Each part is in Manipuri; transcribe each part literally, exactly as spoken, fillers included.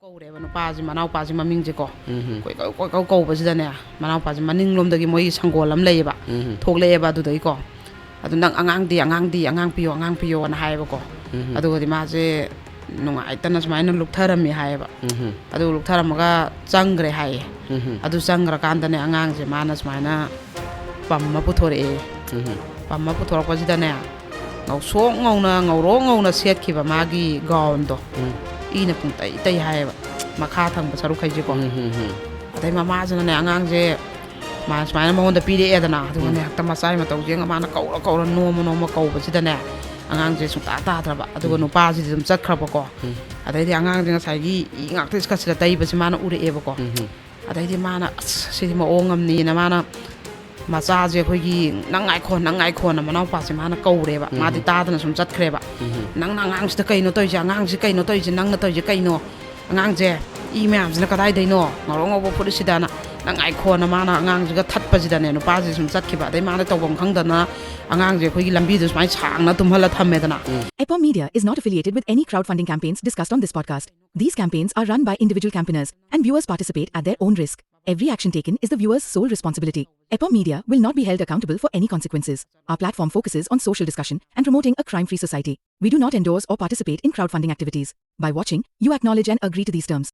ꯀꯧꯔꯦꯕ ꯅꯨꯄꯥꯁꯤ, ꯃꯅꯥꯎꯄꯥꯁꯤ ꯃꯃꯤꯡꯁꯦꯀꯣ꯫ ꯎꯝ꯫ ꯀꯣꯏ ꯀꯧ-, ꯀꯣꯏ ꯀꯧ ꯀꯧꯕꯁꯤꯗꯅꯦ, ꯃꯅꯥꯎꯄꯥꯁꯤ ꯃꯅꯤꯡꯂꯣꯝꯗꯒꯤ ꯃꯣꯏꯒꯤ ꯁꯪꯒꯣꯜ ꯑꯃ ꯂꯩꯌꯦꯕ꯫ ꯎꯝ꯫ ꯊꯣꯛꯂꯛꯑꯦꯕ ꯑꯗꯨꯗꯒꯤꯀꯣ꯫ "ꯑꯗꯨ ꯅꯪ ꯑꯉꯥꯡꯗꯤ, ꯑꯉꯥꯡꯗꯤ, ꯑꯉꯥꯡ ꯄꯤꯌꯣ, ꯑꯉꯥꯡ ꯄꯤꯌꯣꯅ" ꯍꯥꯏꯌꯦꯕꯀꯣ꯫ ꯎꯝ꯫ ꯑꯗꯨꯒꯗꯤ ꯃꯥꯁꯦ ꯅꯨꯡꯉꯥꯏꯇꯅ ꯁꯨꯃꯥꯏꯅ ꯂꯨꯞꯊꯔꯝꯃꯤ ꯍꯥꯏꯌꯦꯕ꯫ ꯎꯝ꯫ ꯑꯗꯨ ꯂꯨꯞꯊꯔꯝꯃꯒ ꯆꯪꯈ꯭ꯔꯦ ꯍꯥꯏꯌꯦ꯫ ꯎꯝ꯫ ꯑꯗꯨ ꯆꯪꯈ꯭ꯔꯀꯥꯟꯗꯅꯦ, ꯑꯉꯥꯡꯁꯦ ꯃꯥꯅ ꯁꯨꯃꯥꯏꯅ ꯄꯝ ꯑꯃ ꯄꯨꯊꯣꯔꯛꯑꯦ꯫ ꯎꯝ꯫ ꯄꯝ ꯑꯃ ꯄꯨꯊꯣꯔꯛꯄꯁꯤꯗꯅꯦ, ꯉꯧꯁꯣꯛ ꯉꯧꯅ, ꯉꯧꯔꯣꯛ ꯉꯧꯅ ꯁꯦꯠꯈꯤꯕ ꯃꯥꯒꯤ gown-ꯗꯣ ꯎꯝ꯫ ꯏꯅ ꯄꯨꯡꯇꯩ ꯇꯩ ꯍꯥꯏꯌꯦꯕ, ꯃꯈꯥ ꯊꯪꯕ ꯁꯔꯨꯛꯈꯩꯁꯦꯀꯣ꯫ ꯎꯝ, ꯎꯝ, ꯎꯝ꯫ ꯑꯗꯩ ꯃꯃꯥꯁꯤꯅꯅꯦ, ꯑꯉꯥꯡꯁꯦ ꯃꯥ ꯁꯨꯃꯥꯏꯅ ꯃꯉꯣꯟꯗ ꯄꯤꯔꯛꯑꯦꯗꯅ, ꯑꯗꯨꯒꯅꯦ, ꯎꯝ꯫ ꯍꯦꯛꯇ ꯃꯆꯥꯒꯤ ꯃꯇꯧꯁꯦ ꯌꯦꯡꯉ ꯃꯥꯅ ꯀꯧꯔ ꯀꯧꯔ ꯅꯣꯡꯃ ꯅꯣꯡꯃ ꯀꯧꯕꯁꯤꯗꯅꯦ, ꯑꯉꯥꯡꯁꯦ ꯁꯨꯡꯇꯥ ꯇꯥꯗ꯭ꯔꯕ꯫ ꯑꯗꯨꯒ ꯎꯝ꯫ ꯅꯨꯄꯥꯁꯤꯗꯤ ꯑꯗꯨꯝ ꯆꯠꯈ꯭ꯔꯕꯀꯣ꯫ ꯎꯝ꯫ ꯑꯗꯩꯗꯤ ꯑꯉꯥꯡꯁꯦ ꯉꯁꯥꯏꯒꯤ ꯏ ꯉꯥꯛꯇ ꯏꯁꯀꯠꯁꯤꯗ ꯇꯩꯕꯁꯦ ꯃꯥꯅ ꯎꯔꯛꯑꯦꯕꯀꯣ꯫ ꯎꯝ, ꯎꯝ꯫ ꯑꯗꯩꯗꯤ ꯃꯥꯅ, "ꯑꯁ, ꯁꯤꯗꯤ ꯃꯑꯣꯡ ꯑꯃꯅꯤꯅ" ꯃꯥꯅ ꯃꯆꯥꯁꯦ ꯑꯩꯈꯣꯏꯒꯤ, "ꯅꯪ ꯉꯥꯏꯈꯣ, ꯅꯪ ꯉꯥꯏꯈꯣꯅ" ꯃꯅꯥꯎꯄꯥꯁꯦ ꯃꯥꯅ ꯀꯧꯔꯦꯕ꯫ ꯎꯝ꯫ ꯃꯥꯗꯤ ꯇꯥꯗꯅ ꯁꯨꯝ ꯆꯠꯈ꯭ꯔꯦꯕ꯫ ꯎꯝ꯫ "ꯅꯪꯅ ꯑꯉꯥꯡꯁꯤꯗ ꯀꯩꯅꯣ ꯇꯧꯔꯤꯁꯦ? ꯑꯉꯥꯡꯁꯤ ꯀꯩꯅꯣ ꯇꯧꯔꯤꯁꯦ? ꯅꯪꯅ ꯇꯧꯔꯤꯁꯦ ꯀꯩꯅꯣ? ꯑꯉꯥꯡꯁꯦ ꯏ ꯃꯌꯥꯝꯁꯤꯅ ꯀꯗꯥꯏꯗꯩꯅꯣ? ꯉꯧꯔꯣꯛ ꯉꯧꯕ ꯐꯨꯔꯤꯠꯁꯤꯗꯅ ꯅꯪ ꯉꯥꯏꯈꯣꯅ" ꯃꯥꯅ ꯑꯉꯥꯡꯁꯤꯒ ꯊꯠꯄꯁꯤꯗꯅꯦ, ꯅꯨꯄꯥꯁꯦ ꯁꯨꯝ ꯆꯠꯈꯤꯕ꯫ ꯑꯗꯩ ꯃꯥꯅ ꯇꯧꯐꯝ ꯈꯪꯗꯅ ꯑꯉꯥꯡꯁꯦ ꯑꯩꯈꯣꯏꯒꯤ ꯂꯝꯕꯤꯗ ꯁꯨꯃꯥꯏꯅ ꯁꯥꯡꯅ ꯇꯨꯝꯍꯜꯂ ꯊꯝꯃꯦꯗꯅ꯫ ꯎꯝ꯫ Epom Media is not affiliated with any crowdfunding campaigns discussed on this podcast. These campaigns are run by individual campaigners, and viewers participate at their own risk. Every action taken is the viewer's sole responsibility. Epom Media will not be held accountable for any consequences. Our platform focuses on social discussion and promoting a crime-free society. We do not endorse or participate in crowdfunding activities. By watching, you acknowledge and agree to these terms.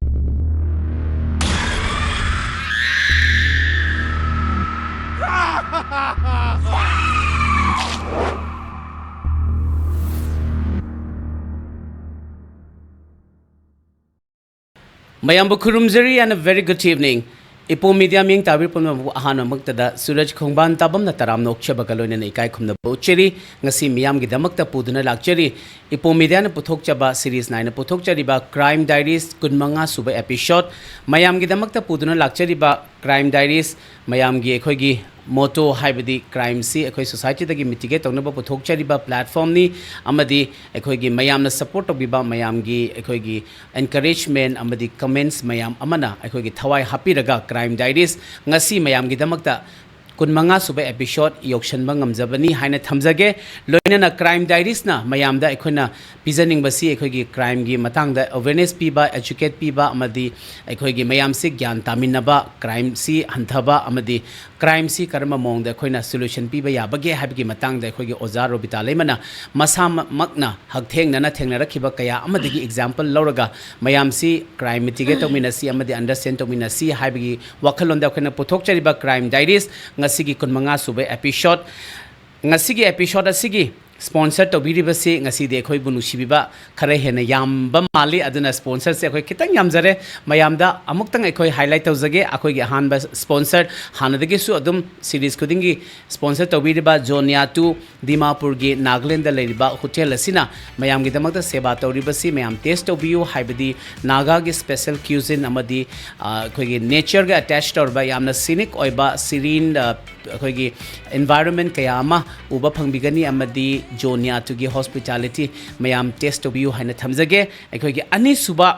ꯃꯌꯥꯝꯕꯨ ꯈꯨꯔꯨꯝꯖꯔꯤ and a very good evening. Epom Media ꯃꯤꯌꯦꯡ ꯇꯥꯕꯤꯔꯤꯕ ꯄꯨꯝꯅꯃꯛꯄꯨ ꯑꯍꯥꯟꯕꯃꯛꯇꯗ ꯁꯨꯔꯖ ꯈꯣꯡꯕꯥꯟ ꯇꯥꯕꯝꯅ ꯇꯔꯥꯝꯅ ꯑꯣꯛꯆꯕꯒ ꯂꯣꯏꯅꯅ ꯏꯀꯥꯏ ꯈꯨꯝꯅꯕ ꯎꯠꯆꯔꯤ꯫ ꯉꯁꯤ ꯃꯤꯌꯥꯝꯒꯤꯗꯃꯛꯇ ꯄꯨꯗꯨꯅ ꯂꯥꯛꯆꯔꯤ Epom Media-ꯅ ꯄꯨꯊꯣꯛꯆꯕ series ꯅꯥꯏꯅ ꯄꯨꯊꯣꯛꯆꯔꯤꯕ Crime Diaries ꯀꯨꯟꯃꯉꯥ ꯁꯨꯕ episode꯫ ꯃꯌꯥꯝꯒꯤꯗꯃꯛꯇ ꯄꯨꯗꯨꯅ ꯂꯥꯛꯆꯔꯤꯕ Crime Diaries, ꯃꯌꯥꯝꯒꯤ ꯑꯩꯈꯣꯏꯒꯤ motto ꯍꯥꯏꯕꯗꯤ crime-ꯁꯤ ꯑꯩꯈꯣꯏ society-ꯗꯒꯤ mitigate ꯇꯧꯅꯕ ꯄꯨꯊꯣꯛꯆꯔꯤꯕ platform-ꯅꯤ, ꯑꯃꯗꯤ ꯑꯩꯈꯣꯏꯒꯤ ꯃꯌꯥꯝꯅ support ꯇꯧꯕꯤꯕ, ꯃꯌꯥꯝꯒꯤ ꯑꯩꯈꯣꯏꯒꯤ encouragement ꯑꯃꯗꯤ comments ꯃꯌꯥꯝ ꯑꯃꯅ ꯑꯩꯈꯣꯏꯒꯤ ꯊꯋꯥꯏ ꯍꯥꯞꯄꯤꯔꯒ Crime Diaries ꯉꯁꯤ ꯃꯌꯥꯝꯒꯤꯗꯃꯛꯇ ꯀꯨꯟꯃꯉꯥ ꯁꯨꯕ episode ꯌꯧꯁꯟꯕ ꯉꯝꯖꯕꯅꯤ ꯍꯥꯏꯅ ꯊꯝꯖꯒꯦ꯫ ꯂꯣꯏꯅꯅ Crime Diaries ꯅ ꯃꯌꯥꯝꯗ ꯑꯩꯈꯣꯏꯅ ꯄꯤꯖꯅꯤꯡꯕꯁꯤ ꯑꯩꯈꯣꯏꯒꯤ crime ꯒꯤ ꯃꯇꯥꯡꯗ awareness ꯄꯤꯕ, educate ꯄꯤꯕ ꯑꯃꯗꯤ ꯑꯩꯈꯣꯏꯒꯤ ꯃꯌꯥꯝꯁꯤ ꯒ꯭ꯌꯥꯟ ꯇꯥꯃꯤꯟꯅꯕ, crime ꯁꯤ ꯍꯟꯊꯕ ꯑꯃꯗꯤ crime ꯁꯤ ꯀꯔꯝꯕ ꯃꯑꯣꯡꯗ ꯑꯩꯈꯣꯏꯅ solution ꯄꯤꯕ ꯌꯥꯕꯒꯦ ꯍꯥꯏꯕꯒꯤ ꯃꯇꯥꯡꯗ ꯑꯩꯈꯣꯏꯒꯤ ꯑꯣꯖꯥ ꯔꯣꯕꯤꯇꯥ ꯂꯩꯃꯅ ꯃꯁꯥꯃꯛꯅ ꯍꯛꯊꯦꯡꯅꯅ ꯊꯦꯡꯅꯔꯛꯈꯤꯕ ꯀꯌꯥ ꯑꯃꯗꯒꯤ example ꯂꯧꯔꯒ ꯃꯌꯥꯝꯁꯤ crime mitigate ꯇꯧꯃꯤꯟꯅꯁꯤ ꯑꯃꯗꯤ understand ꯇꯧꯃꯤꯟꯅꯁꯤ ꯍꯥꯏꯕꯒꯤ ꯋꯥꯈꯜꯂꯣꯟꯗ ꯑꯩꯈꯣꯏꯅ ꯄꯨꯊꯣꯛꯆꯔꯤꯕ Crime Diaries꯫ ꯉꯁꯤꯒꯤ ꯀꯨꯟꯃꯉꯥ ꯁꯨꯕ episode꯫ ꯉꯁꯤꯒꯤ episode ꯑꯁꯤꯒꯤ sponsor ꯇꯧꯕꯤꯔꯤꯕꯁꯤ ꯉꯁꯤꯗꯤ ꯑꯩꯈꯣꯏꯕꯨ ꯅꯨꯡꯁꯤꯕꯤꯕ ꯈꯔ ꯍꯦꯟꯅ ꯌꯥꯝꯕ ꯃꯥꯜꯂꯤ, ꯑꯗꯨꯅ sponsor ꯁꯦ ꯑꯩꯈꯣꯏ ꯈꯤꯇꯪ ꯌꯥꯝꯖꯔꯦ꯫ ꯃꯌꯥꯝꯗ ꯑꯃꯨꯛꯇꯪ ꯑꯩꯈꯣꯏ highlight ꯇꯧꯖꯒꯦ꯫ ꯑꯩꯈꯣꯏꯒꯤ ꯑꯍꯥꯟꯕ sponsor, ꯍꯥꯟꯅꯗꯒꯤꯁꯨ ꯑꯗꯨꯝ series ꯈꯨꯗꯤꯡꯒꯤ sponsor ꯇꯧꯕꯤꯔꯤꯕ ꯖꯣꯅꯤꯌꯥ ꯇꯨ, ꯗꯤꯃꯥꯄꯨꯔꯒꯤ ꯅꯥꯒꯥꯂꯦꯟꯗ ꯂꯩꯔꯤꯕ hotel ꯑꯁꯤꯅ ꯃꯌꯥꯝꯒꯤꯗꯃꯛꯇ ꯁꯦꯕꯥ ꯇꯧꯔꯤꯕꯁꯤ ꯃꯌꯥꯝ taste ꯇꯧꯕꯤꯌꯨ, ꯍꯥꯏꯕꯗꯤ ꯅꯥꯒꯥꯒꯤ special cuisine ꯑꯃꯗꯤ, ꯑ, ꯑꯩꯈꯣꯏꯒꯤ nature ꯒ attach ꯇꯧꯔꯕ ꯌꯥꯝꯅ scenic ꯑꯣꯏꯕ, serene, ꯑ, ꯑꯩꯈꯣꯏꯒꯤ environment ꯀꯌꯥ ꯑꯃ ꯎꯕ ꯐꯪꯕꯤꯒꯅꯤ ꯑꯃꯗꯤ ꯖꯣꯅꯤꯌꯥ ꯇꯨꯒꯤ hospitality ꯃꯌꯥꯝ taste ꯇꯧꯕꯤꯌꯨ ꯍꯥꯏꯅ ꯊꯝꯖꯒꯦ꯫ ꯑꯩꯈꯣꯏꯒꯤ ꯑꯅꯤꯁꯨꯕ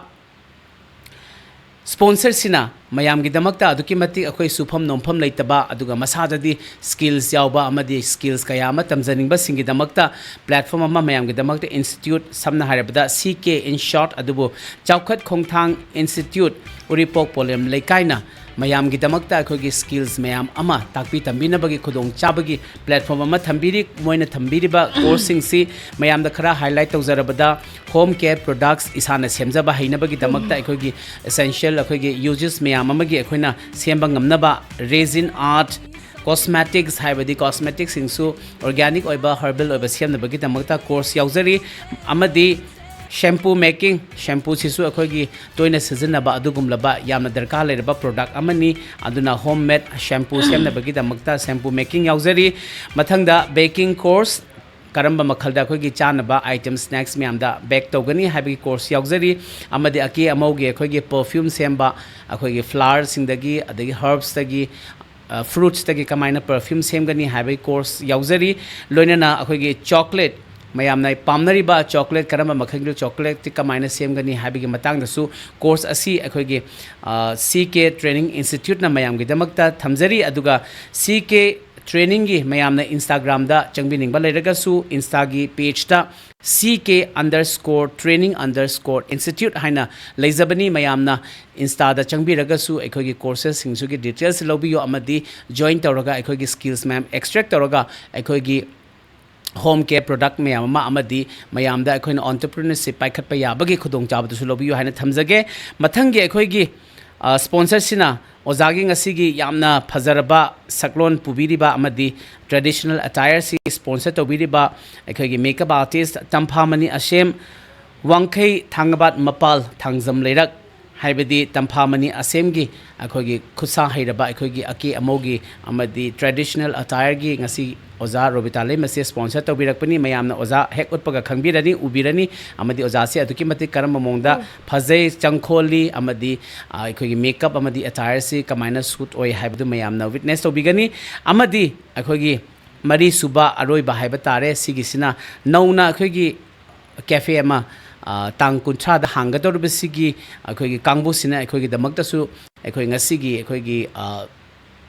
sponsor ꯁꯤꯅ ꯃꯌꯥꯝꯒꯤꯗꯃꯛꯇ ꯑꯗꯨꯛꯀꯤ ꯃꯇꯤꯛ ꯑꯩꯈꯣꯏ ꯁꯨꯐꯝ ꯅꯣꯝꯐꯝ ꯂꯩꯇꯕ, ꯑꯗꯨꯒ ꯃꯁꯥꯗꯗꯤ skills ꯌꯥꯎꯕ ꯑꯃꯗꯤ skills ꯀꯌꯥ ꯑꯃ ꯇꯝꯖꯅꯤꯡꯕꯁꯤꯡꯒꯤꯗꯃꯛꯇ platform ꯑꯃ ꯃꯌꯥꯝꯒꯤꯗꯃꯛꯇ institute, ꯁꯝꯅ ꯍꯥꯏꯔꯕꯗ C K in short, ꯑꯗꯨꯕꯨ ꯆꯥꯎꯈꯠ ꯈꯣꯡꯊꯥꯡ institute, ꯎꯔꯤꯄꯣꯛ ꯄꯣꯂꯦꯝ ꯂꯩꯀꯥꯏꯅ ꯃꯌꯥꯝꯒꯤꯗꯃꯛꯇ ꯑꯩꯈꯣꯏꯒꯤ skills ꯃꯌꯥꯝ ꯑꯃ ꯇꯥꯛꯄꯤ ꯇꯝꯕꯤꯅꯕꯒꯤ ꯈꯨꯗꯣꯡꯆꯥꯕꯒꯤ platform ꯑꯃ ꯊꯝꯕꯤꯔꯤ꯫ ꯃꯣꯏꯅ ꯊꯝꯕꯤꯔꯤꯕ course ꯁꯤꯡꯁꯤ ꯃꯌꯥꯝꯗ ꯈꯔ highlight ꯇꯧꯖꯔꯕꯗ, home care products ꯏꯁꯥꯅ ꯁꯦꯝꯖꯕ ꯍꯩꯅꯕꯒꯤꯗꯃꯛꯇ ꯑꯩꯈꯣꯏꯒꯤ essential, ꯑꯩꯈꯣꯏꯒꯤ uses ꯃꯌꯥꯝ ꯑꯃꯒꯤ ꯑꯩꯈꯣꯏꯅ ꯁꯦꯝꯕ ꯉꯝꯅꯕ resin art, cosmetics, ꯍꯥꯏꯕꯗꯤ cosmetics ꯁꯤꯡꯁꯨ organic ꯑꯣꯏꯕ, herbal ꯑꯣꯏꯕ ꯁꯦꯝꯅꯕꯒꯤꯗꯃꯛꯇ course ꯌꯥꯎꯖꯔꯤ꯫ ꯑꯃꯗꯤ shampoo making, shampoo ꯁꯤꯁꯨ ꯑꯩꯈꯣꯏꯒꯤ ꯇꯣꯏꯅ ꯁꯤꯖꯤꯟꯅꯕ ꯑꯗꯨꯒꯨꯝꯂꯕ ꯌꯥꯝꯅ ꯗꯔꯀꯥꯔ ꯂꯩꯔꯕ product ꯑꯃꯅꯤ꯫ ꯑꯗꯨꯅ home made shampoo ꯁꯦꯝꯅꯕꯒꯤꯗꯃꯛꯇ shampoo making ꯌꯥꯎꯖꯔꯤ꯫ ꯃꯊꯪꯗ baking course, ꯀꯔꯝꯕ ꯃꯈꯜꯗ ꯑꯩꯈꯣꯏꯒꯤ ꯆꯥꯅꯕ item, snacks ꯃꯌꯥꯝꯗ bake ꯇꯧꯒꯅꯤ ꯍꯥꯏꯕꯒꯤ course ꯌꯥꯎꯖꯔꯤ꯫ ꯑꯃꯗꯤ ꯑꯀꯦ ꯑꯃꯧꯒꯤ ꯑꯩꯈꯣꯏꯒꯤ perfume ꯁꯦꯝꯕ, ꯑꯩꯈꯣꯏꯒꯤ flower ꯁꯤꯡꯗꯒꯤ, ꯑꯗꯒꯤ herbs ꯇꯒꯤ, ꯑ, fruits ꯇꯒꯤ ꯀꯃꯥꯏꯅ perfume ꯁꯦꯝꯒꯅꯤ ꯍꯥꯏꯕꯒꯤ course ꯌꯥꯎꯖꯔꯤ꯫ ꯂꯣꯏꯅꯅ ꯑꯩꯈꯣꯏꯒꯤ chocolate, ꯃꯌꯥꯝꯅ ꯄꯥꯝꯅꯔꯤꯕ ꯆꯣꯀ꯭ꯂꯦꯠ, ꯀꯔꯝꯕ ꯃꯈꯜꯒꯤ ꯆꯣꯀ꯭ꯂꯦꯠꯇꯤ ꯀꯃꯥꯏꯅ ꯁꯦꯝꯒꯅꯤ ꯍꯥꯏꯕꯒꯤ ꯃꯇꯥꯡꯗꯁꯨ ꯀꯣꯔꯁ ꯑꯁꯤ ꯑꯩꯈꯣꯏꯒꯤ, ꯑ, ꯁꯤ ꯀꯦ ꯇ꯭ꯔꯦꯅꯤꯡ ꯏꯟꯁꯇꯤꯇ꯭ꯌꯨꯠꯅ ꯃꯌꯥꯝꯒꯤꯗꯃꯛꯇ ꯊꯝꯖꯔꯤ꯫ ꯑꯗꯨꯒ ꯁꯤ ꯀꯦ ꯇ꯭ꯔꯦꯅꯤꯡꯒꯤ ꯃꯌꯥꯝꯅ ꯏꯟꯁꯇꯥꯒ꯭ꯔꯥꯝꯗ ꯆꯪꯕꯤꯅꯤꯡꯕ ꯂꯩꯔꯒꯁꯨ ꯏꯟꯁꯇꯥꯒꯤ ꯄꯦꯖꯇ C K underscore training underscore institute ꯍꯥꯏꯅ ꯂꯩꯖꯕꯅꯤ꯫ ꯃꯌꯥꯝꯅ ꯏꯟꯁꯇꯥꯗ ꯆꯪꯕꯤꯔꯒꯁꯨ ꯑꯩꯈꯣꯏꯒꯤ ꯀꯣꯔꯁꯦꯁꯁꯤꯡꯁꯤꯒꯤ ꯗꯤꯇꯦꯜꯁ ꯂꯧꯕꯤꯌꯨ ꯑꯃꯗꯤ ꯖꯣꯏꯟ ꯇꯧꯔꯒ ꯑꯩꯈꯣꯏꯒꯤ ꯁ꯭ꯀꯤꯜꯁ ꯃꯌꯥꯝ ꯑꯦꯛꯁꯇ꯭ꯔꯦꯛ ꯇꯧꯔꯒ ꯑꯩꯈꯣꯏꯒꯤ ꯍꯣꯝ ꯀꯦꯌꯔ ꯄ꯭ꯔꯗꯛ ꯃꯌꯥꯝ ꯑꯃ ꯑꯃꯗꯤ ꯃꯌꯥꯝꯗ ꯑꯩꯈꯣꯏꯅ ꯑꯣꯟꯇꯔꯄ꯭ꯔꯤꯅꯔꯁꯤꯞ ꯄꯥꯏꯈꯠꯄ ꯌꯥꯕꯒꯤ ꯈꯨꯗꯣꯡꯆꯥꯕꯗꯨꯁꯨ ꯂꯧꯕꯤꯌꯨ ꯍꯥꯏꯅ ꯊꯝꯖꯒꯦ꯫ ꯃꯊꯪꯒꯤ ꯑꯩꯈꯣꯏꯒꯤ, ꯑ, ꯁ꯭ꯄꯣꯟꯁꯔꯁꯤꯅ ꯑꯣꯖꯥꯒꯤ ꯉꯁꯤꯒꯤ ꯌꯥꯝꯅ ꯐꯖꯔꯕ ꯁꯛꯂꯣꯟ ꯄꯨꯕꯤꯔꯤꯕ ꯑꯃꯗꯤ ꯇ꯭ꯔꯦꯗꯤꯁꯅꯦꯜ ꯑꯦꯇꯥꯌꯔꯁꯤ ꯁ꯭ꯄꯣꯟꯁꯔ ꯇꯧꯕꯤꯔꯤꯕ ꯑꯩꯈꯣꯏꯒꯤ ꯃꯦꯀꯞ ꯑꯥꯔꯇꯤꯁ ꯇꯝꯐꯥꯃꯅꯤ ꯑꯁꯦꯝ, ꯋꯥꯡꯈꯩ ꯊꯥꯡꯒꯕꯥꯠ ꯃꯄꯥꯜ ꯊꯥꯡꯖꯝ ꯂꯩꯔꯛ, ꯍꯥꯏꯕꯗꯤ ꯇꯝꯐꯥꯃꯅꯤ ꯑꯁꯦꯝꯒꯤ ꯑꯩꯈꯣꯏꯒꯤ ꯈꯨꯠꯁꯥ ꯍꯩꯔꯕ ꯑꯩꯈꯣꯏꯒꯤ ꯑꯀꯦ ꯑꯃꯧꯒꯤ ꯑꯃꯗꯤ ꯇ꯭ꯔꯦꯗꯤꯁꯅꯦꯜ ꯑꯇꯥꯌꯔꯒꯤ ꯉꯁꯤ ꯑꯣꯖꯥ ꯔꯣꯕꯤꯇꯥ ꯂꯩꯃꯁꯦ ꯁ꯭ꯄꯣꯟꯁꯔ ꯇꯧꯕꯤꯔꯛꯄꯅꯤ꯫ ꯃꯌꯥꯝꯅ ꯑꯣꯖꯥ ꯍꯦꯛ ꯎꯠꯄꯒ ꯈꯪꯕꯤꯔꯅꯤ, ꯎꯕꯤꯔꯅꯤ, ꯑꯃꯗꯤ ꯑꯣꯖꯥꯁꯦ ꯑꯗꯨꯛꯀꯤ ꯃꯇꯤꯛ ꯀꯔꯝꯕ ꯃꯑꯣꯡꯗ ꯐꯖꯩ, ꯆꯪꯈꯣꯜꯂꯤ, ꯑꯃꯗꯤ, ꯑ, ꯑꯩꯈꯣꯏꯒꯤ ꯃꯦꯀꯞ ꯑꯃꯗꯤ ꯑꯇꯥꯌꯔꯁꯤ ꯀꯃꯥꯏꯅ ꯁꯨꯠ ꯑꯣꯏ ꯍꯥꯏꯕꯗꯨ ꯃꯌꯥꯝꯅ ꯋꯤꯠꯅꯦꯁ ꯇꯧꯕꯤꯒꯅꯤ꯫ ꯑꯃꯗꯤ ꯑꯩꯈꯣꯏꯒꯤ ꯃꯔꯤꯁꯨꯕ ꯑꯔꯣꯏꯕ ꯍꯥꯏꯕ ꯇꯥꯔꯦ, ꯁꯤꯒꯤꯁꯤꯅ ꯅꯧꯅ ꯑꯩꯈꯣꯏꯒꯤ ꯀꯦꯐꯦ ꯑꯃ, ꯑ, ꯇꯥꯡ ꯀꯨꯟꯊ꯭ꯔꯥꯗ ꯍꯥꯡꯒꯗꯧꯔꯤꯕꯁꯤꯒꯤ ꯑꯩꯈꯣꯏꯒꯤ ꯀꯥꯡꯕꯨꯁꯤꯅ ꯑꯩꯈꯣꯏꯒꯤꯗꯃꯛꯇꯁꯨ ꯑꯩꯈꯣꯏ ꯉꯁꯤꯒꯤ ꯑꯩꯈꯣꯏꯒꯤ, ꯑ,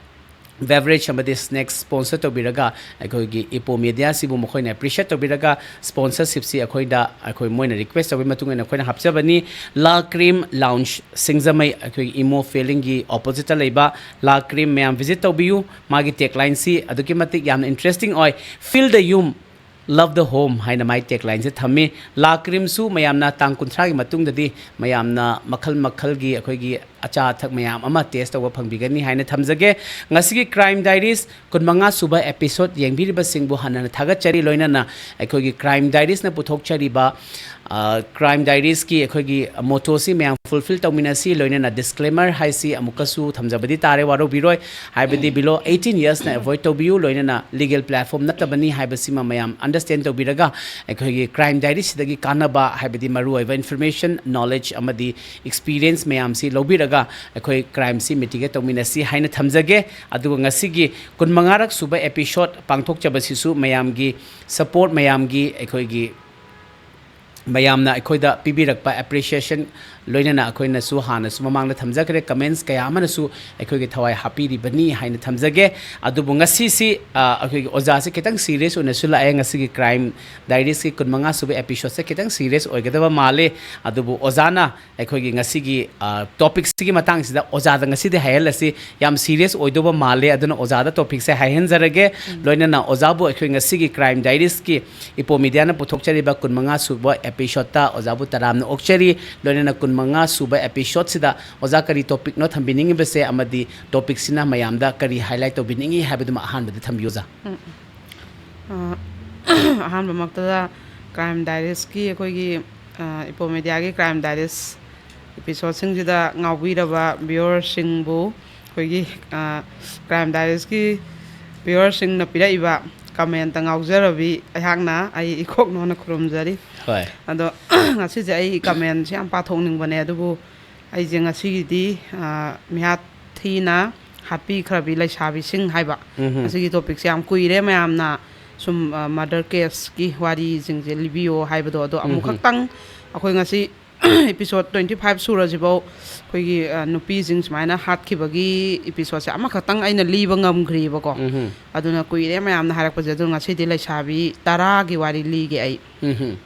ꯕꯦꯚꯔꯦꯖ ꯑꯃꯗꯤ ꯁ꯭ꯅꯦꯛꯁ ꯁ꯭ꯄꯣꯟꯁꯔ ꯇꯧꯕꯤꯔꯒ ꯑꯩꯈꯣꯏꯒꯤ ꯏꯄꯣ ꯃꯦꯗꯤꯌꯥꯁꯤꯕꯨ ꯃꯈꯣꯏꯅ ꯑꯦꯄ꯭ꯔꯤꯁꯤꯌꯦꯠ ꯇꯧꯕꯤꯔꯒ ꯁ꯭ꯄꯣꯟꯁꯔꯁꯤꯞꯁꯤ ꯑꯩꯈꯣꯏꯗ ꯑꯩꯈꯣꯏ ꯃꯣꯏꯅ ꯔꯤꯀ꯭ꯋꯦꯁ ꯇꯧꯕꯒꯤ ꯃꯇꯨꯡ ꯏꯟꯅ ꯑꯩꯈꯣꯏꯅ ꯍꯥꯞꯆꯕꯅꯤ꯫ ꯂꯥ ꯀ꯭ꯔꯤꯝ ꯂꯥꯎꯟꯁ ꯁꯤꯡꯖꯃꯩ, ꯑꯩꯈꯣꯏꯒꯤ ꯏꯃꯣ ꯐꯦꯂꯤꯡꯒꯤ ꯑꯣꯄꯣꯖꯤꯠꯇ ꯂꯩꯕ ꯂꯥ ꯀ꯭ꯔꯤꯝ, ꯃꯌꯥꯝ ꯚꯤꯖꯤꯠ ꯇꯧꯕꯤꯌꯨ꯫ ꯃꯥꯒꯤ ꯇꯦꯛꯂꯥꯏꯟꯁꯤ ꯑꯗꯨꯛꯀꯤ ꯃꯇꯤꯛ ꯌꯥꯝꯅ ꯏꯟꯇꯔꯦꯁꯇꯤꯡ ꯑꯣꯏ, "Feel the Yum, Love the Home" ꯍꯥꯏꯅ ꯃꯥꯏ ꯇꯦꯛꯂꯥꯏꯟꯁꯦ ꯊꯝꯃꯤ꯫ ꯂꯥ ꯀ꯭ꯔꯤꯝꯁꯨ ꯃꯌꯥꯝꯅ ꯇꯥꯡ ꯀꯨꯟꯊ꯭ꯔꯥꯒꯤ ꯃꯇꯨꯡꯗꯗꯤ ꯃꯌꯥꯝꯅ ꯃꯈꯜ ꯃꯈꯜꯒꯤ ꯑꯩꯈꯣꯏꯒꯤ ꯑꯆꯥ ꯑꯊꯛ ꯃꯌꯥꯝ ꯑꯃ ꯇꯦꯁ ꯇꯧꯕ ꯐꯪꯕꯤꯒꯅꯤ ꯍꯥꯏꯅ ꯊꯝꯖꯒꯦ꯫ ꯉꯁꯤꯒꯤ ꯀ꯭ꯔꯥꯏꯝ ꯗꯥꯏꯔꯤꯁ ꯀꯨꯟꯃꯉꯥ ꯁꯨꯕ ꯑꯦꯄꯤꯁꯣꯗ ꯌꯦꯡꯕꯤꯔꯤꯕꯁꯤꯡꯕꯨ ꯍꯟꯅ ꯍꯟꯅ ꯊꯥꯒꯠꯆꯔꯤ꯫ ꯂꯣꯏꯅꯅ ꯑꯩꯈꯣꯏꯒꯤ ꯀ꯭ꯔꯥꯏꯝ ꯗꯥꯏꯔꯤꯁꯅ ꯄꯨꯊꯣꯛꯆꯔꯤꯕ, ꯑ, ꯀ꯭ꯔꯥꯏꯝ ꯗꯥꯏꯔꯤꯁꯀꯤ ꯑꯩꯈꯣꯏꯒꯤ ꯃꯣꯇꯣꯁꯤ ꯃꯌꯥꯝ ꯐꯨꯜꯐꯤꯜ ꯇꯧꯃꯤꯟꯅꯁꯤ꯫ ꯂꯣꯏꯅꯅ ꯗꯤꯁꯀ꯭ꯂꯦꯃꯔ ꯍꯥꯏꯁꯤ ꯑꯃꯨꯛꯀꯁꯨ ꯊꯝꯖꯕꯗꯤ ꯇꯥꯔꯦ, ꯋꯥꯔꯧꯕꯤꯔꯣꯏ꯫ ꯍꯥꯏꯕꯗꯤ below eighteen yearsꯅ ꯑꯦꯚꯣꯏꯗ ꯇꯧꯕꯤꯌꯨ, ꯂꯣꯏꯅꯅ ꯂꯤꯒꯦꯜ ꯄ꯭ꯂꯦꯠꯐꯣꯝ ꯅꯠꯇꯕꯅꯤ ꯍꯥꯏꯕꯁꯤꯃ ꯃꯌꯥꯝ ꯑꯟꯗꯔꯁ꯭ꯇꯦꯟ ꯇꯧꯕꯤꯔꯒ ꯑꯩꯈꯣꯏꯒꯤ ꯀ꯭ꯔꯥꯏꯝ ꯗꯥꯏꯔꯤꯁꯤꯗꯒꯤ ꯀꯥꯟꯅꯕ, ꯍꯥꯏꯕꯗꯤ ꯃꯔꯨꯑꯣꯏꯕ ꯏꯟꯐꯣꯔꯃꯦꯁꯟ, ꯅꯣꯂꯦꯖ ꯑꯃꯗꯤ ꯑꯦꯛꯁꯄꯤꯔꯤꯌꯦꯟꯁ ꯃꯌꯥꯝꯁꯤ ꯂꯧꯕꯤꯔꯒ ꯑꯩꯈꯣꯏ ꯀ꯭ꯔꯥꯏꯝꯁꯤ ꯃꯤꯇꯤꯒꯦꯠ ꯇꯧꯃꯤꯟꯅꯁꯤ ꯍꯥꯏꯅ ꯊꯝꯖꯒꯦ꯫ ꯑꯗꯨꯒ ꯉꯁꯤꯒꯤ ꯀꯨꯟꯃꯉꯥꯔꯛ ꯁꯨꯕ ꯑꯦꯄꯤꯁꯣꯠ ꯄꯥꯡꯊꯣꯛꯆꯕꯁꯤꯁꯨ ꯃꯌꯥꯝꯒꯤ ꯁꯄꯣꯔꯠ, ꯃꯌꯥꯝꯒꯤ, ꯑꯩꯈꯣꯏꯒꯤ ꯃꯌꯥꯝꯅ ꯑꯩꯈꯣꯏꯗ ꯄꯤꯕꯤꯔꯛꯄ ꯑꯦꯄ꯭ꯔꯤꯁꯤꯌꯦꯁꯟ, ꯂꯣꯏꯅꯅ ꯑꯩꯈꯣꯏꯅꯁꯨ ꯍꯥꯟꯅꯁꯨ ꯃꯃꯥꯡꯗ ꯊꯝꯖꯈ꯭ꯔꯦ, ꯀꯃꯦꯟꯁ ꯀꯌꯥ ꯑꯃꯅꯁꯨ ꯑꯩꯈꯣꯏꯒꯤ ꯊꯋꯥꯏ ꯍꯥꯞꯄꯤꯔꯤꯕꯅꯤ ꯍꯥꯏꯅ ꯊꯝꯖꯒꯦ꯫ ꯑꯗꯨꯕꯨ ꯉꯁꯤꯁꯤ, ꯑ, ꯑꯩꯈꯣꯏꯒꯤ ꯑꯣꯖꯥꯁꯦ ꯈꯤꯇꯪ ꯁꯤꯔꯤꯌꯁ ꯑꯣꯏꯅꯁꯨ ꯂꯥꯛꯑꯦ꯫ ꯉꯁꯤꯒꯤ ꯀ꯭ꯔꯥꯏꯝ ꯗꯥꯏꯔꯤꯁꯀꯤ ꯀꯨꯟꯃꯉꯥ ꯁꯨꯕ ꯑꯦꯄꯤꯁꯣꯠꯁꯦ ꯈꯤꯇꯪ ꯁꯤꯔꯤꯌꯁ ꯑꯣꯏꯒꯗꯕ ꯃꯥꯜꯂꯦ꯫ ꯑꯗꯨꯕꯨ ꯑꯣꯖꯥꯅ ꯑꯩꯈꯣꯏꯒꯤ ꯉꯁꯤꯒꯤ, ꯑ, ꯇꯣꯄꯤꯛꯁꯤꯒꯤ ꯃꯇꯥꯡꯁꯤꯗ ꯑꯣꯖꯥꯗ ꯉꯁꯤꯗꯤ ꯍꯥꯏꯍꯜꯂꯁꯤ꯫ ꯌꯥꯝ ꯁꯤꯔꯤꯌꯁ ꯑꯣꯏꯗꯧꯕ ꯃꯥꯜꯂꯦ, ꯑꯗꯨꯅ ꯑꯣꯖꯥꯗ ꯇꯣꯄꯤꯛꯁꯦ ꯍꯥꯏꯍꯟꯖꯔꯒꯦ꯫ ꯂꯣꯏꯅꯅ ꯑꯣꯖꯥꯕꯨ ꯑꯩꯈꯣꯏ ꯉꯁꯤꯒꯤ ꯀ꯭ꯔꯥꯏꯝ ꯗꯥꯏꯔꯤꯁꯀꯤ ꯏꯄꯣ ꯃꯤꯗꯤꯌꯥꯅ ꯄꯨꯊꯣꯛꯆꯔꯤꯕ ꯀꯨꯟꯃꯉꯥ ꯁꯨꯕ ꯑꯦꯄꯤꯁꯣꯠꯇ ꯑꯣꯖꯥꯕꯨ ꯇꯔꯥꯝꯅ ꯑꯣꯛꯆꯔꯤ꯫ ꯂꯣꯏꯅꯅ ꯀꯨꯟꯃꯉꯥ ꯁꯨꯕ ꯑꯦꯄꯤꯁꯣꯠꯁꯤꯗ ꯑꯣꯖꯥ ꯀꯔꯤ ꯇꯣꯄꯤꯛꯅꯣ ꯊꯝꯕꯤꯅꯤꯡꯉꯤꯕꯁꯦ, ꯑꯃꯗꯤ ꯇꯣꯄꯤꯛꯁꯤꯅ ꯃꯌꯥꯝꯗ ꯀꯔꯤ ꯍꯥꯏꯂꯥꯏꯠ ꯇꯧꯕꯤꯅꯤꯡꯉꯤ ꯍꯥꯏꯕꯗꯨꯃ ꯑꯍꯥꯟꯕꯗ ꯊꯝꯕꯤꯌꯨ, ꯑꯣꯖꯥ꯫ ꯎꯝ꯫ ꯑ, ꯑꯍꯥꯟꯕꯃꯛꯇꯗ ꯀ꯭ꯔꯥꯏꯝ ꯗꯥꯏꯔꯤꯁꯀꯤ ꯑꯩꯈꯣꯏꯒꯤ, ꯑ, ꯏꯄꯣ ꯃꯤꯗꯤꯌꯥꯒꯤ ꯀ꯭ꯔꯥꯏꯝ ꯗꯥꯏꯔꯤꯁ ꯏꯄꯤꯁꯣꯠꯁꯤꯡꯁꯤꯗ ꯉꯥꯎꯕꯤꯔꯕ ꯚ꯭ꯌꯨꯋꯔꯁꯤꯡꯕꯨ ꯑꯩꯈꯣꯏꯒꯤ, ꯑ, ꯀ꯭ꯔꯥꯏꯝ ꯗꯥꯏꯔꯤꯁꯀꯤ ꯚ꯭ꯌꯨꯋꯔꯁꯤꯡꯅ ꯄꯤꯔꯛꯏꯕ ꯀꯃꯦꯟꯇ ꯉꯥꯎꯖꯔꯕꯤ ꯑꯩꯍꯥꯛꯅ ꯑꯩ ꯏꯀꯣꯛ ꯅꯣꯟꯅ ꯈꯨꯔꯨꯝꯖꯔꯤ꯫ ꯍꯣꯏ꯫ ꯑꯗꯣ ꯉꯁꯤꯁꯦ ꯑꯩ ꯀꯃꯦꯟꯁꯦ ꯌꯥꯝ ꯄꯥꯊꯣꯛꯅꯤꯡꯕꯅꯦ, ꯑꯗꯨꯕꯨ ꯑꯩꯁꯦ ꯉꯁꯤꯒꯤꯗꯤ, ꯑ, ꯃꯤꯍꯥꯠ ꯊꯤꯅ ꯍꯥꯠꯄꯤꯈ꯭ꯔꯕꯤ ꯂꯩꯁꯥꯕꯤꯁꯤꯡ ꯍꯥꯏꯕ, ꯎꯝꯍꯨꯝ꯫ ꯉꯁꯤꯒꯤ ꯇꯣꯄꯤꯛꯁꯦ ꯌꯥꯝ ꯀꯨꯏꯔꯦ ꯃꯌꯥꯝꯅ ꯁꯨꯝ, ꯑ, ꯃꯔꯗꯔ ꯀꯦꯁꯀꯤ ꯋꯥꯔꯤꯁꯤꯡꯁꯦ ꯂꯤꯕꯤꯌꯣ ꯍꯥꯏꯕꯗꯣ, ꯑꯗꯣ ꯎꯝꯍꯨꯝ꯫ ꯑꯃꯨꯛꯈꯛꯇꯪ ꯑꯩꯈꯣꯏ ꯉꯁꯤ ꯏꯄꯤꯁꯣꯠ ꯇ꯭ꯋꯦꯟꯇꯤ ꯐꯥꯏꯚ ꯁꯨꯔꯁꯤꯐꯥꯎ ꯑꯩꯈꯣꯏꯒꯤ, ꯑ, ꯅꯨꯄꯤꯁꯤꯡ ꯁꯨꯃꯥꯏꯅ ꯍꯥꯠꯈꯤꯕꯒꯤ ꯏꯄꯤꯁꯣꯠꯁꯦ ꯑꯃꯈꯛꯇꯪ ꯑꯩꯅ ꯂꯤꯕ ꯉꯝꯈ꯭ꯔꯤꯕꯀꯣ꯫ ꯎꯝꯍꯨꯝ꯫ ꯑꯗꯨꯅ ꯀꯨꯏꯔꯦ ꯃꯌꯥꯝꯅ ꯍꯥꯏꯔꯛꯄꯁꯦ꯫ ꯑꯗꯨ ꯉꯁꯤꯗꯤ ꯂꯩꯁꯥꯕꯤ ꯇꯔꯥꯒꯤ ꯋꯥꯔꯤ ꯂꯤꯒꯦ ꯑꯩ꯫ ꯎꯝꯍꯨꯝ꯫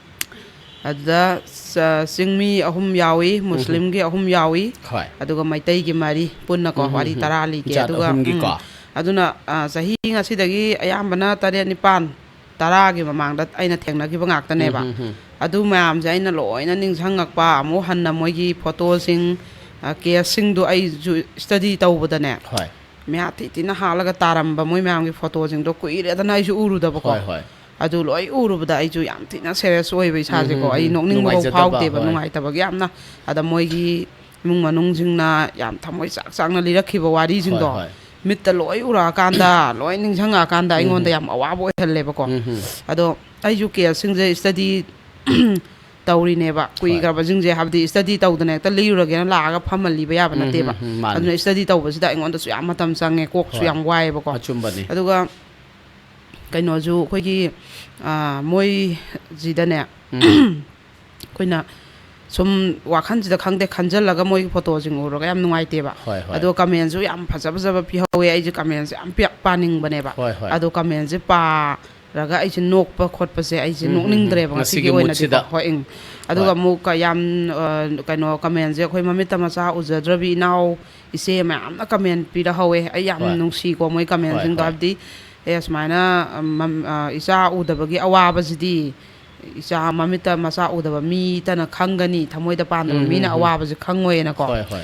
ꯑꯗꯨꯗ ꯆ-, ꯆꯤꯡꯃꯤ ꯑꯍꯨꯝ ꯌꯥꯎꯏ, ꯎꯝꯍꯨꯝ꯫ ꯃꯨꯁꯂꯤꯝꯒꯤ ꯑꯍꯨꯝ ꯌꯥꯎꯏ, ꯍꯣꯏ꯫ ꯑꯗꯨꯒ ꯃꯩꯇꯩꯒꯤ ꯃꯔꯤ, ꯄꯨꯟꯅꯀꯣ ꯎꯝꯍꯨꯝ꯫ ꯋꯥꯔꯤ ꯇꯔꯥ ꯂꯤꯒꯦ꯫ ꯖꯥꯠ ꯑꯗꯨꯒ, ꯑꯍꯨꯝꯒꯤꯀꯣ꯫ ꯎꯝ, ꯑꯗꯨꯅ, ꯑ, ꯆꯍꯤ ꯉꯁꯤꯗꯒꯤ ꯑꯌꯥꯝꯕꯅ ꯇꯔꯦꯠ, ꯅꯤꯄꯥꯟ, ꯇꯔꯥꯒꯤ ꯃꯃꯥꯡꯗ ꯑꯩꯅ ꯊꯦꯡꯅꯈꯤꯕ ꯉꯥꯛꯇꯅꯦꯕ꯫ ꯎꯝ, ꯎꯝ, ꯎꯝ꯫ ꯑꯗꯨ ꯃꯌꯥꯝꯁꯦ ꯑꯩꯅ ꯂꯣꯏꯅ ꯅꯤꯡꯁꯤꯡꯉꯛꯄ, ꯑꯃꯨꯛ ꯍꯟꯅ ꯃꯣꯏꯒꯤ ꯐꯣꯇꯣꯁꯤꯡ, ꯑ, ꯀꯦꯁꯁꯤꯡꯗꯣ ꯑꯩꯁꯨ ꯁ꯭ꯇꯗꯤ ꯇꯧꯕꯗꯅꯦ, ꯍꯣꯏ꯫ ꯃꯤꯍꯥꯠ ꯊꯤ ꯊꯤꯅ ꯍꯥꯠꯂꯒ ꯇꯥꯔꯝꯕ ꯃꯣꯏ ꯃꯌꯥꯝꯒꯤ ꯐꯣꯇꯣꯁꯤꯡꯗꯣ ꯀꯨꯏꯔꯦꯗꯅ ꯑꯩꯁꯨ ꯎꯔꯨꯗꯕꯀꯣ꯫ ꯍꯣꯏ, ꯍꯣꯏ꯫ ꯑꯗꯨ ꯂꯣꯏ ꯎꯔꯨꯕꯗ ꯑꯩꯁꯨ ꯌꯥꯝ ꯊꯤꯅ ꯁꯦꯔꯤꯌꯁ ꯑꯣꯏꯕ ꯏꯁꯥꯁꯦꯀꯣ꯫ ꯎꯝ, ꯎꯝ, ꯑꯩ ꯎꯝ꯫ ꯅꯣꯛꯅꯤꯡꯕ ꯅꯨꯡꯉꯥꯏꯖꯗꯕ, ꯐꯥꯎꯗꯦꯕ, ꯍꯣꯏ꯫ ꯅꯨꯡꯉꯥꯏꯇꯕꯒꯤ ꯌꯥꯝꯅ꯫ ꯑꯗ ꯃꯣꯏꯒꯤ ꯏꯃꯨꯡ ꯃꯅꯨꯡꯁꯤꯡꯅ ꯌꯥꯝ ꯊꯃꯣꯏ ꯆꯥꯛ ꯆꯥꯛꯅ ꯂꯤꯔꯛꯈꯤꯕ ꯋꯥꯔꯤꯁꯤꯡꯗꯣ꯫ ꯍꯣꯏ, ꯍꯣꯏ꯫ ꯃꯤꯠꯇ ꯂꯣꯏ ꯎꯔꯛꯑꯀꯥꯟꯗ, ꯂꯣꯏ ꯅꯤꯡꯁꯤꯡꯉꯛꯑꯀꯥꯟꯗ ꯑꯩꯉꯣꯟꯗ ꯎꯝ꯫ ꯌꯥꯝ ꯑꯋꯥꯕ ꯑꯣꯏꯍꯜꯂꯦꯕꯀꯣ꯫ ꯎꯝ꯫ ꯑꯗꯣ ꯑꯩꯁꯨ ꯀꯦꯁꯁꯤꯡꯁꯦ ꯁ꯭ꯇꯗꯤ ꯇꯧꯔꯤꯅꯦꯕ꯫ ꯍꯣꯏ꯫ ꯀꯨꯏꯈ꯭ꯔꯕꯁꯤꯡꯁꯦ, ꯍꯥꯏꯕꯗꯤ study ꯇꯧꯗꯅ ꯍꯦꯛꯇ ꯂꯤꯔꯨꯔꯒꯦꯅ ꯂꯥꯛꯑꯒ ꯐꯝꯃ ꯂꯤꯕ ꯌꯥꯕ ꯎꯝ, ꯅꯠꯇꯦꯕ꯫ ꯎꯝ, ꯎꯝ, ꯃꯥꯅꯤ꯫ ꯑꯗꯨꯅ study ꯇꯧꯕꯁꯤꯗ ꯑꯩꯉꯣꯟꯗꯁꯨ ꯌꯥꯝ ꯃꯇꯝ ꯆꯪꯉꯦ, ꯀꯣꯛꯁꯨ ꯍꯣꯏ꯫ ꯌꯥꯝ ꯋꯥꯏꯑꯦꯕꯀꯣ꯫ ꯑꯆꯨꯝꯕꯅꯤ꯫ ꯑꯗꯨꯒ ꯀꯩꯅꯣꯁꯨ ꯑꯩꯈꯣꯏꯒꯤ, ꯑ, ꯃꯣꯏꯁꯤꯗꯅꯦ, ꯎꯝ꯫ ꯑꯩꯈꯣꯏꯅ ꯁꯨꯝ ꯋꯥꯈꯜꯁꯤꯗ ꯈꯪꯗꯦ ꯈꯟꯖꯜꯂꯒ ꯃꯣꯏꯒꯤ ꯐꯣꯇꯣꯁꯤꯡ ꯎꯔꯒ ꯌꯥꯝ ꯅꯨꯡꯉꯥꯏꯇꯦꯕ꯫ ꯍꯣꯏ, ꯍꯣꯏ꯫ ꯑꯗꯣ commentꯁꯨ ꯌꯥꯝ ꯐꯖ ꯐꯖꯕ ꯄꯤꯍꯧꯋꯦ꯫ ꯑꯩꯁꯦ commentꯁꯦ ꯌꯥꯝ ꯄꯤ-, ꯄꯥꯅꯤꯡꯕꯅꯦꯕ꯫ ꯍꯣꯏ, ꯍꯣꯏ꯫ ꯑꯗꯣ commentꯁꯦ ꯄꯥꯔꯒ ꯑꯩꯁꯦ ꯅꯣꯛꯄ ꯈꯣꯠꯄꯁꯦ ꯑꯩꯁꯦ ꯎꯝ, ꯎꯝ, ꯎꯝ꯫ ꯅꯣꯛꯅꯤꯡꯗ꯭ꯔꯦꯕ ꯉꯁꯤꯒꯤ ꯉꯁꯤꯒꯤ ꯑꯣꯏꯅꯗꯤꯀꯣ꯫ Moodꯁꯤꯗ꯫ ꯍꯣꯏ, ꯎꯝ꯫ ꯑꯗꯨꯒ ꯍꯣꯏ꯫ ꯑꯃꯨꯛ ꯀ-, ꯌꯥꯝ, ꯑ, ꯀꯩꯅꯣ, commentꯁꯦ ꯑꯩꯈꯣꯏ ꯃꯃꯤꯠꯇ ꯃꯆꯥ ꯎꯖꯗ꯭ꯔꯕꯤ ꯏꯅꯥꯎ ꯏꯆꯦ ꯃꯌꯥꯝꯅ comment ꯄꯤꯔꯍꯧꯋꯦ꯫ ꯑꯩ ꯌꯥꯝ ꯍꯣꯏ꯫ ꯅꯨꯡꯁꯤꯀꯣ ꯃꯣꯏ ꯍꯣꯏ, commentꯁꯤꯡꯗꯣ꯫ ꯍꯣꯏ꯫ ꯍꯥꯏꯕꯗꯤ, ꯑꯦ, ꯁꯨꯃꯥꯏꯅ, ꯑ, ꯃꯝ-, ꯑ, ꯏꯆꯥ ꯎꯗꯕꯒꯤ ꯑꯋꯥꯕꯁꯤꯗꯤ ꯏꯆꯥ ꯃꯃꯤꯠꯇ ꯃꯆꯥ ꯎꯗꯕ ꯃꯤꯇꯅ ꯈꯪꯒꯅꯤ, ꯊꯃꯣꯏꯗ ꯄꯥꯟꯗꯕ ꯎꯝ, ꯃꯤꯅ ꯎꯝ, ꯎꯝ꯫ ꯑꯋꯥꯕꯁꯦ ꯈꯪꯉꯣꯏꯅꯀꯣ꯫ ꯍꯣꯏ, ꯍꯣꯏ꯫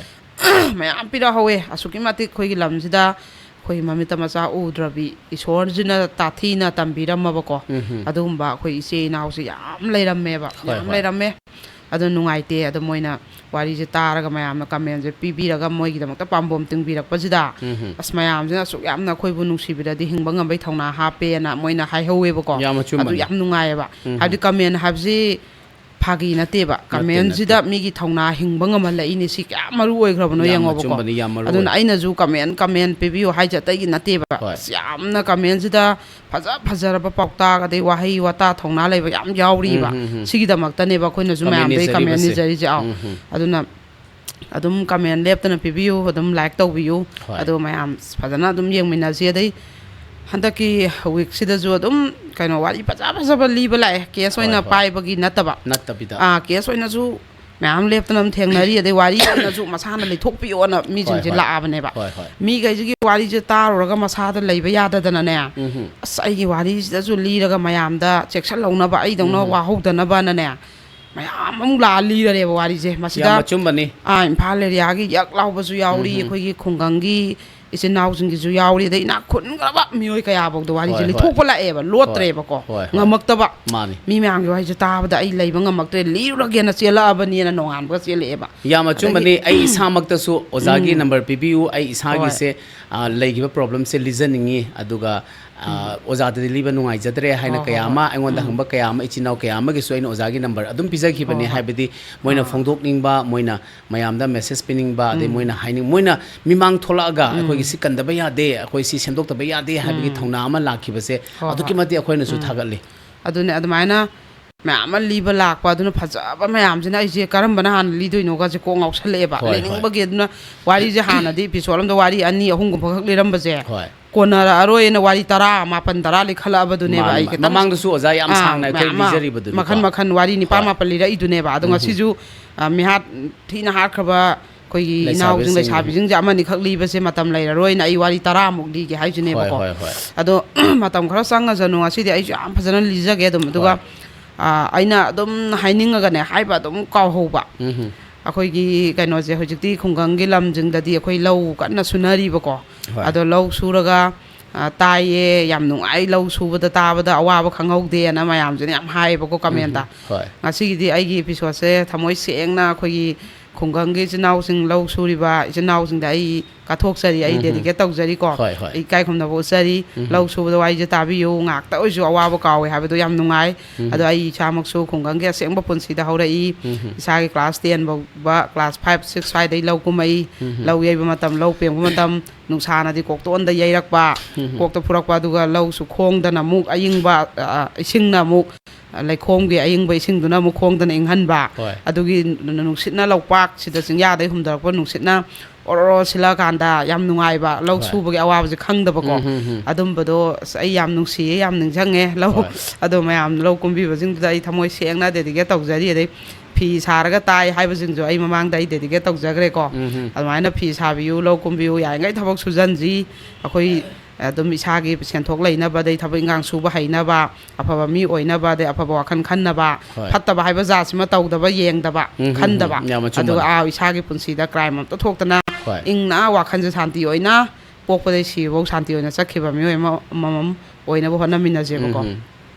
ꯃꯌꯥꯝ ꯄꯤꯔꯛꯍꯧꯋꯦ꯫ ꯑꯁꯨꯛꯀꯤ ꯃꯇꯤꯛ ꯑꯩꯈꯣꯏꯒꯤ ꯂꯝꯁꯤꯗ ꯑꯩꯈꯣꯏ ꯃꯃꯤꯠꯇ ꯃꯆꯥ ꯎꯗ꯭ꯔꯕꯤ, ꯏꯁꯣꯔꯁꯤꯅ ꯇꯥꯊꯤꯅ ꯇꯝꯕꯤꯔꯝꯃꯕꯀꯣ꯫ ꯎꯝ, ꯎꯝ꯫ ꯑꯗꯨꯒꯨꯝꯕ ꯑꯩꯈꯣꯏ ꯏꯆꯦ ꯏꯅꯥꯎꯁꯦ ꯌꯥꯝ ꯂꯩꯔꯝꯃꯦꯕ, ꯍꯣꯏ, ꯌꯥꯝ ꯍꯣꯏ꯫ ꯂꯩꯔꯝꯃꯦ꯫ ꯑꯗꯨ ꯅꯨꯡꯉꯥꯏꯇꯦ꯫ ꯑꯗꯣ ꯃꯣꯏꯅ ꯋꯥꯔꯤꯁꯦ ꯇꯥꯔꯒ ꯃꯌꯥꯝꯅ commentꯁꯦ ꯄꯤꯕꯤꯔꯒ ꯃꯣꯏꯒꯤꯗꯃꯛꯇ ꯄꯥꯝꯕꯣꯝ ꯇꯤꯡꯕꯤꯔꯛꯄꯁꯤꯗ, ꯎꯝ, ꯎꯝ꯫ ꯑꯁ, ꯃꯌꯥꯝꯁꯤꯅ ꯑꯁꯨꯛ ꯌꯥꯝꯅ ꯑꯩꯈꯣꯏꯕꯨ ꯅꯨꯡꯁꯤꯕꯤꯔꯗꯤ ꯍꯤꯡꯕ ꯉꯝꯕꯩ ꯊꯧꯅꯥ ꯍꯥꯞꯄꯦꯅ ꯃꯣꯏꯅ ꯍꯥꯏꯍꯧꯋꯦꯕꯀꯣ꯫ ꯌꯥꯝ ꯑꯗꯨ ꯑꯆꯨꯝꯕꯅꯤ꯫ ꯌꯥꯝ ꯅꯨꯡꯉꯥꯏꯌꯦꯕ꯫ ꯎꯝ, ꯎꯝ꯫ ꯍꯥꯏꯕꯗꯤ comment ꯍꯥꯏꯕꯁꯤ ꯐꯥꯒꯤ ꯅꯠꯇꯦꯕ꯫ ꯅꯠꯇꯦ, commentꯁꯤꯗ ꯅꯠꯇꯦ꯫ ꯃꯤꯒꯤ ꯊꯧꯅꯥ ꯍꯤꯡꯕ ꯉꯝꯍꯜꯂꯛꯏꯅꯦ꯫ ꯁꯤ ꯀꯌꯥꯝ ꯃꯔꯨ ꯑꯣꯏꯈ꯭ꯔꯕꯅꯣ ꯌꯥꯝ ꯌꯦꯡꯉꯣꯕꯀꯣ꯫ ꯑꯆꯨꯝꯕꯅꯤ, ꯌꯥꯝ ꯃꯔꯨ ꯑꯗꯨꯅ ꯑꯣꯏ꯫ ꯑꯩꯅꯁꯨ comment, comment ꯄꯤꯕꯤꯌꯨ ꯍꯥꯏꯁꯦ ꯑꯇꯩꯒꯤ ꯅꯠꯇꯦꯕ꯫ ꯍꯣꯏ꯫ ꯑꯁ, ꯌꯥꯝꯅ commentꯁꯤꯗ ꯐꯖ ꯐꯖꯔꯕ ꯄꯥꯎꯇꯥꯛ, ꯑꯗꯩ ꯋꯥꯍꯩ ꯋꯥꯇꯥ ꯊꯧꯅꯥ ꯂꯩꯕ ꯌꯥꯝ ꯌꯥꯎꯔꯤꯕ꯫ ꯎꯝ, ꯎꯝ, ꯎꯝ꯫ ꯁꯤꯒꯤꯗꯃꯛꯇꯅꯦꯕ ꯑꯩꯈꯣꯏꯅꯁꯨ comment ꯃꯌꯥꯝꯗꯒꯤ comment ꯅꯤꯖꯔꯤꯕꯁꯦ꯫ ꯅꯤꯖꯔꯤꯁꯦ꯫ ꯑꯥꯎ꯫ ꯎꯝ, ꯎꯝ꯫ ꯑꯗꯨꯅ ꯑꯗꯨꯝ comment ꯂꯦꯞꯇꯅ ꯄꯤꯕꯤꯌꯨ, ꯑꯗꯨꯝ like ꯇꯧꯕꯤꯌꯨ꯫ ꯍꯣꯏ꯫ ꯑꯗꯣ ꯃꯌꯥꯝ ꯐꯖꯅ ꯑꯗꯨꯝ ꯌꯦꯡꯃꯤꯟꯅꯁꯤ꯫ ꯑꯗꯩ ꯍꯟꯗꯛꯀꯤ weekꯁꯤꯗꯁꯨ ꯑꯗꯨꯝ ꯀꯩꯅꯣ ꯋꯥꯔꯤ ꯐꯖ ꯐꯖꯕ ꯂꯤꯕ ꯂꯥꯛꯑꯦ, case ꯍꯣꯏ, ꯑꯣꯏꯅ ꯍꯣꯏ꯫ ꯄꯥꯏꯕꯒꯤ ꯅꯠꯇꯕ꯫ ꯅꯠꯇꯕꯤꯗ꯫ ꯑꯥ, case ꯑꯣꯏꯅꯁꯨ ꯃꯌꯥꯝ ꯂꯦꯞꯇꯅ ꯑꯗꯨꯝ ꯊꯦꯡꯅꯔꯤ꯫ ꯑꯗꯩ ꯋꯥꯔꯤ ꯑꯣꯏꯅꯁꯨ ꯃꯁꯥꯅ ꯂꯤꯊꯣꯛꯄꯤꯌꯣꯅ ꯍꯣꯏ, ꯃꯤꯁꯤꯡꯁꯦ ꯍꯣꯏ꯫ ꯂꯥꯛꯑꯕꯅꯦꯕ꯫ ꯍꯣꯏ, ꯍꯣꯏ꯫ ꯃꯤꯈꯩꯁꯤꯒꯤ ꯋꯥꯔꯤꯁꯦ ꯇꯥꯔꯨꯔꯒ ꯃꯁꯥꯗ ꯂꯩꯕ ꯌꯥꯗꯗꯅꯅꯦ, ꯎꯝ, ꯎꯝ꯫ ꯑꯁ, ꯑꯩꯒꯤ ꯋꯥꯔꯤꯁꯤꯗꯁꯨ ꯂꯤꯔꯒ ꯃꯌꯥꯝꯗ ꯆꯦꯛꯁꯤꯜꯍꯧꯅꯕ, ꯑꯩꯗꯧꯅ ꯎꯝ, ꯎꯝ꯫ ꯋꯥꯍꯧꯗꯅꯕꯅꯅꯦ, ꯃꯌꯥꯝ ꯑꯃꯨꯛ ꯂꯥꯛꯑ ꯂꯤꯔꯔꯦꯕ ꯋꯥꯔꯤꯁꯦ꯫ ꯃꯁꯤꯗ, ꯌꯥꯝ ꯑꯆꯨꯝꯕꯅꯤ꯫ ꯑꯥ, ꯏꯝꯐꯥꯜ areaꯒꯤ ꯌꯛ ꯂꯥꯎꯕꯁꯨ ꯌꯥꯎꯔꯤ, ꯎꯝ, ꯎꯝ꯫ ꯑꯩꯈꯣꯏꯒꯤ ꯈꯨꯡꯒꯪꯒꯤ ꯏꯆꯤꯟ ꯏꯅꯥꯎꯁꯤꯡꯒꯤꯁꯨ ꯌꯥꯎꯔꯤ, ꯑꯗꯩ ꯏꯅꯥꯛ ꯈꯨꯟꯈ꯭ꯔꯕ ꯃꯤꯑꯣꯏ ꯀꯌꯥꯐꯥꯎꯗ ꯋꯥꯔꯤꯁꯦ ꯍꯣꯏ, ꯍꯣꯏ꯫ ꯂꯤꯊꯣꯛꯄ ꯂꯥꯛꯑꯦꯕ, ꯍꯣꯏ, ꯂꯣꯠꯇ꯭ꯔꯦꯕꯀꯣ, ꯍꯣꯏ, ꯍꯣꯏ꯫ ꯉꯝꯃꯛꯇꯕ꯫ ꯃꯥꯅꯤ꯫ ꯃꯤ ꯃꯌꯥꯝꯒꯤ ꯋꯥꯍꯩꯁꯦ ꯇꯥꯕꯗ ꯑꯩ ꯂꯩꯕ ꯉꯝꯃꯛꯇ꯭ꯔꯦ, ꯂꯤꯔꯨꯔꯒꯦꯅ ꯆꯦꯜꯂꯛꯑꯕꯅꯦꯅ ꯅꯣꯡꯉꯥꯟꯕꯒ ꯆꯦꯜꯂꯛꯑꯦꯕ꯫ ꯌꯥꯝ ꯑꯗꯒꯤ ꯑꯆꯨꯝꯕꯅꯤ꯫ ꯑꯩ ꯏꯁꯥꯃꯛꯇꯁꯨ ꯑꯣꯖꯥꯒꯤ ꯎꯝ꯫ Number ꯄꯤꯕꯤꯌꯨ, ꯑꯩ ꯍꯣꯏ꯫ ꯏꯁꯥꯒꯤꯁꯦ, ꯑ, ꯂꯩꯈꯤꯕ problemꯁꯦ ꯂꯤꯖꯅꯤꯡꯉꯤ, ꯑꯗꯨꯒ ꯑ, ꯑꯣꯖꯥꯗꯗꯤ ꯂꯤꯕ ꯅꯨꯡꯉꯥꯏꯖꯗ꯭ꯔꯦ ꯍꯥꯏꯅ ꯍꯣꯏ, ꯍꯣꯏ, ꯀꯌꯥ ꯍꯣꯏ꯫ ꯑꯃ, ꯑꯩꯉꯣꯟꯗ ꯎꯝ꯫ ꯍꯪꯕ ꯀꯌꯥ ꯑꯃ, ꯏꯆꯤꯟ ꯏꯅꯥꯎ ꯀꯌꯥ ꯑꯃꯒꯤꯁꯨ ꯑꯩꯅ ꯑꯣꯖꯥꯒꯤ ꯅꯝꯕꯔ ꯑꯗꯨꯝ ꯄꯤꯖꯈꯤꯕꯅꯦ꯫ ꯍꯣꯏ, ꯍꯣꯏ꯫ ꯍꯥꯏꯕꯗꯤ ꯃꯣꯏꯅ ꯑꯥ꯫ ꯐꯣꯡꯗꯣꯛꯅꯤꯡꯕ, ꯃꯣꯏꯅ ꯃꯌꯥꯝꯗ ꯃꯦꯁꯦꯖ ꯄꯤꯅꯤꯡꯕ, ꯑꯗꯩ ꯎꯝ꯫ ꯃꯣꯏꯅ ꯍꯥꯏꯅꯤꯡ-, ꯃꯣꯏꯅ ꯃꯤꯃꯥꯡ ꯊꯣꯛꯂꯛꯑꯒ ꯎꯝ꯫ ꯑꯩꯈꯣꯏꯒꯤ ꯁꯤ ꯀꯟꯗꯕ ꯌꯥꯗꯦ, ꯑꯩꯈꯣꯏ ꯁꯤ ꯁꯦꯝꯗꯣꯛꯇꯕ ꯌꯥꯗꯦ ꯍꯥꯏꯕꯒꯤ ꯎꯝ꯫ ꯊꯧꯅꯥ ꯑꯃ ꯂꯥꯛꯈꯤꯕꯁꯦ ꯍꯣꯏ, ꯑꯗꯨꯛꯀꯤ ꯍꯣꯏ꯫ ꯃꯇꯤꯛ ꯑꯩꯈꯣꯏꯅꯁꯨ ꯎꯝ꯫ ꯊꯥꯒꯠꯂꯤ꯫ ꯑꯗꯨꯅꯦ, ꯑꯗꯨꯃꯥꯏꯅ ꯃꯌꯥꯝ ꯑꯃ ꯂꯤꯕ ꯂꯥꯛꯄ, ꯑꯗꯨꯅ ꯐꯖꯕ ꯃꯌꯥꯝꯁꯤꯅ ꯑꯩꯁꯦ ꯀꯔꯝꯕꯅ ꯍꯥꯟꯅ ꯂꯤꯗꯣꯏꯅꯣꯒꯁꯦ ꯀꯣꯛ ꯉꯥꯎꯁꯜꯂꯛꯑꯦꯕ꯫ ꯍꯣꯏ, ꯍꯣꯏ꯫ ꯂꯤꯅꯤꯡꯕꯒꯤ, ꯑꯗꯨꯅ ꯋꯥꯔꯤꯁꯦ ꯍꯥꯟꯅꯗꯤ ꯏꯄꯤꯁꯣꯗ ꯑꯃꯗ ꯋꯥꯔꯤ ꯑꯅꯤ ꯑꯍꯨꯝꯒꯨꯝꯕ ꯈꯛ ꯂꯤꯔꯝꯕꯁꯦ, ꯍꯣꯏ꯫ ꯀꯣꯟꯅꯔꯛꯑꯔꯣꯏꯅ ꯋꯥꯔꯤ ꯇꯔꯥ, ꯃꯥꯄꯟ, ꯇꯔꯥ ꯂꯤꯈꯠꯂꯛꯑꯕꯗꯨꯅꯦꯕ꯫ ꯃꯥꯅꯦ, ꯑꯩ ꯃꯥ-, ꯈꯤꯇꯪ ꯃꯃꯥꯡꯗꯁꯨ ꯑꯣꯖꯥ ꯌꯥꯝ ꯑꯥ, ꯁꯥꯡꯅ ꯑꯩꯈꯣꯏ ꯃꯌꯥꯝ ꯑꯃ, ꯂꯤꯖꯔꯤꯕꯗꯨꯅꯤꯀꯣ꯫ ꯃꯈꯟ ꯃꯈꯟ ꯋꯥꯔꯤ ꯅꯤꯄꯥꯟ ꯍꯣꯏ꯫ ꯃꯥꯄꯟ ꯂꯤꯔꯛꯏꯗꯨꯅꯦꯕ꯫ ꯑꯗꯣ ꯎꯝ ꯍꯝ꯫ ꯉꯁꯤꯁꯨ, ꯑ, ꯃꯤꯍꯥꯠ ꯊꯤꯅ ꯍꯥꯠꯈ꯭ꯔꯕ ꯑꯩꯈꯣꯏꯒꯤ ꯏꯅꯥꯎꯁꯤꯡ, ꯂꯩꯁꯥꯕꯤꯁꯤꯡ꯫ ꯂꯩꯁꯥꯕꯤꯁꯤꯡꯁꯦ ꯑꯃꯅꯤꯈꯛ ꯂꯤꯕꯁꯦ ꯃꯇꯝ ꯂꯩꯔꯔꯣꯏꯅ ꯑꯩ ꯋꯥꯔꯤ ꯇꯔꯥꯃꯨꯛ ꯂꯤꯒꯦ ꯍꯥꯏꯁꯤꯅꯦꯕꯀꯣ꯫ ꯍꯣꯏ, ꯍꯣꯏ, ꯍꯣꯏ꯫ ꯑꯗꯣ ꯃꯇꯝ ꯈꯔ ꯆꯪꯉꯁꯅꯨ, ꯉꯁꯤꯗꯤ ꯑꯩꯁꯨ ꯌꯥꯝ ꯐꯖꯅ ꯂꯤꯖꯒꯦ ꯑꯗꯨꯝ꯫ ꯑꯗꯨꯒ, ꯍꯣꯏ꯫ ꯑ, ꯑꯩꯅ ꯑꯗꯨꯝ ꯍꯥꯏꯅꯤꯡꯉꯒꯅꯦ, ꯍꯥꯏꯕ ꯑꯗꯨꯝ ꯀꯥꯎꯍꯧꯕ꯫ ꯎꯝ ꯍꯝ꯫ ꯑꯩꯈꯣꯏꯒꯤ ꯀꯩꯅꯣꯁꯦ, ꯍꯧꯖꯤꯛꯇꯤ ꯈꯨꯡꯒꯪꯒꯤ ꯂꯝꯁꯤꯡꯗꯗꯤ ꯑꯩꯈꯣꯏ ꯂꯧ ꯀꯟꯅ ꯁꯨꯅꯔꯤꯕꯀꯣ꯫ ꯍꯣꯏ꯫ ꯑꯗꯣ ꯂꯧ ꯁꯨꯔꯒ, ꯑ, ꯇꯥꯏꯌꯦ, ꯌꯥꯝ ꯅꯨꯡꯉꯥꯏ, ꯂꯧ ꯁꯨꯕꯗ ꯇꯥꯕꯗ ꯑꯋꯥꯕ ꯈꯪꯍꯧꯗꯦꯅ ꯃꯌꯥꯝꯁꯤꯅ ꯌꯥꯝ ꯍꯥꯏꯌꯦꯕꯀꯣ ꯎꯝ ꯀꯃꯦꯟꯇ꯫ ꯍꯝ꯫ ꯍꯣꯏ꯫ ꯉꯁꯤꯒꯤꯗꯤ ꯑꯩꯒꯤ ꯏꯄꯤꯁꯣꯗꯁꯦ ꯊꯃꯣꯏ ꯁꯦꯡꯅ ꯑꯩꯈꯣꯏꯒꯤ ꯈꯨꯡꯒꯪꯒꯤ ꯏꯆꯤꯟ ꯏꯅꯥꯎꯁꯤꯡ, ꯂꯧ ꯁꯨꯔꯤꯕ ꯏꯆꯤꯟ ꯏꯅꯥꯎꯁꯤꯡꯗ ꯑꯩ ꯀꯠꯊꯣꯛꯆꯔꯤ, ꯑꯩ ꯎꯝ ꯍꯝ꯫ ꯗꯦꯗꯤꯀꯦꯠ ꯇꯧꯖꯔꯤꯀꯣ꯫ ꯍꯣꯏ, ꯍꯣꯏ꯫ ꯑꯩ ꯏꯀꯥꯏ ꯈꯨꯝꯅꯕ ꯎꯠꯆꯔꯤ꯫ ꯎꯝ ꯍꯝ꯫ ꯂꯧ ꯁꯨꯕꯗ ꯋꯥꯔꯤꯁꯦ ꯇꯥꯕꯤꯌꯨ, ꯉꯥꯛꯇ ꯑꯣꯏꯁꯨ ꯑꯋꯥꯕ ꯀꯥꯎꯋꯦ ꯍꯥꯏꯕꯗꯣ ꯌꯥꯝ ꯅꯨꯡꯉꯥꯏ꯫ ꯎꯝ ꯍꯝ꯫ ꯑꯗꯣ ꯑꯩ ꯏꯁꯥꯃꯛꯁꯨ ꯈꯨꯡꯒꯪꯒꯤ ꯑꯁꯦꯡꯕ ꯄꯨꯟꯁꯤꯗ ꯍꯧꯔꯛꯏ꯫ ꯎꯝ ꯍꯝ꯫ ꯏꯁꯥꯒꯤ ꯀ꯭ꯂꯥꯁ ꯇꯦꯟ ꯐꯥꯎꯕ, ꯀ꯭ꯂꯥꯁ ꯐꯥꯏꯚ, ꯁꯤꯛꯁ ꯁ꯭ꯋꯥꯏꯗꯩ ꯂꯧ ꯀꯨꯝꯃꯛꯏ꯫ ꯎꯝ ꯍꯝ꯫ ꯂꯧ ꯌꯩꯕ ꯃꯇꯝ, ꯂꯧ ꯄꯦꯡꯕ ꯃꯇꯝ, ꯅꯨꯡꯁꯥꯅꯗꯤ ꯀꯣꯛꯇꯣꯟꯗ ꯌꯩꯔꯛꯄ, ꯎꯝ ꯍꯝ꯫ ꯀꯣꯛꯇ ꯐꯨꯔꯛꯄ, ꯑꯗꯨꯒ ꯂꯧꯁꯨ ꯈꯣꯡꯗꯅ ꯑꯃꯨꯛ ꯑꯌꯤꯡꯕ, ꯑ, ꯏꯁꯤꯡꯅ ꯑꯃꯨꯛ, ꯑ, ꯂꯩꯈꯣꯝꯒꯤ ꯑꯌꯤꯡꯕ ꯏꯁꯤꯡꯗꯨꯅ ꯑꯃꯨꯛ ꯈꯣꯡꯗꯅ ꯏꯪꯍꯟꯕ, ꯍꯣꯏ꯫ ꯑꯗꯨꯒꯤ ꯅꯨ-, ꯅꯨꯡꯁꯤꯠꯅ ꯂꯧꯄꯥꯛꯁꯤꯗ, ꯆꯤꯡꯌꯥꯗꯩ ꯍꯨꯝꯊꯔꯛꯄ ꯅꯨꯡꯁꯤꯠꯅ ꯑꯣꯔꯣ ꯑꯣꯔꯣ ꯁꯤꯜꯂꯛꯑꯀꯥꯟꯗ ꯌꯥꯝ ꯅꯨꯡꯉꯥꯏꯕ, ꯂꯧ ꯍꯣꯏ꯫ ꯁꯨꯕꯒꯤ ꯑꯋꯥꯕꯁꯦ ꯈꯪꯗꯕꯀꯣ꯫ ꯎꯝ, ꯎꯝ, ꯎꯝ꯫ ꯑꯗꯨꯝꯕꯗꯣ ꯑꯁ ꯑꯩ ꯌꯥꯝ ꯅꯨꯡꯁꯤꯌꯦ, ꯌꯥꯝ ꯅꯤꯡꯁꯤꯡꯉꯦ꯫ ꯂꯧ, ꯍꯣꯏ꯫ ꯑꯗꯣ ꯃꯌꯥꯝ ꯂꯧ ꯀꯨꯝꯕꯤꯕꯁꯤꯡꯗꯨꯗ ꯑꯩ ꯊꯃꯣꯏ ꯁꯦꯡꯅ ꯗꯦꯗꯤꯀꯦꯠ ꯇꯧꯖꯔꯤ꯫ ꯑꯗꯩ ꯐꯤ ꯁꯥꯔꯒ ꯇꯥꯏ ꯍꯥꯏꯕꯁꯤꯡꯁꯨ ꯑꯩ ꯃꯃꯥꯡꯗ ꯑꯩ ꯗꯦꯗꯤꯀꯦꯠ ꯇꯧꯖꯈ꯭ꯔꯦꯀꯣ꯫ ꯎꯝ, ꯎꯝ꯫ ꯑꯗꯨꯃꯥꯏꯅ ꯐꯤ ꯁꯥꯕꯤꯌꯨ, ꯂꯧ ꯀꯨꯝꯕꯤꯌꯨ, ꯌꯥꯔꯤꯉꯩ ꯊꯕꯛ ꯁꯨꯖꯟꯁꯤ꯫ ꯑꯩꯈꯣꯏ ꯑꯗꯨꯝ ꯏꯁꯥꯒꯤ ꯁꯦꯟꯊꯣꯛ ꯂꯩꯅꯕ, ꯑꯗꯩ ꯊꯕꯛ ꯏꯟꯈꯥꯡ ꯁꯨꯕ ꯍꯩꯅꯕ, ꯑꯐꯕ ꯃꯤ ꯑꯣꯏꯅꯕ, ꯑꯗꯩ ꯑꯐꯕ ꯋꯥꯈꯜ ꯈꯟꯅꯕ, ꯍꯣꯏ꯫ ꯐꯠꯇꯕ ꯍꯥꯏꯕ ꯖꯥꯠꯁꯤꯃ ꯇꯧꯗꯕ, ꯌꯦꯡꯗꯕ, ꯎꯝ, ꯎꯝ, ꯎꯝ꯫ ꯈꯟꯗꯕ꯫ ꯌꯥꯝ ꯑꯆꯨꯝꯕꯅꯤ꯫ ꯑꯗꯨꯒ, ꯑꯥ, ꯏꯁꯥꯒꯤ ꯄꯨꯟꯁꯤꯗ ꯀ꯭ꯔꯥꯏꯝ ꯑꯝꯇ ꯊꯣꯛꯇꯅ, ꯍꯣꯏ꯫ ꯏꯪꯅ ꯋꯥꯈꯜꯁꯦ ꯁꯥꯟꯇꯤ ꯑꯣꯏꯅ, ꯄꯣꯛꯄꯗꯩ ꯁꯤꯕꯐꯧ ꯁꯥꯟꯇꯤ ꯑꯣꯏꯅ ꯆꯠꯈꯤꯕ ꯃꯤꯑꯣꯏ ꯑꯃ, ꯑꯃꯃꯝ ꯑꯣꯏꯅꯕ ꯍꯣꯠꯅꯃꯤꯟꯅꯁꯦꯕꯀꯣ꯫ ꯎꯝ, ꯎꯝ꯫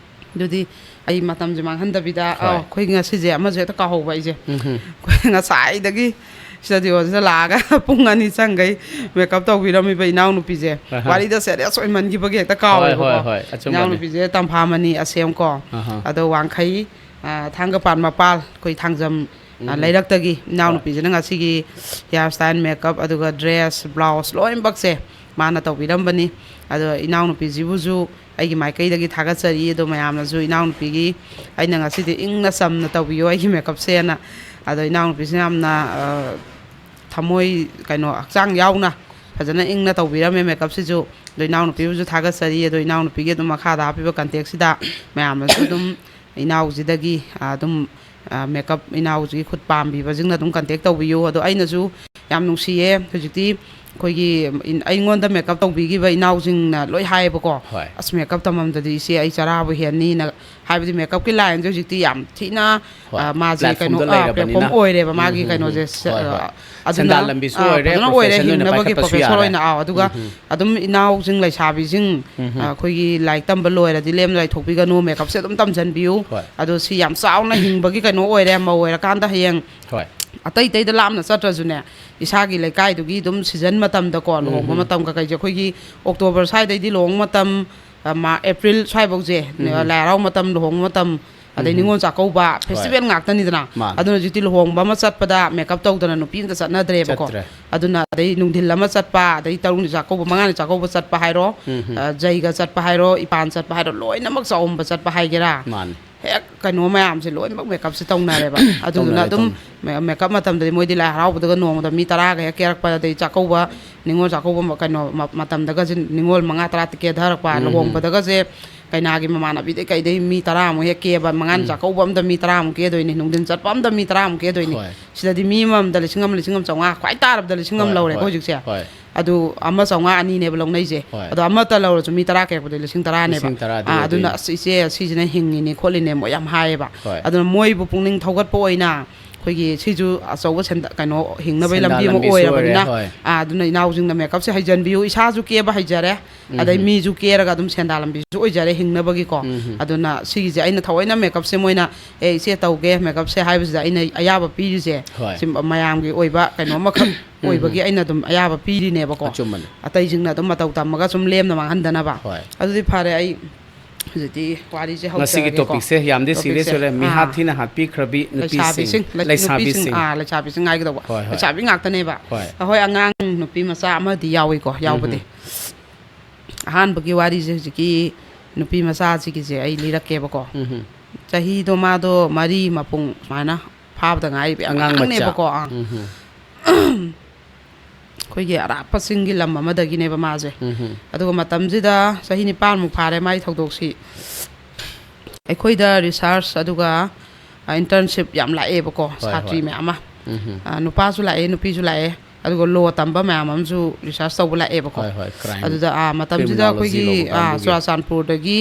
ꯑꯗꯨꯗꯤ ꯑꯩ ꯃꯇꯝꯁꯦ ꯃꯥꯡꯍꯟꯗꯕꯤꯗ, ꯍꯣꯏ꯫ ꯑꯥ, ꯑꯩꯈꯣꯏ ꯉꯁꯤꯁꯦ ꯑꯃꯁꯨ ꯍꯦꯛꯇ ꯀꯥꯎꯍꯧꯕ ꯑꯩꯁꯦ꯫ ꯎꯝ, ꯎꯝ꯫ ꯑꯩꯈꯣꯏ ꯉꯁꯥꯏꯗꯒꯤ ꯁ꯭ꯇꯨꯗꯤꯑꯣꯁꯤꯗ ꯂꯥꯛꯑꯒ ꯄꯨꯡ ꯑꯅꯤ ꯆꯪꯈꯩ ꯃꯦꯀꯞ ꯇꯧꯕꯤꯔꯝꯃꯤꯕ ꯏꯅꯥꯎꯅꯨꯄꯤꯁꯦ꯫ ꯑꯍꯥ꯫ ꯋꯥꯔꯤꯗ ꯁꯦꯔꯤꯌꯁ ꯑꯣꯏꯃꯟꯈꯤꯕꯒꯤ ꯍꯦꯛꯇ ꯍꯣꯏ, ꯀꯥꯎꯋꯦꯕꯀꯣ꯫ ꯍꯣꯏ, ꯍꯣꯏ, ꯑꯆꯨꯝꯕꯅꯤ꯫ ꯏꯅꯥꯎꯅꯨꯄꯤꯁꯦ ꯇꯝꯐꯥꯃꯅꯤ ꯑꯁꯦꯝ ꯀꯣ꯫ ꯑꯍꯥ꯫ ꯑꯗꯣ ꯋꯥꯡꯈꯩ, ꯑ, ꯊꯥꯡꯒꯄꯥꯟ ꯃꯄꯥꯜ, ꯑꯩꯈꯣꯏ ꯊꯥꯡꯖꯝ, ꯑ, ꯎꯝ꯫ ꯂꯩꯔꯛꯇꯒꯤ ꯍꯣꯏ꯫ ꯏꯅꯥꯎꯅꯨꯄꯤꯁꯤꯅ ꯉꯁꯤꯒꯤ ꯍꯤꯌꯥꯔ ꯁ꯭ꯇꯥꯏꯜ, ꯃꯦꯀꯞ, ꯑꯗꯨꯒ ꯗ꯭ꯔꯦꯁ, ꯕ꯭ꯂꯥꯎꯁ ꯂꯣꯏꯅꯃꯛꯁꯦ ꯃꯥꯅ ꯇꯧꯕꯤꯔꯝꯕꯅꯤ꯫ ꯑꯗꯣ ꯏꯅꯥꯎꯅꯨꯄꯤꯁꯤꯕꯨꯁꯨ ꯑꯩꯒꯤ ꯃꯥꯏꯀꯩꯗꯒꯤ ꯊꯥꯒꯠꯆꯔꯤ꯫ ꯑꯗꯣ ꯃꯌꯥꯝꯅꯁꯨ ꯏꯅꯥꯎꯅꯨꯄꯤꯒꯤ, ꯑꯩꯅ ꯉꯁꯤꯗꯤ ꯏꯪꯅ ꯆꯝꯅ ꯇꯧꯕꯤꯌꯣ ꯑꯩꯒꯤ ꯃꯦꯀꯞꯁꯦꯅ꯫ ꯑꯗꯣ ꯏꯅꯥꯎꯅꯨꯄꯤꯁꯤꯅ ꯌꯥꯝꯅ, ꯑ, ꯊꯃꯣꯏ, ꯀꯩꯅꯣ, ꯍꯛꯆꯥꯡ ꯌꯥꯎꯅ ꯐꯖꯅ ꯏꯪꯅ ꯇꯧꯕꯤꯔꯝꯃꯦ ꯃꯦꯀꯞꯁꯤꯁꯨ꯫ ꯑꯗꯣ ꯏꯅꯥꯎꯅꯨꯄꯤꯕꯨꯁꯨ ꯊꯥꯒꯠꯆꯔꯤ꯫ ꯑꯗꯣ ꯏꯅꯥꯎꯅꯨꯄꯤꯒꯤ ꯑꯗꯨꯝ ꯃꯈꯥꯗ ꯍꯥꯞꯄꯤꯕ ꯀꯟꯇꯦꯛꯁꯤꯗ ꯃꯌꯥꯝꯅꯁꯨ ꯑꯗꯨꯝ ꯏꯅꯥꯎꯁꯤꯗꯒꯤ, ꯑ, ꯑꯗꯨꯝ, ꯑ, ꯃꯦꯀꯞ ꯏꯅꯥꯎꯁꯤꯒꯤ ꯈꯨꯠ ꯄꯥꯝꯕꯤꯕꯁꯤꯡꯅ ꯑꯗꯨꯝ ꯀꯟꯇꯦꯛ ꯇꯧꯕꯤꯌꯨ꯫ ꯑꯗꯣ ꯑꯩꯅꯁꯨ ꯌꯥꯝ ꯅꯨꯡꯁꯤꯌꯦ꯫ ꯍꯧꯖꯤꯛꯇꯤ ꯑꯩꯈꯣꯏꯒꯤ ꯏꯟ-, ꯑꯩꯉꯣꯟꯗ ꯃꯦꯀꯞ ꯇꯧꯕꯤꯈꯤꯕ ꯏꯅꯥꯎꯁꯤꯡꯅ ꯂꯣꯏ ꯍꯥꯏꯌꯦꯕꯀꯣ, ꯍꯣꯏ꯫ "ꯑꯁ, ꯃꯦꯀꯞ ꯇꯝꯃꯝꯗꯗꯤ ꯏꯆꯦ ꯑꯩ ꯆꯔꯥꯕꯨ ꯍꯦꯟꯅꯤꯅ", ꯍꯥꯏꯕꯗꯤ ꯃꯦꯀꯞꯀꯤ ꯂꯥꯏꯟꯁꯦ ꯍꯧꯖꯤꯛꯇꯤ ꯌꯥꯝ ꯊꯤꯅ, ꯍꯣꯏ꯫ ꯑ, ꯃꯥꯁꯦ ꯄ꯭ꯂꯦꯠꯐꯣꯝꯗ ꯀꯩꯅꯣ, ꯑ, ꯂꯩꯔꯕꯅꯤꯅ꯫ ꯄ꯭ꯂꯦꯠꯐꯣꯝ ꯑꯣꯏꯔꯦꯕ ꯃꯥꯒꯤ ꯎꯝ, ꯎꯝ, ꯎꯝ꯫ ꯀꯩꯅꯣꯁꯦ, ꯁ-, ꯍꯣꯏ, ꯍꯣꯏ꯫ ꯑ, ꯑꯗꯨꯅ, ꯁꯦꯟꯗꯥꯟ ꯂꯝꯕꯤꯁꯨ ꯑ, ꯑꯣꯏꯔꯦ, ꯐꯖꯅ ꯑꯣꯏꯔꯦ, profession ꯑꯣꯏꯅ ꯍꯤꯡꯅꯕꯒꯤ ꯄꯥꯏꯈꯠꯄꯁꯨ profession ꯌꯥꯔꯦ꯫ ꯑꯣꯏꯅ, ꯑꯥꯎ, ꯑꯗꯨꯒ ꯎꯝ, ꯎꯝ꯫ ꯑꯗꯨꯝ ꯏꯅꯥꯎꯁꯤꯡ ꯂꯩꯁꯥꯕꯤꯁꯤꯡ, ꯎꯝ, ꯎꯝ꯫ ꯑ, ꯑꯩꯈꯣꯏꯒꯤ ꯂꯥꯏꯔꯤꯛ ꯇꯝꯕ ꯂꯣꯏꯔꯗꯤ ꯂꯦꯝꯅ ꯂꯩꯊꯣꯛꯄꯤꯒꯅꯨ, ꯃꯦꯀꯞꯁꯦ ꯑꯗꯨꯝ ꯇꯝꯁꯤꯟꯕꯤꯌꯨ꯫ ꯍꯣꯏ꯫ ꯑꯗꯣ ꯁꯤ ꯌꯥꯝ ꯆꯥꯎꯅ ꯍꯤꯡꯕꯒꯤ ꯀꯩꯅꯣ ꯑꯣꯏꯔꯦ, ꯃꯧ ꯑꯣꯏꯔꯀꯥꯟꯗ ꯍꯌꯦꯡ ꯍꯣꯏ꯫ ꯑꯇꯩ ꯑꯇꯩꯗ ꯂꯥꯞꯅ ꯆꯠꯇ꯭ꯔꯁꯨꯅꯦ, ꯏꯁꯥꯒꯤ ꯂꯩꯀꯥꯏꯗꯨꯒꯤ ꯑꯗꯨꯝ ꯁꯤꯖꯟ ꯃꯇꯝꯗꯀꯣ, ꯎꯝ, ꯂꯨꯍꯣꯡꯕ ꯎꯝ꯫ ꯃꯇꯝ ꯀꯩꯀꯩꯁꯦ, ꯑꯩꯈꯣꯏꯒꯤ ꯑꯣꯛꯇꯣꯕꯔ ꯁ꯭ꯋꯥꯏꯗꯩꯗꯤ ꯂꯨꯍꯣꯡꯕ ꯃꯇꯝ, ꯑ, ꯃꯥ-, ꯑꯦꯄ꯭ꯔꯤꯜ ꯁ꯭ꯋꯥꯏꯐꯧꯁꯦ, ꯎꯝ, ꯎꯝ꯫ ꯂꯥꯏ ꯍꯔꯥꯎ ꯃꯇꯝ, ꯂꯨꯍꯣꯡꯕ ꯃꯇꯝ, ꯑꯗꯩ ꯎꯝ, ꯎꯝ꯫ ꯅꯤꯉꯣꯜ ꯆꯥꯛꯀꯧꯕ, ꯍꯣꯏ꯫ ꯐꯦꯁꯇꯤꯚꯦꯜ ꯉꯥꯛꯇꯅꯤꯗꯅ꯫ ꯃꯥꯅꯦ꯫ ꯑꯗꯨꯅ ꯍꯧꯖꯤꯛꯇꯤ ꯂꯨꯍꯣꯡꯕ ꯑꯃ ꯆꯠꯄꯗ ꯃꯦꯀꯞ ꯇꯧꯗꯅ ꯅꯨꯄꯤ ꯑꯝꯇ ꯆꯠꯅꯗ꯭ꯔꯦꯕꯀꯣ꯫ ꯆꯠꯇ꯭ꯔꯦ꯫ ꯑꯗꯨꯅ ꯑꯗꯩ ꯅꯨꯡꯊꯤꯜ ꯑꯃ ꯆꯠꯄ, ꯑꯗꯩ ꯇꯔꯨꯛꯅꯤ ꯆꯥꯛꯀꯧꯕ, ꯃꯉꯥꯅꯤ ꯆꯥꯛꯀꯧꯕ ꯆꯠꯄ ꯍꯥꯏꯔꯣ, ꯎꯝ, ꯎꯝ꯫ ꯑ, ꯖꯩꯒ ꯆꯠꯄ ꯍꯥꯏꯔꯣ, ꯏꯄꯥꯟ ꯆꯠꯄ ꯍꯥꯏꯔꯣ, ꯂꯣꯏꯅꯃꯛ ꯆꯥꯛꯎꯝꯕ ꯆꯠꯄ ꯍꯥꯏꯒꯦꯔꯥ, ꯃꯥꯅꯦ꯫ ꯍꯦꯛ ꯀꯩꯅꯣ ꯃꯌꯥꯝꯁꯦ ꯂꯣꯏꯅꯃꯛ ꯃꯦꯀꯞꯁꯦ ꯇꯧꯅꯔꯦꯕ꯫ ꯑꯗꯨꯗꯨꯅ ꯇꯧꯅꯔꯦ, ꯑꯗꯨꯝ ꯇꯧꯅꯔꯦ꯫ ꯃꯦ-, ꯃꯦꯀꯞ ꯃꯇꯝꯗꯗꯤ ꯃꯣꯏꯗꯤ ꯂꯥꯏ ꯍꯔꯥꯎꯕꯗꯒ ꯅꯣꯡꯃꯗ ꯃꯤ ꯇꯔꯥꯒ ꯍꯦꯛ ꯀꯦꯔꯛꯄ, ꯑꯗꯩ ꯆꯥꯛꯀꯧꯕ, ꯅꯤꯉꯣꯜ ꯆꯥꯛꯀꯧꯕ ꯃ-, ꯀꯩꯅꯣ ꯃ-, ꯃꯇꯝꯗꯒꯁꯦ ꯅꯤꯉꯣꯜ ꯃꯉꯥ ꯇꯔꯥ ꯀꯦꯊꯔꯛꯄ, ꯎꯝ, ꯎꯝ꯫ ꯂꯨꯍꯣꯡꯕꯗꯒꯁꯦ ꯀꯩꯅꯥꯒꯤ ꯃꯃꯥꯟꯅꯕꯤꯗꯩ ꯀꯩꯗꯩ ꯃꯤ ꯇꯔꯥꯃꯨꯛ ꯍꯦꯛ ꯀꯦꯕ, ꯃꯉꯥꯅꯤ ꯎꯝ꯫ ꯆꯥꯛꯀꯧꯕ ꯑꯝꯗ ꯃꯤ ꯇꯔꯥꯃꯨꯛ ꯀꯦꯗꯣꯏꯅꯤ, ꯅꯨꯡꯊꯤꯟ ꯆꯠꯄ ꯑꯝꯗ ꯃꯤ ꯇꯔꯥꯃꯨꯛ ꯀꯦꯗꯣꯏꯅꯤ꯫ ꯍꯣꯏ꯫ ꯁꯤꯗꯗꯤ ꯃꯤ ꯑꯃꯃꯝꯗ ꯂꯤꯁꯤꯡ ꯑꯃ, ꯂꯤꯁꯤꯡ ꯑꯃ ꯆꯥꯝꯃꯉꯥ, ꯈ꯭ꯋꯥꯏ ꯇꯥꯔꯕꯗ ꯂꯤꯁꯤꯡ ꯑꯃ ꯍꯣꯏ, ꯂꯧꯔꯦꯀꯣ ꯍꯣꯏ, ꯍꯧꯖꯤꯛꯁꯦ꯫ ꯍꯣꯏ꯫ ꯑꯗꯨ ꯑꯃ ꯆꯥꯝꯃꯉꯥ ꯑꯅꯤꯅꯦꯕ ꯂꯧꯅꯩꯁꯦ꯫ ꯍꯣꯏ꯫ ꯑꯗꯣ ꯑꯃꯠꯇ ꯂꯧꯔꯁꯨ ꯃꯤ ꯇꯔꯥ ꯀꯦꯔꯛꯄꯗ ꯂꯤꯁꯤꯡ ꯇꯔꯥꯅꯦꯕ꯫ ꯂꯤꯁꯤꯡ ꯇꯔꯥꯗꯤ ꯑꯥ, ꯑꯗꯨꯅ ꯑꯣꯏꯗꯣꯏꯅꯤ꯫ "ꯑꯁ, ꯏꯆꯦ, ꯁꯤꯁꯤꯅ ꯍꯤꯡꯉꯤꯅꯦ ꯈꯣꯠꯂꯤꯅꯦ" ꯃꯣꯏ ꯌꯥꯝ ꯍꯥꯏꯌꯦꯕ꯫ ꯍꯣꯏ꯫ ꯑꯗꯨꯅ ꯃꯣꯏꯕꯨ ꯄꯨꯛꯅꯤꯡ ꯊꯧꯒꯠꯄ ꯑꯣꯏꯅ ꯑꯩꯈꯣꯏꯒꯤ ꯁꯤꯁꯨ ꯑꯆꯧꯕ ꯁꯦꯟꯗ-, ꯀꯩꯅꯣ, ꯍꯤꯡꯅꯕꯒꯤ ꯁꯦꯟꯗꯥꯟ ꯂꯝꯕꯤ ꯑꯃ ꯂꯝꯕꯤꯁꯨ ꯑꯣꯏꯔꯦ, ꯑꯣꯏꯔꯕꯅꯤꯅ, ꯍꯣꯏ꯫ ꯑꯥ, ꯑꯗꯨꯅ ꯏꯅꯥꯎꯁꯤꯡꯅ ꯃꯦꯀꯞꯁꯦ ꯍꯩꯖꯟꯕꯤꯌꯨ, ꯏꯁꯥꯁꯨ ꯀꯦꯕ ꯍꯩꯖꯔꯦ, ꯑꯗꯩ ꯃꯤꯁꯨ ꯀꯦꯔꯒ ꯑꯗꯨꯝ ꯁꯦꯟꯗꯥꯟ ꯂꯝꯕꯤꯁꯨ ꯑꯣꯏꯖꯔꯦ ꯍꯤꯡꯅꯕꯒꯤꯀꯣ꯫ ꯑꯗꯨꯅ ꯁꯤꯒꯤꯁꯦ ꯑꯩꯅ ꯊꯑꯣꯏꯅ ꯃꯦꯀꯞꯁꯦ ꯃꯣꯏꯅ, "ꯑꯦ, ꯏꯆꯦ ꯇꯧꯒꯦ ꯃꯦꯀꯞꯁꯦ" ꯍꯥꯏꯕꯁꯤꯗ ꯑꯩꯅ ꯑꯌꯥꯕ ꯄꯤꯔꯤꯁꯦ, ꯍꯣꯏ꯫ ꯁꯤ ꯃꯌꯥꯝꯒꯤ ꯑꯣꯏꯕ ꯀꯩꯅꯣ ꯑꯃꯈꯛ ꯑꯣꯏꯕꯒꯤ ꯑꯩꯅ ꯑꯗꯨꯝ ꯑꯌꯥꯕ ꯄꯤꯔꯤꯅꯦꯕꯀꯣ꯫ ꯑꯆꯨꯝꯕꯅꯤ꯫ ꯑꯇꯩꯁꯤꯡꯅ ꯑꯗꯨꯝ ꯃꯇꯧ ꯇꯝꯃꯒ ꯁꯨꯝ ꯂꯦꯝꯅ ꯃꯥꯡꯍꯟꯗꯅꯕ꯫ ꯍꯣꯏ꯫ ꯑꯗꯨꯗꯤ ꯐꯔꯦ, ꯑꯩ ꯍꯧꯖꯤꯛꯇꯤ ꯋꯥꯔꯤꯁꯦ ꯉꯁꯤꯒꯤ ꯍꯧꯖꯔꯒꯦꯀꯣ꯫ ꯇꯣꯄꯤꯛꯁꯦ ꯌꯥꯝꯗꯤ ꯁꯤꯔꯤꯌꯁ ꯇꯣꯄꯤꯛꯁꯦ, ꯑꯣꯏꯔꯦ꯫ ꯑꯥ, ꯃꯤꯍꯥꯠ ꯊꯤꯅ ꯍꯥꯠꯄꯤꯈ꯭ꯔꯕꯤ ꯅꯨꯄꯤꯁꯤꯡ, ꯂꯩꯁꯥꯕꯤꯁꯤꯡ, ꯂꯩ-, ꯂꯩꯁꯥꯕꯤꯁꯤꯡ꯫ ꯅꯨꯄꯤꯁꯤꯡ, ꯑꯥ, ꯂꯩꯁꯥꯕꯤꯁꯤꯡ ꯍꯥꯏꯒꯗꯧꯕ꯫ ꯍꯣꯏ, ꯍꯣꯏ꯫ ꯂꯩꯁꯥꯕꯤ ꯉꯥꯛꯇꯅꯦꯕ꯫ ꯍꯣꯏ꯫ ꯑꯍꯣꯏ, ꯑꯉꯥꯡ ꯅꯨꯄꯤ ꯃꯆꯥ ꯑꯃꯗꯤ ꯌꯥꯎꯏꯀꯣ, ꯌꯥꯎꯕꯗꯤ꯫ ꯑꯍꯥꯟꯕꯒꯤ ꯋꯥꯔꯤꯁꯦ ꯍꯧꯖꯤꯛꯀꯤ ꯅꯨꯄꯤ ꯃꯆꯥꯁꯤꯒꯤꯁꯦ ꯑꯩ ꯂꯤꯔꯛꯀꯦꯕꯀꯣ꯫ ꯆꯍꯤꯗꯣ ꯃꯥꯗꯣ ꯃꯔꯤ ꯃꯄꯨꯡ ꯁꯨꯃꯥꯏꯅ ꯐꯥꯕꯗ ꯉꯥꯏꯔꯤꯕ, ꯌꯥꯝ ꯑꯉꯥꯡ ꯃꯆꯥ꯫ ꯑꯉꯥꯡꯅꯦꯕꯀꯣ꯫ ꯑꯥ꯫ ꯑꯩꯈꯣꯏꯒꯤ ꯑꯔꯥꯞꯄ ꯆꯤꯡꯒꯤ ꯂꯝ ꯑꯃꯗꯒꯤꯅꯦꯕ ꯃꯥꯁꯦ꯫ ꯑꯗꯨꯒ ꯃꯇꯝꯁꯤꯗ ꯆꯍꯤ ꯅꯤꯄꯥꯟꯃꯨꯛ ꯐꯥꯔꯦ ꯃꯥꯒꯤ ꯊꯧꯗꯣꯛꯁꯤ꯫ ꯑꯩꯈꯣꯏꯗ ꯔꯤꯁꯥꯔꯁ ꯑꯗꯨꯒ, ꯑ, ꯏꯟꯇꯔꯟꯁꯤꯞ ꯌꯥꯝ ꯂꯥꯛꯑꯦꯕꯀꯣ, ꯍꯣꯏ, ꯁꯥꯇ꯭ꯔꯤ ꯍꯣꯏ꯫ ꯃꯌꯥꯝ ꯑꯃ꯫ ꯑ, ꯅꯨꯄꯥꯁꯨ ꯂꯥꯛꯑꯦ, ꯅꯨꯄꯤꯁꯨ ꯂꯥꯛꯑꯦ, ꯑꯗꯨꯒ ꯂꯣ ꯇꯝꯕ ꯃꯌꯥꯝ ꯑꯃꯁꯨ ꯔꯤꯁꯥꯔꯁ ꯇꯧꯕ ꯂꯥꯛꯑꯦꯕꯀꯣ꯫ ꯍꯣꯏ, ꯍꯣꯏ, ꯀ꯭ꯔꯥꯏꯝ, ꯑꯗꯨꯗ, ꯑ, ꯃꯇꯝꯁꯤꯗ ꯀ꯭ꯔꯤꯃꯤꯅꯣꯂꯣꯖꯤ ꯑꯩꯈꯣꯏꯒꯤ, ꯂꯧꯕ ꯑ, ꯀꯥꯡꯕꯨꯒꯤ꯫ ꯆꯨꯔꯥꯆꯥꯟꯄꯨꯔꯗꯒꯤ,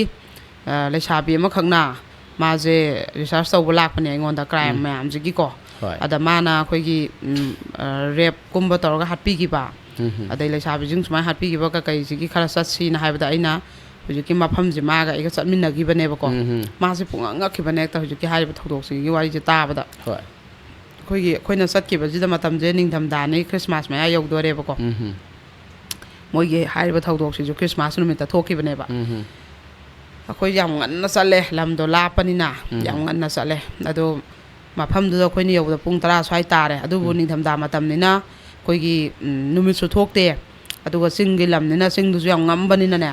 ꯑ, ꯂꯩꯁꯥꯕꯤ ꯑꯃꯈꯛꯅ ꯃꯥꯁꯦ ꯔꯤꯁꯥꯔꯁ ꯇꯧꯕ ꯂꯥꯛꯄꯅꯦ ꯑꯩꯉꯣꯟꯗ, ꯀ꯭ꯔꯥꯏꯝ ꯃꯌꯥꯝꯁꯤꯒꯤꯀꯣ꯫ ꯍꯣꯏ꯫ ꯑꯗ ꯃꯥꯅ ꯑꯩꯈꯣꯏꯒꯤ, ꯎꯝ, ꯑ, ꯔꯦꯞꯀꯨꯝꯕ ꯇꯧꯔꯒ ꯍꯥꯠꯄꯤꯈꯤꯕ, ꯑꯗꯩ ꯂꯩꯁꯥꯕꯤꯁꯤꯡ ꯁꯨꯃꯥꯏꯅ ꯍꯥꯠꯄꯤꯈꯤꯕ ꯀꯀꯩꯁꯤꯒꯤ ꯈꯔ ꯆꯠꯁꯤꯅ ꯍꯥꯏꯕꯗ, ꯑꯩꯅ ꯍꯧꯖꯤꯛꯀꯤ ꯃꯐꯝꯁꯦ ꯃꯥꯒ ꯑꯩꯒ ꯆꯠꯃꯤꯟꯅꯈꯤꯕꯅꯦꯕꯀꯣ꯫ ꯃꯥꯁꯦ ꯄꯨꯡꯉꯛ ꯉꯛꯈꯤꯕꯅꯦ ꯍꯦꯛꯇ ꯍꯧꯖꯤꯛꯀꯤ ꯍꯥꯏꯔꯤꯕ ꯊꯧꯗꯣꯛꯁꯤꯒꯤ ꯋꯥꯔꯤꯁꯦ ꯇꯥꯕꯗ꯫ ꯍꯣꯏ꯫ ꯑꯩꯈꯣꯏꯒꯤ, ꯑꯩꯈꯣꯏꯅ ꯆꯠꯈꯤꯕꯁꯤꯗ ꯃꯇꯝꯁꯦ ꯅꯤꯡꯊꯝꯊꯥꯅꯤ, ꯈ꯭ꯔꯤꯁꯃꯥꯁ ꯃꯌꯥ ꯌꯧꯗꯣꯔꯦꯕꯀꯣ꯫ ꯃꯣꯏꯒꯤ ꯍꯥꯏꯔꯤꯕ ꯊꯧꯗꯣꯛꯁꯤꯁꯨ ꯈ꯭ꯔꯤꯁꯃꯥꯁ ꯅꯨꯃꯤꯠꯇ ꯊꯣꯛꯈꯤꯕꯅꯦꯕ꯫ ꯑꯩꯈꯣꯏ ꯌꯥꯝ ꯉꯟꯅ ꯆꯠꯂꯦ, ꯂꯝꯗꯣ ꯂꯥꯞꯄꯅꯤꯅ ꯌꯥꯝ ꯉꯟꯅ ꯆꯠꯂꯦ꯫ ꯑꯗꯣ ꯃꯐꯝꯗꯨꯗ ꯑꯩꯈꯣꯏꯅ ꯌꯧꯕꯗ ꯄꯨꯡ ꯇꯔꯥ ꯁ꯭ꯋꯥꯏ ꯇꯥꯔꯦ꯫ ꯑꯗꯨꯕꯨ ꯅꯤꯡꯊꯝꯊꯥ ꯃꯇꯝꯅꯤꯅ ꯑꯩꯈꯣꯏꯒꯤ, ꯎꯝ, ꯅꯨꯃꯤꯠꯁꯨ ꯊꯣꯛꯇꯦ, ꯑꯗꯨꯒ ꯆꯤꯡꯒꯤ ꯂꯝꯅꯤꯅ ꯆꯤꯡꯗꯨꯁꯨ ꯌꯥꯝ ꯉꯝꯕꯅꯤꯅꯅꯦ,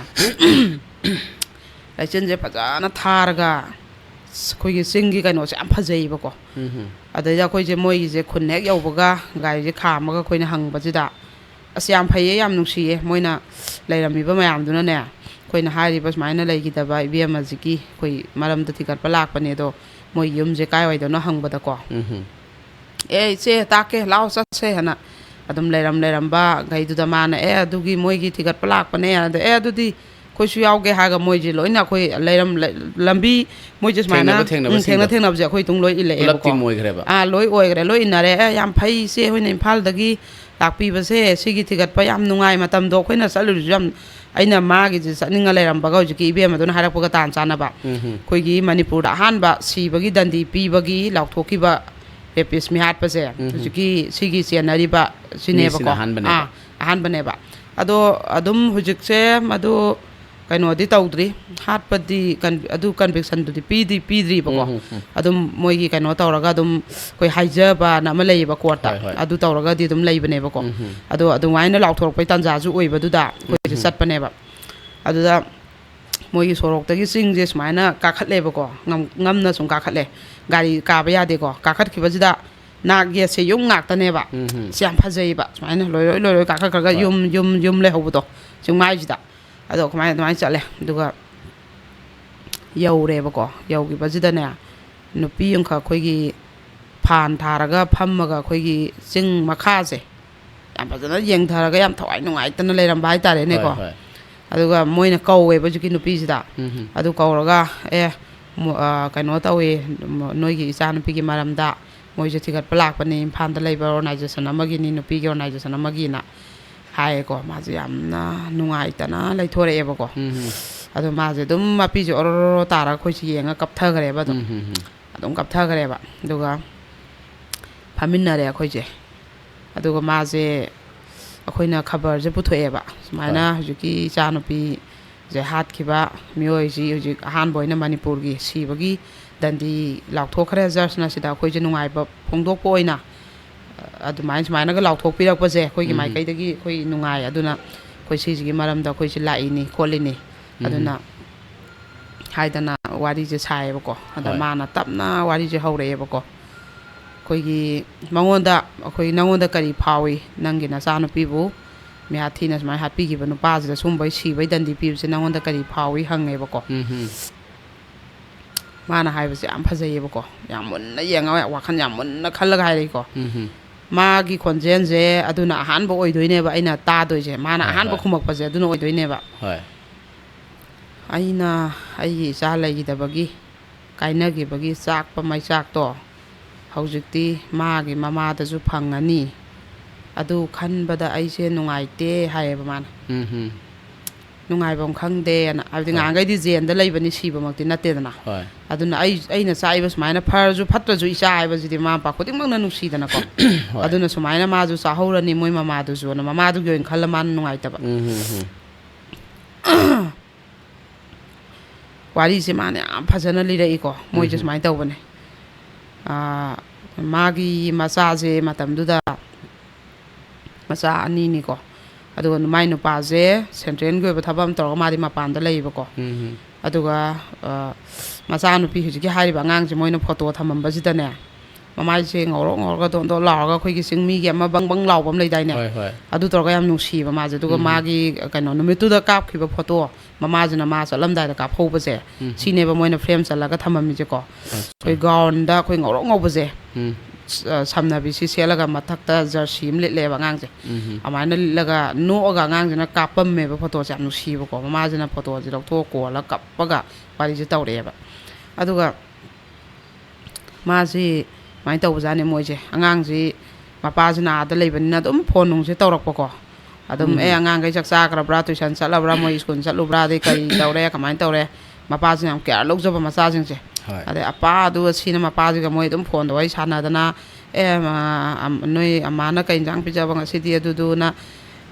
ꯂꯩꯆꯤꯟꯁꯦ ꯐꯖꯅ ꯊꯥꯔꯒ, ꯑꯁ, ꯑꯩꯈꯣꯏꯒꯤ ꯆꯤꯡꯒꯤ ꯀꯩꯅꯣꯁꯦ ꯌꯥꯝ ꯐꯖꯩꯌꯦꯕꯀꯣ꯫ ꯑꯗꯩꯗ ꯑꯩꯈꯣꯏꯁꯦ ꯃꯣꯏꯒꯤꯁꯦ ꯈꯨꯟ ꯍꯦꯛ ꯌꯧꯕꯒ ꯒꯥꯔꯤꯁꯦ ꯈꯥꯝꯃꯒ ꯑꯩꯈꯣꯏꯅ ꯍꯪꯕꯁꯤꯗ, ꯑꯁ, ꯌꯥꯝ ꯐꯩꯌꯦ, ꯌꯥꯝ ꯅꯨꯡꯁꯤꯌꯦ꯫ ꯃꯣꯏꯅ ꯂꯩꯔꯝꯃꯤꯕ ꯃꯌꯥꯝꯗꯨꯅꯅꯦ, ꯑꯩꯈꯣꯏꯅ ꯍꯥꯏꯔꯤꯕ ꯁꯨꯃꯥꯏꯅ ꯂꯩꯈꯤꯗꯕ ꯏꯕꯦꯝꯃꯁꯤꯒꯤ ꯑꯩꯈꯣꯏ ꯃꯔꯝꯗ ꯊꯤꯒꯠꯄ ꯂꯥꯛꯄꯅꯦ, ꯑꯗꯣ ꯃꯣꯏ ꯌꯨꯝꯁꯦ ꯀꯥꯏꯋꯥꯏꯗꯅꯣ ꯍꯪꯕꯗꯀꯣ, "ꯑꯦ, ꯏꯆꯦ, ꯇꯥꯛꯀꯦ, ꯂꯥꯛꯑꯣ, ꯆꯠꯁꯦ" ꯍꯥꯏꯅ ꯑꯗꯨꯝ ꯂꯩꯔꯝ ꯂꯩꯔꯝꯕ ꯒꯩꯗꯨꯗ ꯃꯥꯅ, "ꯑꯦ, ꯑꯗꯨꯒꯤ ꯃꯣꯏꯒꯤ ꯊꯤꯒꯠꯄ ꯂꯥꯛꯄꯅꯦ", ꯑꯗ, "ꯑꯦ, ꯑꯗꯨꯗꯤ ꯑꯩꯈꯣꯏꯁꯨ ꯌꯥꯎꯒꯦ ꯍꯥꯏꯔꯒ ꯃꯣꯏꯁꯦ ꯂꯣꯏꯅ ꯑꯩꯈꯣꯏ ꯂꯩꯔꯝ-, ꯂꯩ-, ꯂꯝꯕꯤ ꯃꯣꯏꯁꯦ ꯁꯨꯃꯥꯏꯅ, ꯊꯦꯡꯅꯕ ꯎꯝ, ꯊꯦꯡꯅꯕꯁꯤꯡꯗꯣ꯫ ꯊꯦꯡꯅ ꯊꯦꯡꯅꯕꯁꯦ ꯑꯩꯈꯣꯏ ꯑꯗꯨꯝ ꯂꯣꯏ ꯄꯨꯂꯞ ꯏꯜꯂꯛꯑꯦꯕꯀꯣ꯫ Team ꯑꯣꯏꯈ꯭ꯔꯦꯕ꯫ ꯑꯥ, ꯂꯣꯏ ꯑꯣꯏꯈ꯭ꯔꯦ, ꯂꯣꯏ ꯏꯟꯅꯔꯦ꯫ "ꯑꯦ, ꯌꯥꯝ ꯐꯩ ꯏꯆꯦ, ꯍꯣꯏꯅ ꯏꯝꯐꯥꯜꯗꯒꯤ ꯂꯥꯛꯄꯤꯕꯁꯦ, ꯁꯤꯒꯤ ꯊꯤꯒꯠꯄ ꯌꯥꯝ ꯅꯨꯡꯉꯥꯏ꯫ ꯃꯇꯝꯗꯣ ꯑꯩꯈꯣꯏꯅ ꯆꯠꯂꯨꯔꯤꯁꯨ ꯌꯥꯝ", ꯑꯩꯅ ꯃꯥꯒꯤꯁꯦ ꯆꯠꯅꯤꯡꯉ ꯂꯩꯔꯝꯕꯒ ꯍꯧꯖꯤꯛꯀꯤ ꯏꯕꯦꯝꯃꯗꯨꯅ ꯍꯥꯏꯔꯛꯄꯒ ꯇꯥꯟ ꯆꯥꯅꯕ, ꯎꯝ ꯍꯝ꯫ ꯑꯩꯈꯣꯏꯒꯤ ꯃꯅꯤꯄꯨꯔꯗ ꯑꯍꯥꯟꯕ ꯁꯤꯕꯒꯤ ꯗꯟꯗꯤ ꯄꯤꯕꯒꯤ ꯂꯥꯎꯊꯣꯛꯈꯤꯕ rapist ꯃꯤꯍꯥꯠꯄꯁꯦ, ꯎꯝ ꯍꯝ꯫ ꯍꯧꯖꯤꯛꯀꯤ ꯁꯤꯒꯤ ꯆꯦꯟꯅꯔꯤꯕ ꯁꯤꯅꯦꯕꯀꯣ꯫ ꯃꯤꯁꯤꯅ ꯑꯍꯥꯟꯕꯅꯦꯕ꯫ ꯑꯥ, ꯑꯍꯥꯟꯕꯅꯦꯕ꯫ ꯑꯗꯣ ꯑꯗꯨꯝ ꯍꯧꯖꯤꯛꯁꯦ ꯃꯗꯨ ꯀꯩꯅꯣꯗꯤ ꯇꯧꯗ꯭ꯔꯤ, ꯍꯥꯠꯄꯗꯤ ꯀꯟ-, ꯑꯗꯨ conviction ꯗꯨꯗꯤ ꯄꯤꯗꯤ ꯄꯤꯗ꯭ꯔꯤꯕꯀꯣ꯫ ꯎꯝ, ꯎꯝ, ꯎꯝ꯫ ꯑꯗꯨꯝ ꯃꯣꯏꯒꯤ ꯀꯩꯅꯣ ꯇꯧꯔꯒ ꯑꯗꯨꯝ ꯑꯩꯈꯣꯏ ꯍꯥꯏꯖꯕꯅ ꯑꯃ ꯂꯩꯌꯦꯕ court ꯇ, ꯍꯣꯏ, ꯍꯣꯏ꯫ ꯑꯗꯨ ꯇꯧꯔꯒꯗꯤ ꯑꯗꯨꯝ ꯂꯩꯕꯅꯦꯕꯀꯣ꯫ ꯎꯝ, ꯎꯝ꯫ ꯑꯗꯣ ꯑꯗꯨꯃꯥꯏꯅ ꯂꯥꯎꯊꯣꯔꯛꯄꯩ ꯇꯥꯟꯖꯥꯁꯨ ꯑꯣꯏꯕꯗꯨꯗ ꯑꯩꯈꯣꯏꯁꯦ ꯎꯝ, ꯎꯝ꯫ ꯆꯠꯄꯅꯦꯕ꯫ ꯑꯗꯨꯗ ꯃꯣꯏꯒꯤ ꯁꯣꯔꯣꯛꯇꯒꯤ ꯆꯤꯡꯁꯦ ꯁꯨꯃꯥꯏꯅ ꯀꯥꯈꯠꯂꯦꯕꯀꯣ, ꯉꯝ-, ꯉꯝꯅ ꯁꯨꯝ ꯀꯥꯈꯠꯂꯦ꯫ ꯒꯥꯔꯤ ꯀꯥꯕ ꯌꯥꯗꯦꯀꯣ꯫ ꯀꯥꯈꯠꯈꯤꯕꯁꯤꯗ ꯅꯥꯛ ꯌꯦꯠꯁꯦ ꯌꯨꯝ ꯉꯥꯛꯇꯅꯦꯕ꯫ ꯎꯝ, ꯎꯝ꯫ ꯁꯤ ꯌꯥꯝ ꯐꯖꯩꯌꯦꯕ꯫ ꯁꯨꯃꯥꯏꯅ ꯂꯣꯏ, ꯂꯣꯏ, ꯂꯣꯏ, ꯂꯣꯏ ꯀꯥꯈꯠꯈ꯭ꯔꯒ ꯍꯣꯏ꯫ ꯌꯨꯝ, ꯌꯨꯝ, ꯌꯨꯝ ꯂꯩꯍꯧꯕꯗꯣ ꯆꯤꯡꯃꯥꯏꯁꯤꯗ꯫ ꯑꯗꯣ ꯀꯃꯥꯏꯅ ꯑꯗꯨꯃꯥꯏꯅ ꯆꯠꯂꯦ꯫ ꯑꯗꯨꯒ ꯌꯧꯔꯦꯕꯀꯣ꯫ ꯌꯧꯈꯤꯕꯁꯤꯗꯅꯦ, ꯅꯨꯄꯤ ꯑꯃꯈꯛ ꯑꯩꯈꯣꯏꯒꯤ ꯐꯥꯟ ꯊꯥꯔꯒ ꯐꯝꯃꯒ ꯑꯩꯈꯣꯏꯒꯤ ꯆꯤꯡ ꯃꯈꯥꯁꯦ ꯌꯥꯝ ꯐꯖꯅ ꯌꯦꯡꯊꯔꯒ ꯌꯥꯝ ꯊꯋꯥꯏ ꯅꯨꯡꯉꯥꯏꯇꯅ ꯂꯩꯔꯝꯕ ꯍꯥꯏꯇꯥꯔꯦꯅꯦꯀꯣ꯫ ꯍꯣꯏ, ꯍꯣꯏ꯫ ꯑꯗꯨꯒ ꯃꯣꯏꯅ ꯀꯧꯋꯦꯕ ꯍꯧꯖꯤꯛꯀꯤ ꯅꯨꯄꯤꯁꯤꯗ꯫ ꯎꯝ ꯍꯝ꯫ ꯑꯗꯨ ꯀꯧꯔꯒ, "ꯑꯦ, ꯃꯣ-, ꯑ, ꯀꯩꯅꯣ ꯇꯧꯏ, ꯃꯣ-, ꯅꯣꯏꯒꯤ ꯏꯆꯥꯅꯨꯄꯤꯒꯤ ꯃꯔꯝꯗ ꯃꯣꯏꯁꯦ ꯊꯤꯒꯠꯄ ꯂꯥꯛꯄꯅꯤ, ꯏꯝꯐꯥꯜꯗ ꯂꯩꯕ organization ꯑꯃꯒꯤꯅꯤ, ꯅꯨꯄꯤꯒꯤ organization ꯑꯃꯒꯤꯅ" ꯍꯥꯏꯌꯦꯀꯣ꯫ ꯃꯥꯁꯦ ꯌꯥꯝꯅ ꯅꯨꯡꯉꯥꯏꯇꯅ ꯂꯩꯊꯣꯔꯛꯑꯦꯕꯀꯣ꯫ ꯎꯝ ꯍꯝ꯫ ꯑꯗꯣ ꯃꯥꯁꯦ ꯑꯗꯨꯝ ꯃꯄꯤꯁꯦ ꯑꯣꯔꯣ ꯔꯣ ꯇꯥꯔꯒ ꯑꯩꯈꯣꯏꯁꯦ ꯌꯦꯡꯉ ꯀꯞꯊꯈ꯭ꯔꯦꯕ ꯑꯗꯨꯝ꯫ ꯎꯝ ꯍꯝ ꯍꯝ꯫ ꯑꯗꯨꯝ ꯀꯞꯊꯈ꯭ꯔꯦꯕ꯫ ꯑꯗꯨꯒ ꯐꯝꯃꯤꯟꯅꯔꯦ ꯑꯩꯈꯣꯏꯁꯦ꯫ ꯑꯗꯨꯒ ꯃꯥꯁꯦ, ꯑꯩꯈꯣꯏꯅ ꯈꯕꯔꯁꯦ ꯄꯨꯊꯣꯛꯑꯦꯕ, ꯁꯨꯃꯥꯏꯅ ꯍꯣꯏ꯫ ꯍꯧꯖꯤꯛꯀꯤ ꯏꯆꯥꯅꯨꯄꯤꯁꯦ ꯍꯥꯠꯈꯤꯕ ꯃꯤꯑꯣꯏꯁꯤ ꯍꯧꯖꯤꯛ ꯑꯍꯥꯟꯕ ꯑꯣꯏꯅ ꯃꯅꯤꯄꯨꯔꯒꯤ ꯁꯤꯕꯒꯤ ꯗꯟꯗꯤ ꯂꯥꯎꯊꯣꯛꯈ꯭ꯔꯦ꯫ Judge ꯅ ꯁꯤꯗ ꯑꯩꯈꯣꯏꯁꯦ ꯅꯨꯡꯉꯥꯏꯕ ꯐꯣꯡꯗꯣꯛꯄ ꯑꯣꯏꯅ, ꯑꯗꯨꯃꯥꯏꯅ, ꯁꯨꯃꯥꯏꯅꯒ ꯂꯥꯎꯊꯣꯛꯄꯤꯔꯛꯄꯁꯦ ꯑꯩꯈꯣꯏꯒꯤ ꯎꯝ ꯍꯝ꯫ ꯃꯥꯏꯀꯩꯗꯒꯤ ꯑꯩꯈꯣꯏ ꯅꯨꯡꯉꯥꯏ꯫ ꯑꯗꯨꯅ ꯑꯩꯈꯣꯏ ꯁꯤꯁꯤꯒꯤ ꯃꯔꯝꯗ ꯑꯩꯈꯣꯏꯁꯦ ꯂꯥꯛꯏꯅꯤ ꯈꯣꯠꯂꯤꯅꯤ꯫ ꯎꯝ ꯍꯝ꯫ ꯑꯗꯨꯅ ꯍꯥꯏꯗꯅ ꯋꯥꯔꯤꯁꯦ ꯁꯥꯏꯌꯦꯕꯀꯣ꯫ ꯑꯗ ꯍꯣꯏ꯫ ꯃꯥꯅ ꯇꯞꯅ ꯋꯥꯔꯤꯁꯦ ꯍꯧꯔꯛꯑꯦꯕꯀꯣ꯫ ꯑꯩꯈꯣꯏꯒꯤ ꯃꯉꯣꯟꯗ, ꯑꯩꯈꯣꯏ, "ꯅꯉꯣꯟꯗ ꯀꯔꯤ ꯐꯥꯎꯏ? ꯅꯪꯒꯤ ꯅꯆꯥꯅꯨꯄꯤꯕꯨ ꯃꯤꯍꯥꯠ ꯊꯤꯅ ꯁꯨꯃꯥꯏꯅ ꯍꯥꯠꯄꯤꯈꯤꯕ ꯅꯨꯄꯥꯁꯤꯗ ꯁꯨꯝꯕꯩ ꯁꯤꯕꯩ ꯗꯟꯗꯤ ꯄꯤꯕꯁꯦ ꯅꯉꯣꯟꯗ ꯀꯔꯤ ꯐꯥꯎꯏ?" ꯍꯪꯉꯦꯕꯀꯣ꯫ ꯎꯝ ꯍꯝ꯫ ꯃꯥꯅ ꯍꯥꯏꯕꯁꯦ ꯌꯥꯝ ꯐꯖꯩꯌꯦꯕꯀꯣ꯫ ꯌꯥꯝ ꯃꯨꯟꯅ ꯌꯦꯡꯉꯒ, ꯋꯥꯈꯜ ꯌꯥꯝ ꯃꯨꯟꯅ ꯈꯜꯂꯒ ꯍꯥꯏꯔꯛꯏꯀꯣ꯫ ꯎꯝ ꯍꯝ꯫ ꯃꯥꯒꯤ ꯈꯣꯟꯖꯦꯜꯁꯦ ꯑꯗꯨꯅ ꯑꯍꯥꯟꯕ ꯑꯣꯏꯗꯣꯏꯅꯦꯕ ꯑꯩꯅ ꯇꯥꯗꯣꯏꯁꯦ꯫ ꯃꯥꯅ ꯍꯣꯏ, ꯑꯍꯥꯟꯕ ꯍꯣꯏ꯫ ꯈꯨꯝꯃꯛꯄꯁꯦ ꯑꯗꯨꯅ ꯑꯣꯏꯗꯣꯏꯅꯦꯕ꯫ ꯍꯣꯏ꯫ ꯑꯩꯅ ꯑꯩꯒꯤ ꯏꯆꯥ ꯂꯩꯈꯤꯗꯕꯒꯤ ꯀꯥꯏꯅꯈꯤꯕꯒꯤ ꯆꯥꯛꯄ ꯃꯩꯆꯥꯛꯇꯣ ꯍꯧꯖꯤꯛꯇꯤ ꯃꯥꯒꯤ ꯃꯃꯥꯗꯁꯨ ꯐꯪꯉꯅꯤ꯫ ꯑꯗꯨ ꯈꯟꯕꯗ ꯑꯩꯁꯦ ꯅꯨꯡꯉꯥꯏꯇꯦ ꯍꯥꯏꯌꯦꯕ ꯃꯥꯅ꯫ ꯎꯝ ꯍꯝ꯫ ꯅꯨꯡꯉꯥꯏꯐꯝ ꯈꯪꯗꯦꯅ꯫ ꯍꯥꯏꯕꯗꯤ ꯍꯣꯏ꯫ ꯉꯍꯥꯟꯈꯩꯗꯤ ꯖꯦꯟꯗ ꯂꯩꯕꯅꯤ, ꯁꯤꯕꯃꯛꯇꯤ ꯅꯠꯇꯦꯗꯅ꯫ ꯍꯣꯏ꯫ ꯑꯗꯨꯅ ꯑꯩ, ꯑꯩꯅ ꯆꯥꯛꯏꯕ ꯁꯨꯃꯥꯏꯅ ꯐꯔꯁꯨ ꯐꯠꯇ꯭ꯔꯁꯨ ꯏꯆꯥ ꯍꯥꯏꯕꯁꯤꯗꯤ ꯃꯃꯥ ꯃꯄꯥ ꯈꯨꯗꯤꯡꯃꯛꯅ ꯅꯨꯡꯁꯤꯗꯅꯀꯣ꯫ ꯍꯣꯏ꯫ ꯑꯗꯨꯅ ꯁꯨꯃꯥꯏꯅ ꯃꯥꯁꯨ ꯆꯥꯍꯧꯔꯅꯤ ꯃꯣꯏ ꯃꯃꯥꯗꯨꯁꯨꯅ ꯃꯃꯥꯗꯨꯒꯤ ꯑꯣꯏꯅ ꯈꯜꯂ ꯃꯥꯅ ꯅꯨꯡꯉꯥꯏꯇꯕ꯫ ꯎꯝ ꯍꯝ ꯍꯝ꯫ ꯋꯥꯔꯤꯁꯦ ꯃꯥꯅ ꯌꯥꯝ ꯐꯖꯅ ꯂꯤꯔꯛꯏꯀꯣ꯫ ꯃꯣꯏꯁꯦ ꯎꯝ꯫ ꯁꯨꯃꯥꯏꯅ ꯇꯧꯕꯅꯦ꯫ ꯑꯥ, ꯃꯥꯒꯤ ꯃꯆꯥꯁꯦ ꯃꯇꯝꯗꯨꯗ ꯃꯆꯥ ꯑꯅꯤꯅꯤꯀꯣ꯫ ꯑꯗꯨꯒ ꯃꯥꯏ ꯅꯨꯄꯥꯁꯦ ꯁꯦꯟꯇ꯭ꯔꯦꯜꯒꯤ ꯑꯣꯏꯕ ꯊꯕꯛ ꯑꯃ ꯇꯧꯔꯒ ꯃꯥꯗꯤ ꯃꯄꯥꯟꯗ ꯂꯩꯌꯦꯕꯀꯣ꯫ ꯎꯝ꯫ ꯑꯗꯨꯒ, ꯑ, ꯃꯆꯥꯅꯨꯄꯤ ꯍꯧꯖꯤꯛꯀꯤ ꯍꯥꯏꯔꯤꯕ ꯑꯉꯥꯡꯁꯦ ꯃꯣꯏꯅ ꯐꯣꯇꯣ ꯊꯝꯃꯝꯕꯁꯤꯗꯅꯦ, ꯃꯃꯥꯏꯁꯦ ꯉꯧꯔꯣꯛ ꯉꯧꯔꯒ ꯗꯣꯟ ꯗꯣꯟ ꯂꯥꯎꯔꯒ ꯑꯩꯈꯣꯏꯒꯤ ꯆꯤꯡꯃꯤꯒꯤ ꯑꯃ ꯕꯪ ꯕꯪ ꯂꯥꯎꯕ ꯑꯃ ꯂꯩꯗꯥꯏꯅꯦ? ꯍꯣꯏ, ꯍꯣꯏ꯫ ꯑꯗꯨ ꯇꯧꯔꯒ ꯌꯥꯝ ꯅꯨꯡꯁꯤꯌꯦꯕ ꯃꯥꯁꯦ꯫ ꯑꯗꯨꯒ ꯎꯝ꯫ ꯃꯥꯒꯤ, ꯀꯩꯅꯣ, ꯅꯨꯃꯤꯠꯇꯨꯗ ꯀꯥꯞꯈꯤꯕ ꯐꯣꯇꯣ, ꯃꯃꯥꯁꯤꯅ ꯃꯥ ꯆꯠꯂꯝꯗꯥꯏꯗ ꯀꯥꯞꯍꯧꯕꯁꯦ, ꯎꯝ꯫ ꯁꯤꯅꯦꯕ ꯃꯣꯏꯅ ꯐ꯭ꯔꯦꯝ ꯆꯜꯂꯒ ꯊꯝꯃꯝꯃꯤꯁꯦꯀꯣ꯫ ꯑꯠꯆꯥ꯫ ꯑꯩꯈꯣꯏ ꯒꯥꯎꯟꯗ ꯑꯩꯈꯣꯏ ꯉꯧꯔꯣꯛ ꯉꯧꯕꯁꯦ, ꯎꯝ꯫ ꯑ, ꯁꯝꯅꯕꯤꯁꯤ ꯁꯦꯠꯂꯒ ꯃꯊꯛꯇ ꯖꯔꯁꯤ ꯑꯃ ꯂꯤꯠꯂꯦꯕ ꯑꯉꯥꯡꯁꯦ꯫ ꯎꯝ꯫ ꯑꯗꯨꯃꯥꯏꯅ ꯂꯤꯠꯂꯒ ꯅꯣꯛꯑꯒ ꯑꯉꯥꯡꯁꯤꯅ ꯀꯥꯞꯄꯝꯃꯦꯕ ꯐꯣꯇꯣꯁꯦ꯫ ꯌꯥꯝ ꯅꯨꯡꯁꯤꯕꯀꯣ꯫ ꯃꯃꯥꯁꯤꯅ ꯐꯣꯇꯣꯁꯦ ꯂꯧꯊꯣꯛꯑ ꯀꯣꯜꯂ ꯀꯞꯄꯒ ꯋꯥꯔꯤꯁꯦ ꯇꯧꯔꯛꯑꯦꯕ꯫ ꯑꯗꯨꯒ ꯃꯥꯁꯤ ꯁꯨꯃꯥꯏꯅ ꯇꯧꯕꯖꯥꯠꯅꯤ ꯃꯣꯏꯁꯦ꯫ ꯑꯉꯥꯡꯁꯤ ꯃꯄꯥꯁꯤꯅ ꯑꯥꯗ ꯂꯩꯕꯅꯤꯅ ꯑꯗꯨꯝ ꯐꯣꯟ ꯅꯨꯡꯁꯦ ꯇꯧꯔꯛꯄꯀꯣ꯫ ꯑꯗꯨꯝ, ꯎꯝ꯫ "ꯑꯦ, ꯑꯉꯥꯡꯈꯩ ꯆꯥꯛ ꯆꯥꯈ꯭ꯔꯕ꯭ꯔꯥ, ꯇꯨꯏꯁꯟ ꯆꯠꯂꯕ꯭ꯔꯥ, ꯃꯣꯏ ꯁ꯭ꯀꯨꯜ ꯆꯠꯂꯨꯕ꯭ꯔꯥ, ꯑꯗꯩ ꯀꯔꯤ ꯇꯧꯔꯦ, ꯀꯃꯥꯏꯅ ꯇꯧꯔꯦ?" ꯃꯄꯥꯁꯤꯅ ꯌꯥꯝ ꯀꯤꯌꯔ ꯂꯧꯖꯕ ꯃꯆꯥꯁꯤꯡꯁꯦ꯫ ꯍꯣꯏ꯫ ꯑꯗꯩ ꯑꯄꯥ ꯑꯗꯨꯒ ꯁꯤꯅ ꯃꯄꯥꯁꯤꯒ ꯃꯣꯏ ꯑꯗꯨꯝ ꯐꯣꯟꯗ ꯋꯥꯔꯤ ꯁꯥꯟꯅꯗꯅ, "ꯑꯦ, ꯑꯃ, ꯑꯝ-, ꯅꯣꯏ ꯑꯃꯥꯅ ꯀꯩ ꯏꯟꯖꯥꯡ ꯄꯤꯖꯕ ꯉꯁꯤꯗꯤ?" ꯑꯗꯨꯗꯨꯅ,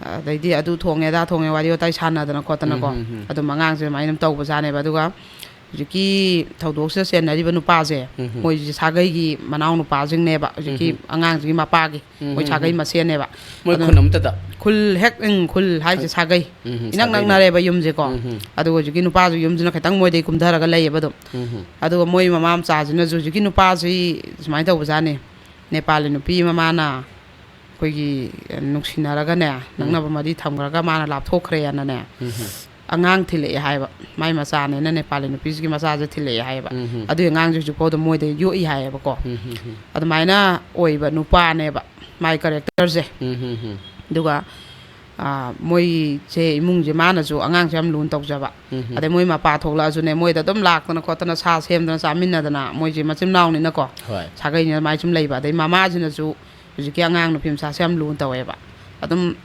ꯑꯗꯩꯗꯤ ꯑꯗꯨ ꯊꯣꯡꯉꯦ, ꯑꯗꯥ ꯊꯣꯡꯉꯦ, ꯋꯥꯔꯤ ꯋꯥꯇꯥꯏ ꯁꯥꯟꯅꯗꯅ ꯈꯣꯠꯇꯅꯀꯣ꯫ ꯎꯝ, ꯎꯝ, ꯎꯝ꯫ ꯑꯗꯨꯝ ꯑꯉꯥꯡꯁꯦ ꯑꯗꯨꯃꯥꯏꯅ ꯑꯗꯨꯝ ꯇꯧꯕꯖꯥꯠꯅꯦꯕ꯫ ꯑꯗꯨꯒ ꯍꯧꯖꯤꯛꯀꯤ ꯊꯧꯗꯣꯛꯁꯤꯗ ꯆꯦꯟꯅꯔꯤꯕ ꯅꯨꯄꯥꯁꯦ, ꯎꯝ ꯍꯝ꯫ ꯃꯣꯏꯁꯦ ꯁꯥꯒꯩꯒꯤ ꯃꯅꯥꯎ ꯅꯨꯄꯥꯁꯤꯡꯅꯦꯕ, ꯍꯧꯖꯤꯛꯀꯤ ꯎꯝ ꯍꯝ꯫ ꯑꯉꯥꯡꯁꯤꯒꯤ ꯃꯄꯥꯒꯤ, ꯎꯝ ꯃꯣꯏ ꯍꯝ ꯁꯥꯒꯩ ꯍꯝ꯫ ꯃꯁꯦꯟꯅꯦꯕ꯫ ꯃꯣꯏ ꯑꯗꯨꯅ ꯈꯨꯟ ꯑꯃꯠꯇꯗ? ꯈꯨꯜ ꯍꯦꯛ, ꯎꯝ, ꯈꯨꯜ ꯍꯥꯏꯁꯦ ꯈꯪ-, ꯁꯥꯒꯩ꯫ ꯎꯝ ꯍꯝ, ꯏꯅꯛ ꯁꯥꯒꯩꯅꯦ꯫ ꯅꯛꯅꯔꯦꯕ ꯌꯨꯝꯁꯦꯀꯣ꯫ ꯎꯝ ꯍꯝ꯫ ꯑꯗꯨꯒ ꯍꯧꯖꯤꯛꯀꯤ ꯅꯨꯄꯥꯁꯨ ꯌꯨꯝꯁꯤꯅ ꯈꯤꯇꯪ ꯃꯣꯏꯗꯩ ꯀꯨꯝꯊꯔꯒ ꯂꯩꯌꯦꯕ ꯑꯗꯨꯝ꯫ ꯎꯝ ꯍꯝ꯫ ꯑꯗꯨꯒ ꯃꯣꯏ ꯃꯃꯥ ꯃꯆꯥꯁꯤꯅꯁꯨ ꯍꯧꯖꯤꯛꯀꯤ ꯅꯨꯄꯥꯁꯤ ꯁꯨꯃꯥꯏꯅ ꯇꯧꯕꯖꯥꯠꯅꯤ꯫ ꯅꯦꯄꯥꯂꯤ ꯅꯨꯄꯤ ꯃꯃꯥꯅ ꯑꯩꯈꯣꯏꯒꯤ, ꯑ, ꯅꯨꯡꯁꯤꯅꯔꯒꯅꯦ, ꯎꯝ꯫ ꯅꯛꯅꯕ ꯃꯔꯤ ꯊꯝꯈ꯭ꯔꯒ ꯃꯥꯅ ꯂꯥꯞꯊꯣꯛꯈ꯭ꯔꯦꯅꯅꯦ, ꯎꯝ ꯍꯝ꯫ ꯑꯉꯥꯡ ꯊꯤꯜꯂꯛꯑꯦ ꯍꯥꯏꯕ꯫ ꯃꯥꯏ ꯃꯆꯥꯅꯦꯅ ꯅꯦꯄꯥꯂꯤ ꯅꯨꯄꯤꯁꯤꯒꯤ ꯃꯆꯥꯁꯦ ꯊꯤꯜꯂꯛꯑꯦ ꯍꯥꯏꯌꯦꯕ꯫ ꯎꯝ ꯍꯝ꯫ ꯑꯗꯨꯒꯤ ꯑꯉꯥꯡꯁꯦ ꯍꯧꯖꯤꯛꯐꯥꯎꯗ ꯃꯣꯏꯗ ꯌꯣꯛꯏ ꯍꯥꯏꯌꯦꯕꯀꯣ꯫ ꯎꯝ ꯍꯝ ꯍꯝ꯫ ꯑꯗꯨꯃꯥꯏꯅ ꯑꯣꯏꯕ ꯅꯨꯄꯥꯅꯦꯕ ꯃꯥꯏ ꯀꯦꯔꯦꯛꯇꯔꯁꯦ꯫ ꯎꯝ ꯍꯝ ꯍꯝ꯫ ꯑꯗꯨꯒ ꯑꯥ, ꯃꯣꯏꯁꯦ, ꯏꯃꯨꯡꯁꯦ, ꯃꯥꯅꯁꯨ ꯑꯉꯥꯡꯁꯦ ꯌꯥꯝ ꯂꯨꯅ ꯇꯧꯖꯕ꯫ ꯎꯝ꯫ ꯑꯗꯩ ꯃꯣꯏ ꯃꯄꯥ ꯊꯣꯛꯂꯛꯑꯁꯨꯅꯦ, ꯃꯣꯏꯗ ꯑꯗꯨꯝ ꯂꯥꯛꯇꯅ ꯈꯣꯠꯇꯅ ꯁꯥ ꯁꯦꯝꯗꯅ ꯆꯥꯃꯤꯟꯅꯗꯅ, ꯃꯣꯏꯁꯦ ꯃꯆꯤꯟ ꯃꯅꯥꯎꯅꯤꯅꯀꯣ, ꯍꯣꯏ꯫ ꯁꯥꯒꯩꯅꯤꯅ ꯑꯗꯨꯃꯥꯏꯅ ꯁꯨꯝ ꯂꯩꯕ꯫ ꯑꯗꯩ ꯃꯃꯥꯁꯤꯅꯁꯨ ꯍꯧꯖꯤꯛꯀꯤ ꯑꯉꯥꯡ ꯅꯨꯄꯤ ꯃꯆꯥꯁꯦ ꯌꯥꯝ ꯂꯨꯅ ꯇꯧꯋꯦꯕ꯫ ꯑꯗꯨꯝ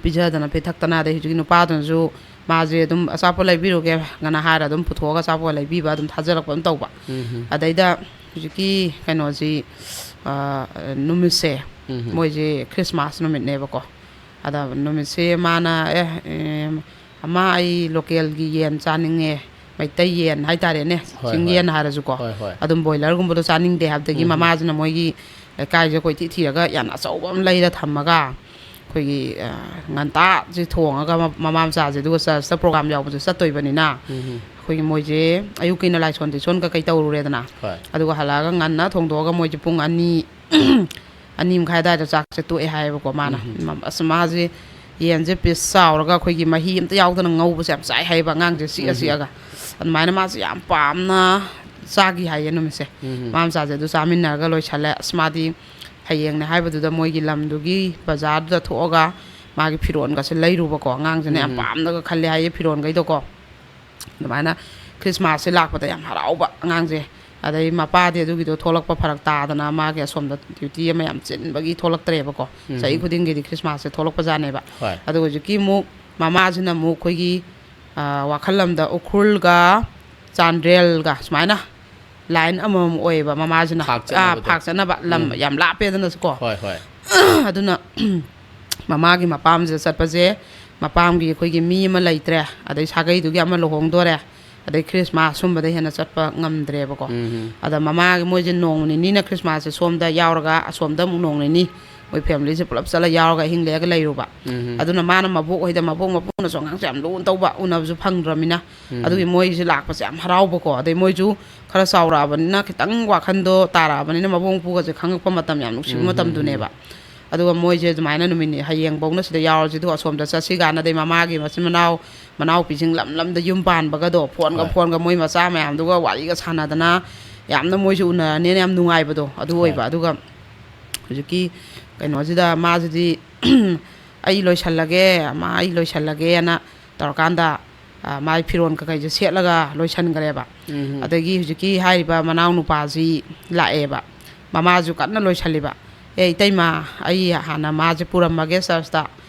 ꯄꯤꯖꯗꯅ ꯄꯤꯊꯛꯇꯅ, ꯑꯗꯩ ꯍꯧꯖꯤꯛꯀꯤ ꯅꯨꯄꯥꯗꯨꯅꯁꯨ ꯃꯥꯁꯦ ꯑꯗꯨꯝ "ꯑꯆꯥꯄꯣꯠ ꯂꯩꯕꯤꯔꯨꯒꯦ" ꯉꯅ ꯍꯥꯏꯔ ꯑꯗꯨꯝ ꯄꯨꯊꯣꯛꯑꯒ ꯑꯆꯥꯄꯣꯠ ꯂꯩꯕꯤꯕ, ꯑꯗꯨꯝ ꯊꯥꯖꯔꯛꯄ ꯑꯗꯨꯝ ꯇꯧꯕ꯫ ꯎꯝ꯫ ꯑꯗꯩꯗ ꯍꯧꯖꯤꯛꯀꯤ ꯀꯩꯅꯣꯁꯤ, ꯑ, ꯅꯨꯃꯤꯠꯁꯦ, ꯎꯝ꯫ ꯃꯣꯏꯁꯦ ꯈ꯭ꯔꯤꯁꯃꯥꯁ ꯅꯨꯃꯤꯠꯅꯦꯕꯀꯣ꯫ ꯑꯗ ꯅꯨꯃꯤꯠꯁꯦ ꯃꯥꯅ, "ꯑꯦ, ꯑꯦ, ꯑꯃ, ꯑꯩ ꯂꯣꯀꯦꯜꯒꯤ ꯌꯦꯟ ꯆꯥꯅꯤꯡꯉꯦ, ꯃꯩꯇꯩ ꯌꯦꯟ ꯍꯥꯏꯇꯥꯔꯦꯅꯦ, ꯍꯣꯏ, ꯆꯤꯡ ꯍꯣꯏ꯫ ꯌꯦꯟ ꯍꯥꯏꯔꯁꯨꯀꯣ"꯫ ꯍꯣꯏ, ꯍꯣꯏ꯫ ꯑꯗꯨꯝ ꯕꯣꯏꯂꯔꯒꯨꯝꯕꯗꯣ ꯆꯥꯅꯤꯡꯗꯦ ꯍꯥꯏꯕꯗꯒꯤ, ꯎꯝ꯫ ꯃꯃꯥꯁꯤꯅ ꯃꯣꯏꯒꯤ ꯂꯩꯀꯥꯏꯁꯦ ꯀꯣꯏꯊꯤ ꯊꯤꯔꯒ ꯌꯦꯟ ꯑꯆꯧꯕ ꯑꯃ ꯂꯩꯔ ꯊꯝꯃꯒ, ꯑꯩꯈꯣꯏꯒꯤ, ꯑ, ꯉꯟꯇꯥꯁꯦ ꯊꯣꯡꯉꯒ ꯃ-, ꯃꯃꯥ ꯃꯆꯥꯁꯦ, ꯑꯗꯨꯒ ꯆꯔꯆꯇ ꯄ꯭ꯔꯣꯒꯥꯝ ꯌꯥꯎꯕꯁꯦ ꯆꯠꯇꯣꯏꯕꯅꯤꯅ, ꯎꯝ꯫ ꯑꯩꯈꯣꯏꯒꯤ ꯃꯣꯏꯁꯦ ꯑꯌꯨꯛꯀꯤꯅ ꯂꯥꯏꯁꯣꯟ ꯇꯤꯁꯣꯟ ꯀꯩꯀꯩ ꯇꯧꯔꯨꯔꯦꯗꯅ꯫ ꯍꯣꯏ꯫ ꯑꯗꯨꯒ ꯍꯜꯂꯛꯑꯒ ꯉꯟꯅ ꯊꯣꯡꯗꯣꯛꯑꯒ ꯃꯣꯏꯁꯦ ꯄꯨꯡ ꯑꯅꯤ, ꯑꯅꯤ ꯃꯈꯥꯏ ꯑꯗꯨꯋꯥꯏꯗ ꯆꯥꯛꯁꯦ ꯇꯣꯛꯑꯦ ꯍꯥꯏꯌꯦꯕꯀꯣ ꯃꯥꯅ꯫ ꯎꯝ꯫ ꯃ-, ꯑꯁ, ꯃꯥꯁꯦ ꯌꯦꯟꯁꯦ ꯄꯤꯁ ꯆꯥꯎꯔꯒ ꯑꯩꯈꯣꯏꯒꯤ ꯃꯍꯤ ꯑꯝꯇ ꯌꯥꯎꯗꯅ ꯉꯧꯕꯁꯦ ꯌꯥꯝ ꯆꯥꯏ ꯍꯥꯏꯌꯦꯕ ꯑꯉꯥꯡꯁꯦ ꯆꯤꯛꯑ ꯎꯝ꯫ ꯆꯤꯛꯑꯒ꯫ ꯑꯗꯨꯃꯥꯏꯅ ꯃꯥꯁꯦ ꯌꯥꯝ ꯄꯥꯝꯅ ꯆꯥꯈꯤ ꯍꯥꯏꯌꯦ ꯅꯨꯃꯤꯠꯁꯦ꯫ ꯎꯝ꯫ ꯃꯃꯥ ꯃꯆꯥꯁꯦ ꯑꯗꯨ ꯆꯥꯃꯤꯟꯅꯔꯒ ꯂꯣꯏꯁꯜꯂꯦ꯫ ꯑꯁ, ꯃꯥꯗꯤ ꯍꯌꯦꯡꯅꯦ ꯍꯥꯏꯕꯗꯨꯗ ꯃꯣꯏꯒꯤ ꯂꯝꯗꯨꯒꯤ ꯕꯖꯥꯔꯗꯨꯗ ꯊꯣꯛꯑꯒ ꯃꯥꯒꯤ ꯐꯤꯔꯣꯜꯒꯁꯦ ꯂꯩꯔꯨꯕꯀꯣ꯫ ꯑꯉꯥꯡꯁꯤꯅ ꯌꯥꯝ ꯎꯝ꯫ ꯄꯥꯝꯅꯒ ꯈꯜꯂꯦ ꯍꯥꯏꯌꯦ ꯐꯤꯔꯣꯜꯈꯩꯗꯣꯀꯣ꯫ ꯑꯗꯨꯃꯥꯏꯅ ꯈ꯭ꯔꯤꯁꯃꯥꯁꯁꯦ ꯂꯥꯛꯄꯗ ꯌꯥꯝ ꯍꯔꯥꯎꯕ ꯑꯉꯥꯡꯁꯦ꯫ ꯑꯗꯩ ꯃꯄꯥꯗꯤ ꯑꯗꯨꯒꯤꯗꯣ ꯊꯣꯛꯂꯛꯄ ꯐꯔꯛ ꯇꯥꯗꯅ ꯃꯥꯒꯤ ꯑꯁꯣꯝꯗ ꯗ꯭ꯌꯨꯇꯤ ꯑꯃ ꯌꯥꯝ ꯆꯤꯟꯕꯒꯤ ꯊꯣꯛꯂꯛꯇ꯭ꯔꯦꯕꯀꯣ꯫ ꯎꯝ꯫ ꯆꯍꯤ ꯈꯨꯗꯤꯡꯒꯤꯗꯤ ꯈ꯭ꯔꯤꯁꯃꯥꯁꯁꯦ ꯊꯣꯛꯂꯛꯄꯖꯥꯠꯅꯦꯕ꯫ ꯍꯣꯏ꯫ ꯑꯗꯨꯒ ꯍꯧꯖꯤꯛꯀꯤ ꯑꯃꯨꯛ ꯃꯃꯥꯁꯤꯅ ꯑꯃꯨꯛ ꯑꯩꯈꯣꯏꯒꯤ, ꯑ, ꯋꯥꯈꯜ ꯑꯃꯗ ꯎꯈ꯭ꯔꯨꯜꯒ ꯆꯥꯟꯗꯦꯜꯒ ꯁꯨꯃꯥꯏꯅ ꯂꯥꯏꯟ ꯑꯃꯃꯝ ꯑꯣꯏꯌꯦꯕ ꯃꯃꯥꯁꯤꯅ꯫ ꯐꯥꯛ ꯑꯥ, ꯆꯠꯅꯕꯗꯣ꯫ ꯐꯥꯛ ꯆꯠꯅꯕ ꯂꯝ ꯎꯝ꯫ ꯌꯥꯝ ꯂꯥꯞꯄꯦꯗꯅꯁꯨꯀꯣ꯫ ꯍꯣꯏ, ꯍꯣꯏ꯫ ꯑꯗꯨꯅ ꯃꯃꯥꯒꯤ ꯃꯄꯥꯝꯁꯤꯗ ꯆꯠꯄꯁꯦ, ꯃꯄꯥꯝꯒꯤ ꯑꯩꯈꯣꯏꯒꯤ ꯃꯤ ꯑꯃ ꯂꯩꯇ꯭ꯔꯦ, ꯑꯗꯩ ꯁꯥꯒꯩꯗꯨꯒꯤ ꯑꯃ ꯂꯨꯍꯣꯡꯗꯣꯔꯦ, ꯑꯗꯩ ꯈ꯭ꯔꯤꯁꯃꯥꯁ ꯁꯨꯝꯕꯗ ꯍꯦꯟꯅ ꯆꯠꯄ ꯉꯝꯗ꯭ꯔꯦꯕꯀꯣ꯫ ꯎꯝ꯫ ꯑꯗ ꯃꯃꯥꯒꯤ ꯃꯣꯏꯁꯦ ꯅꯣꯡ ꯅꯤꯅꯤꯅ ꯈ꯭ꯔꯤꯁꯃꯥꯁꯁꯦ ꯁꯣꯝꯗ ꯌꯥꯎꯔꯒ ꯑꯁꯣꯝꯗ ꯑꯃꯨꯛ ꯅꯣꯡ ꯅꯤꯅꯤ ꯃꯣꯏ ꯐꯦꯃꯤꯂꯤꯁꯦ ꯄꯨꯂꯞ ꯆꯠꯂ ꯌꯥꯎꯔꯒ ꯑꯍꯤꯡ ꯂꯦꯛꯑꯒ ꯂꯩꯔꯨꯕ꯫ ꯎꯝ꯫ ꯑꯗꯨꯅ ꯃꯥꯅ ꯃꯕꯣꯛ ꯍꯣꯏꯗ, ꯃꯕꯣꯛ ꯃꯄꯨꯅꯁꯨ ꯑꯉꯥꯡꯁꯦ ꯌꯥꯝ ꯂꯨꯅ ꯇꯧꯕ, ꯎꯅꯕꯁꯨ ꯐꯪꯗ꯭ꯔꯃꯤꯅ꯫ ꯎꯝ꯫ ꯑꯗꯨꯒꯤ ꯃꯣꯏꯁꯦ ꯂꯥꯛꯄꯁꯦ ꯌꯥꯝ ꯍꯔꯥꯎꯕꯀꯣ꯫ ꯑꯗꯩ ꯃꯣꯏꯁꯨ ꯈꯔ ꯆꯥꯎꯔꯛꯑꯕꯅꯤꯅ, ꯈꯤꯇꯪ ꯋꯥꯈꯟꯗꯣ ꯇꯥꯔꯛꯑꯕꯅꯤꯅ, ꯃꯕꯣꯛ ꯃꯄꯨꯒꯁꯦ ꯈꯪꯉꯛꯄ ꯃꯇꯝ ꯌꯥꯝ ꯅꯨꯡꯁꯤꯕ ꯎꯝ, ꯎꯝ, ꯃꯇꯝꯗꯨꯅꯦꯕ꯫ ꯎꯝ꯫ ꯑꯗꯨꯒ ꯃꯣꯏꯁꯦ ꯑꯗꯨꯃꯥꯏꯅ ꯅꯨꯃꯤꯠ ꯅꯤ-, "ꯍꯌꯦꯡꯐꯧꯅ ꯁꯤꯗ ꯌꯥꯎꯔꯁꯤ, ꯑꯗꯨꯒ ꯑꯁꯣꯝꯗ ꯆꯠꯁꯤ" ꯀꯥꯏꯅ, ꯑꯗꯩ ꯃꯃꯥꯒꯤ ꯃꯆꯤꯟ ꯃꯅꯥꯎ, ꯃꯅꯥꯎꯄꯤꯁꯤꯡ ꯂꯝ ꯂꯝꯗ ꯌꯨꯝ ꯄꯥꯟꯕꯒꯗꯣ, ꯐꯣꯟꯒ, ꯍꯣꯏ꯫ ꯐꯣꯟꯒ ꯃꯣꯏ ꯃꯆꯥ ꯃꯌꯥꯝꯗꯨꯒ ꯋꯥꯔꯤꯒ ꯁꯥꯟꯅꯗꯅ, ꯌꯥꯝꯅ ꯃꯣꯏꯁꯨ ꯎꯅꯔꯅꯦꯅ ꯌꯥꯝ ꯅꯨꯡꯉꯥꯏꯕꯗꯣ ꯑꯗꯨ ꯍꯣꯏ꯫ ꯑꯣꯏꯕ꯫ ꯑꯗꯨꯒ ꯍꯧꯖꯤꯛꯀꯤ ꯀꯩꯅꯣꯁꯤꯗ ꯃꯥꯁꯤꯗꯤ, ꯑꯩ ꯂꯣꯏꯁꯜꯂꯒꯦ, ꯃꯥ ꯑꯩ ꯂꯣꯏꯁꯜꯂꯒꯦꯅ ꯇꯧꯔꯀꯥꯟꯗ, ꯑ, ꯃꯥꯏ ꯐꯤꯔꯣꯜ ꯀꯀꯩꯁꯦ ꯁꯦꯠꯂꯒ ꯂꯣꯏꯁꯟꯈ꯭ꯔꯦꯕ꯫ ꯎꯝ꯫ ꯑꯗꯒꯤ ꯍꯧꯖꯤꯛꯀꯤ ꯍꯥꯏꯔꯤꯕ ꯃꯅꯥꯎ ꯅꯨꯄꯥꯁꯤ ꯂꯥꯛꯑꯦꯕ꯫ ꯃꯃꯥꯁꯨ ꯀꯟꯅ ꯂꯣꯏꯁꯜꯂꯤꯕ꯫ "ꯑꯦ, ꯏꯇꯩꯃ, ꯑꯩ ꯍꯥꯟꯅ ꯃꯥꯁꯦ ꯄꯨꯔꯝꯃꯒꯦ ꯆꯔꯆꯇ,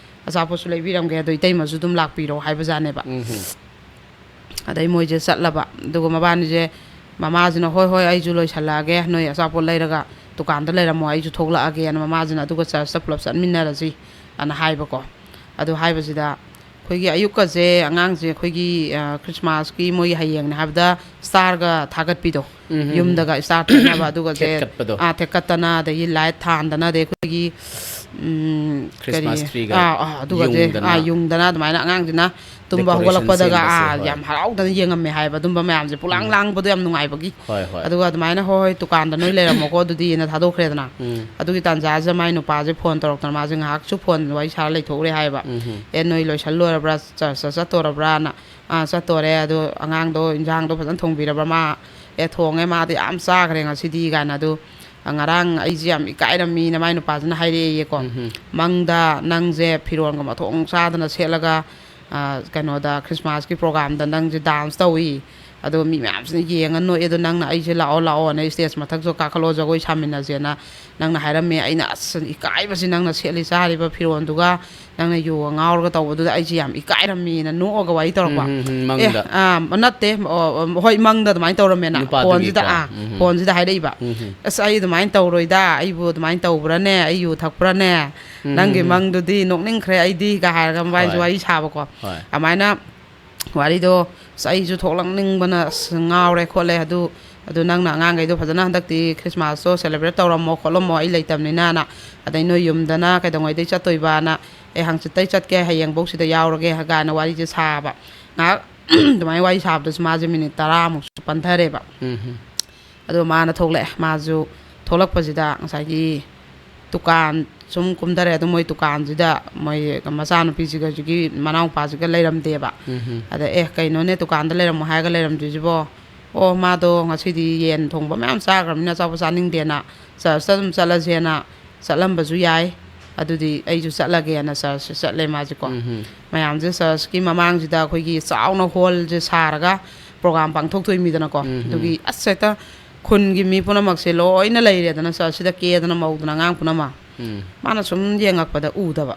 ꯑꯆꯥꯄꯣꯠꯁꯨ ꯂꯩꯕꯤꯔꯝꯒꯦ, ꯑꯗꯣ ꯏꯇꯩꯃꯁꯨ ꯑꯗꯨꯝ ꯂꯥꯛꯄꯤꯔꯣ" ꯍꯥꯏꯕꯖꯥꯠꯅꯦꯕ꯫ ꯎꯝ꯫ ꯑꯗꯩ ꯃꯣꯏꯁꯦ ꯆꯠꯂꯕ꯫ ꯑꯗꯨꯒ ꯃꯕꯥꯅꯤꯁꯦ, ꯃꯃꯥꯁꯤꯅ, "ꯍꯣꯏ, ꯍꯣꯏ, ꯑꯩꯁꯨ ꯂꯣꯏꯁꯜꯂꯛꯑꯒꯦ, ꯅꯣꯏ ꯑꯆꯥꯄꯣꯠ ꯂꯩꯔꯒ ꯗꯨꯀꯥꯟꯗ ꯂꯩꯔꯝꯃꯣ, ꯑꯩꯁꯨ ꯊꯣꯛꯂꯛꯑꯒꯦꯅ", ꯃꯃꯥꯁꯤꯅ ꯑꯗꯨꯒ ꯆꯔꯆꯇ ꯄꯨꯂꯞ ꯆꯠꯃꯤꯟꯅꯔꯁꯤ ꯑꯅ ꯍꯥꯏꯕꯀꯣ꯫ ꯑꯗꯨ ꯍꯥꯏꯕꯁꯤꯗ ꯑꯩꯈꯣꯏꯒꯤ ꯑꯌꯨꯛꯀꯁꯦ ꯑꯉꯥꯡꯁꯦ ꯑꯩꯈꯣꯏꯒꯤ, ꯑ, ꯈ꯭ꯔꯤꯁꯃꯥꯁꯀꯤ ꯃꯣꯏꯒꯤ ꯍꯌꯦꯡꯅꯦ ꯍꯥꯏꯕꯗ ꯁ꯭ꯇꯥꯔꯒ ꯊꯥꯒꯠꯄꯤꯗꯣ, ꯎꯝ, ꯎꯝ, ꯎꯝ꯫ ꯌꯨꯝꯗꯒ ꯁ꯭ꯇꯥꯔ ꯊꯦꯠꯅꯕ ꯑꯗꯨꯒꯁꯦ, ꯊꯦꯠꯀꯠꯄꯗꯣ꯫ ꯑꯥ, ꯊꯦꯠꯀꯠꯇꯅ, ꯑꯗꯒꯤ ꯂꯥꯏꯠ ꯊꯥꯟꯗꯅ, ꯑꯗꯩ ꯑꯩꯈꯣꯏꯒꯤ, ꯎꯝ, ꯀꯔꯤ? ꯈ꯭ꯔꯤꯁꯃꯥꯁ ꯇ꯭ꯔꯤꯒ ꯑꯥ, ꯑꯥ, ꯑꯗꯨꯒꯁꯦ, ꯌꯨꯡꯗꯅ꯫ ꯑꯥ, ꯌꯨꯡꯗꯅ ꯑꯗꯨꯃꯥꯏꯅ ꯑꯉꯥꯡꯁꯤꯅ ꯇꯨꯝꯕ ꯗꯦꯀꯣꯔꯦꯁꯟ ꯍꯧꯒꯠꯂꯛꯄꯗꯒ, ꯁꯦꯝꯕꯁꯦ, ꯑꯥ, ꯍꯣꯏ꯫ ꯌꯥꯝ ꯍꯔꯥꯎꯗꯅ ꯌꯦꯡꯉꯝꯃꯦ ꯍꯥꯏꯕ, ꯑꯗꯨꯝꯕ ꯃꯌꯥꯝꯁꯦ ꯄꯨꯂꯥꯡ ꯎꯝ꯫ ꯂꯥꯡꯕꯗꯣ ꯌꯥꯝ ꯅꯨꯡꯉꯥꯏꯕꯒꯤ꯫ ꯍꯣꯏ, ꯍꯣꯏ꯫ ꯑꯗꯨꯒ ꯑꯗꯨꯃꯥꯏꯅ, "ꯍꯣꯏ, ꯍꯣꯏ, ꯗꯨꯀꯥꯟꯗ ꯅꯣꯏ ꯂꯩꯔꯝꯃꯣꯀꯣ ꯑꯗꯨꯗꯤꯅ" ꯊꯥꯗꯣꯛꯈ꯭ꯔꯦꯗꯅ꯫ ꯎꯝ꯫ ꯑꯗꯨꯒꯤ ꯇꯥꯟꯖꯥꯁꯤꯗ ꯃꯥꯏ ꯅꯨꯄꯥꯁꯦ ꯐꯣꯟ ꯇꯧꯔꯛꯇꯅ, ꯃꯥꯁꯦ ꯉꯥꯏꯍꯥꯛꯁꯨ ꯐꯣꯟ ꯋꯥꯔꯤ ꯁꯥꯔ ꯂꯩꯊꯣꯛꯎꯔꯦ ꯍꯥꯏꯕ꯫ ꯎꯝ꯫ "ꯑꯦ, ꯅꯣꯏ ꯂꯣꯏꯁꯜ ꯂꯣꯏꯔꯕ꯭ꯔꯥ? ꯆꯔꯆꯇ ꯆꯠꯇꯣꯔꯕ꯭ꯔꯥꯅ?" "ꯑꯥ, ꯆꯠꯇꯣꯔꯦ, ꯑꯗꯣ ꯑꯉꯥꯡꯗꯣ ꯏꯟꯖꯥꯡꯗꯣ ꯐꯖꯅ ꯊꯣꯡꯕꯤꯔꯕ꯭ꯔꯥ?" "ꯃꯥ, ꯑꯦ, ꯊꯣꯡꯉꯦ, ꯃꯥꯗꯤ ꯌꯥꯝ ꯆꯥꯈ꯭ꯔꯦ ꯉꯁꯤꯗꯤ" ꯀꯥꯏꯅ꯫ ꯑꯗꯨ ꯉꯔꯥꯡ ꯑꯩꯁꯦ ꯌꯥꯝ ꯏꯀꯥꯏꯔꯝꯃꯤꯅ ꯃꯥꯏ ꯅꯨꯄꯥꯁꯤꯅ ꯍꯥꯏꯔꯛꯑꯦꯌꯦꯀꯣ꯫ ꯎꯝ꯫ "ꯃꯪꯗ ꯅꯪꯁꯦ ꯐꯤꯔꯣꯜꯒ ꯃꯊꯣꯡ ꯆꯥꯗꯅ ꯁꯦꯠꯂꯒ, ꯑ, ꯀꯩꯅꯣꯗ, ꯈ꯭ꯔꯤꯁꯃꯥꯁꯀꯤ ꯄ꯭ꯔꯣꯒꯥꯝꯗ ꯅꯪꯁꯦ ꯗꯥꯟꯁ ꯇꯧꯏ꯫ ꯑꯗꯣ ꯃꯤ ꯃꯌꯥꯝꯁꯤꯅ ꯌꯦꯡꯉ ꯅꯣꯛꯑꯦ꯫ ꯑꯗꯣ ꯅꯪꯅ ꯑꯩꯁꯦ ꯂꯥꯛꯑꯣ, ꯂꯥꯛꯑꯣꯅ ꯁ꯭ꯇꯦꯖ ꯃꯊꯛꯁꯨ ꯀꯥꯈꯠꯂꯣ, ꯖꯒꯣꯏ ꯁꯥꯃꯤꯟꯅꯁꯦꯅ ꯅꯪꯅ ꯍꯥꯏꯔꯝꯃꯦ꯫ ꯑꯩꯅ ꯑꯁ ꯏꯀꯥꯏꯕꯁꯤ ꯅꯪꯅ ꯁꯦꯠꯂꯤ ꯆꯥꯔꯤꯕ ꯐꯤꯔꯣꯜꯗꯨꯒ, ꯅꯪꯅ ꯌꯨꯒ ꯉꯥꯎꯔꯒ ꯇꯧꯕꯗꯨꯗ ꯑꯩꯁꯦ ꯌꯥꯝ ꯏꯀꯥꯏꯔꯝꯃꯤꯅ" ꯅꯣꯛꯑꯒ ꯋꯥꯔꯤ ꯇꯧꯔꯛꯄ꯫ ꯎꯝ, ꯎꯝ, ꯎꯝ, ꯑꯦ, ꯃꯪꯗ꯫ ꯑꯥ, ꯅꯠꯇꯦ, ꯑꯣ, ꯍꯣꯏ, ꯃꯪꯗ ꯑꯗꯨꯃꯥꯏꯅ ꯇꯧꯔꯝꯃꯦꯅ꯫ ꯅꯨꯄꯥꯗꯨꯒꯤꯀꯣ꯫ ꯐꯣꯟꯁꯤꯗ, ꯑꯥ, ꯎꯝ, ꯎꯝ꯫ ꯐꯣꯟꯁꯤꯗ ꯍꯥꯏꯔꯛꯏꯕ꯫ ꯎꯝ, ꯎꯝ꯫ "ꯑꯁ, ꯑꯩ ꯑꯗꯨꯃꯥꯏꯅ ꯇꯧꯔꯣꯏꯗ, ꯑꯩꯕꯨ ꯑꯗꯨꯃꯥꯏꯅ ꯇꯧꯕ꯭ꯔꯥꯅꯦ, ꯑꯩ ꯌꯨ ꯊꯛꯄ꯭ꯔꯥꯅꯦ? ꯎꯝ, ꯅꯪꯒꯤ ꯎꯝ, ꯎꯝ꯫ ꯃꯪꯗꯨꯗꯤ ꯅꯣꯛꯅꯤꯡꯈ꯭ꯔꯦ ꯑꯩꯗꯤ"ꯒ ꯍꯥꯏꯔꯒ ꯃꯕꯥꯏꯁꯨ ꯍꯣꯏ꯫ ꯋꯥꯔꯤ ꯁꯥꯕꯀꯣ꯫ ꯍꯣꯏ꯫ ꯑꯗꯨꯃꯥꯏꯅ ꯋꯥꯔꯤꯗꯣ, "ꯑꯁ, ꯑꯩꯁꯨ ꯊꯣꯛꯂꯛꯅꯤꯡꯕꯅ, ꯑꯁ, ꯉꯥꯎꯔꯦ ꯈꯣꯠꯂꯦ꯫ ꯑꯗꯨ, ꯑꯗꯨ ꯅꯪꯅ ꯑꯉꯥꯡꯈꯩꯗꯣ ꯐꯖꯅ ꯍꯟꯗꯛꯇꯤ ꯈ꯭ꯔꯤꯁꯃꯥꯁꯇꯣ ꯁꯦꯂꯦꯕ꯭ꯔꯦꯠ ꯇꯧꯔꯝꯃꯣ ꯈꯣꯠꯂꯝꯃꯣ, ꯑꯩ ꯂꯩꯇꯕꯅꯤꯅꯅ꯫ ꯑꯗꯩ ꯅꯣꯏ ꯌꯨꯝꯗꯅ ꯀꯩꯗꯧꯉꯩꯗꯩ ꯆꯠꯇꯣꯏꯕꯅ, ꯑꯦ, ꯍꯪꯆꯤꯠꯇꯩ ꯆꯠꯀꯦ, ꯍꯌꯦꯡꯐꯧ ꯁꯤꯗ ꯌꯥꯎꯔꯒꯦ" ꯀꯥꯏꯅ ꯋꯥꯔꯤꯁꯦ ꯁꯥꯕ꯫ ꯉꯥꯏꯍꯥꯛ ꯑꯗꯨꯃꯥꯏꯅ ꯋꯥꯔꯤ ꯁꯥꯕꯗꯁꯨ ꯃꯥꯁꯦ ꯃꯤꯅꯤꯠ ꯇꯔꯥꯃꯨꯛꯁꯨ ꯄꯟꯊꯔꯦꯕ꯫ ꯎꯝ, ꯎꯝ꯫ ꯑꯗꯣ ꯃꯥꯅ ꯊꯣꯛꯂꯛꯑꯦ꯫ ꯃꯥꯁꯨ ꯊꯣꯛꯂꯛꯄꯁꯤꯗ ꯉꯁꯥꯏꯒꯤ ꯗꯨꯀꯥꯟ ꯁꯨꯝ ꯀꯨꯝꯊꯔꯦ꯫ ꯑꯗꯨ ꯃꯣꯏ ꯗꯨꯀꯥꯟꯁꯤꯗ ꯃꯣꯏ ꯃꯆꯥꯅꯨꯄꯤꯁꯤꯒ ꯍꯧꯖꯤꯛꯀꯤ ꯃꯅꯥꯎꯄꯥꯁꯤꯒ ꯂꯩꯔꯝꯗꯦꯕ꯫ ꯎꯝ, ꯎꯝ꯫ ꯑꯗ, "ꯑꯦ, ꯀꯩꯅꯣꯅꯦ, ꯗꯨꯀꯥꯟꯗ ꯂꯩꯔꯝꯃꯣ ꯍꯥꯏꯔꯒ ꯂꯩꯔꯝꯗ꯭ꯔꯤꯁꯤꯕꯣ?" "ꯑꯣ, ꯃꯥꯗꯣ ꯉꯁꯤꯗꯤ ꯌꯦꯟ ꯊꯣꯡꯕ ꯃꯌꯥꯝ ꯆꯥꯈ꯭ꯔꯕꯅꯤꯅ ꯑꯆꯥꯄꯣꯠ ꯆꯥꯅꯤꯡꯗꯦꯅ ꯆꯔꯆꯇ ꯑꯗꯨꯝ ꯆꯠꯂꯁꯦꯅ ꯆꯠꯂꯝꯕꯁꯨ ꯌꯥꯏ꯫ ꯑꯗꯨꯗꯤ ꯑꯩꯁꯨ ꯆꯠꯂꯒꯦꯅ ꯆꯔꯆꯁꯦ ꯆꯠꯂꯦ ꯃꯥꯁꯦꯀꯣ꯫ ꯎꯝ꯫ ꯃꯌꯥꯝꯁꯦ ꯆꯔꯆꯀꯤ ꯃꯃꯥꯡꯁꯤꯗ ꯑꯩꯈꯣꯏꯒꯤ ꯆꯥꯎꯅ ꯍꯣꯜꯁꯦ ꯁꯥꯔꯒ ꯄ꯭ꯔꯣꯒ꯭ꯔꯥꯝ ꯄꯥꯡꯊꯣꯛꯇꯣꯏꯃꯤꯗꯅꯀꯣ꯫ ꯎꯝ꯫ ꯑꯗꯨꯒꯤ ꯑꯁ ꯍꯦꯛꯇ ꯈꯨꯟꯒꯤ ꯃꯤ ꯄꯨꯝꯅꯃꯛꯁꯦ ꯂꯣꯏꯅ ꯂꯩꯔꯦꯗꯅ ꯆꯔꯆꯁꯤꯗ ꯀꯦꯗꯅ ꯃꯧꯗꯅ ꯑꯉꯥꯡ ꯄꯨꯝꯅꯃꯛ꯫ ꯎꯝ꯫ ꯃꯥꯅ ꯁꯨꯝ ꯌꯦꯡꯉꯛꯄꯗ ꯎꯗꯕ꯫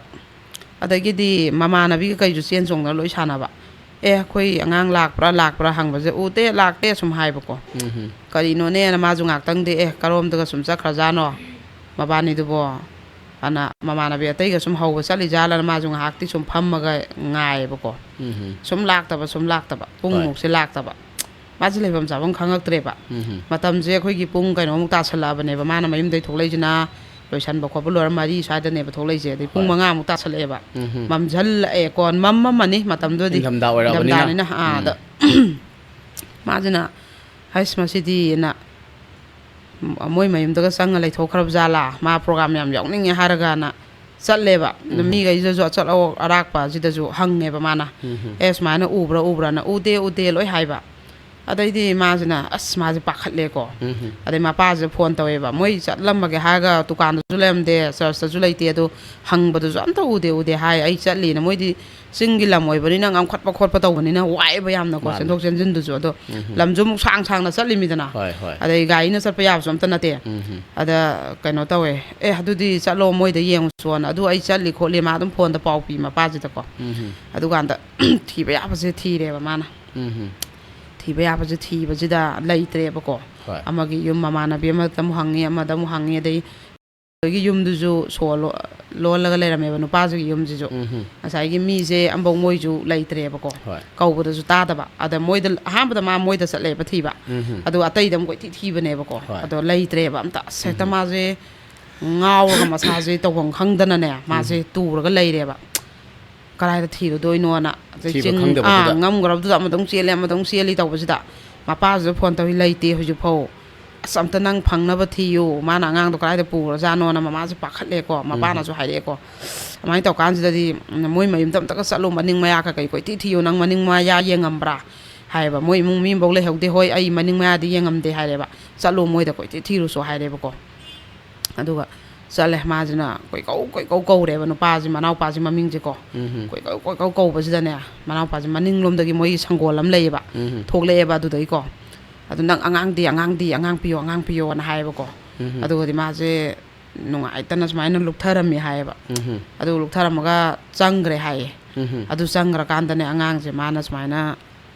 ꯑꯗꯒꯤꯗꯤ ꯃꯃꯥꯟꯅꯕꯤꯒ ꯀꯩꯁꯨ ꯆꯦꯟ ꯆꯣꯡꯗꯅ ꯂꯣꯏ ꯁꯥꯟꯅꯕ꯫ "ꯑꯦ, ꯑꯩꯈꯣꯏ ꯑꯉꯥꯡ ꯂꯥꯛꯄ꯭ꯔꯥ, ꯂꯥꯛꯄ꯭ꯔꯥ?" ꯍꯪꯕꯁꯦ, "ꯎꯗꯦ, ꯂꯥꯛꯇꯦ" ꯁꯨꯝ ꯍꯥꯏꯕꯀꯣ꯫ ꯎꯝ꯫ ꯀꯔꯤꯅꯣꯅꯦꯅ ꯃꯥꯁꯨ ꯉꯥꯛꯇꯪꯗꯤ, "ꯑꯦ, ꯀꯔꯣꯝꯗꯒ ꯁꯨꯝ ꯆꯠꯈ꯭ꯔꯖꯥꯠꯅꯣ ꯃꯕꯥꯅꯤꯗꯨꯕꯣ?" ꯑꯅ ꯃꯃꯥꯟꯅꯕꯤ ꯑꯇꯩꯒ ꯁꯨꯝ ꯍꯧꯕ ꯆꯠꯂꯤꯖꯥꯠꯂꯅ ꯃꯥꯁꯨ ꯉꯥꯏꯍꯥꯛꯇꯤ ꯁꯨꯝ ꯐꯝꯃꯒ ꯉꯥꯏꯌꯦꯕꯀꯣ꯫ ꯎꯝ꯫ ꯁꯨꯝ ꯂꯥꯛꯇꯕ, ꯁꯨꯝ ꯂꯥꯛꯇꯕ꯫ ꯍꯣꯏ꯫ ꯄꯨꯡꯃꯨꯛꯁꯦ ꯂꯥꯛꯇꯕ꯫ ꯃꯥꯁꯦ ꯂꯩꯐꯝ ꯆꯥꯐꯝ ꯈꯪꯉꯛꯇ꯭ꯔꯦꯕ꯫ ꯎꯝ꯫ ꯃꯇꯝꯁꯦ ꯑꯩꯈꯣꯏꯒꯤ ꯄꯨꯡ ꯀꯩꯅꯣꯃꯨꯛ ꯇꯥꯁꯜꯂꯛꯑꯕꯅꯦꯕ꯫ ꯃꯥꯅ ꯃꯌꯨꯝꯗꯩ ꯊꯣꯛꯂꯛꯏꯁꯤꯅ ꯂꯣꯏꯁꯟꯕ ꯈꯣꯠꯄ ꯂꯣꯏꯔ ꯃꯔꯤ ꯁ꯭ꯋꯥꯏꯗꯅꯦꯕ ꯊꯣꯛꯂꯛꯏꯁꯦ꯫ ꯑꯗꯩ ꯄꯨꯡ ꯍꯣꯏ꯫ ꯃꯉꯥꯃꯨꯛ ꯇꯥꯁꯜꯂꯛꯑꯦꯕ꯫ ꯎꯝ꯫ ꯃꯝꯁꯤꯜꯂꯛꯑꯦꯀꯣ, ꯃꯝꯃꯝꯃꯅꯤ ꯃꯇꯝꯗꯨꯗꯤ꯫ ꯏꯪꯊꯝꯊꯥ ꯑꯣꯏꯔꯛꯑꯕꯅꯤꯅ꯫ ꯏꯪꯊꯝꯊꯥꯅꯤꯅ, ꯑꯥ, ꯎꯝ꯫ ꯑꯗ ꯃꯥꯁꯤꯅ, "ꯍꯩꯁ, ꯃꯁꯤꯗꯤꯅ" ꯃꯣꯏ ꯃꯌꯨꯝꯗꯒ ꯆꯪꯉ ꯂꯩꯊꯣꯛꯈ꯭ꯔꯕ ꯖꯥꯠꯂꯥ? ꯃꯥ ꯄ꯭ꯔꯣꯒ꯭ꯔꯥꯝ ꯌꯥꯝ ꯌꯥꯎꯅꯤꯡꯉꯦ ꯍꯥꯏꯔꯒꯅ ꯆꯠꯂꯦꯕ꯫ ꯑꯗꯨ ꯎꯝ꯫ ꯃꯤꯈꯩꯁꯤꯗꯁꯨ ꯑꯆꯠ ꯑꯋꯣꯛ ꯑꯔꯥꯛꯄꯁꯤꯗꯁꯨ ꯍꯪꯉꯦꯕ ꯃꯥꯅ꯫ ꯎꯝ꯫ "ꯑꯦ, ꯁꯨꯃꯥꯏꯅ ꯎꯕ꯭ꯔꯥ, ꯎꯕ꯭ꯔꯥꯅ?" "ꯎꯗꯦ, ꯎꯗꯦ" ꯂꯣꯏ ꯍꯥꯏꯕ꯫ ꯑꯗꯩꯗꯤ ꯃꯥꯁꯤꯅ, ꯑꯁ, ꯃꯥꯁꯦ ꯄꯥꯈꯠꯂꯦꯀꯣ꯫ ꯎꯝ꯫ ꯑꯗꯩ ꯃꯄꯥꯁꯤꯗ ꯐꯣꯟ ꯇꯧꯋꯦꯕ꯫ "ꯃꯣꯏ ꯆꯠꯂꯝꯃꯒꯦ ꯍꯥꯏꯔꯒ ꯗꯨꯀꯥꯟꯗꯁꯨ ꯂꯩꯔꯝꯗꯦ, ꯆꯔꯆꯇꯁꯨ ꯂꯩꯇꯦ, ꯑꯗꯨ ꯍꯪꯕꯗꯁꯨ ꯑꯝꯇ ꯎꯗꯦ, ꯎꯗꯦ" ꯍꯥꯏ꯫ "ꯑꯩ ꯆꯠꯂꯤꯅ", ꯃꯣꯏꯗꯤ ꯆꯤꯡꯒꯤ ꯂꯝ ꯑꯣꯏꯕꯅꯤꯅ ꯉꯝꯈꯠꯄ ꯈꯣꯠꯄ ꯇꯧꯕꯅꯤꯅ ꯋꯥꯏꯑꯦꯕ ꯌꯥꯝꯅꯀꯣ, ꯃꯥꯅꯦ꯫ ꯆꯦꯟꯊꯣꯛ ꯆꯦꯟꯁꯤꯟꯗꯨꯁꯨ꯫ ꯑꯗꯣ ꯎꯝ꯫ ꯂꯝꯁꯨ ꯑꯃꯨꯛ ꯁꯥꯡ ꯁꯥꯡꯅ ꯆꯠꯂꯤꯃꯤꯗꯅ꯫ ꯍꯣꯏ, ꯍꯣꯏ꯫ ꯑꯗꯩ ꯒꯥꯔꯤꯅ ꯆꯠꯄ ꯌꯥꯕꯁꯨ ꯑꯝꯇ ꯅꯠꯇꯦ꯫ ꯎꯝ꯫ ꯑꯗ ꯀꯩꯅꯣ ꯇꯧꯋꯦ, "ꯑꯦ, ꯑꯗꯨꯗꯤ ꯆꯠꯂꯣ, ꯃꯣꯏꯗ ꯌꯦꯡꯉꯨꯆꯣꯅ"꯫ ꯑꯗꯨ ꯑꯩ ꯆꯠꯂꯤ ꯈꯣꯠꯂꯤ ꯃꯥ ꯑꯗꯨꯝ ꯐꯣꯟꯗ ꯄꯥꯎ ꯄꯤ ꯃꯄꯥꯁꯤꯗꯀꯣ꯫ ꯎꯝ꯫ ꯑꯗꯨꯀꯥꯟꯗ ꯊꯤꯕ ꯌꯥꯕꯁꯦ ꯊꯤꯔꯦꯕ ꯃꯥꯅ꯫ ꯎꯝ꯫ ꯊꯤꯕ ꯌꯥꯕꯁꯦ ꯊꯤꯕꯁꯤꯗ ꯂꯩꯇ꯭ꯔꯦꯕꯀꯣ꯫ ꯍꯣꯏ꯫ ꯑꯃꯒꯤ ꯌꯨꯝ ꯃꯃꯥꯟꯅꯕꯤ ꯑꯃꯗ ꯑꯃꯨꯛ ꯍꯪꯉꯤ, ꯑꯃꯗ ꯑꯃꯨꯛ ꯍꯪꯉꯤ, ꯑꯗꯩ ꯑꯩꯈꯣꯏꯒꯤ ꯌꯨꯝꯗꯨꯁꯨ ꯁꯣ ꯂꯣ-, ꯂꯣꯜꯂꯒ ꯂꯩꯔꯝꯃꯦꯕ ꯅꯨꯄꯥꯁꯤꯒꯤ ꯌꯨꯝꯁꯤꯁꯨ꯫ ꯎꯝ꯫ ꯉꯁꯥꯏꯒꯤ ꯃꯤꯁꯦ ꯑꯝꯐꯧ ꯃꯣꯏꯁꯨ ꯂꯩꯇ꯭ꯔꯦꯕꯀꯣ꯫ ꯍꯣꯏ꯫ ꯀꯧꯕꯗꯁꯨ ꯇꯥꯗꯕ꯫ ꯑꯗ ꯃꯣꯏꯗ, ꯑꯍꯥꯟꯕꯗ ꯃꯥ ꯃꯣꯏꯗ ꯆꯠꯂꯦꯕ ꯊꯤꯕ꯫ ꯎꯝ꯫ ꯑꯗꯣ ꯑꯇꯩꯗ ꯑꯃꯨꯛ ꯀꯣꯏꯊꯤ ꯊꯤꯕꯅꯦꯕꯀꯣ꯫ ꯍꯣꯏ꯫ ꯑꯗꯣ ꯂꯩꯇ꯭ꯔꯦꯕ ꯑꯝꯇ꯫ ꯑꯁ, ꯍꯦꯛꯇ ꯎꯝ꯫ ꯃꯥꯁꯦ ꯉꯥꯎꯔꯒ ꯃꯁꯥꯁꯦ ꯇꯧꯐꯝ ꯈꯪꯗꯅꯅꯦ, ꯃꯥꯁꯦ ꯎꯝ꯫ ꯇꯨꯔꯒ ꯂꯩꯔꯦꯕ꯫ ꯀꯗꯥꯏꯗ ꯊꯤꯔꯨꯗꯣꯏꯅꯣꯅ꯫ ꯑꯗꯩ ꯊꯤꯕ ꯆꯤꯡ-, ꯈꯪꯗꯕꯗꯨꯗ꯫ ꯑꯥ, ꯉꯝꯈ꯭ꯔꯕꯗꯨꯗ ꯑꯃꯗ ꯑꯃꯨꯛ ꯆꯦꯜꯂꯤ, ꯑꯃꯗ ꯑꯃꯨꯛ ꯆꯦꯜꯂꯤ ꯇꯧꯕꯁꯤꯗ ꯃꯄꯥꯁꯤꯗ ꯐꯣꯟ ꯇꯧꯏ, "ꯂꯩꯇꯦ ꯍꯧꯖꯤꯛꯐꯥꯎ꯫ ꯑꯁ, ꯑꯝꯇ ꯅꯪ ꯐꯪꯅꯕ ꯊꯤꯌꯨ꯫ ꯃꯥꯅ ꯑꯉꯥꯡꯗꯣ ꯀꯗꯥꯏꯗ ꯄꯨꯈ꯭ꯔꯖꯥꯠꯅꯣꯅ" ꯃꯃꯥꯁꯦ ꯄꯥꯈꯠꯂꯦꯀꯣ꯫ ꯎꯝ꯫ ꯃꯄꯥꯅꯁꯨ ꯍꯥꯏꯔꯛꯑꯦꯀꯣ꯫ ꯑꯗꯨꯃꯥꯏꯅ ꯇꯧꯀꯥꯟꯁꯤꯗꯗꯤ, "ꯃꯣꯏ ꯃꯌꯨꯝꯗ ꯑꯝꯇꯒ ꯆꯠꯂꯨ, ꯃꯅꯤꯡ ꯃꯌꯥ ꯀꯩꯀꯩ ꯀꯣꯏꯊꯤ ꯊꯤꯌꯨ, ꯅꯪ ꯃꯅꯤꯡ ꯃꯌꯥ ꯌꯦꯡꯉꯝꯕ꯭ꯔꯥ?" ꯍꯥꯏꯌꯦꯕ꯫ "ꯃꯣꯏ ꯏꯃꯨꯡ ꯃꯤ ꯑꯃꯐꯥꯎ ꯂꯩꯍꯧꯗꯦ꯫ ꯍꯣꯏ, ꯑꯩ ꯃꯅꯤꯡ ꯃꯌꯥꯗꯤ ꯌꯦꯡꯉꯝꯗꯦ" ꯍꯥꯏꯔꯦꯕ꯫ "ꯆꯠꯂꯣ, ꯃꯣꯏꯗ ꯀꯣꯏꯊꯤ ꯊꯤꯔꯨꯆꯣ" ꯍꯥꯏꯔꯦꯕꯀꯣ꯫ ꯑꯗꯨꯒ ꯆꯠꯂꯦ꯫ ꯃꯥꯁꯤꯅ ꯀꯣꯏꯀꯧ ꯀꯣꯏꯀꯧ ꯀꯧꯔꯦꯕ ꯅꯨꯄꯥꯁꯤ, ꯃꯅꯥꯎꯄꯥꯁꯤ ꯃꯃꯤꯡꯁꯦꯀꯣ꯫ ꯎꯝ꯫ ꯀꯣꯏꯀꯧ ꯀꯣꯏꯀꯧ ꯀꯧꯕꯁꯤꯗꯅꯦ, ꯃꯅꯥꯎꯄꯥꯁꯤ ꯃꯅꯤꯡꯂꯣꯝꯗꯒꯤ ꯃꯣꯏꯒꯤ ꯁꯪꯒꯣꯜ ꯑꯃ ꯂꯩꯌꯦꯕ, ꯎꯝ꯫ ꯊꯣꯛꯂꯛꯑꯦꯕ ꯑꯗꯨꯗꯒꯤꯀꯣ꯫ ꯑꯗꯨ, "ꯅꯪ ꯑꯉꯥꯡꯗꯤ, ꯑꯉꯥꯡꯗꯤ, ꯑꯉꯥꯡ ꯄꯤꯌꯣ, ꯑꯉꯥꯡ ꯄꯤꯌꯣꯅ" ꯍꯥꯏꯌꯦꯕꯀꯣ꯫ ꯎꯝ꯫ ꯑꯗꯨꯒꯗꯤ ꯃꯥꯁꯦ ꯅꯨꯡꯉꯥꯏꯇꯅ ꯁꯨꯃꯥꯏꯅ ꯂꯨꯞꯊꯔꯝꯃꯤ ꯍꯥꯏꯌꯦꯕ꯫ ꯎꯝ꯫ ꯑꯗꯨ ꯂꯨꯞꯊꯔꯝꯃꯒ ꯆꯪꯈ꯭ꯔꯦ ꯍꯥꯏꯌꯦ꯫ ꯎꯝ꯫ ꯑꯗꯨ ꯆꯪꯈ꯭ꯔꯀꯥꯟꯗꯅꯦ, ꯑꯉꯥꯡꯁꯦ ꯃꯥꯅ ꯁꯨꯃꯥꯏꯅ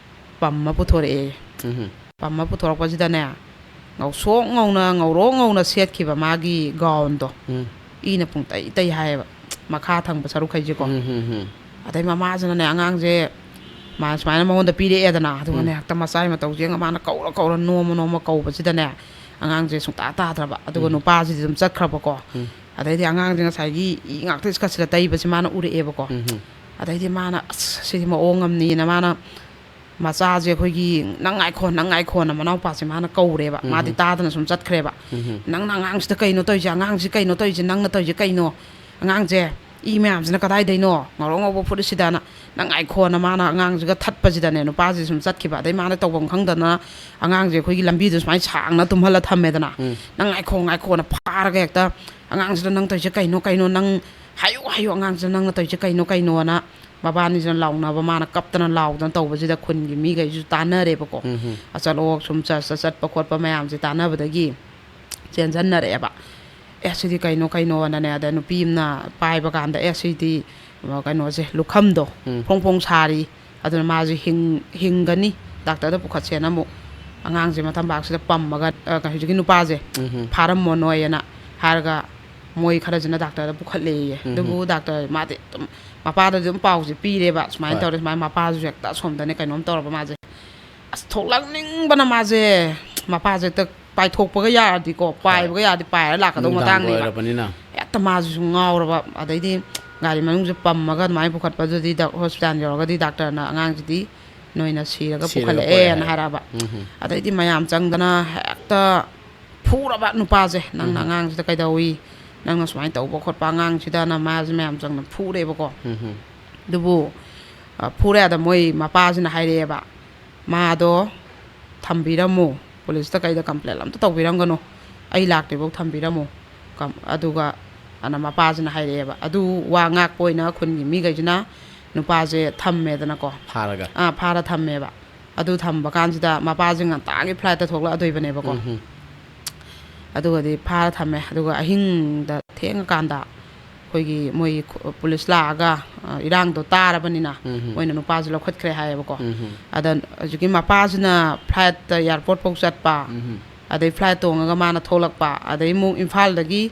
ꯄꯝꯃ ꯄꯨꯊꯣꯔꯛꯑꯦ꯫ ꯎꯝ꯫ ꯄꯝꯃ ꯄꯨꯊꯣꯔꯛꯄꯁꯤꯗꯅꯦ, ꯉꯧꯁꯣꯛ ꯉꯧꯅ, ꯉꯧꯔꯣꯛ ꯉꯧꯅ ꯁꯦꯠꯈꯤꯕ ꯃꯥꯒꯤ gownꯗꯣ, ꯎꯝ꯫ ꯏꯅ ꯄꯨꯡꯇꯩ ꯇꯩ ꯍꯥꯏꯌꯦꯕ, ꯃꯈꯥ ꯊꯪꯕ ꯁꯔꯨꯛꯈꯩꯁꯦꯀꯣ꯫ ꯎꯝ, ꯎꯝ, ꯎꯝ꯫ ꯑꯗꯩ ꯃꯃꯥꯁꯤꯅꯅꯦ, ꯑꯉꯥꯡꯁꯦ ꯃꯥ ꯁꯨꯃꯥꯏꯅ ꯃꯉꯣꯟꯗ ꯄꯤꯔꯛꯑꯦꯗꯅ, ꯑꯗꯨꯒꯅꯦ, ꯎꯝ꯫ ꯍꯦꯛꯇ ꯃꯆꯥꯒꯤ ꯃꯇꯧꯁꯦ ꯌꯦꯡꯉ ꯃꯥꯅ ꯀꯧꯔ ꯀꯧꯔ, ꯅꯣꯝꯃ ꯅꯣꯝꯃ ꯀꯧꯕꯁꯤꯗꯅꯦ, ꯑꯉꯥꯡꯁꯦ ꯁꯨꯡꯇꯥ ꯇꯥꯗ꯭ꯔꯕ꯫ ꯑꯗꯨꯒ ꯎꯝ꯫ ꯅꯨꯄꯥꯁꯤꯗꯤ ꯑꯗꯨꯝ ꯆꯠꯈ꯭ꯔꯕꯀꯣ꯫ ꯎꯝ꯫ ꯑꯗꯩꯗꯤ ꯑꯉꯥꯡꯁꯦ ꯉꯁꯥꯏꯒꯤ ꯏ ꯉꯥꯛꯇ ꯏꯁꯀꯠꯁꯤꯗ ꯇꯩꯕꯁꯦ ꯃꯥꯅ ꯎꯔꯛꯑꯦꯕꯀꯣ꯫ ꯎꯝ꯫ ꯑꯗꯩꯗꯤ ꯃꯥꯅ, "ꯑꯁ, ꯁꯤꯗꯤ ꯃꯑꯣꯡ ꯑꯃꯅꯤꯅ" ꯃꯥꯅ ꯃꯆꯥꯁꯦ ꯑꯩꯈꯣꯏꯒꯤ, "ꯅꯪ ꯉꯥꯏꯈꯣ, ꯅꯪ ꯉꯥꯏꯈꯣꯅ" ꯃꯅꯥꯎꯄꯥꯁꯦ ꯃꯥꯅ ꯀꯧꯔꯦꯕ꯫ ꯎꯝ꯫ ꯃꯥꯗꯤ ꯇꯥꯗꯅ ꯁꯨꯝ ꯆꯠꯈ꯭ꯔꯦꯕ꯫ ꯎꯝ꯫ "ꯅꯪꯅ ꯑꯉꯥꯡꯁꯤꯗ ꯀꯩꯅꯣ ꯇꯧꯔꯤꯁꯦ? ꯑꯉꯥꯡꯁꯤ ꯀꯩꯅꯣ ꯇꯧꯔꯤꯁꯦ? ꯅꯪꯅ ꯇꯧꯔꯤꯁꯦ ꯀꯩꯅꯣ? ꯑꯉꯥꯡꯁꯦ ꯏ ꯃꯌꯥꯝꯁꯤꯅ ꯀꯗꯥꯏꯗꯩꯅꯣ? ꯉꯧꯔꯣꯛ ꯉꯧꯕ ꯐꯨꯔꯤꯠꯁꯤꯗꯅ" "ꯅꯪ ꯉꯥꯏꯈꯣꯅ" ꯃꯥꯅ ꯑꯉꯥꯡꯁꯤꯒ ꯊꯠꯄꯁꯤꯗꯅꯦ, ꯅꯨꯄꯥꯁꯤ ꯁꯨꯝ ꯆꯠꯈꯤꯕ꯫ ꯑꯗꯩ ꯃꯥꯅ ꯇꯧꯐꯝ ꯈꯪꯗꯅ ꯑꯉꯥꯡꯁꯦ ꯑꯩꯈꯣꯏꯒꯤ ꯂꯝꯕꯤꯗ ꯁꯨꯃꯥꯏꯅ ꯁꯥꯡꯅ ꯇꯨꯝꯍꯜꯂ ꯊꯝꯃꯦꯗꯅ꯫ ꯎꯝ꯫ "ꯅꯪ ꯉꯥꯏꯈꯣ, ꯉꯥꯏꯈꯣꯅ" ꯐꯥꯔꯒ ꯍꯦꯛꯇ, "ꯑꯉꯥꯡꯁꯤꯗ ꯅꯪ ꯇꯧꯔꯤꯁꯦ ꯀꯩꯅꯣ, ꯀꯩꯅꯣ? ꯅꯪ ꯍꯥꯏꯌꯨ, ꯍꯥꯏꯌꯨ, ꯑꯉꯥꯡꯁꯤꯗ ꯅꯪꯅ ꯇꯧꯔꯤꯁꯦ ꯀꯩꯅꯣ, ꯀꯩꯅꯣꯅ" ꯃꯕꯥꯅꯤꯁꯤꯅ ꯂꯥꯎꯅꯕ, ꯃꯥꯅ ꯀꯞꯇꯅ ꯂꯥꯎꯗꯅ ꯇꯧꯕꯁꯤꯗ ꯈꯨꯟꯒꯤ ꯃꯤꯈꯩꯁꯨ ꯇꯥꯟꯅꯔꯦꯕꯀꯣ꯫ ꯎꯝ꯫ ꯑꯆꯠ ꯑꯋꯣꯛ ꯁꯨꯝ ꯆꯠ-, ꯆꯠ-, ꯆꯠꯄ ꯈꯣꯠꯄ ꯃꯌꯥꯝꯁꯦ ꯇꯥꯟꯅꯕꯗꯒꯤ ꯆꯦꯟꯁꯤꯟꯅꯔꯛꯑꯦꯕ꯫ "ꯑꯦ, ꯁꯤꯗꯤ ꯀꯩꯅꯣ, ꯀꯩꯅꯣꯅꯅꯦ"꯫ ꯑꯗ ꯅꯨꯄꯤ ꯑꯃꯅ ꯄꯥꯏꯕ ꯀꯥꯟꯗ, "ꯑꯦ, ꯁꯤꯗꯤ, ꯑ, ꯀꯩꯅꯣꯁꯦ, ꯂꯨꯈꯝꯗꯣ ꯎꯝ꯫ ꯐꯣꯡ ꯐꯣꯡ ꯁꯥꯔꯤ, ꯑꯗꯨꯅ ꯃꯥꯁꯦ ꯍꯤꯡ-, ꯍꯤꯡꯒꯅꯤ, ꯗꯥꯛꯇꯔꯗ ꯄꯨꯈꯠꯁꯦꯅ" ꯑꯃꯨꯛ ꯑꯉꯥꯡꯁꯦ ꯃꯊꯝꯕꯥꯛꯁꯤꯗ ꯄꯝꯃꯒ, ꯑ, ꯍꯧꯖꯤꯛꯀꯤ ꯅꯨꯄꯥꯁꯦ ꯎꯝ꯫ "ꯐꯥꯔꯝꯃꯣꯅꯣꯏꯅ" ꯍꯥꯏꯔꯒ ꯃꯣꯏ ꯈꯔꯁꯤꯅ ꯗꯥꯛꯇꯔꯗ ꯄꯨꯈꯠꯂꯦꯌꯦ꯫ ꯎꯝ꯫ ꯑꯗꯨꯕꯨ ꯗꯥꯛꯇꯔ ꯃꯥꯗꯤ ꯑꯗꯨꯝ ꯃꯄꯥꯗꯗꯤ ꯑꯗꯨꯝ ꯄꯥꯎꯁꯦ ꯄꯤꯔꯦꯕ, ꯁꯨꯃꯥꯏꯅ ꯍꯣꯏ꯫ ꯇꯧꯔꯦ, ꯁꯨꯃꯥꯏꯅ ꯃꯄꯥꯁꯤꯁꯨ ꯍꯦꯛꯇ ꯑꯁꯣꯝꯗꯅꯦ ꯀꯩꯅꯣꯝ ꯇꯧꯔꯕ ꯃꯥꯁꯦ꯫ ꯑꯁ, ꯊꯣꯛꯂꯛꯅꯤꯡꯕꯅ ꯃꯥꯁꯦ, ꯃꯄꯥꯁꯦ ꯍꯦꯛꯇ ꯄꯥꯏꯊꯣꯛꯄꯒ ꯌꯥꯔꯗꯤꯀꯣ, ꯍꯣꯏ꯫ ꯄꯥꯏꯕꯒ ꯌꯥꯔꯗꯤ ꯄꯥꯏꯔ ꯂꯥꯛꯀꯗꯧꯕ ꯅꯨꯡꯗꯥꯡꯒ ꯃꯇꯥꯡꯅꯦꯕ꯫ ꯑꯣꯏꯔꯕꯅꯤꯅ꯫ ꯍꯦꯛꯇ ꯃꯥꯁꯤꯁꯨ ꯉꯥꯎꯔꯕ꯫ ꯑꯗꯩꯗꯤ ꯒꯥꯔꯤ ꯃꯅꯨꯡꯁꯦ ꯄꯝꯃꯒ ꯑꯗꯨꯃꯥꯏꯅ ꯄꯨꯈꯠꯄꯗꯨꯗꯤ ꯗꯥꯛ-, ꯍꯣꯁꯄꯤꯇꯥꯜ ꯌꯧꯔꯒꯗꯤ ꯗꯥꯛꯇꯔꯅ "ꯑꯉꯥꯡꯁꯤꯗꯤ ꯅꯣꯏꯅ ꯁꯤꯔꯒ ꯁꯤꯔꯒ ꯄꯨꯈꯠꯂꯛꯑꯦꯅ" ꯄꯨꯔꯛꯑꯦ ꯍꯥꯏꯔꯦ꯫ ꯍꯥꯏꯔꯛꯑꯕ꯫ ꯎꯝ ꯍꯝ꯫ ꯑꯗꯩꯗꯤ ꯃꯌꯥꯝ ꯆꯪꯗꯅ ꯍꯦꯛꯇ ꯐꯨꯔꯕ ꯅꯨꯄꯥꯁꯦ, "ꯅꯪꯅ ꯎꯝ꯫ ꯑꯉꯥꯡꯁꯤꯗ ꯀꯩꯗꯧꯏ? ꯅꯪꯅ ꯁꯨꯃꯥꯏꯅ ꯇꯧꯕ ꯈꯣꯠꯄ ꯑꯉꯥꯡꯁꯤꯗꯅ" ꯃꯥꯁꯦ ꯃꯌꯥꯝ ꯆꯪꯗꯅ ꯐꯨꯔꯦꯕꯀꯣ꯫ ꯎꯝ ꯍꯝ꯫ ꯑꯗꯨꯕꯨ, ꯑ, ꯐꯨꯔꯦ ꯑꯗ ꯃꯣꯏ ꯃꯄꯥꯁꯤꯅ ꯍꯥꯏꯔꯛꯑꯦꯕ, "ꯃꯥꯗꯣ ꯊꯝꯕꯤꯔꯝꯃꯨ, ꯄꯨꯂꯤꯁꯇ ꯀꯩꯗ ꯀꯝꯄ꯭ꯂꯦꯟ ꯑꯝꯇ ꯇꯧꯕꯤꯔꯝꯒꯅꯨ, ꯑꯩ ꯂꯥꯛꯇ꯭ꯔꯤꯐꯥꯎ ꯊꯝꯕꯤꯔꯝꯃꯨ, ꯀꯝ-, ꯑꯗꯨꯒ ꯑꯅ ꯃꯄꯥꯁꯤꯅ ꯍꯥꯏꯔꯛꯑꯦꯕ꯫ ꯑꯗꯨ ꯋꯥ ꯉꯥꯛꯄ ꯑꯣꯏꯅ ꯈꯨꯟꯒꯤ ꯃꯤꯈꯩꯁꯤꯅ ꯅꯨꯄꯥꯁꯦ ꯊꯝꯃꯦꯗꯅꯀꯣ꯫ ꯐꯥꯔꯒ꯫ ꯑꯥ, ꯐꯥꯔ ꯊꯝꯃꯦꯕ꯫ ꯑꯗꯨ ꯊꯝꯕ ꯀꯥꯟꯁꯤꯗ ꯃꯄꯥꯁꯦ ꯉꯟꯇꯥꯒꯤ ꯐ꯭ꯂꯥꯏꯠꯇ ꯊꯣꯛꯂꯛꯑꯗꯣꯏꯕꯅꯦꯕꯀꯣ꯫ ꯎꯝ ꯍꯝ꯫ ꯑꯗꯨꯒꯗꯤ ꯐꯥꯔ ꯊꯝꯃꯦ꯫ ꯑꯗꯨꯒ ꯑꯍꯤꯡꯗ ꯊꯦꯡꯉꯀꯥꯟꯗ ꯑꯩꯈꯣꯏꯒꯤ ꯃꯣꯏ ꯈꯨ-, ꯄꯨꯂꯤꯁ ꯂꯥꯛꯑꯒ, ꯑ, ꯏꯔꯥꯡꯗꯣ ꯇꯥꯔꯕꯅꯤꯅ ꯎꯝ ꯍꯝ꯫ ꯃꯣꯏꯅ ꯅꯨꯄꯥꯁꯦ ꯂꯧꯈꯠꯈ꯭ꯔꯦ ꯍꯥꯏꯌꯦꯕꯀꯣ꯫ ꯎꯝ ꯍꯝ꯫ ꯑꯗ ꯍꯧꯖꯤꯛꯀꯤ ꯃꯄꯥꯁꯤꯅ ꯐ꯭ꯂꯥꯏꯠꯇ ꯑꯦꯌꯥꯔꯄꯣꯔꯠ ꯐꯥꯎ ꯆꯠꯄ, ꯎꯝ ꯍꯝ꯫ ꯑꯗꯩ ꯐ꯭ꯂꯥꯏꯠ ꯇꯣꯡꯉꯒ ꯃꯥꯅ ꯊꯣꯛꯂꯛꯄ, ꯑꯗꯩ ꯑꯃꯨꯛ ꯏꯝꯐꯥꯜꯗꯒꯤ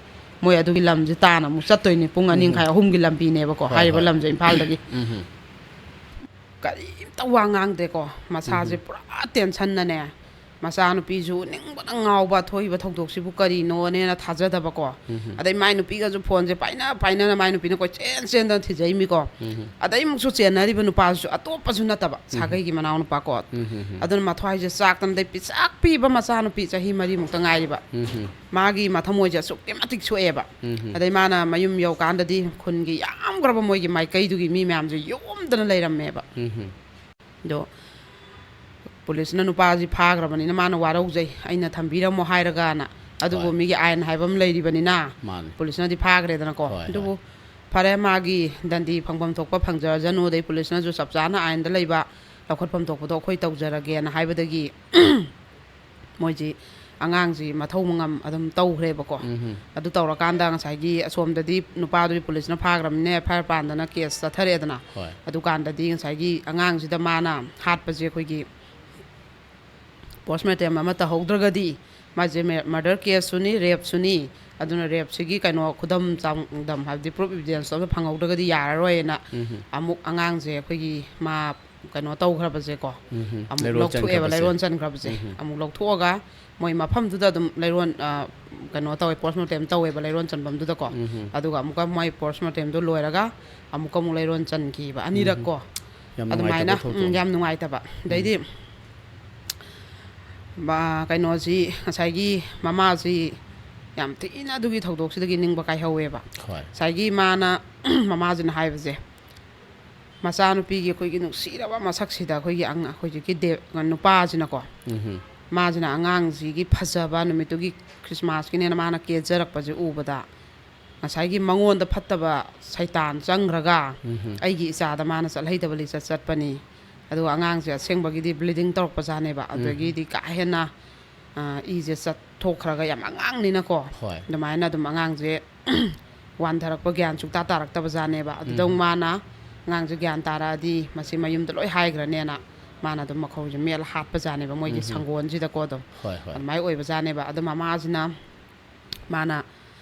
ꯃꯣꯏ ꯑꯗꯨꯒꯤ ꯂꯝꯁꯦ ꯇꯥꯅ ꯑꯃꯨꯛ ꯆꯠꯇꯣꯏꯅꯦ꯫ ꯄꯨꯡ ꯑꯅꯤ ꯎꯝ꯫ ꯃꯈꯥꯏ, ꯑꯍꯨꯝꯒꯤ ꯂꯝꯕꯤꯅꯦꯕꯀꯣ ꯍꯣꯏ, ꯍꯥꯏꯔꯤꯕ ꯍꯣꯏ꯫ ꯂꯝꯁꯦ ꯏꯝꯐꯥꯜꯗꯒꯤ꯫ ꯎꯝ ꯍꯝ꯫ ꯀꯔꯤꯝꯇ ꯋꯥ ꯉꯥꯡꯗꯦꯀꯣ꯫ ꯃꯁꯥꯁꯦ ꯎꯝ꯫ ꯄꯨꯔꯥ ꯇꯦꯟꯁꯟꯅꯅꯦ꯫ ꯃꯆꯥꯅꯨꯄꯤꯁꯨ ꯅꯤꯡꯕꯅ ꯉꯥꯎꯕ, ꯊꯣꯛꯏꯕ ꯊꯧꯗꯣꯛꯁꯤꯕꯨ ꯀꯔꯤꯅꯣꯅꯦꯅ ꯊꯥꯖꯗꯕꯀꯣ꯫ ꯎꯝ ꯍꯝ꯫ ꯑꯗꯩ ꯃꯥꯏ ꯅꯨꯄꯤꯒꯁꯨ ꯐꯣꯟꯁꯦ ꯄꯥꯏꯅ ꯄꯥꯏꯅꯅ ꯃꯥꯏ ꯅꯨꯄꯤꯅ ꯀꯣꯏꯆꯦꯟ ꯆꯦꯟꯗꯅ ꯊꯤꯖꯩꯃꯤꯀꯣ꯫ ꯎꯝ ꯍꯝ꯫ ꯑꯗꯩ ꯑꯃꯨꯛꯁꯨ ꯆꯦꯟꯅꯔꯤꯕ ꯅꯨꯄꯥꯁꯨ ꯑꯇꯣꯞꯄꯁꯨ ꯅꯠꯇꯕ, ꯎꯝ ꯍꯝ꯫ ꯁꯥꯒꯩꯒꯤ ꯃꯅꯥꯎ ꯅꯨꯄꯥ ꯀꯣ꯫ ꯎꯝ ꯍꯝ ꯍꯝ꯫ ꯑꯗꯨꯅ ꯃꯊ꯭ꯋꯥꯏꯁꯦ ꯆꯥꯛꯇꯅ, ꯑꯗꯩ ꯄꯤꯁꯥꯛ ꯄꯤꯕ ꯃꯆꯥꯅꯨꯄꯤ ꯆꯍꯤ ꯃꯔꯤꯃꯨꯛꯇ ꯉꯥꯏꯔꯤꯕ꯫ ꯎꯝ ꯍꯝ꯫ ꯃꯥꯒꯤ ꯃꯊꯃꯣꯏꯁꯦ ꯑꯁꯨꯛꯀꯤ ꯃꯇꯤꯛ ꯁꯣꯛꯑꯦꯕ꯫ ꯎꯝ ꯍꯝ꯫ ꯑꯗꯩ ꯃꯥꯅ ꯃꯌꯨꯝ ꯌꯧꯀꯥꯟꯗꯗꯤ ꯈꯨꯟꯒꯤ ꯌꯥꯝꯈ꯭ꯔꯕ ꯃꯣꯏꯒꯤ ꯃꯥꯏꯀꯩꯗꯨꯒꯤ ꯃꯤ ꯃꯌꯥꯝꯁꯦ ꯌꯣꯝꯗꯅ ꯂꯩꯔꯝꯃꯦꯕ꯫ ꯎꯝ ꯍꯝ꯫ ꯑꯗꯣ ꯄꯨꯂꯤꯁꯅ ꯅꯨꯄꯥꯁꯤ ꯐꯥꯈ꯭ꯔꯕꯅꯤꯅ ꯃꯥꯅ ꯋꯥꯔꯧꯖꯩ, "ꯑꯩꯅ ꯊꯝꯕꯤꯔꯝꯃꯣ" ꯍꯥꯏꯔꯒꯅ꯫ ꯑꯗꯨꯕꯨ ꯍꯣꯏ꯫ ꯃꯤꯒꯤ ꯑꯥꯏꯟ ꯍꯥꯏꯕ ꯑꯃ ꯂꯩꯔꯤꯕꯅꯤꯅ ꯃꯥꯅꯤ꯫ ꯄꯨꯂꯤꯁꯅꯗꯤ ꯐꯥꯈ꯭ꯔꯦꯗꯅꯀꯣ꯫ ꯍꯣꯏ, ꯑꯗꯨꯕꯨ ꯍꯣꯏ꯫ ꯐꯔꯦ, ꯃꯥꯒꯤ ꯗꯟꯗꯤ ꯐꯪꯐꯝ ꯊꯣꯛꯄ ꯐꯪꯖꯔꯖꯅꯨ, ꯑꯗꯩ ꯄꯨꯂꯤꯁꯅꯁꯨ ꯆꯞ ꯆꯥꯅ ꯑꯥꯏꯟꯗ ꯂꯩꯕ ꯂꯧꯈꯠꯐꯝ ꯊꯣꯛꯄꯗꯣ ꯑꯩꯈꯣꯏ ꯇꯧꯖꯔꯒꯦꯅ ꯍꯥꯏꯕꯗꯒꯤ ꯃꯣꯏꯁꯤ ꯑꯉꯥꯡꯁꯤ ꯃꯊꯧ ꯃꯉꯝ ꯑꯗꯨꯝ ꯇꯧꯈ꯭ꯔꯦꯕꯀꯣ꯫ ꯎꯝ ꯍꯝ꯫ ꯑꯗꯨ ꯇꯧꯔꯀꯥꯟꯗ ꯉꯁꯥꯏꯒꯤ ꯑꯁꯣꯝꯗꯗꯤ ꯅꯨꯄꯥꯗꯨꯗꯤ ꯄꯨꯂꯤꯁꯅ ꯐꯥꯈ꯭ꯔꯕꯅꯤꯅ ꯑꯦꯐ ꯑꯥꯏ ꯑꯥꯔ ꯄꯥꯟꯗꯅ ꯀꯦꯁ ꯆꯠꯊꯔꯛꯑꯦꯗꯅ꯫ ꯍꯣꯏ꯫ ꯑꯗꯨꯀꯥꯟꯗꯗꯤ ꯉꯁꯥꯏꯒꯤ ꯑꯉꯥꯡꯁꯤꯗ ꯃꯥꯅ ꯍꯥꯠꯄꯁꯦ ꯑꯩꯈꯣꯏꯒꯤ ꯄꯣꯁꯃꯣꯔꯇꯦꯝ ꯑꯃ ꯇꯧꯍꯧꯗ꯭ꯔꯒꯗꯤ ꯃꯥꯁꯦ ꯃꯦ-, ꯃꯔꯗꯔ ꯀꯦꯁꯁꯨꯅꯤ, ꯔꯦꯞꯁꯨꯅꯤ꯫ ꯑꯗꯨꯅ ꯔꯦꯞꯁꯤꯒꯤ ꯀꯩꯅꯣ ꯈꯨꯗꯝ ꯆꯥꯡꯗꯝ, ꯍꯥꯏꯕꯗꯤ ꯄ꯭ꯔꯨꯐ ꯏꯚꯤꯗꯦꯟꯁ ꯑꯃ ꯐꯪꯍꯧꯗ꯭ꯔꯒꯗꯤ ꯌꯥꯔꯔꯣꯏꯅ ꯎꯝ ꯍꯝ꯫ ꯑꯃꯨꯛ ꯑꯉꯥꯡꯁꯦ ꯑꯩꯈꯣꯏꯒꯤ ꯃꯥ ꯀꯩꯅꯣ ꯇꯧꯈ꯭ꯔꯕꯁꯦꯀꯣ, ꯎꯝ ꯍꯝ꯫ ꯑꯃꯨꯛ ꯂꯩꯔꯣꯟ ꯂꯧꯊꯣꯛꯑꯦꯕ, ꯆꯟꯈ꯭ꯔꯕꯁꯦ꯫ ꯂꯩꯔꯣꯟ ꯆꯟꯈ꯭ꯔꯕꯁꯦ꯫ ꯎꯝ ꯍꯝ꯫ ꯑꯃꯨꯛ ꯂꯧꯊꯣꯛꯑꯒ ꯃꯣꯏ ꯃꯐꯝꯗꯨꯗ ꯑꯗꯨꯝ ꯂꯩꯔꯣꯟ, ꯑ, ꯀꯩꯅꯣ ꯇꯧꯋꯦ, ꯄꯣꯁꯃꯣꯔꯇꯦꯝ ꯇꯧꯋꯦꯕ ꯂꯩꯔꯣꯟ ꯆꯟꯐꯝꯗꯨꯗꯀꯣ꯫ ꯎꯝ ꯍꯝ꯫ ꯑꯗꯨꯒ ꯑꯃꯨꯛꯀ ꯃꯣꯏ ꯄꯣꯁꯃꯣꯔꯇꯦꯝꯗꯣ ꯂꯣꯏꯔꯒ ꯑꯃꯨꯛꯀ ꯑꯃꯨꯛ ꯂꯩꯔꯣꯟ ꯆꯟꯈꯤꯕ ꯑꯅꯤꯔꯛꯀꯣ꯫ ꯌꯥꯝ ꯑꯗꯨꯃꯥꯏꯅ, ꯅꯨꯡꯉꯥꯏꯇꯕ ꯊꯧꯗꯣꯛ꯫ ꯎꯝ, ꯌꯥꯝ ꯅꯨꯡꯉꯥꯏꯇꯕ꯫ ꯑꯗꯩꯗꯤ ꯃꯥ-, ꯀꯩꯅꯣꯁꯤ, ꯉꯁꯥꯏꯒꯤ ꯃꯃꯥꯁꯤ ꯌꯥꯝ ꯊꯤꯅ ꯑꯗꯨꯒꯤ ꯊꯧꯗꯣꯛꯁꯤꯗꯒꯤ ꯅꯤꯡꯕ ꯀꯥꯏꯍꯧꯋꯦꯕ꯫ ꯍꯣꯏ꯫ ꯉꯁꯥꯏꯒꯤ ꯃꯥꯅ, ꯃꯃꯥꯁꯤꯅ ꯍꯥꯏꯕꯁꯦ, ꯃꯆꯥꯅꯨꯄꯤꯒꯤ ꯑꯩꯈꯣꯏꯒꯤ ꯅꯨꯡꯁꯤꯔꯕ ꯃꯁꯛꯁꯤꯗ ꯑꯩꯈꯣꯏꯒꯤ ꯑꯉ-, ꯍꯧꯖꯤꯛꯀꯤ ꯗꯦ-, ꯅꯨꯄꯥꯁꯤꯅꯀꯣ, ꯎꯝ ꯍꯝ꯫ ꯃꯥꯁꯤꯅ ꯑꯉꯥꯡꯁꯤꯒꯤ ꯐꯖꯕ, ꯅꯨꯃꯤꯠꯇꯨꯒꯤ ꯈ꯭ꯔꯤꯁꯃꯥꯁꯀꯤꯅꯦꯅ ꯃꯥꯅ ꯀꯦꯖꯔꯛꯄꯁꯦ ꯎꯕꯗ, ꯉꯁꯥꯏꯒꯤ ꯃꯉꯣꯟꯗ ꯐꯠꯇꯕ ꯁꯩꯇꯥꯟ ꯆꯪꯈ꯭ꯔꯒ, ꯎꯝ꯫ ꯑꯩꯒꯤ ꯏꯆꯥꯗ ꯃꯥꯅ ꯆꯠꯍꯩꯗꯕ ꯂꯤꯆꯠ ꯆꯠꯄꯅꯤ꯫ ꯑꯗꯨꯒ ꯑꯉꯥꯡꯁꯦ ꯑꯁꯦꯡꯕꯒꯤꯗꯤ ꯕ꯭ꯂꯤꯗꯤꯡ ꯇꯧꯔꯛꯄꯖꯥꯠꯅꯦꯕ꯫ ꯎꯝ꯫ ꯑꯗꯒꯤꯗꯤ ꯀꯥ ꯍꯦꯟꯅ, ꯑ, ꯏꯁꯦ ꯆꯠꯊꯣꯛꯈ꯭ꯔꯒ, ꯌꯥꯝ ꯑꯉꯥꯡꯅꯤꯅꯀꯣ, ꯍꯣꯏ꯫ ꯑꯗꯨꯃꯥꯏꯅ ꯑꯗꯨꯝ ꯑꯉꯥꯡꯁꯦ ꯋꯥꯟꯊꯔꯛꯄ, ꯒ꯭ꯌꯥꯟ ꯁꯨꯛꯇꯥ ꯇꯥꯔꯛꯇꯕ ꯖꯥꯠꯅꯦꯕ꯫ ꯑꯗꯨꯗ ꯎꯝ꯫ ꯃꯥꯅ ꯑꯉꯥꯡꯁꯦ ꯒ꯭ꯌꯥꯟ ꯇꯥꯔꯛꯑꯗꯤ ꯃꯁꯤ ꯃꯌꯨꯝꯗ ꯂꯣꯏ ꯍꯥꯏꯈ꯭ꯔꯅꯦꯅ ꯃꯥꯅ ꯑꯗꯨꯝ ꯃꯈꯧꯁꯦ ꯃꯦꯠꯂ ꯍꯥꯠꯄ ꯖꯥꯠꯅꯦꯕ, ꯃꯣꯏꯒꯤ ꯎꯝ꯫ ꯁꯪꯒꯣꯟꯁꯤꯗꯀꯣ ꯑꯗꯨꯝ꯫ ꯍꯣꯏ, ꯍꯣꯏ꯫ ꯑꯗꯨꯃꯥꯏꯅ ꯑꯣꯏꯕ ꯖꯥꯠꯅꯦꯕ꯫ ꯑꯗꯣ ꯃꯃꯥꯁꯤꯅ, ꯃꯥꯅ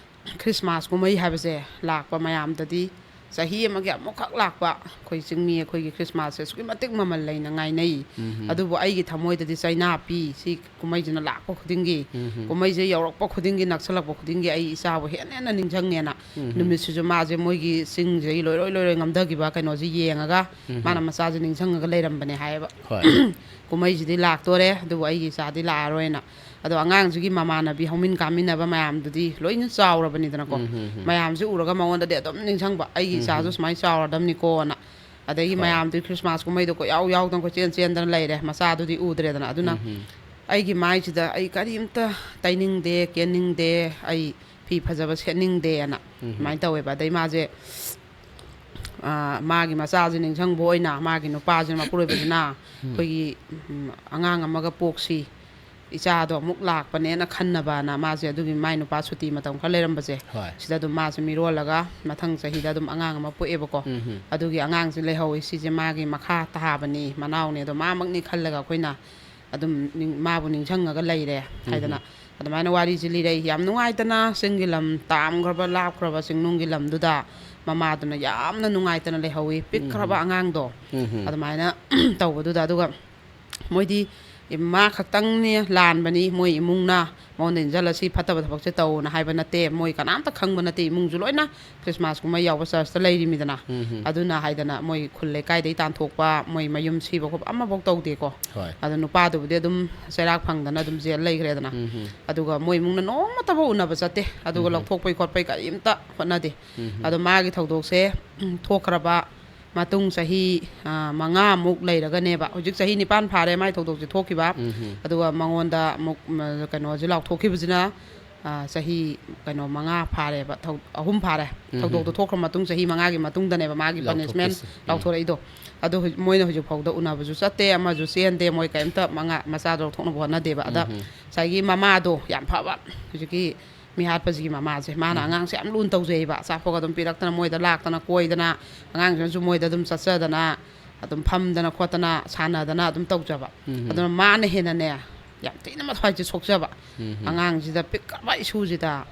ꯈ꯭ꯔꯤꯁꯃꯥꯁ ꯀꯨꯝꯍꯩ ꯍꯥꯏꯕꯁꯦ ꯂꯥꯛꯄ ꯃꯌꯥꯝꯗꯗꯤ ꯆꯍꯤ ꯑꯃꯒꯤ ꯑꯃꯨꯛꯈꯛ ꯂꯥꯛꯄ, ꯑꯩꯈꯣꯏ ꯆꯤꯡꯃꯤ ꯑꯩꯈꯣꯏꯒꯤ ꯈ꯭ꯔꯤꯁꯃꯥꯁꯁꯦ ꯑꯁꯨꯛꯀꯤ ꯃꯇꯤꯛ ꯃꯃꯜ ꯂꯩꯅ ꯉꯥꯏꯅꯩ꯫ ꯎꯝ꯫ ꯑꯗꯨꯕꯨ ꯑꯩꯒꯤ ꯊꯃꯣꯏꯗꯗꯤ ꯆꯩꯅꯥ ꯄꯤ꯫ ꯁꯤ ꯀꯨꯝꯍꯩꯁꯤꯅ ꯂꯥꯛꯄ ꯈꯨꯗꯤꯡꯒꯤ, ꯎꯝ꯫ ꯀꯨꯝꯍꯩꯁꯦ ꯌꯧꯔꯛꯄ ꯈꯨꯗꯤꯡꯒꯤ, ꯅꯛꯁꯜꯂꯛꯄ ꯈꯨꯗꯤꯡꯒꯤ ꯑꯩ ꯏꯆꯥꯕꯨ ꯍꯦꯟꯅ ꯍꯦꯟꯅ ꯅꯤꯡꯁꯤꯡꯉꯦꯅ꯫ ꯎꯝ꯫ ꯅꯨꯃꯤꯠꯁꯤꯁꯨ ꯃꯥꯁꯦ ꯃꯣꯏꯒꯤ ꯆꯤꯡꯁꯤꯗꯒꯤ ꯂꯣꯏꯔꯣꯏ ꯂꯣꯏꯔꯣꯏ ꯉꯝꯊꯈꯤꯕ ꯀꯩꯅꯣꯁꯦ ꯌꯦꯡꯉꯒ ꯎꯝ꯫ ꯃꯥꯅ ꯃꯆꯥꯁꯦ ꯅꯤꯡꯁꯤꯡꯉꯒ ꯂꯩꯔꯝꯕꯅꯦ ꯍꯥꯏꯌꯦꯕ꯫ ꯍꯣꯏ꯫ ꯀꯨꯝꯍꯩꯁꯤꯗꯤ ꯂꯥꯛꯇꯣꯔꯦ, ꯑꯗꯨꯕꯨ ꯑꯩꯒꯤ ꯏꯆꯥꯗꯤ ꯂꯥꯛꯑꯔꯣꯏꯅ꯫ ꯑꯗꯣ ꯑꯉꯥꯡꯁꯤꯒꯤ ꯃꯃꯥꯟꯅꯕꯤ ꯍꯧꯃꯤꯟ ꯀꯥꯃꯤꯟꯅꯕ ꯃꯌꯥꯝꯗꯨꯗꯤ ꯂꯣꯏꯅ ꯆꯥꯎꯔꯕꯅꯤꯗꯅꯀꯣ꯫ ꯎꯝ, ꯎꯝ, ꯎꯝ꯫ ꯃꯌꯥꯝꯁꯦ ꯎꯔꯒ ꯃꯉꯣꯟꯗꯗꯤ ꯑꯗꯨꯝ ꯅꯤꯡꯁꯤꯡꯕ, "ꯑꯩꯒꯤ ꯎꯝ, ꯏꯆꯥꯁꯨ ꯎꯝ꯫ ꯁꯨꯃꯥꯏꯅ ꯆꯥꯎꯔꯗꯝꯅꯤꯀꯣꯅ"꯫ ꯑꯗꯒꯤ ꯍꯣꯏ꯫ ꯃꯌꯥꯝꯗꯨ ꯈ꯭ꯔꯤꯁꯃꯥꯁ ꯀꯨꯝꯍꯩꯗꯣ ꯀꯣꯏꯌꯥꯎ ꯌꯥꯎꯗꯅ ꯀꯣꯏꯆꯦꯟ ꯆꯦꯟꯗꯅ ꯂꯩꯔꯦ, ꯃꯆꯥꯗꯨꯗꯤ ꯎꯗ꯭ꯔꯦꯗꯅ꯫ ꯑꯗꯨꯅ ꯎꯝ, ꯎꯝ꯫ ꯑꯩꯒꯤ ꯃꯥꯏꯁꯤꯗ ꯑꯩ ꯀꯔꯤꯝꯇ ꯇꯩꯅꯤꯡꯗꯦ, ꯀꯦꯟꯅꯤꯡꯗꯦ, ꯑꯩ ꯐꯤ ꯐꯖꯕ ꯁꯦꯠꯅꯤꯡꯗꯦꯅ ꯎꯝ꯫ ꯑꯗꯨꯃꯥꯏꯅ ꯇꯧꯋꯦꯕ꯫ ꯑꯗꯩ ꯃꯥꯁꯦ, ꯑ, ꯃꯥꯒꯤ ꯃꯆꯥꯁꯦ ꯅꯤꯡꯁꯤꯡꯕ ꯑꯣꯏꯅ ꯃꯥꯒꯤ ꯅꯨꯄꯥꯁꯤꯅ, ꯃꯄꯨꯔꯣꯏꯕꯁꯤꯅ ꯎꯝ꯫ ꯑꯩꯈꯣꯏꯒꯤ, ꯎꯝ, ꯑꯉꯥꯡ ꯑꯃꯒ ꯄꯣꯛꯁꯤ, ꯏꯆꯥꯗꯣ ꯑꯃꯨꯛ ꯂꯥꯛꯄꯅꯦꯅ ꯈꯟꯅꯕꯅ ꯃꯥꯁꯦ ꯑꯗꯨꯒꯤ ꯃꯥꯏ ꯅꯨꯄꯥ ꯁꯨꯇꯤ ꯃꯇꯝ ꯈꯔ ꯂꯩꯔꯝꯕꯁꯦ, ꯍꯣꯏ꯫ ꯁꯤꯗ ꯑꯗꯨꯝ ꯃꯥꯁꯦ ꯃꯤꯔꯣꯜꯂꯒ ꯃꯊꯪ ꯆꯍꯤꯗ ꯑꯗꯨꯝ ꯑꯉꯥꯡ ꯑꯃ ꯄꯣꯛꯑꯦꯕꯀꯣ꯫ ꯎꯝ, ꯎꯝ꯫ ꯑꯗꯨꯒꯤ ꯑꯉꯥꯡꯁꯦ ꯂꯩꯍꯧꯋꯤ, ꯁꯤꯁꯦ ꯃꯥꯒꯤ ꯃꯈꯥ ꯇꯥꯕꯅꯤ, ꯃꯅꯥꯎꯅꯦ, ꯑꯗꯣ ꯃꯥꯃꯛꯅꯤ ꯈꯜꯂꯒ ꯑꯩꯈꯣꯏꯅ ꯑꯗꯨꯝ ꯅꯤꯡ-, ꯃꯥꯕꯨ ꯅꯤꯡꯁꯤꯡꯉꯒ ꯂꯩꯔꯦ ꯍꯥꯏꯗꯅ꯫ ꯎꯝ꯫ ꯑꯗꯨꯃꯥꯏꯅ ꯋꯥꯔꯤꯁꯤ ꯂꯤꯔꯛꯏ꯫ ꯌꯥꯝ ꯅꯨꯡꯉꯥꯏꯇꯅ ꯆꯤꯡꯒꯤ ꯂꯝ ꯇꯥꯝꯈ꯭ꯔꯕ, ꯂꯥꯞꯈ꯭ꯔꯕ ꯆꯤꯡꯅꯨꯡꯒꯤ ꯂꯝꯗꯨꯗ ꯃꯃꯥꯗꯨꯅ ꯌꯥꯝꯅ ꯅꯨꯡꯉꯥꯏꯇꯅ ꯂꯩꯍꯧꯋꯤ, ꯄꯤꯛꯈ꯭ꯔꯕ ꯎꯝ꯫ ꯑꯉꯥꯡꯗꯣ꯫ ꯎꯝ꯫ ꯑꯗꯨꯃꯥꯏꯅ ꯇꯧꯕꯗꯨꯗ, ꯑꯗꯨꯒ ꯃꯣꯏꯗꯤ ꯃꯥ ꯈꯛꯇꯪꯅꯦ ꯂꯥꯟꯕꯅꯤ, ꯃꯣꯏ ꯏꯃꯨꯡꯅ ꯃꯉꯣꯟꯗ ꯏꯟꯁꯤꯜꯂ ꯁꯤ ꯐꯠꯇꯕ ꯊꯕꯛꯁꯦ ꯇꯧꯅ ꯍꯥꯏꯕ ꯅꯠꯇꯦ, ꯃꯣꯏ ꯀꯅꯥꯝꯇ ꯈꯪꯕ ꯅꯠꯇꯦ, ꯏꯃꯨꯡꯁꯨ ꯂꯣꯏꯅ ꯈ꯭ꯔꯤꯁꯃꯥꯁ ꯀꯨꯝꯍꯩ ꯌꯥꯎꯕ ꯆꯔꯆꯇ ꯂꯩꯔꯤꯃꯤꯗꯅ꯫ ꯎꯝ꯫ ꯑꯗꯨꯅ ꯍꯥꯏꯗꯅ ꯃꯣꯏ ꯈꯨꯜ ꯂꯩꯀꯥꯏꯗꯒꯤ ꯇꯥꯟꯊꯣꯛꯄ, ꯃꯣꯏ ꯃꯌꯨꯝ ꯁꯤꯕ ꯈꯣꯠꯄ ꯑꯃꯐꯧ ꯇꯧꯗꯦꯀꯣ꯫ ꯍꯣꯏ꯫ ꯑꯗꯣ ꯅꯨꯄꯥꯗꯨꯕꯨꯗꯤ ꯑꯗꯨꯝ ꯆꯩꯔꯥꯛ ꯐꯪꯗꯅ ꯑꯗꯨꯝ ꯖꯦꯜ ꯂꯩꯈ꯭ꯔꯦꯗꯅ꯫ ꯎꯝ꯫ ꯑꯗꯨꯒ ꯃꯣꯏ ꯏꯃꯨꯡꯅ ꯅꯣꯡꯃꯇꯐꯥꯎ ꯎꯅꯕ ꯆꯠꯇꯦ꯫ ꯑꯗꯨꯒ ꯎꯝ꯫ ꯂꯧꯊꯣꯛꯄꯩ ꯈꯣꯠꯄꯩ ꯀꯔꯤꯝꯇ ꯍꯣꯠꯅꯗꯦ꯫ ꯎꯝ꯫ ꯑꯗꯣ ꯃꯥꯒꯤ ꯊꯧꯗꯣꯛꯁꯦ, ꯎꯝ, ꯊꯣꯛꯈ꯭ꯔꯕ ꯃꯇꯨꯡ ꯆꯍꯤ, ꯑ, ꯃꯉꯥꯃꯨꯛ ꯂꯩꯔꯒꯅꯦꯕ, ꯍꯧꯖꯤꯛ ꯆꯍꯤ ꯅꯤꯄꯥꯟ ꯐꯥꯔꯦ ꯃꯥꯏ ꯊꯧꯗꯣꯛꯁꯦ ꯊꯣꯛꯈꯤꯕ꯫ ꯎꯝ ꯍꯝ. ꯑꯗꯨꯒ ꯃꯉꯣꯟꯗ ꯑꯃꯨꯛ, ꯃ-, ꯀꯩꯅꯣꯁꯦ ꯂꯥꯎꯊꯣꯛꯈꯤꯕꯁꯤꯅ, ꯑ, ꯆꯍꯤ ꯀꯩꯅꯣ ꯃꯉꯥ ꯐꯥꯔꯦꯕ, ꯊꯧ-, ꯑꯍꯨꯝ ꯐꯥꯔꯦ꯫ ꯎꯝ. ꯊꯧꯗꯣꯛꯇꯣ ꯊꯣꯛꯈ꯭ꯔ ꯃꯇꯨꯡ ꯆꯍꯤ ꯃꯉꯥꯒꯤ ꯃꯇꯨꯡꯗꯅꯦꯕ ꯃꯥꯒꯤ ꯄꯅꯤꯁꯃꯦꯟ ꯂꯥꯎꯊꯣꯛꯈꯤꯁꯦ. ꯎꯝ. ꯂꯥꯎꯊꯣꯔꯛꯏꯗꯣ꯫ ꯑꯗꯣ ꯍꯧꯖꯤꯛ, ꯃꯣꯏꯅ ꯍꯧꯖꯤꯛ ꯐꯥꯎꯗ ꯎꯅꯕꯁꯨ ꯆꯠꯇꯦ, ꯑꯃꯁꯨ ꯆꯦꯟꯗꯦ, ꯃꯣꯏ ꯀꯔꯤꯝꯇ ꯃꯉꯥ ꯃꯆꯥꯗꯣ ꯂꯧꯊꯣꯛꯅꯕ ꯍꯣꯠꯅꯗꯦꯕ꯫ ꯑꯗ ꯎꯝ. ꯉꯁꯥꯏꯒꯤ ꯃꯃꯥꯗꯣ ꯌꯥꯝ ꯐꯕ, ꯍꯧꯖꯤꯛꯀꯤ ꯃꯤꯍꯥꯠꯄꯁꯤꯒꯤ ꯃꯃꯥꯁꯦ, ꯃꯥꯅ ꯎꯝ. ꯑꯉꯥꯡꯁꯦ ꯌꯥꯝ ꯂꯨꯅ ꯇꯧꯖꯩꯕ, ꯑꯆꯥꯄꯣꯠꯀ ꯑꯗꯨꯝ ꯄꯤꯔꯛꯇꯅ, ꯃꯣꯏꯗ ꯂꯥꯛꯇꯅ ꯀꯣꯏꯗꯅ, ꯑꯉꯥꯡꯁꯤꯅꯁꯨ ꯃꯣꯏꯗ ꯑꯗꯨꯝ ꯆꯠꯆꯗꯅ, ꯑꯗꯨꯝ ꯐꯝꯗꯅ ꯈꯣꯠꯇꯅ ꯁꯥꯟꯅꯗꯅ ꯑꯗꯨꯝ ꯇꯧꯖꯕ꯫ ꯎꯝ. ꯑꯗꯨꯅ ꯃꯥꯅ ꯍꯦꯟꯅꯅꯦ, ꯌꯥꯝ ꯊꯤꯅ ꯃꯊ꯭ꯋꯥꯏꯁꯦ ꯁꯣꯛꯆꯕ꯫ ꯎꯝ. ꯑꯉꯥꯡꯁꯤꯗ ꯄꯤꯛꯈ꯭ꯔꯕ ꯏꯁꯨꯁꯤꯗ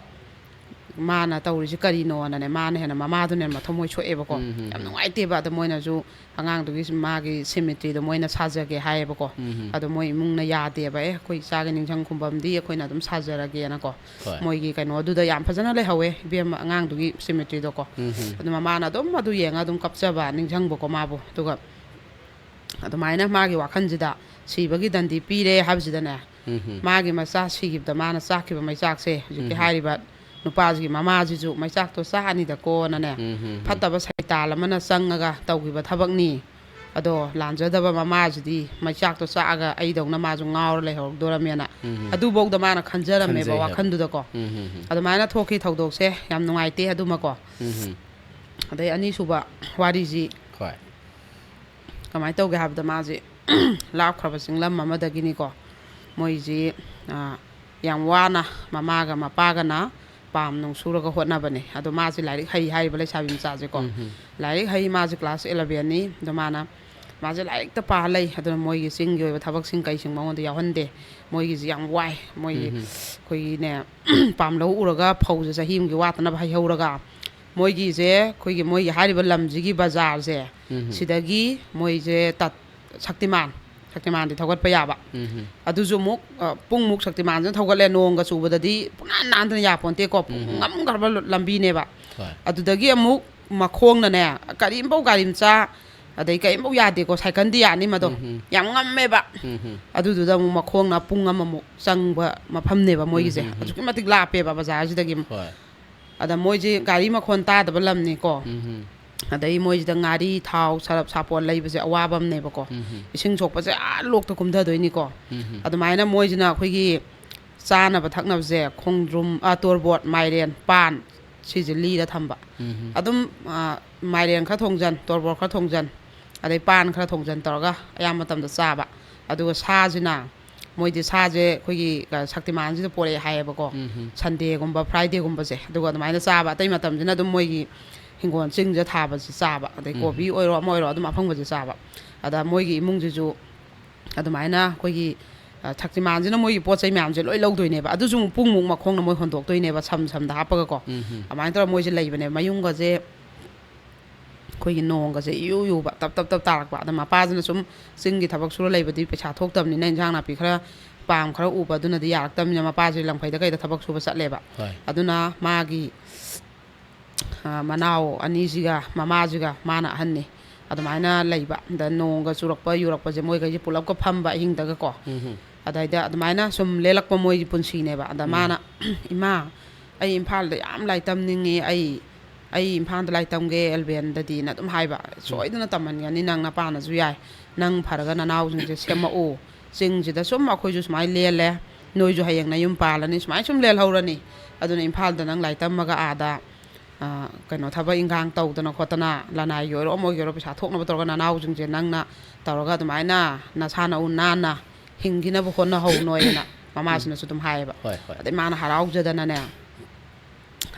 ꯃꯥꯅ ꯇꯧꯔꯤꯁꯤ ꯀꯔꯤꯅꯣꯅꯅꯦ, ꯃꯥꯅ ꯍꯦꯟꯅ, ꯃꯃꯥꯗꯨꯅ ꯍꯦꯟꯅ ꯃꯊꯃꯣꯏ ꯁꯣꯛꯑꯦꯕꯀꯣ꯫ ꯎꯝ, ꯎꯝ, ꯌꯥꯝ ꯎꯝ. ꯅꯨꯡꯉꯥꯏꯇꯦꯕ꯫ ꯑꯗ ꯃꯣꯏꯅꯁꯨ ꯑꯉꯥꯡꯗꯨꯒꯤ ꯃꯥꯒꯤ ꯁꯤꯃꯤꯇ꯭ꯔꯤꯗꯣ ꯃꯣꯏꯅ ꯁꯥꯖꯒꯦ ꯍꯥꯏꯌꯦꯕꯀꯣ꯫ ꯎꯝ, ꯎꯝ. ꯑꯗꯣ ꯃꯣꯏ ꯏꯃꯨꯡꯅ ꯌꯥꯗꯦꯕ, "ꯑꯦ, ꯑꯩꯈꯣꯏ ꯏꯆꯥꯒꯤ ꯅꯤꯡꯁꯤꯡ ꯈꯨꯕꯝꯗꯤ ꯑꯩꯈꯣꯏꯅ ꯑꯗꯨꯝ ꯁꯥꯖꯔꯒꯦꯅꯀꯣ"꯫ ꯍꯣꯏ. ꯃꯣꯏꯒꯤ ꯀꯩꯅꯣꯗꯨꯗ ꯌꯥꯝ ꯐꯖꯅ ꯂꯩꯍꯧꯋꯦ, ꯏꯕꯦꯝꯃ, ꯑꯉꯥꯡꯗꯨꯒꯤ ꯁꯤꯃꯤꯇ꯭ꯔꯤꯗꯣꯀꯣ꯫ ꯎꯝ, ꯎꯝ. ꯑꯗꯨ ꯃꯃꯥꯅ ꯑꯗꯨꯝ ꯑꯗꯨ ꯌꯦꯡꯉ ꯑꯗꯨꯝ ꯀꯞꯆꯕ, ꯅꯤꯡꯁꯤꯡꯕꯀꯣ ꯃꯥꯕꯨ꯫ ꯑꯗꯨꯒ ꯑꯗꯨꯃꯥꯏꯅ ꯃꯥꯒꯤ ꯋꯥꯈꯜꯁꯤꯗ ꯁꯤꯕꯒꯤ ꯗꯟꯗꯤ ꯄꯤꯔꯦ ꯍꯥꯏꯕꯁꯤꯗꯅꯦ, ꯎꯝ, ꯎꯝ. ꯃꯥꯒꯤ ꯃꯆꯥ ꯁꯤꯈꯤꯕꯗ ꯃꯥꯅ ꯆꯥꯛꯈꯤꯕ ꯃꯩꯆꯥꯛꯁꯦ ꯍꯧꯖꯤꯛꯀꯤ ꯎꯝ. ꯍꯥꯏꯔꯤꯕ ꯅꯨꯄꯥꯁꯤꯒꯤ ꯃꯃꯥꯁꯤꯁꯨ ꯃꯩꯆꯥꯛꯇꯣ ꯆꯥꯛꯑꯅꯤꯗꯀꯣꯅꯅꯦ, ꯎꯝ, ꯎꯝ, ꯎꯝ. ꯐꯠꯇꯕ ꯁꯩꯇꯥꯜ ꯑꯃꯅ ꯆꯪꯉꯒ ꯇꯧꯈꯤꯕ ꯊꯕꯛꯅꯤ꯫ ꯑꯗꯣ ꯂꯥꯟꯖꯗꯕ ꯃꯃꯥꯁꯤꯗꯤ ꯃꯩꯆꯥꯛꯇꯣ ꯆꯥꯛꯑꯒ ꯑꯩꯗꯧꯅ ꯃꯥꯁꯨ ꯉꯥꯎꯔ ꯂꯩꯍꯧꯗꯣꯔꯝꯃꯦꯅ ꯎꯝ, ꯎꯝ. ꯑꯗꯨꯐꯧꯗ ꯃꯥꯅ ꯈꯟꯖꯔꯝꯃꯦꯕ ꯈꯟꯖꯩ ꯍꯥꯏꯕ. ꯋꯥꯈꯜꯗꯨꯗꯀꯣ꯫ ꯎꯝ, ꯎꯝ, ꯎꯝ. ꯑꯗꯨꯃꯥꯏꯅ ꯊꯣꯛꯈꯤ ꯊꯧꯗꯣꯛꯁꯦ, ꯌꯥꯝ ꯅꯨꯡꯉꯥꯏꯇꯦ ꯑꯗꯨꯃꯀꯣ꯫ ꯎꯝ, ꯎꯝ. ꯑꯗꯩ ꯑꯅꯤꯁꯨꯕ ꯋꯥꯔꯤꯁꯤ ꯍꯣꯏ. ꯀꯃꯥꯏꯅ ꯇꯧꯒꯦ ꯍꯥꯏꯕꯗ, ꯃꯥꯁꯦ ꯂꯥꯞꯈ꯭ꯔꯕ ꯆꯤꯡꯂꯝ ꯑꯃꯗꯒꯤꯅꯤꯀꯣ꯫ ꯃꯣꯏꯁꯤ, ꯑ, ꯌꯥꯝ ꯋꯥꯅ ꯃꯃꯥꯒ ꯃꯄꯥꯒꯅ ꯄꯥꯝ ꯅꯨꯡ ꯁꯨꯔꯒ ꯍꯣꯠꯅꯕꯅꯦ꯫ ꯑꯗꯣ ꯃꯥꯁꯦ ꯂꯥꯏꯔꯤꯛ ꯍꯩ ꯍꯥꯏꯔꯤꯕ ꯂꯩꯁꯥꯕꯤ ꯃꯆꯥꯁꯦꯀꯣ꯫ ꯎꯝ, ꯎꯝ. ꯂꯥꯏꯔꯤꯛ ꯍꯩ, ꯃꯥꯁꯦ ꯀ꯭ꯂꯥꯁ ꯏꯂꯚꯦꯟꯅꯤ꯫ ꯑꯗꯣ ꯃꯥꯅ, ꯃꯥꯁꯦ ꯂꯥꯏꯔꯤꯛꯇ ꯄꯥ ꯂꯩ꯫ ꯑꯗꯨꯅ ꯃꯣꯏꯒꯤ ꯆꯤꯡꯒꯤ ꯑꯣꯏꯕ ꯊꯕꯛꯁꯤꯡ ꯀꯩꯁꯤꯡ ꯃꯉꯣꯟꯗ ꯌꯥꯎꯍꯟꯗꯦ꯫ ꯃꯣꯏꯒꯤꯁꯦ ꯌꯥꯝ ꯋꯥꯏ꯫ ꯃꯣꯏꯒꯤ, ꯎꯝ, ꯎꯝ. ꯑꯩꯈꯣꯏꯒꯤꯅꯦ, ꯄꯥꯝꯂꯧ ꯎꯔꯒ ꯐꯧꯁꯦ ꯆꯍꯤ ꯑꯃꯒꯤ ꯋꯥꯠꯇꯅꯕ ꯍꯩꯍꯧꯔꯒ, ꯃꯣꯏꯒꯤꯁꯦ ꯑꯩꯈꯣꯏꯒꯤ, ꯃꯣꯏꯒꯤ ꯍꯥꯏꯔꯤꯕ ꯂꯝꯁꯤꯒꯤ ꯕꯖꯥꯔꯁꯦ, ꯎꯝ, ꯎꯝ. ꯁꯤꯗꯒꯤ ꯃꯣꯏꯁꯦ ꯇꯠ-, ꯁꯛꯇꯤꯃꯥꯟ, ꯁꯛꯇꯤꯃꯥꯟꯗꯤ ꯊꯧꯒꯠꯄ ꯌꯥꯕ꯫ ꯎꯝ, ꯎꯝ. ꯑꯗꯨꯁꯨ ꯑꯃꯨꯛ, ꯑ, ꯄꯨꯡꯃꯨꯛ ꯁꯛꯇꯤꯃꯥꯟꯁꯤꯅ ꯊꯧꯒꯠꯂꯦ, ꯅꯣꯡꯒ ꯆꯨꯕꯗꯗꯤ ꯄꯨꯡꯅꯥꯟ ꯅꯥꯟꯗꯅ ꯌꯥꯄꯣꯟꯇꯦꯀꯣ, ꯄꯨꯡ ꯎꯝ. ꯉꯝꯈ꯭ꯔꯕ ꯂꯝꯕꯤꯅꯦꯕ꯫ ꯍꯣꯏ. ꯑꯗꯨꯗꯒꯤ ꯑꯃꯨꯛ ꯃꯈꯣꯡꯅꯅꯦ, ꯀꯔꯤꯝꯐꯧ, ꯒꯥꯔꯤ ꯃꯆꯥ ꯑꯗꯩ ꯀꯔꯤꯝꯐꯧ ꯌꯥꯗꯦꯀꯣ, ꯁꯥꯏꯀꯜꯗꯤ ꯌꯥꯅꯤ ꯃꯗꯣ꯫ ꯎꯝ, ꯎꯝ. ꯌꯥꯝ ꯉꯝꯃꯦꯕ꯫ ꯎꯝ, ꯎꯝ. ꯑꯗꯨꯗꯨꯗ ꯑꯃꯨꯛ ꯃꯈꯣꯡꯅ ꯄꯨꯡ ꯑꯃꯃꯨꯛ ꯆꯪꯕ ꯃꯐꯝꯅꯦꯕ ꯃꯣꯏꯒꯤꯁꯦ꯫ ꯎꯝ, ꯎꯝ, ꯎꯝ. ꯑꯁꯨꯛꯀꯤ ꯃꯇꯤꯛ ꯂꯥꯞꯄꯦꯕ ꯕꯖꯥꯔꯁꯤꯗꯒꯤ꯫ ꯍꯣꯏ. ꯑꯗ ꯃꯣꯏꯁꯦ ꯒꯥꯔꯤ ꯃꯈꯣꯟ ꯇꯥꯗꯕ ꯂꯝꯅꯤꯀꯣ꯫ ꯎꯝ, ꯎꯝ. ꯑꯗꯩ ꯃꯣꯏꯁꯤꯗ ꯉꯥꯔꯤ, ꯊꯥꯎ, ꯁꯔꯞ, ꯁꯥꯄꯣꯟ ꯂꯩꯕꯁꯦ ꯑꯋꯥꯕ ꯑꯃꯅꯦꯕꯀꯣ꯫ ꯎꯝ꯫ ꯏꯁꯤꯡ ꯁꯣꯛꯄꯁꯦ ꯑꯥ ꯂꯣꯛꯇ ꯀꯨꯝꯊꯗꯣꯏꯅꯤꯀꯣ꯫ ꯎꯝ꯫ ꯑꯗꯨꯃꯥꯏꯅ ꯃꯣꯏꯁꯤꯅ ꯑꯩꯈꯣꯏꯒꯤ ꯆꯥꯅꯕ ꯊꯛꯅꯕꯁꯦ ꯈꯣꯡꯗ꯭ꯔꯨꯝ, ꯑ, ꯇꯣꯔꯕꯣꯠ, ꯃꯥꯏꯔꯦꯟ, ꯄꯥꯟ, ꯁꯤꯁꯦ ꯂꯤꯔ ꯊꯝꯕ꯫ ꯎꯝ꯫ ꯑꯗꯨꯝ, ꯑ, ꯃꯥꯏꯔꯦꯟ ꯈꯔ ꯊꯣꯡꯖꯟ, ꯇꯣꯔꯕꯣꯠ ꯈꯔ ꯊꯣꯡꯖꯟ, ꯑꯗꯩ ꯄꯥꯟ ꯈꯔ ꯊꯣꯡꯖꯟ ꯇꯧꯔꯒ ꯑꯌꯥꯝꯕ ꯃꯇꯝꯗ ꯆꯥꯕ꯫ ꯑꯗꯨꯒ ꯁꯥꯁꯤꯅ, ꯃꯣꯏꯗꯤ ꯁꯥꯁꯦ ꯑꯩꯈꯣꯏꯒꯤ, ꯑ, ꯁꯛꯇꯤꯃꯥꯟꯁꯤꯗ ꯄꯣꯔꯛꯑꯦ ꯍꯥꯏꯌꯦꯕꯀꯣ꯫ ꯎꯝ꯫ Sunday ꯒꯨꯝꯕ, Friday ꯒꯨꯝꯕꯁꯦ꯫ ꯑꯗꯨꯒ ꯑꯗꯨꯃꯥꯏꯅ ꯆꯥꯕ꯫ ꯑꯇꯩ ꯃꯇꯝꯁꯤꯅ ꯑꯗꯨꯝ ꯃꯣꯏꯒꯤ ꯍꯤꯡꯒꯣꯜ ꯆꯤꯡꯁꯤꯗ ꯊꯥꯕꯁꯦ ꯆꯥꯕ꯫ ꯑꯗꯩ ꯎꯝ꯫ ꯀꯣꯕꯤ ꯑꯣꯏꯔꯣ, ꯑꯃ ꯑꯣꯏꯔꯣ, ꯑꯗꯨꯝ ꯑꯐꯪꯕꯁꯦ ꯆꯥꯕ꯫ ꯑꯗ ꯃꯣꯏꯒꯤ ꯏꯃꯨꯡꯁꯤꯁꯨ ꯑꯗꯨꯃꯥꯏꯅ ꯑꯩꯈꯣꯏꯒꯤ, ꯑ, ꯁꯛꯇꯤꯃꯥꯟꯁꯤꯅ ꯃꯣꯏꯒꯤ ꯄꯣꯠ ꯆꯩ ꯃꯌꯥꯝꯁꯦ ꯂꯣꯏ ꯂꯧꯗꯣꯏꯅꯦꯕ꯫ ꯑꯗꯨꯁꯨ ꯑꯃꯨꯛ ꯄꯨꯡꯃꯨꯛ ꯃꯈꯣꯡꯅ ꯃꯣꯏ ꯍꯣꯟꯗꯣꯛꯇꯣꯏꯅꯦꯕ, ꯁꯝ ꯁꯝꯗ ꯍꯥꯞꯄꯒꯀꯣ꯫ ꯎꯝ꯫ ꯑꯗꯨꯃꯥꯏꯅ ꯇꯧꯔꯒ ꯃꯣꯏꯁꯦ ꯂꯩꯕꯅꯦꯕ꯫ ꯃꯌꯨꯝꯒꯁꯦ ꯑꯩꯈꯣꯏꯒꯤ ꯅꯣꯡꯒꯁꯦ ꯏꯌꯨ ꯌꯨꯕ, ꯇꯞ ꯇꯞ ꯇꯞ ꯇꯥꯔꯛꯄ꯫ ꯑꯗ ꯃꯄꯥꯁꯤꯅ ꯁꯨꯝ ꯆꯤꯡꯒꯤ ꯊꯕꯛ ꯁꯨꯔ ꯂꯩꯕꯗꯤ ꯄꯩꯁꯥ ꯊꯣꯛꯇꯕꯅꯤꯅ, ꯏꯟꯖꯥꯡ ꯅꯥꯄꯤ ꯈꯔ ꯄꯥꯝ ꯈꯔ ꯎꯕ ꯑꯗꯨꯅꯗꯤ ꯌꯥꯔꯛꯇꯕꯅꯤꯅ, ꯃꯄꯥꯁꯦ ꯂꯪꯐꯩꯗ ꯀꯩꯗ ꯊꯕꯛ ꯁꯨꯕ ꯆꯠꯂꯦꯕ꯫ ꯍꯣꯏ꯫ ꯑꯗꯨꯅ ꯃꯥꯒꯤ, ꯑ, ꯃꯅꯥꯎ ꯑꯅꯤꯁꯤꯒ ꯃꯃꯥꯁꯤꯒ, ꯃꯥꯅ ꯑꯍꯟꯅꯤ꯫ ꯑꯗꯨꯃꯥꯏꯅ ꯂꯩꯕ꯫ ꯑꯗ ꯅꯣꯡꯒ ꯆꯨꯔꯛꯄ ꯌꯨꯔꯛꯄꯁꯦ ꯃꯣꯏꯈꯩꯁꯦ ꯄꯨꯂꯞꯀ ꯐꯝꯕ ꯑꯍꯤꯡꯗꯒꯀꯣ꯫ ꯎꯝ꯫ ꯑꯗꯩꯗ ꯑꯗꯨꯃꯥꯏꯅ ꯁꯨꯝ ꯂꯦꯜꯂꯛꯄ ꯃꯣꯏꯒꯤ ꯄꯨꯟꯁꯤꯅꯦꯕ꯫ ꯑꯗ ꯎꯝ꯫ ꯃꯥꯅ, "ꯏꯃꯥ, ꯑꯩ ꯏꯝꯐꯥꯜꯗ ꯌꯥꯝ ꯂꯥꯏ ꯇꯝꯅꯤꯡꯉꯤ, ꯑꯩ, ꯑꯩ ꯏꯝꯐꯥꯜꯗ ꯂꯥꯏ ꯇꯝꯒꯦ ꯑꯦꯜꯕꯦꯟꯗꯗꯤꯅ" ꯑꯗꯨꯝ ꯍꯥꯏꯕ꯫ "ꯁꯣꯏꯗꯅ ꯇꯝꯍꯟꯒꯅꯤ, ꯅꯪ ꯅꯄꯥꯅꯁꯨ ꯌꯥꯏ, ꯅꯪ ꯐꯔꯒ ꯅꯅꯥꯎꯁꯤꯡꯁꯦ ꯁꯦꯝꯃꯛꯎ, ꯆꯤꯡꯁꯤꯗ ꯁꯨꯝ ꯑꯩꯈꯣꯏꯁꯨ ꯁꯨꯃꯥꯏꯅ ꯂꯦꯜꯂꯦ, ꯅꯣꯏꯁꯨ ꯍꯌꯦꯡ ꯅꯌꯨꯝ ꯄꯥꯜꯂꯅꯤ, ꯁꯨꯃꯥꯏꯅ ꯁꯨꯝ ꯂꯦꯜꯍꯧꯔꯅꯤ, ꯑꯗꯨꯅ ꯏꯝꯐꯥꯜꯗ ꯅꯪ ꯂꯥꯏ ꯇꯝꯃꯒ ꯑꯥꯗ, ꯑ, ꯀꯩꯅꯣ, ꯊꯕꯛ ꯏꯟꯈꯥꯡ ꯇꯧꯗꯅ ꯈꯣꯠꯇꯅ, ꯂꯅꯥꯏꯒꯤ ꯑꯣꯏꯔꯣ ꯑꯃꯒꯤ ꯑꯣꯏꯔꯣ, ꯄꯩꯁꯥ ꯊꯣꯛꯅꯕ ꯇꯧꯔꯒ ꯅꯅꯥꯎꯁꯤꯡꯁꯦ ꯅꯪꯅ ꯇꯧꯔꯒ ꯑꯗꯨꯃꯥꯏꯅ ꯅꯁꯥ ꯅꯎ ꯅꯥꯟꯅ ꯍꯤꯡꯈꯤꯅꯕ ꯍꯣꯠꯅꯍꯧꯅꯣꯏꯅ" ꯃꯃꯥꯁꯤꯅꯁꯨ ꯑꯗꯨꯝ ꯍꯥꯏꯌꯦꯕ꯫ ꯍꯣꯏ, ꯍꯣꯏ꯫ ꯑꯗꯩ ꯃꯥꯅ ꯍꯔꯥꯎꯖꯗꯅꯅꯦ,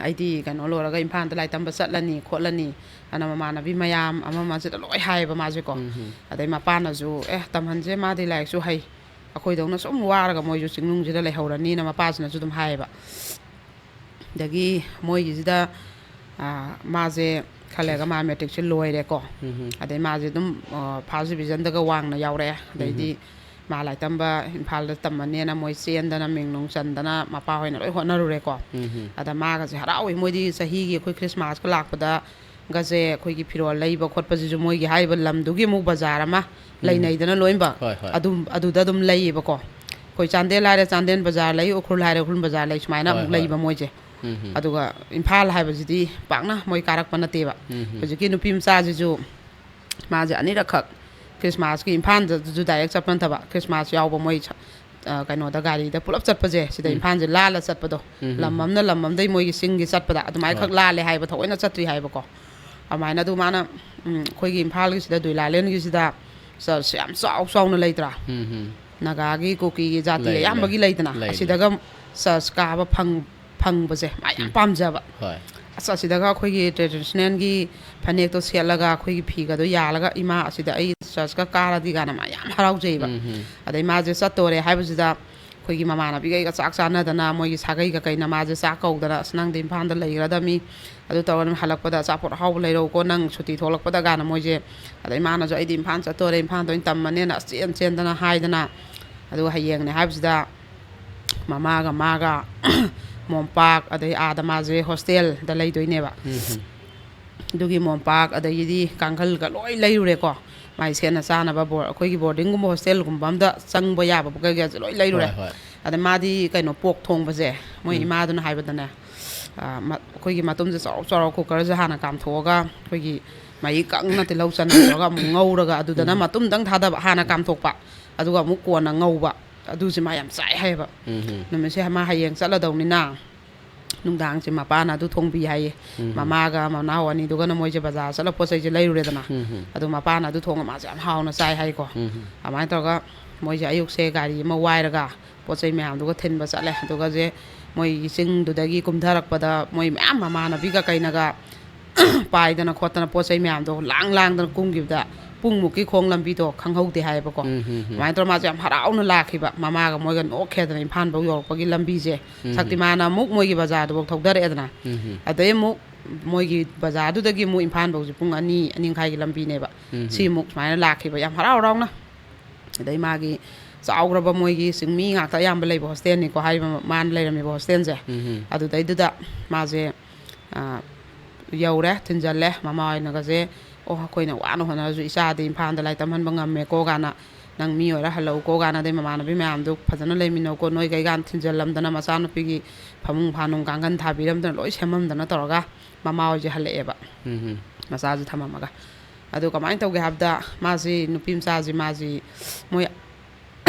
"ꯑꯩꯗꯤ ꯀꯩꯅꯣ ꯂꯣꯏꯔꯒ ꯏꯝꯐꯥꯜꯗ ꯂꯥꯏ ꯇꯝꯕ ꯆꯠꯂꯅꯤ ꯈꯣꯠꯂꯅꯤ" ꯑꯅ ꯃꯃꯥꯟꯅꯕꯤ ꯃꯌꯥꯝ ꯑꯃ ꯑꯃꯁꯤꯗ ꯂꯣꯏ ꯍꯥꯏꯌꯦꯕ ꯃꯥꯁꯦꯀꯣ꯫ ꯎꯝ꯫ ꯑꯗꯩ ꯃꯄꯥꯅꯁꯨ, "ꯑꯦ, ꯇꯝꯍꯟꯁꯦ, ꯃꯥꯗꯤ ꯂꯥꯏꯔꯤꯛꯁꯨ ꯍꯩ, ꯑꯩꯈꯣꯏꯗꯧꯅ ꯁꯨꯝ ꯋꯥꯔꯒ ꯃꯣꯏꯁꯨ ꯆꯤꯡꯅꯨꯡꯁꯤꯗ ꯂꯩꯍꯧꯔꯅꯤꯅ" ꯃꯄꯥꯁꯤꯅꯁꯨ ꯑꯗꯨꯝ ꯍꯥꯏꯌꯦꯕ꯫ ꯑꯗꯒꯤ ꯃꯣꯏꯒꯤꯁꯤꯗ, ꯑ, ꯃꯥꯁꯦ ꯈꯜꯂꯦꯒ ꯃꯥ ꯃꯦꯇ꯭ꯔꯤꯛꯁꯦ ꯂꯣꯏꯔꯦꯀꯣ꯫ ꯎꯝ꯫ ꯑꯗꯩ ꯃꯥꯁꯦ ꯑꯗꯨꯝ, ꯑ, first division ꯗꯒ ꯋꯥꯡꯅ ꯌꯥꯎꯔꯛꯑꯦ꯫ ꯑꯗꯩꯗꯤ ꯃꯥ ꯂꯥꯏ ꯇꯝꯕ ꯏꯝꯐꯥꯜꯗ ꯇꯝꯃꯅꯦꯅ ꯃꯣꯏ ꯆꯦꯟꯗꯅ, ꯃꯤꯡ ꯅꯨꯡ ꯆꯟꯗꯅ, ꯃꯄꯥ ꯍꯣꯏꯅ ꯂꯣꯏ ꯍꯣꯠꯅꯔꯨꯔꯦꯀꯣ꯫ ꯎꯝ꯫ ꯑꯗ ꯃꯥꯒꯁꯦ ꯍꯔꯥꯎꯏ꯫ ꯃꯣꯏꯗꯤ ꯆꯍꯤꯒꯤ ꯑꯩꯈꯣꯏ ꯈ꯭ꯔꯤꯁꯃꯥꯁꯀ ꯂꯥꯛꯄꯗꯒꯁꯦ ꯑꯩꯈꯣꯏꯒꯤ ꯐꯤꯔꯣꯜ ꯂꯩꯕ ꯈꯣꯠꯄꯁꯤꯁꯨ ꯃꯣꯏꯒꯤ ꯍꯥꯏꯔꯤꯕ ꯂꯝꯗꯨꯒꯤ ꯑꯃꯨꯛ ꯕꯖꯥꯔ ꯑꯃ ꯂꯩꯅꯩꯗꯅ ꯂꯣꯏꯅꯃꯛ꯫ ꯍꯣꯏ, ꯍꯣꯏ꯫ ꯑꯗꯨꯝ, ꯑꯗꯨꯗ ꯑꯗꯨꯝ ꯂꯩꯌꯦꯕꯀꯣ꯫ ꯑꯩꯈꯣꯏ ꯆꯥꯟꯗꯦꯜ ꯍꯥꯏꯔꯦ ꯆꯥꯟꯗꯦꯜ ꯕꯖꯥꯔ ꯂꯩ, ꯎꯈ꯭ꯔꯨꯜ ꯍꯥꯏꯔꯦ ꯎꯈ꯭ꯔꯨꯜ ꯕꯖꯥꯔ ꯂꯩ, ꯁꯨꯃꯥꯏꯅ ꯍꯣꯏ, ꯑꯃꯨꯛ ꯍꯣꯏ꯫ ꯂꯩꯕ ꯃꯣꯏꯁꯦ꯫ ꯎꯝ, ꯎꯝ꯫ ꯑꯗꯨꯒ ꯏꯝꯐꯥꯜ ꯍꯥꯏꯕꯁꯤꯗꯤ ꯄꯥꯛꯅ ꯃꯣꯏ ꯀꯥꯔꯛꯄ ꯅꯠꯇꯦꯕ꯫ ꯎꯝ, ꯎꯝ꯫ ꯍꯧꯖꯤꯛꯀꯤ ꯅꯨꯄꯤ ꯃꯆꯥꯁꯤꯁꯨ ꯃꯥꯁꯦ ꯑꯅꯤꯔꯛꯈꯛ ꯈ꯭ꯔꯤꯁꯃꯥꯁꯀꯤ ꯏꯝꯐꯥꯜꯗꯁꯨ ꯗꯥꯏꯔꯦꯛ ꯆꯠꯄ ꯅꯠꯇꯕ, ꯈ꯭ꯔꯤꯁꯃꯥꯁ ꯌꯥꯎꯕ ꯃꯣꯏ ꯁ-, ꯑ, ꯀꯩꯅꯣꯗ ꯒꯥꯔꯤꯗ ꯄꯨꯂꯞ ꯆꯠꯄꯁꯦ, ꯁꯤꯗ ꯎꯝ꯫ ꯏꯝꯐꯥꯜꯁꯦ ꯂꯥꯜꯂ ꯆꯠꯄꯗꯣ, ꯎꯝ, ꯎꯝ, ꯂꯝ ꯎꯝ꯫ ꯑꯃꯅ ꯂꯝ ꯑꯃꯗꯩ ꯃꯣꯏꯒꯤ ꯆꯤꯡꯒꯤ ꯆꯠꯄꯗ ꯑꯗꯨꯃꯥꯏꯅ ꯈꯛ ꯍꯣꯏ꯫ ꯂꯥꯜꯂꯦ ꯍꯥꯏꯕ, ꯊꯑꯣꯏꯅ ꯆꯠꯇ꯭ꯔꯤ ꯍꯥꯏꯕꯀꯣ꯫ ꯑꯗꯨꯃꯥꯏꯅ ꯑꯗꯨ ꯃꯥꯅ, ꯎꯝ, ꯑꯩꯈꯣꯏꯒꯤ ꯏꯝꯐꯥꯜꯒꯤꯁꯤꯗ ꯗꯨꯏꯂꯥꯂꯦꯟꯒꯤꯁꯤꯗ ꯆꯔꯆ ꯌꯥꯝ ꯆꯥꯎ ꯆꯥꯎꯅ ꯂꯩꯇ꯭ꯔꯥ? ꯎꯝ, ꯎꯝ꯫ ꯅꯥꯒꯥꯒꯤ, ꯀꯨꯀꯤꯒꯤ ꯖꯥꯇꯤ ꯂꯩ, ꯂꯩ꯫ ꯑꯌꯥꯝꯕꯒꯤ ꯂꯩꯗꯅ, ꯂꯩ, ꯂꯩ꯫ ꯑꯁꯤꯗꯒ ꯆꯔꯆ ꯀꯥꯕ ꯐꯪ-, ꯐꯪꯕꯁꯦ ꯃꯥ ꯌꯥꯝ ꯎꯝ꯫ ꯄꯥꯝꯖꯕ꯫ ꯍꯣꯏ꯫ ꯑꯁ, ꯑꯁꯤꯗꯒ ꯑꯩꯈꯣꯏꯒꯤ ꯇ꯭ꯔꯦꯗꯤꯁꯅꯦꯜꯒꯤ ꯐꯅꯦꯛꯇꯣ ꯁꯦꯠꯂꯒ, ꯑꯩꯈꯣꯏꯒꯤ ꯐꯤꯒꯗꯣ ꯌꯥꯜꯂꯒ, "ꯏꯃꯥ, ꯑꯁꯤꯗ ꯑꯩ ꯆꯔꯆꯀ ꯀꯥꯔꯗꯤ" ꯀꯥꯏꯅ ꯃꯥ ꯌꯥꯝ ꯍꯔꯥꯎꯖꯩꯕ꯫ ꯎꯝ, ꯎꯝ꯫ ꯑꯗꯩ ꯃꯥꯁꯦ ꯆꯠꯇꯣꯔꯦ ꯍꯥꯏꯕꯁꯤꯗ, ꯑꯩꯈꯣꯏꯒꯤ ꯃꯃꯥꯟꯅꯕꯤꯈꯩꯒ ꯆꯥꯛ ꯆꯥꯟꯅꯗꯅ, ꯃꯣꯏꯒꯤ ꯁꯥꯒꯩ ꯀꯀꯩꯅ ꯃꯥꯁꯦ ꯆꯥꯛ ꯀꯧꯗꯅ, "ꯑꯁ, ꯅꯪꯗꯤ ꯏꯝꯐꯥꯜꯗ ꯂꯩꯒ꯭ꯔꯗꯕꯅꯤ, ꯑꯗꯨ ꯇꯧꯔꯒ ꯍꯜꯂꯛꯄꯗ ꯑꯆꯥꯄꯣꯠ ꯑꯍꯥꯎꯕ ꯂꯩꯔꯛꯎꯀꯣ, ꯅꯪ ꯁꯨꯇꯤ ꯊꯣꯛꯂꯛꯄꯗ" ꯀꯥꯏꯅ ꯃꯣꯏꯁꯦ, ꯑꯗꯩ ꯃꯥꯅꯁꯨ, "ꯑꯩꯗꯤ ꯏꯝꯐꯥꯜ ꯆꯠꯇꯣꯔꯦ, ꯏꯝꯐꯥꯜꯗ ꯑꯣꯏꯅ ꯇꯝꯃꯅꯦꯅ" ꯑꯁ ꯆꯦꯟ ꯆꯦꯟꯗꯅ ꯍꯥꯏꯗꯅ, ꯑꯗꯨꯒ ꯍꯌꯦꯡꯅꯦ ꯍꯥꯏꯕꯁꯤꯗ ꯃꯃꯥꯒ ꯃꯥꯒ ꯃꯣꯝꯄꯥꯛ, ꯑꯗꯩ ꯑꯥꯗ ꯃꯥꯁꯦ ꯍꯣꯁꯇꯦꯜꯗ ꯂꯩꯗꯣꯏꯅꯦꯕ꯫ ꯎꯝ, ꯎꯝ꯫ ꯑꯗꯨꯒꯤ ꯃꯣꯝꯄꯥꯛ, ꯑꯗꯒꯤꯗꯤ ꯀꯥꯡꯈꯜꯒ ꯂꯣꯏ ꯂꯩꯔꯨꯔꯦꯀꯣ꯫ ꯃꯥꯏ ꯁꯦꯠꯅ ꯆꯥꯅꯕ ꯕꯣꯔ-, ꯑꯩꯈꯣꯏꯒꯤ ꯕꯣꯔꯗꯤꯡꯒꯨꯝꯕ ꯍꯣꯁꯇꯦꯜꯒꯨꯝꯕ ꯑꯝꯗ ꯆꯪꯕ ꯌꯥꯕ ꯀꯩꯀꯥꯁꯦ ꯂꯣꯏ ꯂꯩꯔꯨꯔꯦ꯫ ꯍꯣꯏ, ꯍꯣꯏ꯫ ꯑꯗ ꯃꯥꯗꯤ ꯀꯩꯅꯣ, ꯄꯣꯛ ꯊꯣꯡꯕꯁꯦ ꯃꯣꯏ ꯎꯝ꯫ ꯏꯃꯥꯗꯨꯅ ꯍꯥꯏꯕꯗꯅꯦ, ꯑ, ꯃ-, ꯑꯩꯈꯣꯏꯒꯤ ꯃꯇꯨꯝꯁꯦ ꯆꯥꯎꯔ ꯆꯥꯎꯔ ꯀꯨꯀꯔꯁꯦ ꯍꯥꯟꯅ ꯀꯥꯝꯊꯣꯛꯑꯒ, ꯑꯩꯈꯣꯏꯒꯤ ꯃꯍꯤ ꯀꯪꯅ ꯇꯤꯜꯍꯧ ꯆꯅꯝ ꯇꯧꯔꯒ ꯑꯃꯨꯛ ꯉꯧꯔꯒ, ꯑꯗꯨꯗꯅ ꯎꯝ꯫ ꯃꯇꯨꯝꯗꯪ ꯊꯥꯗꯕ, ꯍꯥꯟꯅ ꯀꯥꯝꯊꯣꯛꯄ, ꯑꯗꯨꯒ ꯑꯃꯨꯛ ꯀꯣꯟꯅ ꯉꯧꯕ꯫ ꯑꯗꯨꯁꯦ ꯃꯥ ꯌꯥꯝ ꯆꯥꯏ ꯍꯥꯏꯌꯦꯕ꯫ ꯎꯝ, ꯎꯝ꯫ ꯅꯨꯃꯤꯠꯁꯦ ꯃꯥ ꯍꯌꯦꯡ ꯆꯠꯂꯗꯧꯅꯤꯅ, ꯅꯨꯡꯗꯥꯡꯁꯦ ꯃꯄꯥꯅ ꯑꯗꯨ ꯊꯣꯡꯕꯤ ꯍꯥꯏꯌꯦ꯫ ꯎꯝ꯫ ꯃꯃꯥꯒ ꯃꯅꯥꯎ ꯑꯅꯤꯗꯨꯒꯅ ꯃꯣꯏꯁꯦ ꯕꯖꯥꯔ ꯆꯠꯂ ꯄꯣꯠ ꯆꯩꯁꯦ ꯂꯩꯔꯨꯔꯦꯗꯅ꯫ ꯎꯝ, ꯎꯝ꯫ ꯑꯗꯨ ꯃꯄꯥꯅ ꯑꯗꯨ ꯊꯣꯡꯉ ꯃꯥꯁꯦ ꯌꯥꯝ ꯍꯥꯎꯅ ꯆꯥꯏ ꯍꯥꯏꯀꯣ꯫ ꯎꯝ, ꯎꯝ꯫ ꯑꯗꯨꯃꯥꯏꯅ ꯇꯧꯔꯒ ꯃꯣꯏꯁꯦ ꯑꯌꯨꯛꯁꯦ ꯒꯥꯔꯤ ꯑꯃ ꯋꯥꯏꯔꯒ ꯄꯣꯠ ꯆꯩ ꯃꯌꯥꯝꯗꯨꯒ ꯊꯤꯟꯕ ꯆꯠꯂꯦ꯫ ꯑꯗꯨꯒꯁꯦ ꯃꯣꯏꯒꯤ ꯆꯤꯡꯗꯨꯗꯒꯤ ꯀꯨꯝꯊꯔꯛꯄꯗ ꯃꯣꯏ ꯃꯌꯥꯝ ꯃꯃꯥꯟꯅꯕꯤꯒ ꯀꯩꯅꯒ ꯄꯥꯏꯗꯅ ꯈꯣꯠꯇꯅ ꯄꯣꯠ ꯆꯩ ꯃꯌꯥꯝꯗꯣ ꯂꯥꯡ ꯂꯥꯡꯗꯅ ꯀꯨꯝꯈꯤꯕꯗ ꯄꯨꯡꯃꯨꯛꯀꯤ ꯈꯣꯡ ꯂꯝꯕꯤꯗꯣ ꯈꯪꯍꯧꯗꯦ ꯍꯥꯏꯌꯦꯕꯀꯣ꯫ ꯎꯝ, ꯎꯝ, ꯎꯝ꯫ ꯑꯗꯨꯃꯥꯏꯅ ꯇꯧꯔ ꯃꯥꯁꯦ ꯌꯥꯝ ꯍꯔꯥꯎꯅ ꯂꯥꯛꯈꯤꯕ, ꯃꯃꯥꯒ ꯃꯣꯏꯒ ꯅꯣꯛꯈꯦꯗꯅ ꯏꯝꯐꯥꯜ ꯐꯧ ꯌꯧꯔꯛꯄꯒꯤ ꯂꯝꯕꯤꯁꯦ꯫ ꯎꯝ, ꯎꯝ꯫ ꯁꯛꯇꯤꯃꯥꯟꯅ ꯑꯃꯨꯛ ꯃꯣꯏꯒꯤ ꯕꯖꯥꯔꯗꯨꯐꯥꯎ ꯊꯧꯗꯔꯛꯑꯦꯗꯅ꯫ ꯎꯝ, ꯎꯝ꯫ ꯑꯗꯩ ꯑꯃꯨꯛ ꯃꯣꯏꯒꯤ ꯕꯖꯥꯔꯗꯨꯗꯒꯤ ꯑꯃꯨꯛ ꯏꯝꯐꯥꯜ ꯐꯧꯁꯦ ꯄꯨꯡ ꯑꯅꯤ, ꯑꯅꯤ ꯃꯈꯥꯏꯒꯤ ꯂꯝꯕꯤꯅꯦꯕ꯫ ꯎꯝ, ꯎꯝ꯫ ꯁꯤ ꯑꯃꯨꯛ ꯁꯨꯃꯥꯏꯅ ꯂꯥꯛꯈꯤꯕ ꯌꯥꯝ ꯍꯔꯥꯎ ꯍꯔꯥꯎꯅ꯫ ꯑꯗꯩ ꯃꯥꯒꯤ ꯆꯥꯎꯈ꯭ꯔꯕ ꯃꯣꯏꯒꯤ ꯆꯤꯡꯃꯤ ꯉꯥꯛꯇ ꯑꯌꯥꯝꯕ ꯂꯩꯕ ꯍꯣꯁꯇꯦꯜꯅꯤꯀꯣ, ꯍꯥꯏꯔꯤꯕ ꯃꯥꯅ ꯂꯩꯔꯝꯃꯤꯕ ꯍꯣꯁꯇꯦꯜꯁꯦ꯫ ꯎꯝ, ꯎꯝ꯫ ꯑꯗꯨꯗꯩꯗꯨꯗ ꯃꯥꯁꯦ, ꯑ, ꯌꯧꯔꯦ, ꯊꯤꯟꯖꯜꯂꯦ꯫ ꯃꯃꯥ ꯍꯣꯏꯅꯒꯁꯦ, "ꯑꯣ, ꯑꯩꯈꯣꯏꯅ ꯋꯥꯅ ꯍꯣꯠꯅꯔꯁꯨ ꯏꯆꯥꯗꯤ ꯏꯝꯐꯥꯜꯗ ꯂꯥꯏꯔꯤꯛ ꯇꯝꯍꯟꯕ ꯉꯝꯃꯦꯀꯣ" ꯀꯥꯏꯅ ꯅꯪ ꯃꯤ ꯑꯣꯏꯔ ꯍꯜꯂꯛꯎꯀꯣ ꯀꯥꯏꯅ, ꯑꯗꯩ ꯃꯃꯥꯟꯅꯕꯤ ꯃꯌꯥꯝꯗꯨ ꯐꯖꯅ ꯂꯩꯃꯤꯟꯅꯧꯀꯣ, ꯅꯣꯏ ꯀꯩꯀꯥꯟ ꯊꯤꯟꯖꯜꯂꯝꯗꯅ, ꯃꯆꯥꯅꯨꯄꯤꯒꯤ ꯐꯃꯨꯡ ꯐꯥꯅꯨꯡ ꯀꯥꯡꯈꯟ ꯊꯥꯕꯤꯔꯝꯗꯅ ꯂꯣꯏ ꯁꯦꯝꯃꯝꯗꯅ ꯇꯧꯔꯒ ꯃꯃꯥ ꯍꯣꯏꯁꯦ ꯍꯜꯂꯛꯑꯦꯕ꯫ ꯎꯝ꯫ ꯃꯆꯥꯁꯤ ꯊꯝꯃꯝꯃꯒ꯫ ꯑꯗꯨ ꯀꯃꯥꯏꯅ ꯇꯧꯒꯦ ꯍꯥꯏꯕꯗ, ꯃꯥꯁꯤ, ꯅꯨꯄꯤ ꯃꯆꯥꯁꯤ, ꯃꯥꯁꯤ ꯃꯣꯏ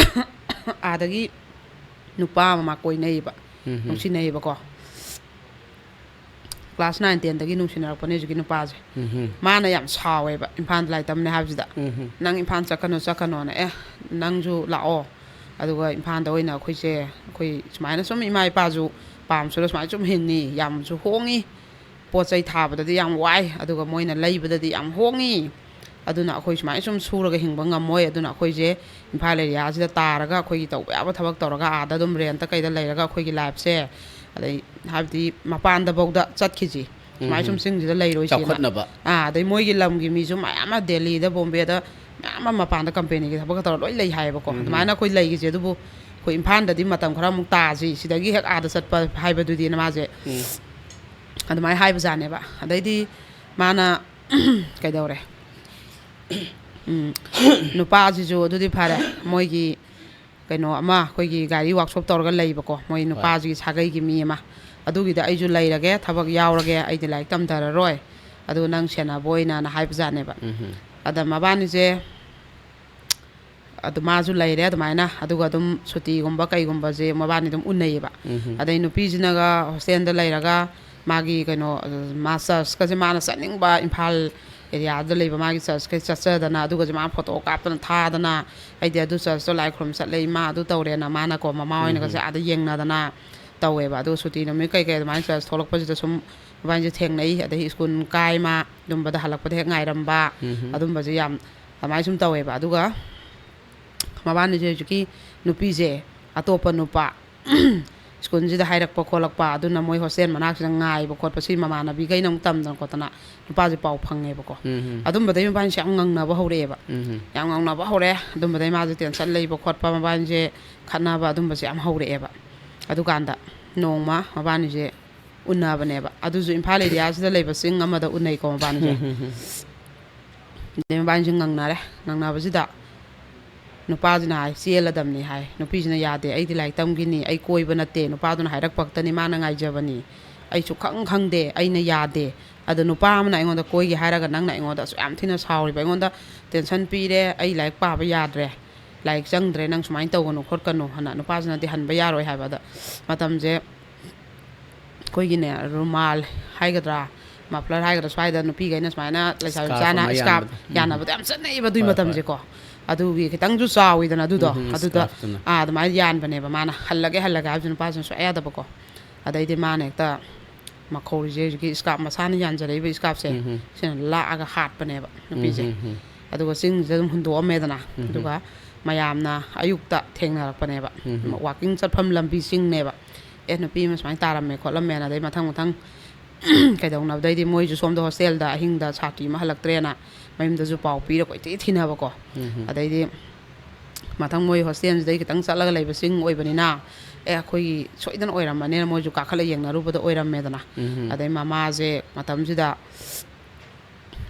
ꯑꯥꯗꯒꯤ ꯅꯨꯄꯥ ꯑꯃ ꯃꯥ ꯀꯣꯏꯅꯩꯌꯦꯕ꯫ ꯎꯝ꯫ ꯅꯨꯡꯁꯤꯅꯩꯌꯦꯕꯀꯣ꯫ ꯀ꯭ꯂꯥꯁ ꯅꯥꯏꯟ ꯇꯦꯟꯗꯒꯤ ꯅꯨꯡꯁꯤꯅꯔꯛꯄꯅꯦ ꯍꯧꯖꯤꯛꯀꯤ ꯅꯨꯄꯥꯁꯦ꯫ ꯎꯝ꯫ ꯃꯥꯅ ꯌꯥꯝ ꯁꯥꯎꯋꯦꯕ, ꯏꯝꯐꯥꯜꯗ ꯂꯥꯏꯔꯤꯛ ꯇꯝꯅꯦ ꯍꯥꯏꯕꯁꯤꯗ꯫ ꯎꯝ꯫ "ꯅꯪ ꯏꯝꯐꯥꯜ ꯆꯠꯀꯅꯨ, ꯆꯠꯀꯅꯣꯅ꯫ ꯑꯦ, ꯅꯪꯁꯨ ꯂꯥꯛꯑꯣ, ꯑꯗꯨꯒ ꯏꯝꯐꯥꯜꯗ ꯑꯣꯏꯅ ꯑꯩꯈꯣꯏꯁꯦ, ꯑꯩꯈꯣꯏ ꯁꯨꯃꯥꯏꯅ ꯁꯨꯝ ꯏꯃꯥ ꯏꯄꯥꯁꯨ ꯄꯥꯝꯁꯨꯗ ꯁꯨꯃꯥꯏꯅ ꯁꯨꯝ ꯍꯤꯡꯉꯤ, ꯌꯥꯝꯁꯨ ꯍꯣꯡꯉꯤ, ꯄꯣꯠ ꯆꯩ ꯊꯥꯕꯗꯗꯤ ꯌꯥꯝ ꯋꯥꯏ, ꯑꯗꯨꯒ ꯃꯣꯏꯅ ꯂꯩꯕꯗꯗꯤ ꯌꯥꯝ ꯍꯣꯡꯉꯤ꯫ ꯑꯗꯨꯅ ꯑꯩꯈꯣꯏ ꯁꯨꯃꯥꯏꯅ ꯁꯨꯝ ꯁꯨꯔꯒ ꯍꯤꯡꯕ ꯉꯝꯃꯣꯏ꯫ ꯑꯗꯨꯅ ꯑꯩꯈꯣꯏꯁꯦ ꯏꯝꯐꯥꯜ ꯑꯦꯔꯤꯌꯥꯁꯤꯗ ꯇꯥꯔꯒ, ꯑꯩꯈꯣꯏꯒꯤ ꯇꯧꯕ ꯌꯥꯕ ꯊꯕꯛ ꯇꯧꯔꯒ, ꯑꯥꯗ ꯑꯗꯨꯝ ꯔꯦꯟꯠꯇ ꯀꯩꯗ ꯂꯩꯔꯒ ꯑꯩꯈꯣꯏꯒꯤ ꯂꯥꯏꯐꯁꯦ, ꯑꯗꯩ ꯍꯥꯏꯕꯗꯤ ꯃꯄꯥꯟꯗꯐꯥꯎꯗ ꯆꯠꯈꯤꯁꯤ, ꯁꯨꯃꯥꯏꯅ ꯁꯨꯝ ꯎꯝ꯫ ꯆꯤꯡꯁꯤꯗ ꯂꯩꯔꯣꯏꯁꯦꯅ꯫ ꯆꯥꯎꯈꯠꯅꯕ꯫ ꯑꯥ, ꯑꯗꯩ ꯃꯣꯏꯒꯤ ꯂꯝꯒꯤ ꯃꯤꯁꯨ ꯃꯌꯥꯝ ꯑꯃ ꯗꯦꯜꯂꯤꯗ, ꯕꯣꯝꯕꯦꯗ ꯃꯌꯥꯝ ꯑꯃ ꯃꯄꯥꯟꯗ ꯀꯝꯄꯦꯅꯤꯒꯤ ꯊꯕꯛꯀ ꯇꯧꯔ ꯂꯣꯏ ꯂꯩ ꯍꯥꯏꯌꯦꯕꯀꯣ꯫ ꯎꯝ꯫ ꯑꯗꯨꯃꯥꯏꯅ ꯑꯩꯈꯣꯏ ꯂꯩꯈꯤꯁꯦ, ꯑꯗꯨꯕꯨ ꯑꯩꯈꯣꯏ ꯏꯝꯐꯥꯜꯗꯗꯤ ꯃꯇꯝ ꯈꯔ ꯑꯃꯨꯛ ꯇꯥꯁꯤ, ꯁꯤꯗꯒꯤ ꯍꯦꯛ ꯑꯥꯗ ꯆꯠꯄ ꯍꯥꯏꯕꯗꯨꯗꯤꯅ ꯃꯥꯁꯦ ꯎꯝ꯫ ꯑꯗꯨꯃꯥꯏꯅ ꯍꯥꯏꯕꯖꯥꯠꯅꯦꯕ꯫ ꯑꯗꯩꯗꯤ ꯃꯥꯅ ꯀꯩꯗꯧꯔꯦ? ꯎꯝ, ꯅꯨꯄꯥꯁꯤꯁꯨ ꯑꯗꯨꯗꯤ ꯐꯔꯦ, ꯃꯣꯏꯒꯤ ꯀꯩꯅꯣ ꯑꯃ, ꯑꯩꯈꯣꯏꯒꯤ ꯒꯥꯔꯤ ꯋꯥꯛꯁꯣꯞ ꯇꯧꯔꯒ ꯂꯩꯕꯀꯣ, ꯃꯣꯏ ꯍꯣꯏ꯫ ꯅꯨꯄꯥꯁꯤꯒꯤ ꯁꯥꯒꯩꯒꯤ ꯃꯤ ꯑꯃ, "ꯑꯗꯨꯒꯤꯗ ꯑꯩꯁꯨ ꯂꯩꯔꯒꯦ, ꯊꯕꯛ ꯌꯥꯎꯔꯒꯦ, ꯑꯩꯗꯤ ꯂꯥꯏꯔꯤꯛ ꯇꯝꯊꯔꯔꯣꯏ, ꯑꯗꯨ ꯅꯪ ꯁꯦꯟꯅꯕ ꯑꯣꯏꯅꯅ" ꯍꯥꯏꯕꯖꯥꯠꯅꯦꯕ꯫ ꯎꯝ꯫ ꯑꯗ ꯃꯕꯥꯅꯤꯁꯦ ꯑꯗꯨ ꯃꯥꯁꯨ ꯂꯩꯔꯦ ꯑꯗꯨꯃꯥꯏꯅ, ꯑꯗꯨꯒ ꯑꯗꯨꯝ ꯁꯨꯇꯤꯒꯨꯝꯕ ꯀꯩꯒꯨꯝꯕꯁꯦ ꯃꯕꯥꯅꯤ ꯑꯗꯨꯝ ꯎꯅꯩꯌꯦꯕ꯫ ꯎꯝ꯫ ꯑꯗꯩ ꯅꯨꯄꯤꯁꯤꯅꯒ ꯍꯣꯁꯇꯦꯜꯗ ꯂꯩꯔꯒ ꯃꯥꯒꯤ ꯀꯩꯅꯣ, ꯃꯥ ꯆꯔꯆꯀꯁꯦ ꯃꯥꯅ ꯆꯠꯅꯤꯡꯕ, ꯏꯝꯐꯥꯜ ꯑꯦꯔꯤꯌꯥꯗ ꯂꯩꯕ ꯃꯥꯒꯤ ꯆꯔꯆꯀꯩ ꯆꯠꯆꯗꯅ, ꯑꯗꯨꯒꯁꯦ ꯃꯥꯅ ꯐꯣꯇꯣ ꯀꯥꯞꯇꯅ ꯊꯥꯗꯅ, "ꯑꯩꯗꯤ ꯑꯗꯨ ꯆꯔꯆꯇꯣ ꯂꯥꯏ ꯈꯨꯔꯨꯝ ꯆꯠꯂꯦ ꯏꯃꯥ, ꯑꯗꯨ ꯇꯧꯔꯦꯅ" ꯃꯥꯅꯀꯣ ꯃꯃꯥ ꯎꯝ꯫ ꯍꯣꯏꯅꯒꯁꯦ ꯑꯥꯗ ꯌꯦꯡꯅꯗꯅ ꯇꯧꯋꯦꯕ꯫ ꯑꯗꯨꯒ ꯁꯨꯇꯤ ꯅꯨꯃꯤꯠ ꯀꯩꯀꯩ ꯑꯗꯨꯃꯥꯏꯅ ꯆꯔꯆ ꯊꯣꯛꯂꯛꯄꯁꯤꯗ ꯁꯨꯝ ꯃꯕꯥꯅꯤꯁꯦ ꯊꯦꯡꯅꯩ꯫ ꯑꯗꯩ ꯁ꯭ꯀꯨꯜ ꯀꯥꯏ ꯃꯥ ꯑꯗꯨꯝꯕꯗ ꯍꯜꯂꯛꯄꯗ ꯍꯦꯛ ꯉꯥꯏꯔꯝꯕ, ꯎꯝ꯫ ꯑꯗꯨꯝꯕꯁꯦ ꯌꯥꯝ ꯑꯗꯨꯃꯥꯏꯅ ꯁꯨꯝ ꯇꯧꯋꯦꯕ꯫ ꯑꯗꯨꯒ ꯃꯕꯥꯅꯤꯁꯦ ꯍꯧꯖꯤꯛꯀꯤ ꯅꯨꯄꯤꯁꯦ ꯑꯇꯣꯞꯄ ꯅꯨꯄꯥ ꯁ꯭ꯀꯨꯜꯁꯤꯗ ꯍꯥꯏꯔꯛꯄ ꯈꯣꯠꯂꯛꯄ, ꯑꯗꯨꯅ ꯃꯣꯏ ꯍꯣꯁꯇꯦꯜ ꯃꯅꯥꯛꯁꯤꯗ ꯉꯥꯏꯕ ꯈꯣꯠꯄ, ꯁꯤ ꯃꯃꯥꯟꯅꯕꯤꯈꯩꯅ ꯑꯃꯨꯛ ꯇꯝꯗꯅ ꯈꯣꯠꯇꯅ ꯅꯨꯄꯥꯁꯦ ꯄꯥꯎ ꯐꯪꯉꯦꯕꯀꯣ꯫ ꯎꯝ꯫ ꯑꯗꯨꯝꯕꯗꯩ ꯃꯕꯥꯅꯤꯁꯦ ꯌꯥꯝ ꯉꯪꯅꯕ ꯍꯧꯔꯛꯑꯦꯕ꯫ ꯎꯝ꯫ ꯌꯥꯝ ꯉꯪꯅꯕ ꯍꯧꯔꯦ꯫ ꯑꯗꯨꯝꯕꯗꯩ ꯃꯥꯁꯦ ꯇꯦꯟꯁꯟ ꯂꯩꯕ ꯈꯣꯠꯄ, ꯃꯕꯥꯅꯤꯁꯦ ꯈꯠꯅꯕ ꯑꯗꯨꯝꯕꯁꯦ ꯌꯥꯝ ꯍꯧꯔꯛꯑꯦꯕ꯫ ꯑꯗꯨꯀꯥꯟꯗ ꯅꯣꯡꯃ ꯃꯕꯥꯅꯤꯁꯦ ꯎꯅꯕꯅꯦꯕ꯫ ꯑꯗꯨꯁꯨ ꯏꯝꯐꯥꯜ ꯑꯦꯔꯤꯌꯥꯁꯤꯗ ꯂꯩꯕ ꯆꯤꯡ ꯑꯃꯗ ꯎꯅꯩꯀꯣ ꯃꯕꯥꯅꯤꯁꯦ꯫ ꯎꯝ꯫ ꯑꯗꯩ ꯃꯕꯥꯅꯤꯁꯦ ꯉꯪꯅꯔꯦ꯫ ꯉꯪꯅꯕꯁꯤꯗ ꯅꯨꯄꯥꯁꯤꯅ ꯍꯥꯏ, "ꯆꯦꯜꯂꯗꯝꯅꯤ" ꯍꯥꯏ꯫ ꯅꯨꯄꯤꯁꯤꯅ, "ꯌꯥꯗꯦ, ꯑꯩꯗꯤ ꯂꯥꯏꯔꯤꯛ ꯇꯝꯈꯤꯅꯤ, ꯑꯩ ꯀꯣꯏꯕ ꯅꯠꯇꯦ, ꯅꯨꯄꯥꯗꯨꯅ ꯍꯥꯏꯔꯛꯄ ꯈꯛꯇꯅꯤ, ꯃꯥꯅ ꯉꯥꯏꯖꯕꯅꯤ, ꯑꯩ ꯁꯨꯛꯈꯪ ꯈꯪꯗꯦ, ꯑꯩꯅ ꯌꯥꯗꯦ"꯫ ꯑꯗꯣ ꯅꯨꯄꯥ ꯑꯃꯅ ꯑꯩꯉꯣꯟꯗ ꯀꯣꯏꯒꯦ ꯍꯥꯏꯔꯒ ꯅꯪꯅ ꯑꯩꯉꯣꯟꯗ ꯑꯁꯨꯛ ꯌꯥꯝ ꯊꯤꯅ ꯁꯥꯎꯔꯤꯕ, ꯑꯩꯉꯣꯟꯗ ꯇꯦꯟꯁꯟ ꯄꯤꯔꯦ, ꯑꯩ ꯂꯥꯏꯔꯤꯛ ꯄꯥꯕ ꯌꯥꯗ꯭ꯔꯦ, ꯂꯥꯏꯔꯤꯛ ꯆꯪꯗ꯭ꯔꯦ, ꯅꯪ ꯁꯨꯃꯥꯏꯅ ꯇꯧꯒꯅꯨ ꯈꯣꯠꯀꯅꯨ ꯍꯥꯏꯅ ꯅꯨꯄꯥꯁꯤꯅꯗꯤ ꯍꯟꯕ ꯌꯥꯔꯣꯏ ꯍꯥꯏꯕ꯫ ꯑꯗ ꯃꯇꯝꯁꯦ ꯑꯩꯈꯣꯏꯒꯤꯅꯦ, ꯔꯨꯃꯥꯜ ꯍꯥꯏꯒꯗ꯭ꯔꯥ, ꯃꯐ꯭ꯂꯔ ꯍꯥꯏꯒꯗ꯭ꯔꯥ, ꯁ꯭ꯋꯥꯏꯗ ꯅꯨꯄꯤꯈꯩꯅ ꯁꯨꯃꯥꯏꯅ ꯂꯩꯁꯥꯕꯤ ꯁ꯭ꯀꯥꯔꯐ ꯃꯆꯥꯅ ꯑꯃ ꯁ꯭ꯀꯥꯔꯐ ꯌꯥꯟꯕꯗꯣ꯫ ꯎꯝ꯫ ꯌꯥꯟꯅꯕꯗꯣ ꯌꯥꯝ ꯆꯠꯅꯩꯌꯦꯕ ꯑꯗꯨꯒꯤ ꯍꯣꯏ, ꯍꯣꯏ꯫ ꯃꯇꯝꯁꯦꯀꯣ꯫ ꯑꯗꯨꯒꯤ ꯈꯤꯇꯪꯁꯨ ꯆꯥꯎꯋꯤꯗꯅ ꯑꯗꯨꯗꯣ꯫ ꯎꯝ, ꯎꯝ, ꯑꯗꯨꯗ, ꯁ꯭ꯀꯥꯔꯐꯇꯨꯅ꯫ ꯑꯥ, ꯑꯗꯨꯃꯥꯏꯅ ꯌꯥꯟꯕꯅꯦꯕ꯫ ꯃꯥꯅ "ꯍꯜꯂꯒꯦ, ꯍꯜꯂꯒꯦ" ꯍꯥꯏꯕꯁꯦ ꯅꯨꯄꯥꯁꯤꯅ ꯁꯨꯡꯌꯥ ꯌꯥꯗꯕꯀꯣ꯫ ꯑꯗꯩꯗꯤ ꯃꯥꯅ ꯍꯦꯛꯇ ꯃꯈꯧꯔꯤꯁꯦ, ꯍꯧꯖꯤꯛꯀꯤ ꯁ꯭ꯀꯥꯔꯐ, ꯃꯁꯥꯅ ꯌꯥꯟꯖꯔꯛꯏꯕ ꯁ꯭ꯀꯥꯔꯐꯁꯦ, ꯎꯝ, ꯎꯝ꯫ ꯁꯤꯅ ꯂꯥꯛꯑꯒ ꯍꯥꯠꯄꯅꯦꯕ ꯅꯨꯄꯤꯁꯦ꯫ ꯎꯝ, ꯎꯝ, ꯎꯝ꯫ ꯑꯗꯨꯒ ꯆꯤꯡꯁꯤꯗ ꯑꯗꯨꯝ ꯍꯨꯟꯗꯣꯛꯑꯝꯃꯦꯗꯅ꯫ ꯎꯝ, ꯎꯝ꯫ ꯑꯗꯨꯒ ꯃꯌꯥꯝꯅ ꯑꯌꯨꯛꯇ ꯊꯦꯡꯅꯔꯛꯄꯅꯦꯕ꯫ ꯎꯝ, ꯎꯝ꯫ ꯋꯥꯀꯤꯡ ꯆꯠꯐꯝ ꯂꯝꯕꯤ ꯆꯤꯡꯅꯦꯕ꯫ "ꯑꯦ, ꯅꯨꯄꯤ ꯑꯃ ꯁꯨꯃꯥꯏꯅ ꯇꯥꯔꯝꯃꯦ ꯈꯣꯠꯂꯝꯃꯦꯅ", ꯑꯗꯩ ꯃꯊꯪ ꯃꯊꯪ ꯀꯩꯗꯧꯅꯕꯗꯩꯗꯤ ꯃꯣꯏꯁꯨ ꯁꯣꯝꯗ ꯍꯣꯁꯇꯦꯜꯗ ꯑꯍꯤꯡꯗ ꯁꯥꯇ꯭ꯔꯤ ꯑꯃ ꯍꯜꯂꯛꯇ꯭ꯔꯦꯅ ꯃꯌꯨꯝꯗꯁꯨ ꯄꯥꯎ ꯄꯤꯔ ꯀꯣꯏꯊꯤ ꯊꯤꯅꯕꯀꯣ꯫ ꯎꯝ, ꯎꯝ꯫ ꯑꯗꯩꯗꯤ ꯃꯊꯪ ꯃꯣꯏ ꯍꯣꯁꯇꯦꯜꯁꯤꯗꯩ ꯈꯤꯇꯪ ꯆꯠꯂꯒ ꯂꯩꯕ ꯆꯤꯡ ꯑꯣꯏꯕꯅꯤꯅ, "ꯑꯦ, ꯑꯩꯈꯣꯏꯒꯤ ꯁꯣꯏꯗꯅ ꯑꯣꯏꯔꯝꯃꯅꯦꯅ" ꯃꯣꯏꯁꯨ ꯀꯥꯈꯠꯂ ꯌꯦꯡꯅꯔꯨꯕꯗ ꯑꯣꯏꯔꯝꯃꯦꯗꯅ꯫ ꯎꯝ, ꯎꯝ꯫ ꯑꯗꯩ ꯃꯃꯥꯁꯦ ꯃꯇꯝꯁꯤꯗ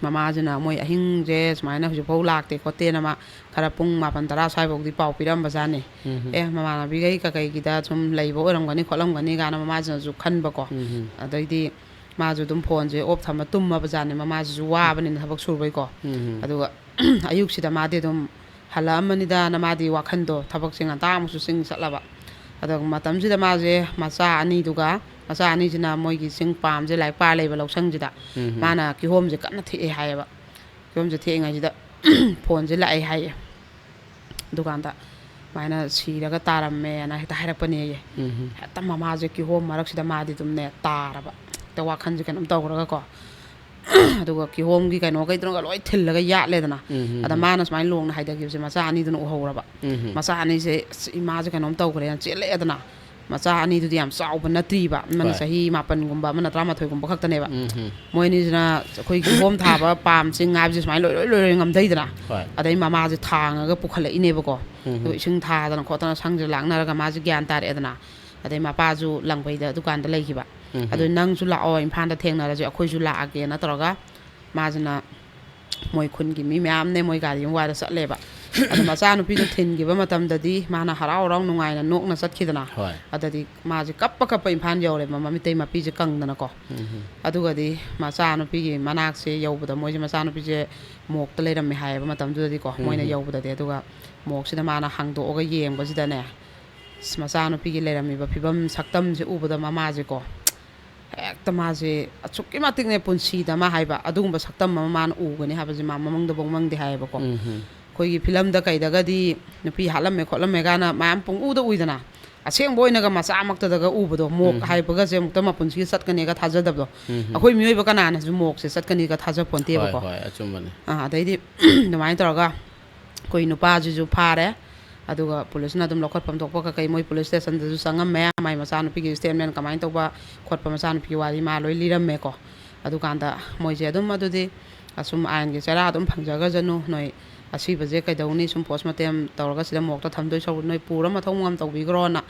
ꯃꯃꯥꯁꯤꯅ ꯃꯣꯏ ꯑꯍꯤꯡꯁꯦ ꯁꯨꯃꯥꯏꯅ ꯍꯧꯖꯤꯛꯐꯥꯎ ꯂꯥꯛꯇꯦ ꯈꯣꯠꯇꯦꯅ ꯃꯥ ꯈꯔ ꯄꯨꯡ ꯃꯥꯄꯟ ꯇꯔꯥ ꯁ꯭ꯋꯥꯏꯐꯥꯎꯗꯤ ꯄꯥꯎ ꯄꯤꯔꯝꯕꯖꯥꯠꯅꯤ꯫ ꯎꯝ, ꯎꯝ꯫ "ꯑꯦ, ꯃꯃꯥꯟꯅꯕꯤꯈꯩ ꯀꯀꯩꯒꯤꯗ ꯁꯨꯝ ꯂꯩꯕ ꯑꯣꯏꯔꯝꯒꯅꯤ ꯈꯣꯠꯂꯝꯒꯅꯤ" ꯀꯥꯏꯅ ꯃꯃꯥꯁꯤꯅꯁꯨ ꯈꯟꯕꯀꯣ꯫ ꯎꯝ, ꯎꯝ꯫ ꯑꯗꯩꯗꯤ ꯃꯥꯁꯨ ꯑꯗꯨꯝ ꯐꯣꯟꯁꯦ ꯑꯣꯐ ꯊꯝꯃ ꯇꯨꯝꯃꯕꯖꯥꯠꯅꯤ, ꯃꯃꯥꯁꯤꯁꯨ ꯋꯥꯕꯅꯤꯅ ꯊꯕꯛ ꯁꯨꯔꯨꯕꯩꯀꯣ꯫ ꯎꯝ, ꯎꯝ꯫ ꯑꯗꯨꯒ ꯑꯌꯨꯛꯁꯤꯗ ꯃꯥꯗꯤ ꯑꯗꯨꯝ ꯍꯜꯂꯛꯑꯝꯃꯅꯤꯗꯅ, ꯃꯥꯗꯤ ꯋꯥꯈꯟꯗꯣ, ꯊꯕꯛꯁꯦ ꯉꯟꯇꯥ ꯑꯃꯨꯛꯁꯨ ꯆꯤꯡ ꯆꯠꯂꯕ꯫ ꯑꯗꯣ ꯃꯇꯝꯁꯤꯗ ꯃꯥꯁꯦ ꯃꯆꯥ ꯑꯅꯤꯗꯨꯒ, ꯃꯆꯥ ꯑꯅꯤꯁꯤꯅ ꯃꯣꯏꯒꯤ ꯆꯤꯡ ꯄꯥꯝꯁꯦ ꯂꯥꯏꯔꯤꯛ ꯄꯥ ꯂꯩꯕ ꯂꯧꯁꯪꯁꯤꯗ ꯎꯝ, ꯎꯝ꯫ ꯃꯥꯅ ꯀꯤꯍꯣꯝꯁꯦ ꯀꯟꯅ ꯊꯦꯛꯑꯦ ꯍꯥꯏꯌꯦꯕ꯫ ꯀꯤꯍꯣꯝꯁꯦ ꯊꯦꯛꯏꯉꯩꯁꯤꯗ ꯐꯣꯟꯁꯦ ꯂꯥꯛꯑꯦ ꯍꯥꯏꯌꯦ꯫ ꯑꯗꯨꯀꯥꯟꯗ ꯑꯗꯨꯃꯥꯏꯅ ꯁꯤꯔꯒ ꯇꯥꯔꯝꯃꯦꯅ ꯍꯦꯛꯇ ꯍꯥꯏꯔꯛꯄꯅꯦꯌꯦ꯫ ꯎꯝ, ꯎꯝ꯫ ꯍꯦꯛꯇ ꯃꯃꯥꯁꯦ ꯀꯤꯍꯣꯝ ꯃꯔꯛꯁꯤꯗ ꯃꯥꯗꯤ ꯑꯗꯨꯝꯅꯦ ꯇꯥꯔꯕ꯫ ꯍꯦꯛꯇ ꯋꯥꯈꯜꯁꯦ ꯀꯩꯅꯣꯝ ꯇꯧꯈ꯭ꯔꯒꯀꯣ꯫ ꯑꯗꯨꯒ ꯀꯤꯍꯣꯝꯒꯤ ꯀꯩꯅꯣ ꯀꯩꯗꯧꯅꯒ ꯂꯣꯏ ꯊꯤꯜꯂꯒ ꯌꯥꯠꯂꯦꯗꯅ꯫ ꯎꯝ, ꯎꯝ, ꯑꯗ ꯎꯝ꯫ ꯃꯥꯅ ꯁꯨꯃꯥꯏꯅ ꯂꯣꯡꯅ ꯍꯥꯏꯊꯈꯤꯕꯁꯦ ꯃꯆꯥ ꯑꯅꯤꯗꯨꯅ ꯎꯍꯧꯔꯕ꯫ ꯎꯝ, ꯎꯝ꯫ ꯃꯆꯥ ꯑꯅꯤꯁꯦ, "ꯑꯁ, ꯏꯃꯥꯁꯦ ꯀꯩꯅꯣꯝ ꯇꯧꯈ꯭ꯔꯦꯅ" ꯆꯦꯜꯂꯛꯑꯦꯗꯅ꯫ ꯃꯆꯥ ꯑꯅꯤꯗꯨꯗꯤ ꯌꯥꯝ ꯆꯥꯎꯕ ꯅꯠꯇ꯭ꯔꯤꯕ, ꯑꯃꯅ ꯍꯣꯏ꯫ ꯆꯍꯤ ꯃꯥꯄꯟꯒꯨꯝꯕ, ꯑꯃꯅ ꯇꯔꯥꯃꯥꯊꯣꯏꯒꯨꯝꯕ ꯈꯛꯇꯅꯦꯕ꯫ ꯎꯝ, ꯎꯝ꯫ ꯃꯣꯏ ꯑꯅꯤꯁꯤꯅ ꯑꯩꯈꯣꯏ ꯀꯤꯍꯣꯝ ꯊꯥꯕ ꯄꯥꯝ ꯆꯤꯡ ꯍꯥꯏꯕꯁꯦ ꯁꯨꯃꯥꯏꯅ ꯂꯣꯏ, ꯂꯣꯏ, ꯂꯣꯏ, ꯂꯣꯏ ꯉꯝꯗꯩꯗꯅ꯫ ꯍꯣꯏ꯫ ꯑꯗꯩ ꯃꯃꯥꯁꯦ ꯊꯥꯡꯉꯒ ꯄꯨꯈꯠꯂꯛꯏꯅꯦꯕꯀꯣ꯫ ꯎꯝ, ꯑꯗꯨꯒ ꯎꯝ꯫ ꯏꯁꯤꯡ ꯊꯥꯗꯅ ꯈꯣꯠꯇꯅ ꯁꯪꯁꯦ ꯂꯥꯛꯅꯔꯒ ꯃꯥꯁꯦ ꯒ꯭ꯌꯥꯟ ꯇꯥꯔꯛꯑꯦꯗꯅ꯫ ꯑꯗꯩ ꯃꯄꯥꯁꯨ ꯂꯪꯕꯩꯗ ꯗꯨꯀꯥꯟꯗ ꯂꯩꯈꯤꯕ꯫ ꯎꯝ, ꯎꯝ꯫ "ꯑꯗꯨ ꯅꯪꯁꯨ ꯂꯥꯛꯑꯣ, ꯏꯝꯐꯥꯜꯗ ꯊꯦꯡꯅꯔꯁꯦ, ꯑꯩꯈꯣꯏꯁꯨ ꯂꯥꯛꯑꯒꯦꯅ" ꯇꯧꯔꯒ ꯃꯥꯁꯤꯅ ꯃꯣꯏ ꯈꯨꯟꯒꯤ ꯃꯤ ꯃꯌꯥꯝꯅꯦ, ꯃꯣꯏ ꯒꯥꯔꯤ ꯑꯃ ꯋꯥꯏꯔ ꯆꯠꯂꯦꯕ꯫ ꯑꯗꯣ ꯃꯆꯥꯅꯨꯄꯤꯗꯣ ꯊꯤꯟꯈꯤꯕ ꯃꯇꯝꯗꯗꯤ ꯃꯥꯅ ꯍꯔꯥꯎ ꯍꯔꯥꯎ ꯅꯨꯡꯉꯥꯏꯅ ꯅꯣꯛꯅ ꯆꯠꯈꯤꯗꯅ꯫ ꯍꯣꯏ꯫ ꯑꯗꯗꯤ ꯃꯥꯁꯦ ꯀꯞꯄ ꯀꯞꯄ ꯏꯝꯐꯥꯜ ꯌꯧꯔꯦ, ꯃꯃꯤꯇꯩ ꯃꯄꯤꯁꯦ ꯀꯪꯗꯅꯀꯣ꯫ ꯎꯝ꯫ ꯑꯗꯨꯒꯗꯤ ꯃꯆꯥꯅꯨꯄꯤꯒꯤ ꯃꯅꯥꯛꯁꯦ ꯌꯧꯕꯗ, ꯃꯣꯏꯁꯦ ꯃꯆꯥꯅꯨꯄꯤꯁꯦ ꯃꯣꯛꯇ ꯂꯩꯔꯝꯃꯦ ꯍꯥꯏꯌꯦꯕ ꯃꯇꯝꯗꯨꯗꯗꯤꯀꯣ꯫ ꯃꯣꯏꯅ ꯎꯝ꯫ ꯌꯧꯕꯗꯗꯤ, ꯑꯗꯨꯒ ꯃꯣꯛꯁꯤꯗ ꯃꯥꯅ ꯍꯥꯡꯗꯣꯛꯑꯒ ꯌꯦꯡꯕꯁꯤꯗꯅꯦ, ꯑꯁ, ꯃꯆꯥꯅꯨꯄꯤꯒꯤ ꯂꯩꯔꯝꯃꯤꯕ ꯐꯤꯕꯝ ꯁꯛꯇꯝꯁꯦ ꯎꯕꯗ ꯃꯃꯥꯁꯦꯀꯣ, ꯍꯦꯛꯇ ꯃꯥꯁꯦ ꯑꯁꯨꯛꯀꯤ ꯃꯇꯤꯛꯅꯦ ꯄꯨꯟꯁꯤꯗ ꯃꯥ ꯍꯥꯏꯕ ꯑꯗꯨꯒꯨꯝꯕ ꯁꯛꯇꯝ ꯑꯃ ꯃꯥꯅ ꯎꯒꯅꯤ ꯍꯥꯏꯕꯁꯦ ꯃꯥ ꯃꯃꯪꯗꯐꯥꯎ ꯃꯪꯗꯦ ꯍꯥꯏꯌꯦꯕꯀꯣ꯫ ꯎꯝ꯫ ꯑꯩꯈꯣꯏꯒꯤ ꯐꯤꯂꯝꯗ ꯀꯩꯗꯒꯗꯤ ꯅꯨꯄꯤ ꯍꯥꯠꯂꯝꯃꯦ ꯈꯣꯠꯂꯝꯃꯦ ꯀꯥꯏꯅ ꯃꯌꯥꯝ ꯄꯨꯡꯎꯗ ꯎꯏꯗꯅ, ꯑꯁꯦꯡꯕ ꯑꯣꯏꯅꯒ ꯃꯆꯥꯃꯛꯇꯗꯒ ꯎꯕꯗꯣ, ꯃꯣꯛ ꯎꯝ꯫ ꯍꯥꯏꯕꯒꯁꯦ ꯑꯃꯨꯛꯇ ꯃꯄꯨꯟꯁꯤꯒ ꯆꯠꯀꯅꯤꯒ ꯊꯥꯖꯗꯕꯗꯣ꯫ ꯎꯝ꯫ ꯑꯩꯈꯣꯏ ꯃꯤꯑꯣꯏꯕ ꯀꯅꯥꯅꯁꯨ ꯃꯣꯛꯁꯦ ꯆꯠꯀꯅꯤꯒ ꯊꯥꯖ ꯍꯣꯏ, ꯄꯣꯟꯇꯦꯕꯀꯣ꯫ ꯍꯣꯏ, ꯑꯆꯨꯝꯕꯅꯤ꯫ ꯑꯥ, ꯑꯗꯩꯗꯤ ꯑꯗꯨꯃꯥꯏꯅ ꯇꯧꯔꯒ ꯑꯩꯈꯣꯏ ꯅꯨꯄꯥꯁꯤꯁꯨ ꯐꯥꯔꯦ꯫ ꯑꯗꯨꯒ ꯄꯨꯂꯤꯁꯅ ꯑꯗꯨꯝ ꯂꯧꯈꯠꯐꯝ ꯊꯣꯛꯄ ꯀꯩꯀꯩ ꯃꯣꯏ ꯄꯨꯂꯤꯁ ꯁ꯭ꯇꯦꯁꯟꯗꯁꯨ ꯆꯪꯉꯝꯃꯦ꯫ ꯃꯥꯏ ꯃꯆꯥꯅꯨꯄꯤꯒꯤ ꯁ꯭ꯇꯦꯠꯃꯦꯟ ꯀꯃꯥꯏꯅ ꯇꯧꯕ ꯈꯣꯠꯄ ꯃꯆꯥꯅꯨꯄꯤꯒꯤ ꯋꯥꯔꯤ ꯃꯥ ꯂꯣꯏ ꯂꯤꯔꯝꯃꯦꯀꯣ꯫ ꯑꯗꯨꯀꯥꯟꯗ ꯃꯣꯏꯁꯦ ꯑꯗꯨꯝ ꯑꯗꯨꯗꯤ ꯑꯁꯨꯝ ꯑꯥꯏꯟꯒꯤ ꯆꯩꯔꯥ ꯑꯗꯨꯝ ꯐꯪꯖꯈ꯭ꯔꯖꯅꯨ, ꯅꯣꯏ ꯑꯁꯤꯕꯁꯦ ꯀꯩꯗꯧꯅꯤ, ꯁꯨꯝ ꯄꯣꯁꯃꯣꯔꯇꯦꯝ ꯇꯧꯔꯒ ꯁꯤꯗ ꯃꯣꯛꯇ ꯊꯝꯗꯣꯏ ꯁꯔꯨꯛ ꯅꯣꯏ ꯄꯨꯔ ꯃꯊꯧ ꯃꯉꯝ ꯇꯧꯕꯤꯈ꯭ꯔꯣꯅ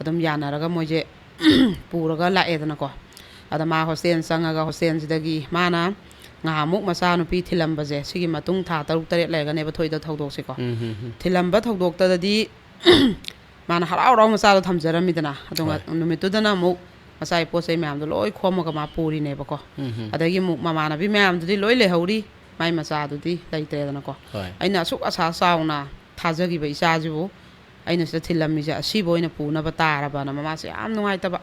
ꯑꯗꯨꯝ ꯌꯥꯅꯔꯒ ꯃꯣꯏꯁꯦ ꯄꯨꯔꯒ ꯂꯥꯛꯑꯦꯗꯅꯀꯣ꯫ ꯑꯗ ꯃꯥ ꯍꯣꯁꯇꯦꯜ ꯆꯪꯉꯒ ꯍꯣꯁꯇꯦꯜꯁꯤꯗꯒꯤ ꯃꯥꯅ ꯉꯍꯥꯟꯃꯨꯛ ꯃꯆꯥꯅꯨꯄꯤ ꯊꯤꯜꯂꯝꯕꯁꯦ, ꯁꯤꯒꯤ ꯃꯇꯨꯡ ꯊꯥ ꯇꯔꯨꯛ ꯇꯔꯦꯠ ꯂꯩꯔꯒꯅꯦꯕ ꯊꯣꯛꯏꯗꯣ ꯊꯧꯗꯣꯛꯁꯦꯀꯣ꯫ ꯎꯝ, ꯎꯝ, ꯎꯝ꯫ ꯊꯤꯜꯂꯝꯕ ꯊꯧꯗꯣꯛꯇꯗꯗꯤ ꯃꯥꯅ ꯍꯔꯥꯎ ꯍꯔꯥꯎ ꯃꯆꯥꯗꯣ ꯊꯝꯖꯔꯝꯃꯤꯗꯅ꯫ ꯑꯗꯨꯒ ꯍꯣꯏ꯫ ꯅꯨꯃꯤꯠꯇꯨꯗꯅ ꯑꯃꯨꯛ ꯃꯆꯥꯒꯤ ꯄꯣꯠ ꯆꯩ ꯃꯌꯥꯝꯗꯣ ꯂꯣꯏ ꯈꯣꯝꯃꯒ ꯃꯥ ꯄꯨꯔꯤꯅꯦꯕꯀꯣ꯫ ꯎꯝ, ꯎꯝ꯫ ꯑꯗꯒꯤ ꯑꯃꯨꯛ ꯃꯃꯥꯟꯅꯕꯤ ꯃꯌꯥꯝꯗꯨꯗꯤ ꯂꯣꯏ ꯂꯩꯍꯧꯔꯤ, ꯃꯥꯏ ꯃꯆꯥꯗꯨꯗꯤ ꯂꯩꯇ꯭ꯔꯦꯗꯅꯀꯣ꯫ ꯍꯣꯏ꯫ ꯑꯩꯅ ꯑꯁꯨꯛ ꯑꯁꯥ ꯆꯥꯎꯅ ꯊꯥꯖꯈꯤꯕ ꯏꯆꯥꯁꯤꯕꯨ ꯑꯩꯅ ꯁꯤꯗ ꯊꯤꯜꯂꯝꯃꯤꯁꯦ ꯑꯁꯤꯕ ꯑꯣꯏꯅ ꯄꯨꯅꯕ ꯇꯥꯔꯕꯅ ꯃꯃꯥꯁꯦ ꯌꯥꯝ ꯅꯨꯡꯉꯥꯏꯇꯕ꯫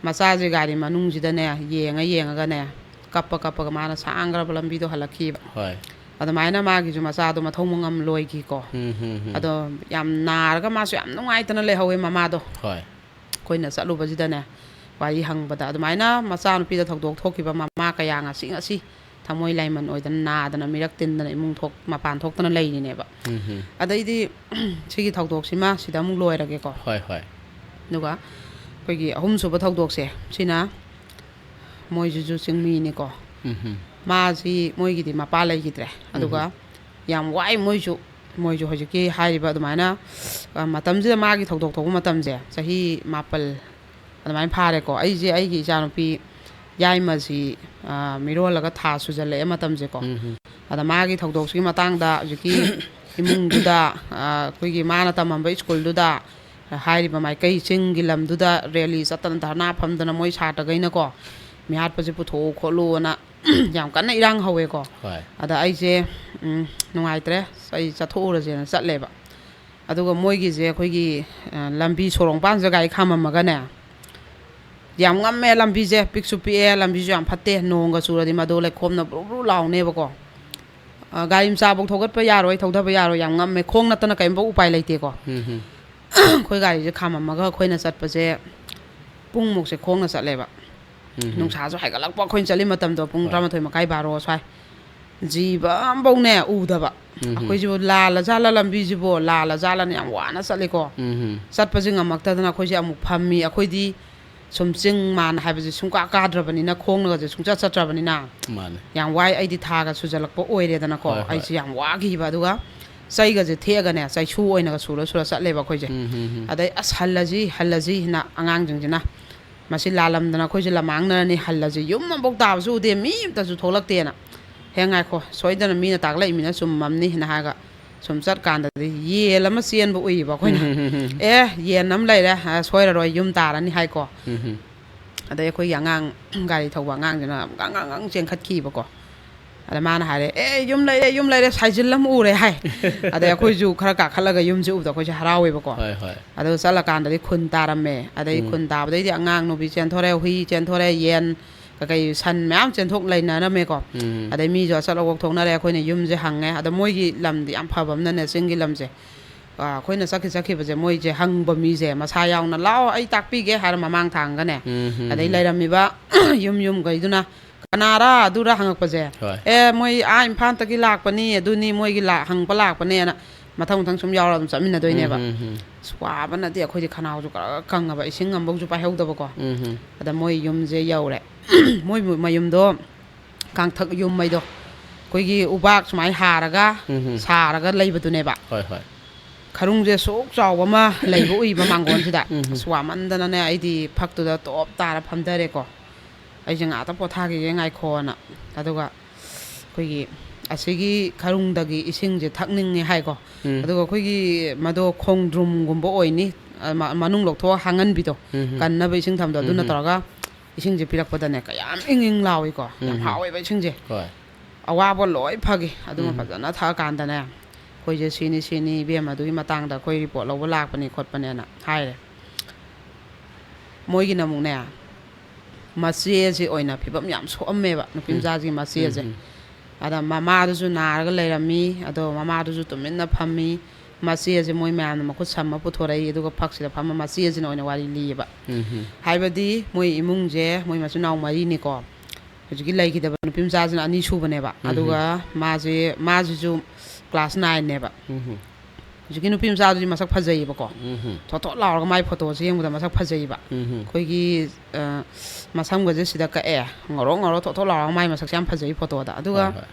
ꯃꯆꯥꯁꯦ ꯒꯥꯔꯤ ꯃꯅꯨꯡꯁꯤꯗꯅꯦ, ꯌꯦꯡꯉ ꯌꯦꯡꯉꯒꯅꯦ, ꯀꯞꯄ ꯀꯞꯄꯒ ꯃꯥꯅ ꯁꯥꯡꯈ꯭ꯔꯕ ꯂꯝꯕꯤꯗꯣ ꯍꯜꯂꯛꯈꯤꯕ꯫ ꯍꯣꯏ꯫ ꯑꯗꯨꯃꯥꯏꯅ ꯃꯥꯒꯤꯁꯨ ꯃꯆꯥꯗꯣ ꯃꯊꯧ ꯃꯉꯝ ꯂꯣꯏꯈꯤꯀꯣ꯫ ꯎꯝ, ꯎꯝ, ꯎꯝ꯫ ꯑꯗꯣ ꯌꯥꯝ ꯅꯥꯔꯒ ꯃꯥꯁꯨ ꯌꯥꯝ ꯅꯨꯡꯉꯥꯏꯇꯅ ꯂꯩꯍꯧꯋꯦ ꯃꯃꯥꯗꯣ꯫ ꯍꯣꯏ꯫ ꯑꯩꯈꯣꯏꯅ ꯆꯠꯂꯨꯕꯁꯤꯗꯅꯦ, ꯋꯥꯔꯤ ꯍꯪꯕꯗ ꯑꯗꯨꯃꯥꯏꯅ ꯃꯆꯥꯅꯨꯄꯤꯗ ꯊꯧꯗꯣꯛ ꯊꯣꯛꯈꯤꯕ ꯃꯃꯥ ꯀꯌꯥ ꯉꯁꯤ ꯉꯁꯤ ꯊꯃꯣꯏ ꯂꯥꯏꯃꯟ ꯑꯣꯏꯗꯅ, ꯅꯥꯗꯅ, ꯃꯤꯔꯛ ꯇꯤꯟꯗꯅ, ꯏꯃꯨꯡ ꯊꯣꯛ ꯃꯄꯥꯟ ꯊꯣꯛꯇꯅ ꯂꯩꯔꯤꯅꯦꯕ꯫ ꯎꯝ, ꯎꯝ꯫ ꯑꯗꯩꯗꯤ ꯁꯤꯒꯤ ꯊꯧꯗꯣꯛꯁꯤꯃ ꯁꯤꯗ ꯑꯃꯨꯛ ꯂꯣꯏꯔꯒꯦꯀꯣ꯫ ꯍꯣꯏ, ꯍꯣꯏ꯫ ꯑꯗꯨꯒ ꯑꯩꯈꯣꯏꯒꯤ ꯑꯍꯨꯝꯁꯨꯕ ꯊꯧꯗꯣꯛꯁꯦ, ꯁꯤꯅ ꯃꯣꯏꯁꯤꯁꯨ ꯆꯤꯡꯃꯤꯅꯤꯀꯣ꯫ ꯎꯝ, ꯎꯝ꯫ ꯃꯥꯁꯤ ꯃꯣꯏꯒꯤꯗꯤ ꯃꯄꯥ ꯂꯩꯈꯤꯗ꯭ꯔꯦ꯫ ꯑꯗꯨꯒ ꯌꯥꯝ ꯋꯥꯏ ꯃꯣꯏꯁꯨ꯫ ꯃꯣꯏꯁꯨ ꯍꯧꯖꯤꯛꯀꯤ ꯍꯥꯏꯔꯤꯕ ꯑꯗꯨꯃꯥꯏꯅ, ꯑ, ꯃꯇꯝꯁꯤꯗ ꯃꯥꯒꯤ ꯊꯧꯗꯣꯛ ꯊꯣꯛꯄ ꯃꯇꯝꯁꯦ ꯆꯍꯤ ꯃꯥꯄꯜ ꯑꯗꯨꯃꯥꯏꯅ ꯐꯥꯔꯦꯀꯣ꯫ ꯑꯩꯁꯦ ꯑꯩꯒꯤ ꯏꯆꯥꯅꯨꯄꯤ ꯌꯥꯏꯃꯁꯤ, ꯑ, ꯃꯤꯔꯣꯜꯂꯒ ꯊꯥ ꯁꯨꯖꯜꯂꯛꯑꯦ ꯃꯇꯝꯁꯦꯀꯣ꯫ ꯎꯝ, ꯎꯝ꯫ ꯑꯗ ꯃꯥꯒꯤ ꯊꯧꯗꯣꯛꯁꯤꯒꯤ ꯃꯇꯥꯡꯗ ꯍꯧꯖꯤꯛꯀꯤ ꯏꯃꯨꯡꯗꯨꯗ, ꯑ, ꯑꯩꯈꯣꯏꯒꯤ ꯃꯥꯅ ꯇꯝꯃꯝꯕ ꯁ꯭ꯀꯨꯜꯗꯨꯗ, ꯍꯥꯏꯔꯤꯕ ꯃꯥꯏꯀꯩ ꯆꯤꯡꯒꯤ ꯂꯝꯗꯨꯗ ꯔꯦꯂꯤ ꯆꯠꯇꯅ ꯙꯔꯅꯥ ꯐꯝꯗꯅ ꯃꯣꯏ ꯁꯥꯇ꯭ꯔꯈꯩꯅꯀꯣ, ꯃꯤꯍꯥꯠꯄꯁꯦ ꯄꯨꯊꯣꯛꯎ ꯈꯣꯠꯂꯨꯅ ꯌꯥꯝ ꯀꯟꯅ ꯏꯔꯥꯡ ꯍꯧꯋꯦꯀꯣ꯫ ꯍꯣꯏ꯫ ꯑꯗ ꯑꯩꯁꯦ, ꯎꯝ, ꯅꯨꯡꯉꯥꯏꯇ꯭ꯔꯦ, ꯑꯩ ꯆꯠꯊꯣꯛꯎꯔꯁꯦꯅ ꯆꯠꯂꯦꯕ꯫ ꯑꯗꯨꯒ ꯃꯣꯏꯒꯤꯁꯦ ꯑꯩꯈꯣꯏꯒꯤ, ꯑ, ꯂꯝꯕꯤ ꯁꯣꯔꯣꯛ ꯃꯄꯥꯟꯁꯤꯗ ꯒꯥꯔꯤ ꯈꯥꯝꯃꯝꯃꯒꯅꯦ, ꯌꯥꯝ ꯉꯝꯃꯦ ꯂꯝꯕꯤꯁꯦ, ꯄꯤꯛꯁꯨ ꯄꯤꯛꯑꯦ, ꯂꯝꯕꯤꯁꯨ ꯌꯥꯝ ꯐꯠꯇꯦ, ꯅꯣꯡꯒ ꯆꯨꯔꯗꯤ ꯃꯗꯣ ꯂꯩꯈꯣꯝꯅ ꯕ꯭ꯔꯨ ꯕ꯭ꯔꯨ ꯂꯥꯎꯅꯦꯕꯀꯣ꯫ ꯑ, ꯒꯥꯔꯤ ꯃꯆꯥꯐꯧ ꯊꯧꯒꯠꯄ ꯌꯥꯔꯣꯏ, ꯊꯧꯊꯕ ꯌꯥꯔꯣꯏ, ꯌꯥꯝ ꯉꯝꯃꯦ, ꯈꯣꯡ ꯅꯠꯇꯅ ꯀꯔꯤꯝꯐꯥꯎ ꯎꯄꯥꯏ ꯂꯩꯇꯦꯀꯣ꯫ ꯎꯝ, ꯎꯝ꯫ ꯑꯩꯈꯣꯏ ꯒꯥꯔꯤꯁꯦ ꯈꯥꯝꯃꯝꯃꯒ ꯑꯩꯈꯣꯏꯅ ꯆꯠꯄꯁꯦ ꯄꯨꯡꯃꯨꯛꯁꯦ ꯈꯣꯡꯅ ꯆꯠꯂꯦꯕ꯫ ꯎꯝ, ꯎꯝ꯫ ꯅꯨꯡꯁꯥꯁꯨ ꯍꯥꯏꯒꯠꯂꯛꯄ, ꯑꯩꯈꯣꯏꯅ ꯆꯠꯂꯤ ꯃꯇꯝꯗꯣ ꯄꯨꯡ ꯍꯣꯏ꯫ ꯇꯔꯥꯃꯥꯊꯣꯏ ꯃꯈꯥꯏ, ꯕꯥꯔꯣ ꯁ꯭ꯋꯥꯏ꯫ ꯖꯤꯕ ꯑꯝꯐꯧꯅꯦ ꯎꯗꯕ꯫ ꯎꯝ, ꯎꯝ꯫ ꯑꯩꯈꯣꯏꯁꯤꯕꯨ ꯂꯥꯜꯂ ꯖꯥꯠꯂ ꯂꯝꯕꯤꯁꯤꯕꯨ, ꯂꯥꯜꯂ ꯖꯥꯠꯂꯅ ꯌꯥꯝ ꯋꯥꯅ ꯆꯠꯂꯤꯀꯣ꯫ ꯎꯝ, ꯎꯝ꯫ ꯆꯠꯄꯁꯦ ꯉꯝꯃꯛꯇꯗꯅ ꯑꯩꯈꯣꯏꯁꯦ ꯑꯃꯨꯛ ꯐꯝꯃꯤ꯫ ꯑꯩꯈꯣꯏꯗꯤ ꯁꯨꯝ ꯆꯤꯡ ꯃꯥꯟ ꯍꯥꯏꯕꯁꯦ ꯁꯨꯡꯀꯥ ꯀꯥꯗ꯭ꯔꯕꯅꯤꯅ, ꯈꯣꯡꯅꯒꯁꯦ ꯁꯨꯡꯆꯠ ꯆꯠꯇ꯭ꯔꯕꯅꯤꯅ ꯃꯥꯅꯦ꯫ ꯌꯥꯝ ꯋꯥꯏ꯫ ꯑꯩꯗꯤ ꯊꯥꯒ ꯁꯨꯖꯜꯂꯛꯄ ꯑꯣꯏꯔꯦꯗꯅꯀꯣ꯫ ꯍꯣꯏ, ꯍꯣꯏ꯫ ꯑꯩꯁꯦ ꯌꯥꯝ ꯋꯥꯈꯤꯕ꯫ ꯑꯗꯨꯒ ꯆꯩꯒꯁꯦ ꯊꯦꯛꯑꯒꯅꯦ, ꯆꯩꯁꯨ ꯑꯣꯏꯅꯒ ꯁꯨꯔ ꯁꯨꯔ ꯆꯠꯂꯦꯕ ꯑꯩꯈꯣꯏꯁꯦ꯫ ꯎꯝ, ꯎꯝ, ꯎꯝ꯫ ꯑꯗꯩ "ꯑꯁ, ꯍꯜꯂꯁꯤ, ꯍꯜꯂꯁꯤ" ꯍꯥꯏꯅ ꯑꯉꯥꯡꯁꯤꯡꯁꯤꯅ, "ꯃꯁꯤ ꯂꯥꯜꯂꯝꯗꯅ ꯑꯩꯈꯣꯏꯁꯦ ꯂꯝꯃꯥꯡꯅꯔꯅꯤ, ꯍꯜꯂꯁꯤ, ꯌꯨꯝ ꯑꯃꯐꯥꯎ ꯇꯥꯕꯁꯨ ꯎꯗꯦ, ꯃꯤ ꯑꯃꯇꯁꯨ ꯊꯣꯛꯂꯛꯇꯦꯅ꯫ ꯍꯦ, ꯉꯥꯏꯈꯣ, ꯁꯣꯏꯗꯅ ꯃꯤꯅ ꯇꯥꯛꯂꯛꯏꯃꯤꯅ ꯆꯨꯝꯃꯝꯅꯤ" ꯍꯥꯏꯅ ꯍꯥꯏꯔꯒ ꯁꯨꯝ ꯆꯠꯀꯥꯟꯗꯗꯤ ꯌꯦꯟ ꯑꯃ ꯆꯦꯟꯕ ꯎꯏꯌꯦꯕ ꯑꯩꯈꯣꯏꯅ꯫ "ꯑꯦ, ꯌꯦꯟ ꯑꯃ ꯂꯩꯔꯦ, ꯑ, ꯁꯣꯏꯔꯔꯣꯏ, ꯌꯨꯝ ꯇꯥꯔꯅꯤ" ꯍꯥꯏꯀꯣ꯫ ꯑꯗꯩ ꯑꯩꯈꯣꯏꯒꯤ ꯑꯉꯥꯡ, ꯒꯥꯔꯤ ꯊꯧꯕ ꯑꯉꯥꯡꯁꯤꯅ ꯒꯥꯡ ꯒꯥꯡ ꯒꯥꯡ ꯆꯦꯟꯈꯠꯈꯤꯕꯀꯣ꯫ ꯑꯗ ꯃꯥꯅ ꯍꯥꯏꯔꯦ, "ꯑꯦ, ꯌꯨꯝ ꯂꯩꯔꯦ, ꯌꯨꯝ ꯂꯩꯔꯦ, ꯁꯥꯏꯖꯤꯜ ꯑꯃ ꯎꯔꯦ" ꯍꯥꯏ꯫ ꯑꯗꯩ ꯑꯩꯈꯣꯏꯁꯨ ꯈꯔ ꯀꯥꯈꯠꯂꯒ ꯌꯨꯝꯁꯦ ꯎꯕꯗ ꯑꯩꯈꯣꯏꯁꯦ ꯍꯔꯥꯎꯋꯦꯕꯀꯣ꯫ ꯍꯣꯏ, ꯍꯣꯏ꯫ ꯑꯗꯨ ꯆꯠꯂꯀꯥꯟꯗꯗꯤ ꯈꯨꯟ ꯇꯥꯔꯝꯃꯦ꯫ ꯑꯗꯩ ꯎꯝ꯫ ꯈꯨꯟ ꯇꯥꯕꯗꯩꯗꯤ ꯑꯉꯥꯡ ꯅꯨꯄꯤ ꯆꯦꯟꯊꯣꯔꯛꯑꯦ, ꯍꯨꯏ ꯆꯦꯟꯊꯣꯔꯛꯑꯦ, ꯌꯦꯟ ꯀꯩꯀꯩ ꯁꯟ ꯃꯌꯥꯝ ꯆꯦꯟꯊꯣꯛ ꯂꯩꯅꯔꯝꯃꯦꯀꯣ꯫ ꯎꯝ꯫ ꯑꯗꯩ ꯃꯤꯁꯨ ꯑꯆꯠ ꯑꯋꯣꯛ ꯊꯣꯛꯅꯔꯦ꯫ ꯑꯩꯈꯣꯏꯅ ꯌꯨꯝꯁꯦ ꯍꯪꯉꯦ꯫ ꯑꯗ ꯃꯣꯏꯒꯤ ꯂꯝꯗꯤ ꯌꯥꯝ ꯐꯕ ꯑꯃꯅꯅꯦ, ꯆꯤꯡꯒꯤ ꯂꯝꯁꯦ꯫ ꯑ, ꯑꯩꯈꯣꯏꯅ ꯆꯠꯈꯤ ꯆꯠꯈꯤꯕꯁꯦ ꯃꯣꯏꯁꯦ ꯍꯪꯕ ꯃꯤꯁꯦ ꯃꯁꯥ ꯌꯥꯎꯅ, "ꯂꯥꯛꯑꯣ, ꯑꯩ ꯇꯥꯛꯄꯤꯒꯦ" ꯍꯥꯏꯔ ꯃꯃꯥꯡ ꯊꯥꯡꯒꯅꯦ꯫ ꯎꯝ, ꯎꯝ, ꯑꯗꯩ ꯎꯝ꯫ ꯂꯩꯔꯝꯃꯤꯕ ꯌꯨꯝ ꯌꯨꯝꯈꯩꯗꯨꯅ, "ꯀꯅꯥꯔꯥ ꯑꯗꯨꯔꯥ?" ꯍꯪꯉꯛꯄꯁꯦ꯫ ꯍꯣꯏ꯫ "ꯑꯦ, ꯃꯣꯏ ꯑꯥ ꯏꯝꯐꯥꯜꯗꯒꯤ ꯂꯥꯛꯄꯅꯤ, ꯑꯗꯨꯅꯤ, ꯃꯣꯏꯒꯤ ꯂꯥ-, ꯍꯪꯕ ꯂꯥꯛꯄꯅꯦꯅ" ꯃꯊꯪ ꯃꯊꯪ ꯁꯨꯝ ꯌꯥꯎꯔ ꯑꯗꯨꯝ ꯆꯠꯃꯤꯟꯅꯗꯣꯏꯅꯦꯕ꯫ ꯎꯝ, ꯎꯝ, ꯎꯝ꯫ ꯑꯁ, ꯋꯥꯕꯅꯗꯤ ꯑꯩꯈꯣꯏꯗꯤ ꯈꯅꯥꯎꯁꯨ ꯀꯔ ꯀꯪꯉꯕ, ꯏꯁꯤꯡ ꯑꯃꯐꯧꯁꯨ ꯄꯥꯏꯍꯧꯗꯕꯀꯣ꯫ ꯎꯝ, ꯎꯝ꯫ ꯑꯗ ꯃꯣꯏ ꯌꯨꯝꯁꯦ ꯌꯧꯔꯦ꯫ ꯃꯣꯏ ꯃ-, ꯃꯌꯨꯝꯗꯣ ꯀꯥꯡꯊꯛ ꯌꯨꯝ ꯍꯥꯏꯗꯣ ꯑꯩꯈꯣꯏꯒꯤ ꯎꯕꯥꯛ ꯁꯨꯃꯥꯏꯅ ꯍꯥꯔꯒ ꯎꯝ, ꯎꯝ꯫ ꯁꯥꯔꯒ ꯂꯩꯕꯗꯨꯅꯦꯕ꯫ ꯍꯣꯏ, ꯍꯣꯏ꯫ ꯈꯔꯨꯡꯁꯦ ꯁꯨꯛ ꯆꯥꯎꯕ ꯑꯃ ꯂꯩꯕ ꯎꯏꯕ ꯃꯥꯡꯒꯣꯟꯁꯤꯗ꯫ ꯎꯝ, ꯎꯝ꯫ ꯑꯁ, ꯋꯥꯃꯟꯗꯅꯅꯦ ꯑꯩꯗꯤ ꯐꯛꯇꯨꯗ ꯇꯣꯞ ꯇꯥꯔ ꯐꯝꯊꯔꯦꯀꯣ꯫ "ꯑꯩꯁꯦ ꯉꯥꯛꯇ ꯄꯣꯊꯥꯈꯤꯒꯦ, ꯉꯥꯏꯈꯣꯅ"꯫ ꯑꯗꯨꯒ ꯑꯩꯈꯣꯏꯒꯤ ꯑꯁꯤꯒꯤ ꯈꯔꯨꯡꯗꯒꯤ ꯏꯁꯤꯡꯁꯦ ꯊꯛꯅꯤꯡꯉꯦ ꯍꯥꯏꯀꯣ꯫ ꯎꯝ꯫ ꯑꯗꯨꯒ ꯑꯩꯈꯣꯏꯒꯤ ꯃꯗꯣ ꯈꯣꯡꯗ꯭ꯔꯨꯝꯒꯨꯝꯕ ꯑꯣꯏꯅꯤ, ꯑ, ꯃ-, ꯃꯅꯨꯡ ꯂꯧꯊꯣꯛꯑ ꯍꯥꯡꯍꯟꯕꯤꯗꯣ, ꯎꯝ꯫ ꯀꯟꯅꯕ ꯏꯁꯤꯡ ꯊꯝꯕꯗꯣ, ꯑꯗꯨ ꯎꯝ꯫ ꯅꯠꯇꯧꯔꯒ ꯏꯁꯤꯡꯁꯦ ꯄꯤꯔꯛꯄꯗꯅꯦ, ꯀꯌꯥꯝ ꯏꯪ ꯏꯪ ꯂꯥꯎꯏꯀꯣ, ꯌꯥꯝ ꯎꯝ꯫ ꯍꯥꯎꯋꯦꯕ ꯏꯁꯤꯡꯁꯦ꯫ ꯍꯣꯏ꯫ ꯑꯋꯥꯕ ꯂꯣꯏ ꯐꯈꯤ꯫ ꯑꯗꯨꯃ ꯎꯝ꯫ ꯐꯖꯅ ꯊꯛꯑꯀꯥꯟꯗꯅꯦ, ꯑꯩꯈꯣꯏꯁꯦ ꯁꯤꯅꯤ ꯁꯤꯅꯤ, ꯏꯕꯦꯝꯃ, ꯑꯗꯨꯒꯤ ꯃꯇꯥꯡꯗ ꯑꯩꯈꯣꯏ ꯔꯤꯄꯣꯔꯠ ꯂꯧꯕ ꯂꯥꯛꯄꯅꯤ ꯈꯣꯠꯄꯅꯦꯅ ꯍꯥꯏꯔꯦ꯫ ꯃꯣꯏꯒꯤꯅ ꯑꯃꯨꯛꯅꯦ, ꯃꯆꯦꯁꯦ ꯑꯣꯏꯅ ꯐꯤꯕꯝ ꯌꯥꯝ ꯁꯣꯛꯑꯝꯃꯦꯕ, ꯅꯨꯄꯤ ꯎꯝ꯫ ꯃꯆꯥꯁꯤꯒꯤ ꯃꯆꯦꯁꯦ꯫ ꯎꯝ, ꯎꯝ꯫ ꯑꯗ ꯃꯃꯥꯗꯨꯁꯨ ꯅꯥꯔꯒ ꯂꯩꯔꯝꯃꯤ, ꯑꯗꯣ ꯃꯃꯥꯗꯨꯁꯨ ꯇꯨꯃꯤꯟꯅ ꯐꯝꯃꯤ꯫ ꯃꯆꯦꯁꯦ ꯃꯣꯏ ꯃꯌꯥꯝꯅ ꯃꯈꯨꯠ ꯁꯝꯃ ꯄꯨꯊꯣꯔꯛꯏ, ꯑꯗꯨꯒ ꯐꯛꯁꯤꯗ ꯐꯝꯃ ꯃꯆꯦꯁꯤꯅ ꯑꯣꯏꯅ ꯋꯥꯔꯤ ꯂꯤꯌꯦꯕ꯫ ꯎꯝ, ꯎꯝ꯫ ꯍꯥꯏꯕꯗꯤ ꯃꯣꯏ ꯏꯃꯨꯡꯁꯦ, ꯃꯣꯏ ꯃꯆꯤꯟ ꯃꯅꯥꯎ ꯃꯔꯤꯅꯤꯀꯣ꯫ ꯍꯧꯖꯤꯛꯀꯤ ꯂꯩꯈꯤꯗꯕ ꯅꯨꯄꯤ ꯃꯆꯥꯁꯤꯅ ꯑꯅꯤ ꯁꯨꯕꯅꯦꯕ꯫ ꯎꯝ, ꯎꯝ꯫ ꯑꯗꯨꯒ ꯃꯥꯁꯦ, ꯃꯥꯁꯤꯁꯨ ꯀ꯭ꯂꯥꯁ ꯅꯥꯏꯟꯅꯦꯕ꯫ ꯎꯝ, ꯎꯝ꯫ ꯍꯧꯖꯤꯛꯀꯤ ꯅꯨꯄꯤ ꯃꯆꯥꯗꯨꯗꯤ ꯃꯁꯛ ꯐꯖꯩꯌꯦꯕꯀꯣ꯫ ꯎꯝ꯫ ꯊꯣꯠ ꯊꯣꯠ ꯂꯥꯎꯔꯒ ꯃꯥꯏ ꯐꯣꯇꯣꯁꯦ ꯌꯦꯡꯕꯗ ꯃꯁꯛ ꯐꯖꯩꯌꯦꯕ꯫ ꯎꯝ꯫ ꯑꯩꯈꯣꯏꯒꯤ, ꯑ, ꯃꯁꯝꯒꯁꯦ ꯁꯤꯗ ꯀꯛꯑꯦ, ꯉꯧꯔꯣꯛ ꯉꯧꯔꯣꯛ ꯊꯣꯠ ꯊꯣꯠ ꯂꯥꯎꯔꯒ ꯃꯥꯏ ꯃꯁꯛꯁꯦ ꯌꯥꯝ ꯐꯖꯩ ꯐꯣꯇꯣꯗ꯫ ꯑꯗꯨꯒ, ꯍꯣꯏ, ꯍꯣꯏ꯫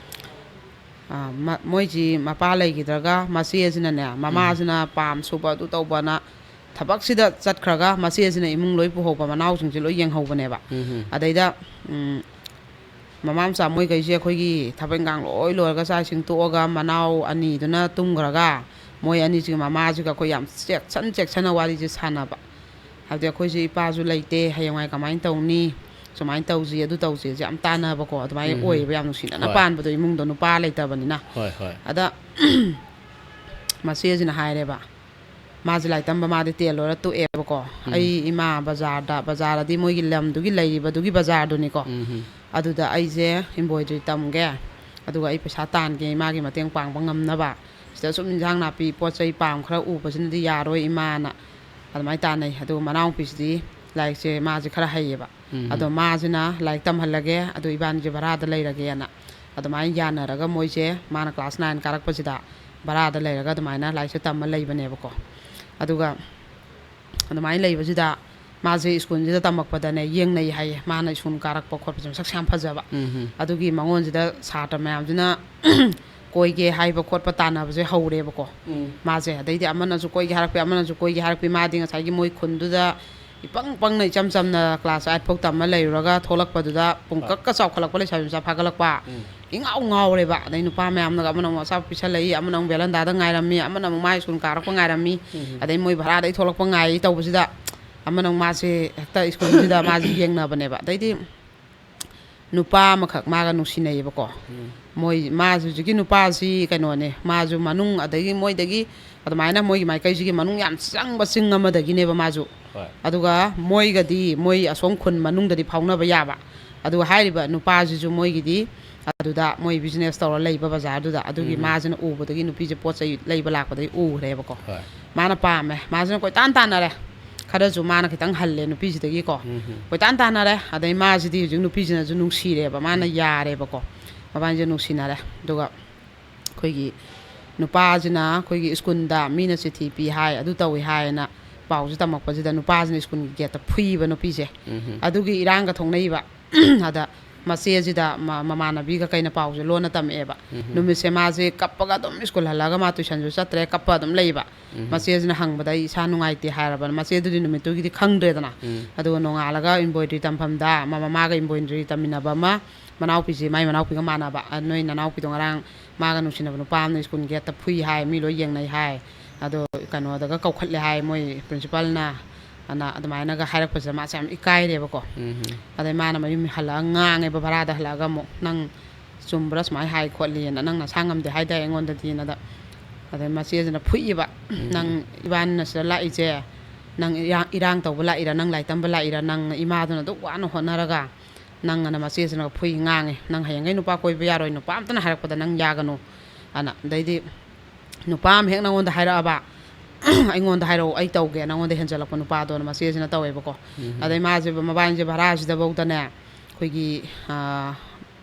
ꯑ, ꯃ-, ꯃꯣꯏꯁꯤ ꯃꯄꯥ ꯂꯩꯈꯤꯗ꯭ꯔꯒ ꯃꯆꯦꯁꯤꯅꯅꯦ, ꯎꯝ꯫ ꯃꯃꯥꯁꯤꯅ ꯄꯥꯝ ꯁꯨꯕ ꯑꯗꯨ ꯇꯧꯕꯅ ꯊꯕꯛꯁꯤꯗ ꯆꯠꯈ꯭ꯔꯒ ꯃꯆꯦꯁꯤꯅ ꯏꯃꯨꯡ ꯂꯣꯏ ꯄꯨꯍꯧꯕ, ꯃꯅꯥꯎꯁꯤꯡꯁꯦ ꯂꯣꯏ ꯌꯦꯡꯍꯧꯕꯅꯦꯕ꯫ ꯎꯝ꯫ ꯑꯗꯩꯗ, ꯎꯝ, ꯃꯃꯥ ꯃꯆꯥ ꯃꯣꯏꯈꯩꯁꯦ ꯑꯩꯈꯣꯏꯒꯤ ꯊꯕꯛ ꯏꯟꯈꯥꯡ ꯂꯣꯏ ꯂꯣꯏꯔꯒ, ꯆꯥꯛ ꯏꯁꯤꯡ ꯇꯣꯛꯑꯒ, ꯃꯅꯥꯎ ꯑꯅꯤꯗꯨꯅ ꯇꯨꯝꯈ꯭ꯔꯒ, ꯃꯣꯏ ꯑꯅꯤꯁꯤꯒꯤ ꯃꯃꯥꯁꯤꯒ ꯑꯩꯈꯣꯏ ꯌꯥꯝ ꯆꯦꯛꯁꯟ ꯆꯦꯛꯁꯟꯅ ꯋꯥꯔꯤꯁꯦ ꯁꯥꯟꯅꯕ꯫ ꯍꯥꯏꯕꯗꯤ ꯑꯩꯈꯣꯏꯁꯦ ꯏꯄꯥꯁꯨ ꯂꯩꯇꯦ, ꯍꯌꯦꯡꯋꯥꯏ ꯀꯃꯥꯏꯅ ꯇꯧꯅꯤ, ꯁꯨꯃꯥꯏꯅ ꯇꯧꯁꯤ, ꯑꯗꯨ ꯇꯧꯁꯤꯁꯦ ꯌꯥꯝ ꯇꯥꯟꯅꯕꯀꯣ, ꯑꯗꯨꯃꯥꯏꯅ ꯎꯝ꯫ ꯑꯣꯏꯌꯦꯕ, ꯌꯥꯝ ꯅꯨꯡꯁꯤꯅꯅ ꯍꯣꯏ꯫ ꯄꯥꯟꯕꯗꯣ ꯏꯃꯨꯡꯗꯣ, ꯅꯨꯄꯥ ꯂꯩꯇꯕꯅꯤꯅ꯫ ꯍꯣꯏ, ꯍꯣꯏ꯫ ꯑꯗ ꯃꯆꯦꯁꯤꯅ ꯍꯥꯏꯔꯦꯕ, ꯃꯥꯁꯦ ꯂꯥꯏꯔꯤꯛ ꯇꯝꯕ, ꯃꯥꯗꯤ ꯇꯦꯟ ꯂꯣꯏꯔ ꯇꯣꯛꯑꯦꯕꯀꯣ꯫ ꯎꯝ꯫ ꯑꯩ ꯏꯃꯥ ꯕꯖꯥꯔꯗ, ꯕꯖꯥꯔꯗꯤ ꯃꯣꯏꯒꯤ ꯂꯝꯗꯨꯒꯤ ꯂꯩꯔꯤꯕꯗꯨꯒꯤ ꯕꯖꯥꯔꯗꯨꯅꯤꯀꯣ꯫ ꯎꯝ꯫ ꯑꯗꯨꯗ ꯑꯩꯁꯦ embroidery ꯇꯝꯒꯦ, ꯑꯗꯨꯒ ꯑꯩ ꯄꯩꯁꯥ ꯇꯥꯟꯒꯦ ꯏꯃꯥꯒꯤ ꯃꯇꯦꯡ ꯄꯥꯡꯕ ꯉꯝꯅꯕ꯫ ꯁꯤꯗ ꯁꯨꯝ ꯏꯟꯖꯥꯡ ꯅꯥꯄꯤ, ꯄꯣꯠ ꯆꯩ ꯄꯥꯝ ꯈꯔ ꯎꯕꯁꯤꯅꯗꯤ ꯌꯥꯔꯣꯏ ꯏꯃꯥꯅ ꯑꯗꯨꯃꯥꯏꯅ ꯇꯥꯟꯅꯩ꯫ ꯑꯗꯨꯒ ꯃꯅꯥꯎꯄꯤꯁꯤꯗꯤ ꯂꯥꯏꯔꯤꯛꯁꯦ ꯃꯥꯁꯦ ꯈꯔ ꯍꯩꯌꯦꯕ꯫ ꯎꯝ꯫ ꯑꯗꯣ ꯃꯥꯁꯤꯅ ꯂꯥꯏꯔꯤꯛ ꯇꯝꯍꯜꯂꯒꯦ, ꯑꯗꯣ ꯏꯕꯥꯅꯤꯁꯦ ꯚꯔꯥꯗ ꯂꯩꯔꯒꯦꯅ ꯑꯗꯨꯃꯥꯏꯅ ꯌꯥꯅꯔꯒ ꯃꯣꯏꯁꯦ, ꯃꯥꯅ ꯀ꯭ꯂꯥꯁ ꯅꯥꯏꯟ ꯀꯥꯔꯛꯄꯁꯤꯗ ꯚꯔꯥꯗ ꯂꯩꯔꯒ ꯑꯗꯨꯃꯥꯏꯅ ꯂꯥꯏꯔꯤꯛꯁꯦ ꯇꯝꯃ ꯂꯩꯕꯅꯦꯕꯀꯣ꯫ ꯑꯗꯨꯒ ꯑꯗꯨꯃꯥꯏꯅ ꯂꯩꯕꯁꯤꯗ ꯃꯥꯁꯦ ꯁ꯭ꯀꯨꯜꯁꯤꯗ ꯇꯝꯃꯛꯄꯗꯅꯦ ꯌꯦꯡꯅꯩ ꯍꯥꯏꯌꯦ, ꯃꯥꯅ ꯁ꯭ꯀꯨꯜ ꯀꯥꯔꯛꯄ ꯈꯣꯠꯄꯁꯦ ꯃꯁꯛꯁꯦ ꯌꯥꯝ ꯐꯖꯕ꯫ ꯎꯝ꯫ ꯑꯗꯨꯒꯤ ꯃꯉꯣꯟꯁꯤꯗ ꯁꯥꯇ꯭ꯔ ꯃꯌꯥꯝꯁꯤꯅ ꯀꯣꯏꯒꯦ ꯍꯥꯏꯕ ꯈꯣꯠꯄ ꯇꯥꯟꯅꯕꯁꯦ ꯍꯧꯔꯦꯕꯀꯣ꯫ ꯎꯝ꯫ ꯃꯥꯁꯦ, ꯑꯗꯩꯗꯤ ꯑꯃꯅꯁꯨ ꯀꯣꯏꯒꯦ ꯍꯥꯏꯔꯛꯄꯤ, ꯑꯃꯅꯁꯨ ꯀꯣꯏꯒꯦ ꯍꯥꯏꯔꯛꯄꯤ꯫ ꯃꯥꯗꯤ ꯉꯁꯥꯏꯒꯤ ꯃꯣꯏ ꯈꯨꯟꯗꯨꯗ ꯏꯄꯪ ꯄꯪꯅ, ꯏꯆꯝ ꯆꯝꯅ ꯀ꯭ꯂꯥꯁ ꯑꯥꯏꯠ ꯐꯥꯎ ꯇꯝꯃ ꯂꯩꯔꯨꯔꯒ ꯊꯣꯛꯂꯛꯄꯗꯨꯗ ꯍꯣꯏ꯫ ꯄꯨꯡꯀꯛꯀ ꯆꯥꯎꯈꯠꯂꯛꯄ, ꯂꯩꯁꯥꯕꯤ ꯃꯆꯥ ꯐꯥꯒꯠꯂꯛꯄ꯫ ꯎꯝ꯫ ꯏꯉꯥꯎ ꯉꯥꯎꯔꯦꯕ꯫ ꯑꯗꯩ ꯅꯨꯄꯥ ꯃꯌꯥꯝꯅꯒ ꯑꯃꯅ ꯑꯃꯨꯛ ꯑꯆꯥꯄꯣꯠ ꯄꯤꯁꯜꯂꯛꯏ, ꯑꯃꯅ ꯑꯃꯨꯛ ꯕꯦꯂꯟꯗꯥꯗ ꯉꯥꯏꯔꯝꯃꯤ, ꯑꯃꯅ ꯑꯃꯨꯛ ꯃꯥ ꯁ꯭ꯀꯨꯜ ꯀꯥꯔꯛꯄ ꯉꯥꯏꯔꯝꯃꯤ, ꯎꯝ꯫ ꯑꯗꯩ ꯃꯣꯏ ꯚꯔꯥꯗꯩ ꯊꯣꯛꯂꯛꯄ ꯉꯥꯏꯔꯤ ꯇꯧꯕꯁꯤꯗ ꯑꯃꯅ ꯑꯃꯨꯛ ꯃꯥꯁꯦ ꯍꯦꯛꯇ ꯁ꯭ꯀꯨꯜꯁꯤꯗ ꯃꯥꯁꯦ ꯌꯦꯡꯅꯕꯅꯦꯕ꯫ ꯑꯗꯩꯗꯤ ꯅꯨꯄꯥ ꯑꯃꯈꯛ ꯃꯥꯒ ꯅꯨꯡꯁꯤꯅꯩꯌꯦꯕꯀꯣ꯫ ꯎꯝ꯫ ꯃꯣꯏ, ꯃꯥꯁꯨ ꯍꯧꯖꯤꯛꯀꯤ ꯅꯨꯄꯥꯁꯤ ꯀꯩꯅꯣꯅꯦ, ꯃꯥꯁꯨ ꯃꯅꯨꯡ ꯑꯗꯒꯤ ꯃꯣꯏꯗꯒꯤ ꯑꯗꯨꯃꯥꯏꯅ ꯃꯣꯏꯒꯤ ꯃꯥꯏꯀꯩꯁꯤꯒꯤ ꯃꯅꯨꯡ ꯌꯥꯝ ꯆꯪꯕ ꯆꯤꯡ ꯑꯃꯗꯒꯤꯅꯦꯕ ꯃꯥꯁꯨ꯫ ꯍꯣꯏ꯫ ꯑꯗꯨꯒ ꯃꯣꯏꯒꯗꯤ ꯃꯣꯏ ꯑꯁꯣꯝ ꯈꯨꯟ ꯃꯅꯨꯡꯗꯗꯤ ꯐꯥꯎꯅꯕ ꯌꯥꯕ꯫ ꯑꯗꯨꯒ ꯍꯥꯏꯔꯤꯕ ꯅꯨꯄꯥꯁꯤꯁꯨ ꯃꯣꯏꯒꯤꯗꯤ ꯑꯗꯨꯗ ꯃꯣꯏ ꯕꯤꯖꯤꯅꯦꯁ ꯇꯧꯔ ꯂꯩꯕ ꯕꯖꯥꯔꯗꯨꯗ꯫ ꯑꯗꯨꯒꯤ ꯎꯝ꯫ ꯃꯥꯁꯤꯅ ꯎꯕꯗꯒꯤ ꯅꯨꯄꯤꯁꯦ ꯄꯣꯠ ꯆꯩ ꯂꯩꯕ ꯂꯥꯛꯄꯗꯒꯤ ꯎꯈ꯭ꯔꯦꯕꯀꯣ꯫ ꯍꯣꯏ꯫ ꯃꯥꯅ ꯄꯥꯝꯃꯦ꯫ ꯃꯥꯁꯤꯅ ꯀꯣꯏꯇꯥꯟ ꯇꯥꯟꯅꯔꯦ꯫ ꯈꯔꯁꯨ ꯃꯥꯅ ꯈꯤꯇꯪ ꯍꯜꯂꯦ ꯅꯨꯄꯤꯁꯤꯗꯒꯤꯀꯣ꯫ ꯎꯝ꯫ ꯀꯣꯏꯇꯥꯟ ꯇꯥꯟꯅꯔꯦ꯫ ꯑꯗꯩ ꯃꯥꯁꯤꯗꯤ ꯍꯧꯖꯤꯛ ꯅꯨꯄꯤꯁꯤꯅꯁꯨ ꯅꯨꯡꯁꯤꯔꯦꯕ꯫ ꯃꯥꯅ ꯎꯝ꯫ ꯌꯥꯔꯦꯕꯀꯣ꯫ ꯃꯕꯥꯅꯤꯁꯦ ꯅꯨꯡꯁꯤꯅꯔꯦ꯫ ꯑꯗꯨꯒ ꯑꯩꯈꯣꯏꯒꯤ ꯅꯨꯄꯥꯁꯤꯅ ꯑꯩꯈꯣꯏꯒꯤ ꯁ꯭ꯀꯨꯜꯗ ꯃꯤꯅ ꯆꯤꯊꯤ ꯄꯤ ꯍꯥꯏ, ꯑꯗꯨ ꯇꯧꯏ ꯍꯥꯏꯅ ꯄꯥꯎꯁꯦ ꯇꯝꯃꯛꯄꯁꯤꯗ ꯅꯨꯄꯥꯁꯤꯅ ꯁ꯭ꯀꯨꯜꯒꯤ ꯒꯦꯠꯇ ꯐꯨꯏꯕ ꯅꯨꯄꯤꯁꯦ꯫ ꯎꯝ꯫ ꯑꯗꯨꯒꯤ ꯏꯔꯥꯡꯒ ꯊꯣꯛꯅꯩꯕ꯫ ꯑꯗ ꯃꯆꯦꯁꯤꯗ ꯃ-, ꯃꯃꯥꯟꯅꯕꯤꯒ ꯀꯩꯅ ꯄꯥꯎꯁꯦ ꯂꯣꯟꯅ ꯇꯝꯃꯛꯑꯦꯕ꯫ ꯎꯝ꯫ ꯅꯨꯃꯤꯠꯁꯦ ꯃꯥꯁꯦ ꯀꯞꯄꯒ ꯑꯗꯨꯝ ꯁ꯭ꯀꯨꯜ ꯍꯜꯂꯛꯑꯒ ꯃꯥ ꯇꯨꯏꯁꯟꯁꯨ ꯆꯠꯇ꯭ꯔꯦ, ꯀꯞꯄ ꯑꯗꯨꯝ ꯂꯩꯕ꯫ ꯎꯝ꯫ ꯃꯆꯦꯁꯤꯅ ꯍꯪꯕꯗ ꯑꯩ ꯏꯁꯥ ꯅꯨꯡꯉꯥꯏꯇꯦ ꯍꯥꯏꯔꯕꯅ ꯃꯆꯦꯗꯨꯗꯤ ꯅꯨꯃꯤꯠꯇꯨꯒꯤꯗꯤ ꯈꯪꯗ꯭ꯔꯦꯗꯅ꯫ ꯎꯝ꯫ ꯑꯗꯨꯒ ꯅꯣꯡꯉꯥꯜꯂꯒ ꯏꯝꯕ꯭ꯔꯣꯏꯗ꯭ꯔꯤ ꯇꯝꯐꯝꯗ ꯃ-, ꯃꯃꯥꯒ ꯏꯝꯕ꯭ꯔꯣꯏꯗ꯭ꯔꯤ ꯇꯝꯃꯤꯟꯅꯕ ꯑꯃ, ꯃꯅꯥꯎꯄꯤꯁꯦ ꯃꯥꯏ ꯃꯅꯥꯎꯄꯤꯒ ꯃꯥꯟꯅꯕ, "ꯑ, ꯅꯣꯏ ꯅꯅꯥꯎꯄꯤꯗꯣ ꯉꯔꯥꯡ ꯃꯥꯒ ꯅꯨꯡꯁꯤꯅꯕ ꯅꯨꯄꯥ ꯑꯃꯅ ꯁ꯭ꯀꯨꯜ ꯒꯦꯠꯇ ꯐꯨꯏ ꯍꯥꯏ, ꯃꯤ ꯂꯣꯏ ꯌꯦꯡꯅꯩ ꯍꯥꯏ, ꯑꯗꯣ ꯀꯩꯅꯣꯗꯒ ꯀꯧꯈꯠꯂꯦ ꯍꯥꯏ ꯃꯣꯏ ꯄ꯭ꯔꯤꯟꯁꯤꯄꯥꯜꯅ" ꯑꯅ ꯑꯗꯨꯃꯥꯏꯅꯒ ꯍꯥꯏꯔꯛꯄꯁꯤꯗ ꯃꯥꯁꯦ ꯌꯥꯝ ꯏꯀꯥꯏꯔꯦꯕꯀꯣ꯫ ꯎꯝ꯫ ꯑꯗꯩ ꯃꯥꯅ ꯃꯌꯨꯝ ꯍꯜꯂꯛꯑꯒ ꯉꯥꯡꯉꯦꯕ, ꯚꯔꯥꯗ ꯍꯜꯂꯛꯑꯒ ꯑꯃꯨꯛ, "ꯅꯪ ꯆꯨꯝꯕ꯭ꯔꯥ ꯁꯨꯃꯥꯏꯅ ꯍꯥꯏ ꯈꯣꯠꯂꯤꯅ, ꯅꯪ ꯅꯁꯥ ꯉꯝꯗꯦ ꯍꯥꯏꯗꯥꯏ ꯑꯩꯉꯣꯟꯗꯗꯤꯅ?" ꯑꯗ ꯑꯗꯩ ꯃꯆꯦꯁꯤꯅ ꯐꯨꯏꯕ, ꯎꯝ꯫ "ꯅꯪ ꯏꯕꯥꯅꯤꯅ ꯁꯤꯗ ꯂꯥꯛꯏꯁꯦ, ꯅꯪ ꯏꯔꯥꯡ, ꯏꯔꯥꯡ ꯇꯧꯕ ꯂꯥꯛꯏꯔꯥ, ꯅꯪ ꯂꯥꯏꯔꯤꯛ ꯇꯝꯕ ꯂꯥꯛꯏꯔꯥ, ꯅꯪ ꯏꯃꯥꯗꯨꯅ ꯑꯗꯨꯛ ꯋꯥꯅ ꯍꯣꯠꯅꯔꯒ?" ꯅꯪ ꯑꯅ ꯃꯆꯦꯁꯤꯅ ꯐꯨꯏ ꯉꯥꯡꯉꯦ, "ꯅꯪ ꯍꯌꯦꯡꯈꯩ ꯅꯨꯄꯥ ꯀꯣꯏꯕ ꯌꯥꯔꯣꯏ, ꯅꯨꯄꯥ ꯑꯝꯇꯅ ꯍꯥꯏꯔꯛꯄꯗ ꯅꯪ ꯌꯥꯒꯅꯨ" ꯑꯅ꯫ ꯑꯗꯩꯗꯤ ꯅꯨꯄꯥ ꯑꯃ ꯍꯦꯛ ꯅꯪꯉꯣꯟꯗ ꯍꯥꯏꯔꯛꯑꯕ, "ꯑꯩꯉꯣꯟꯗ ꯍꯥꯏꯔꯛꯑꯣ, ꯑꯩ ꯇꯧꯒꯦ, ꯅꯪꯉꯣꯟꯗ ꯍꯦꯟꯖꯜꯂꯛꯄ ꯅꯨꯄꯥꯗꯣꯅ" ꯃꯆꯦꯁꯤꯅ ꯇꯧꯋꯦꯕꯀꯣ꯫ ꯎꯝ꯫ ꯑꯗꯩ ꯃꯥꯁꯦ, ꯃꯕꯥꯅꯤꯁꯦ ꯚꯔꯥꯁꯤꯗꯐꯧꯗꯅꯦ, ꯑꯩꯈꯣꯏꯒꯤ, ꯑꯥ,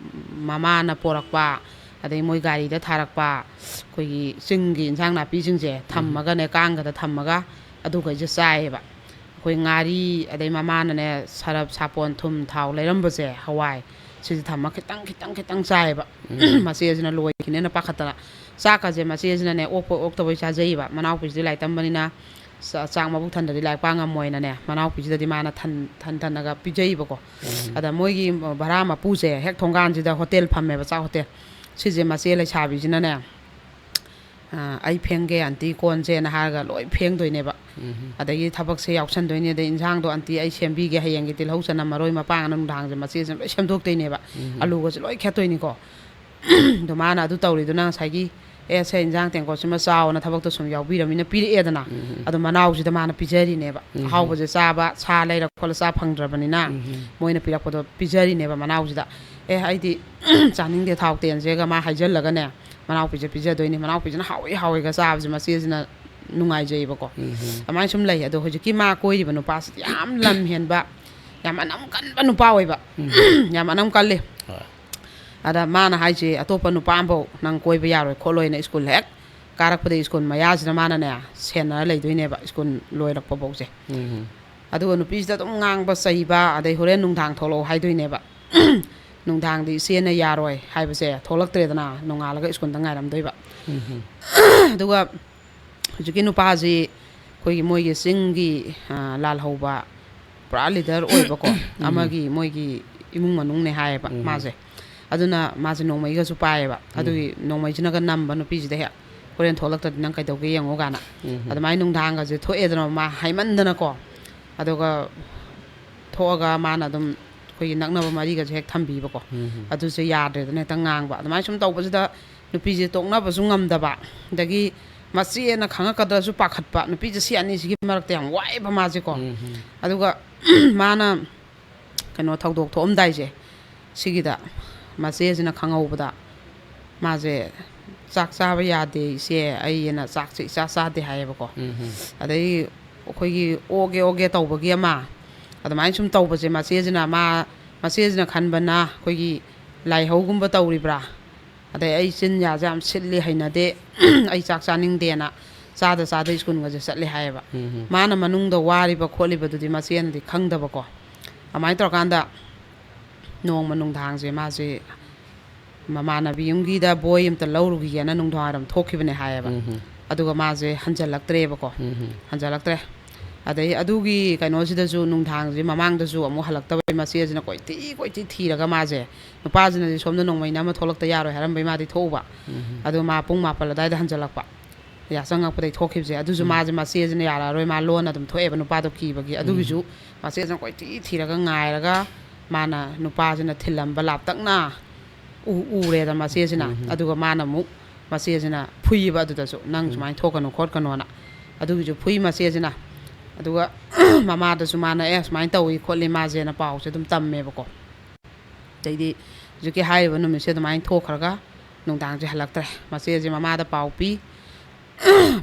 ꯃꯃꯥꯅ ꯄꯣꯔꯛꯄ, ꯑꯗꯩ ꯃꯣꯏ ꯒꯥꯔꯤꯗ ꯊꯥꯔꯛꯄ ꯑꯩꯈꯣꯏꯒꯤ ꯆꯤꯡꯒꯤ ꯏꯟꯁꯥꯡ ꯅꯥꯄꯤꯁꯤꯡꯁꯦ ꯎꯝ꯫ ꯊꯝꯃꯒꯅꯦ, ꯀꯥꯡꯒꯗ ꯊꯝꯃꯒ ꯑꯗꯨꯈꯩꯁꯦ ꯆꯥꯏꯌꯦꯕ꯫ ꯑꯩꯈꯣꯏ ꯉꯥꯔꯤ, ꯑꯗꯩ ꯃꯃꯥꯅꯅꯦ ꯁꯔꯞ, ꯁꯥꯄꯣꯟ, ꯊꯨꯝ, ꯊꯥꯎ ꯂꯩꯔꯝꯕꯁꯦ, ꯍꯋꯥꯏ, ꯁꯤꯁꯦ ꯊꯝꯃ ꯈꯤꯇꯪ, ꯈꯤꯇꯪ, ꯈꯤꯇꯪ ꯆꯥꯏꯌꯦꯕ꯫ ꯎꯝ꯫ ꯃꯆꯦꯁꯤꯅ ꯂꯣꯏꯈꯤꯅꯦꯅ ꯄꯥꯈꯠꯇꯅ꯫ ꯆꯥꯛꯀꯁꯦ ꯃꯆꯦꯁꯤꯅꯅꯦ ꯑꯣꯛꯄꯣꯏ ꯑꯣꯛꯇꯕꯣꯏ ꯆꯥꯖꯩꯌꯦꯕ꯫ ꯃꯅꯥꯎꯄꯤꯁꯤꯗꯤ ꯂꯥꯏꯔꯤꯛ ꯇꯝꯕꯅꯤꯅ ꯆꯥ-, ꯆꯥꯛ ꯃꯕꯨꯛ ꯊꯟꯗ꯭ꯔꯗꯤ ꯂꯥꯏꯔꯤꯛ ꯄꯥ ꯉꯝꯃꯣꯏꯅꯅꯦ, ꯃꯅꯥꯎꯄꯤꯁꯤꯗꯗꯤ ꯃꯥꯅ ꯊꯟ-, ꯊꯟ-, ꯊꯟꯅꯒ ꯄꯤꯖꯩꯕꯀꯣ꯫ ꯎꯝ꯫ ꯑꯗ ꯃꯣꯏꯒꯤ ꯚꯔꯥ ꯃꯄꯨꯁꯦ ꯍꯦꯛ ꯊꯣꯡꯒꯥꯟꯁꯤꯗ ꯍꯣꯇꯦꯜ ꯐꯝꯃꯦꯕ, ꯆꯥꯛ ꯍꯣꯇꯦꯜ꯫ ꯁꯤꯁꯦ ꯃꯆꯦ ꯂꯩꯁꯥꯕꯤꯁꯤꯅꯅꯦ, "ꯑ, ꯑꯩ ꯐꯦꯡꯒꯦ ꯑꯟꯇꯤ ꯀꯣꯟꯁꯦꯅ" ꯍꯥꯏꯔꯒ ꯂꯣꯏ ꯐꯦꯡꯗꯣꯏꯅꯦꯕ꯫ ꯎꯝ꯫ ꯑꯗꯒꯤ ꯊꯕꯛꯁꯦ ꯌꯥꯎꯁꯟꯗꯣꯏꯅꯦ, ꯑꯗꯩ ꯏꯟꯁꯥꯡꯗꯣ "ꯑꯟꯇꯤ ꯑꯩ ꯁꯦꯝꯕꯤꯒꯦ, ꯍꯌꯦꯡꯒꯤ ꯇꯤꯜꯍꯧ ꯆꯅꯝ ꯃꯔꯣꯏ ꯃꯄꯥꯡ" ꯅꯨꯡꯗꯥꯡꯁꯦ ꯃꯆꯦꯁꯤꯅ ꯂꯣꯏ ꯁꯦꯝꯗꯣꯛꯇꯣꯏꯅꯦꯕ꯫ ꯎꯝ꯫ ꯑꯂꯨꯒꯁꯦ ꯂꯣꯏ ꯈꯦꯠꯇꯣꯏꯅꯤꯀꯣ꯫ ꯑꯗꯣ ꯃꯥꯅ ꯑꯗꯨ ꯇꯧꯔꯤꯗꯨꯅ ꯉꯁꯥꯏꯒꯤ, "ꯑꯦ, ꯁꯦ, ꯏꯟꯖꯥꯡ ꯇꯦꯡꯀꯣꯠꯁꯤꯃ ꯆꯥꯎꯅ" ꯊꯕꯛꯇꯣ ꯁꯨꯝ ꯌꯥꯎꯕꯤꯔꯃꯤꯅ ꯄꯤꯔꯛꯑꯦꯗꯅ꯫ ꯎꯝ꯫ ꯑꯗꯣ ꯃꯅꯥꯎꯁꯤꯗ ꯃꯥꯅ ꯄꯤꯖꯔꯤꯅꯦꯕ꯫ ꯎꯝ꯫ ꯑꯍꯥꯎꯕꯁꯦ ꯆꯥꯕ, ꯁꯥ ꯂꯩꯔ ꯈꯣꯠꯂ ꯆꯥ ꯐꯪꯗ꯭ꯔꯕꯅꯤꯅ ꯎꯝ꯫ ꯃꯣꯏꯅ ꯄꯤꯔꯛꯄꯗꯣ ꯄꯤꯖꯔꯤꯅꯦꯕ ꯃꯅꯥꯎꯁꯤꯗ꯫ "ꯑꯦ, ꯑꯩꯗꯤ ꯆꯥꯅꯤꯡꯗꯦ ꯊꯥꯎ ꯇꯦꯟꯁꯦꯒ" ꯃꯥ ꯍꯥꯏꯖꯜꯂꯒꯅꯦ, ꯃꯅꯥꯎꯄꯤꯁꯦ ꯄꯤꯖꯗꯣꯏꯅꯦ꯫ ꯃꯅꯥꯎꯄꯤꯁꯤꯅ ꯍꯥꯎꯏ ꯍꯥꯎꯏꯒ ꯆꯥꯕꯁꯦ ꯃꯆꯦꯁꯤꯅ ꯅꯨꯡꯉꯥꯏꯖꯩꯕꯀꯣ꯫ ꯎꯝ꯫ ꯑꯗꯨꯃꯥꯏꯅ ꯁꯨꯝ ꯂꯩ꯫ ꯑꯗꯣ ꯍꯧꯖꯤꯛꯀꯤ ꯃꯥ ꯀꯣꯏꯔꯤꯕ ꯅꯨꯄꯥꯁꯤꯗꯤ ꯌꯥꯝ ꯂꯝ ꯍꯦꯟꯕ, ꯌꯥꯝ ꯑꯅꯝ ꯀꯟꯕ ꯅꯨꯄꯥ ꯑꯣꯏꯕ꯫ ꯎꯝ꯫ ꯌꯥꯝ ꯑꯅꯝ ꯀꯜꯂꯤ꯫ ꯍꯣꯏ꯫ ꯑꯗ ꯃꯥꯅ ꯍꯥꯏꯁꯦ, "ꯑꯇꯣꯞꯄ ꯅꯨꯄꯥ ꯑꯃꯐꯧ ꯅꯪ ꯀꯣꯏꯕ ꯌꯥꯔꯣꯏ ꯈꯣꯠꯂꯣꯏꯅ" ꯁ꯭ꯀꯨꯜ ꯍꯦꯛ ꯀꯥꯔꯛꯄꯗ ꯁ꯭ꯀꯨꯜ ꯃꯌꯥꯁꯤꯗ ꯃꯥꯅꯅꯦ ꯁꯦꯟꯅꯔ ꯂꯩꯗꯣꯏꯅꯦꯕ ꯁ꯭ꯀꯨꯜ ꯂꯣꯏꯔꯛꯄ ꯐꯧꯁꯦ꯫ ꯎꯝ꯫ ꯑꯗꯨꯒ ꯅꯨꯄꯤꯁꯤꯗ ꯑꯗꯨꯝ ꯉꯥꯡꯕ ꯆꯩꯕ, ꯑꯗꯩ ꯍꯣꯔꯦꯟ ꯅꯨꯡꯗꯥꯡ ꯊꯣꯛꯂꯛꯑꯣ ꯍꯥꯏꯗꯣꯏꯅꯦꯕ꯫ ꯅꯨꯡꯗꯥꯡꯗꯤ ꯏꯆꯦꯅ ꯌꯥꯔꯣꯏ ꯍꯥꯏꯕꯁꯦ ꯊꯣꯛꯂꯛꯇ꯭ꯔꯦꯗꯅ, ꯅꯣꯡꯉꯥꯜꯂꯒ ꯁ꯭ꯀꯨꯜꯗ ꯉꯥꯏꯔꯝꯗꯣꯏꯕ꯫ ꯎꯝ꯫ ꯑꯗꯨꯒ ꯍꯧꯖꯤꯛꯀꯤ ꯅꯨꯄꯥꯁꯤ ꯑꯩꯈꯣꯏꯒꯤ ꯃꯣꯏꯒꯤ ꯆꯤꯡꯒꯤ, ꯑ, ꯂꯥꯜꯍꯧꯕ ꯄꯨꯔꯥ ꯂꯤꯗꯔ ꯑꯣꯏꯕꯀꯣ, ꯎꯝ꯫ ꯑꯃꯒꯤ ꯃꯣꯏꯒꯤ ꯏꯃꯨꯡ ꯃꯅꯨꯡꯅꯦ ꯍꯥꯏꯌꯦꯕ ꯎꯝ꯫ ꯃꯥꯁꯦ꯫ ꯑꯗꯨꯅ ꯃꯥꯁꯦ ꯅꯣꯡꯃꯩꯒꯁꯨ ꯄꯥꯏꯌꯦꯕ꯫ ꯎꯝ꯫ ꯑꯗꯨꯒꯤ ꯅꯣꯡꯃꯩꯁꯤꯅꯒ ꯅꯝꯕ ꯅꯨꯄꯤꯁꯤꯗ ꯍꯦꯛ, "ꯍꯣꯔꯦꯟ ꯊꯣꯛꯂꯛꯇ꯭ꯔꯗꯤ ꯅꯪ ꯀꯩꯗꯧꯒꯦ ꯌꯦꯡꯉꯣ" ꯀꯥꯏꯅ꯫ ꯎꯝ꯫ ꯑꯗꯨꯃꯥꯏꯅ ꯅꯨꯡꯗꯥꯡꯒꯁꯦ ꯊꯣꯛꯑꯦꯗꯅ ꯃꯥ ꯍꯥꯏꯃꯟꯗꯅꯀꯣ꯫ ꯑꯗꯨꯒ ꯊꯣꯛꯑꯒ ꯃꯥꯅ ꯑꯗꯨꯝ ꯑꯩꯈꯣꯏꯒꯤ ꯅꯛꯅꯕ ꯃꯔꯤꯒꯁꯦ ꯍꯦꯛ ꯊꯝꯕꯤꯕꯀꯣ꯫ ꯎꯝ꯫ ꯑꯗꯨꯁꯦ ꯌꯥꯗ꯭ꯔꯦꯗꯅ ꯍꯦꯛꯇ ꯉꯥꯡꯕ꯫ ꯑꯗꯨꯃꯥꯏꯅ ꯁꯨꯝ ꯇꯧꯕꯁꯤꯗ ꯅꯨꯄꯤꯁꯦ ꯇꯣꯛꯅꯕꯁꯨ ꯉꯝꯗꯕ, ꯑꯗꯒꯤ ꯃꯆꯦꯅ ꯈꯪꯉꯛꯀꯗ꯭ꯔꯁꯨ ꯄꯥꯈꯠꯄ꯫ ꯅꯨꯄꯤꯁꯦ ꯁꯤ ꯑꯅꯤꯁꯤꯒꯤ ꯃꯔꯛꯇ ꯌꯥꯝ ꯋꯥꯏꯑꯦꯕ ꯃꯥꯁꯦꯀꯣ꯫ ꯎꯝ꯫ ꯑꯗꯨꯒ ꯃꯥꯅ ꯀꯩꯅꯣ ꯊꯧꯗꯣꯛ ꯊꯣꯛꯑꯝꯗꯥꯏꯁꯦ, ꯁꯤꯒꯤꯗ ꯃꯆꯦꯁꯤꯅ ꯈꯪꯍꯧꯕꯗ ꯃꯥꯁꯦ, "ꯆꯥꯛ ꯆꯥꯕ ꯌꯥꯗꯦ ꯏꯆꯦ ꯑꯩ"ꯅ ꯆꯥꯛꯁꯦ ꯏꯆꯥ ꯆꯥꯗꯦ ꯍꯥꯏꯌꯦꯕꯀꯣ꯫ ꯎꯝ꯫ ꯑꯗꯩ ꯑꯩꯈꯣꯏꯒꯤ ꯑꯣꯒꯦ ꯑꯣꯒꯦ ꯇꯧꯕꯒꯤ ꯑꯃ, ꯑꯗꯨꯃꯥꯏꯅ ꯁꯨꯝ ꯇꯧꯕꯁꯦ ꯃꯆꯦꯁꯤꯅ, ꯃꯥ, ꯃꯆꯦꯁꯤꯅ ꯈꯟꯕꯅ ꯑꯩꯈꯣꯏꯒꯤ ꯂꯥꯏꯍꯧꯒꯨꯝꯕ ꯇꯧꯔꯤꯕ꯭ꯔꯥ, ꯑꯗꯩ "ꯑꯩ ꯆꯤꯟ ꯌꯥꯁꯦ ꯌꯥꯝ ꯁꯤꯠꯂꯤ, ꯍꯩꯅꯗꯦ, ꯑꯩ ꯆꯥꯛ ꯆꯥꯅꯤꯡꯗꯦꯅ" ꯆꯥꯗ ꯆꯥꯗ ꯁ꯭ꯀꯨꯜꯒꯁꯦ ꯆꯠꯂꯦ ꯍꯥꯏꯌꯦꯕ꯫ ꯎꯝ꯫ ꯃꯥꯅ ꯃꯅꯨꯡꯗ ꯋꯥꯔꯤꯕ ꯈꯣꯠꯂꯤꯕꯗꯨꯗꯤ ꯃꯆꯦꯅꯗꯤ ꯈꯪꯗꯕꯀꯣ꯫ ꯑꯗꯨꯃꯥꯏꯅ ꯇꯧꯔꯀꯥꯟꯗ ꯅꯣꯡꯃ ꯅꯨꯡꯗꯥꯡꯁꯦ ꯃꯥꯁꯦ ꯃꯃꯥꯟꯅꯕꯤ ꯑꯃꯒꯤꯗ ꯕꯣꯏ ꯑꯝꯇ ꯂꯧꯔꯨꯈꯤꯒꯦꯅ ꯅꯨꯡꯗꯥꯡꯋꯥꯏꯔꯝ ꯊꯣꯛꯈꯤꯕꯅꯦ ꯍꯥꯏꯌꯦꯕ꯫ ꯎꯝ꯫ ꯑꯗꯨꯒ ꯃꯥꯁꯦ ꯍꯟꯖꯜꯂꯛꯇ꯭ꯔꯦꯕꯀꯣ꯫ ꯍꯟꯖꯜꯂꯛꯇ꯭ꯔꯦ꯫ ꯑꯗꯩ ꯑꯗꯨꯒꯤ ꯀꯩꯅꯣꯁꯤꯗꯁꯨ, ꯅꯨꯡꯗꯥꯡꯁꯤ ꯃꯃꯥꯡꯗꯁꯨ ꯑꯃꯨꯛ ꯍꯜꯂꯛꯇꯕꯩ ꯃꯆꯦꯁꯤꯅ ꯀꯣꯏꯊꯤ ꯀꯣꯏꯊꯤ ꯊꯤꯔꯒ ꯃꯥꯁꯦ, ꯅꯨꯄꯥꯁꯤꯅꯗꯤ ꯁꯣꯝꯗ ꯅꯣꯡꯃꯩꯅ ꯑꯃ ꯊꯣꯛꯂꯛꯇ ꯌꯥꯔꯣꯏ ꯍꯥꯏꯔꯝꯕꯩ ꯃꯥꯗꯤ ꯊꯣꯛꯎꯕ꯫ ꯑꯗꯣ ꯃꯥ ꯄꯨꯡ ꯃꯥꯄꯜ ꯑꯗꯨꯋꯥꯏꯗ ꯍꯟꯖꯜꯂꯛꯄ꯫ ꯌꯥꯆꯪꯉꯛꯄꯗꯩ ꯊꯣꯛꯈꯤꯕꯁꯦ꯫ ꯑꯗꯨꯁꯨ ꯃꯥꯁꯦ, ꯃꯆꯦꯁꯤꯅ ꯌꯥꯔꯛꯑꯔꯣꯏ, ꯃꯥ ꯂꯣꯟꯅ ꯑꯗꯨꯝ ꯊꯣꯛꯑꯦꯕ ꯅꯨꯄꯥꯗꯣ ꯀꯤꯕꯒꯤ꯫ ꯑꯗꯨꯒꯤꯁꯨ ꯃꯆꯦꯁꯤꯅ ꯀꯣꯏꯊꯤ ꯊꯤꯔꯒ ꯉꯥꯏꯔꯒ ꯃꯥꯅ ꯅꯨꯄꯥꯁꯤꯅ ꯊꯤꯜꯂꯝꯕ ꯂꯥꯞꯇꯛꯅ ꯎ-, ꯎꯔꯦꯗ ꯃꯆꯦꯁꯤꯅ꯫ ꯑꯗꯨꯒ ꯃꯥꯅ ꯑꯃꯨꯛ, ꯃꯆꯦꯁꯤꯅ ꯐꯨꯏꯕ ꯑꯗꯨꯗꯁꯨ, "ꯅꯪ ꯁꯨꯃꯥꯏꯅ ꯊꯣꯛꯀꯅꯨ ꯈꯣꯠꯀꯅꯣꯅ"꯫ ꯑꯗꯨꯒꯤꯁꯨ ꯐꯨꯏ ꯃꯆꯦꯁꯤꯅ꯫ ꯑꯗꯨꯒ ꯃꯃꯥꯗꯁꯨ ꯃꯥꯅ, "ꯑꯦ, ꯁꯨꯃꯥꯏꯅ ꯇꯧꯏ ꯈꯣꯠꯂꯤ ꯃꯥꯁꯦꯅ" ꯄꯥꯎꯁꯦ ꯑꯗꯨꯝ ꯇꯝꯃꯦꯕꯀꯣ꯫ ꯑꯗꯩꯗꯤ ꯍꯧꯖꯤꯛꯀꯤ ꯍꯥꯏꯔꯤꯕ ꯅꯨꯃꯤꯠꯁꯦ ꯑꯗꯨꯃꯥꯏꯅ ꯊꯣꯛꯈ꯭ꯔꯒ ꯅꯨꯡꯗꯥꯡꯁꯦ ꯍꯜꯂꯛꯇ꯭ꯔꯦ꯫ ꯃꯆꯦꯁꯦ ꯃꯃꯥꯗ ꯄꯥꯎ ꯄꯤ꯫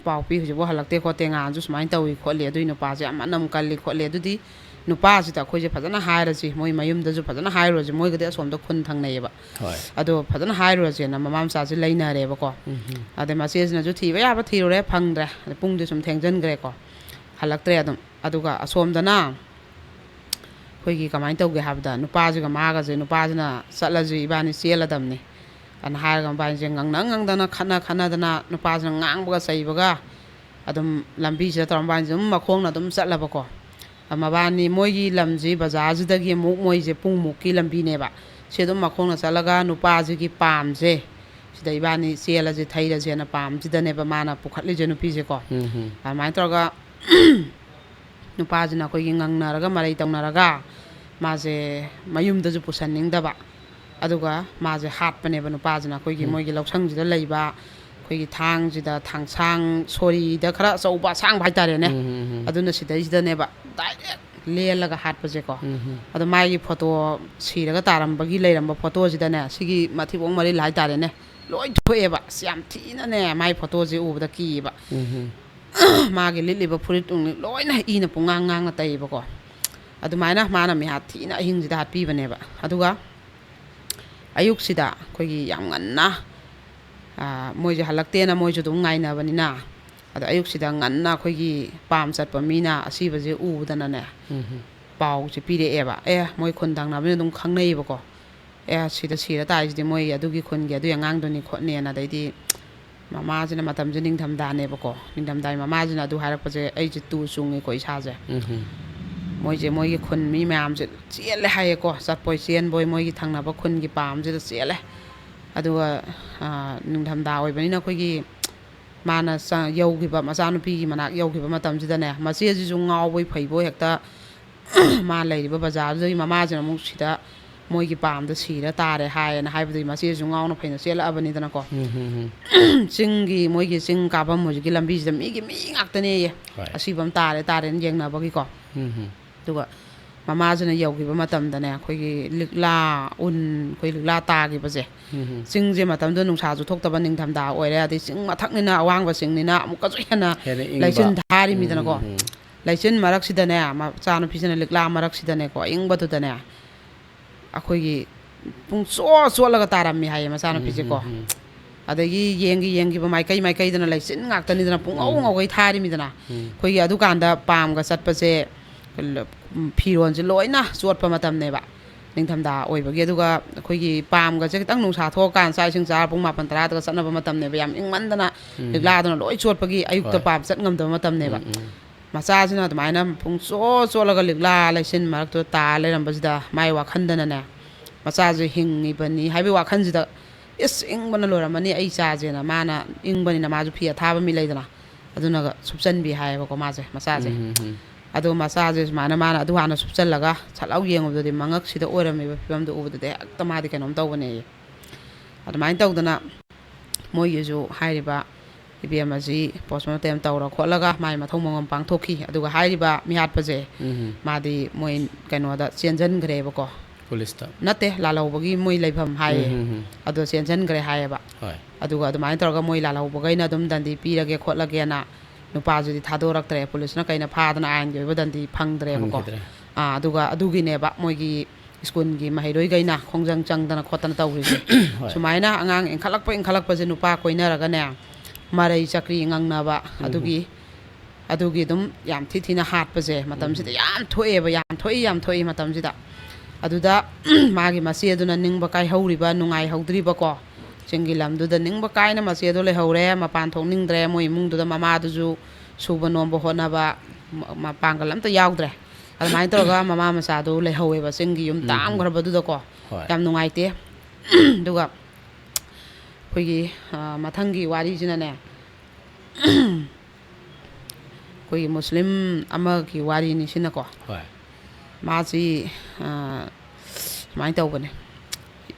"ꯄꯥꯎ ꯄꯤ, ꯍꯧꯖꯤꯛꯐꯥꯎ ꯍꯜꯂꯛꯇꯦ ꯈꯣꯠꯇꯦ, ꯉꯍꯥꯟꯁꯨ ꯁꯨꯃꯥꯏꯅ ꯇꯧꯏ ꯈꯣꯠꯂꯤ, ꯑꯗꯨꯏ ꯅꯨꯄꯥꯁꯦ ꯌꯥꯝ ꯑꯅꯝ ꯀꯜꯂꯤ ꯈꯣꯠꯂꯤ"꯫ ꯑꯗꯨꯗꯤ ꯅꯨꯄꯥꯁꯤꯗ ꯑꯩꯈꯣꯏꯁꯦ ꯐꯖꯅ ꯍꯥꯏꯔꯁꯤ, ꯃꯣꯏ ꯃꯌꯨꯝꯗꯁꯨ ꯐꯖꯅ ꯍꯥꯏꯔꯨꯔꯁꯤ, ꯃꯣꯏꯒꯗꯤ ꯑꯁꯣꯝꯗ ꯈꯨꯟ ꯊꯪꯅꯩꯌꯦꯕ꯫ ꯍꯣꯏ꯫ ꯑꯗꯣ ꯐꯖꯅ ꯍꯥꯏꯔꯨꯔꯁꯦꯅ ꯃꯃꯥ ꯃꯆꯥꯁꯦ ꯂꯩꯅꯔꯦꯕꯀꯣ꯫ ꯑꯗꯩ ꯃꯆꯦꯁꯤꯅꯁꯨ ꯊꯤꯕ ꯌꯥꯕ ꯊꯤꯔꯨꯔꯦ, ꯐꯪꯗ꯭ꯔꯦ꯫ ꯑꯗꯩ ꯄꯨꯡꯗꯤ ꯁꯨꯝ ꯊꯦꯡꯖꯟꯈ꯭ꯔꯦꯀꯣ, ꯍꯜꯂꯛꯇ꯭ꯔꯦ ꯑꯗꯨꯝ꯫ ꯑꯗꯨꯒ ꯑꯁꯣꯝꯗꯅ ꯑꯩꯈꯣꯏꯒꯤ ꯀꯃꯥꯏꯅ ꯇꯧꯒꯦ ꯍꯥꯏꯕꯗ, ꯅꯨꯄꯥꯁꯤꯒ ꯃꯥꯒꯁꯦ, ꯅꯨꯄꯥꯁꯤꯅ "ꯆꯠꯂꯁꯤ, ꯏꯕꯥꯅꯤ ꯆꯦꯜꯂꯗꯝꯅꯤ" ꯑꯅ ꯍꯥꯏꯔꯒ ꯃꯕꯥꯅꯤꯁꯦ ꯉꯪꯅ ꯉꯪꯗꯅ, ꯈꯠꯅ ꯈꯠꯅꯗꯅ, ꯅꯨꯄꯥꯁꯤꯅ ꯉꯥꯡꯕꯒ ꯆꯩꯕꯒ ꯑꯗꯨꯝ ꯂꯝꯕꯤꯁꯤꯗ ꯇꯧꯔ ꯃꯕꯥꯅꯤꯁꯦ ꯑꯗꯨꯝ ꯃꯈꯣꯡꯅ ꯑꯗꯨꯝ ꯆꯠꯂꯕꯀꯣ꯫ ꯃꯕꯥꯅꯤ, ꯃꯣꯏꯒꯤ ꯂꯝꯁꯤ ꯕꯖꯥꯔꯁꯤꯗꯒꯤ ꯑꯃꯨꯛ ꯃꯣꯏꯁꯦ ꯄꯨꯡꯃꯨꯛꯀꯤ ꯂꯝꯕꯤꯅꯦꯕ꯫ ꯁꯤ ꯑꯗꯨꯝ ꯃꯈꯣꯡꯅ ꯆꯠꯂꯒ ꯅꯨꯄꯥꯁꯤꯒꯤ ꯄꯥꯝꯁꯦ, ꯁꯤꯗ "ꯏꯕꯥꯅꯤ ꯆꯦꯜꯂꯁꯤ, ꯊꯩꯔꯁꯦꯅ" ꯄꯥꯝꯁꯤꯗꯅꯦꯕ ꯃꯥꯅ ꯄꯨꯈꯠꯂꯤꯁꯦ ꯅꯨꯄꯤꯁꯦꯀꯣ꯫ ꯑꯗꯨꯃꯥꯏꯅ ꯇꯧꯔꯒ ꯅꯨꯄꯥꯁꯤꯅ ꯑꯩꯈꯣꯏꯒꯤ ꯉꯪꯅꯔꯒ, ꯃꯔꯩ ꯇꯧꯅꯔꯒ, ꯃꯥꯁꯦ ꯃꯌꯨꯝꯗꯁꯨ ꯄꯨꯁꯟꯅꯤꯡꯗꯕ, ꯑꯗꯨꯒ ꯃꯥꯁꯦ ꯍꯥꯠꯄꯅꯦꯕ ꯅꯨꯄꯥꯁꯤꯅ꯫ ꯑꯩꯈꯣꯏꯒꯤ ꯃꯣꯏꯒꯤ ꯂꯧꯁꯪꯁꯤꯗ ꯂꯩꯕ ꯑꯩꯈꯣꯏꯒꯤ ꯊꯥꯡꯁꯤꯗ, ꯊꯥꯡꯁꯥꯡ ꯁꯣꯔꯤꯗ ꯈꯔ ꯑꯆꯧꯕ ꯑꯁꯥꯡꯕ ꯍꯥꯏꯇꯥꯔꯦꯅꯦ꯫ ꯑꯗꯨꯅ ꯁꯤꯗꯩꯁꯤꯗꯅꯦꯕ ꯗꯥꯏꯔꯦꯛ ꯂꯦꯜꯂꯒ ꯍꯥꯠꯄꯁꯦꯀꯣ꯫ ꯑꯗꯣ ꯃꯥꯒꯤ ꯐꯣꯇꯣ, ꯁꯤꯔꯒ ꯇꯥꯔꯝꯕꯒꯤ ꯂꯩꯔꯝꯕ ꯐꯣꯇꯣꯁꯤꯗꯅꯦ, ꯁꯤꯒꯤ ꯃꯊꯤꯕꯣꯡ ꯃꯔꯤꯜ ꯍꯥꯏꯇꯥꯔꯦꯅꯦ, ꯂꯣꯏ ꯊꯣꯛꯑꯦꯕ꯫ ꯑꯁ, ꯌꯥꯝ ꯊꯤꯅꯅꯦ ꯃꯥꯏ ꯐꯣꯇꯣꯁꯦ ꯎꯕꯗ ꯀꯤꯌꯦꯕ꯫ ꯃꯥꯒꯤ ꯂꯤꯠꯂꯤꯕ ꯐꯨꯔꯤꯠ ꯅꯨꯡꯂꯤꯠ ꯂꯣꯏꯅ ꯏꯅ ꯄꯨꯡꯉꯥꯡ ꯉꯥꯡꯅ ꯇꯩꯌꯦꯕꯀꯣ꯫ ꯑꯗꯨꯃꯥꯏꯅ ꯃꯥꯅ ꯃꯤꯍꯥꯠ ꯊꯤꯅ ꯑꯍꯤꯡꯁꯤꯗ ꯍꯥꯠꯄꯤꯕꯅꯦꯕ꯫ ꯑꯗꯨꯒ ꯑꯌꯨꯛꯁꯤꯗ ꯑꯩꯈꯣꯏꯒꯤ ꯌꯥꯝ ꯉꯟꯅ, ꯑꯥ, ꯃꯣꯏꯁꯦ ꯍꯜꯂꯛꯇꯦꯅ ꯃꯣꯏꯁꯨ ꯑꯗꯨꯝ ꯉꯥꯏꯅꯕꯅꯤꯅ, ꯑꯗꯣ ꯑꯌꯨꯛꯁꯤꯗ ꯉꯟꯅ ꯑꯩꯈꯣꯏꯒꯤ ꯄꯥꯝ ꯆꯠꯄ ꯃꯤꯅ ꯑꯁꯤꯕꯁꯦ ꯎꯕꯗꯅꯅꯦ, ꯄꯥꯎꯁꯦ ꯄꯤꯔꯛꯑꯦꯕ꯫ ꯑꯦ, ꯃꯣꯏ ꯈꯨꯟ ꯊꯪꯅꯕꯅꯤꯅ ꯑꯗꯨꯝ ꯈꯪꯅꯩꯌꯦꯕꯀꯣ꯫ "ꯑꯦ, ꯁꯤꯗ ꯁꯤꯔ ꯇꯥꯔꯤꯁꯤꯗꯤ ꯃꯣꯏ ꯑꯗꯨꯒꯤ ꯈꯨꯟꯒꯤ ꯑꯗꯨꯒꯤ ꯑꯉꯥꯡꯗꯨꯅꯤ" ꯈꯣꯠꯅꯦꯅ꯫ ꯑꯗꯩꯗꯤ ꯃꯃꯥꯁꯤꯅ, ꯃꯇꯝꯁꯦ ꯅꯤꯡꯊꯝꯊꯥꯅꯦꯕꯀꯣ, ꯅꯤꯡꯊꯝꯊꯥꯒꯤ ꯃꯃꯥꯁꯤꯅ ꯑꯗꯨ ꯍꯥꯏꯔꯛꯄꯁꯦ ꯑꯩꯁꯦ ꯇꯨ ꯆꯨꯡꯉꯤꯀꯣ ꯏꯁꯥꯁꯦ꯫ ꯎꯝ ꯍꯝ꯫ ꯃꯣꯏꯁꯦ, ꯃꯣꯏꯒꯤ ꯈꯨꯟ ꯃꯤ ꯃꯌꯥꯝꯁꯦ ꯆꯦꯜꯂꯦ ꯍꯥꯏꯌꯦꯀꯣ, ꯆꯠꯄꯣꯏ ꯆꯦꯟꯕꯣꯏ ꯃꯣꯏꯒꯤ ꯊꯪꯅꯕ ꯈꯨꯟꯒꯤ ꯄꯥꯝꯁꯤꯗ ꯆꯦꯜꯂꯦ꯫ ꯑꯗꯨꯒ ꯅꯤꯡꯊꯝꯊꯥ ꯑꯣꯏꯕꯅꯤꯅ ꯑꯩꯈꯣꯏꯒꯤ ꯃꯥꯅ ꯌꯧꯈꯤꯕ, ꯃꯆꯥꯅꯨꯄꯤꯒꯤ ꯃꯅꯥꯛ ꯌꯧꯈꯤꯕ ꯃꯇꯝꯁꯤꯗꯅꯦ, ꯃꯆꯦꯁꯤꯁꯨ ꯉꯥꯎꯕꯣꯏ ꯐꯩꯕꯣꯏ ꯍꯦꯛꯇ ꯃꯥ ꯂꯩꯔꯤꯕ ꯕꯖꯥꯔꯗꯨꯗꯒꯤ ꯃꯃꯥꯁꯤꯅ ꯑꯃꯨꯛ ꯁꯤꯗ ꯃꯣꯏꯒꯤ ꯄꯥꯝꯗ ꯁꯤꯔ ꯇꯥꯔꯦ ꯍꯥꯏꯌꯦꯅ ꯍꯥꯏꯕꯗꯒꯤ ꯃꯆꯦꯁꯨ ꯉꯥꯎꯅ ꯐꯩꯅ ꯆꯦꯜꯂꯛꯑꯕꯅꯤꯗꯅꯀꯣ꯫ ꯎꯝ ꯍꯝ ꯍꯝ꯫ ꯆꯤꯡꯒꯤ, ꯃꯣꯏꯒꯤ ꯆꯤꯡ ꯀꯥꯐꯝ ꯍꯧꯖꯤꯛꯀꯤ ꯂꯝꯕꯤꯁꯤꯗ ꯃꯤꯒꯤ ꯃꯤ ꯉꯥꯛꯇꯅꯦꯌꯦ꯫ ꯍꯣꯏ꯫ ꯑꯁꯤꯕ ꯑꯃ ꯇꯥꯔꯦ ꯇꯥꯔꯦꯅ ꯌꯦꯡꯅꯕꯒꯤꯀꯣ꯫ ꯎꯝ ꯍꯝ꯫ ꯑꯗꯨꯒ ꯃꯃꯥꯁꯤꯅ ꯌꯧꯈꯤꯕ ꯃꯇꯝꯗꯅꯦ, ꯑꯩꯈꯣꯏꯒꯤ ꯂꯤꯛꯂꯥ ꯎꯟ, ꯑꯩꯈꯣꯏ ꯂꯤꯛꯂꯥ ꯇꯥꯈꯤꯕꯁꯦ, ꯎꯝ ꯍꯝ꯫ ꯆꯤꯡꯁꯦ ꯃꯇꯝꯗꯨꯗ ꯅꯨꯡꯁꯥꯁꯨ ꯊꯣꯛꯇꯕ, ꯅꯤꯡꯊꯝꯊꯥ ꯑꯣꯏꯔꯦ, ꯑꯗꯩ ꯆꯤꯡ ꯃꯊꯛꯅꯤꯅ, ꯑꯋꯥꯡꯕ ꯆꯤꯡꯅꯤꯅ ꯑꯃꯨꯛꯀꯁꯨ ꯍꯦꯟꯅ ꯍꯦꯟꯅ ꯏꯪꯕ꯫ ꯂꯩꯆꯤꯟ ꯊꯥꯔꯤꯃꯤꯗꯅꯀꯣ꯫ ꯎꯝ ꯍꯝ꯫ ꯂꯩꯆꯤꯟ ꯃꯔꯛꯁꯤꯗꯅꯦ, ꯃꯆꯥꯅꯨꯄꯤꯁꯤꯅ ꯂꯤꯛꯂꯥ ꯃꯔꯛꯁꯤꯗꯅꯦꯀꯣ, ꯑꯏꯪꯕꯗꯨꯗꯅꯦ, ꯑꯩꯈꯣꯏꯒꯤ ꯄꯨꯡ ꯆꯣꯠ ꯆꯣꯠꯂꯒ ꯇꯥꯔꯝꯃꯤ ꯍꯥꯏꯌꯦ ꯃꯆꯥꯅꯨꯄꯤꯁꯦꯀꯣ꯫ ꯎꯝ ꯍꯝ ꯍꯝ꯫ ꯑꯗꯒꯤ ꯌꯦꯡꯒꯤ ꯌꯦꯡꯈꯤꯕ ꯃꯥꯏꯀꯩ ꯃꯥꯏꯀꯩꯗꯅ ꯂꯩꯆꯤꯟ ꯉꯥꯛꯇꯅꯤꯗꯅ, ꯄꯨꯡꯉꯧ ꯎꯝ꯫ ꯉꯧꯒꯩ ꯊꯥꯔꯤꯃꯤꯗꯅ꯫ ꯎꯝ꯫ ꯑꯩꯈꯣꯏꯒꯤ ꯑꯗꯨꯀꯥꯟꯗ ꯄꯥꯝꯒ ꯆꯠꯄꯁꯦ, ꯎꯝ, ꯐꯤꯔꯣꯟꯁꯦ ꯂꯣꯏꯅ ꯆꯣꯠꯄ ꯃꯇꯝꯅꯦꯕ, ꯅꯤꯡꯊꯝꯊꯥ ꯑꯣꯏꯕꯒꯤ꯫ ꯑꯗꯨꯒ ꯑꯩꯈꯣꯏꯒꯤ ꯄꯥꯝꯒꯁꯦ ꯈꯤꯇꯪ ꯅꯨꯡꯁꯥ ꯊꯣꯛꯑꯀꯥꯟ, ꯆꯥꯛ ꯏꯁꯤꯡ ꯆꯥꯔ ꯄꯨꯡ ꯃꯥꯄꯟ ꯇꯔꯥꯗꯒ ꯆꯠꯅꯕ ꯃꯇꯝꯅꯦꯕ, ꯌꯥꯝ ꯏꯪꯃꯟꯗꯅ ꯎꯝ꯫ ꯂꯤꯛꯂꯥꯗꯨꯅ ꯂꯣꯏ ꯆꯣꯠꯄꯒꯤ ꯑꯌꯨꯛꯇ ꯍꯣꯏ꯫ ꯄꯥꯝ ꯆꯠ ꯉꯝꯗꯕ ꯃꯇꯝꯅꯦꯕ꯫ ꯎꯝ ꯎꯝ꯫ ꯃꯆꯥꯁꯤꯅ ꯑꯗꯨꯃꯥꯏꯅ ꯄꯨꯡ ꯆꯣꯠ ꯆꯣꯠꯂꯒ ꯂꯤꯛꯂꯥ ꯂꯩꯆꯤꯟ ꯃꯔꯛꯇꯨꯗ ꯇꯥ ꯂꯩꯔꯝꯕꯁꯤꯗ, ꯃꯥꯏ ꯋꯥꯈꯟꯗꯅꯅꯦ, ꯃꯆꯥꯁꯦ ꯍꯤꯡꯉꯤꯕꯅꯤ ꯍꯥꯏꯕꯒꯤ ꯋꯥꯈꯜꯁꯤꯗ, "ꯏꯁ, ꯏꯪꯕꯅ ꯂꯣꯏꯔꯝꯃꯅꯤ ꯑꯩ ꯏꯆꯥꯁꯦꯅ", ꯃꯥꯅ ꯏꯪꯕꯅꯤꯅ ꯃꯥꯁꯨ ꯐꯤ ꯑꯊꯥꯕ ꯃꯤ ꯂꯩꯗꯅ, ꯑꯗꯨꯅꯒ ꯁꯨꯞꯆꯟꯕꯤ ꯍꯥꯏꯌꯦꯕꯀꯣ ꯃꯥꯁꯦ, ꯃꯆꯥꯁꯦ꯫ ꯎꯝ ꯎꯝ ꯎꯝ꯫ ꯑꯗꯣ ꯃꯆꯥꯁꯦ ꯁꯨꯃꯥꯏꯅ ꯃꯥꯅ ꯑꯗꯨ ꯍꯥꯟꯅ ꯁꯨꯞꯆꯜꯂꯒ ꯁꯠ ꯂꯥꯎ ꯌꯦꯡꯉꯨꯕꯗꯗꯤ, ꯃꯉꯛꯁꯤꯗ ꯑꯣꯏꯔꯝꯃꯤꯕ ꯐꯤꯕꯝꯗꯣ ꯎꯕꯗꯗꯤ ꯍꯦꯛꯇ ꯃꯥꯗꯤ ꯀꯩꯅꯣꯝ ꯇꯧꯕꯅꯦꯌꯦ꯫ ꯑꯗꯨꯃꯥꯏꯅ ꯇꯧꯗꯅ ꯃꯣꯏꯒꯤꯁꯨ ꯍꯥꯏꯔꯤꯕ ꯏꯕꯦꯝ ꯑꯁꯤ ꯄꯣꯁꯃꯣꯔꯇꯦꯝ ꯇꯧꯔ ꯈꯣꯠꯂꯒ ꯃꯥꯏ ꯃꯊꯧ ꯃꯉꯝ ꯄꯥꯡꯊꯣꯛꯈꯤ꯫ ꯑꯗꯨꯒ ꯍꯥꯏꯔꯤꯕ ꯃꯤꯍꯥꯠꯄꯁꯦ, ꯎꯝ ꯎꯝ꯫ ꯃꯥꯗꯤ ꯃꯣꯏ ꯀꯩꯅꯣꯗ ꯆꯦꯟꯁꯤꯟꯈ꯭ꯔꯦꯕꯀꯣ꯫ ꯄꯨꯂꯤꯁꯇ꯫ ꯅꯠꯇꯦ, ꯂꯥꯜꯍꯧꯕꯒꯤ ꯃꯣꯏ ꯂꯩꯐꯝ ꯍꯥꯏꯌꯦ꯫ ꯎꯝ ꯎꯝ ꯎꯝ꯫ ꯑꯗꯣ ꯆꯦꯟꯁꯤꯟꯈ꯭ꯔꯦ ꯍꯥꯏꯌꯦꯕ꯫ ꯍꯣꯏ꯫ ꯑꯗꯨꯒ ꯑꯗꯨꯃꯥꯏꯅ ꯇꯧꯔꯒ ꯃꯣꯏ ꯂꯥꯜꯍꯧꯕꯈꯩꯅ ꯑꯗꯨꯝ ꯗꯟꯗꯤ ꯄꯤꯔꯒꯦ ꯈꯣꯠꯂꯒꯦꯅ ꯅꯨꯄꯥꯁꯤꯗꯤ ꯊꯥꯗꯣꯔꯛꯇ꯭ꯔꯦ꯫ ꯄꯨꯂꯤꯁꯅ ꯀꯩꯅ ꯐꯥꯗꯅ ꯑꯥꯏꯟꯒꯤ ꯑꯣꯏꯕ ꯗꯟꯗꯤ ꯐꯪꯗ꯭ꯔꯦꯕꯀꯣ꯫ ꯐꯪꯈꯤꯗ꯭ꯔꯦ꯫ ꯑꯥ, ꯑꯗꯨꯒ ꯑꯗꯨꯒꯤꯅꯦꯕ ꯃꯣꯏꯒꯤ ꯁ꯭ꯀꯨꯜꯒꯤ ꯃꯍꯩꯔꯣꯏꯈꯩꯅ ꯈꯣꯡꯖꯪ ꯆꯪꯗꯅ ꯈꯣꯠꯇꯅ ꯇꯧꯔꯤꯁꯦ꯫ ꯍꯣꯏ꯫ ꯁꯨꯃꯥꯏꯅ ꯑꯉꯥꯡ ꯏꯟꯈꯠꯂꯛꯄ ꯏꯟꯈꯠꯂꯛꯄꯁꯦ ꯅꯨꯄꯥ ꯀꯣꯏꯅꯔꯒꯅꯦ, ꯃꯔꯩ ꯆꯀ꯭ꯔꯤ ꯉꯪꯅꯕ, ꯎꯝ꯫ ꯑꯗꯨꯒꯤ, ꯑꯗꯨꯒꯤ ꯑꯗꯨꯝ ꯌꯥꯝ ꯊꯤ ꯊꯤꯅ ꯍꯥꯠꯄꯁꯦ ꯃꯇꯝꯁꯤꯗ ꯎꯝ꯫ ꯌꯥꯝ ꯊꯣꯛꯑꯦꯕ, ꯌꯥꯝ ꯊꯣꯛꯏ, ꯌꯥꯝ ꯊꯣꯛꯏ ꯃꯇꯝꯁꯤꯗ꯫ ꯑꯗꯨꯗ ꯃꯥꯒꯤ ꯃꯆꯦꯗꯨꯅ ꯅꯤꯡꯕ ꯀꯥꯏꯍꯧꯔꯤꯕ, ꯅꯨꯡꯉꯥꯏꯍꯧꯗ꯭ꯔꯤꯕꯀꯣ, ꯆꯤꯡꯒꯤ ꯂꯝꯗꯨꯗ ꯅꯤꯡꯕ ꯀꯥꯏꯅ ꯃꯆꯦꯗꯣ ꯂꯩꯍꯧꯔꯦ, ꯃꯄꯥꯟ ꯊꯣꯛꯅꯤꯡꯗ꯭ꯔꯦ, ꯃꯣꯏ ꯏꯃꯨꯡꯗꯨꯗ ꯃꯃꯥꯗꯨꯁꯨ ꯁꯨꯕ ꯅꯣꯝꯕ ꯍꯣꯠꯅꯕ ꯃ-, ꯃꯄꯥꯡꯒꯜ ꯑꯝꯇ ꯌꯥꯎꯗ꯭ꯔꯦ꯫ ꯑꯗꯨꯃꯥꯏꯅ ꯇꯧꯔꯒ ꯃꯃꯥ ꯃꯆꯥꯗꯨ ꯂꯩꯍꯧꯋꯦꯕ ꯆꯤꯡꯒꯤ ꯌꯨꯝ ꯎꯝ, ꯎꯝ꯫ ꯇꯥꯡꯈ꯭ꯔꯕꯗꯨꯗꯀꯣ꯫ ꯍꯣꯏ꯫ ꯌꯥꯝ ꯅꯨꯡꯉꯥꯏꯇꯦ꯫ ꯑꯗꯨꯒ ꯑꯩꯈꯣꯏꯒꯤ, ꯑ, ꯃꯊꯪꯒꯤ ꯋꯥꯔꯤꯁꯤꯅꯅꯦ, ꯑꯩꯈꯣꯏꯒꯤ ꯃꯨꯁꯂꯤꯝ ꯑꯃꯒꯤ ꯋꯥꯔꯤꯅꯤ ꯁꯤꯅꯀꯣ꯫ ꯍꯣꯏ꯫ ꯃꯥꯁꯤ, ꯑ, ꯁꯨꯃꯥꯏꯅ ꯇꯧꯕꯅꯦ꯫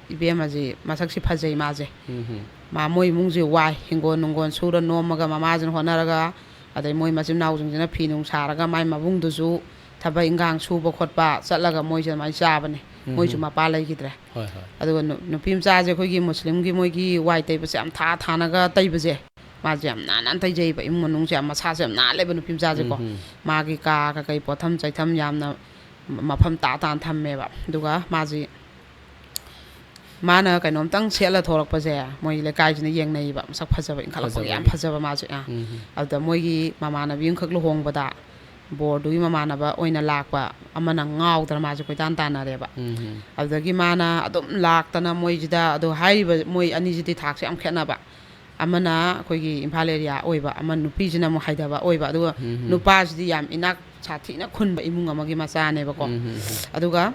ꯏꯕꯦꯝꯃꯁꯤ ꯃꯁꯛꯁꯤ ꯐꯖꯩ ꯃꯥꯁꯦ꯫ ꯎꯝ, ꯎꯝ꯫ ꯃꯥ ꯃꯣꯏ ꯏꯃꯨꯡꯁꯦ ꯋꯥꯏ, ꯍꯤꯡꯒꯣꯜ ꯅꯨꯡꯒꯣꯜ ꯁꯨꯔ ꯅꯣꯝꯃꯒ ꯃꯃꯥꯁꯤꯅ ꯍꯣꯠꯅꯔꯒ, ꯑꯗꯩ ꯃꯣꯏ ꯃꯆꯤꯟ ꯃꯅꯥꯎꯁꯤꯡꯁꯤꯅ ꯐꯤ ꯅꯨꯡ ꯁꯥꯔꯒ ꯃꯥꯏ ꯃꯕꯨꯡꯗꯨꯁꯨ ꯊꯕꯛ ꯏꯟꯈꯥꯡ ꯁꯨꯕ ꯈꯣꯠꯄ ꯆꯠꯂꯒ ꯃꯣꯏꯁꯦ ꯑꯗꯨꯃꯥꯏꯅ ꯆꯥꯕꯅꯦ꯫ ꯎꯝ, ꯃꯣꯏꯁꯨ ꯎꯝ꯫ ꯃꯄꯥ ꯂꯩꯈꯤꯗ꯭ꯔꯦ꯫ ꯍꯣꯏ, ꯍꯣꯏ꯫ ꯑꯗꯨꯒ ꯅꯨ-, ꯅꯨꯄꯤ ꯃꯆꯥꯁꯦ ꯑꯩꯈꯣꯏꯒꯤ ꯃꯨꯁꯂꯤꯝꯒꯤ ꯃꯣꯏꯒꯤ ꯋꯥꯏ ꯇꯩꯕꯁꯦ ꯌꯥꯝ ꯊꯥ ꯊꯥꯅꯒ ꯇꯩꯕꯁꯦ, ꯃꯥꯁꯦ ꯌꯥꯝ ꯅꯥꯟꯅ ꯇꯩꯖꯩꯕ, ꯏꯃꯨꯡ ꯃꯅꯨꯡꯁꯦ ꯌꯥꯝ, ꯃꯁꯥꯁꯦ ꯌꯥꯝ ꯅꯥꯜꯂꯦꯕ ꯅꯨꯄꯤ ꯃꯆꯥꯁꯦꯀꯣ꯫ ꯎꯝ, ꯎꯝ꯫ ꯃꯥꯒꯤ ꯀꯥ ꯀꯀꯩ ꯄꯣꯠꯊꯝ ꯆꯩꯊꯝ ꯌꯥꯝꯅ ꯃꯐꯝ ꯇꯥ ꯇꯥꯅ ꯊꯝꯃꯦꯕ꯫ ꯑꯗꯨꯒ ꯃꯥꯁꯤ, ꯃꯥꯅ ꯀꯩꯅꯣꯝꯇꯪ ꯁꯦꯠꯂ ꯊꯣꯛꯂꯛꯄꯁꯦ ꯃꯣꯏ ꯂꯩꯀꯥꯏꯁꯤꯅ ꯌꯦꯡꯅꯩꯌꯦꯕ, ꯃꯁꯛ ꯐꯖꯕ ꯏꯟꯈꯠꯂꯛꯄꯒꯤ ꯌꯥꯝ ꯐꯖꯕꯒꯤ꯫ ꯐꯖꯕ ꯃꯥꯁꯦ꯫ ꯑꯥ꯫ ꯎꯝ, ꯎꯝ꯫ ꯑꯗꯨꯗ ꯃꯣꯏꯒꯤ ꯃꯃꯥꯟꯅꯕꯤ ꯑꯃꯈꯛ ꯂꯨꯍꯣꯡꯕꯗ ꯕꯣꯔꯗꯨꯒꯤ ꯃꯃꯥꯟꯅꯕ ꯑꯣꯏꯅ ꯂꯥꯛꯄ ꯑꯃꯅ ꯉꯥꯎꯗꯅ ꯃꯥꯁꯦ ꯀꯣꯏꯇꯥꯟ ꯇꯥꯟꯅꯔꯦꯕ꯫ ꯎꯝ, ꯎꯝ꯫ ꯑꯗꯨꯗꯒꯤ ꯃꯥꯅ ꯑꯗꯨꯝ ꯂꯥꯛꯇꯅ ꯃꯣꯏꯁꯤꯗ, ꯑꯗꯣ ꯍꯥꯏꯔꯤꯕ ꯃꯣꯏ ꯑꯅꯤꯁꯤꯗꯤ ꯊꯥꯛꯁꯦ ꯌꯥꯝ ꯈꯦꯠꯅꯕ꯫ ꯑꯃꯅ ꯑꯩꯈꯣꯏꯒꯤ ꯏꯝꯐꯥꯜ ꯑꯦꯔꯤꯌꯥ ꯑꯣꯏꯕ, ꯑꯃ ꯅꯨꯄꯤꯁꯤꯅ ꯑꯃꯨꯛ ꯍꯥꯏꯊꯕ ꯑꯣꯏꯕ, ꯑꯗꯨꯒ ꯎꯝ, ꯎꯝ꯫ ꯅꯨꯄꯥꯁꯤꯗꯤ ꯌꯥꯝ ꯏꯅꯥꯛ ꯁꯥꯊꯤꯅ ꯈꯨꯟꯕ ꯏꯃꯨꯡ ꯑꯃꯒꯤ ꯃꯆꯥꯅꯦꯕꯀꯣ꯫ ꯎꯝ, ꯎꯝ, ꯎꯝ꯫ ꯑꯗꯨꯒ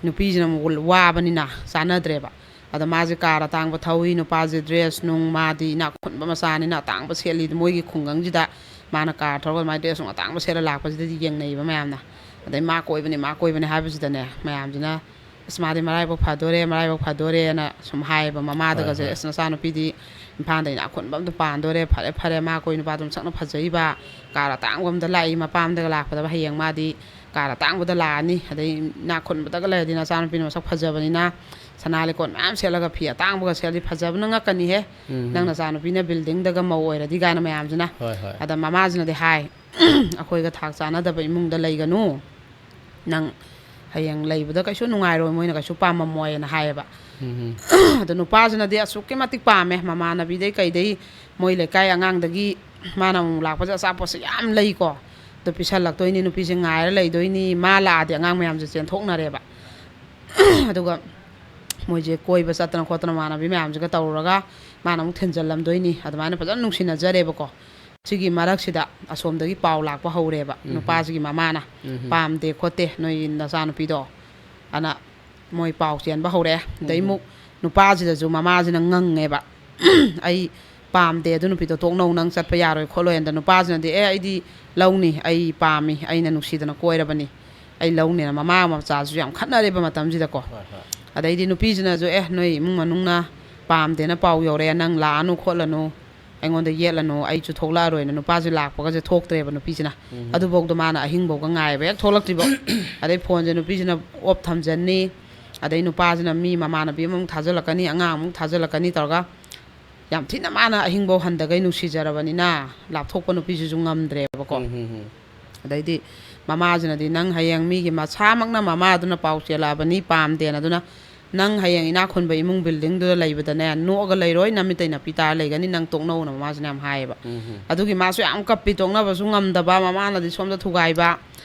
ꯅꯨꯄꯤꯁꯤꯅ ꯑꯃꯨꯛ ꯋꯥꯕꯅꯤꯅ ꯆꯥꯟꯅꯗ꯭ꯔꯦꯕ꯫ ꯑꯗ ꯃꯥꯁꯦ ꯀꯥꯔ ꯑꯇꯥꯡꯕ ꯊꯧꯏ, ꯅꯨꯄꯥꯁꯦ ꯗ꯭ꯔꯦꯁ ꯅꯨꯡ, ꯃꯥꯗꯤ ꯏꯅꯥꯛ ꯈꯨꯟꯕ ꯃꯆꯥꯅꯤꯅ ꯑꯇꯥꯡꯕ ꯁꯦꯠꯂꯤ꯫ ꯃꯣꯏꯒꯤ ꯈꯨꯡꯒꯪꯁꯤꯗ ꯃꯥꯅ ꯀꯥꯔ ꯊꯧꯔꯒ ꯑꯗꯨꯃꯥꯏꯅ ꯗ꯭ꯔꯦꯁ ꯅꯨꯡ ꯑꯇꯥꯡꯕ ꯁꯦꯠꯂ ꯂꯥꯛꯄꯁꯤꯗꯗꯤ ꯌꯦꯡꯅꯩꯕ ꯃꯌꯥꯝꯅ꯫ ꯑꯗꯩ ꯃꯥ ꯀꯣꯏꯕꯅꯤ, ꯃꯥ ꯀꯣꯏꯕꯅꯤ ꯍꯥꯏꯕꯁꯤꯗꯅꯦ, ꯃꯌꯥꯝꯁꯤꯅ, "ꯑꯁ, ꯃꯥꯗꯤ ꯃꯔꯥꯏꯕꯛ ꯐꯗꯣꯔꯦ, ꯃꯔꯥꯏꯕꯛ ꯐꯗꯣꯔꯦꯅ" ꯁꯨꯝ ꯍꯥꯏꯌꯦꯕ ꯍꯣꯏ, ꯃꯃꯥꯗꯒꯁꯦ꯫ ꯍꯣꯏ꯫ "ꯑꯁ, ꯅꯆꯥꯅꯨꯄꯤꯗꯤ ꯏꯝꯐꯥꯜꯗ ꯏꯅꯥꯛ ꯈꯨꯟꯕ ꯑꯝꯗ ꯄꯥꯟꯗꯣꯔꯦ, ꯐꯔꯦ, ꯐꯔꯦ, ꯃꯥ ꯀꯣꯏ ꯅꯨꯄꯥꯗꯣ ꯃꯁꯛꯅ ꯐꯖꯩꯕ, ꯀꯥꯔ ꯑꯇꯥꯡꯕ ꯑꯝꯗ ꯂꯥꯛꯏ, ꯃꯄꯥꯝꯗꯒ ꯂꯥꯛꯄꯗ ꯍꯌꯦꯡ ꯃꯥꯗꯤ ꯀꯥꯔ ꯑꯇꯥꯡꯕꯗ ꯂꯥꯛꯑꯅꯤ, ꯑꯗꯩ ꯏꯅꯥꯛ ꯈꯨꯟꯕꯗꯒ ꯂꯩꯔꯗꯤ ꯅꯆꯥꯅꯨꯄꯤꯅ ꯃꯁꯛ ꯐꯖꯕꯅꯤꯅ ꯁꯅꯥ ꯂꯤꯛꯀꯣꯟ ꯃꯌꯥꯝ ꯁꯦꯠꯂꯒ ꯐꯤ ꯑꯇꯥꯡꯕꯒ ꯁꯦꯠꯂꯗꯤ ꯐꯖꯕꯅ ꯉꯛꯀꯅꯤꯍꯦ, ꯎꯝ꯫ ꯅꯪ ꯅꯆꯥꯅꯨꯄꯤꯅ ꯕꯤꯜꯗꯤꯡꯗꯒ ꯃꯧ ꯑꯣꯏꯔꯗꯤ" ꯀꯥꯏꯅ ꯃꯌꯥꯝꯁꯤꯅ꯫ ꯍꯣꯏ, ꯍꯣꯏ꯫ ꯑꯗ ꯃꯃꯥꯁꯤꯅꯗꯤ ꯍꯥꯏ, "ꯑꯩꯈꯣꯏꯒ ꯊꯥꯛ ꯆꯥꯟꯅꯗꯕ ꯏꯃꯨꯡꯗ ꯂꯩꯒꯅꯨ, ꯅꯪ ꯍꯌꯦꯡ ꯂꯩꯕꯗ ꯀꯩꯁꯨ ꯅꯨꯡꯉꯥꯏꯔꯣꯏ, ꯃꯣꯏꯅ ꯀꯩꯁꯨ ꯄꯥꯝꯃꯝꯃꯣꯏꯅ" ꯍꯥꯏꯌꯦꯕ꯫ ꯎꯝ, ꯎꯝ꯫ ꯑꯗꯣ ꯅꯨꯄꯥꯁꯤꯅꯗꯤ ꯑꯁꯨꯛꯀꯤ ꯃꯇꯤꯛ ꯄꯥꯝꯃꯦ, ꯃꯃꯥꯟꯅꯕꯤꯗꯩ ꯀꯩꯗꯩ, ꯃꯣꯏ ꯂꯩꯀꯥꯏ ꯑꯉꯥꯡꯗꯒꯤ ꯃꯥꯅ ꯑꯃꯨꯛ ꯂꯥꯛꯄꯁꯦ ꯑꯆꯥꯄꯣꯠꯁꯦ ꯌꯥꯝ ꯂꯩꯀꯣ꯫ ꯑꯗꯣ ꯄꯤꯁꯜꯂꯛꯇꯣꯏꯅꯤ, ꯅꯨꯄꯤꯁꯦ ꯉꯥꯏꯔ ꯂꯩꯗꯣꯏꯅꯤ, ꯃꯥ ꯂꯥꯛꯑꯗꯤ ꯑꯉꯥꯡ ꯃꯌꯥꯝꯁꯦ ꯆꯦꯟꯊꯣꯛꯅꯔꯦꯕ꯫ ꯑꯗꯨꯒ ꯃꯣꯏꯁꯦ ꯀꯣꯏꯕ ꯆꯠꯇꯅ ꯈꯣꯠꯇꯅ ꯃꯃꯥꯟꯅꯕꯤ ꯃꯌꯥꯝꯁꯤꯒ ꯇꯧꯔꯨꯔꯒ ꯃꯥꯅ ꯑꯃꯨꯛ ꯊꯤꯟꯖꯜꯂꯝꯗꯣꯏꯅꯤ꯫ ꯑꯗꯨꯃꯥꯏꯅ ꯐꯖꯅ ꯅꯨꯡꯁꯤꯅꯖꯔꯦꯕꯀꯣ꯫ ꯁꯤꯒꯤ ꯃꯔꯛꯁꯤꯗ ꯑꯁꯣꯝꯗꯒꯤ ꯄꯥꯎ ꯂꯥꯛꯄ ꯍꯧꯔꯦꯕ, ꯎꯝ꯫ ꯅꯨꯄꯥꯁꯤꯒꯤ ꯃꯃꯥꯅ, ꯎꯝ꯫ "ꯄꯥꯝꯗꯦ ꯈꯣꯠꯇꯦ ꯅꯣꯏ ꯅꯆꯥꯅꯨꯄꯤꯗꯣ" ꯑꯅ ꯃꯣꯏ ꯄꯥꯎ ꯆꯦꯟꯕ ꯍꯧꯔꯛꯑꯦ꯫ ꯑꯗꯩ ꯎꯝ꯫ ꯑꯃꯨꯛ ꯅꯨꯄꯥꯁꯤꯗꯁꯨ ꯃꯃꯥꯁꯤꯅ ꯉꯪꯉꯦꯕ, "ꯑꯩ ꯄꯥꯝꯗꯦ ꯑꯗꯨ ꯅꯨꯄꯤꯗꯣ, ꯇꯣꯛꯅꯧ, ꯅꯪ ꯆꯠꯄ ꯌꯥꯔꯣꯏ ꯈꯣꯠꯂꯣꯏ" ꯑꯗ ꯅꯨꯄꯥꯁꯤꯅꯗꯤ, "ꯑꯦ, ꯑꯩꯗꯤ ꯂꯧꯅꯤ, ꯑꯩ ꯄꯥꯝꯃꯤ, ꯑꯩꯅ ꯅꯨꯡꯁꯤꯗꯅ ꯀꯣꯏꯔꯕꯅꯤ, ꯑꯩ ꯂꯧꯅꯦꯅ" ꯃꯃꯥ ꯃꯆꯥꯁꯨ ꯌꯥꯝ ꯈꯠꯅꯔꯦꯕ ꯃꯇꯝꯁꯤꯗꯀꯣ꯫ ꯍꯣꯏ, ꯍꯣꯏ꯫ ꯑꯗꯩꯗꯤ ꯅꯨꯄꯤꯁꯤꯅꯁꯨ, "ꯑꯦ, ꯅꯣꯏ ꯏꯃꯨꯡ ꯃꯅꯨꯡꯅ ꯄꯥꯝꯗꯦꯅ ꯄꯥꯎ ꯌꯧꯔꯛꯑꯦ, ꯅꯪ ꯂꯥꯛꯑꯅꯨ ꯈꯣꯠꯂꯅꯨ, ꯑꯩꯉꯣꯟꯗ ꯌꯦꯠꯂꯅꯨ, ꯑꯩꯁꯨ ꯊꯣꯛꯂꯛꯑꯔꯣꯏꯅ" ꯅꯨꯄꯥꯁꯦ ꯂꯥꯛꯄꯒꯁꯦ ꯊꯣꯛꯇ꯭ꯔꯦꯕ ꯅꯨꯄꯤꯁꯤꯅ꯫ ꯎꯝ꯫ ꯑꯗꯨꯐꯥꯎꯗ ꯃꯥꯅ ꯑꯍꯤꯡꯐꯥꯎꯒ ꯉꯥꯏꯕ ꯍꯦꯛ ꯊꯣꯛꯂꯛꯇ꯭ꯔꯤꯕ꯫ ꯑꯗꯩ ꯐꯣꯟꯁꯦ ꯅꯨꯄꯤꯁꯤꯅ ꯑꯣꯐ ꯊꯝꯖꯟꯅꯤ, ꯑꯗꯩ ꯅꯨꯄꯥꯁꯤꯅ ꯃꯤ ꯃꯃꯥꯟꯅꯕꯤ ꯑꯃꯃꯨꯛ ꯊꯥꯖꯤꯜꯂꯛꯀꯅꯤ, ꯑꯉꯥꯡ ꯑꯃꯨꯛ ꯊꯥꯖꯤꯜꯂꯛꯀꯅꯤ ꯇꯧꯔꯒ ꯌꯥꯝ ꯊꯤꯅ ꯃꯥꯅ ꯑꯍꯤꯡꯐꯧ ꯍꯟꯗꯒꯩ ꯅꯨꯡꯁꯤꯖꯔꯕꯅꯤꯅ ꯂꯥꯞꯊꯣꯛꯄ ꯅꯨꯄꯤꯁꯤꯁꯨ ꯉꯝꯗ꯭ꯔꯦꯕꯀꯣ꯫ ꯎꯝ, ꯎꯝ, ꯎꯝ꯫ ꯑꯗꯩꯗꯤ ꯃꯃꯥꯁꯤꯅꯗꯤ, "ꯅꯪ ꯍꯌꯦꯡ ꯃꯤꯒꯤ ꯃꯁꯥꯃꯛꯅ ꯃꯃꯥꯗꯨꯅ ꯄꯥꯎ ꯆꯦꯜꯂꯛꯑꯕꯅꯤ, ꯄꯥꯝꯗꯦꯅ, ꯑꯗꯨꯅ ꯅꯪ ꯍꯌꯦꯡ ꯏꯅꯥꯛ ꯈꯨꯟꯕ ꯏꯃꯨꯡ ꯕꯤꯜꯗꯤꯡꯗꯨꯗ ꯂꯩꯕꯗꯅꯦ, ꯅꯣꯛꯑꯒ ꯂꯩꯔꯣꯏ, ꯅꯃꯤꯠꯇꯩ ꯅꯥꯄꯤ ꯇꯥꯔ ꯂꯩꯒꯅꯤ, ꯅꯪ ꯇꯣꯛꯅꯧꯅ" ꯃꯃꯥꯁꯤꯅ ꯌꯥꯝ ꯍꯥꯏꯌꯦꯕ꯫ ꯎꯝ, ꯎꯝ꯫ ꯑꯗꯨꯒꯤ ꯃꯥꯁꯨ ꯌꯥꯝ ꯀꯞꯄꯤ, ꯇꯣꯛꯅꯕꯁꯨ ꯉꯝꯗꯕ, ꯃꯃꯥꯅꯗꯤ ꯁꯣꯝꯗ ꯊꯨꯒꯥꯏꯕ,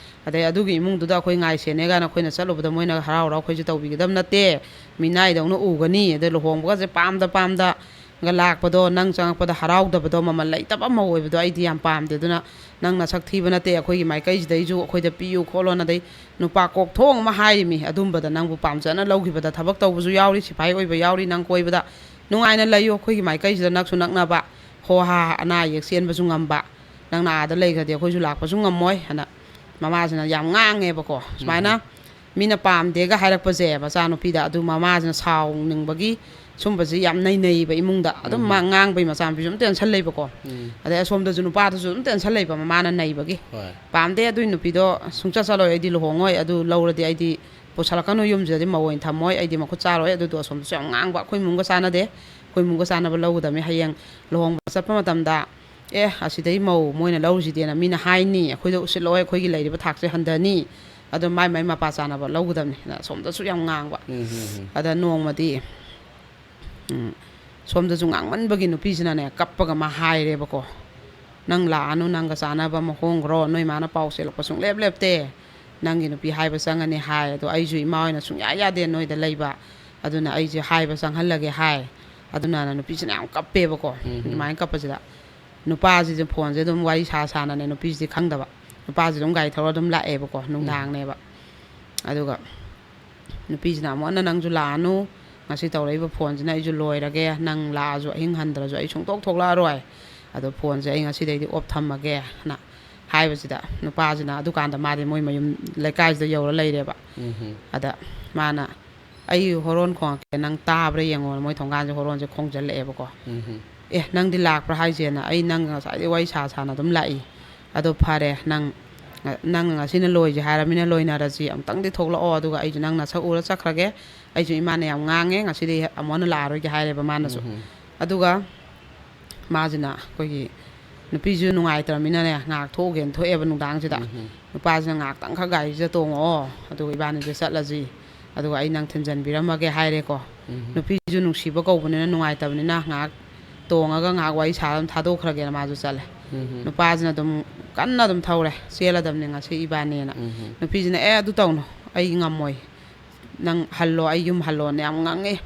ꯑꯗꯩ ꯑꯗꯨꯒꯤ ꯏꯃꯨꯡꯗꯨꯗ ꯑꯩꯈꯣꯏ ꯉꯥꯏ ꯁꯦꯟꯅꯦ ꯀꯥꯏꯅ ꯑꯩꯈꯣꯏꯅ ꯆꯠꯂꯨꯕꯗ ꯃꯣꯏꯅ ꯍꯔꯥꯎ ꯍꯔꯥꯎ ꯑꯩꯈꯣꯏꯁꯦ ꯇꯧꯕꯤꯒꯗꯕ ꯅꯠꯇꯦ, ꯃꯤꯅꯥꯏꯗꯧꯅ ꯎꯒꯅꯤ, ꯑꯗꯩ ꯂꯨꯍꯣꯡꯕꯒꯁꯦ ꯄꯥꯝꯗ ꯄꯥꯝꯗ ꯒ ꯂꯥꯛꯄꯗꯣ, ꯅꯪ ꯆꯪꯉꯛꯄꯗ ꯍꯔꯥꯎꯗꯕꯗꯣ, ꯃꯃꯜ ꯂꯩꯇꯕ ꯑꯃ ꯑꯣꯏꯕꯗꯣ ꯑꯩꯗꯤ ꯌꯥꯝ ꯄꯥꯝꯗꯦ꯫ ꯑꯗꯨꯅ ꯅꯪ ꯅꯁꯛ ꯊꯤꯕ ꯅꯠꯇꯦ, ꯑꯩꯈꯣꯏꯒꯤ ꯃꯥꯏꯀꯩꯁꯤꯗꯩꯁꯨ ꯑꯩꯈꯣꯏꯗ ꯄꯤꯌꯨ ꯈꯣꯠꯂꯣꯅ, ꯑꯗꯩ ꯅꯨꯄꯥ ꯀꯣꯛ ꯊꯣꯡ ꯑꯃ ꯍꯥꯏꯔꯤꯃꯤ, ꯑꯗꯨꯝꯕꯗ ꯅꯪꯕꯨ ꯄꯥꯝꯖꯅ ꯂꯧꯈꯤꯕꯗ ꯊꯕꯛ ꯇꯧꯕꯁꯨ ꯌꯥꯎꯔꯤ, ꯁꯤꯐꯥꯏ ꯑꯣꯏꯕ ꯌꯥꯎꯔꯤ, ꯅꯪ ꯀꯣꯏꯕꯗ ꯅꯨꯡꯉꯥꯏꯅ ꯂꯩꯌꯨ, ꯑꯩꯈꯣꯏꯒꯤ ꯃꯥꯏꯀꯩꯁꯤꯗ ꯅꯛꯁꯨ ꯅꯛꯅꯕ, ꯍꯣ ꯍꯥ ꯑꯅꯥ ꯑꯌꯦꯛ ꯆꯦꯟꯕꯁꯨ ꯉꯝꯕ, ꯅꯪꯅ ꯑꯥꯗ ꯂꯩꯈ꯭ꯔꯗꯤ ꯑꯩꯈꯣꯏꯁꯨ ꯂꯥꯛꯄꯁꯨ ꯉꯝꯃꯣꯏ ꯍꯥꯏꯅ ꯃꯃꯥꯁꯤꯅ ꯌꯥꯝ ꯉꯥꯡꯉꯦꯕꯀꯣ꯫ ꯁꯨꯃꯥꯏꯅ ꯎꯝ꯫ ꯃꯤꯅ ꯄꯥꯝꯗꯦꯒ ꯍꯥꯏꯔꯛꯄꯁꯦ ꯃꯆꯥꯅꯨꯄꯤꯗ, ꯑꯗꯨ ꯃꯃꯥꯁꯤꯅ ꯁꯥꯎꯅꯤꯡꯕꯒꯤ ꯁꯨꯝꯕꯁꯤ ꯌꯥꯝ ꯅꯩꯅꯩꯌꯦꯕ ꯏꯃꯨꯡꯗ꯫ ꯑꯗꯨꯝ ꯎꯝ꯫ ꯃꯥ ꯉꯥꯡꯕꯩ ꯃꯆꯥꯅꯨꯄꯤꯁꯨ ꯑꯗꯨꯝ tension ꯂꯩꯕꯀꯣ꯫ ꯎꯝ꯫ ꯑꯗꯩ ꯑꯁꯣꯝꯗꯁꯨ ꯅꯨꯄꯥꯗꯨꯁꯨ ꯑꯗꯨꯝ tension ꯂꯩꯕ ꯃꯃꯥꯅ ꯅꯩꯕꯒꯤ꯫ ꯍꯣꯏ꯫ "ꯄꯥꯝꯗꯦ ꯑꯗꯨꯏ ꯅꯨꯄꯤꯗꯣ, ꯁꯨꯡꯆꯠ ꯆꯠꯂꯣꯏ, ꯑꯩꯗꯤ ꯂꯨꯍꯣꯡꯉꯣꯏ, ꯑꯗꯨ ꯂꯧꯔꯗꯤ ꯑꯩꯗꯤ ꯄꯨꯁꯜꯂꯛꯀꯅꯨ ꯌꯨꯝꯁꯤꯗꯗꯤ, ꯃꯧ ꯑꯣꯏꯅ ꯊꯝꯃꯣꯏ, ꯑꯩꯗꯤ ꯃꯈꯨꯠ ꯆꯥꯔꯣꯏ", ꯑꯗꯨꯗꯣ ꯑꯁꯣꯝꯗꯁꯨ ꯌꯥꯝ ꯉꯥꯡꯕ, "ꯑꯩꯈꯣꯏ ꯏꯃꯨꯡꯒ ꯆꯥꯟꯅꯗꯦ, ꯑꯩꯈꯣꯏ ꯏꯃꯨꯡꯒ ꯆꯥꯟꯅꯕ ꯂꯧꯒꯗꯕꯅꯤ, ꯍꯌꯦꯡ ꯂꯨꯍꯣꯡꯕ ꯆꯠꯄ ꯃꯇꯝꯗ ꯑꯦ, ꯑꯁꯤꯗꯩ ꯃꯧ ꯃꯣꯏꯅ ꯂꯧꯔꯤꯁꯤꯗꯤꯅ ꯃꯤꯅ ꯍꯥꯏꯅꯤ, ꯑꯩꯈꯣꯏꯗ ꯎꯁꯤꯠꯂꯛꯑꯣꯏ, ꯑꯩꯈꯣꯏꯒꯤ ꯂꯩꯔꯤꯕ ꯊꯥꯛꯁꯦ ꯍꯟꯊꯅꯤ, ꯑꯗꯣ ꯃꯥꯏ ꯃꯥꯏ ꯃꯄꯥ ꯆꯥꯅꯕ ꯂꯧꯒꯗꯕꯅꯤ" ꯑꯅ ꯑꯁꯣꯝꯗꯁꯨ ꯌꯥꯝ ꯉꯥꯡꯕ꯫ ꯎꯝ, ꯎꯝ, ꯎꯝ꯫ ꯑꯗ ꯅꯣꯡꯃꯗꯤ, ꯎꯝ, ꯁꯣꯝꯗꯁꯨ ꯉꯥꯡꯃꯟꯕꯒꯤ ꯅꯨꯄꯤꯁꯤꯅꯅꯦ, ꯀꯞꯄꯒ ꯃꯥ ꯍꯥꯏꯔꯦꯕꯀꯣ, "ꯅꯪ ꯂꯥꯛꯑꯅꯨ, ꯅꯪꯒ ꯆꯥꯟꯅꯕ ꯑꯃ ꯍꯣꯡꯈ꯭ꯔꯣ, ꯅꯣꯏ ꯃꯥꯅ ꯄꯥꯎ ꯆꯦꯜꯂꯛꯄ ꯁꯨꯡꯂꯦꯞ ꯂꯦꯞꯇꯦ, ꯅꯪꯒꯤ ꯅꯨꯄꯤ ꯍꯥꯏꯕ ꯆꯪꯉꯅꯤ ꯍꯥꯏ, ꯑꯗꯣ ꯑꯩꯁꯨ ꯏꯃꯥ ꯍꯣꯏꯅ ꯁꯨꯡꯌꯥ ꯌꯥꯗꯦ ꯅꯣꯏꯗ ꯂꯩꯕ, ꯑꯗꯨꯅ ꯑꯩꯁꯦ ꯍꯥꯏꯕ ꯆꯪꯍꯜꯂꯒꯦ ꯍꯥꯏ꯫ ꯑꯗꯨꯅ ꯅꯨꯄꯤꯁꯤꯅ ꯌꯥꯝ ꯀꯞꯄꯦꯕꯀꯣ꯫ ꯎꯝ꯫ ꯑꯗꯨꯃꯥꯏꯅ ꯀꯞꯄꯁꯤꯗ ꯅꯨꯄꯥꯁꯤꯁꯨ ꯐꯣꯟꯁꯦ ꯑꯗꯨꯝ ꯋꯥꯔꯤ ꯁꯥ ꯁꯥꯅꯅꯦ, ꯅꯨꯄꯤꯁꯤꯗꯤ ꯈꯪꯗꯕ, ꯅꯨꯄꯥꯁꯤ ꯑꯗꯨꯝ ꯒꯥꯔꯤ ꯊꯧꯔ ꯑꯗꯨꯝ ꯂꯥꯛꯑꯦꯕꯀꯣ꯫ ꯎꯝ꯫ ꯅꯨꯡꯗꯥꯡꯅꯦꯕ꯫ ꯑꯗꯨꯒ ꯅꯨꯄꯤꯁꯤꯅ ꯑꯃꯨꯛ ꯍꯟꯅ, "ꯅꯪꯁꯨ ꯂꯥꯛꯑꯅꯨ, ꯉꯁꯤ ꯇꯧꯔꯛꯏꯕ ꯐꯣꯟꯁꯤꯅ ꯑꯩꯁꯨ ꯂꯣꯏꯔꯒꯦ, ꯅꯪ ꯂꯥꯛꯑꯁꯨ ꯑꯍꯤꯡ ꯍꯟꯗ꯭ꯔꯁꯨ ꯑꯩ ꯁꯨꯡꯊꯣꯛ ꯊꯣꯛꯂꯛꯑꯔꯣꯏ꯫ ꯑꯗꯣ ꯐꯣꯟꯁꯦ ꯑꯩ ꯉꯁꯤꯗꯩꯗꯤ ꯑꯣꯞ ꯊꯝꯃꯒꯦꯅ" ꯍꯥꯏꯕꯁꯤꯗ, ꯅꯨꯄꯥꯁꯤꯅ ꯑꯗꯨꯀꯥꯟꯗ ꯃꯥꯗꯤ ꯃꯣꯏ ꯃꯌꯨꯝ ꯂꯩꯀꯥꯏꯁꯤꯗ ꯌꯧꯔ ꯂꯩꯔꯦꯕ꯫ ꯎꯝ꯫ ꯑꯗ ꯃꯥꯅ, "ꯑꯩ ꯍꯣꯔꯣꯟ ꯈꯣꯡꯉꯛꯀꯦ, ꯅꯪ ꯇꯥꯕ꯭ꯔꯥ ꯌꯦꯡꯉꯣꯅ" ꯃꯣꯏ ꯊꯣꯡꯒꯥꯟꯁꯦ ꯍꯣꯔꯣꯟꯁꯦ ꯈꯣꯡꯖꯜꯂꯛꯑꯦꯕꯀꯣ꯫ ꯎꯝ꯫ "ꯑꯦ, ꯅꯪꯗꯤ ꯂꯥꯛꯄ꯭ꯔꯥ ꯍꯥꯏꯁꯦꯅ? ꯑꯩ ꯅꯪꯒ ꯉꯁꯥꯏꯗꯩ ꯋꯥꯔꯤ ꯁꯥ ꯁꯥꯅ ꯑꯗꯨꯝ ꯂꯥꯛꯏ꯫ ꯑꯗꯣ ꯐꯔꯦ, ꯅꯪ, ꯅꯪ ꯉꯁꯤꯅ ꯂꯣꯏꯁꯦ ꯍꯥꯏꯔꯃꯤꯅ ꯂꯣꯏꯅꯔꯁꯤ, ꯑꯃꯨꯛꯇꯪꯗꯤ ꯊꯣꯛꯂꯛꯑꯣ, ꯑꯗꯨꯒ ꯑꯩꯁꯨ ꯅꯪ ꯅꯁꯛ ꯎꯔ ꯆꯠꯈ꯭ꯔꯒꯦ꯫ ꯑꯩꯁꯨ ꯏꯃꯥꯅ ꯌꯥꯝ ꯉꯥꯡꯉꯦ, ꯉꯁꯤꯗꯤ ꯑꯃꯨꯛ ꯍꯟꯅ ꯂꯥꯛꯑꯔꯣꯏꯒꯦ" ꯍꯥꯏꯔꯦꯕ ꯃꯥꯅꯁꯨ꯫ ꯎꯝ꯫ ꯑꯗꯨꯒ ꯃꯥꯁꯤꯅ ꯑꯩꯈꯣꯏꯒꯤ ꯅꯨꯄꯤꯁꯨ ꯅꯨꯡꯉꯥꯏꯇ꯭ꯔꯃꯤꯅꯅꯦ, ꯉꯥꯏꯍꯥꯛ ꯊꯣꯛꯎꯒꯦꯅ ꯊꯣꯛꯑꯦꯕ ꯅꯨꯡꯗꯥꯡꯁꯤꯗ꯫ ꯎꯝ꯫ ꯅꯨꯄꯥꯁꯤꯅ, "ꯉꯥꯏꯍꯥꯛꯇꯪꯈꯛ ꯒꯥꯔꯤꯁꯤꯗ ꯇꯣꯡꯉꯛꯑꯣ, ꯑꯗꯨꯒ ꯏꯕꯥꯅꯤꯁꯦ ꯆꯠꯂꯁꯤ, ꯑꯗꯨꯒ ꯑꯩ ꯅꯪ ꯊꯤꯟꯖꯟꯕꯤꯔꯝꯃꯒꯦ" ꯍꯥꯏꯔꯦꯀꯣ꯫ ꯎꯝ꯫ ꯅꯨꯄꯤꯁꯨ ꯅꯨꯡꯁꯤꯕ ꯀꯧꯕꯅꯤꯅ ꯅꯨꯡꯉꯥꯏꯇꯕꯅꯤꯅ ꯉꯥꯏꯍꯥꯛ ꯇꯣꯡꯉꯒ ꯉꯥꯏꯍꯥꯛ ꯋꯥꯔꯤ ꯁꯥꯔ ꯑꯗꯨꯝ ꯊꯥꯗꯣꯛꯈ꯭ꯔꯒꯦꯅ ꯃꯥꯁꯨ ꯆꯠꯂꯦ꯫ ꯎꯝ꯫ ꯅꯨꯄꯥꯁꯤꯅ ꯑꯗꯨꯝ ꯀꯟꯅ ꯑꯗꯨꯝ ꯊꯧꯔꯦ, "ꯆꯦꯜꯂꯗꯕꯅꯤ ꯉꯁꯤ ꯏꯕꯥꯅꯤꯅ"꯫ ꯎꯝ꯫ ꯅꯨꯄꯤꯁꯤꯅ, "ꯑꯦ, ꯑꯗꯨ ꯇꯧꯅꯨ, ꯑꯩ ꯉꯝꯃꯣꯏ, ꯅꯪ ꯍꯜꯂꯣ, ꯑꯩ ꯌꯨꯝ ꯍꯜꯂꯣꯅ" ꯌꯥꯝ ꯉꯥꯡꯉꯛꯑꯦ꯫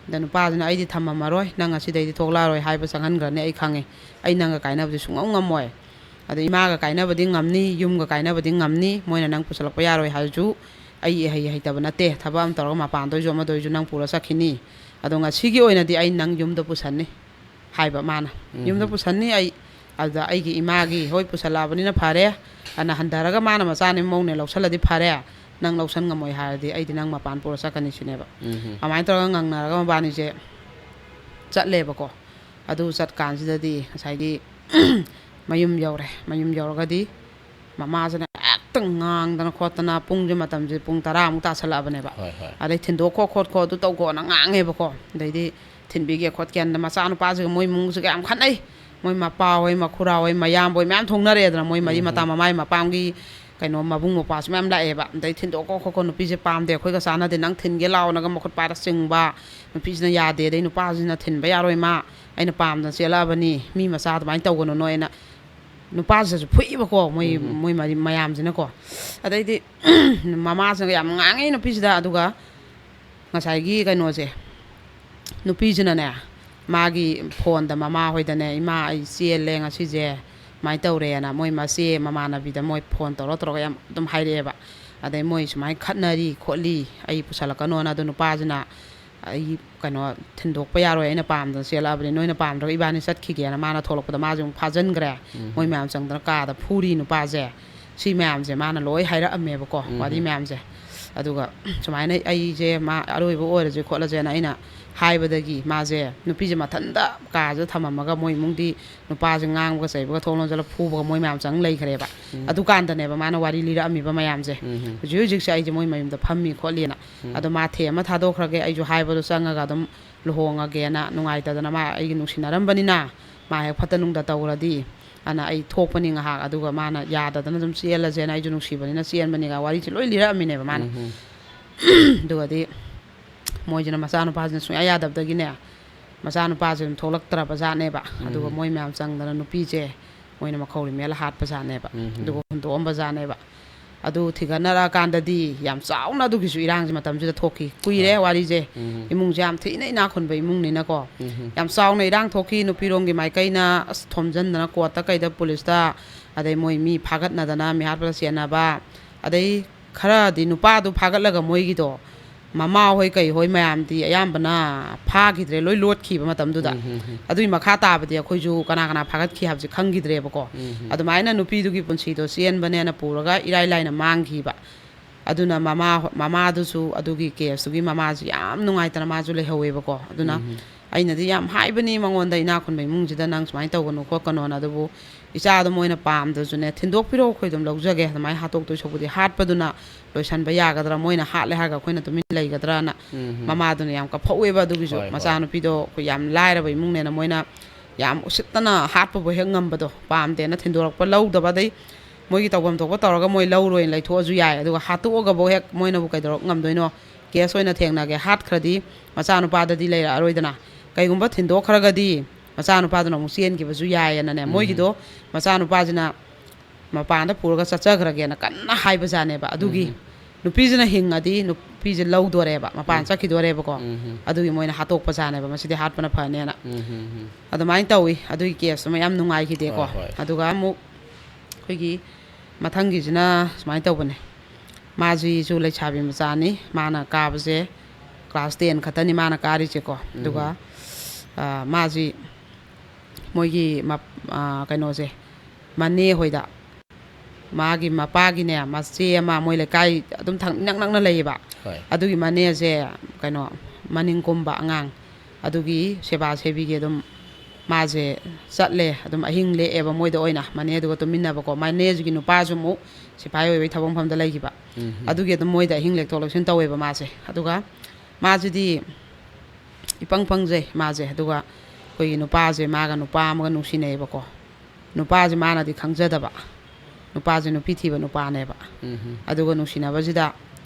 ꯑꯗ ꯅꯨꯄꯥꯁꯤꯅ, "ꯑꯩꯗꯤ ꯊꯝꯃꯝꯃꯔꯣꯏ, ꯅꯪ ꯉꯁꯤꯗꯩꯗꯤ ꯊꯣꯛꯂꯛꯑꯔꯣꯏ ꯍꯥꯏꯕ ꯆꯪꯍꯟꯈ꯭ꯔꯅꯤ, ꯑꯩ ꯈꯪꯉꯦ꯫ ꯑꯩ ꯅꯪꯒ ꯀꯥꯏꯅꯕꯗꯤ ꯁꯨꯡꯉꯝ ꯉꯝꯃꯣꯏ꯫ ꯑꯗ ꯏꯃꯥꯒ ꯀꯥꯏꯅꯕꯗꯤ ꯉꯝꯅꯤ, ꯌꯨꯝꯒ ꯀꯥꯏꯅꯕꯗꯤ ꯉꯝꯅꯤ, ꯃꯣꯏꯅ ꯅꯪ ꯄꯨꯁꯜꯂꯛꯄ ꯌꯥꯔꯣꯏ ꯍꯥꯏꯔꯁꯨ ꯑꯩ ꯍꯩ ꯍꯩꯇꯕ ꯅꯠꯇꯦ, ꯊꯕꯛ ꯑꯃ ꯇꯧꯔꯒ ꯃꯄꯥꯟꯗ ꯑꯣꯏꯁꯨ ꯑꯃꯗ ꯑꯣꯏꯁꯨ ꯅꯪ ꯄꯨꯔ ꯆꯠꯈꯤꯅꯤ꯫ ꯑꯗꯣ ꯉꯁꯤꯒꯤ ꯑꯣꯏꯅꯗꯤ ꯑꯩ ꯅꯪ ꯌꯨꯝꯗ ꯄꯨꯁꯟꯅꯤ" ꯍꯥꯏꯕ ꯃꯥꯅ꯫ ꯎꯝ꯫ "ꯌꯨꯝꯗ ꯄꯨꯁꯟꯅꯤ ꯑꯩ"꯫ ꯑꯗꯨꯗ ꯑꯩꯒꯤ ꯏꯃꯥꯒꯤ, "ꯍꯣꯏ, ꯄꯨꯁꯜꯂꯛꯑꯕꯅꯤꯅ ꯐꯔꯦ", ꯑꯅ ꯍꯟꯊꯔꯒ ꯃꯥꯅ ꯃꯆꯥꯅꯤ ꯃꯧꯅꯦ ꯂꯧꯁꯜꯂꯗꯤ ꯐꯔꯦ, ꯅꯪ ꯂꯧꯁꯟ ꯉꯝꯃꯣꯏ ꯍꯥꯏꯔꯗꯤ ꯑꯩꯗꯤ ꯅꯪ ꯃꯄꯥꯟ ꯄꯨꯔ ꯆꯠꯀꯅꯤ ꯁꯤꯅꯦꯕ꯫ ꯎꯝ꯫ ꯑꯗꯨꯃꯥꯏꯅ ꯇꯧꯔꯒ ꯉꯥꯡꯅꯔꯒ ꯃꯕꯥꯅꯤꯁꯦ ꯆꯠꯂꯦꯕꯀꯣ꯫ ꯑꯗꯨ ꯆꯠꯀꯥꯟꯁꯤꯗꯗꯤ ꯉꯁꯥꯏꯒꯤ ꯃꯌꯨꯝ ꯌꯧꯔꯦ꯫ ꯃꯌꯨꯝ ꯌꯧꯔꯒꯗꯤ ꯃꯃꯥꯁꯤꯅ ꯍꯦꯛꯇ ꯉꯥꯡꯗꯅ ꯈꯣꯠꯇꯅ, ꯄꯨꯡꯁꯦ, ꯃꯇꯝꯁꯦ ꯄꯨꯡ ꯇꯔꯥꯃꯨꯛ ꯇꯥꯁꯜꯂꯛꯑꯕꯅꯦꯕ꯫ ꯍꯣꯏ, ꯍꯣꯏ꯫ ꯑꯗꯩ "ꯊꯤꯟꯗꯣꯛꯈꯣ ꯈꯣꯠꯈꯣ, ꯑꯗꯨ ꯇꯧꯈꯣꯅ" ꯉꯥꯡꯉꯦꯕꯀꯣ꯫ ꯑꯗꯩꯗꯤ ꯊꯤꯟꯕꯤꯒꯦ ꯈꯣꯠꯀꯦꯅ ꯃꯆꯥꯅꯨꯄꯥꯁꯤꯒ ꯃꯣꯏ ꯏꯃꯨꯡꯁꯤꯒ ꯌꯥꯝ ꯈꯠꯅꯩ꯫ ꯃꯣꯏ ꯃꯄꯥ ꯍꯣꯏ, ꯃꯈꯨꯔꯥ ꯍꯣꯏ, ꯃꯌꯥꯝꯕ ꯍꯣꯏ ꯃꯌꯥꯝ ꯊꯣꯡꯅꯔꯦꯗꯅ, ꯃꯣꯏ ꯃꯔꯤ ꯎꯝ꯫ ꯃꯇꯥ, ꯃꯃꯥꯏ ꯃꯄꯥꯝꯒꯤ ꯀꯩꯅꯣ, ꯃꯕꯨꯡ ꯃꯧꯄ꯭ꯋꯥꯁꯨ ꯃꯌꯥꯝ ꯂꯥꯛꯑꯦꯕ꯫ ꯑꯗꯩ "ꯊꯤꯟꯗꯣꯛꯈꯣ ꯈꯣꯠꯈꯣ, ꯅꯨꯄꯤꯁꯦ ꯄꯥꯝꯗꯦ, ꯑꯩꯈꯣꯏꯒ ꯆꯥꯟꯅꯗꯦ, ꯅꯪ ꯊꯤꯟꯒꯦ ꯂꯥꯎꯅꯒ" ꯃꯈꯨꯠ ꯄꯥꯏꯔ ꯆꯤꯡꯕ꯫ ꯅꯨꯄꯤꯁꯤꯅ ꯌꯥꯗꯦ꯫ ꯑꯗꯩ ꯅꯨꯄꯥꯁꯤꯅ "ꯊꯤꯟꯕ ꯌꯥꯔꯣꯏ ꯃꯥ, ꯑꯩꯅ ꯄꯥꯝꯗꯅ ꯆꯦꯜꯂꯛꯑꯕꯅꯤ, ꯃꯤ ꯃꯆꯥ ꯑꯗꯨꯃꯥꯏꯅ ꯇꯧꯒꯅꯨ ꯅꯣꯏꯅ" ꯅꯨꯄꯥꯁꯤꯗꯁꯨ ꯐꯨꯏꯕꯀꯣ, ꯃꯣꯏ, ꯎꯝ꯫ ꯃꯣꯏ ꯃꯔꯤ ꯃꯌꯥꯝꯁꯤꯅꯀꯣ꯫ ꯑꯗꯩꯗꯤ ꯃꯃꯥꯁꯤꯅ ꯌꯥꯝ ꯉꯥꯡꯉꯤ ꯅꯨꯄꯤꯁꯤꯗ꯫ ꯑꯗꯨꯒ ꯉꯁꯥꯏꯒꯤ ꯀꯩꯅꯣꯁꯦ, ꯅꯨꯄꯤꯁꯤꯅꯅꯦ, ꯃꯥꯒꯤ ꯐꯣꯟꯗ ꯃꯃꯥ ꯍꯣꯏꯗꯅꯦ, "ꯏꯃꯥ, ꯑꯩ ꯆꯦꯜꯂꯦ ꯉꯁꯤꯁꯦ, ꯁꯨꯃꯥꯏꯅ ꯇꯧꯔꯦꯅ", ꯃꯣꯏ ꯃꯆꯦ ꯃꯃꯥꯟꯅꯕꯤꯗ ꯃꯣꯏ ꯐꯣꯟ ꯇꯧꯔ ꯇꯧꯔꯒ ꯌꯥꯝ ꯑꯗꯨꯝ ꯍꯥꯏꯔꯛꯑꯦꯕ꯫ ꯑꯗꯩ ꯃꯣꯏ ꯁꯨꯃꯥꯏꯅ ꯈꯠꯅꯔꯤ ꯈꯣꯠꯂꯤ, ꯑꯩ ꯄꯨꯁꯜꯂꯛꯀꯅꯣꯅ꯫ ꯑꯗꯣ ꯅꯨꯄꯥꯁꯤꯅ, "ꯑꯩ ꯀꯩꯅꯣ ꯊꯤꯟꯗꯣꯛꯄ ꯌꯥꯔꯣꯏ, ꯑꯩꯅ ꯄꯥꯝꯗꯅ ꯆꯦꯜꯂꯛꯑꯕꯅꯤ, ꯅꯣꯏꯅ ꯄꯥꯝꯗ꯭ꯔꯒ ꯏꯕꯥꯅꯤ ꯆꯠꯈꯤꯒꯦꯅ" ꯃꯥꯅ ꯊꯣꯛꯂꯛꯄꯗ ꯃꯥꯁꯦ ꯑꯃꯨꯛ ꯐꯥꯖꯤꯟꯈ꯭ꯔꯦ꯫ ꯃꯣꯏ ꯃꯌꯥꯝ ꯆꯪꯗꯅ ꯀꯥꯗ ꯐꯨꯔꯤ ꯅꯨꯄꯥꯁꯦ꯫ ꯁꯤ ꯃꯌꯥꯝꯁꯦ ꯃꯥꯅ ꯂꯣꯏ ꯍꯥꯏꯔꯛꯑꯝꯃꯦꯕꯀꯣ, ꯋꯥꯔꯤ ꯃꯌꯥꯝꯁꯦ꯫ ꯑꯗꯨꯒ ꯁꯨꯃꯥꯏꯅ ꯑꯩꯁꯦ ꯃꯥ ꯑꯔꯣꯏꯕ ꯑꯣꯏꯔꯁꯦ ꯈꯣꯠꯂꯁꯦꯅ ꯑꯩꯅ ꯍꯥꯏꯕꯗꯒꯤ ꯃꯥꯁꯦ ꯅꯨꯄꯤꯁꯦ ꯃꯊꯟꯇ ꯀꯥꯁꯤꯗ ꯊꯝꯃꯝꯃꯒ ꯃꯣꯏ ꯏꯃꯨꯡꯗꯤ ꯅꯨꯄꯥꯁꯦ ꯉꯥꯡꯕꯒ ꯆꯩꯕꯒ ꯊꯣꯡ ꯂꯣꯟꯁꯤꯜꯂ ꯐꯨꯕꯒ ꯃꯣꯏ ꯃꯌꯥꯝ ꯆꯪ ꯂꯩꯈ꯭ꯔꯦꯕ꯫ ꯑꯗꯨꯀꯥꯟꯗꯅꯦꯕ ꯃꯥꯅ ꯋꯥꯔꯤ ꯂꯤꯔꯛꯑꯝꯃꯤꯕ ꯃꯌꯥꯝꯁꯦ꯫ ꯍꯧꯖꯤꯛ ꯍꯧꯖꯤꯛꯁꯦ ꯑꯩꯁꯦ ꯃꯣꯏ ꯃꯌꯨꯝꯗ ꯐꯝꯃꯤ ꯈꯣꯠꯂꯤꯅ꯫ ꯑꯗꯣ ꯃꯥ ꯊꯦꯝꯃ ꯊꯥꯗꯣꯛꯈ꯭ꯔꯒꯦ, ꯑꯩꯁꯨ ꯍꯥꯏꯕꯗꯣ ꯆꯪꯉꯒ ꯑꯗꯨꯝ ꯂꯨꯍꯣꯡꯉꯒꯦꯅ ꯅꯨꯡꯉꯥꯏꯇꯗꯅ ꯃꯥ ꯑꯩꯒꯤ ꯅꯨꯡꯁꯤꯅꯔꯝꯕꯅꯤꯅ ꯃꯥ ꯍꯦꯛ ꯐꯠꯇ ꯅꯨꯡꯗ ꯇꯧꯔꯗꯤ ꯑꯅ ꯑꯩ ꯊꯣꯛꯄꯅꯤ ꯉꯥꯏꯍꯥꯛ, ꯑꯗꯨꯒ ꯃꯥꯅ ꯌꯥꯗꯗꯅ ꯑꯗꯨꯝ ꯆꯦꯜꯂꯁꯦꯅ ꯑꯩꯁꯨ ꯅꯨꯡꯁꯤꯕꯅꯤꯅ ꯆꯦꯟꯕꯅꯤꯒ ꯋꯥꯔꯤꯁꯦ ꯂꯣꯏ ꯂꯤꯔꯛꯑꯝꯃꯤꯅꯦꯕ ꯃꯥꯅ꯫ ꯑꯗꯨꯒꯗꯤ ꯃꯣꯏꯁꯤꯅ ꯃꯆꯥꯅꯨꯄꯥꯁꯤꯅ ꯁꯨꯡꯌꯥ ꯌꯥꯗꯕꯗꯒꯤꯅꯦ, ꯃꯆꯥꯅꯨꯄꯥꯁꯦ ꯑꯗꯨꯝ ꯊꯣꯛꯂꯛꯇ꯭ꯔꯕ ꯖꯥꯠꯅꯦꯕ꯫ ꯑꯗꯨꯒ ꯃꯣꯏ ꯃꯌꯥꯝ ꯆꯪꯗꯅ ꯅꯨꯄꯤꯁꯦ ꯃꯣꯏꯅ ꯃꯈꯧꯔꯤ ꯃꯦꯜꯂ ꯍꯥꯠꯄ ꯖꯥꯠꯅꯦꯕ꯫ ꯑꯗꯨꯒ ꯍꯨꯟꯗꯣꯛꯑꯝꯕ ꯖꯥꯠꯅꯦꯕ꯫ ꯑꯗꯨ ꯊꯤꯒꯠꯅꯔꯛꯑꯀꯥꯟꯗꯗꯤ ꯌꯥꯝ ꯆꯥꯎꯅ ꯑꯗꯨꯒꯤꯁꯨ ꯏꯔꯥꯡꯁꯦ ꯃꯇꯝꯁꯤꯗ ꯊꯣꯛꯈꯤ꯫ ꯀꯨꯏꯔꯦ ꯋꯥꯔꯤꯁꯦ꯫ ꯏꯃꯨꯡꯁꯦ ꯌꯥꯝ ꯊꯤꯅ ꯏꯅꯥꯛ ꯈꯨꯟꯕ ꯏꯃꯨꯡꯅꯤꯅꯀꯣ꯫ ꯌꯥꯝ ꯆꯥꯎꯅ ꯏꯔꯥꯡ ꯊꯣꯛꯈꯤ꯫ ꯅꯨꯄꯤꯔꯣꯝꯒꯤ ꯃꯥꯏꯀꯩꯅ ꯑꯁ ꯊꯣꯝꯖꯤꯟꯗꯅ ꯀꯣꯔꯠꯇ ꯀꯩꯗ ꯄꯨꯂꯤꯁꯇ, ꯑꯗꯩ ꯃꯣꯏ ꯃꯤ ꯐꯥꯒꯠꯅꯗꯅ ꯃꯤꯍꯥꯠꯄꯗ ꯆꯦꯟꯅꯕ, ꯑꯗꯩ ꯈꯔꯗꯤ ꯅꯨꯄꯥꯗꯨ ꯐꯥꯒꯠꯂꯒ ꯃꯣꯏꯒꯤꯗꯣ ꯃꯃꯥ ꯍꯣꯏ ꯀꯩ ꯍꯣꯏ ꯃꯌꯥꯝꯗꯤ ꯑꯌꯥꯝꯕꯅ ꯐꯥꯈꯤꯗ꯭ꯔꯦ, ꯂꯣꯏ ꯂꯣꯠꯈꯤꯕ ꯃꯇꯝꯗꯨꯗ꯫ ꯑꯗꯨꯏ ꯃꯈꯥ ꯇꯥꯕꯗꯤ ꯑꯩꯈꯣꯏꯁꯨ ꯀꯅꯥ ꯀꯅꯥ ꯐꯥꯒꯠꯈꯤ ꯍꯥꯏꯕꯁꯤ ꯈꯪꯈꯤꯗ꯭ꯔꯦꯕꯀꯣ꯫ ꯑꯗꯨꯃꯥꯏꯅ ꯅꯨꯄꯤꯗꯨꯒꯤ ꯄꯨꯟꯁꯤꯗꯣ ꯆꯦꯟꯕꯅꯦꯅ ꯄꯨꯔꯒ ꯏꯔꯥꯏ ꯂꯥꯏꯅ ꯃꯥꯡꯈꯤꯕ꯫ ꯑꯗꯨꯅ ꯃꯃꯥ, ꯃꯃꯥꯗꯨꯁꯨ ꯑꯗꯨꯒꯤ ꯀꯦꯁꯇꯨꯒꯤ ꯃꯃꯥꯁꯨ ꯌꯥꯝ ꯅꯨꯡꯉꯥꯏꯇꯅ ꯃꯥꯁꯨ ꯂꯩꯍꯧꯋꯦꯕꯀꯣ꯫ ꯑꯗꯨꯅ ꯑꯩꯅꯗꯤ ꯌꯥꯝ ꯍꯥꯏꯕꯅꯤ ꯃꯉꯣꯟꯗ, "ꯏꯅꯥꯛ ꯈꯨꯟꯕ ꯏꯃꯨꯡꯁꯤꯗ ꯅꯪ ꯁꯨꯃꯥꯏꯅ ꯇꯧꯒꯅꯨ ꯈꯣꯠꯀꯅꯣꯅ", ꯑꯗꯨꯕꯨ ꯏꯆꯥꯗꯣ ꯃꯣꯏꯅ ꯄꯥꯝꯗ꯭ꯔꯁꯨꯅꯦ, "ꯊꯤꯟꯗꯣꯛꯄꯤꯔꯛꯑꯣ, ꯑꯩꯈꯣꯏ ꯑꯗꯨꯝ ꯂꯧꯖꯒꯦ, ꯑꯗꯨꯃꯥꯏꯅ ꯍꯥꯠꯇꯣꯛꯇꯣꯏ ꯁꯔꯨꯛꯄꯨꯗꯤ ꯍꯥꯠꯄꯗꯨꯅ ꯂꯣꯏꯁꯟꯕ ꯌꯥꯒꯗ꯭ꯔꯥ, ꯃꯣꯏꯅ ꯍꯥꯠꯂꯦ ꯍꯥꯏꯔꯒ ꯑꯩꯈꯣꯏꯅ ꯇꯨꯃꯤꯟ ꯂꯩꯒꯗ꯭ꯔꯥꯅ", ꯃꯃꯥꯗꯨꯅ ꯌꯥꯝ ꯀꯞꯐꯧꯋꯦꯕ꯫ ꯑꯗꯨꯒꯤꯁꯨ ꯍꯣꯏ, ꯍꯣꯏ꯫ ꯃꯆꯥꯅꯨꯄꯤꯗꯣ ꯑꯩꯈꯣꯏ ꯌꯥꯝ ꯂꯥꯏꯔꯕ ꯏꯃꯨꯡꯅꯦꯅ ꯃꯣꯏꯅ ꯌꯥꯝ ꯎꯁꯤꯠꯇꯅ ꯍꯥꯠꯄꯕꯨ ꯍꯦꯛ ꯉꯝꯕꯗꯣ, ꯄꯥꯝꯗꯦꯅ ꯊꯤꯟꯗꯣꯔꯛꯄ ꯂꯧꯗꯕ, ꯑꯗꯩ ꯃꯣꯏꯒꯤ ꯇꯧꯐꯝ ꯊꯣꯛꯄ ꯇꯧꯔꯒ ꯃꯣꯏ ꯂꯧꯔꯣꯏꯅ ꯂꯩꯊꯣꯛꯑꯁꯨ ꯌꯥꯏ꯫ ꯑꯗꯨꯒ ꯍꯥꯠꯇꯣꯛꯑꯒꯕꯨ ꯍꯦꯛ ꯃꯣꯏꯅꯕꯨ ꯀꯩꯗꯧꯔꯛ ꯉꯝꯗꯣꯏꯅꯣ? ꯀꯦꯁ ꯑꯣꯏꯅ ꯊꯦꯡꯅꯒꯦ꯫ ꯍꯥꯠꯈ꯭ꯔꯗꯤ ꯃꯆꯥꯅꯨꯄꯥꯗꯗꯤ ꯂꯩꯔꯛꯑꯔꯣꯏꯗꯅ꯫ ꯀꯩꯒꯨꯝꯕ ꯊꯤꯟꯗꯣꯛꯈ꯭ꯔꯒꯗꯤ ꯃꯆꯥꯅꯨꯄꯥꯗꯨꯅ ꯑꯃꯨꯛ ꯆꯦꯟꯈꯤꯕꯁꯨ ꯌꯥꯏꯌꯦꯅꯅꯦ꯫ ꯎꯝ꯫ ꯃꯣꯏꯒꯤꯗꯣ ꯃꯆꯥꯅꯨꯄꯥꯁꯤꯅ ꯃꯄꯥꯟꯗ ꯄꯨꯔꯒ ꯆꯠꯆꯈ꯭ꯔꯒꯦꯅ ꯀꯟꯅ ꯍꯥꯏꯕꯖꯥꯠꯅꯦꯕ꯫ ꯑꯗꯨꯒꯤ ꯎꯝ꯫ ꯅꯨꯄꯤꯁꯤꯅ ꯍꯤꯡꯉꯗꯤ ꯅꯨꯞ-, ꯅꯨꯄꯤꯁꯦ ꯂꯧꯗꯣꯔꯦꯕ, ꯃꯄꯥꯟ ꯎꯝ꯫ ꯆꯠꯈꯤꯗꯣꯔꯦꯕꯀꯣ꯫ ꯎꯝ ꯍꯝ꯫ ꯑꯗꯨꯒꯤ ꯃꯣꯏꯅ ꯍꯥꯠꯇꯣꯛꯄꯖꯥꯠꯅꯦꯕ, "ꯃꯁꯤꯗꯤ ꯍꯥꯠꯄꯅ ꯐꯅꯦꯅ"꯫ ꯎꯝ ꯍꯝ ꯍꯝ꯫ ꯑꯗꯨꯃꯥꯏꯅ ꯇꯧꯋꯤ꯫ ꯑꯗꯨꯒꯤ ꯀꯦꯁꯇꯨꯃ ꯌꯥꯝ ꯅꯨꯡꯉꯥꯏꯈꯤꯗꯦꯀꯣ꯫ ꯍꯣꯏ, ꯍꯣꯏ꯫ ꯑꯗꯨꯒ ꯑꯃꯨꯛ ꯑꯩꯈꯣꯏꯒꯤ ꯃꯊꯪꯒꯤꯁꯤꯅ ꯁꯨꯃꯥꯏꯅ ꯇꯧꯕꯅꯦ꯫ ꯃꯥꯁꯤꯁꯨ ꯂꯩꯁꯥꯕꯤ ꯃꯆꯥꯅꯤ꯫ ꯃꯥꯅ ꯀꯥꯕꯁꯦ ꯀ꯭ꯂꯥꯁ ꯇꯦꯟ ꯈꯛꯇꯅꯤ ꯃꯥꯅ ꯀꯥꯔꯤꯁꯦꯀꯣ꯫ ꯑꯗꯨꯒ, ꯎꯝ꯫ ꯑ, ꯃꯥꯁꯤ ꯃꯣꯏꯒꯤ ꯃꯞ-, ꯑ, ꯀꯩꯅꯣꯁꯦ, ꯃꯅꯦ ꯍꯣꯏꯗ, ꯃꯥꯒꯤ ꯃꯄꯥꯒꯤꯅꯦ, ꯃꯆꯦ ꯑꯃ ꯃꯣꯏ ꯂꯩꯀꯥꯏ ꯑꯗꯨꯝ ꯊꯪ-, ꯏꯅꯛ ꯅꯛꯅ ꯂꯩꯌꯦꯕ꯫ ꯍꯣꯏ꯫ ꯑꯗꯨꯒꯤ ꯃꯅꯦꯁꯦ, ꯀꯩꯅꯣ, ꯃꯅꯤꯡ ꯀꯨꯝꯕ ꯑꯉꯥꯡ, ꯑꯗꯨꯒꯤ ꯁꯦꯕꯥ ꯁꯦꯕꯤꯒꯤ ꯑꯗꯨꯝ ꯃꯥꯁꯦ ꯆꯠꯂꯦ, ꯑꯗꯨꯝ ꯑꯍꯤꯡ ꯂꯦꯛꯑꯦꯕ ꯃꯣꯏꯗ ꯑꯣꯏꯅ, ꯃꯅꯦꯗꯨꯒ ꯇꯨꯃꯤꯟꯅꯕꯀꯣ꯫ ꯃꯅꯦꯁꯤꯒꯤ ꯅꯨꯄꯥꯁꯨ ꯑꯃꯨꯛ ꯁꯤꯐꯥꯏ ꯑꯣꯏꯕꯒꯤ ꯊꯕꯛ ꯃꯐꯝꯗ ꯂꯩꯈꯤꯕ꯫ ꯎꯝ ꯍꯝ꯫ ꯑꯗꯨꯒꯤ ꯑꯗꯨꯝ ꯃꯣꯏꯗ ꯑꯍꯤꯡ ꯂꯦꯛꯊꯣꯛ ꯂꯦꯛꯁꯤꯟ ꯇꯧꯋꯦꯕ ꯃꯥꯁꯦ꯫ ꯑꯗꯨꯒ ꯃꯥꯁꯤꯗꯤ ꯏꯄꯪ ꯄꯪꯖꯩ ꯃꯥꯁꯦ꯫ ꯑꯗꯨꯒ ꯑꯩꯈꯣꯏꯒꯤ ꯅꯨꯄꯥꯁꯦ ꯃꯥꯒ ꯅꯨꯄꯥ ꯑꯃꯒ ꯅꯨꯡꯁꯤꯅꯩꯌꯦꯕꯀꯣ꯫ ꯅꯨꯄꯥꯁꯦ ꯃꯥꯅꯗꯤ ꯈꯪꯖꯗꯕ, ꯅꯨꯄꯥꯁꯦ ꯅꯨꯄꯤ ꯊꯤꯕ ꯅꯨꯄꯥꯅꯦꯕ꯫ ꯎꯝ ꯍꯝ꯫ ꯑꯗꯨꯒ ꯅꯨꯡꯁꯤꯅꯕꯁꯤꯗ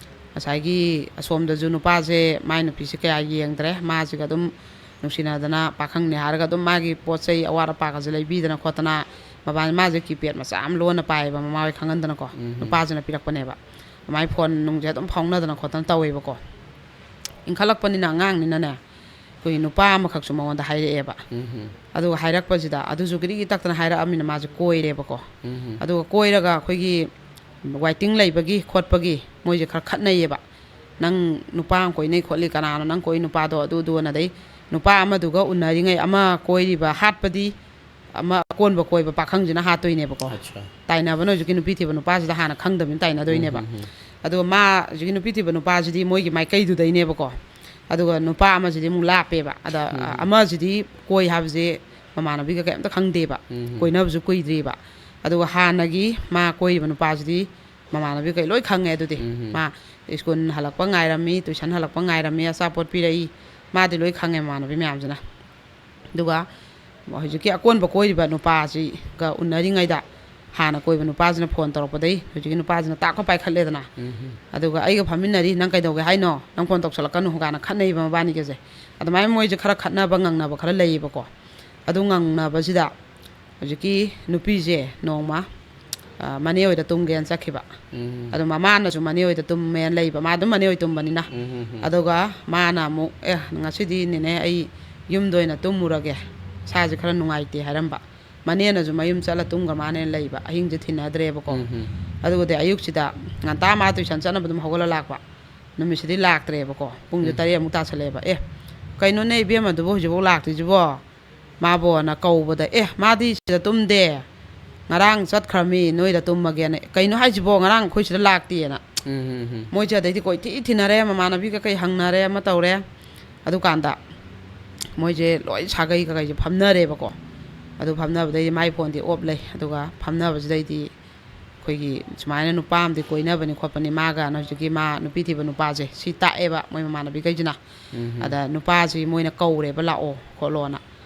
ꯉꯁꯥꯏꯒꯤ ꯑꯁꯣꯝꯗꯁꯨ ꯅꯨꯄꯥꯁꯦ ꯃꯥꯏ ꯅꯨꯄꯤꯁꯦ ꯀꯌꯥ ꯌꯦꯡꯗ꯭ꯔꯦ, ꯃꯥꯁꯤꯒ ꯑꯗꯨꯝ ꯅꯨꯡꯁꯤꯅꯗꯅ, ꯄꯥꯈꯪꯅꯦ ꯍꯥꯏꯔꯒ ꯑꯗꯨꯝ ꯃꯥꯒꯤ ꯄꯣꯠ ꯆꯩ ꯑꯋꯥꯠ ꯑꯄꯥꯒꯁꯦ ꯂꯩꯕꯤꯗꯅ ꯈꯣꯠꯇꯅ, ꯃꯕꯥꯅꯤ, ꯃꯥꯁꯦ ꯀꯤꯄꯦꯗ ꯃꯆꯥ ꯑꯃ ꯂꯣꯟꯅ ꯄꯥꯏꯌꯦꯕ, ꯃꯃꯥ ꯍꯣꯏ ꯈꯪꯍꯟꯗꯅꯀꯣ꯫ ꯎꯝ ꯍꯝ꯫ ꯅꯨꯄꯥꯁꯤꯅ ꯄꯤꯔꯛꯄꯅꯦꯕ꯫ ꯑꯗꯨꯃꯥꯏꯅ ꯐꯣꯟ ꯅꯨꯡꯁꯦ ꯑꯗꯨꯝ ꯐꯥꯎꯅꯗꯅ ꯈꯣꯠꯇꯅ ꯇꯧꯋꯦꯕꯀꯣ꯫ ꯏꯟꯈꯠꯂꯛꯄꯅꯤꯅ, ꯑꯉꯥꯡꯅꯤꯅꯅꯦ, ꯑꯩꯈꯣꯏꯒꯤ ꯅꯨꯄꯥ ꯑꯃꯈꯛꯁꯨ ꯃꯉꯣꯟꯗ ꯍꯥꯏꯔꯛꯑꯦꯕ꯫ ꯎꯝ ꯍꯝ꯫ ꯑꯗꯨꯒ ꯍꯥꯏꯔꯛꯄꯁꯤꯗ, ꯑꯗꯨꯁꯨ ꯒꯤꯔꯤꯒꯤ ꯇꯛꯇꯅ ꯍꯥꯏꯔꯛꯑꯃꯤꯅ ꯃꯥꯁꯦ ꯀꯣꯏꯔꯦꯕꯀꯣ꯫ ꯎꯝ ꯍꯝ꯫ ꯑꯗꯨꯒ ꯀꯣꯏꯔꯒ ꯑꯩꯈꯣꯏꯒꯤ ꯋꯥꯏꯇꯤꯡ ꯂꯩꯕꯒꯤ ꯈꯣꯠꯄꯒꯤ ꯃꯣꯏꯁꯦ ꯈꯔ ꯈꯠꯅꯩꯌꯦꯕ꯫ "ꯅꯪ ꯅꯨꯄꯥ ꯑꯃ ꯀꯣꯏꯅꯩ ꯈꯣꯠꯂꯤ, ꯀꯅꯥꯅꯣ ꯅꯪ ꯀꯣꯏ ꯅꯨꯄꯥꯗꯣ?" ꯑꯗꯨ ꯑꯗꯨ ꯑꯅ, ꯑꯗꯩ ꯅꯨꯄꯥ ꯑꯃꯗꯨꯒ ꯎꯅꯔꯤꯉꯩ, ꯑꯃ ꯀꯣꯏꯔꯤꯕ ꯍꯥꯠꯄꯗꯤ, ꯑꯃ ꯑꯀꯣꯟꯕ ꯀꯣꯏꯕ ꯄꯥꯈꯪꯁꯤꯅ ꯍꯥꯠꯇꯣꯏꯅꯦꯕꯀꯣ꯫ ꯑꯠꯆꯥ꯫ ꯇꯥꯏꯅꯕꯅ ꯍꯧꯖꯤꯛꯀꯤ ꯅꯨꯄꯤ ꯊꯤꯕ ꯅꯨꯄꯥꯁꯤꯗ ꯍꯥꯟꯅ ꯈꯪꯗꯕꯅꯤꯅ ꯇꯥꯏꯅꯗꯣꯏꯅꯦꯕ꯫ ꯎꯝ, ꯎꯝ, ꯎꯝ꯫ ꯑꯗꯨꯒ ꯃꯥ, ꯍꯧꯖꯤꯛꯀꯤ ꯅꯨꯄꯤ ꯊꯤꯕ ꯅꯨꯄꯥꯁꯤꯗꯤ ꯃꯣꯏꯒꯤ ꯃꯥꯏꯀꯩꯗꯨꯗꯩꯅꯦꯕꯀꯣ꯫ ꯑꯗꯨꯒ ꯅꯨꯄꯥ ꯑꯃꯁꯤꯗꯤ ꯑꯃꯨꯛ ꯂꯥꯞꯄꯦꯕ꯫ ꯑꯗ, ꯎꯝ, ꯎꯝ꯫ ꯑꯃꯁꯤꯗꯤ ꯀꯣꯏ ꯍꯥꯏꯕꯁꯦ ꯃꯃꯥꯟꯅꯕꯤꯒ ꯀꯩꯝꯇ ꯈꯪꯗꯦꯕ꯫ ꯎꯝ, ꯎꯝ꯫ ꯀꯣꯏꯅꯕꯁꯨ ꯀꯨꯏꯗ꯭ꯔꯤꯕ꯫ ꯑꯗꯨꯒ ꯍꯥꯟꯅꯒꯤ ꯃꯥ ꯀꯣꯏꯔꯤꯕ ꯅꯨꯄꯥꯁꯤꯗꯤ ꯃꯃꯥꯟꯅꯕꯤꯈꯩ ꯂꯣꯏ ꯈꯪꯉꯦ ꯑꯗꯨꯗꯤ꯫ ꯎꯝ, ꯎꯝ꯫ ꯃꯥ ꯁ꯭ꯀꯨꯜ ꯍꯜꯂꯛꯄ ꯉꯥꯏꯔꯝꯃꯤ, ꯇꯨꯏꯁꯟ ꯍꯜꯂꯛꯄ ꯉꯥꯏꯔꯝꯃꯤ, ꯑꯆꯥꯄꯣꯠ ꯄꯤꯔꯛꯏ꯫ ꯃꯥꯗꯤ ꯂꯣꯏ ꯈꯪꯉꯦ ꯃꯃꯥꯟꯅꯕꯤ ꯃꯌꯥꯝꯁꯤꯅ꯫ ꯑꯗꯨꯒ ꯍꯧꯖꯤꯛꯀꯤ ꯑꯀꯣꯟꯕ ꯀꯣꯏꯔꯤꯕ ꯅꯨꯄꯥꯁꯤꯒ ꯎꯅꯔꯤꯉꯩꯗ ꯍꯥꯟꯅ ꯀꯣꯏꯕ ꯅꯨꯄꯥꯁꯤꯅ ꯐꯣꯟ ꯇꯧꯔꯛꯄꯗꯩ ꯍꯧꯖꯤꯛꯀꯤ ꯅꯨꯄꯥꯁꯤꯅ ꯇꯥꯛꯈ ꯄꯥꯏꯈꯠꯂꯦꯗꯅ꯫ ꯎꯝ꯫ ꯑꯗꯨꯒ "ꯑꯩꯒ ꯐꯝꯃꯤꯟꯅꯔꯤ, ꯅꯪ ꯀꯩꯗꯧꯒꯦ ꯍꯥꯏꯅꯣ? ꯅꯪ ꯐꯣꯟ ꯇꯧꯁꯜꯂꯛꯀꯅꯨ" ꯀꯥꯏꯅ ꯈꯠꯅꯩꯕ ꯃꯕꯥꯅꯤꯒꯁꯦ꯫ ꯑꯗꯨꯃꯥꯏꯅ ꯃꯣꯏꯁꯦ ꯈꯔ ꯈꯠꯅꯕ ꯉꯪꯅꯕ ꯈꯔ ꯂꯩꯌꯦꯕꯀꯣ꯫ ꯑꯗꯨ ꯉꯪꯅꯕꯁꯤꯗ ꯍꯧꯖꯤꯛꯀꯤ ꯅꯨꯄꯤꯁꯦ ꯅꯣꯡꯃ ꯃꯅꯦ ꯍꯣꯏꯗ ꯇꯨꯝꯒꯦꯅ ꯆꯠꯈꯤꯕ꯫ ꯎꯝ꯫ ꯑꯗꯨ ꯃꯃꯥꯅꯁꯨ ꯃꯅꯦ ꯍꯣꯏꯗ ꯇꯨꯝꯃꯦꯅ ꯂꯩꯕ, ꯃꯥ ꯑꯗꯨꯝ ꯃꯅꯦ ꯍꯣꯏ ꯇꯨꯝꯕꯅꯤꯅ꯫ ꯎꯝ, ꯎꯝ, ꯎꯝ꯫ ꯑꯗꯨꯒ ꯃꯥꯅ ꯑꯃꯨꯛ, "ꯑꯦ, ꯉꯁꯤꯗꯤ ꯅꯦꯅꯦ ꯑꯩ ꯌꯨꯝꯗ ꯑꯣꯏꯅ ꯇꯨꯝꯃꯨꯔꯒꯦ, ꯏꯁꯥꯁꯦ ꯈꯔ ꯅꯨꯡꯉꯥꯏꯇꯦ" ꯍꯥꯏꯔꯝꯕ꯫ ꯃꯅꯦꯅꯁꯨ ꯃꯌꯨꯝ ꯆꯠꯂ ꯇꯨꯝꯒ꯭ꯔ ꯃꯥꯅꯦꯅ ꯂꯩꯕ, ꯑꯍꯤꯡꯁꯦ ꯊꯤꯟꯅꯗ꯭ꯔꯦꯕꯀꯣ꯫ ꯎꯝ, ꯎꯝ꯫ ꯑꯗꯨꯒꯗꯤ ꯑꯌꯨꯛꯁꯤꯗ ꯉꯟꯇꯥ ꯃꯥ ꯇꯨꯏꯁꯟ ꯆꯠꯅꯕ ꯑꯗꯨꯝ ꯍꯧꯒꯠꯂ ꯂꯥꯛꯄ, ꯅꯨꯃꯤꯠꯁꯤꯗꯤ ꯂꯥꯛꯇ꯭ꯔꯦꯕꯀꯣ꯫ ꯄꯨꯡꯁꯦ ꯎꯝ꯫ ꯇꯔꯦꯠꯃꯨꯛ ꯇꯥꯁꯜꯂꯛꯑꯦꯕ꯫ "ꯑꯦ, ꯀꯩꯅꯣꯅꯦ ꯏꯕꯦꯝꯃꯗꯨꯕꯨ ꯍꯧꯖꯤꯛꯐꯥꯎ ꯂꯥꯛꯇ꯭ꯔꯤꯁꯤꯕꯣ?" ꯃꯥꯕꯣꯅ ꯀꯧꯕꯗ, "ꯑꯦ, ꯃꯥꯗꯤ ꯁꯤꯗ ꯇꯨꯝꯗꯦ, ꯉꯔꯥꯡ ꯆꯠꯈ꯭ꯔꯃꯤ ꯅꯣꯏꯗ ꯇꯨꯝꯃꯒꯦꯅ"꯫ "ꯀꯩꯅꯣ ꯍꯥꯏꯁꯤꯕꯣ, ꯉꯔꯥꯡ ꯑꯩꯈꯣꯏ ꯁꯤꯗ ꯂꯥꯛꯇꯦꯅ"? ꯎꯝ, ꯎꯝ, ꯎꯝ꯫ ꯃꯣꯏꯁꯦ ꯑꯗꯩꯗꯤ ꯀꯣꯏꯊꯤ ꯊꯤꯅꯔꯦ, ꯃꯃꯥꯟꯅꯕꯤꯒ ꯀꯩ ꯍꯪꯅꯔꯦ, ꯑꯃ ꯇꯧꯔꯦ꯫ ꯑꯗꯨꯀꯥꯟꯗ ꯃꯣꯏꯁꯦ ꯂꯣꯏ ꯁꯥꯒꯩ ꯀꯀꯩꯁꯦ ꯐꯝꯅꯔꯦꯕꯀꯣ꯫ ꯑꯗꯨ ꯐꯝꯅꯕꯗꯩꯗꯤ ꯃꯥꯏ ꯐꯣꯟꯗꯤ ꯑꯣꯞ ꯂꯩ꯫ ꯑꯗꯨꯒ ꯐꯝꯅꯕꯁꯤꯗꯩꯗꯤ ꯑꯩꯈꯣꯏꯒꯤ ꯁꯨꯃꯥꯏꯅ ꯅꯨꯄꯥ ꯑꯃꯗꯤ ꯀꯣꯏꯅꯕꯅꯤ ꯈꯣꯠꯄꯅꯤ ꯃꯥꯒꯅ, ꯍꯧꯖꯤꯛꯀꯤ ꯃꯥ ꯅꯨꯄꯤ ꯊꯤꯕ ꯅꯨꯄꯥꯁꯦ ꯁꯤ ꯇꯥꯛꯑꯦꯕ ꯃꯣꯏ ꯃꯃꯥꯟꯅꯕꯤꯈꯩꯁꯤꯅ꯫ ꯎꯝ꯫ ꯑꯗ ꯅꯨꯄꯥꯁꯤ ꯃꯣꯏꯅ ꯀꯧꯔꯦꯕ, "ꯂꯥꯛꯑꯣ" ꯈꯣꯠꯂꯣꯅ꯫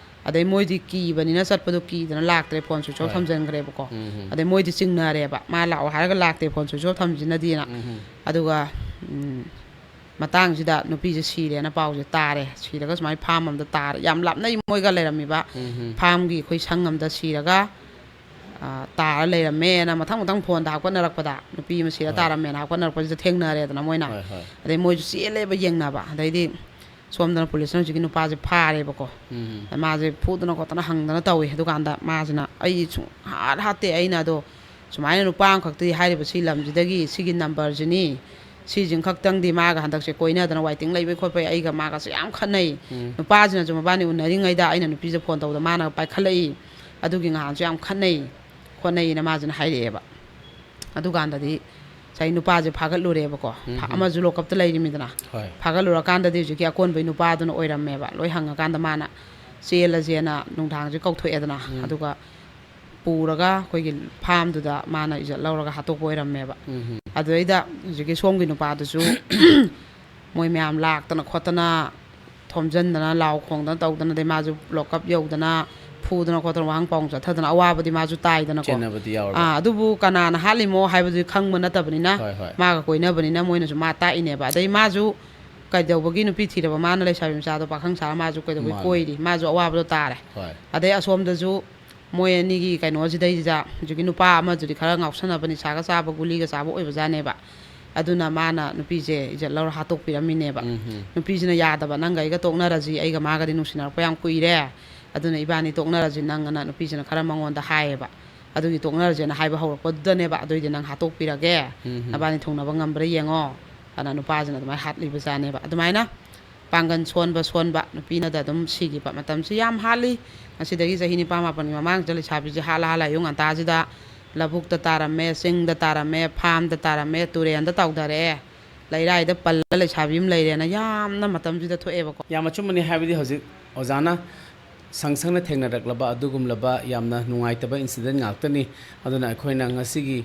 ꯑꯗꯩ ꯃꯣꯏꯗꯤ ꯀꯤꯕꯅꯤꯅ ꯆꯠꯄꯗꯣ ꯀꯤꯗꯅ ꯂꯥꯛꯇ꯭ꯔꯦ, ꯐꯣꯟ ꯁ꯭ꯋꯤꯆ ꯑꯣꯐ ꯍꯣꯏ꯫ ꯊꯝꯖꯤꯟꯈ꯭ꯔꯦꯕꯀꯣ꯫ ꯎꯝ, ꯎꯝ꯫ ꯑꯗꯩ ꯃꯣꯏꯗꯤ ꯆꯤꯡꯅꯔꯦꯕ, "ꯃꯥ ꯂꯥꯛꯑꯣ ꯍꯥꯏꯔꯒ ꯂꯥꯛꯇꯦ, ꯐꯣꯟ ꯁ꯭ꯋꯤꯆ ꯑꯣꯐ ꯊꯝꯖꯤꯟꯅꯗꯦꯅ"꯫ ꯎꯝ, ꯎꯝ꯫ ꯑꯗꯨꯒ, ꯎꯝ, ꯃꯇꯥꯡꯁꯤꯗ ꯅꯨꯄꯤꯁꯦ ꯁꯤꯔꯦꯅ ꯄꯥꯎꯁꯦ ꯇꯥꯔꯦ꯫ ꯁꯤꯔꯒ ꯁꯨꯃꯥꯏꯅ ꯐꯥꯝ ꯑꯝꯗ ꯇꯥꯔꯦ꯫ ꯌꯥꯝ ꯂꯥꯞꯅꯩ ꯃꯣꯏꯒ ꯂꯩꯔꯝꯃꯤꯕ꯫ ꯎꯝ, ꯎꯝ꯫ ꯐꯥꯝꯒꯤ ꯑꯩꯈꯣꯏ ꯁꯪ ꯑꯝꯗ ꯁꯤꯔꯒ, ꯑ, ꯇꯥꯔ ꯂꯩꯔꯝꯃꯦꯅ ꯃꯊꯪ ꯃꯊꯪ ꯐꯣꯟꯗ ꯍꯥꯞꯀꯠꯅꯔꯛꯄꯗ, ꯅꯨꯄꯤ ꯑꯃ ꯁꯤꯔ ꯍꯣꯏ꯫ ꯇꯥꯔꯝꯃꯦꯅ ꯍꯥꯞꯀꯠꯅꯔꯛꯄꯁꯤꯗ ꯊꯦꯡꯅꯔꯦꯗꯅ ꯃꯣꯏꯅ꯫ ꯍꯣꯏ, ꯍꯣꯏ꯫ ꯑꯗꯩ ꯃꯣꯏꯁꯨ ꯆꯦꯜꯂꯦꯕ ꯌꯦꯡꯅꯕ꯫ ꯑꯗꯩꯗꯤ ꯁꯣꯝꯗꯅ ꯄꯨꯂꯤꯁꯅ ꯍꯧꯖꯤꯛꯀꯤ ꯅꯨꯄꯥꯁꯦ ꯐꯥꯔꯦꯕꯀꯣ꯫ ꯎꯝ꯫ ꯃꯥꯁꯦ ꯐꯨꯗꯅ ꯈꯣꯠꯇꯅ ꯍꯪꯗꯅ ꯇꯧꯋꯤ꯫ ꯑꯗꯨꯀꯥꯟꯗ ꯃꯥꯁꯤꯅ, "ꯑꯩ ꯁꯨꯡ ꯍꯥꯠ ꯍꯥꯠꯇꯦ, ꯑꯩꯅ ꯑꯗꯣ ꯁꯨꯃꯥꯏꯅ ꯅꯨꯄꯥ ꯑꯃꯈꯛꯇꯤ ꯍꯥꯏꯔꯤꯕ ꯁꯤ ꯂꯝꯁꯤꯗꯒꯤ ꯁꯤꯒꯤ ꯅꯝꯕꯔꯁꯤꯅꯤ, ꯁꯤꯁꯤꯡ ꯈꯛꯇꯪꯗꯤ ꯃꯥꯒ ꯍꯟꯗꯛꯁꯦ ꯀꯣꯏꯅꯗꯅ ꯋꯥꯏꯇꯤꯡ ꯂꯩꯕꯩ ꯈꯣꯠꯄꯩ ꯑꯩꯒ ꯃꯥꯒꯁꯦ ꯌꯥꯝ ꯈꯠꯅꯩ꯫ ꯎꯝ꯫ ꯅꯨꯄꯥꯁꯤꯅꯁꯨ ꯃꯕꯥꯅꯤ ꯎꯅꯔꯤꯉꯩꯗ ꯑꯩꯅ ꯅꯨꯄꯤꯁꯦ ꯐꯣꯟ ꯇꯧꯕꯗ ꯃꯥꯅ ꯄꯥꯏꯈꯠꯂꯛꯏ, ꯑꯗꯨꯒꯤ ꯉꯍꯥꯟꯁꯨ ꯌꯥꯝ ꯈꯠꯅꯩ ꯈꯣꯠꯅꯩꯅ" ꯃꯥꯁꯤꯅ ꯍꯥꯏꯔꯛꯑꯦꯕ꯫ ꯑꯗꯨꯀꯥꯟꯗꯗꯤ ꯉꯁꯥꯏ ꯅꯨꯄꯥꯁꯦ ꯐꯥꯒꯠꯂꯨꯔꯦꯕꯀꯣ꯫ ꯎꯝ, ꯐꯥ-, ꯎꯝ꯫ ꯑꯃꯁꯨ ꯂꯣꯀꯞꯇ ꯂꯩꯔꯤꯃꯤꯗꯅ꯫ ꯍꯣꯏ꯫ ꯐꯥꯒꯠꯂꯨꯔꯀꯥꯟꯗꯗꯤ ꯍꯧꯖꯤꯛꯀꯤ ꯑꯀꯣꯟꯕꯩ ꯅꯨꯄꯥꯗꯨꯅ ꯑꯣꯏꯔꯝꯃꯦꯕ꯫ ꯂꯣꯏ ꯍꯪꯉꯀꯥꯟꯗ ꯃꯥꯅ ꯆꯦꯜꯂꯁꯦꯅ ꯅꯨꯡꯗꯥꯡꯁꯦ ꯀꯧꯊꯣꯛꯑꯦꯗꯅ꯫ ꯎꯝ꯫ ꯑꯗꯨꯒ ꯄꯨꯔꯒ ꯑꯩꯈꯣꯏꯒꯤ ꯐꯥꯝꯗꯨꯗ ꯃꯥꯅ ꯏꯖꯠ ꯂꯧꯔꯒ ꯍꯥꯠꯇꯣꯛꯄ ꯑꯣꯏꯔꯝꯃꯦꯕ꯫ ꯎꯝ, ꯎꯝ꯫ ꯑꯗꯨꯗꯩꯗ ꯍꯧꯖꯤꯛꯀꯤ ꯁꯣꯝꯒꯤ ꯅꯨꯄꯥꯗꯨꯁꯨ ꯃꯣꯏ ꯃꯌꯥꯝ ꯂꯥꯛꯇꯅ ꯈꯣꯠꯇꯅ ꯊꯣꯝꯖꯤꯟꯗꯅ ꯂꯥꯎ ꯈꯣꯡꯗꯅ ꯇꯧꯗꯅ, ꯑꯗꯩ ꯃꯥꯁꯨ ꯂꯣꯀꯞ ꯌꯧꯗꯅ ꯐꯨꯗꯅ ꯈꯣꯠꯇꯅ ꯋꯥꯍꯪ ꯄꯥꯎꯍꯪ ꯆꯠꯊꯗꯅ ꯑꯋꯥꯕꯗꯤ ꯃꯥꯁꯨ ꯇꯥꯏꯗꯅꯀꯣ꯫ ꯆꯦꯟꯅꯕꯗꯤ ꯌꯥꯎꯔꯕ꯫ ꯑꯥ, ꯑꯗꯨꯕꯨ ꯀꯅꯥꯅ ꯍꯥꯠꯂꯤꯃꯣ ꯍꯥꯏꯕꯗꯨꯗꯤ ꯈꯪꯕ ꯅꯠꯇꯕꯅꯤꯅ, ꯍꯣꯏ, ꯍꯣꯏ꯫ ꯃꯥꯒ ꯀꯣꯏꯅꯕꯅꯤꯅ ꯃꯣꯏꯅꯁꯨ ꯃꯥ ꯇꯥꯛꯏꯅꯦꯕ꯫ ꯑꯗꯩ ꯃꯥꯁꯨ ꯀꯩꯗꯧꯕꯒꯤ ꯅꯨꯄꯤ ꯊꯤꯔꯕ ꯃꯥꯅ ꯂꯩꯁꯥꯕꯤ ꯃꯆꯥꯗꯣ ꯄꯥꯈꯪ ꯁꯥꯔ ꯃꯥꯁꯨ ꯀꯩꯗꯧꯕꯒꯤ ꯃꯥꯅꯦ꯫ ꯀꯣꯏꯔꯤ? ꯃꯥꯁꯨ ꯑꯋꯥꯕꯗꯣ ꯇꯥꯔꯦ꯫ ꯍꯣꯏ꯫ ꯑꯗꯩ ꯑꯁꯣꯝꯗꯁꯨ ꯃꯣꯏ ꯑꯅꯤꯒꯤ ꯀꯩꯅꯣꯁꯤꯗꯩꯁꯤꯗ ꯍꯧꯖꯤꯛꯀꯤ ꯅꯨꯄꯥ ꯑꯃꯗꯨꯗꯤ ꯈꯔ ꯉꯥꯎꯁꯟꯅꯕ, ꯅꯤꯁꯥꯒ ꯆꯥꯕ, ꯒꯨꯂꯤꯒ ꯆꯥꯕ ꯑꯣꯏꯕꯖꯥꯠꯅꯦꯕ꯫ ꯑꯗꯨꯅ ꯃꯥꯅ ꯅꯨꯄꯤꯁꯦ ꯏꯖꯠ ꯂꯧꯔ ꯍꯥꯠꯇꯣꯛꯄꯤꯔꯝꯃꯤꯅꯦꯕ꯫ ꯎꯝ ꯍꯝ꯫ ꯅꯨꯄꯤꯁꯤꯅ ꯌꯥꯗꯕ, "ꯅꯪꯒ ꯑꯩꯒ ꯇꯣꯛꯅꯔꯁꯤ, ꯑꯩꯒ ꯃꯥꯒꯗꯤ ꯅꯨꯡꯁꯤꯅꯔꯛꯄ ꯌꯥꯝ ꯀꯨꯏꯔꯦ, ꯑꯗꯨꯅ ꯏꯕꯥꯅꯤ ꯇꯣꯛꯅꯔꯁꯤ ꯅꯪ", ꯑꯅ ꯅꯨꯄꯤꯁꯤꯅ ꯈꯔ ꯃꯉꯣꯟꯗ ꯍꯥꯏꯌꯦꯕ꯫ ꯑꯗꯨꯒꯤ ꯇꯣꯛꯅꯔꯁꯦꯅ ꯍꯥꯏꯕ ꯍꯧꯔꯛꯄꯗꯨꯗꯅꯦꯕ, "ꯑꯗꯨꯏꯗꯤ ꯅꯪ ꯍꯥꯠꯇꯣꯛꯄꯤꯔꯒꯦ, ꯎꯝ ꯍꯝ꯫ ꯅꯕꯥꯅꯤ ꯊꯨꯡꯅꯕ ꯉꯝꯕ꯭ꯔꯥ ꯌꯦꯡꯉꯣ", ꯑꯅ ꯅꯨꯄꯥꯁꯤꯅ ꯑꯗꯨꯃꯥꯏꯅ ꯍꯥꯠꯂꯤꯕꯖꯥꯠꯅꯦꯕ꯫ ꯑꯗꯨꯃꯥꯏꯅ ꯄꯥꯡꯒꯜ ꯁꯣꯟꯕ ꯁꯣꯟꯕ ꯅꯨꯄꯤꯅꯗ ꯑꯗꯨꯝ ꯁꯤꯈꯤꯕ ꯃꯇꯝꯁꯤ ꯌꯥꯝ ꯍꯥꯠꯂꯤ꯫ ꯉꯁꯤꯗꯒꯤ ꯆꯍꯤ ꯅꯤꯄꯥꯟ ꯃꯥꯄꯟꯒꯤ ꯃꯃꯥꯡꯁꯤꯗ ꯂꯩꯁꯥꯕꯤꯁꯦ ꯍꯥꯠꯂ ꯍꯥꯠꯂ ꯑꯌꯨꯛ ꯉꯟꯇꯥꯁꯤꯗ ꯂꯧꯕꯨꯛꯇ ꯇꯥꯔꯝꯃꯦ, ꯆꯤꯡꯗ ꯇꯥꯔꯝꯃꯦ, ꯐꯥꯝꯗ ꯇꯥꯔꯝꯃꯦ, ꯇꯨꯔꯦꯟꯗ ꯇꯥꯎꯊꯔꯛꯑꯦ, ꯂꯩꯔꯥꯏꯗ ꯄꯜꯂ ꯂꯩꯁꯥꯕꯤ ꯑꯃ ꯂꯩꯔꯦꯅ ꯌꯥꯝꯅ ꯃꯇꯝꯁꯤꯗ ꯊꯣꯛꯑꯦꯕꯀꯣ꯫ ꯌꯥꯝ ꯑꯆꯨꯝꯕꯅꯤ, ꯍꯥꯏꯕꯗꯤ ꯍꯧꯖꯤꯛ ꯑꯣꯖꯥꯅ ꯁꯪ ꯁꯪꯅ ꯊꯦꯡꯅꯔꯛꯂꯕ ꯑꯗꯨꯒꯨꯝꯂꯕ ꯌꯥꯝꯅ ꯅꯨꯡꯉꯥꯏꯇꯕ incident ꯉꯥꯛꯇꯅꯤ꯫ ꯑꯗꯨꯅ ꯑꯩꯈꯣꯏꯅ ꯉꯁꯤꯒꯤ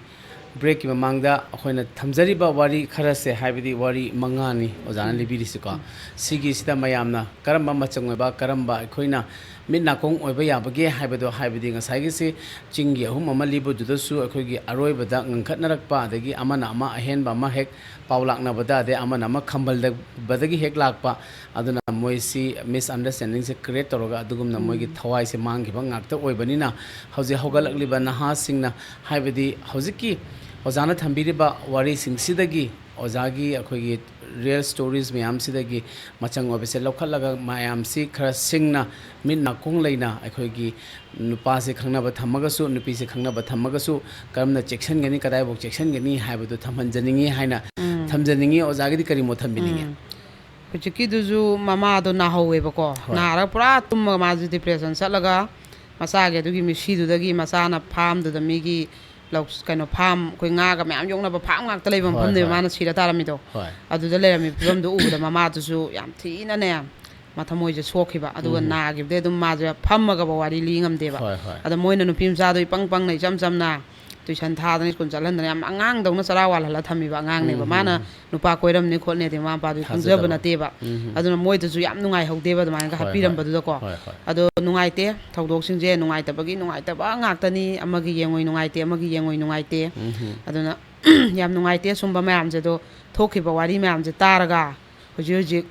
breakꯀꯤ ꯃꯃꯥꯡꯗ ꯑꯩꯈꯣꯏꯅ ꯊꯝꯖꯔꯤꯕ ꯋꯥꯔꯤ ꯈꯔꯁꯦ, ꯍꯥꯏꯕꯗꯤ ꯋꯥꯔꯤ ꯃꯉꯥꯅꯤ ꯑꯣꯖꯥꯅ ꯎꯝ꯫ ꯂꯤꯕꯤꯔꯤꯁꯤꯀꯣ꯫ ꯎꯝ꯫ ꯁꯤꯒꯤꯁꯤꯗ ꯃꯌꯥꯝꯅ ꯀꯔꯝꯕ ꯃꯆꯪ ꯑꯣꯏꯕ, ꯀꯔꯝꯕ ꯑꯩꯈꯣꯏꯅ ꯃꯤꯠ ꯅꯥꯀꯣꯡ ꯑꯣꯏꯕ ꯌꯥꯕꯒꯦ ꯍꯥꯏꯕꯗꯣ, ꯍꯥꯏꯕꯗꯤ ꯉꯁꯥꯏꯒꯤꯁꯤ ꯆꯤꯡꯒꯤ ꯑꯍꯨꯝ ꯑꯃ ꯂꯤꯕꯗꯨꯗꯁꯨ ꯑꯩꯈꯣꯏꯒꯤ ꯑꯔꯣꯏꯕꯗ ꯉꯪꯈꯠꯅꯔꯛꯄ, ꯑꯗꯒꯤ ꯑꯃꯅ ꯑꯃ ꯑꯍꯦꯟꯕ ꯑꯃ ꯍꯦꯛ ꯄꯥꯎ ꯂꯥꯛꯅꯕꯗ, ꯑꯗꯩ ꯑꯃꯅ ꯑꯃ ꯈꯝꯕꯜꯗꯕꯗꯒꯤ ꯍꯦꯛ ꯂꯥꯛꯄ, ꯑꯗꯨꯅ ꯃꯣꯏꯁꯤ misunderstandingꯁꯦ create ꯇꯧꯔꯒ ꯑꯗꯨꯒꯨꯝꯅ ꯃꯣꯏꯒꯤ ꯎꯝ꯫ ꯊꯋꯥꯏꯁꯦ ꯃꯥꯡꯈꯤꯕ ꯉꯥꯛꯇ ꯑꯣꯏꯕꯅꯤꯅ, ꯍꯧꯖꯤꯛ ꯍꯧꯒꯠꯂꯛꯂꯤꯕ ꯅꯍꯥꯁꯤꯡꯅ, ꯍꯥꯏꯕꯗꯤ ꯍꯧꯖꯤꯛꯀꯤ ꯑꯣꯖꯥꯅ ꯊꯝꯕꯤꯔꯤꯕ ꯋꯥꯔꯤꯁꯤꯡꯁꯤꯗꯒꯤ, ꯑꯣꯖꯥꯒꯤ ꯑꯩꯈꯣꯏꯒꯤ real stories ꯃꯌꯥꯝꯁꯤꯗꯒꯤ ꯃꯆꯪ ꯑꯣꯏꯕꯁꯦ ꯂꯧꯈꯠꯂꯒ, ꯃꯌꯥꯝꯁꯤ ꯈꯔ ꯁꯤꯡꯅ, ꯃꯤꯠ ꯅꯥꯀꯣꯡ ꯂꯩꯅ, ꯑꯩꯈꯣꯏꯒꯤ ꯅꯨꯄꯥꯁꯦ ꯈꯪꯅꯕ ꯊꯝꯃꯒꯁꯨ, ꯅꯨꯄꯤꯁꯦ ꯈꯪꯅꯕ ꯊꯝꯃꯒꯁꯨ, ꯀꯔꯝꯅ ꯆꯦꯛꯁꯤꯟꯒꯅꯤ, ꯀꯗꯥꯏꯐꯥꯎ ꯆꯦꯛꯁꯤꯟꯒꯅꯤ ꯍꯥꯏꯕꯗꯨ ꯊꯝꯍꯟꯖꯅꯤꯡꯉꯤ ꯍꯥꯏꯅ ꯎꯝ꯫ ꯊꯝꯖꯅꯤꯡꯉꯤ꯫ ꯑꯣꯖꯥꯒꯤꯗꯤ ꯀꯔꯤ ꯃꯣꯠ ꯊꯝꯕꯤꯅꯤꯡꯉꯤ? ꯎꯝ꯫ ꯍꯧꯖꯤꯛꯀꯤꯗꯨꯁꯨ ꯃꯃꯥꯗꯣ ꯅꯥꯍꯧꯋꯦꯕꯀꯣ꯫ ꯍꯣꯏ꯫ ꯅꯥꯔꯒ ꯄꯨꯔꯥ ꯇꯨꯝꯃꯒ ꯃꯥꯁꯦ depression ꯆꯠꯂꯒ, ꯃꯆꯥꯒꯤ ꯑꯗꯨꯒꯤ ꯃꯤꯁꯤꯗꯨꯗꯒꯤ ꯃꯆꯥꯅ farmꯗꯨꯗ ꯃꯤꯒꯤ ꯂꯧ-, ꯀꯩꯅꯣ, farm, ꯑꯩꯈꯣꯏ ꯉꯥꯒ ꯃꯌꯥꯝ ꯌꯣꯛꯅꯕ farm ꯉꯥꯛꯇ ꯂꯩꯕ ꯍꯣꯏ, ꯃꯐꯝꯅꯦꯕ ꯍꯣꯏ꯫ ꯃꯥꯅ ꯁꯤꯔ ꯇꯥꯔꯝꯃꯤꯗꯣ꯫ ꯍꯣꯏ꯫ ꯑꯗꯨꯗ ꯂꯩꯔꯝꯃꯤ ꯐꯤꯕꯝꯗꯣ ꯎꯕꯗ ꯃꯃꯥꯗꯨꯁꯨ ꯌꯥꯝ ꯊꯤꯅꯅꯦ, ꯃꯊꯃꯣꯏꯁꯦ ꯁꯣꯛꯈꯤꯕ꯫ ꯑꯗꯨꯒ ꯎꯝ꯫ ꯅꯥꯈꯤꯕꯗꯩ ꯑꯗꯨꯝ ꯃꯥꯁꯦ ꯐꯝꯃꯒꯕ ꯋꯥꯔꯤ ꯂꯤ ꯉꯝꯗꯦꯕ꯫ ꯍꯣꯏ, ꯍꯣꯏ꯫ ꯑꯗ ꯃꯣꯏꯅ ꯅꯨꯄꯤ ꯃꯆꯥꯗꯣ ꯏꯄꯪ ꯄꯪꯅ, ꯏꯆꯝ ꯆꯝꯅ tuition ꯊꯥꯗꯅ school ꯆꯠꯍꯟꯗꯅ ꯌꯥꯝ ꯑꯉꯥꯡꯗꯧꯅ ꯆꯔꯥ ꯋꯥꯜꯍꯜꯂ ꯊꯝꯃꯤꯕ ꯑꯉꯥꯡꯅꯦꯕ꯫ ꯎꯝ, ꯃꯥꯅ ꯎꯝ, ꯎꯝ꯫ ꯅꯨꯄꯥ ꯀꯣꯏꯔꯝꯅꯤ ꯈꯣꯠꯅꯤꯗꯤ ꯃꯃꯥ ꯃꯄꯥꯗꯨꯒꯤ ꯈꯪꯖꯕ ꯊꯥꯖꯗꯕ꯫ ꯅꯠꯇꯦꯕ꯫ ꯎꯝ, ꯎꯝ꯫ ꯑꯗꯨꯅ ꯃꯣꯏꯗꯁꯨ ꯌꯥꯝ ꯅꯨꯡꯉꯥꯏꯍꯧꯗꯦꯕ ꯑꯗꯨꯃꯥꯏꯅꯒ ꯍꯣꯏ, ꯍꯣꯏ꯫ ꯍꯥꯠꯄꯤꯔꯝꯕꯗꯨꯗꯀꯣ꯫ ꯍꯣꯏ, ꯍꯣꯏ꯫ ꯑꯗꯣ ꯅꯨꯡꯉꯥꯏꯇꯦ, ꯊꯧꯗꯣꯛꯁꯤꯡꯁꯦ ꯅꯨꯡꯉꯥꯏꯇꯕꯒꯤ ꯅꯨꯡꯉꯥꯏꯇꯕ ꯉꯥꯛꯇꯅꯤ꯫ ꯑꯃꯒꯤ ꯌꯦꯡꯉꯣꯏ ꯅꯨꯡꯉꯥꯏꯇꯦ, ꯑꯃꯒꯤ ꯌꯦꯡꯉꯣꯏ ꯅꯨꯡꯉꯥꯏꯇꯦ꯫ ꯎꯝ, ꯎꯝ꯫ ꯑꯗꯨꯅ ꯌꯥꯝ ꯅꯨꯡꯉꯥꯏꯇꯦ ꯁꯨꯝꯕ ꯃꯌꯥꯝꯁꯦ꯫ ꯑꯗꯣ ꯊꯣꯛꯈꯤꯕ ꯋꯥꯔꯤ ꯃꯌꯥꯝꯁꯦ ꯇꯥꯔꯒ ꯍꯧꯖꯤꯛ ꯍꯧꯖꯤꯛ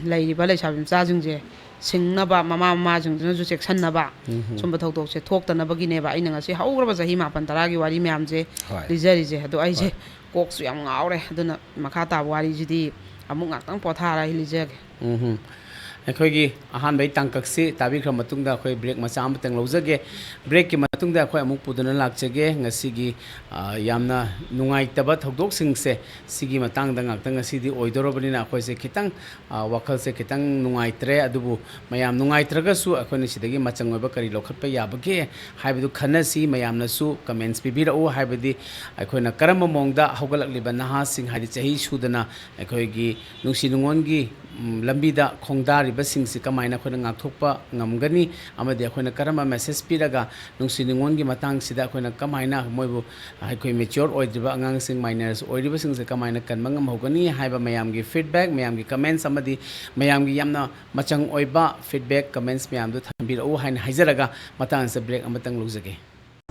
ꯂꯩꯔꯤꯕ ꯂꯩꯁꯥꯕꯤ ꯃꯆꯥꯁꯤꯡꯁꯦ ꯁꯤꯡꯅꯕ, ꯃꯃꯥ ꯃꯃꯥꯁꯤꯡꯗꯨꯅꯁꯨ ꯆꯦꯛꯁꯤꯟꯅꯕ, ꯎꯝ ꯍꯝ꯫ ꯁꯨꯝꯕ ꯊꯧꯗꯣꯛꯁꯦ ꯊꯣꯛꯇꯅꯕꯒꯤꯅꯦꯕ ꯑꯩꯅ ꯉꯁꯤ ꯍꯧꯈ꯭ꯔꯕ ꯆꯍꯤ ꯃꯥꯄꯟ ꯇꯔꯥꯒꯤ ꯋꯥꯔꯤ ꯃꯌꯥꯝꯁꯦ ꯍꯣꯏ꯫ ꯂꯤꯖꯔꯤꯁꯦ꯫ ꯑꯗꯣ ꯑꯩꯁꯦ ꯍꯣꯏ꯫ ꯀꯣꯛꯁꯨ ꯌꯥꯝ ꯉꯥꯎꯔꯦ, ꯑꯗꯨꯅ ꯃꯈꯥ ꯇꯥꯕ ꯋꯥꯔꯤꯁꯤꯗꯤ ꯑꯃꯨꯛ ꯉꯥꯛꯇꯪ ꯄꯣꯊꯥꯔ ꯑꯩ ꯂꯤꯖꯒꯦ꯫ ꯎꯝ ꯍꯝ꯫ ꯑꯩꯈꯣꯏꯒꯤ ꯑꯍꯥꯟꯕꯒꯤ ꯇꯥꯡꯀꯛꯁꯤ ꯇꯥꯕꯤꯈ꯭ꯔ ꯃꯇꯨꯡꯗ ꯑꯩꯈꯣꯏ ꯕ꯭ꯔꯦꯛ ꯃꯆꯥ ꯑꯃꯇꯪ ꯂꯧꯖꯒꯦ꯫ ꯕ꯭ꯔꯦꯛꯀꯤ ꯃꯇꯨꯡꯗ ꯑꯩꯈꯣꯏ ꯑꯃꯨꯛ ꯄꯨꯗꯨꯅ ꯂꯥꯛꯆꯒꯦ꯫ ꯉꯁꯤꯒꯤ, ꯑ, ꯌꯥꯝꯅ ꯅꯨꯡꯉꯥꯏꯇꯕ ꯊꯧꯗꯣꯛꯁꯤꯡꯁꯦ ꯁꯤꯒꯤ ꯃꯇꯥꯡꯗ ꯉꯥꯛꯇꯪ ꯉꯁꯤꯗꯤ ꯑꯣꯏꯗꯣꯔꯕꯅꯤꯅ ꯑꯩꯈꯣꯏꯁꯦ ꯈꯤꯇꯪ, ꯑ, ꯋꯥꯈꯜꯁꯦ ꯈꯤꯇꯪ ꯅꯨꯡꯉꯥꯏꯇ꯭ꯔꯦ꯫ ꯑꯗꯨꯕꯨ ꯃꯌꯥꯝ ꯅꯨꯡꯉꯥꯏꯇ꯭ꯔꯒꯁꯨ ꯑꯩꯈꯣꯏꯅ ꯁꯤꯗꯒꯤ ꯃꯆꯪ ꯑꯣꯏꯕ ꯀꯔꯤ ꯂꯧꯈꯠꯄ ꯌꯥꯕꯒꯦ ꯍꯥꯏꯕꯗꯨ ꯈꯟꯅꯁꯤ꯫ ꯃꯌꯥꯝꯅꯁꯨ comments ꯄꯤꯕꯤꯔꯛꯎ꯫ ꯍꯥꯏꯕꯗꯤ ꯑꯩꯈꯣꯏꯅ ꯀꯔꯝꯕ ꯃꯑꯣꯡꯗ ꯍꯧꯒꯠꯂꯛꯂꯤꯕ ꯅꯍꯥꯁꯤꯡ, ꯍꯥꯏꯗꯤ ꯆꯍꯤ ꯁꯨꯗꯅ ꯑꯩꯈꯣꯏꯒꯤ ꯅꯨꯡꯁꯤ ꯅꯨꯡꯉꯣꯟꯒꯤ, ꯎꯝ, ꯂꯝꯕꯤꯗ ꯈꯣꯡꯗꯥꯔꯤꯕꯁꯤꯡꯁꯤ ꯀꯃꯥꯏꯅ ꯑꯩꯈꯣꯏꯅ ꯉꯥꯛꯊꯣꯛꯄ ꯉꯝꯒꯅꯤ? ꯑꯃꯗꯤ ꯑꯩꯈꯣꯏꯅ ꯀꯔꯝꯕ message ꯄꯤꯔꯒ ꯅꯨꯡꯁꯤ ꯅꯨꯡꯉꯣꯟꯒꯤ ꯃꯇꯥꯡꯁꯤꯗ ꯑꯩꯈꯣꯏꯅ ꯀꯃꯥꯏꯅ ꯃꯣꯏꯕꯨ, ꯑꯩꯈꯣꯏ mature ꯑꯣꯏꯗ꯭ꯔꯤꯕ ꯑꯉꯥꯡꯁꯤꯡ, minors ꯑꯣꯏꯔꯤꯕꯁꯤꯡꯁꯦ ꯀꯃꯥꯏꯅ ꯀꯟꯕ ꯉꯝꯍꯧꯒꯅꯤ ꯍꯥꯏꯕ ꯃꯌꯥꯝꯒꯤ feedback, ꯃꯌꯥꯝꯒꯤ comments ꯑꯃꯗꯤ ꯃꯌꯥꯝꯒꯤ ꯌꯥꯝꯅ ꯃꯆꯪ ꯑꯣꯏꯕ feedback, comments ꯃꯌꯥꯝꯗꯨ ꯊꯝꯕꯤꯔꯛꯎ ꯍꯥꯏꯅ ꯍꯥꯏꯖꯔꯒ ꯃꯇꯥꯡ ꯑꯁꯤꯗ ꯕ꯭ꯔꯦꯛ ꯑꯃꯇꯪ ꯂꯧꯖꯒꯦ꯫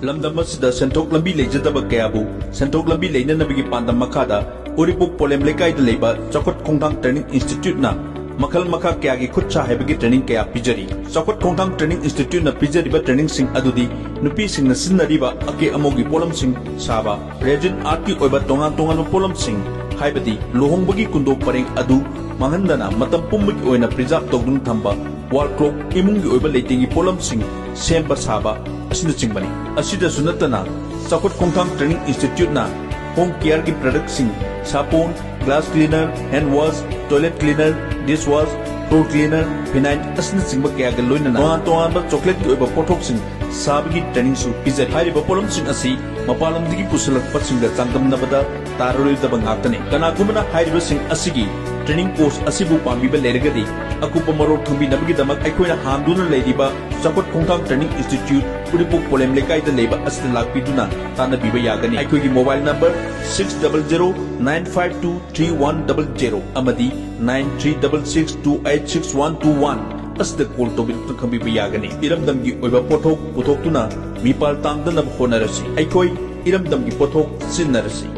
ꯂꯝꯗꯝ ꯑꯁꯤꯗ ꯁꯦꯟꯊꯣꯛ ꯂꯝꯕꯤ ꯂꯩꯖꯗꯕ ꯀꯌꯥꯕꯨ ꯁꯦꯟꯊꯣꯛ ꯂꯝꯕꯤ ꯂꯩꯅꯅꯕꯒꯤ ꯄꯥꯟꯗꯝ ꯃꯈꯥꯗ ꯎꯔꯤꯄꯣꯛ ꯄꯣꯂꯦꯝ ꯂꯩꯀꯥꯏꯗ ꯂꯩꯕ ꯆꯥꯎꯈꯠ ꯈꯣꯡꯊꯥꯡ ꯇ꯭ꯔꯦꯅꯤꯡ ꯏꯟꯁꯇꯤꯇ꯭ꯌꯨꯠꯅ ꯃꯈꯜ ꯃꯈꯥ ꯀꯌꯥꯒꯤ ꯈꯨꯠ ꯁꯥ ꯍꯩꯕꯒꯤ ꯇ꯭ꯔꯦꯅꯤꯡ ꯀꯌꯥ ꯄꯤꯖꯔꯤ꯫ ꯆꯥꯎꯈꯠ ꯈꯣꯡꯊꯥꯡ ꯇ꯭ꯔꯦꯅꯤꯡ ꯏꯟꯁꯇꯤꯇ꯭ꯌꯨꯠꯅ ꯄꯤꯖꯔꯤꯕ ꯇ꯭ꯔꯦꯅꯤꯡꯁꯤꯡ ꯑꯗꯨꯗꯤ ꯅꯨꯄꯤꯁꯤꯡꯅ ꯁꯤꯖꯤꯟꯅꯔꯤꯕ ꯑꯀꯦ ꯑꯃꯧꯒꯤ ꯄꯣꯠꯂꯝꯁꯤꯡ ꯁꯥꯕ, ꯔꯦꯖꯤꯟ ꯑꯥꯔꯠꯀꯤ ꯑꯣꯏꯕ ꯇꯣꯉꯥꯟ ꯇꯣꯉꯥꯟꯕ ꯄꯣꯠꯂꯝꯁꯤꯡ, ꯍꯥꯏꯕꯗꯤ ꯂꯨꯍꯣꯡꯕꯒꯤ ꯀꯨꯟꯗꯣꯛ ꯄꯔꯦꯡ ꯑꯗꯨ ꯃꯥꯡꯍꯟꯗꯅ ꯃꯇꯝ ꯄꯨꯝꯕꯒꯤ ꯑꯣꯏꯅ preserve ꯇꯧꯗꯨꯅ ꯊꯝꯕ, wall clock, ꯏꯃꯨꯡꯒꯤ ꯑꯣꯏꯕ ꯂꯩꯇꯦꯡꯒꯤ ꯄꯣꯠꯂꯝꯁꯤꯡ ꯁꯦꯝꯕ ꯁꯥꯕ ꯑꯁꯤꯅꯆꯤꯡꯕꯅꯤ꯫ ꯑꯁꯤꯗꯁꯨ ꯅꯠꯇꯅ ꯆꯥꯎꯈꯠ ꯈꯣꯡꯊꯥꯡ ꯇ꯭ꯔꯦꯅꯤꯡ ꯏꯟꯁꯇꯤꯇ꯭ꯌꯨꯠꯅ home careꯒꯤ productꯁꯤꯡ, ꯁꯥꯄꯣꯟ, glass cleaner, hand wash, toilet cleaner, dish wash, floor cleaner, phenyl ꯑꯁꯤꯅꯆꯤꯡꯕ ꯀꯌꯥꯒ ꯂꯣꯏꯅꯅ ꯇꯣꯉꯥꯟ ꯇꯣꯉꯥꯟꯕ ꯆꯣꯀ꯭ꯂꯦꯠꯀꯤ ꯑꯣꯏꯕ ꯄꯣꯠꯊꯣꯛꯁꯤꯡ ꯁꯥꯕꯒꯤ ꯇ꯭ꯔꯦꯅꯤꯡꯁꯨ ꯄꯤꯖꯔꯤ꯫ ꯍꯥꯏꯔꯤꯕ ꯄꯣꯠꯂꯝꯁꯤꯡ ꯑꯁꯤ ꯃꯄꯥꯟ ꯂꯝꯗꯒꯤ ꯄꯨꯁꯤꯜꯂꯛꯄꯁꯤꯡꯒ ꯆꯥꯡꯗꯝꯅꯕꯗ ꯇꯥꯔꯔꯣꯏꯗꯕ ꯉꯥꯛꯇꯅꯤ꯫ ꯀꯅꯥꯒꯨꯝꯕꯅ ꯍꯥꯏꯔꯤꯕꯁꯤꯡ ꯑꯁꯤꯒꯤ ꯇ꯭ꯔꯦꯅꯤꯡ ꯀꯣꯔꯁ ꯑꯁꯤꯕꯨ ꯄꯥꯝꯕꯤꯕ ꯂꯩꯔꯒꯗꯤ ꯑꯀꯨꯞꯄ ꯃꯔꯣꯜ ꯈꯪꯕꯤꯅꯕꯒꯤꯗꯃꯛ ꯑꯩꯈꯣꯏꯅ ꯍꯥꯡꯗꯨꯅ ꯂꯩꯔꯤꯕ ꯆꯥꯎꯈꯠ ꯈꯣꯡꯊꯥꯡ ꯇ꯭ꯔꯦꯅꯤꯡ ꯏꯟꯁꯇꯤꯇ꯭ꯌꯨꯠ ꯎꯔꯤꯄꯣꯛ ꯄꯣꯂꯦꯝ ꯂꯩꯀꯥꯏꯗ ꯂꯩꯕ ꯑꯁꯤꯗ ꯂꯥꯛꯄꯤꯗꯨꯅ ꯇꯥꯟꯅꯕꯤꯕ ꯌꯥꯒꯅꯤ꯫ ꯑꯩꯈꯣꯏꯒꯤ mobile number six double zero nine five two three one double zero ꯑꯃꯗꯤ nine three double six two eight six one two one ꯑꯁꯤꯗ call ꯇꯧꯕꯤꯗꯨꯅ ꯈꯪꯕꯤꯕ ꯌꯥꯒꯅꯤ꯫ ꯏꯔꯝꯗꯝꯒꯤ ꯑꯣꯏꯕ ꯄꯣꯠꯊꯣꯛ ꯄꯨꯊꯣꯛꯇꯨꯅ ꯃꯤꯄꯥꯜ ꯇꯥꯡꯗꯅꯕ ꯍꯣꯠꯅꯔꯁꯤ꯫ ꯑꯩꯈꯣꯏ ꯏꯔꯝꯗꯝꯒꯤ ꯄꯣꯠꯊꯣꯛ ꯁꯤꯖꯤꯟꯅꯔꯁꯤ꯫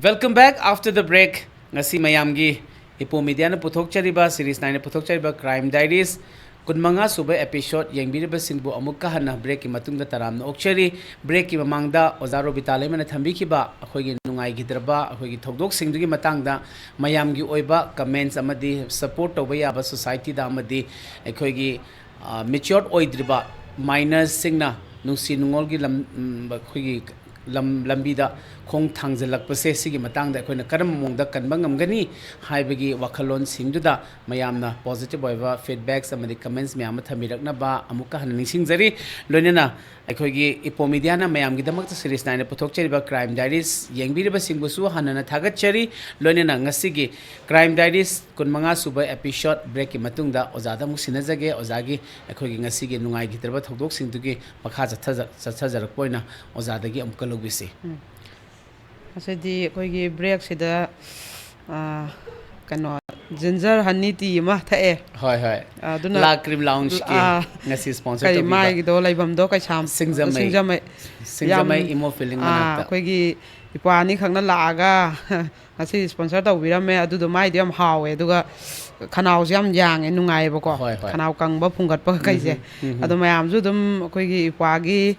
Welcome back after the break. ꯉꯁꯤ ꯃꯌꯥꯝꯒꯤ ꯏꯄꯣ ꯃꯤꯗꯤꯌꯥꯅ ꯄꯨꯊꯣꯛꯆꯔꯤꯕ, ꯁꯤꯔꯤꯁ ꯅꯥꯏꯟꯅ ꯄꯨꯊꯣꯛꯆꯔꯤꯕ ꯀ꯭ꯔꯥꯏꯝ ꯗꯥꯏꯔꯤꯁ ꯀꯨꯟꯃꯉꯥ ꯁꯨꯕ ꯑꯦꯄꯤꯁꯣꯗ ꯌꯦꯡꯕꯤꯔꯤꯕꯁꯤꯡꯕꯨ ꯑꯃꯨꯛꯀ ꯍꯟꯅ ꯕ꯭ꯔꯦꯛꯀꯤ ꯃꯇꯨꯡꯗ ꯇꯔꯥꯝꯅ ꯑꯣꯛꯆꯔꯤ꯫ ꯕ꯭ꯔꯦꯛꯀꯤ ꯃꯃꯥꯡꯗ ꯑꯣꯖꯥ ꯔꯣꯕꯤꯇꯥ ꯂꯩꯃꯅ ꯊꯝꯕꯤꯈꯤꯕ ꯑꯩꯈꯣꯏꯒꯤ ꯅꯨꯡꯉꯥꯏꯈꯤꯗ꯭ꯔꯕ ꯑꯩꯈꯣꯏꯒꯤ ꯊꯧꯗꯣꯛꯁꯤꯡꯗꯨꯒꯤ ꯃꯇꯥꯡꯗ ꯃꯌꯥꯝꯒꯤ ꯑꯣꯏꯕ ꯀꯃꯦꯟꯁ ꯑꯃꯗꯤ ꯁꯄꯣꯔꯠ ꯇꯧꯕ ꯌꯥꯕ ꯁꯣꯁꯥꯏꯇꯤꯗ ꯑꯃꯗꯤ ꯑꯩꯈꯣꯏꯒꯤ, ꯑ, ꯃꯦꯆ꯭ꯌꯣꯔ ꯑꯣꯏꯗ꯭ꯔꯤꯕ ꯃꯥꯏꯅꯔꯁꯤꯡꯅ ꯅꯨꯡꯁꯤ ꯅꯨꯡꯉꯣꯜꯒꯤ ꯂꯝ, ꯎꯝ, ꯑꯩꯈꯣꯏꯒꯤ ꯂꯝ, ꯂꯝꯕꯤꯗ ꯈꯣꯡ ꯊꯥꯡꯖꯤꯜꯂꯛꯄꯁꯦ, ꯁꯤꯒꯤ ꯃꯇꯥꯡꯗ ꯑꯩꯈꯣꯏꯅ ꯀꯔꯝꯕ ꯃꯑꯣꯡꯗ ꯀꯟꯕ ꯉꯝꯒꯅꯤ ꯍꯥꯏꯕꯒꯤ ꯋꯥꯈꯜꯂꯣꯟꯁꯤꯡꯗꯨꯗ ꯃꯌꯥꯝꯅ ꯄꯣꯖꯤꯇꯤꯚ ꯑꯣꯏꯕ ꯐꯤꯗꯕꯦꯛꯁ ꯑꯃꯗꯤ ꯀꯃꯦꯟꯁ ꯃꯌꯥꯝ ꯑꯃ ꯊꯝꯕꯤꯔꯛꯅꯕ ꯑꯃꯨꯛꯀ ꯍꯟꯅ ꯅꯤꯡꯁꯤꯡꯖꯔꯤ꯫ ꯂꯣꯏꯅꯅ ꯑꯩꯈꯣꯏꯒꯤ ꯏꯄꯣ ꯃꯤꯗꯤꯌꯥꯅ ꯃꯌꯥꯝꯒꯤꯗꯃꯛꯇ ꯁꯤꯔꯤꯁ ꯅꯥꯏꯟꯅ ꯄꯨꯊꯣꯛꯆꯔꯤꯕ ꯀ꯭ꯔꯥꯏꯝ ꯗꯥꯏꯔꯤꯁ ꯌꯦꯡꯕꯤꯔꯤꯕꯁꯤꯡꯕꯨꯁꯨ ꯍꯟꯅ ꯊꯥꯒꯠꯆꯔꯤ꯫ ꯂꯣꯏꯅꯅ ꯉꯁꯤꯒꯤ ꯀ꯭ꯔꯥꯏꯝ ꯗꯥꯏꯔꯤꯁ ꯀꯨꯟꯃꯉꯥ ꯁꯨꯕ ꯑꯦꯄꯤꯁꯣꯗ ꯕ꯭ꯔꯦꯛꯀꯤ ꯃꯇꯨꯡꯗ ꯑꯣꯖꯥꯗ ꯑꯃꯨꯛ ꯁꯤꯟꯅꯖꯒꯦ꯫ ꯑꯣꯖꯥꯒꯤ ꯑꯩꯈꯣꯏꯒꯤ ꯉꯁꯤꯒꯤ ꯅꯨꯡꯉꯥꯏꯈꯤꯗ꯭ꯔꯕ ꯊꯧꯗꯣꯛꯁꯤꯡꯗꯨꯒꯤ ꯃꯈꯥ ꯆꯠꯊꯖ-, ꯆꯠꯊꯖꯔꯛꯄ ꯑꯣꯏꯅ ꯑꯣꯖꯥꯗꯒꯤ ꯑꯃꯨꯛꯀ ꯂꯧꯕꯤꯁꯤ꯫ ꯎꯝ꯫ ꯉꯁꯤꯗꯤ ꯑꯩꯈꯣꯏꯒꯤ ꯕ꯭ꯔꯦꯛꯁꯤꯗ, ꯑꯥ, ꯀꯩꯅꯣ, ꯖꯤꯟꯖꯔ ꯍꯅꯤ ꯇꯤ ꯑꯃ ꯊꯛꯑꯦ꯫ ꯍꯣꯏ, ꯍꯣꯏ꯫ ꯑꯗꯨꯅ ꯂꯥ ꯀ꯭ꯔꯤꯝ ꯂꯥꯎꯟꯖꯀꯤ ꯑꯥ, ꯉꯁꯤ ꯁ꯭ꯄꯣꯟꯁꯔ ꯀꯔꯤ ꯇꯧꯕꯤꯕ ꯃꯥꯏꯒꯤꯗꯣ ꯂꯩꯐꯝꯗꯣ ꯀꯩꯁꯥꯝ-, ꯁꯤꯡꯖꯃꯩ꯫ ꯁꯤꯡꯖꯃꯩ꯫ ꯁꯤꯡꯖꯃꯩ ꯌꯥꯝ, ꯏꯃꯣ ꯐꯤꯂꯤꯡ ꯑꯥ, ꯃꯅꯥꯛꯇ꯫ ꯑꯩꯈꯣꯏꯒꯤ ꯏꯄ꯭ꯋꯥ ꯑꯅꯤꯈꯛꯅ ꯂꯥꯛꯑꯒ ꯉꯁꯤ ꯁ꯭ꯄꯣꯟꯁꯔ ꯇꯧꯕꯤꯔꯝꯃꯦ꯫ ꯑꯗꯨꯗꯣ ꯃꯥꯏꯗꯤ ꯌꯥꯝ ꯍꯥꯎꯋꯦ, ꯑꯗꯨꯒ ꯈꯅꯥꯎꯁꯨ ꯌꯥꯝ ꯌꯥꯡꯉꯦ, ꯅꯨꯡꯉꯥꯏꯌꯦꯕꯀꯣ꯫ ꯍꯣꯏ, ꯍꯣꯏ꯫ ꯈꯅꯥꯎ ꯀꯪꯕ ꯐꯨꯡꯒꯠꯄ ꯀꯩꯁꯦ꯫ ꯎꯝ, ꯎꯝ, ꯎꯝ꯫ ꯑꯗꯣ ꯃꯌꯥꯝꯁꯨ ꯑꯗꯨꯝ ꯑꯩꯈꯣꯏꯒꯤ ꯏꯄ꯭ꯋꯥꯒꯤ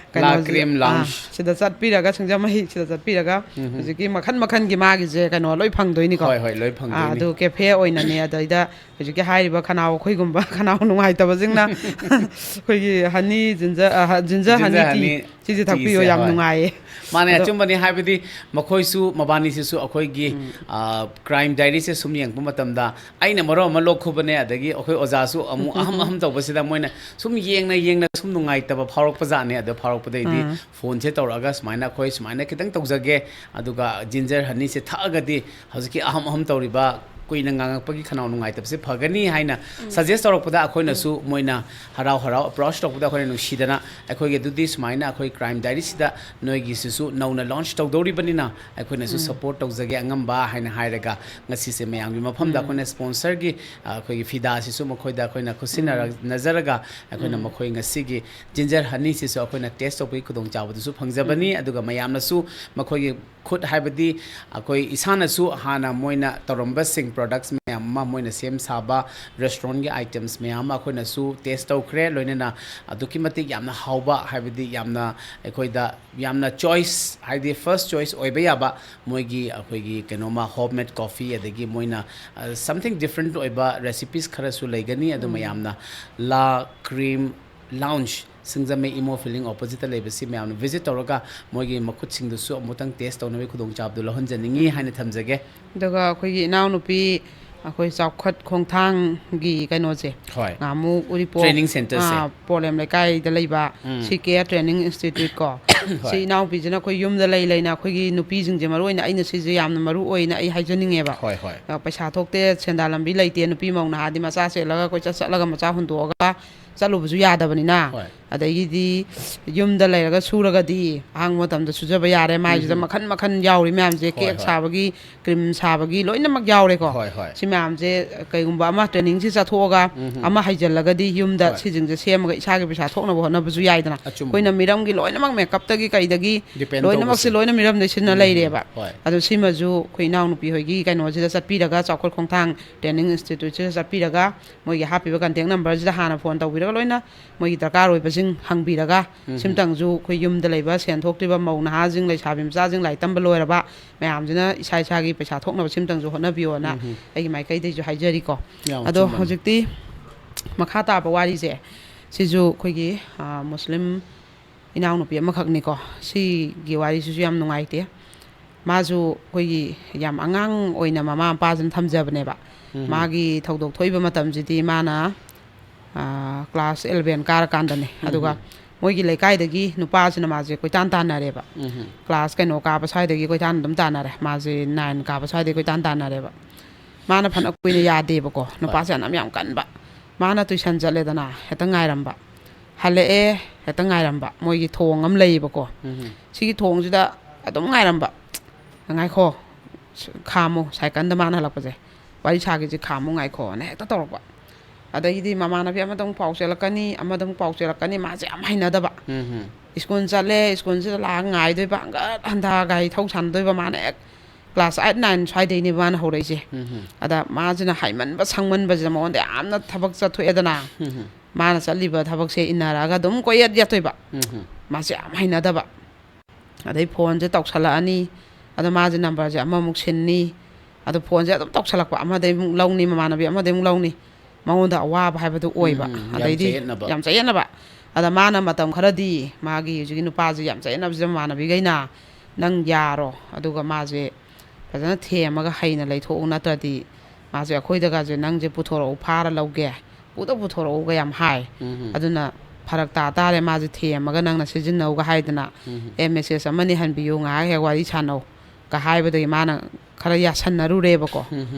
ꯂꯥ ꯀꯩꯅꯣꯁꯦ, ꯀ꯭ꯔꯤꯝ ꯑꯥ, ꯂꯥꯎꯟꯖ꯫ ꯁꯤꯗ ꯆꯠꯄꯤꯔꯒ, ꯁꯤꯡꯖꯃꯩ ꯁꯤꯗ ꯆꯠꯄꯤꯔꯒ ꯎꯝ, ꯎꯝ꯫ ꯍꯧꯖꯤꯛꯀꯤ ꯃꯈꯟ ꯃꯈꯟꯒꯤ ꯃꯥꯒꯤꯁꯦ ꯀꯩꯅꯣ ꯂꯣꯏ ꯐꯪꯗꯣꯏꯅꯤꯀꯣ꯫ ꯍꯣꯏ, ꯍꯣꯏ, ꯂꯣꯏ ꯐꯪꯗꯣꯏꯅꯤ꯫ ꯑꯥ, ꯑꯗꯨ ꯀꯦꯐꯦ ꯑꯣꯏꯅꯅꯦ, ꯑꯗꯩꯗ ꯍꯧꯖꯤꯛꯀꯤ ꯍꯥꯏꯔꯤꯕ ꯈꯅꯥꯎ ꯑꯩꯈꯣꯏꯒꯨꯝꯕ ꯈꯅꯥꯎ ꯅꯨꯡꯉꯥꯏꯇꯕꯁꯤꯡꯅ ꯑꯩꯈꯣꯏꯒꯤ ꯍꯅꯤ ꯖꯤꯟꯖꯔ, ꯑ, ꯖꯤꯟꯖꯔ ꯍꯅꯤ ꯖꯤꯟꯖꯔ ꯇꯤ ꯍꯅꯤ ꯁꯤꯁꯦ ꯊꯛꯄꯤꯌꯣ, ꯇꯤꯁꯦ, ꯌꯥꯝ ꯍꯣꯏ꯫ ꯅꯨꯡꯉꯥꯏꯌꯦ꯫ ꯃꯥꯅꯦ, ꯑꯗꯣ ꯑꯆꯨꯝꯕꯅꯤ꯫ ꯍꯥꯏꯕꯗꯤ ꯃꯈꯣꯏꯁꯨ, ꯃꯕꯥꯅꯤꯁꯤꯁꯨ ꯑꯩꯈꯣꯏꯒꯤ, ꯎꯝ꯫ ꯑ, ꯀ꯭ꯔꯥꯏꯝ ꯗꯥꯏꯔꯤꯁꯦ ꯁꯨꯝ ꯌꯦꯡꯉꯛꯄ ꯃꯇꯝꯗ ꯑꯩꯅ ꯃꯔꯣꯟ ꯑꯃ ꯂꯣꯛ ꯈꯨꯕꯅꯦ, ꯑꯗꯒꯤ ꯑꯩꯈꯣꯏ ꯑꯣꯖꯥꯁꯨ ꯑꯃꯨꯛ ꯑꯍꯝ ꯑꯍꯝ ꯇꯧꯕꯁꯤꯗ ꯃꯣꯏꯅ ꯁꯨꯝ ꯌꯦꯡꯅ ꯌꯦꯡꯅ ꯁꯨꯝ ꯅꯨꯡꯉꯥꯏꯇꯕ ꯐꯥꯎꯔꯛꯄ ꯖꯥꯠꯅꯦ꯫ ꯑꯗꯣ ꯐꯥꯎꯔꯛꯄꯗꯩꯗꯤ ꯑꯥ꯫ ꯐꯣꯟꯁꯦ ꯇꯧꯔꯛꯑꯒ ꯁꯨꯃꯥꯏꯅ ꯑꯩꯈꯣꯏ ꯁꯨꯃꯥꯏꯅ ꯈꯤꯇꯪ ꯇꯧꯖꯒꯦ, ꯑꯗꯨꯒ ꯖꯤꯟꯖꯔ ꯍꯅꯤꯁꯦ ꯊꯛꯑꯒꯗꯤ ꯍꯧꯖꯤꯛꯀꯤ ꯑꯍꯝ ꯑꯍꯝ ꯇꯧꯔꯤꯕ, ꯀꯨꯏꯅ ꯉꯥꯡꯉꯛꯄꯒꯤ ꯈꯅꯥꯎ ꯅꯨꯡꯉꯥꯏꯇꯕꯁꯦ ꯐꯒꯅꯤ ꯍꯥꯏꯅ ꯎꯝ꯫ ꯁꯖꯦꯁ ꯇꯧꯔꯛꯄꯗ ꯑꯩꯈꯣꯏꯅꯁꯨ ꯎꯝ꯫ ꯃꯣꯏꯅ ꯍꯔꯥꯎ ꯍꯔꯥꯎ ꯑꯦꯄ꯭ꯔꯣꯆ ꯇꯧꯕꯗ ꯑꯩꯈꯣꯏꯅ ꯅꯨꯡꯁꯤꯗꯅ ꯑꯩꯈꯣꯏꯒꯤ ꯑꯗꯨꯗꯤ ꯁꯨꯃꯥꯏꯅ ꯑꯩꯈꯣꯏ ꯀ꯭ꯔꯥꯏꯝ ꯗꯥꯏꯔꯤꯁꯤꯗ ꯅꯣꯏꯒꯤꯁꯤꯁꯨ ꯅꯧꯅ ꯂꯣꯟꯆ ꯇꯧꯗꯧꯔꯤꯕꯅꯤꯅ ꯑꯩꯈꯣꯏꯅꯁꯨ ꯎꯝ꯫ ꯁꯄꯣꯔꯠ ꯇꯧꯖꯒꯦ ꯑꯉꯝꯕ ꯍꯥꯏꯅ ꯍꯥꯏꯔꯒ ꯉꯁꯤꯁꯦ ꯃꯌꯥꯝꯒꯤ ꯃꯐꯝꯗ ꯎꯝ꯫ ꯑꯩꯈꯣꯏꯅ ꯁ꯭ꯄꯣꯟꯁꯔꯒꯤ, ꯑ, ꯑꯩꯈꯣꯏꯒꯤ ꯐꯤꯗꯥꯁꯤꯁꯨ ꯃꯈꯣꯏꯗ ꯑꯩꯈꯣꯏꯅ ꯎꯝ꯫ ꯈꯨꯠꯁꯤꯟꯅꯖꯔꯒ ꯑꯩꯈꯣꯏꯅ ꯎꯝ꯫ ꯃꯈꯣꯏ ꯉꯁꯤꯒꯤ ꯖꯤꯟꯖꯔ ꯍꯅꯤꯁꯤꯁꯨ ꯑꯩꯈꯣꯏꯅ ꯇꯦꯁ ꯇꯧꯕꯒꯤ ꯈꯨꯗꯣꯡꯆꯥꯕꯗꯨꯁꯨ ꯐꯪꯖꯕꯅꯤ꯫ ꯎꯝ꯫ ꯑꯗꯨꯒ ꯃꯌꯥꯝꯅꯁꯨ ꯃꯈꯣꯏꯒꯤ ꯈꯨꯠ, ꯍꯥꯏꯕꯗꯤ ꯑꯩꯈꯣꯏ ꯏꯁꯥꯅꯁꯨ ꯍꯥꯟꯅ ꯃꯣꯏꯅ ꯇꯧꯔꯝꯕꯁꯤꯡ, ꯄ꯭ꯔꯣꯗꯛꯁ ꯃꯌꯥꯝ ꯑꯃ, ꯃꯣꯏꯅ ꯁꯦꯝ ꯁꯥꯕ ꯔꯦꯁꯇꯨꯔꯦꯟꯒꯤ ꯑꯥꯏꯇꯦꯝꯁ ꯃꯌꯥꯝ ꯑꯃ ꯑꯩꯈꯣꯏꯅꯁꯨ ꯇꯦꯁ ꯇꯧꯈ꯭ꯔꯦ꯫ ꯂꯣꯏꯅꯅ ꯑꯗꯨꯛꯀꯤ ꯃꯇꯤꯛ ꯌꯥꯝꯅ ꯍꯥꯎꯕ, ꯍꯥꯏꯕꯗꯤ ꯌꯥꯝꯅ ꯑꯩꯈꯣꯏꯗ ꯌꯥꯝꯅ ꯆꯣꯏꯁ, ꯍꯥꯏꯗꯤ ꯐꯥꯔꯁ ꯆꯣꯏꯁ ꯑꯣꯏꯕ ꯌꯥꯕ ꯃꯣꯏꯒꯤ ꯑꯩꯈꯣꯏꯒꯤ ꯀꯩꯅꯣꯃ ꯍꯣꯝ ꯃꯦꯗ ꯀꯣꯐꯤ, ꯑꯗꯒꯤ ꯃꯣꯏꯅ ꯁꯝꯊꯤꯡ ꯗꯤꯐ꯭ꯔꯦꯟꯠ ꯑꯣꯏꯕ ꯔꯦꯁꯤꯄꯤꯁ ꯈꯔꯁꯨ ꯂꯩꯒꯅꯤ꯫ ꯑꯗꯨ ꯃꯌꯥꯝꯅ ꯂꯥ ꯀ꯭ꯔꯤꯝ ꯂꯥꯎꯟꯖ, ꯁꯤꯡꯖꯃꯩ ꯏꯃꯣ ꯐꯤꯂꯤꯡ ꯑꯣꯄꯣꯖꯤꯠꯇ ꯂꯩꯕꯁꯤ ꯃꯌꯥꯝꯅ ꯚꯤꯖꯤꯠ ꯇꯧꯔꯒ ꯃꯣꯏꯒꯤ ꯃꯈꯨꯠꯁꯤꯡꯗꯨꯁꯨ ꯑꯃꯨꯛꯇꯪ ꯇꯦꯁ ꯇꯧꯅꯕꯒꯤ ꯈꯨꯗꯣꯡꯆꯥꯕꯗꯨ ꯂꯧꯍꯟꯖꯅꯤꯡꯉꯤ ꯍꯥꯏꯅ ꯊꯝꯖꯒꯦ꯫ ꯑꯗꯨꯒ ꯑꯩꯈꯣꯏꯒꯤ ꯏꯅꯥꯎꯅꯨꯄꯤ, ꯑꯩꯈꯣꯏ ꯆꯥꯎꯈꯠ ꯈꯣꯡꯊꯥꯡꯒꯤ ꯀꯩꯅꯣꯁꯦ, ꯍꯣꯏ꯫ ꯅꯍꯥꯟꯃꯨꯛ ꯎꯔꯤꯄꯣꯛ, ꯇ꯭ꯔꯦꯅꯤꯡ ꯁꯦꯟꯇꯔꯁꯦ꯫ ꯑꯥ, ꯄꯣꯂꯦꯝ ꯂꯩꯀꯥꯏꯗ ꯂꯩꯕ ꯎꯝ꯫ ꯁꯤ ꯀꯦ ꯇ꯭ꯔꯦꯅꯤꯡ ꯏꯟꯁꯇꯤꯇ꯭ꯌꯨꯠ ꯀꯣ, ꯍꯣꯏ꯫ ꯁꯤ ꯏꯅꯥꯎꯄꯤꯁꯤꯅ ꯑꯩꯈꯣꯏ ꯌꯨꯝꯗ ꯂꯩ ꯂꯩꯅ ꯑꯩꯈꯣꯏꯒꯤ ꯅꯨꯄꯤꯁꯤꯡꯁꯦ ꯃꯔꯨ ꯑꯣꯏꯅ ꯑꯩꯅ ꯁꯤꯁꯦ ꯌꯥꯝꯅ ꯃꯔꯨ ꯑꯣꯏꯅ ꯑꯩ ꯍꯥꯏꯖꯅꯤꯡꯉꯦꯕ꯫ ꯍꯣꯏ, ꯍꯣꯏ꯫ ꯑ, ꯄꯩꯁꯥ ꯊꯣꯛꯇꯦ, ꯁꯦꯟꯗꯥꯟ ꯂꯝꯕꯤ ꯂꯩꯇꯦ, ꯅꯨꯄꯤ ꯃꯧ ꯅꯍꯥꯗꯤ ꯃꯆꯥ ꯆꯦꯜꯂꯒ ꯑꯩꯈꯣꯏ ꯆꯠ ꯆꯠꯂꯒ ꯃꯆꯥ ꯍꯨꯟꯗꯣꯛꯑꯒ ꯆꯠꯂꯨꯕꯁꯨ ꯌꯥꯗꯕꯅꯤꯅ, ꯍꯣꯏ꯫ ꯑꯗꯒꯤꯗꯤ ꯌꯨꯝꯗ ꯂꯩꯔꯒ ꯁꯨꯔꯒꯗꯤ ꯑꯍꯥꯡꯕ ꯃꯇꯝꯗ ꯁꯨꯖꯕ ꯌꯥꯔꯦ꯫ ꯃꯥꯏꯁꯤꯗ ꯎꯝ꯫ ꯃꯈꯟ ꯃꯈꯟ ꯌꯥꯎꯔꯤ ꯃꯌꯥꯝꯁꯦ, ꯍꯣꯏ, ꯀꯦꯛ ꯍꯣꯏ꯫ ꯁꯥꯕꯒꯤ, ꯀ꯭ꯔꯤꯝ ꯁꯥꯕꯒꯤ ꯂꯣꯏꯅꯃꯛ ꯌꯥꯎꯔꯦꯀꯣ꯫ ꯍꯣꯏ, ꯍꯣꯏ꯫ ꯁꯤ ꯃꯌꯥꯝꯁꯦ ꯀꯩꯒꯨꯝꯕ ꯑꯃ ꯇ꯭ꯔꯦꯅꯤꯡꯁꯤ ꯆꯠꯊꯣꯛꯑꯒ ꯎꯝ꯫ ꯑꯃ ꯍꯩꯖꯤꯜꯂꯒꯗꯤ ꯌꯨꯝꯗ ꯍꯣꯏ꯫ ꯁꯤꯁꯤꯡꯁꯦ ꯁꯦꯝꯃꯒ ꯏꯁꯥꯒꯤ ꯄꯩꯁꯥ ꯊꯣꯛꯅꯕ ꯍꯣꯠꯅꯕꯁꯨ ꯌꯥꯏꯗꯅ꯫ ꯑꯆꯨꯝꯕ꯫ ꯑꯩꯈꯣꯏꯅ ꯃꯤꯔꯝꯒꯤ ꯂꯣꯏꯅꯃꯛ ꯃꯦꯀꯞꯇꯒꯤ ꯀꯩꯗꯒꯤ ꯗꯤꯄꯦꯟ ꯂꯣꯏꯅꯃꯛꯁꯦ ꯇꯧꯕꯁꯦ꯫ ꯂꯣꯏꯅ ꯃꯤꯔꯝꯗꯩ ꯁꯤꯟꯅ ꯎꯝ꯫ ꯂꯩꯔꯦꯕ꯫ ꯍꯣꯏ꯫ ꯑꯗꯣ ꯁꯤꯃꯁꯨ ꯑꯩꯈꯣꯏ ꯏꯅꯥꯎꯅꯨꯄꯤ ꯍꯣꯏꯒꯤ ꯀꯩꯅꯣꯁꯤꯗ ꯆꯠꯄꯤꯔꯒ, ꯆꯥꯎꯈꯠ ꯈꯣꯡꯊꯥꯡ ꯇ꯭ꯔꯦꯅꯤꯡ ꯏꯟꯁꯇꯤꯇ꯭ꯌꯨꯠꯁꯤꯗ ꯆꯠꯄꯤꯔꯒ ꯃꯣꯏꯒꯤ ꯍꯥꯞꯄꯤꯕ ꯀꯟꯇꯦꯛ ꯅꯝꯕꯔꯁꯤꯗ ꯍꯥꯟꯅ ꯐꯣꯟ ꯇꯧꯕꯤꯔꯒ ꯂꯣꯏꯅ ꯃꯣꯏꯒꯤ ꯗꯔꯀꯥꯔ ꯑꯣꯏꯕꯁꯤꯡ ꯍꯪꯕꯤꯔꯒ ꯎꯝ꯫ ꯁꯤꯝꯇꯪꯁꯨ ꯑꯩꯈꯣꯏ ꯌꯨꯝꯗ ꯂꯩꯕ ꯁꯦꯟ ꯊꯣꯛꯇ꯭ꯔꯤꯕ ꯃꯧ ꯅꯍꯥꯁꯤꯡ, ꯂꯩꯁꯥꯕꯤ ꯃꯆꯥꯁꯤꯡ, ꯂꯥꯏꯔꯤꯛ ꯇꯝꯕ ꯂꯣꯏꯔꯕ ꯃꯌꯥꯝꯁꯤꯅ ꯏꯁꯥ ꯏꯁꯥꯒꯤ ꯄꯩꯁꯥ ꯊꯣꯛꯅꯕ ꯁꯤꯝꯇꯪꯁꯨ ꯍꯣꯠꯅꯕꯤꯌꯣꯅ ꯎꯝ꯫ ꯑꯩꯒꯤ ꯃꯥꯏꯀꯩꯗꯒꯤꯁꯨ ꯍꯥꯏꯖꯔꯤꯀꯣ꯫ ꯌꯥꯝ ꯑꯗꯣ ꯑꯆꯨꯝꯕꯅꯤ꯫ ꯍꯧꯖꯤꯛꯇꯤ ꯃꯈꯥ ꯇꯥꯕ ꯋꯥꯔꯤꯁꯦ ꯁꯤꯁꯨ ꯑꯩꯈꯣꯏꯒꯤ, ꯑ, ꯃꯨꯁꯂꯤꯝ ꯏꯅꯥꯎꯅꯨꯄꯤ ꯑꯃꯈꯛꯅꯤꯀꯣ꯫ ꯁꯤꯒꯤ ꯋꯥꯔꯤꯁꯤꯁꯨ ꯌꯥꯝ ꯅꯨꯡꯉꯥꯏꯇꯦ꯫ ꯃꯥꯁꯨ ꯑꯩꯈꯣꯏꯒꯤ ꯌꯥꯝ ꯑꯉꯥꯡ ꯑꯣꯏꯅ ꯃꯃꯥ ꯃꯄꯥꯁꯤꯅ ꯊꯝꯖꯕꯅꯦꯕ꯫ ꯎꯝ꯫ ꯃꯥꯒꯤ ꯊꯧꯗꯣꯛ ꯊꯣꯛꯏꯕ ꯃꯇꯝꯁꯤꯗꯤ ꯃꯥꯅ, ꯑ, ꯀ꯭ꯂꯥꯁ ꯑꯦꯂꯚꯦꯟ ꯀꯥꯔꯀꯥꯟꯗꯅꯦ꯫ ꯎꯝ꯫ ꯑꯗꯨꯒ ꯃꯣꯏꯒꯤ ꯂꯩꯀꯥꯏꯗꯒꯤ ꯅꯨꯄꯥꯁꯤꯅ ꯃꯥꯁꯦ ꯀꯣꯏꯇꯥꯟ ꯇꯥꯟꯅꯔꯦꯕ꯫ ꯎꯝ꯫ ꯀ꯭ꯂꯥꯁ ꯀꯩꯅꯣ ꯀꯥꯕ ꯁ꯭ꯋꯥꯏꯗꯒꯤ ꯀꯣꯏꯇꯥꯟ ꯑꯗꯨꯝ ꯇꯥꯟꯅꯔꯦ꯫ ꯃꯥꯁꯦ ꯅꯥꯏꯟ ꯀꯥꯕ ꯁ꯭ꯋꯥꯏꯗꯒꯤ ꯀꯣꯏꯇꯥꯟ ꯇꯥꯟꯅꯔꯦꯕ꯫ ꯃꯥꯅ ꯐꯅ ꯀꯨꯏꯅ ꯌꯥꯗꯦꯕꯀꯣ꯫ ꯍꯣꯏ꯫ ꯅꯨꯄꯥꯁꯦ ꯑꯅꯝ ꯌꯥꯝ ꯀꯟꯕ꯫ ꯃꯥꯅ ꯇꯨꯏꯁꯟ ꯆꯠꯂꯦꯗꯅ, ꯍꯦꯛꯇ ꯉꯥꯏꯔꯝꯕ꯫ ꯍꯜꯂꯛꯑꯦ, ꯍꯦꯛꯇ ꯉꯥꯏꯔꯝꯕ꯫ ꯃꯣꯏꯒꯤ ꯊꯣꯡ ꯑꯃ ꯂꯩꯌꯦꯕꯀꯣ꯫ ꯎꯝ꯫ ꯁꯤꯒꯤ ꯊꯣꯡꯁꯤꯗ ꯑꯗꯨꯝ ꯉꯥꯏꯔꯝꯕ꯫ "ꯉꯥꯏꯈꯣ, ꯈꯥꯝꯃꯣ, ꯁꯥꯏꯀꯜꯗ ꯃꯥꯅ ꯍꯜꯂꯛꯄꯁꯦ꯫ ꯋꯥꯔꯤ ꯁꯥꯒꯦꯁꯦ, ꯈꯥꯝꯃꯣ, ꯉꯥꯏꯈꯣ"ꯅ ꯍꯦꯛꯇ ꯇꯧꯔꯛꯄ꯫ ꯑꯗꯒꯤꯗꯤ ꯃꯃꯥꯟꯅꯕꯤ ꯑꯃꯗ ꯑꯃꯨꯛ ꯄꯥꯎ ꯆꯦꯜꯂꯛꯀꯅꯤ, ꯑꯃꯗ ꯑꯃꯨꯛ ꯄꯥꯎ ꯆꯦꯜꯂꯛꯀꯅꯤ, ꯃꯥꯁꯦ ꯌꯥꯝ ꯍꯩꯅꯗꯕ꯫ ꯎꯝ꯫ ꯁ꯭ꯀꯨꯜ ꯆꯠꯂꯦ, ꯁ꯭ꯀꯨꯜꯁꯤꯗ ꯂꯥꯛꯑꯒ ꯉꯥꯏꯗꯣꯏꯕ, ꯍꯪꯒꯠ ꯍꯟꯗ ꯒꯥꯔꯤ ꯊꯧ ꯁꯥꯟꯅꯗꯣꯏꯕ꯫ ꯃꯥꯅ ꯍꯦꯛ ꯀ꯭ꯂꯥꯁ ꯑꯥꯏꯠ ꯅꯥꯏꯟ ꯁ꯭ꯋꯥꯏꯗꯩꯅꯦꯕ ꯃꯥꯅ ꯍꯧꯔꯛꯏꯁꯦ꯫ ꯑꯗ ꯃꯥꯁꯤꯅ ꯍꯥꯏꯃꯟꯕ ꯁꯪꯃꯟꯕꯁꯤꯗ ꯃꯉꯣꯟꯗ ꯌꯥꯝꯅ ꯊꯕꯛ ꯆꯠꯊꯣꯛꯑꯦꯗꯅ꯫ ꯃꯥꯅ ꯆꯠꯂꯤꯕ ꯊꯕꯛꯁꯦ ꯏꯟꯅꯔꯛꯑꯒ ꯑꯗꯨꯝ ꯀꯣꯏꯌꯦꯠ ꯌꯦꯠꯇꯣꯏꯕ꯫ ꯃꯥꯁꯦ ꯌꯥꯝ ꯍꯩꯅꯗꯕ꯫ ꯑꯗꯩ ꯐꯣꯟꯁꯦ ꯇꯧꯁꯜꯂꯛꯑꯅꯤ꯫ ꯑꯗꯣ ꯃꯥꯁꯦ ꯅꯝꯕꯔꯁꯦ ꯑꯃꯃꯨꯛ ꯁꯤꯟꯅꯤ꯫ ꯑꯗꯣ ꯐꯣꯟꯁꯦ ꯑꯗꯨꯝ ꯇꯧꯁꯜꯂꯛꯄ, ꯑꯃꯗꯩ ꯑꯃꯨꯛ ꯂꯧꯅꯤ, ꯃꯃꯥꯟꯅꯕꯤ ꯑꯃꯗꯩ ꯑꯃꯨꯛ ꯂꯧꯅꯤ꯫ ꯃꯉꯣꯟꯗ ꯑꯋꯥꯕ ꯍꯥꯏꯕꯗꯨ ꯑꯣꯏꯕ꯫ ꯎꯝ, ꯌꯥꯝ ꯑꯗꯩꯗꯤ ꯆꯌꯦꯠꯅꯕ꯫ ꯌꯥꯝ ꯆꯌꯦꯠꯅꯕ꯫ ꯑꯗ ꯃꯥꯅ ꯃꯇꯝ ꯈꯔꯗꯤ ꯃꯥꯒꯤ ꯍꯧꯖꯤꯛꯀꯤ ꯅꯨꯄꯥꯁꯦ ꯌꯥꯝ ꯆꯌꯦꯠꯅꯕꯁꯤꯗ ꯃꯃꯥꯟꯅꯕꯤꯈꯩꯅ, "ꯅꯪ ꯌꯥꯔꯣ, ꯑꯗꯨꯒ ꯃꯥꯁꯦ ꯐꯖꯅ ꯊꯦꯝꯃꯒ ꯍꯩꯅ ꯂꯩꯊꯣꯛꯎ, ꯅꯠꯇ꯭ꯔꯗꯤ ꯃꯥꯁꯦ ꯑꯩꯈꯣꯏꯗꯒꯁꯦ ꯅꯪꯁꯦ ꯄꯨꯊꯣꯔꯛꯎ, ꯐꯥꯔ ꯂꯧꯒꯦ, ꯄꯨꯗ ꯄꯨꯊꯣꯔꯛꯎꯒ ꯌꯥꯝ ꯍꯥꯏ꯫ ꯑꯗꯨꯅ ꯐꯔꯛ ꯇꯥ ꯇꯥꯔꯦ, ꯃꯥꯁꯦ ꯊꯦꯝꯃꯒ ꯅꯪꯅ ꯁꯤꯖꯤꯟꯅꯧꯒ ꯍꯥꯏꯗꯅ, ꯑꯦ, ꯃꯦꯁꯦꯖ ꯑꯃꯅꯤ ꯍꯟꯕꯤꯌꯨ, ꯉꯥꯏꯍꯥꯛ ꯍꯦꯛ ꯋꯥꯔꯤ ꯁꯥꯟꯅꯧ" ꯀ ꯍꯥꯏꯕꯗꯒꯤ ꯃꯥꯅ ꯈꯔ ꯌꯥꯁꯟꯅꯔꯨꯔꯦꯕꯀꯣ꯫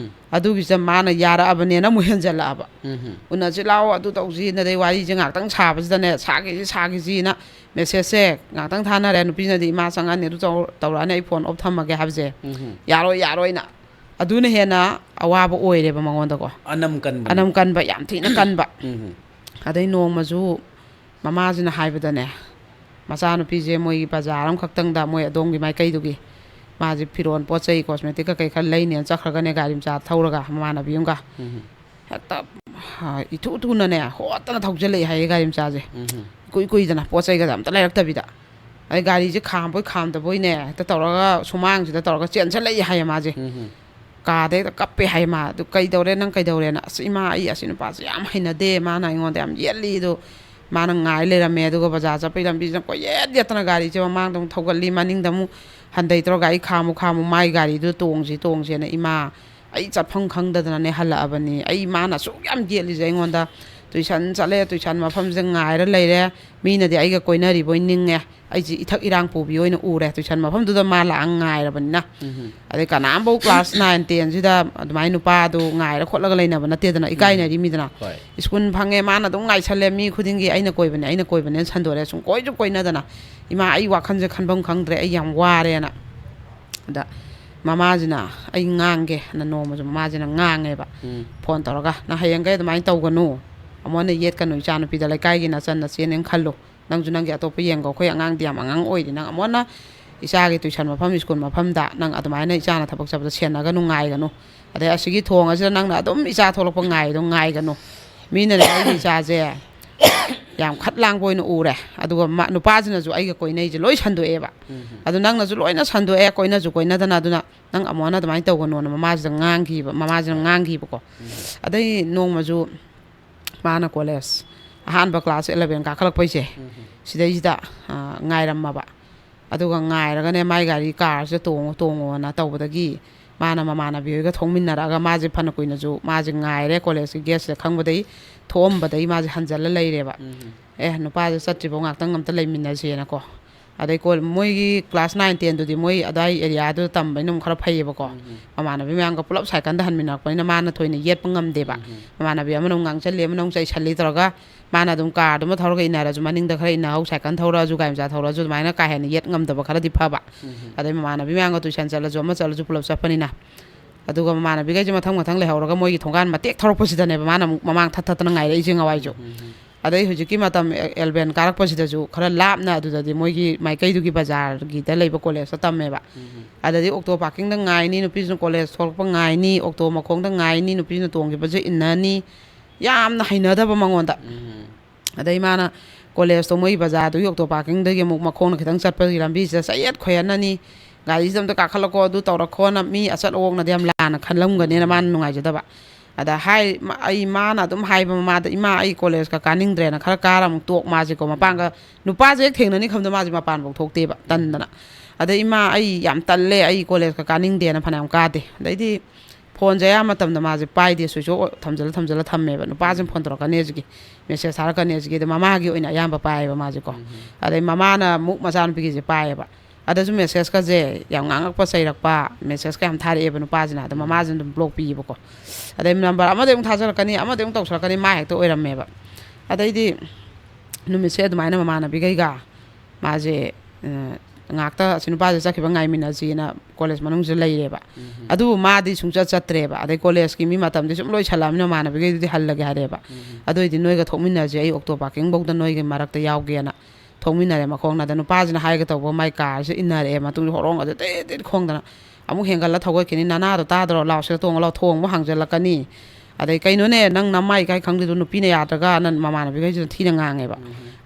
ꯑꯗꯨꯒꯤꯁꯤꯗ ꯃꯥꯅ ꯌꯥꯔꯛꯑꯕꯅꯦꯅ ꯑꯃꯨꯛ ꯍꯦꯟꯖꯜꯂꯛꯑꯕ꯫ "ꯎꯅꯁꯤ ꯂꯥꯛꯑꯣ, ꯑꯗꯨ ꯇꯧꯁꯤ", ꯅꯗꯩ ꯋꯥꯔꯤꯁꯦ ꯉꯥꯛꯇꯪ ꯁꯥꯕꯁꯤꯗꯅꯦ, ꯁꯥꯈꯤꯁꯤ ꯁꯥꯈꯤꯁꯤꯅ ꯃꯦꯁꯦꯖꯁꯦ ꯉꯥꯛꯇꯪ ꯊꯥꯅꯔꯦ꯫ ꯅꯨꯄꯤꯅꯗꯤ "ꯏꯃꯥ ꯆꯪꯉꯛꯑꯅꯤ, ꯑꯗꯨ ꯇꯧ-, ꯇꯧꯔꯛꯑꯅꯤ, ꯑꯩ ꯐꯣꯟ ꯑꯣꯐ ꯊꯝꯃꯒꯦ" ꯍꯥꯏꯕꯁꯦ꯫ "ꯌꯥꯔꯣꯏ, ꯌꯥꯔꯣꯏꯅ", ꯑꯗꯨꯅ ꯍꯦꯟꯅ ꯑꯋꯥꯕ ꯑꯣꯏꯔꯦꯕ ꯃꯉꯣꯟꯗꯀꯣ꯫ ꯑꯅꯝ ꯀꯟꯕꯅꯤ꯫ ꯑꯅꯝ ꯀꯟꯕ, ꯌꯥꯝ ꯊꯤꯅ ꯀꯟꯕ꯫ ꯑꯗꯩ ꯅꯣꯡꯃꯁꯨ ꯃꯃꯥꯁꯤꯅ ꯍꯥꯏꯕꯗꯅꯦ, ꯃꯆꯥꯅꯨꯄꯤꯁꯦ ꯃꯣꯏꯒꯤ ꯕꯖꯥꯔ ꯑꯃꯈꯛꯇꯪꯗ, ꯃꯣꯏ ꯑꯗꯣꯝꯒꯤ ꯃꯥꯏꯀꯩꯗꯨꯒꯤ, ꯃꯥꯁꯦ ꯐꯤꯔꯣꯟ, ꯄꯣꯠ ꯆꯩ, ꯀꯣꯁꯃꯦꯇꯤꯛ ꯀꯩꯀꯩ ꯈꯔ ꯂꯩꯅꯦꯅ ꯆꯠꯈ꯭ꯔꯒꯅꯦ, ꯒꯥꯔꯤ ꯃꯆꯥ ꯊꯧꯔꯒ ꯃꯃꯥꯟꯅꯕꯤ ꯑꯃꯒ ꯍꯦꯛꯇ, ꯍꯥ, ꯏꯊꯨ ꯊꯨꯅꯅꯦ, ꯍꯣꯠꯇꯅ ꯊꯧꯖꯤꯜꯂꯛꯑꯦ ꯍꯥꯏꯌꯦ ꯒꯥꯔꯤ ꯃꯆꯥꯁꯦ꯫ ꯏꯀꯨꯏ ꯀꯨꯏꯗꯅ ꯄꯣꯠ ꯆꯩꯒꯁꯦ ꯑꯝꯇ ꯂꯩꯔꯛꯇꯕꯤꯗ꯫ ꯑꯗꯩ ꯒꯥꯔꯤꯁꯦ ꯈꯥꯝꯕꯣꯏ ꯈꯥꯝꯗꯕꯣꯏꯅꯦ, ꯍꯦꯛꯇ ꯇꯧꯔꯒ ꯁꯨꯃꯥꯡꯁꯤꯗ ꯇꯧꯔꯒ ꯆꯦꯟꯁꯤꯜꯂꯛꯏ ꯍꯥꯏꯌꯦ ꯃꯥꯁꯦ꯫ ꯀꯥꯗ ꯍꯦꯛꯇ ꯀꯞꯄꯦ ꯍꯥꯏ ꯃꯥ꯫ "ꯑꯗꯨ ꯀꯩꯗꯧꯔꯦ, ꯅꯪ ꯀꯩꯗꯧꯔꯦꯅ?" "ꯑꯁ ꯏꯃꯥ, ꯑꯩ ꯑꯁꯤ ꯅꯨꯄꯥꯁꯦ ꯌꯥꯝ ꯍꯩꯅꯗꯦ, ꯃꯥꯅ ꯑꯩꯉꯣꯟꯗ ꯌꯥꯝ ꯌꯦꯠꯂꯤ, ꯑꯗꯣ ꯃꯥꯅ ꯉꯥꯏ ꯂꯩꯔꯝꯃꯦ, ꯑꯗꯨꯒ ꯕꯖꯥꯔ ꯆꯠꯄꯩ ꯂꯝꯕꯤꯁꯤꯅ ꯀꯣꯏꯌꯦꯠ ꯌꯦꯠꯇꯅ ꯒꯥꯔꯤꯁꯦ ꯃꯃꯥꯡꯗ ꯑꯃꯨꯛ ꯊꯧꯒꯠꯂꯤ, ꯃꯅꯤꯡꯗ ꯑꯃꯨꯛ ꯍꯟꯗꯩ ꯇꯧꯔꯒ ꯒꯥꯔꯤ ꯈꯥꯝꯃꯨ ꯈꯥꯝꯃꯨ, ꯃꯥꯏ ꯒꯥꯔꯤꯗꯨ ꯇꯣꯡꯁꯤ ꯇꯣꯡꯁꯦꯅ, ꯏꯃꯥ, ꯑꯩ ꯆꯠꯐꯝ ꯈꯪꯗꯗꯅꯅꯦ ꯍꯜꯂꯛꯑꯕꯅꯤ꯫ ꯑꯩ ꯃꯥꯅ ꯑꯁꯨꯛ ꯌꯥꯝ ꯌꯦꯠꯂꯤꯁꯦ ꯑꯩꯉꯣꯟꯗ꯫ ꯇꯨꯏꯁꯟ ꯆꯠꯂꯦ, ꯇꯨꯏꯁꯟ ꯃꯐꯝꯁꯤꯗ ꯉꯥꯏꯔ ꯂꯩꯔꯦ, ꯃꯤꯅꯗꯤ ꯑꯩꯒ ꯀꯣꯏꯅꯔꯤꯕꯣꯏ ꯅꯤꯡꯉꯦ, ꯑꯩꯁꯤ ꯏꯊꯛ ꯏꯔꯥꯡ ꯄꯨꯕꯤ ꯑꯣꯏꯅ ꯎꯔꯦ, ꯇꯨꯏꯁꯟ ꯃꯐꯝꯗꯨꯗ ꯃꯥ ꯂꯥꯛꯑ ꯉꯥꯏꯔꯕꯅꯤꯅ꯫ ꯑꯗꯩ ꯀꯅꯥꯝꯐꯧ ꯀ꯭ꯂꯥꯁ ꯅꯥꯏꯟ ꯇꯦꯟꯁꯤꯗ ꯑꯗꯨꯃꯥꯏꯅ ꯅꯨꯄꯥꯗꯨ ꯉꯥꯏꯔ ꯈꯣꯠꯂꯒ ꯂꯩꯅꯕ ꯅꯠꯇꯦꯗꯅ, ꯏꯀꯥꯏꯅꯔꯤꯃꯤꯗꯅ꯫ ꯍꯣꯏ꯫ ꯁ꯭ꯀꯨꯜ ꯐꯪꯉꯦ, ꯃꯥꯅ ꯑꯗꯨꯝ ꯉꯥꯏꯁꯜꯂꯦ, ꯃꯤ ꯈꯨꯗꯤꯡꯒꯤ "ꯑꯩꯅ ꯀꯣꯏꯕꯅꯦ, ꯑꯩꯅ ꯀꯣꯏꯕꯅꯦꯅ" ꯁꯟꯗꯣꯔꯛꯑꯦ, ꯁꯨꯡꯀꯣꯏꯁꯨ ꯀꯣꯏꯅꯗꯅ꯫ "ꯏꯃꯥ, ꯑꯩ ꯋꯥꯈꯜꯁꯦ ꯈꯟꯐꯝ ꯈꯪꯗ꯭ꯔꯦ, ꯑꯩ ꯌꯥꯝ ꯋꯥꯔꯦꯅ"꯫ ꯑꯗ ꯃꯃꯥꯁꯤꯅ, "ꯑꯩ ꯉꯥꯡꯒꯦ", ꯍꯥꯏꯅ ꯅꯣꯡꯃꯁꯨ ꯃꯃꯥꯁꯤꯅ ꯉꯥꯡꯉꯦꯕ꯫ ꯐꯣꯟ ꯇꯧꯔꯒ, "ꯅꯪ ꯍꯌꯦꯡꯈꯩ ꯑꯗꯨꯃꯥꯏꯅ ꯇꯧꯒꯅꯨ, ꯑꯃꯨꯛ ꯍꯟꯅ ꯌꯦꯠꯀꯅꯨ ꯏꯆꯥꯅꯨꯄꯤꯗ, ꯂꯩꯀꯥꯏꯒꯤ ꯅꯆꯟ ꯅꯆꯦꯅꯦꯅ ꯈꯜꯂꯨ, ꯅꯪꯁꯨ ꯅꯪꯒꯤ ꯑꯇꯣꯞꯄ ꯌꯦꯡꯒꯣ, ꯑꯩꯈꯣꯏ ꯑꯉꯥꯡꯗꯤ ꯌꯥꯝ ꯑꯉꯥꯡ ꯑꯣꯏꯔꯤ, ꯅꯪ ꯑꯃꯨꯛ ꯍꯟꯅ ꯏꯆꯥꯒꯤ ꯇꯨꯏꯁꯟ ꯃꯐꯝ, ꯁ꯭ꯀꯨꯜ ꯃꯐꯝꯗ ꯅꯪ ꯑꯗꯨꯃꯥꯏꯅ ꯏꯆꯥꯅ ꯊꯕꯛ ꯆꯠꯄꯗ ꯁꯦꯟꯅꯒꯅꯨ, ꯉꯥꯏꯒꯅꯨ꯫ ꯑꯗꯩ ꯑꯁꯤꯒꯤ ꯊꯣꯡ ꯑꯁꯤꯗ ꯅꯪꯅ ꯑꯗꯨꯝ ꯏꯆꯥ ꯊꯣꯛꯂꯛꯄ ꯉꯥꯏꯗꯣ ꯉꯥꯏꯒꯅꯨ꯫ ꯃꯤꯅꯅꯦ ꯑꯩꯒꯤ ꯏꯆꯥꯁꯦ ꯌꯥꯝ ꯈꯠ ꯂꯥꯡꯕ ꯑꯣꯏꯅ ꯎꯔꯦ꯫ ꯑꯗꯨꯒ ꯃꯥ-, ꯅꯨꯄꯥꯁꯤꯅꯁꯨ ꯑꯩꯒ ꯀꯣꯏꯅꯩꯁꯦ ꯂꯣꯏ ꯁꯟꯗꯣꯛꯑꯦꯕ꯫ ꯑꯗꯨ ꯅꯪꯅꯁꯨ ꯂꯣꯏꯅ ꯁꯟꯗꯣꯛꯑꯦ, ꯀꯣꯏꯅꯁꯨ ꯀꯣꯏꯅꯗꯅ, ꯑꯗꯨꯅ ꯅꯪ ꯑꯃꯨꯛ ꯍꯟꯅ ꯑꯗꯨꯃꯥꯏꯅ ꯇꯧꯒꯅꯣꯅ ꯃꯃꯥꯁꯤꯗ ꯉꯥꯡꯈꯤꯕ, ꯃꯃꯥꯁꯤꯅ ꯉꯥꯡꯈꯤꯕꯀꯣ꯫ ꯑꯗꯩ ꯅꯣꯡꯃꯁꯨ ꯃꯥꯅ ꯀꯣꯂꯦꯖ ꯑꯍꯥꯟꯕ ꯀ꯭ꯂꯥꯁ ꯑꯦꯂꯚꯦꯟ ꯀꯥꯈꯠꯂꯛꯄꯩꯁꯦ, ꯁꯤꯗꯩꯁꯤꯗ, ꯑ, ꯉꯥꯏꯔꯝꯃꯕ꯫ ꯑꯗꯨꯒ ꯉꯥꯏꯔꯒꯅꯦ, ꯃꯥꯏ ꯒꯥꯔꯤ ꯀꯥꯔꯁꯤꯗ ꯇꯣꯡꯉꯣ, ꯇꯣꯡꯉꯣꯅ ꯇꯧꯕꯗꯒꯤ ꯃꯥꯅ ꯃꯃꯥꯟꯅꯕꯤ ꯍꯣꯏꯒ ꯊꯣꯛꯃꯤꯟꯅꯔꯛꯑꯒ ꯃꯥꯁꯦ ꯐꯅ ꯀꯨꯏꯅꯁꯨ ꯃꯥꯁꯦ ꯉꯥꯏꯔꯦ꯫ ꯀꯣꯂꯦꯖꯀꯤ ꯒꯦꯠꯁꯤꯗ ꯈꯪꯕꯗꯩ ꯊꯣꯛꯑꯝꯕꯗꯩ ꯃꯥꯁꯦ ꯍꯟꯖꯜꯂ ꯂꯩꯔꯦꯕ꯫ ꯑꯦ, ꯅꯨꯄꯥꯁꯦ ꯆꯠꯇ꯭ꯔꯤꯐꯥꯎ ꯉꯥꯛꯇꯪ ꯑꯝꯇ ꯂꯩꯃꯤꯟꯅꯁꯦꯅꯀꯣ꯫ ꯑꯗꯩ ꯀꯣ-, ꯃꯣꯏꯒꯤ ꯀ꯭ꯂꯥꯁ ꯅꯥꯏꯟ ꯇꯦꯟꯗꯨꯗꯤ ꯃꯣꯏ ꯑꯗꯥꯏ ꯑꯦꯔꯤꯌꯥꯗꯨꯗ ꯇꯝꯕꯅꯤꯅ ꯑꯃꯨꯛ ꯈꯔ ꯐꯩꯌꯦꯕꯀꯣ꯫ ꯃꯃꯥꯟꯅꯕꯤ ꯃꯌꯥꯝꯒ ꯄꯨꯂꯞ ꯁꯥꯏꯀꯜꯗ ꯍꯟꯃꯤꯟꯅꯔꯛꯄꯅꯤꯅ ꯃꯥꯅ ꯊꯣꯏꯅ ꯌꯦꯠꯄ ꯉꯝꯗꯦꯕ꯫ ꯃꯃꯥꯟꯅꯕꯤ ꯑꯃꯅ ꯑꯃꯨꯛ ꯉꯥꯡꯁꯜꯂꯤ, ꯑꯃꯅ ꯑꯃꯨꯛ ꯆꯩꯁꯜꯂꯤ ꯇꯧꯔꯒ ꯃꯥꯅ ꯑꯗꯨꯝ ꯀꯥꯔꯗꯨꯃ ꯊꯧꯔꯒ ꯏꯟꯅꯔꯁꯨ, ꯃꯅꯤꯡꯗ ꯈꯔ ꯏꯟꯅꯍꯧ, ꯁꯥꯏꯀꯜ ꯊꯧꯔꯛꯑꯁꯨ, ꯒꯥꯔꯤ ꯃꯆꯥ ꯊꯧꯔꯛꯑꯁꯨ, ꯑꯗꯨꯃꯥꯏꯅ ꯀꯥ ꯍꯦꯟꯅ ꯌꯦꯠ ꯉꯝꯗꯕ ꯈꯔꯗꯤ ꯐꯕ꯫ ꯑꯗꯩ ꯃꯃꯥꯟꯅꯕꯤ ꯃꯌꯥꯝꯒ ꯇꯨꯏꯁꯟ ꯆꯠꯂꯁꯨ, ꯑꯃ ꯆꯠꯂꯁꯨ, ꯄꯨꯂꯞ ꯆꯠꯄꯅꯤꯅ꯫ ꯑꯗꯨꯒ ꯃꯃꯥꯟꯅꯕꯤꯈꯩꯁꯦ ꯃꯊꯪ ꯃꯊꯪ ꯂꯩꯍꯧꯔꯒ ꯃꯣꯏꯒꯤ ꯊꯣꯡꯒꯥꯟ ꯃꯇꯦꯛ ꯊꯧꯔꯛꯄꯁꯤꯗꯅꯦꯕ ꯃꯥꯅ ꯑꯃꯨꯛ ꯃꯃꯥꯡ ꯊꯠ ꯊꯠꯇꯅ ꯉꯥꯏꯔꯛꯏꯁꯦ ꯉꯋꯥꯏꯁꯨ꯫ ꯑꯗꯩ ꯍꯧꯖꯤꯛꯀꯤ ꯃꯇꯝ ꯑꯦ-, ꯑꯦꯂꯚꯦꯟ ꯀꯥꯔꯛꯄꯁꯤꯗꯁꯨ ꯈꯔ ꯂꯥꯞꯅ ꯑꯗꯨꯗꯗꯤ ꯃꯣꯏꯒꯤ ꯃꯥꯏꯀꯩꯗꯨꯒꯤ ꯕꯖꯥꯔꯒꯤꯗ ꯂꯩꯕ ꯀꯣꯂꯦꯖꯇ ꯇꯝꯃꯦꯕ꯫ ꯑꯗꯗꯤ ꯑꯣꯛꯇꯣ ꯄꯥꯔꯀꯤꯡꯗ ꯉꯥꯏꯅꯤ, ꯅꯨꯄꯤꯁꯤꯅ ꯀꯣꯂꯦꯖ ꯊꯣꯛꯂꯛꯄ ꯉꯥꯏꯅꯤ, ꯑꯣꯛꯇꯣ ꯃꯈꯣꯡꯗ ꯉꯥꯏꯅꯤ, ꯅꯨꯄꯤꯁꯤꯅ ꯇꯣꯡꯈꯤꯕꯁꯦ ꯏꯟꯅꯅꯤ꯫ ꯌꯥꯝꯅ ꯍꯩꯅꯗꯕ ꯃꯉꯣꯟꯗ꯫ ꯑꯗꯩ ꯃꯥꯅ ꯀꯣꯂꯦꯖꯇꯣ ꯃꯣꯏ ꯕꯖꯥꯔꯗꯨꯒꯤ ꯑꯣꯛꯇꯣ ꯄꯥꯔꯀꯤꯡꯗꯒꯤ ꯑꯃꯨꯛ ꯃꯈꯣꯡꯅ ꯈꯤꯇꯪ ꯆꯠꯄꯒꯤ ꯂꯝꯕꯤꯁꯤꯗ ꯆꯌꯦꯠ ꯈꯣꯏꯌꯦꯠꯅꯅꯤ, "ꯒꯥꯔꯤꯁꯤꯗ ꯑꯝꯇ ꯀꯥꯈꯠꯂꯛꯀꯣ, ꯑꯗꯨ ꯇꯧꯔꯛꯈꯣꯅ", ꯃꯤ ꯑꯆꯠ ꯑꯋꯣꯛꯅꯗꯤ ꯌꯥꯝ ꯂꯥꯟꯅ ꯈꯜꯂꯝꯒꯅꯦꯅ ꯃꯥꯅ ꯅꯨꯡꯉꯥꯏꯖꯗꯕ꯫ ꯑꯗ ꯍꯥꯏ-, ꯃ-, ꯑꯩ, ꯃꯥꯅ ꯑꯗꯨꯝ ꯍꯥꯏꯕ ꯃꯃꯥꯗ, "ꯏꯃꯥ, ꯑꯩ ꯀꯣꯂꯦꯖꯀ ꯀꯥꯅꯤꯡꯗ꯭ꯔꯦꯅ", ꯈꯔ ꯀꯥꯔ ꯑꯃꯨꯛ ꯇꯣꯛ ꯃꯥꯁꯦꯀꯣ, ꯃꯄꯥꯟꯒ, ꯅꯨꯄꯥꯁꯦ ꯍꯦꯛ ꯊꯦꯡꯅꯅꯤ ꯈꯪꯕꯗ ꯃꯥꯁꯦ ꯃꯄꯥꯟꯐꯥꯎ ꯊꯣꯛꯇꯦꯕ, ꯇꯟꯗꯅ꯫ ꯑꯗꯩ, "ꯏꯃꯥ, ꯑꯩ ꯌꯥꯝ ꯇꯜꯂꯦ, ꯑꯩ ꯀꯣꯂꯦꯖꯀ ꯀꯥꯅꯤꯡꯗꯦꯅ" ꯐꯅꯌꯥꯝ ꯀꯥꯗꯦ꯫ ꯑꯗꯩꯗꯤ ꯐꯣꯟꯁꯦ ꯑꯌꯥꯝꯕ ꯃꯇꯝꯗ ꯃꯥꯁꯦ ꯄꯥꯏꯗꯦ, switch off ꯊꯝꯖꯜꯂ ꯊꯝꯖꯜꯂ ꯊꯝꯃꯦꯕ꯫ ꯅꯨꯄꯥꯁꯤꯅ ꯐꯣꯟ ꯇꯧꯔꯛꯀꯅꯤ ꯍꯧꯖꯤꯛꯀꯤ, message ꯊꯥꯔꯛꯀꯅꯤ ꯍꯧꯖꯤꯛꯀꯤ, ꯑꯗ ꯃꯃꯥꯒꯤ ꯑꯣꯏꯅ ꯑꯌꯥꯝꯕ ꯄꯥꯏꯌꯦꯕ ꯃꯥꯁꯦꯀꯣ꯫ ꯑꯗꯩ ꯃꯃꯥꯅ ꯑꯃꯨꯛ ꯃꯆꯥꯅꯨꯄꯤꯒꯤꯁꯦ ꯄꯥꯏꯌꯦꯕ꯫ ꯑꯗꯁꯨ message ꯀꯁꯦ ꯌꯥꯝ ꯉꯥꯡꯉꯛꯄ, ꯆꯩꯔꯛꯄ, message ꯀ ꯌꯥꯝ ꯊꯥꯔꯛꯑꯦꯕ ꯅꯨꯄꯥꯁꯤꯅ꯫ ꯑꯗ ꯃꯃꯥꯁꯤꯅ ꯑꯗꯨꯝ block ꯄꯤꯌꯦꯕꯀꯣ꯫ ꯑꯗꯩ number ꯑꯃꯗꯩ ꯑꯃꯨꯛ ꯊꯥꯖꯔꯛꯀꯅꯤ, ꯑꯃꯗꯩ ꯑꯃꯨꯛ ꯇꯧꯁꯜꯂꯛꯀꯅꯤ, ꯃꯥ ꯍꯦꯛꯇ ꯑꯣꯏꯔꯝꯃꯦꯕ꯫ ꯑꯗꯩꯗꯤ ꯅꯨꯃꯤꯠꯁꯦ ꯑꯗꯨꯃꯥꯏꯅ ꯃꯃꯥꯟꯅꯕꯤꯈꯩꯒ ꯃꯥꯁꯦ, ꯑ, ꯉꯥꯛꯇ ꯑꯁꯤ ꯅꯨꯄꯥꯁꯦ ꯆꯠꯈꯤꯕ ꯉꯥꯏꯃꯤꯟꯅꯁꯤꯅ ꯀꯣꯂꯦꯖ ꯃꯅꯨꯡꯁꯤꯗ ꯂꯩꯔꯦꯕ꯫ ꯑꯗꯨꯕꯨ ꯃꯥꯗꯤ ꯁꯨꯡꯆꯠ ꯆꯠꯇ꯭ꯔꯦꯕ꯫ ꯑꯗꯩ ꯀꯣꯂꯦꯖꯀꯤ ꯃꯤ ꯃꯇꯝꯗꯤ ꯁꯨꯝ ꯂꯣꯏꯁꯜꯂꯛꯑꯃꯤꯅ ꯃꯃꯥꯟꯅꯕꯤꯈꯩꯗꯨꯗꯤ ꯍꯜꯂꯒꯦ ꯍꯥꯏꯔꯦꯕ꯫ "ꯑꯗꯨ ꯑꯣꯏꯗꯤ ꯅꯣꯏꯒ ꯊꯣꯛꯃꯤꯟꯅꯁꯦ, ꯑꯩ ꯑꯣꯛꯇꯣ ꯄꯥꯔꯀꯤꯡꯐꯧꯗ ꯅꯣꯏꯒꯤ ꯃꯔꯛꯇ ꯌꯥꯎꯒꯦꯅ" ꯊꯣꯛꯃꯤꯟꯅꯔꯦ ꯃꯈꯣꯡꯅ꯫ ꯑꯗ ꯅꯨꯄꯥꯁꯤꯅ ꯍꯥꯏꯒꯦ ꯇꯧꯕ ꯃꯥꯏ ꯀꯥꯔꯁꯦ ꯏꯟꯅꯔꯛꯑꯦ, ꯃꯇꯨꯡꯗ ꯍꯣꯔꯣꯡꯒꯁꯦ ꯇꯦꯠ ꯇꯦꯠ ꯈꯣꯡꯗꯅ꯫ ꯑꯃꯨꯛ ꯍꯦꯟꯒꯠꯂ ꯊꯧꯒꯠꯈꯤꯅꯤ, "ꯅꯅꯥꯗꯣ ꯇꯥꯗ꯭ꯔꯣ? ꯂꯥꯎꯁꯤꯗ ꯇꯣꯡꯉ ꯂꯥꯎ, ꯊꯣꯡꯕ ꯍꯥꯡꯖꯜꯂꯛꯀꯅꯤ"꯫ ꯑꯗꯩ, "ꯀꯩꯅꯣꯅꯦ, ꯅꯪ ꯅꯃꯥꯏ ꯏꯀꯥꯏ ꯈꯪꯗ꯭ꯔꯤꯗꯣ, ꯅꯨꯄꯤꯅ ꯌꯥꯗ꯭ꯔꯒ?" ꯅ ꯃꯃꯥꯟꯅꯕꯤꯈꯩꯁꯤꯅ ꯊꯤꯅ ꯉꯥꯡꯉꯦꯕ꯫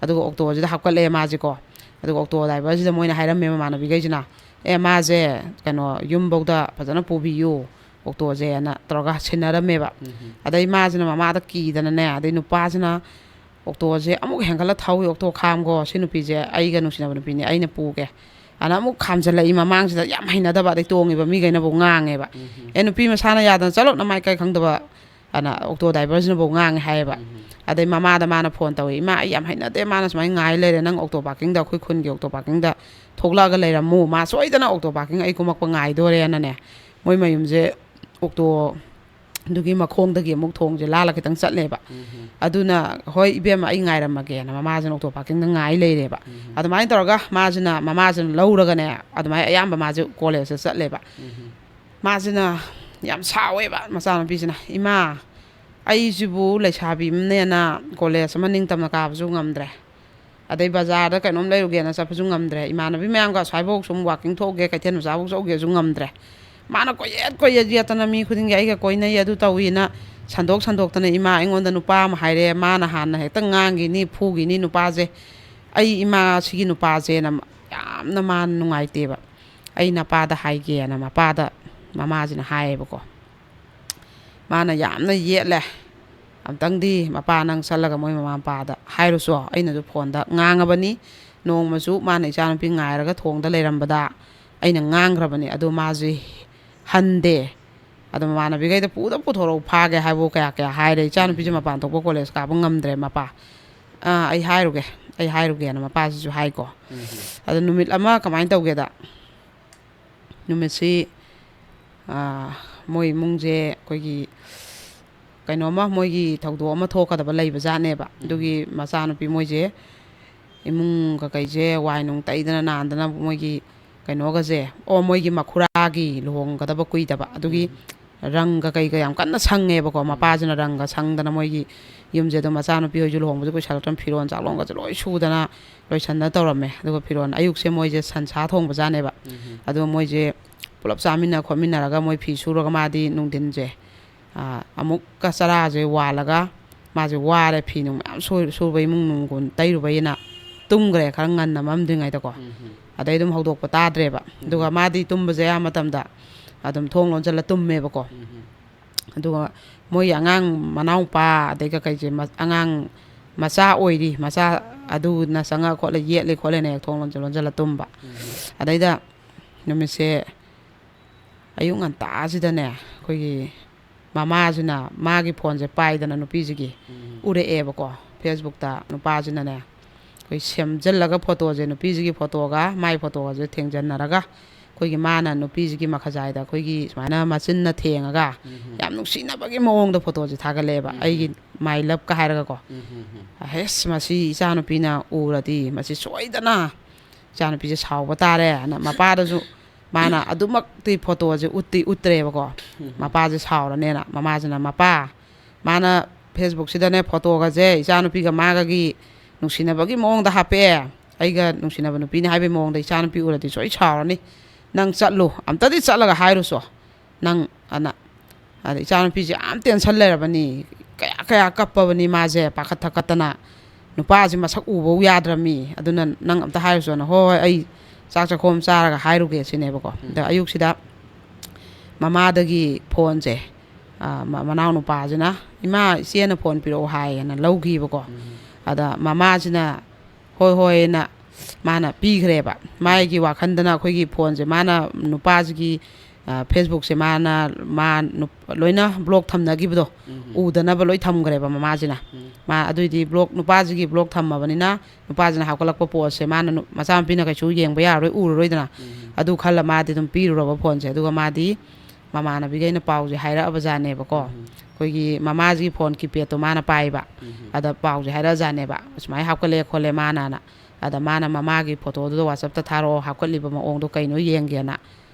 ꯑꯗꯨꯒ ꯑꯣꯛꯇꯣꯁꯤꯗ ꯍꯥꯞꯀꯠꯂꯛꯑꯦ ꯃꯥꯁꯦꯀꯣ꯫ ꯑꯗꯨꯒ ꯑꯣꯛꯇꯣ ꯗ꯭ꯔꯥꯏꯚꯔꯁꯤꯗ ꯃꯣꯏꯅ ꯍꯥꯏꯔꯝꯃꯦ ꯃꯃꯥꯟꯅꯕꯤꯈꯩꯁꯤꯅ, "ꯑꯦ, ꯃꯥꯁꯦ ꯀꯩꯅꯣ, ꯌꯨꯝꯐꯧꯗ ꯐꯖꯅ ꯄꯨꯕꯤꯌꯨ ꯑꯣꯛꯇꯣꯁꯦꯅ" ꯇꯧꯔꯒ ꯁꯤꯟꯅꯔꯝꯃꯦꯕ꯫ ꯑꯗꯩ ꯃꯥꯁꯤꯅ ꯃꯃꯥꯗ ꯀꯤꯗꯅꯅꯦ, ꯑꯗꯩ ꯅꯨꯄꯥꯁꯤꯅ ꯑꯣꯛꯇꯣꯁꯦ ꯑꯃꯨꯛ ꯍꯦꯟꯒꯠꯂ ꯊꯧꯏ, "ꯑꯣꯛꯇꯣ ꯈꯥꯝꯈꯣ, ꯁꯤ ꯅꯨꯄꯤꯁꯦ ꯑꯩꯒ ꯅꯨꯡꯁꯤꯅꯕ ꯅꯨꯄꯤꯅꯤ, ꯑꯩꯅ ꯄꯨꯒꯦ" ꯑꯅ ꯑꯃꯨꯛ ꯈꯥꯝꯖꯜꯂꯛꯏ ꯃꯃꯥꯡꯁꯤꯗ꯫ ꯌꯥꯝ ꯍꯩꯅꯗꯕ, ꯑꯗꯩ ꯇꯣꯡꯉꯤꯕ ꯃꯤꯈꯩꯅꯕꯨ ꯉꯥꯡꯉꯦꯕ, "ꯑꯦ, ꯅꯨꯄꯤ ꯃꯁꯥꯅ ꯌꯥꯗꯅ ꯆꯠꯂꯣ, ꯅꯃꯥꯏ ꯀꯥꯏ ꯈꯪꯗꯕ" ꯑꯅ ꯑꯣꯛꯇꯣ ꯗ꯭ꯔꯥꯏꯚꯔꯁꯤꯅꯕꯨ ꯉꯥꯡꯉꯦ ꯍꯥꯏꯌꯦꯕ꯫ ꯑꯗꯩ ꯃꯃꯥꯗ ꯃꯥꯅ ꯐꯣꯟ ꯇꯧꯏ, "ꯏꯃꯥ, ꯑꯩ ꯌꯥꯝ ꯍꯩꯅꯗꯦ, ꯃꯥꯅ ꯁꯨꯃꯥꯏꯅ ꯉꯥꯏ ꯂꯩꯔꯦ, ꯅꯪ ꯑꯣꯛꯇꯣ ꯄꯥꯔꯀꯤꯡꯗ, ꯑꯩꯈꯣꯏ ꯈꯨꯟꯒꯤ ꯑꯣꯛꯇꯣ ꯄꯥꯔꯀꯤꯡꯗ ꯊꯣꯛꯂꯛꯑꯒ ꯂꯩꯔꯝꯃꯨ, ꯃꯥ ꯁꯣꯏꯗꯅ ꯑꯣꯛꯇꯣ ꯄꯥꯔꯀꯤꯡ ꯑꯩ ꯀꯨꯝꯃꯛꯄ ꯉꯥꯏꯗꯣꯔꯦꯅꯅꯦ", ꯃꯣꯏ ꯃꯌꯨꯝꯁꯦ ꯑꯣꯛꯇꯣ ꯑꯗꯨꯒꯤ ꯃꯈꯣꯡꯗꯒꯤ ꯑꯃꯨꯛ ꯊꯣꯡꯁꯦ ꯂꯥꯜꯂ ꯈꯤꯇꯪ ꯆꯠꯂꯦꯕ꯫ ꯑꯗꯨꯅ, "ꯍꯣꯏ ꯏꯕꯦꯝꯃ, ꯑꯩ ꯉꯥꯏꯔꯝꯃꯒꯦꯅ" ꯃꯃꯥꯁꯤꯅ ꯑꯣꯛꯇꯣ ꯄꯥꯔꯀꯤꯡꯗ ꯉꯥꯏ ꯂꯩꯔꯦꯕ꯫ ꯑꯗꯨꯃꯥꯏꯅ ꯇꯧꯔꯒ ꯃꯥꯁꯤꯅ, ꯃꯃꯥꯁꯤꯅ ꯂꯧꯔꯒꯅꯦ, ꯑꯗꯨꯃꯥꯏꯅ ꯑꯌꯥꯝꯕ ꯃꯥꯁꯦ ꯀꯣꯂꯦꯖꯇ ꯆꯠꯂꯦꯕ꯫ ꯃꯥꯁꯤꯅ ꯌꯥꯝ ꯁꯥꯎꯋꯦꯕ ꯃꯆꯥꯅꯨꯄꯤꯁꯤꯅ, "ꯏꯃꯥ, ꯑꯩꯁꯤꯕꯨ ꯂꯩꯁꯥꯕꯤ ꯑꯃꯅꯦꯅ ꯀꯣꯂꯦꯖ ꯑꯃ ꯅꯤꯡꯇꯝꯅ ꯀꯥꯕꯁꯨ ꯉꯝꯗ꯭ꯔꯦ, ꯑꯗꯩ ꯕꯖꯥꯔꯗ ꯀꯩꯅꯣꯝ ꯂꯩꯔꯨꯒꯦꯅ ꯆꯠꯄꯁꯨ ꯉꯝꯗ꯭ꯔꯦ, ꯏꯃꯥꯟꯅꯕꯤ ꯃꯌꯥꯝꯒ ꯑꯁ꯭ꯋꯥꯏꯐꯥꯎ ꯁꯨꯝ ꯋꯥꯛꯀꯤꯡ ꯊꯣꯛꯎꯒꯦ, ꯀꯩꯊꯦꯜ ꯃꯆꯥꯐꯥꯎ ꯆꯠꯎꯒꯦꯁꯨ ꯉꯝꯗ꯭ꯔꯦ꯫ ꯃꯥꯅ ꯀꯣꯏꯌꯦꯠ ꯀꯣꯏꯌꯦꯠ ꯌꯦꯠꯇꯅ ꯃꯤ ꯈꯨꯗꯤꯡꯒꯤ ꯑꯩꯒ ꯀꯣꯏꯅꯩ ꯑꯗꯨ ꯇꯧꯏꯅ ꯁꯟꯗꯣꯛ ꯁꯟꯗꯣꯛꯇꯅ, ꯏꯃꯥ, ꯑꯩꯉꯣꯟꯗ ꯅꯨꯄꯥ ꯑꯃ ꯍꯥꯏꯔꯦ, ꯃꯥꯅ ꯍꯥꯟꯅ ꯍꯦꯛꯇ ꯉꯥꯡꯈꯤꯅꯤ, ꯐꯨꯈꯤꯅꯤ ꯅꯨꯄꯥꯁꯦ, ꯑꯩ ꯏꯃꯥ ꯁꯤꯒꯤ ꯅꯨꯄꯥꯁꯦꯅ ꯌꯥꯝꯅ ꯃꯥꯅ ꯅꯨꯡꯉꯥꯏꯇꯦꯕ, ꯑꯩ ꯅꯄꯥꯗ ꯍꯥꯏꯒꯦꯅ" ꯃꯄꯥꯗ ꯃꯃꯥꯁꯤꯅ ꯍꯥꯏꯌꯦꯕꯀꯣ꯫ ꯃꯥꯅ ꯌꯥꯝꯅ ꯌꯦꯠꯂꯦ꯫ "ꯑꯝꯇꯪꯗꯤ ꯃꯄꯥ ꯅꯪ ꯆꯠꯂꯒ ꯃꯣꯏ ꯃꯃꯥ ꯃꯄꯥꯗ ꯍꯥꯏꯔꯨꯆꯣ, ꯑꯩꯅꯁꯨ ꯐꯣꯟꯗ ꯉꯥꯡꯉꯕꯅꯤ, ꯅꯣꯡꯃꯁꯨ ꯃꯥꯅ ꯏꯆꯥꯅꯨꯄꯤ ꯉꯥꯏꯔꯒ ꯊꯣꯡꯗ ꯂꯩꯔꯝꯕꯗ ꯑꯩꯅ ꯉꯥꯡꯈ꯭ꯔꯕꯅꯤ, ꯑꯗꯨ ꯃꯥꯁꯦ ꯍꯟꯗꯦ, ꯑꯗꯣ ꯃꯃꯥꯟꯅꯕꯤꯈꯩꯗ ꯄꯨꯗ ꯄꯨꯊꯣꯔꯛꯎ, ꯐꯥꯒꯦ ꯍꯥꯏꯕꯨ ꯀꯌꯥ ꯀꯌꯥ ꯍꯥꯏꯔꯦ, ꯏꯆꯥꯅꯨꯄꯤꯁꯦ ꯃꯄꯥꯟ ꯊꯣꯛꯄ ꯀꯣꯂꯦꯖ ꯀꯥꯕ ꯉꯝꯗ꯭ꯔꯦ ꯃꯄꯥ, ꯑꯥ, ꯑꯩ ꯍꯥꯏꯔꯨꯒꯦ, ꯑꯩ ꯍꯥꯏꯔꯨꯒꯦꯅ ꯃꯄꯥꯁꯤꯁꯨ ꯍꯥꯏꯀꯣ꯫ ꯑꯗꯣ ꯅꯨꯃꯤꯠ ꯑꯃ ꯀꯃꯥꯏꯅ ꯇꯧꯒꯦꯗ, ꯅꯨꯃꯤꯠꯁꯤ, ꯑꯥ, ꯃꯣꯏ ꯏꯃꯨꯡꯁꯦ ꯑꯩꯈꯣꯏꯒꯤ ꯀꯩꯅꯣꯝꯃ, ꯃꯣꯏꯒꯤ ꯊꯧꯗꯣꯛ ꯑꯃ ꯊꯣꯛꯀꯗꯕ ꯂꯩꯕꯖꯥꯠꯅꯦꯕ꯫ ꯑꯗꯨꯒꯤ ꯃꯆꯥꯅꯨꯄꯤ ꯃꯣꯏꯁꯦ ꯏꯃꯨꯡ ꯀꯀꯩꯁꯦ ꯋꯥꯏ ꯅꯨꯡ ꯇꯩꯗꯅ ꯅꯥꯟꯗꯅ, ꯃꯣꯏꯒꯤ ꯀꯩꯅꯣꯒꯁꯦ, ꯑꯣ, ꯃꯣꯏꯒꯤ ꯃꯈꯨꯔꯥꯒꯤ ꯂꯨꯍꯣꯡꯒꯗꯕ ꯀꯨꯏꯗꯕ ꯑꯗꯨꯒꯤ ꯔꯪꯒ ꯀꯩꯒ ꯌꯥꯝ ꯀꯟꯅ ꯁꯪꯉꯦꯕꯀꯣ꯫ ꯃꯄꯥꯁꯤꯅ ꯔꯪꯒ ꯁꯪꯗꯅ ꯃꯣꯏꯒꯤ ꯌꯨꯝꯁꯦ ꯑꯗꯨꯝ ꯃꯆꯥꯅꯨꯄꯤ ꯍꯣꯏꯁꯨ ꯂꯨꯍꯣꯡꯕꯁꯨ ꯀꯨꯏꯁꯜꯂꯛꯇ꯭ꯔꯕꯅꯤꯅ ꯐꯤꯔꯣꯜ ꯆꯥꯛꯂꯣꯟꯒꯁꯦ ꯂꯣꯏ ꯁꯨꯗꯅ ꯂꯣꯏꯁꯟꯅ ꯇꯧꯔꯝꯃꯦ꯫ ꯑꯗꯨꯒ ꯐꯤꯔꯣꯜ ꯑꯌꯨꯛꯁꯦ ꯃꯣꯏꯁꯦ ꯁꯟꯁꯥ ꯊꯣꯡꯕꯖꯥꯠꯅꯦꯕ꯫ ꯑꯗꯨꯒ ꯃꯣꯏꯁꯦ ꯄꯨꯂꯞ ꯆꯥꯃꯤꯟꯅ ꯈꯣꯠꯃꯤꯟꯅꯔꯒ ꯃꯣꯏ ꯐꯤ ꯁꯨꯔꯒ ꯃꯥꯗꯤ ꯅꯨꯡꯊꯤꯟꯁꯦ, ꯑꯥ, ꯑꯃꯨꯛꯀ ꯆꯔꯥꯁꯦ ꯋꯥꯜꯂꯒ ꯃꯥꯁꯦ ꯋꯥꯔꯦ, ꯐꯤ ꯅꯨꯡ ꯃꯌꯥꯝ ꯁꯨ-, ꯁꯨꯕ, ꯏꯃꯨꯡ ꯅꯨꯡꯒꯨꯟ ꯇꯩꯔꯨꯕꯩꯅ ꯇꯨꯝꯈ꯭ꯔꯦ, ꯈꯔ ꯉꯟꯅ ꯃꯝꯗ꯭ꯔꯤꯉꯩꯗꯀꯣ꯫ ꯑꯗꯩ ꯑꯗꯨꯝ ꯍꯧꯗꯣꯛꯄ ꯇꯥꯗ꯭ꯔꯦꯕ꯫ ꯑꯗꯨꯒ ꯃꯥꯗꯤ ꯇꯨꯝꯕꯁꯦ ꯑꯌꯥꯝꯕ ꯃꯇꯝꯗ ꯑꯗꯨꯝ ꯊꯣꯡ ꯂꯣꯟꯁꯤꯜꯂ ꯇꯨꯝꯃꯦꯕꯀꯣ꯫ ꯑꯗꯨꯒ ꯃꯣꯏꯒꯤ ꯑꯉꯥꯡ ꯃꯅꯥꯎꯄꯥ ꯑꯗꯩ ꯀꯀꯩꯁꯦ ꯃ-, ꯑꯉꯥꯡ ꯃꯆꯥ ꯑꯣꯏꯔꯤ, ꯃꯆꯥ ꯑꯗꯨꯅ ꯆꯪꯉ ꯈꯣꯠꯂ ꯌꯦꯠꯂꯦ ꯈꯣꯠꯂꯦꯅ ꯍꯦꯛ ꯊꯣꯡ ꯂꯣꯟꯁꯤꯜ ꯂꯣꯟꯁꯤꯜꯂ ꯇꯨꯝꯕ꯫ ꯑꯗꯩꯗ ꯅꯨꯃꯤꯠꯁꯦ ꯑꯌꯨꯛ ꯉꯟꯇꯥꯁꯤꯗꯅꯦ ꯑꯩꯈꯣꯏꯒꯤ ꯃꯃꯥꯁꯤꯅ ꯃꯥꯒꯤ ꯐꯣꯟꯁꯦ ꯄꯥꯏꯗꯅ ꯅꯨꯄꯤꯁꯤꯒꯤ ꯎꯔꯛꯑꯦꯕꯀꯣ꯫ Facebookꯇ ꯅꯨꯄꯥꯁꯤꯅꯅꯦ ꯑꯩꯈꯣꯏ ꯁꯦꯝꯖꯤꯜꯂꯒ ꯐꯣꯇꯣꯁꯦ, ꯅꯨꯄꯤꯁꯤꯒꯤ ꯐꯣꯇꯣꯒ ꯃꯥꯏ ꯐꯣꯇꯣꯒꯁꯦ ꯊꯦꯡꯖꯟꯅꯔꯒ ꯑꯩꯈꯣꯏꯒꯤ ꯃꯥꯅ ꯅꯨꯄꯤꯁꯤꯒꯤ ꯃꯈꯖꯥꯏꯗ ꯑꯩꯈꯣꯏꯒꯤ ꯁꯨꯃꯥꯏꯅ ꯃꯆꯤꯟꯅ ꯊꯦꯡꯉꯒ ꯌꯥꯝ ꯅꯨꯡꯁꯤꯅꯕꯒꯤ ꯃꯑꯣꯡꯗ ꯐꯣꯇꯣꯁꯦ ꯊꯥꯒꯠꯂꯛꯑꯦꯕ, "ꯑꯩꯒꯤ my love"ꯀ ꯍꯥꯏꯔꯒꯀꯣ꯫ "ꯑꯍꯦꯁ, ꯃꯁꯤ ꯏꯆꯥꯅꯨꯄꯤꯅ ꯎꯔꯗꯤ ꯃꯁꯤ ꯁꯣꯏꯗꯅ ꯏꯆꯥꯅꯨꯄꯤꯁꯦ ꯁꯥꯎꯕ ꯇꯥꯔꯦꯅ" ꯃꯄꯥꯗꯁꯨ ꯃꯥꯅ ꯑꯗꯨꯃꯛꯇꯤ ꯐꯣꯇꯣꯁꯦ ꯎꯠꯇꯤ ꯎꯠꯇ꯭ꯔꯦꯕꯀꯣ꯫ ꯃꯄꯥꯁꯦ ꯁꯥꯎꯔꯅꯦꯅ꯫ ꯃꯃꯥꯁꯤꯅ, "ꯃꯄꯥ, ꯃꯥꯅ Facebookꯁꯤꯗꯅꯦ ꯐꯣꯇꯣꯒꯁꯦ ꯏꯆꯥꯅꯨꯄꯤꯒ ꯃꯥꯒꯒꯤ ꯅꯨꯡꯁꯤꯅꯕꯒꯤ ꯃꯑꯣꯡꯗ ꯍꯥꯞꯄꯛꯑꯦ꯫ ꯑꯩꯒ ꯅꯨꯡꯁꯤꯅꯕ ꯅꯨꯄꯤꯅꯤ ꯍꯥꯏꯕꯒꯤ ꯃꯑꯣꯡꯗ ꯏꯆꯥꯅꯨꯄꯤ ꯎꯔꯗꯤ ꯁꯣꯏ ꯁꯥꯎꯔꯅꯤ꯫ ꯅꯪ ꯆꯠꯂꯨ, ꯑꯝꯇꯗꯤ ꯆꯠꯂꯒ ꯍꯥꯏꯔꯨꯆꯣ ꯅꯪ", ꯑꯅ꯫ ꯑꯗ ꯏꯆꯥꯅꯨꯄꯤꯁꯦ ꯌꯥꯝ tension ꯂꯩꯔꯕꯅꯤ, ꯀꯌꯥ ꯀꯌꯥ ꯀꯞꯄꯕꯅꯤ ꯃꯥꯁꯦ, ꯄꯥꯈꯠ ꯊꯛꯀꯠꯇꯅ꯫ "ꯅꯨꯄꯥꯁꯦ ꯃꯁꯛ ꯎꯕꯧ ꯌꯥꯗ꯭ꯔꯕꯅꯤ, ꯑꯗꯨꯅ ꯅꯪ ꯑꯝꯇ ꯍꯥꯏꯔꯨꯆꯣꯅ"꯫ "ꯍꯣꯏ ꯍꯣꯏ, ꯑꯩ ꯆꯥꯛ ꯆꯥꯛꯈꯣꯝ ꯆꯥꯔꯒ ꯍꯥꯏꯔꯨꯒꯦ", ꯁꯤꯅꯦꯕꯀꯣ꯫ ꯑꯗ ꯑꯌꯨꯛꯁꯤꯗ ꯃꯃꯥꯗꯒꯤ ꯐꯣꯟꯁꯦ, ꯑ, ꯃ-, ꯃꯅꯥꯎ ꯅꯨꯄꯥꯁꯤꯅ, "ꯏꯃꯥ, ꯏꯆꯦꯅ ꯐꯣꯟ ꯄꯤꯔꯛꯑꯣ" ꯍꯥꯏꯌꯦꯅ ꯂꯧꯈꯤꯕꯀꯣ꯫ ꯑꯗ ꯃꯃꯥꯁꯤꯅ "ꯍꯣꯏ ꯍꯣꯏꯅ" ꯃꯥꯅ ꯄꯤꯈ꯭ꯔꯦꯕ꯫ ꯃꯥꯒꯤ ꯋꯥꯈꯟꯗꯅ ꯑꯩꯈꯣꯏꯒꯤ ꯐꯣꯟꯁꯦ ꯃꯥꯅ ꯅꯨꯄꯥꯁꯤꯒꯤ, ꯑ, Facebookꯁꯦ ꯃꯥꯅ, ꯃꯥ ꯅꯨꯞ-, ꯂꯣꯏꯅ block ꯊꯝꯅꯈꯤꯕꯗꯣ, ꯎꯗꯅꯕ ꯂꯣꯏ ꯊꯝꯈ꯭ꯔꯦꯕ ꯃꯃꯥꯁꯤꯅ꯫ ꯃꯥ ꯑꯗꯨꯏꯗꯤ block, ꯅꯨꯄꯥꯁꯤꯒꯤ block ꯊꯝꯃꯕꯅꯤꯅ ꯅꯨꯄꯥꯁꯤꯅ ꯍꯥꯞꯀꯠꯂꯛꯄ postꯁꯦ ꯃꯥꯅ ꯅꯨ-, ꯃꯆꯥꯅꯨꯄꯤꯅ ꯀꯩꯁꯨ ꯌꯦꯡꯕ ꯌꯥꯔꯔꯣꯏ, ꯎꯔꯔꯣꯏꯗꯅ꯫ ꯑꯗꯨ ꯈꯜꯂ ꯃꯥꯗꯤ ꯑꯗꯨꯝ ꯄꯤꯔꯨꯔꯕ ꯐꯣꯟꯁꯦ꯫ ꯑꯗꯨꯒ ꯃꯥꯗꯤ ꯃꯃꯥꯟꯅꯕꯤꯈꯩꯅ ꯄꯥꯎꯁꯦ ꯍꯥꯏꯔꯛꯑꯕ ꯖꯥꯠꯅꯦꯕꯀꯣ꯫ ꯑꯩꯈꯣꯏꯒꯤ ꯃꯃꯥꯁꯤꯒꯤ ꯐꯣꯟ keypadꯇꯣ ꯃꯥꯅ ꯄꯥꯏꯕ꯫ ꯑꯗ ꯄꯥꯎꯁꯦ ꯍꯥꯏꯔꯛꯑ ꯖꯥꯠꯅꯦꯕ, "ꯑꯁꯨꯃꯥꯏꯅ ꯍꯥꯞꯀꯠꯂꯛꯑꯦ ꯈꯣꯠꯂꯦ ꯃꯥꯅꯅ"꯫ ꯑꯗ ꯃꯥꯅ ꯃꯃꯥꯒꯤ photoꯗꯨꯗ WhatsAppꯇ ꯊꯥꯔꯛꯑꯣ, ꯍꯥꯞꯀꯠꯂꯤꯕ ꯃꯑꯣꯡꯗꯣ ꯀꯩꯅꯣ ꯌꯦꯡꯒꯦꯅ꯫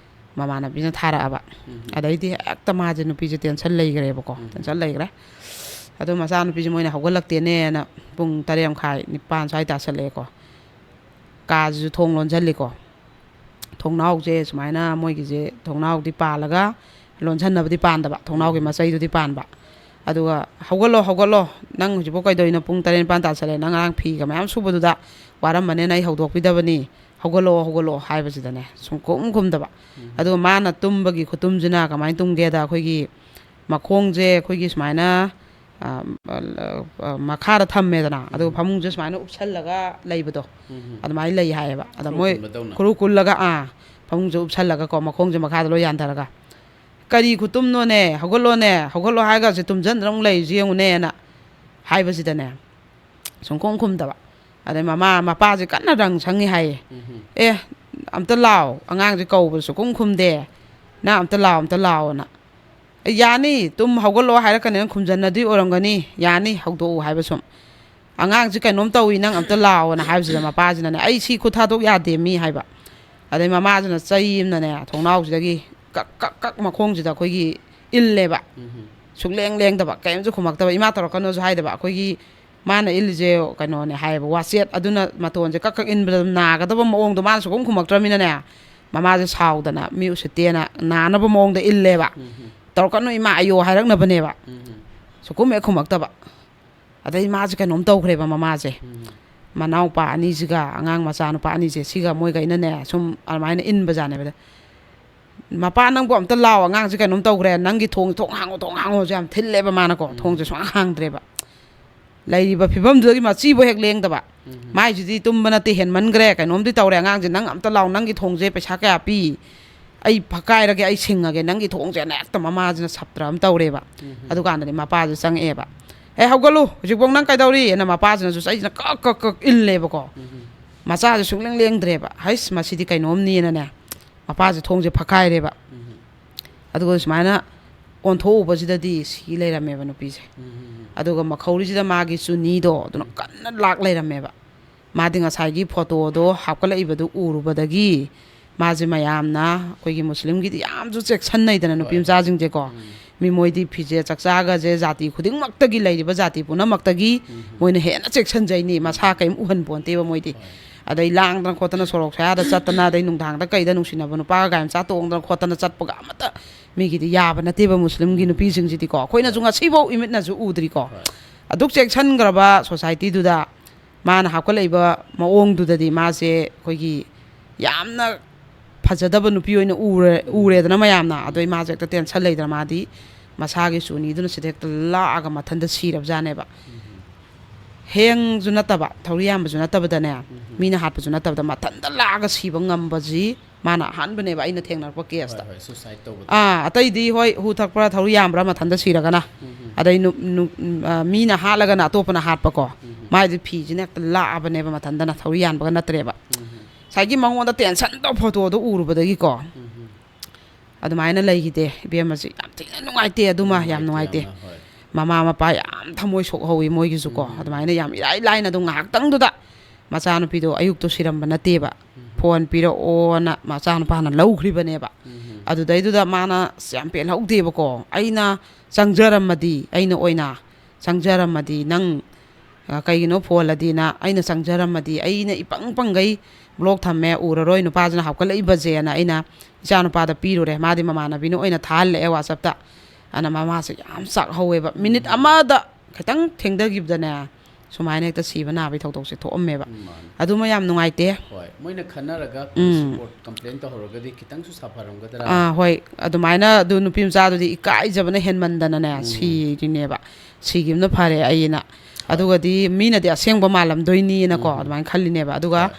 ꯃꯃꯥꯟꯅꯕꯤꯅ ꯊꯥꯔꯛꯑꯕ꯫ ꯎꯝ꯫ ꯑꯗꯩꯗꯤ ꯍꯦꯛꯇ ꯃꯥꯁꯦ, ꯅꯨꯄꯤꯁꯦ ꯇꯦꯟꯁꯟ ꯂꯩꯈ꯭ꯔꯦꯕꯀꯣ꯫ ꯎꯝ꯫ ꯇꯦꯟꯁꯟ ꯂꯩꯈ꯭ꯔꯦ꯫ ꯑꯗꯣ ꯃꯆꯥꯅꯨꯄꯤꯁꯦ ꯃꯣꯏꯅ ꯍꯧꯒꯠꯂꯛꯇꯦꯅꯦꯅ ꯄꯨꯡ ꯇꯔꯦꯠ ꯃꯈꯥꯏ, ꯅꯤꯄꯥꯟ ꯁ꯭ꯋꯥꯏ ꯇꯥꯁꯜꯂꯛꯑꯦꯀꯣ꯫ ꯀꯥꯁꯤꯁꯨ ꯊꯣꯡ ꯂꯣꯟꯁꯤꯜꯂꯤꯀꯣ꯫ ꯊꯣꯡꯅꯥꯎꯁꯦ ꯁꯨꯃꯥꯏꯅ ꯃꯣꯏꯒꯤꯁꯦ ꯊꯣꯡꯅꯥꯎꯗꯤ ꯄꯥꯜꯂꯒ ꯂꯣꯟꯁꯤꯟꯅꯕꯗꯤ ꯄꯥꯟꯗꯕ, ꯊꯣꯡꯅꯥꯎꯒꯤ ꯎꯝ꯫ ꯃꯆꯩꯗꯨꯗꯤ ꯄꯥꯟꯕ꯫ ꯑꯗꯨꯒ, "ꯍꯧꯒꯠꯂꯣ, ꯍꯧꯒꯠꯂꯣ, ꯅꯪ ꯍꯧꯖꯤꯛꯐꯥꯎ ꯀꯩꯗꯧꯔꯤꯅꯣ? ꯄꯨꯡ ꯇꯔꯦꯠ ꯅꯤꯄꯥꯟ ꯇꯥꯁꯜꯂꯦ, ꯅꯪ ꯉꯔꯥꯡ ꯐꯤꯒ ꯃꯌꯥꯝ ꯁꯨꯕꯗꯨꯗ ꯋꯥꯔꯝꯃꯅꯦꯅ ꯑꯩ ꯍꯧꯗꯣꯛꯄꯤꯗꯕꯅꯤ, ꯍꯧꯒꯠꯂꯛꯑꯣ, ꯍꯧꯒꯠꯂꯛꯑꯣ" ꯍꯥꯏꯕꯁꯤꯗꯅꯦ, ꯁꯨꯡꯈꯨꯝ ꯈꯨꯝꯗꯕ꯫ ꯎꯝ꯫ ꯑꯗꯨꯒ ꯃꯥꯅ ꯇꯨꯝꯕꯒꯤ ꯈꯨꯇꯨꯝꯁꯤꯅ ꯀꯃꯥꯏꯅ ꯇꯨꯝꯒꯦꯗ, ꯑꯩꯈꯣꯏꯒꯤ ꯃꯈꯣꯡꯁꯦ ꯑꯩꯈꯣꯏꯒꯤ ꯁꯨꯃꯥꯏꯅ, ꯑ, ꯑ, ꯑ, ꯃꯈꯥꯗ ꯊꯝꯃꯦꯗꯅ, ꯑꯗꯨꯒ ꯎꯝ꯫ ꯐꯃꯨꯡꯁꯦ ꯁꯨꯃꯥꯏꯅ ꯎꯞꯁꯜꯂꯒ ꯂꯩꯕꯗꯣ, ꯎꯝ꯫ ꯑꯗꯨꯃꯥꯏꯅ ꯂꯩ ꯍꯥꯏꯌꯦꯕ꯫ ꯑꯗ ꯈꯨꯔꯨ ꯃꯣꯏ ꯀꯨꯟꯕꯗꯧꯅ꯫ ꯈꯨꯔꯨ ꯀꯨꯜꯂꯒ, ꯑꯥ, ꯐꯃꯨꯡꯁꯦ ꯎꯞꯁꯜꯂꯒꯀꯣ, ꯃꯈꯣꯡꯁꯦ ꯃꯈꯥꯗ ꯂꯣꯏ ꯌꯥꯟꯊꯔꯒ, "ꯀꯔꯤ ꯈꯨꯇꯨꯝꯅꯣꯅꯦ? ꯍꯧꯒꯠꯂꯣꯅꯦ, ꯍꯧꯒꯠꯂꯣ" ꯍꯥꯏꯔꯒꯁꯦ ꯇꯨꯝꯁꯤꯟꯗꯅ ꯑꯃꯨꯛ ꯂꯩꯔꯤꯁꯤ ꯌꯦꯡꯉꯨꯅꯦꯅ ꯍꯥꯏꯕꯁꯤꯗꯅꯦ, ꯁꯨꯡꯈꯨꯝ ꯈꯨꯝꯗꯕ꯫ ꯑꯗꯩ ꯃꯃꯥ, ꯃꯄꯥꯁꯦ ꯀꯟꯅ ꯔꯪ ꯁꯪꯉꯤ ꯍꯥꯏꯌꯦ꯫ ꯎꯝ꯫ "ꯑꯦ, ꯑꯝꯇ ꯂꯥꯎ, ꯑꯉꯥꯡꯁꯦ ꯀꯧꯕꯗ ꯁꯨꯡꯈꯨꯝ ꯈꯨꯝꯗꯦ, ꯅꯪ ꯑꯝꯇ ꯂꯥꯎ, ꯑꯝꯇ ꯂꯥꯎꯅ"꯫ "ꯌꯥꯅꯤ, ꯇꯨꯝ ꯍꯧꯒꯠꯂꯣ ꯍꯥꯏꯔꯛꯀꯅꯤ, ꯅꯪ ꯈꯨꯝꯖꯟꯅꯗꯣꯏ ꯑꯣꯏꯔꯝꯒꯅꯤ, ꯌꯥꯅꯤ, ꯍꯧꯗꯣꯛꯎ" ꯍꯥꯏꯕ ꯁꯨꯝ꯫ "ꯑꯉꯥꯡꯁꯤ ꯀꯩꯅꯣꯝ ꯇꯧꯏ, ꯅꯪ ꯑꯝꯇ ꯂꯥꯛꯑꯣꯅ" ꯍꯥꯏꯕꯁꯤꯗ ꯃꯄꯥꯁꯤꯅꯅꯦ, "ꯑꯩ ꯁꯤ ꯈꯨꯠ ꯊꯥꯗꯣꯛ ꯌꯥꯗꯦ ꯃꯤ" ꯍꯥꯏꯕ꯫ ꯑꯗꯩ ꯃꯃꯥꯁꯤꯅ ꯆꯩ ꯑꯃꯅꯅꯦ, ꯊꯣꯡꯅꯥꯎꯁꯤꯗꯒꯤ ꯀꯛ ꯀꯛ ꯀꯛ ꯃꯈꯣꯡꯁꯤꯗ ꯑꯩꯈꯣꯏꯒꯤ ꯏꯜꯂꯦꯕ꯫ ꯎꯝ꯫ ꯁꯨꯛꯂꯦꯡ ꯂꯦꯡꯗꯕ, ꯀꯔꯤꯝꯁꯨ ꯈꯨꯝꯃꯛꯇꯕ, "ꯏꯃꯥ ꯇꯧꯔꯛꯀꯅꯨꯁꯨ" ꯍꯥꯏꯗꯕ꯫ ꯑꯩꯈꯣꯏꯒꯤ ꯃꯥꯅ ꯏꯜꯂꯤꯁꯦ ꯀꯩꯅꯣꯅꯦ ꯍꯥꯏꯌꯦꯕ, ꯋꯥꯆꯦꯠ, ꯑꯗꯨꯅ ꯃꯇꯣꯟꯁꯦ ꯀꯛ ꯀꯛ ꯏꯟꯕꯗ ꯅꯥꯒꯗꯕ ꯃꯑꯣꯡꯗꯣ ꯃꯥꯅ ꯁꯨꯈꯨꯝ ꯈꯨꯝꯃꯛꯇ꯭ꯔꯃꯤꯅꯅꯦ, ꯃꯃꯥꯁꯦ ꯁꯥꯎꯗꯅ ꯃꯤ ꯎꯁꯤꯠꯇꯦꯅ ꯅꯥꯅꯕ ꯃꯑꯣꯡꯗ ꯏꯜꯂꯦꯕ꯫ ꯎꯝ꯫ "ꯇꯧꯔꯛꯀꯅꯨ ꯏꯃꯥ ꯑꯌꯣ" ꯍꯥꯏꯔꯛꯅꯕꯅꯦꯕ꯫ ꯎꯝ꯫ ꯁꯨꯈꯨꯝ ꯍꯦꯛ ꯈꯨꯝꯃꯛꯇꯕ꯫ ꯑꯗꯩ ꯃꯥꯁꯦ ꯀꯩꯅꯣꯝ ꯇꯧꯈ꯭ꯔꯦꯕ ꯃꯃꯥꯁꯦ꯫ ꯎꯝ꯫ ꯃꯅꯥꯎꯄꯥ ꯑꯅꯤꯁꯤꯒ, ꯑꯉꯥꯡ ꯃꯆꯥ ꯅꯨꯄꯥ ꯑꯅꯤꯁꯦ, ꯁꯤꯒ ꯃꯣꯏꯒꯩꯅꯅꯦ ꯁꯨꯝ ꯑꯗꯨꯃꯥꯏꯅ ꯏꯟꯕꯖꯥꯠꯅꯦꯕ꯫ "ꯃꯄꯥ, ꯅꯪꯕꯨ ꯑꯝꯇ ꯂꯥꯛꯑꯣ, ꯑꯉꯥꯡꯁꯦ ꯀꯩꯅꯣꯝ ꯇꯧꯈ꯭ꯔꯦ, ꯅꯪꯒꯤ ꯊꯣꯡ, ꯊꯣꯡ ꯍꯥꯡꯉꯣ, ꯊꯣꯡ ꯍꯥꯡꯉꯣꯁꯦ" ꯌꯥꯝ ꯊꯤꯜꯂꯦꯕ ꯃꯥꯅꯀꯣ꯫ ꯎꯝ꯫ ꯊꯣꯡꯁꯦ ꯁꯨꯡꯍꯥꯡ ꯍꯥꯡꯗ꯭ꯔꯦꯕ꯫ ꯂꯩꯔꯤꯕ ꯐꯤꯕꯝꯗꯨꯗꯒꯤ ꯃꯆꯤꯕꯨ ꯍꯦꯛ ꯂꯦꯡꯗꯕ꯫ ꯎꯝ꯫ ꯃꯥꯏꯁꯤꯗꯤ ꯇꯨꯝꯕ ꯅꯠꯇꯦ, ꯍꯦꯟꯃꯟꯈ꯭ꯔꯦ, ꯀꯩꯅꯣꯝꯗꯤ ꯇꯧꯔꯦ, "ꯑꯉꯥꯡꯁꯦ, ꯅꯪ ꯑꯝꯇ ꯂꯥꯛꯑꯣ, ꯅꯪꯒꯤ ꯊꯣꯡꯁꯦ ꯄꯩꯁꯥ ꯀꯌꯥ ꯄꯤ? ꯑꯩ ꯐꯛꯀꯥꯏꯔꯒꯦ, ꯑꯩ ꯁꯤꯡꯉꯒꯦ, ꯅꯪꯒꯤ ꯊꯣꯡꯁꯦꯅ" ꯍꯦꯛꯇ ꯃꯃꯥꯁꯤꯅ ꯁꯞꯇ꯭ꯔ ꯑꯃ ꯇꯧꯔꯦꯕ꯫ ꯎꯝ꯫ ꯑꯗꯨꯀꯥꯟꯗꯗꯤ ꯃꯄꯥꯁꯦ ꯆꯪꯉꯛꯑꯦꯕ꯫ "ꯑꯦ, ꯍꯧꯒꯠꯂꯨ, ꯍꯧꯖꯤꯛꯐꯥꯎ ꯅꯪ ꯀꯩꯗꯧꯔꯤ?" ꯑꯅ ꯃꯄꯥꯁꯤꯅꯁꯨ ꯆꯩꯁꯤꯅ ꯀꯛ ꯀꯛ ꯀꯛ ꯏꯜꯂꯦꯕꯀꯣ꯫ ꯎꯝ꯫ ꯃꯆꯥꯁꯦ ꯁꯨꯡꯂꯦꯡ ꯂꯦꯡꯗ꯭ꯔꯦꯕ꯫ "ꯍꯩꯁ, ꯃꯁꯤꯗꯤ ꯀꯩꯅꯣꯝꯅꯤꯅꯅꯦ", ꯃꯄꯥꯁꯦ ꯊꯣꯡꯁꯦ ꯐꯛꯈꯥꯏꯔꯦꯕ꯫ ꯎꯝ꯫ ꯑꯗꯨꯒ ꯁꯨꯃꯥꯏꯅ ꯑꯣꯟꯊꯣꯛꯎꯕꯁꯤꯗꯗꯤ ꯁꯤ ꯂꯩꯔꯝꯃꯦꯕ ꯅꯨꯄꯤꯁꯦ꯫ ꯎꯝ꯫ ꯑꯗꯨꯒ ꯃꯈꯧꯔꯤꯁꯤꯗ ꯃꯥꯒꯤ ꯆꯨꯅꯤꯗꯣ ꯑꯗꯨꯅ ꯀꯟꯅ ꯂꯥꯛ ꯂꯩꯔꯝꯃꯦꯕ꯫ ꯃꯥꯗꯤ ꯉꯁꯥꯏꯒꯤ ꯐꯣꯇꯣꯗꯣ ꯍꯥꯞꯀꯠꯂꯛꯏꯕꯗꯨ ꯎꯔꯨꯕꯗꯒꯤ ꯃꯥꯁꯦ ꯃꯌꯥꯝꯅ ꯑꯩꯈꯣꯏꯒꯤ ꯃꯨꯁꯂꯤꯝꯒꯤꯗꯤ ꯌꯥꯝꯁꯨ ꯆꯦꯛꯁꯤꯟꯅꯩꯗꯅ, ꯅꯨꯄꯤ ꯍꯣꯏ꯫ ꯃꯆꯥꯁꯤꯡꯁꯦꯀꯣ꯫ ꯎꯝ꯫ ꯃꯤ ꯃꯣꯏꯗꯤ ꯐꯤꯖꯦꯠ ꯆꯥꯛꯆꯥꯒꯁꯦ ꯖꯥꯇꯤ ꯈꯨꯗꯤꯡꯃꯛꯇꯒꯤ, ꯂꯩꯔꯤꯕ ꯖꯥꯇꯤ ꯄꯨꯝꯅꯃꯛꯇꯒꯤ ꯎꯝ꯫ ꯃꯣꯏꯅ ꯍꯦꯟꯅ ꯆꯦꯛꯁꯤꯟꯖꯩꯅꯤ, ꯃꯁꯥ ꯀꯔꯤꯝ ꯎꯍꯟ ꯄꯣꯟꯇꯦꯕ ꯃꯣꯏꯗꯤ꯫ ꯍꯣꯏ꯫ ꯑꯗꯩ ꯂꯥꯡꯗꯅ ꯈꯣꯠꯇꯅ ꯁꯣꯔꯣꯛ ꯁꯌꯥꯗ ꯆꯠꯇꯅ, ꯑꯗꯩ ꯅꯨꯡꯗꯥꯡꯗ ꯀꯩꯗ ꯅꯨꯡꯁꯤꯅꯕ ꯅꯨꯄꯥꯒ ꯒꯥꯔꯤ ꯃꯆꯥ ꯇꯣꯡꯗꯅ ꯈꯣꯠꯇꯅ ꯆꯠꯄꯒ ꯑꯃꯠꯇ ꯃꯤꯒꯤꯗꯤ ꯌꯥꯕ ꯅꯠꯇꯦꯕ, ꯃꯨꯁꯂꯤꯝꯒꯤ ꯎꯝ꯫ ꯅꯨꯄꯤꯁꯤꯡꯁꯤꯗꯤꯀꯣ꯫ ꯑꯩꯈꯣꯏꯅꯁꯨ ꯍꯣꯏ꯫ ꯉꯁꯤꯐꯥꯎ ꯏꯃꯤꯠꯅꯁꯨ ꯎꯗ꯭ꯔꯤꯀꯣ꯫ ꯍꯣꯏ꯫ ꯑꯗꯨꯛ ꯆꯦꯛꯁꯤꯟꯈ꯭ꯔꯕ ꯁꯣꯁꯥꯏꯇꯤꯗꯨꯗ ꯃꯥꯅ ꯍꯥꯞꯀꯠꯂꯛꯏꯕ ꯃꯑꯣꯡꯗꯨꯗꯗꯤ ꯃꯥꯁꯦ ꯑꯩꯈꯣꯏꯒꯤ ꯌꯥꯝꯅ ꯐꯖꯗꯕ ꯅꯨꯄꯤ ꯑꯣꯏꯅ ꯎꯔꯦ, ꯎꯔꯦꯗꯅ ꯃꯌꯥꯝꯅ꯫ ꯑꯗꯨꯏ ꯃꯥꯁꯦ ꯍꯦꯛꯇ ꯇꯦꯟꯁꯟ ꯂꯩꯗꯅ ꯃꯥꯗꯤ ꯃꯁꯥꯒꯤ ꯆꯨꯅꯤꯗꯨꯅ ꯁꯤꯗ ꯍꯦꯛꯇ ꯂꯥꯛꯑꯒ ꯃꯊꯟꯇ ꯁꯤꯔꯕꯖꯥꯠꯅꯦꯕ꯫ ꯎꯝ꯫ ꯍꯦꯡꯁꯨ ꯅꯠꯇꯕ, ꯊꯧꯔꯤ ꯌꯥꯟꯕꯁꯨ ꯅꯠꯇꯕꯗꯅꯦ, ꯎꯝ꯫ ꯃꯤꯅ ꯍꯥꯠꯄꯁꯨ ꯅꯠꯇꯕꯗ ꯃꯊꯟꯇ ꯂꯥꯛꯑꯒ ꯁꯤꯕ ꯉꯝꯕꯁꯤ ꯃꯥꯅ ꯑꯍꯥꯟꯕꯅꯦꯕ ꯑꯩꯅ ꯊꯦꯡꯅꯔꯛꯄ ꯍꯣꯏ, ꯀꯦꯁꯇ꯫ ꯍꯣꯏ, suicide ꯇꯧꯕꯗ꯫ ꯑꯥ, ꯑꯇꯩꯗꯤ ꯍꯣꯏ ꯍꯨ ꯊꯛꯄ꯭ꯔꯥ ꯊꯧꯔꯤ ꯌꯥꯟꯕ꯭ꯔꯥ ꯃꯊꯟꯇ ꯁꯤꯔꯒꯅ꯫ ꯎꯝ꯫ ꯑꯗꯩ ꯅꯨ-, ꯅꯨ-, ꯑ, ꯃꯤꯅ ꯍꯥꯠꯂꯒꯅ ꯑꯇꯣꯞꯄꯅ ꯍꯥꯠꯄꯀꯣ꯫ ꯎꯝ꯫ ꯃꯥꯏꯗꯤ ꯐꯤꯁꯤꯅ ꯍꯦꯛꯇ ꯂꯥꯛꯑꯕꯅꯦꯕ ꯃꯊꯟꯇꯅ, ꯊꯧꯔꯤ ꯌꯥꯟꯕꯒ ꯅꯠꯇ꯭ꯔꯦꯕ꯫ ꯎꯝ꯫ ꯉꯁꯥꯏꯒꯤ ꯃꯉꯣꯟꯗ ꯇꯦꯟꯁꯟ ꯇꯧ ꯐꯣꯇꯣꯗꯣ ꯎꯔꯨꯕꯗꯒꯤꯀꯣ꯫ ꯎꯝ꯫ ꯑꯗꯨꯃꯥꯏꯅ ꯂꯩꯈꯤꯗꯦ ꯏꯕꯦꯝꯃꯁꯤ꯫ ꯌꯥꯝ ꯊꯤꯅ ꯅꯨꯡꯉꯥꯏꯇꯦ ꯑꯗꯨꯃ, ꯌꯥꯝ ꯅꯨꯡꯉꯥꯏꯇꯦ ꯅꯨꯡꯉꯥꯏꯇꯦ꯫ ꯌꯥꯝꯅ, ꯍꯣꯏ꯫ ꯃꯃꯥ ꯃꯄꯥ ꯌꯥꯝ ꯊꯃꯣꯏ ꯁꯣꯛꯍꯧꯋꯤ ꯃꯣꯏꯒꯤꯁꯨꯀꯣ꯫ ꯎꯝ꯫ ꯑꯗꯨꯃꯥꯏꯅ ꯌꯥꯝ ꯏꯔꯥꯏ ꯂꯥꯏꯅ ꯑꯗꯨꯝ ꯉꯥꯏꯍꯥꯛꯇꯪꯗꯨꯗ ꯃꯆꯥꯅꯨꯄꯤꯗꯣ ꯑꯌꯨꯛꯇꯣ ꯁꯤꯔꯝꯕ ꯅꯠꯇꯦꯕ꯫ ꯎꯝ꯫ ꯐꯣꯟ ꯄꯤꯔꯛꯑꯣꯅ ꯃꯆꯥꯅꯨꯄꯥꯅ ꯂꯧꯈ꯭ꯔꯤꯕꯅꯦꯕ꯫ ꯎꯝ꯫ ꯑꯗꯨꯗꯩꯗꯨꯗ ꯃꯥꯅ ꯑꯁ ꯌꯥꯝ ꯄꯦꯜꯍꯧꯗꯦꯕꯀꯣ꯫ ꯑꯩꯅ ꯆꯪꯖꯔꯝꯃꯗꯤ, ꯑꯩꯅ ꯑꯣꯏꯅ ꯆꯪꯖꯔꯝꯃꯗꯤ ꯅꯪ, ꯑ, ꯀꯩꯒꯤꯅꯣ ꯐꯣꯜꯂꯗꯤꯅ ꯑꯩꯅ ꯆꯪꯖꯔꯝꯃꯗꯤ, ꯑꯩꯅ ꯏꯄꯪ ꯄꯪꯒꯩ ꯕ꯭ꯂꯣꯛ ꯊꯝꯃꯦ, ꯎꯔꯔꯣꯏ ꯅꯨꯄꯥꯁꯤꯅ ꯍꯥꯞꯀꯠꯂꯛꯏꯕꯁꯦꯅ ꯑꯩꯅ ꯏꯆꯥꯅꯨꯄꯥꯗ ꯄꯤꯔꯨꯔꯦ꯫ ꯃꯥꯗꯤ ꯃꯃꯥꯟꯅꯕꯤꯅ ꯑꯣꯏꯅ ꯊꯥꯍꯜꯂꯛꯑꯦ WhatsApp-ꯇ꯫ ꯑꯗꯨꯅ ꯃꯃꯥꯁꯦ ꯌꯥꯝ ꯆꯥꯛꯍꯧꯋꯦꯕ꯫ ꯃꯤꯅꯤꯠ ꯎꯝ꯫ ꯑꯃꯗ ꯈꯤꯇꯪ ꯊꯦꯡꯊꯈꯤꯕꯗꯅꯦ, ꯁꯨꯃꯥꯏꯅ ꯍꯦꯛꯇ ꯁꯤꯕ ꯅꯥꯕꯒꯤ ꯊꯧꯗꯣꯛꯁꯦ ꯊꯣꯛꯑꯝꯃꯦꯕ꯫ ꯎꯝ, ꯃꯥꯅꯦ꯫ ꯑꯗꯨꯃ ꯌꯥꯝ ꯅꯨꯡꯉꯥꯏꯇꯦ꯫ ꯍꯣꯏ, ꯃꯣꯏꯅ ꯈꯟꯅꯔꯒ ꯎꯝ꯫ Police report complain ꯇꯧꯍꯧꯔꯒꯗꯤ ꯈꯤꯇꯪꯁꯨ ꯁꯥꯐꯔꯝꯒꯗ꯭ꯔꯥ? ꯑꯥ, ꯍꯣꯏ, ꯑꯗꯨꯃꯥꯏꯅ ꯑꯗꯨ ꯅꯨꯄꯤ ꯃꯆꯥꯗꯨꯗꯤ ꯏꯀꯥꯏꯖꯕꯅ ꯍꯦꯟꯃꯟꯗꯅꯅꯦ, ꯎꯝ꯫ ꯁꯤꯔꯤꯅꯦꯕ꯫ ꯁꯤꯈꯤꯕꯅ ꯐꯔꯦ ꯑꯩꯅ꯫ ꯍꯣꯏ꯫ ꯑꯗꯨꯒꯗꯤ ꯃꯤꯅꯀꯣ ꯎꯝ꯫ ꯑꯗꯨꯃꯥꯏꯅ ꯈꯜꯂꯤꯅꯦꯕ꯫ ꯍꯣꯏ꯫ ꯑꯗꯨꯒ,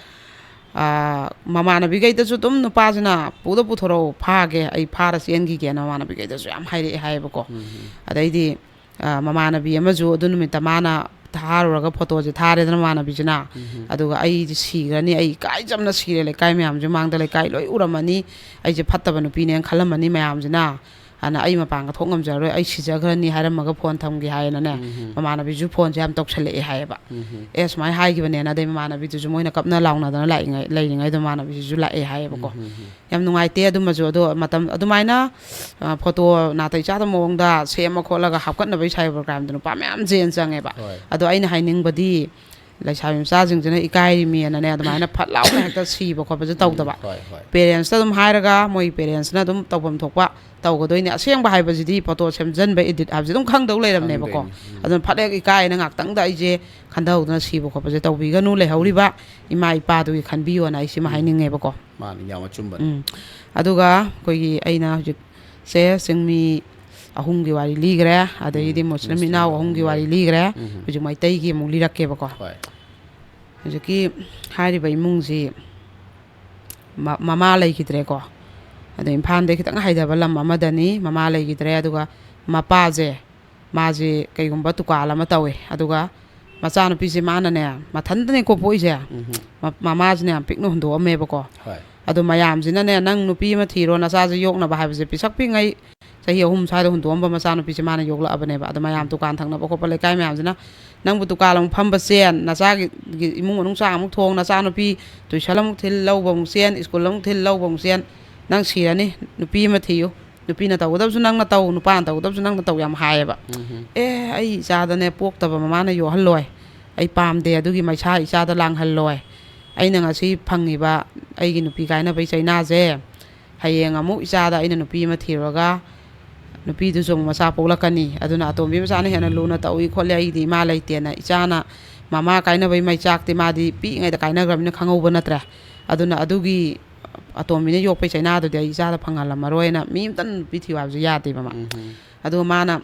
ꯑꯥ, ꯃꯃꯥꯟꯅꯕꯤꯈꯩꯗꯁꯨ ꯑꯗꯨꯝ ꯅꯨꯄꯥꯁꯤꯅ ꯄꯨꯗ ꯄꯨꯊꯣꯔꯛꯎ, ꯐꯥꯒꯦ, ꯑꯩ ꯐꯥꯔ ꯆꯦꯟꯈꯤꯒꯦꯅ ꯃꯃꯥꯟꯅꯕꯤꯈꯩꯗꯁꯨ ꯌꯥꯝ ꯍꯥꯏꯔꯛꯑꯦ ꯍꯥꯏꯌꯦꯕꯀꯣ꯫ ꯎꯝ꯫ ꯑꯗꯩꯗꯤ, ꯑꯥ, ꯃꯃꯥꯟꯅꯕꯤ ꯑꯃꯁꯨ ꯑꯗꯨ ꯅꯨꯃꯤꯠꯇ ꯃꯥꯅ ꯊꯥꯔꯨꯔꯒ ꯐꯣꯇꯣꯁꯦ ꯊꯥꯔꯦꯗꯅ ꯃꯃꯥꯟꯅꯕꯤꯁꯤꯅ꯫ ꯎꯝ꯫ ꯑꯗꯨꯒ ꯑꯩꯗꯤ ꯁꯤꯈ꯭ꯔꯅꯤ, ꯑꯩ ꯏꯀꯥꯏꯖꯕꯅ ꯁꯤꯔꯦ, ꯂꯩꯀꯥꯏ ꯃꯌꯥꯝꯁꯦ ꯃꯥꯡꯗ ꯂꯩꯀꯥꯏ ꯂꯣꯏ ꯎꯔꯝꯃꯅꯤ, ꯑꯩꯁꯦ ꯐꯠꯇꯕ ꯅꯨꯄꯤꯅꯦꯅ ꯈꯜꯂꯝꯃꯅꯤ ꯃꯌꯥꯝꯁꯤꯅ꯫ ꯑꯗꯨꯅ ꯑꯩ ꯃꯄꯥꯟꯒ ꯊꯣꯛ ꯉꯝꯖꯔꯔꯣꯏ, ꯑꯩ ꯁꯤꯖꯈ꯭ꯔꯅꯤ ꯍꯥꯏꯔꯝꯃꯒ ꯐꯣꯟ ꯊꯝꯒꯦ ꯍꯥꯏꯌꯦꯅꯅꯦ, ꯎꯝ꯫ ꯃꯃꯥꯟꯅꯕꯤꯁꯨ ꯐꯣꯟꯁꯦ ꯌꯥꯝ ꯇꯧꯁꯜꯂꯛꯑꯦ ꯍꯥꯏꯌꯦꯕ꯫ ꯎꯝ꯫ ꯑꯦ, ꯁꯨꯃꯥꯏꯅ ꯍꯥꯏꯈꯤꯕꯅꯦꯅ꯫ ꯑꯗꯩ ꯃꯃꯥꯟꯅꯕꯤꯗꯨꯁꯨ ꯃꯣꯏꯅ ꯀꯞꯅ ꯂꯥꯎꯅꯗꯅ ꯂꯥꯛꯏꯉꯩ-, ꯂꯩꯔꯤꯉꯩꯗ ꯃꯃꯥꯟꯅꯕꯤꯁꯤꯁꯨ ꯂꯥꯛꯑꯦ ꯍꯥꯏꯌꯦꯕꯀꯣ꯫ ꯎꯝ, ꯎꯝ, ꯎꯝ꯫ ꯌꯥꯝ ꯅꯨꯡꯉꯥꯏꯇꯦ ꯑꯗꯨꯃꯁꯨ꯫ ꯑꯗꯣ ꯃꯇꯝ ꯑꯗꯨꯃꯥꯏꯅ, ꯑ, ꯐꯣꯇꯣ ꯅꯥꯇꯩ ꯆꯥꯗꯕ ꯃꯑꯣꯡꯗ ꯁꯦꯝꯃ ꯈꯣꯠꯂꯒ ꯍꯥꯞꯀꯠꯅꯕꯒꯤ cyber crimeꯗ ꯅꯨꯄꯥ ꯃꯌꯥꯝ ꯖꯦꯜ ꯆꯪꯉꯦꯕ꯫ ꯍꯣꯏ꯫ ꯑꯗꯣ ꯑꯩꯅ ꯍꯥꯏꯅꯤꯡꯕꯗꯤ, ꯂꯩꯁꯥꯕꯤ ꯃꯆꯥꯁꯤꯡꯁꯤꯅ ꯏꯀꯥꯏꯔꯤꯃꯦꯅꯅꯦ, ꯑꯗꯨꯃꯥꯏꯅ ꯐꯠ ꯂꯥꯎꯅ ꯍꯦꯛꯇ ꯁꯤꯕ ꯈꯣꯠꯄꯁꯦ ꯎꯝ, ꯇꯧꯗꯕ꯫ ꯍꯣꯏ, ꯍꯣꯏ꯫ Parentsꯇ ꯑꯗꯨꯝ ꯍꯥꯏꯔꯒ, ꯃꯣꯏ parentsꯅ ꯑꯗꯨꯝ ꯇꯧꯐꯝ ꯊꯣꯛꯄ ꯇꯧꯒꯗꯣꯏꯅꯦ꯫ ꯑꯁꯦꯡꯕ ꯍꯥꯏꯕꯁꯤꯗꯤ ꯐꯣꯇꯣ ꯁꯦꯝꯖꯟꯕ, edit ꯍꯥꯏꯕꯁꯤ ꯑꯗꯨꯝ ꯈꯪꯗꯧ ꯂꯩꯔꯝꯅꯦꯕꯀꯣ꯫ ꯈꯪꯗꯣꯏꯅꯦ꯫ ꯎꯝ꯫ ꯑꯗꯨꯅ ꯐꯠ ꯍꯦꯛ ꯏꯀꯥꯏꯅ ꯉꯥꯛꯇꯪꯗ ꯑꯩꯁꯦ ꯈꯟꯊꯍꯧꯗꯅ ꯁꯤꯕ ꯈꯣꯠꯄꯁꯦ ꯇꯧꯕꯤꯒꯅꯨ, ꯂꯩꯍꯧꯔꯤꯕ ꯏꯃꯥ ꯏꯄꯥꯗꯨꯒꯤ ꯈꯟꯕꯤꯌꯣꯅ ꯑꯩ ꯁꯤꯃ ꯎꯝ꯫ ꯍꯥꯏꯅꯤꯡꯉꯦꯕꯀꯣ꯫ ꯃꯥꯅꯤ, ꯌꯥꯝ ꯑꯆꯨꯝꯕꯅꯤ꯫ ꯎꯝ꯫ ꯑꯗꯨꯒ ꯑꯩꯈꯣꯏꯒꯤ, ꯑꯩꯅ ꯍꯧꯖꯤꯛꯁꯦ ꯆꯤꯡꯃꯤ ꯑꯍꯨꯝꯒꯤ ꯋꯥꯔꯤ ꯂꯤꯈ꯭ꯔꯦ, ꯑꯗꯒꯤꯗꯤ ꯎꯝ, ꯃꯨꯁꯂꯤꯝ ꯃꯨꯁꯂꯤꯝ ꯏꯅꯥꯎ ꯑꯍꯨꯝꯒꯤ ꯑꯍꯨꯝꯒꯤ ꯋꯥꯔꯤ ꯋꯥꯔꯤ꯫ ꯂꯤꯈ꯭ꯔꯦ, ꯎꯝ꯫ ꯍꯧꯖꯤꯛ ꯃꯩꯇꯩꯒꯤ ꯑꯃꯨꯛ ꯂꯤꯔꯛꯀꯦꯕꯀꯣ꯫ ꯍꯣꯏ꯫ ꯍꯧꯖꯤꯛꯀꯤ ꯍꯥꯏꯔꯤꯕ ꯏꯃꯨꯡꯁꯤ ꯃ-, ꯃꯃꯥ ꯂꯩꯈꯤꯗ꯭ꯔꯦꯀꯣ꯫ ꯑꯗꯣ ꯏꯝꯐꯥꯜꯗꯩ ꯈꯤꯇꯪ ꯍꯥꯏꯊꯕ ꯂꯝ ꯑꯃꯗꯅꯤ ꯃꯃꯥ ꯂꯩꯈꯤꯗ꯭ꯔꯦ꯫ ꯑꯗꯨꯒ ꯃꯄꯥꯁꯦ, ꯃꯥꯁꯦ ꯀꯩꯒꯨꯝꯕ ꯗꯨꯀꯥꯟ ꯑꯃ ꯇꯧꯋꯦ꯫ ꯑꯗꯨꯒ ꯃꯆꯥꯅꯨꯄꯤꯁꯦ ꯃꯥꯅꯅꯦ, ꯃꯊꯟꯇꯅꯦꯀꯣ ꯄꯣꯛꯏꯁꯦ꯫ ꯎꯝ꯫ ꯃ-, ꯃꯃꯥꯁꯤꯅ ꯌꯥꯝ ꯄꯤꯛꯅ ꯍꯨꯟꯗꯣꯛꯑꯝꯃꯦꯕꯀꯣ꯫ ꯍꯣꯏ꯫ ꯑꯗꯣ ꯃꯌꯥꯝꯁꯤꯅꯅꯦ, "ꯅꯪ ꯅꯨꯄꯤ ꯑꯃ ꯊꯤꯔꯣ, ꯅꯆꯥꯁꯦ ꯌꯣꯛꯅꯕ" ꯍꯥꯏꯕꯁꯦ ꯄꯤꯁꯛ ꯄꯤꯛꯉꯩ ꯆꯍꯤ ꯑꯍꯨꯝ ꯁ꯭ꯋꯥꯏꯗ ꯍꯨꯟꯗꯣꯛꯑꯝꯕ ꯃꯆꯥꯅꯨꯄꯤꯁꯦ ꯃꯥꯅ ꯌꯣꯛꯂꯛꯑꯕꯅꯦꯕ꯫ ꯑꯗꯣ ꯃꯌꯥꯝ ꯎꯝ꯫ ꯗꯨꯀꯥꯟ ꯊꯪꯅꯕ ꯈꯣꯠꯄ ꯂꯩꯀꯥꯏ ꯃꯌꯥꯝꯁꯤꯅ, "ꯅꯪꯕꯨ ꯗꯨꯀꯥꯟ ꯑꯃꯨꯛ ꯐꯝꯕ ꯆꯦꯟ, ꯅꯆꯥꯒꯤ, ꯒꯤ ꯏꯃꯨꯡ ꯃꯅꯨꯡ ꯆꯥꯛ ꯑꯃꯨꯛ ꯊꯣꯡ, ꯅꯆꯥꯅꯨꯄꯤ tuition ꯑꯃꯨꯛ ꯊꯤꯜ, ꯂꯧꯕ ꯑꯃꯨꯛ ꯆꯦꯟ, ꯁ꯭ꯀꯨꯜ ꯑꯃꯨꯛ ꯊꯤꯜ, ꯂꯧꯕ ꯑꯃꯨꯛ ꯆꯦꯟ, ꯅꯪ ꯁꯤꯔꯅꯤ, ꯅꯨꯄꯤ ꯑꯃ ꯊꯤꯌꯨ꯫ ꯅꯨꯄꯤꯅ ꯇꯧꯒꯗꯕꯁꯨ ꯅꯪꯅ ꯇꯧ, ꯅꯨꯄꯥꯅ ꯇꯧꯒꯗꯕꯁꯨ ꯅꯪꯅ ꯇꯧ", ꯌꯥꯝ ꯍꯥꯏꯌꯦꯕ꯫ ꯎꯝ꯫ "ꯑꯦ, ꯑꯩ ꯏꯆꯥꯗꯅꯦ ꯄꯣꯛꯇꯕ ꯃꯃꯥꯅ ꯌꯣꯛꯍꯜꯂꯣꯏ꯫ ꯑꯩ ꯄꯥꯝꯗꯦ ꯑꯗꯨꯒꯤ ꯃꯩꯁꯥ ꯏꯆꯥꯗ ꯂꯥꯡꯍꯜꯂꯣꯏ꯫ ꯑꯩꯅ ꯉꯁꯤ ꯐꯪꯉꯤꯕ ꯑꯩꯒꯤ ꯅꯨꯄꯤ ꯀꯥꯏꯅꯕꯩ ꯆꯩꯅꯥꯁꯦ, ꯍꯌꯦꯡ ꯑꯃꯨꯛ ꯏꯆꯥꯗ ꯑꯩꯅ ꯅꯨꯄꯤ ꯑꯃ ꯊꯤꯔꯨꯔꯒ ꯅꯨꯄꯤꯗꯨꯁꯨ ꯑꯃꯨꯛ ꯃꯆꯥ ꯄꯣꯛꯂꯛꯀꯅꯤ꯫ ꯑꯗꯨꯅ ꯑꯇꯣꯝꯕꯤ ꯃꯆꯥꯅ ꯍꯦꯟꯅ ꯂꯨꯅ ꯇꯧꯏ ꯈꯣꯠꯂꯤ, ꯑꯩꯒꯤꯗꯤ ꯏꯃꯥ ꯂꯩꯇꯦꯅ", ꯏꯆꯥꯅ ꯃꯃꯥ ꯀꯥꯏꯅꯕꯩ ꯃꯩꯆꯥꯛꯇꯤ ꯃꯥꯗꯤ ꯄꯤꯛꯏꯉꯩꯗ ꯀꯥꯏꯅꯈ꯭ꯔꯕꯅꯤꯅ ꯈꯪꯍꯧꯕ ꯅꯠꯇ꯭ꯔꯦ꯫ ꯑꯗꯨꯅ ꯑꯗꯨꯒꯤ ꯑꯇꯣꯝꯕꯤꯅ ꯌꯣꯛꯄꯩ ꯆꯩꯅꯥꯗꯨꯗꯤ ꯑꯩ ꯏꯆꯥꯗ ꯐꯪꯍꯜꯂꯝꯃꯔꯣꯏꯅ ꯃꯤ ꯑꯝꯇꯅ ꯅꯨꯄꯤ ꯊꯤꯌꯨ ꯍꯥꯏꯕꯁꯨ ꯌꯥꯗꯦꯕ ꯃꯥ꯫ ꯎꯝ꯫ ꯑꯗꯨꯒ ꯃꯥꯅ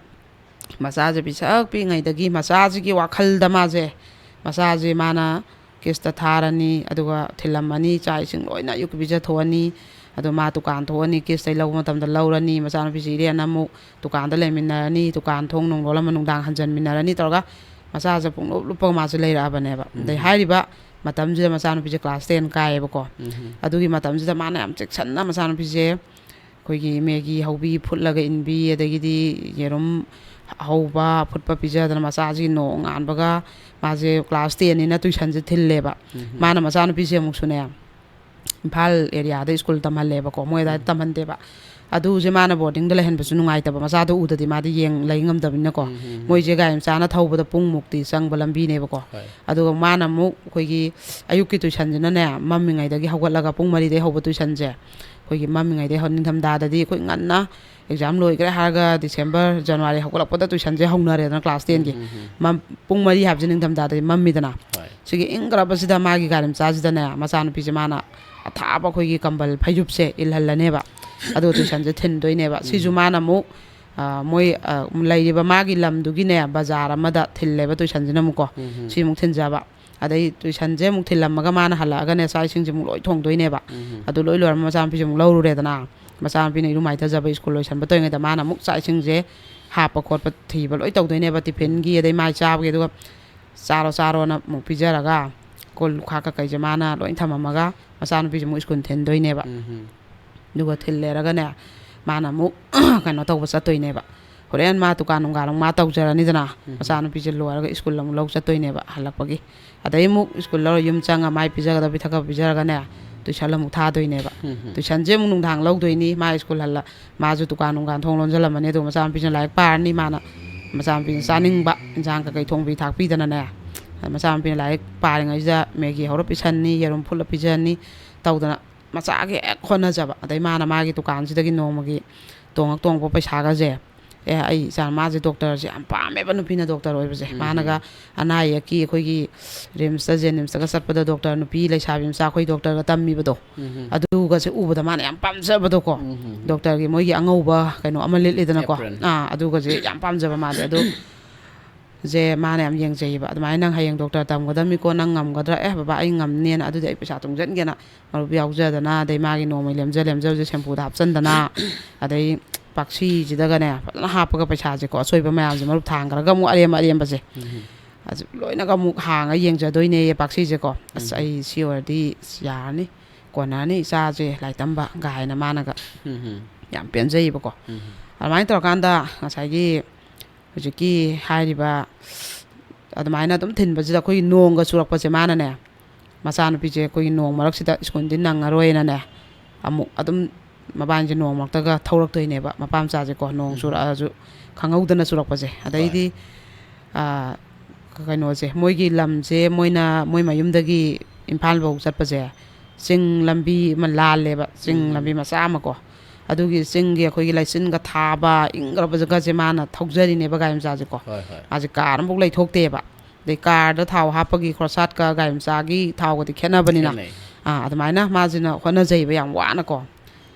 ꯃꯆꯥꯁꯦ ꯄꯤꯁꯛ ꯄꯤꯛꯏꯉꯩꯗꯒꯤ ꯃꯆꯥꯁꯤꯒꯤ ꯋꯥꯈꯜꯗ ꯃꯥꯁꯦ, ꯃꯆꯥꯁꯦ ꯃꯥꯅ ꯀꯦꯁꯇ ꯊꯥꯔꯅꯤ, ꯑꯗꯨꯒ ꯊꯤꯜꯂꯝꯃꯅꯤ, ꯆꯥꯛ ꯏꯁꯤꯡ ꯂꯣꯏꯅ ꯑꯌꯨꯛꯀꯤ ꯄꯤꯖꯊꯣꯛꯑꯅꯤ꯫ ꯑꯗꯣ ꯃꯥ ꯗꯨꯀꯥꯟ ꯊꯣꯛꯑꯅꯤ, ꯀꯦꯁꯇꯩ ꯂꯧꯕ ꯃꯇꯝꯗ ꯂꯧꯔꯅꯤ, ꯃꯆꯥꯅꯨꯄꯤꯁꯦ ꯏꯔꯦꯟꯅ ꯑꯃꯨꯛ ꯗꯨꯀꯥꯟꯗ ꯂꯩꯃꯤꯟꯅꯔꯅꯤ, ꯗꯨꯀꯥꯟ ꯊꯣꯡ ꯅꯨꯡ ꯂꯣꯜꯂꯝꯃ ꯅꯨꯡꯗꯥꯡ ꯍꯟꯖꯟꯃꯤꯟꯅꯔꯅꯤ ꯇꯧꯔꯒ ꯃꯆꯥꯁꯦ ꯄꯨꯡꯂꯨꯞ ꯂꯨꯞꯄꯒ ꯃꯥꯁꯦ ꯂꯩꯔꯛꯑꯕꯅꯦꯕ꯫ ꯑꯗꯩ ꯎꯝ꯫ ꯍꯥꯏꯔꯤꯕ ꯃꯇꯝꯁꯤꯗ ꯃꯆꯥꯅꯨꯄꯤꯁꯦ class ten ꯀꯥꯏꯌꯦꯕꯀꯣ꯫ ꯎꯝ꯫ ꯑꯗꯨꯒꯤ ꯃꯇꯝꯁꯤꯗ ꯃꯥꯅ ꯌꯥꯝ ꯆꯦꯛꯁꯟꯅ ꯃꯆꯥꯅꯨꯄꯤꯁꯦ ꯑꯩꯈꯣꯏꯒꯤ ꯃꯦꯒꯤ ꯍꯧꯕꯤ, ꯐꯨꯠꯂꯒ ꯏꯟꯕꯤ, ꯑꯗꯒꯤꯗꯤ ꯌꯦꯔꯨꯝ ꯍꯧꯕ, ꯐꯨꯠꯄ ꯄꯤꯖꯗꯅ, ꯃꯆꯥꯁꯤ ꯅꯣꯡꯉꯥꯟꯕꯒ, ꯃꯥꯁꯦ ꯀ꯭ꯂꯥꯁ ꯇꯦꯟꯅꯤꯅ ꯇꯨꯏꯁꯟꯁꯦ ꯊꯤꯜꯂꯦꯕ꯫ ꯎꯝ꯫ ꯃꯥꯅ ꯃꯆꯥꯅꯨꯄꯤꯁꯦ ꯑꯃꯨꯛꯁꯨꯅꯦ, ꯏꯝꯐꯥꯜ ꯑꯦꯔꯤꯌꯥꯗ ꯁ꯭ꯀꯨꯜ ꯇꯝꯍꯜꯂꯦꯕꯀꯣ, ꯃꯣꯏ ꯑꯗꯥꯏꯗ ꯎꯝ꯫ ꯇꯝꯍꯟꯗꯦꯕ꯫ ꯑꯗꯨꯁꯦ ꯃꯥꯅ ꯕꯣꯔꯗꯤꯡꯗ ꯂꯩꯍꯟꯕꯁꯨ ꯅꯨꯡꯉꯥꯏꯇꯕ, ꯃꯆꯥꯗꯣ ꯎꯗꯗꯤ ꯃꯥꯗꯤ ꯌꯦꯡ ꯂꯩ ꯉꯝꯗꯕꯅꯤꯅꯀꯣ꯫ ꯎꯝ, ꯎꯝ, ꯎꯝ꯫ ꯃꯣꯏꯁꯦ ꯒꯥꯔꯤ ꯃꯆꯥꯅ ꯊꯧꯕꯗ ꯄꯨꯡ ꯃꯨꯛꯇꯤ ꯆꯪꯕ ꯂꯝꯕꯤꯅꯦꯕꯀꯣ꯫ ꯍꯣꯏ꯫ ꯑꯗꯨꯒ ꯃꯥꯅ ꯑꯃꯨꯛ ꯑꯩꯈꯣꯏꯒꯤ ꯑꯌꯨꯛꯀꯤ ꯇꯨꯏꯁꯟꯁꯤꯅꯅꯦ, ꯃꯝꯃꯤꯉꯩꯗꯒꯤ ꯍꯧꯒꯠꯂꯒ ꯄꯨꯡ ꯃꯔꯤꯗꯩ ꯍꯧꯕ ꯇꯨꯏꯁꯟꯁꯦ, ꯑꯩꯈꯣꯏꯒꯤ ꯃꯝꯃꯤꯉꯩꯗꯩ ꯍꯧ-, ꯅꯤꯡꯊꯝꯊꯥꯗꯗꯤ ꯑꯩꯈꯣꯏ ꯉꯟꯅ ꯑꯦꯛꯖꯥꯝ ꯂꯣꯏꯈ꯭ꯔꯦ ꯍꯥꯏꯔꯒ ꯗꯤꯁꯦꯝꯕꯔ, ꯖꯅꯋꯥꯔꯤ ꯍꯧꯒꯠꯂꯛꯄꯗ ꯇꯨꯏꯁꯟꯁꯦ ꯍꯧꯅꯔꯦꯗꯅ, ꯀ꯭ꯂꯥꯁ ꯇꯦꯟꯒꯤ꯫ ꯎꯝ, ꯎꯝ, ꯎꯝ꯫ ꯃꯝ-, ꯄꯨꯡ ꯃꯔꯤ ꯍꯥꯏꯕꯁꯦ ꯅꯤꯡꯊꯝꯊꯥꯗꯗꯤ ꯃꯝꯃꯤꯗꯅ꯫ ꯍꯣꯏ꯫ ꯁꯤꯒꯤ ꯏꯪꯈ꯭ꯔꯕꯁꯤꯗ ꯃꯥꯒꯤ ꯒꯥꯔꯤ ꯃꯆꯥꯁꯤꯗꯅꯦ, ꯃꯆꯥꯅꯨꯄꯤꯁꯦ ꯃꯥꯅ ꯑꯊꯥꯕ ꯑꯩꯈꯣꯏꯒꯤ ꯀꯝꯕꯜ ꯐꯩꯖꯨꯞꯁꯦ ꯏꯜꯍꯜꯂꯅꯦꯕ꯫ ꯑꯗꯨꯒ ꯇꯨꯏꯁꯟꯁꯦ ꯊꯤꯟꯗꯣꯏꯅꯦꯕ꯫ ꯁꯤꯁꯨ ꯎꯝ꯫ ꯃꯥꯅ ꯑꯃꯨꯛ, ꯑ, ꯃꯣꯏ, ꯑ, ꯂꯩꯔꯤꯕ ꯃꯥꯒꯤ ꯂꯝꯗꯨꯒꯤꯅꯦ, ꯕꯖꯥꯔ ꯑꯃꯗ ꯊꯤꯜꯂꯦꯕ ꯇꯨꯏꯁꯟꯁꯤꯅ ꯑꯃꯨꯛꯀꯣ꯫ ꯎꯝ, ꯎꯝ꯫ ꯁꯤ ꯑꯃꯨꯛ ꯊꯤꯟꯖꯕ꯫ ꯑꯗꯩ ꯇꯨꯏꯁꯟꯁꯦ ꯑꯃꯨꯛ ꯊꯤꯜꯂꯝꯃꯒ ꯃꯥꯅ ꯍꯜꯂꯛꯑꯒꯅꯦ, ꯆꯥꯛ ꯏꯁꯤꯡꯁꯦ ꯑꯃꯨꯛ ꯂꯣꯏ ꯊꯣꯡꯗꯣꯏꯅꯦꯕ꯫ ꯎꯝ꯫ ꯑꯗꯨ ꯂꯣꯏ ꯂꯣꯏꯔꯝꯃ ꯃꯆꯥꯅꯨꯄꯤꯁꯦ ꯑꯃꯨꯛ ꯂꯧꯔꯨꯔꯦꯗꯅ꯫ ꯃꯆꯥꯅꯨꯄꯤꯅ ꯏꯔꯨ ꯃꯥꯏꯊꯖꯕ, ꯁ꯭ꯀꯨꯜ ꯂꯣꯏꯁꯟꯕ ꯇꯧꯔꯤꯉꯩꯗ ꯃꯥꯅ ꯑꯃꯨꯛ ꯆꯥꯛ ꯏꯁꯤꯡꯁꯦ ꯍꯥꯞꯄ ꯈꯣꯠꯄ ꯊꯤꯕ ꯂꯣꯏ ꯇꯧꯗꯣꯏꯅꯦꯕ, ꯇꯤꯐꯤꯟꯒꯤ, ꯑꯗꯩ ꯃꯥꯏ ꯆꯥꯕꯒꯤ, ꯑꯗꯨꯒ ꯆꯥꯔꯣ ꯆꯥꯔꯣꯅ ꯑꯃꯨꯛ ꯄꯤꯖꯔꯒ, ꯀꯣꯜ ꯂꯨꯈꯥꯛ ꯀꯀꯩꯁꯦ ꯃꯥꯅ ꯂꯣꯏ ꯊꯝꯃꯝꯃꯒ ꯃꯆꯥꯅꯨꯄꯤꯁꯦ ꯑꯃꯨꯛ ꯁ꯭ꯀꯨꯜ ꯊꯤꯟꯗꯣꯏꯅꯦꯕ꯫ ꯎꯝ꯫ ꯑꯗꯨꯒ ꯊꯤꯜꯂꯦꯔꯒꯅꯦ, ꯃꯥꯅ ꯑꯃꯨꯛ ꯀꯩꯅꯣ ꯇꯧꯕ ꯆꯠꯇꯣꯏꯅꯦꯕ꯫ ꯍꯣꯔꯦꯟ ꯃꯥ ꯗꯨꯀꯥꯟ ꯅꯨꯡꯒꯥꯟ ꯑꯃꯨꯛ ꯃꯥ ꯇꯧꯖꯔꯅꯤꯗꯅ, ꯎꯝ꯫ ꯃꯆꯥꯅꯨꯄꯤꯁꯦ ꯂꯣꯏꯔꯒ ꯁ꯭ꯀꯨꯜ ꯑꯃꯨꯛ ꯂꯧ ꯆꯠꯇꯣꯏꯅꯦꯕ ꯍꯜꯂꯛꯄꯒꯤ꯫ ꯑꯗꯩ ꯑꯃꯨꯛ ꯁ꯭ꯀꯨꯜ ꯂꯧꯔ ꯌꯨꯝ ꯆꯪꯉ ꯃꯥꯏ ꯄꯤꯖꯒꯗꯕ ꯄꯤꯊꯛꯀꯗꯕ ꯄꯤꯖꯔꯒꯅꯦ, ꯇꯨꯏꯁꯟ ꯑꯃꯨꯛ ꯊꯥꯗꯣꯏꯅꯦꯕ꯫ ꯎꯝ꯫ ꯇꯨꯏꯁꯟꯁꯦ ꯑꯃꯨꯛ ꯅꯨꯡꯗꯥꯡ ꯂꯧꯗꯣꯏꯅꯤ, ꯃꯥ ꯁ꯭ꯀꯨꯜ ꯍꯜꯂ-, ꯃꯥꯁꯨ ꯗꯨꯀꯥꯟ ꯅꯨꯡꯒꯥꯟ ꯊꯣꯡ ꯂꯣꯟꯁꯤꯜꯂꯝꯃꯅꯤ, ꯑꯗꯨꯒ ꯃꯆꯥꯅꯨꯄꯤꯁꯤꯅ ꯂꯥꯏꯔꯤꯛ ꯄꯥꯔꯅꯤ, ꯃꯥꯅ ꯃꯆꯥꯅꯨꯄꯤꯅ ꯆꯥꯅꯤꯡꯕ ꯏꯟꯁꯥꯡ ꯀꯩꯀꯩ ꯊꯣꯡꯕꯤ ꯊꯥꯛꯄꯤꯗꯅꯅꯦ, ꯃꯆꯥꯅꯨꯄꯤꯅ ꯂꯥꯏꯔꯤꯛ ꯄꯥꯔꯤꯉꯩꯁꯤꯗ ꯃꯦꯒꯤ ꯍꯧꯔ ꯄꯤꯁꯟꯅꯤ, ꯌꯦꯔꯨꯝ ꯐꯨꯠꯂ ꯄꯤꯖꯅꯤ ꯇꯧꯗꯅ ꯃꯆꯥꯒꯤ ꯍꯦꯛ ꯍꯣꯠꯅꯖꯕ꯫ ꯑꯗꯩ ꯃꯥꯅ ꯃꯥꯒꯤ ꯗꯨꯀꯥꯟꯁꯤꯗꯒꯤ ꯅꯣꯡꯃꯒꯤ ꯇꯣꯡꯉ ꯇꯣꯡꯉꯛꯄ ꯄꯩꯁꯥꯒꯁꯦ, "ꯑꯦ, ꯑꯩ ꯏꯆꯥ, ꯃꯥꯁꯦ ꯗꯣꯛꯇꯔꯁꯦ ꯌꯥꯝ ꯄꯥꯝꯃꯦꯕ, ꯅꯨꯄꯤꯅ ꯗꯣꯛꯇꯔ ꯑꯣꯏꯕꯁꯦ꯫ ꯎꯝ꯫ ꯃꯥꯅꯒ ꯑꯅꯥ ꯑꯌꯦꯛꯀꯤ ꯑꯩꯈꯣꯏꯒꯤ ꯔꯤꯝꯁꯇ, ꯖꯦꯅꯤꯝꯁꯇꯒ ꯆꯠꯄꯗ ꯗꯣꯛꯇꯔ ꯅꯨꯄꯤ ꯂꯩꯁꯥꯕꯤ ꯃꯆꯥ ꯑꯩꯈꯣꯏ ꯗꯣꯛꯇꯔꯒ ꯇꯝꯃꯤꯕꯗꯣ, ꯎꯝ꯫ ꯑꯗꯨꯒꯁꯦ ꯎꯕꯗ ꯃꯥꯅ ꯌꯥꯝ ꯄꯥꯝꯖꯕꯗꯣꯀꯣ꯫ ꯎꯝ꯫ ꯗꯣꯛꯇꯔꯒꯤ ꯃꯣꯏꯒꯤ ꯑꯉꯧꯕ ꯀꯩꯅꯣ ꯑꯃ ꯂꯤꯠꯂꯤꯗꯅꯀꯣ꯫ Apron꯫ ꯑꯥ, ꯑꯗꯨꯒꯁꯦ ꯌꯥꯝ ꯄꯥꯝꯖꯕ ꯃꯥꯗꯤ꯫ ꯑꯗꯨ ꯁꯦ ꯃꯥꯅ ꯌꯥꯝ ꯌꯦꯡꯖꯩꯌꯦꯕ꯫ ꯑꯗꯨꯃꯥꯏꯅ, "ꯅꯪ ꯍꯌꯦꯡ ꯗꯣꯛꯇꯔ ꯇꯝꯒꯗꯕꯅꯤꯀꯣ, ꯅꯪ ꯉꯝꯒꯗ꯭ꯔꯥ?" "ꯑꯦ ꯕꯕꯥ, ꯑꯩ ꯉꯝꯅꯦꯅ, ꯑꯗꯨꯗꯤ ꯑꯩ ꯄꯩꯁꯥ ꯇꯨꯡꯁꯤꯟꯒꯦꯅ" ꯃꯔꯨꯞ ꯌꯥꯎꯖꯗꯅ, ꯑꯗꯩ ꯃꯥꯒꯤ ꯅꯣꯡꯃꯩ ꯂꯦꯝꯖ ꯂꯦꯝꯖꯕꯁꯦ ꯁꯦꯝꯄꯨꯗ ꯍꯥꯞꯆꯟꯗꯅ, ꯑꯗꯩ ꯄꯥꯛꯁꯤꯁꯤꯗꯒꯅꯦ ꯐꯖꯅ ꯍꯥꯞꯄꯒ ꯄꯩꯁꯥꯁꯦꯀꯣ, ꯑꯆꯣꯏꯕ ꯃꯌꯥꯝꯁꯦ ꯃꯔꯨꯞ ꯊꯥꯡꯈ꯭ꯔꯒ ꯑꯃꯨꯛ ꯑꯔꯦꯝꯕ ꯑꯔꯦꯝꯕꯁꯦ, ꯎꯝ꯫ ꯑꯗꯨ ꯂꯣꯏꯅꯒ ꯑꯃꯨꯛ ꯍꯥꯡꯉ ꯌꯦꯡꯖꯗꯣꯏꯅꯦꯌꯦ ꯄꯥꯛꯁꯤꯁꯦꯀꯣ꯫ "ꯑꯁ, ꯎꯝ꯫ ꯑꯩ ꯁꯤ ꯑꯣꯏꯔꯗꯤ ꯑꯁ ꯌꯥꯔꯅꯤ, ꯀꯣꯟꯅꯔꯅꯤ ꯏꯆꯥꯁꯦ ꯂꯥꯏꯔꯤꯛ ꯇꯝꯕ ꯒꯥꯏꯅ ꯃꯥꯅꯒ ꯎꯝ ꯎꯝ ꯌꯥꯝ ꯄꯦꯟꯖꯩꯌꯦꯕꯀꯣ꯫ ꯎꯝ ꯑꯗꯨꯃꯥꯏꯅ ꯇꯧꯔꯀꯥꯟꯗ ꯉꯁꯥꯏꯒꯤ ꯍꯧꯖꯤꯛꯀꯤ ꯍꯥꯏꯔꯤꯕ ꯑꯗꯨꯃꯥꯏꯅ ꯑꯗꯨꯝ ꯊꯤꯟꯕꯁꯤꯗ ꯑꯩꯈꯣꯏꯒꯤ ꯅꯣꯡꯒ ꯆꯨꯔꯛꯄꯁꯦ ꯃꯥꯅꯅꯦ, ꯃꯆꯥꯅꯨꯄꯤꯁꯦ ꯑꯩꯈꯣꯏꯒꯤ ꯅꯣꯡ ꯃꯔꯛꯁꯤꯗ ꯁ꯭ꯀꯨꯜꯗꯤ ꯅꯪꯉꯔꯣꯏꯅꯅꯦ, ꯑꯃꯨꯛ ꯑꯗꯨꯝ ꯃꯕꯥꯅꯤꯁꯦ ꯅꯣꯡ ꯃꯔꯛꯇꯒ ꯊꯧꯔꯛꯇꯣꯏꯅꯦꯕ, ꯃꯄꯥ ꯃꯆꯥꯁꯦꯀꯣ, ꯅꯣꯡ ꯎꯝ꯫ ꯆꯨꯔꯛꯑꯁꯨ ꯈꯪꯍꯧꯗꯅ ꯆꯨꯔꯛꯄꯁꯦ꯫ ꯑꯗꯩꯗꯤ ꯑꯥ, ꯀꯩꯅꯣꯁꯦ, ꯃꯣꯏꯒꯤ ꯂꯝꯁꯦ, ꯃꯣꯏꯅ, ꯃꯣꯏ ꯃꯌꯨꯝꯗꯒꯤ ꯏꯝꯐꯥꯜ ꯐꯧ ꯆꯠꯄꯁꯦ ꯆꯤꯡ ꯂꯝꯕꯤ ꯑꯃ ꯂꯥꯜꯂꯦꯕ, ꯆꯤꯡ ꯎꯝ꯫ ꯂꯝꯕꯤ ꯃꯆꯥ ꯑꯃꯀꯣ꯫ ꯑꯗꯨꯒꯤ ꯆꯤꯡꯒꯤ ꯑꯩꯈꯣꯏꯒꯤ ꯂꯩꯆꯤꯟꯒ ꯊꯥꯕ, ꯏꯪꯈ꯭ꯔꯕ ꯖꯒꯥꯁꯦ ꯃꯥꯅ ꯊꯧꯖꯔꯤꯅꯦꯕ ꯒꯥꯔꯤ ꯃꯆꯥꯁꯦꯀꯣ꯫ ꯍꯣꯏ ꯍꯣꯏ꯫ ꯃꯥꯁꯦ ꯀꯥꯔ ꯑꯃꯐꯥꯎ ꯂꯩꯊꯣꯛꯇꯦꯕ꯫ ꯑꯗꯩ ꯀꯥꯔꯗ ꯊꯥꯎ ꯍꯥꯞꯄꯒꯤ ꯈꯣꯔꯁꯥꯠꯀ ꯒꯥꯔꯤ ꯃꯆꯥꯒꯤ ꯊꯥꯎꯒꯗꯤ ꯈꯦꯠꯅꯕꯅꯤꯅ꯫ ꯈꯦꯠꯅꯩ꯫ ꯑꯥ, ꯑꯗꯨꯃꯥꯏꯅ ꯃꯥꯁꯤꯅ ꯍꯣꯠꯅꯖꯩꯕ ꯌꯥꯝ ꯋꯥꯅꯀꯣ꯫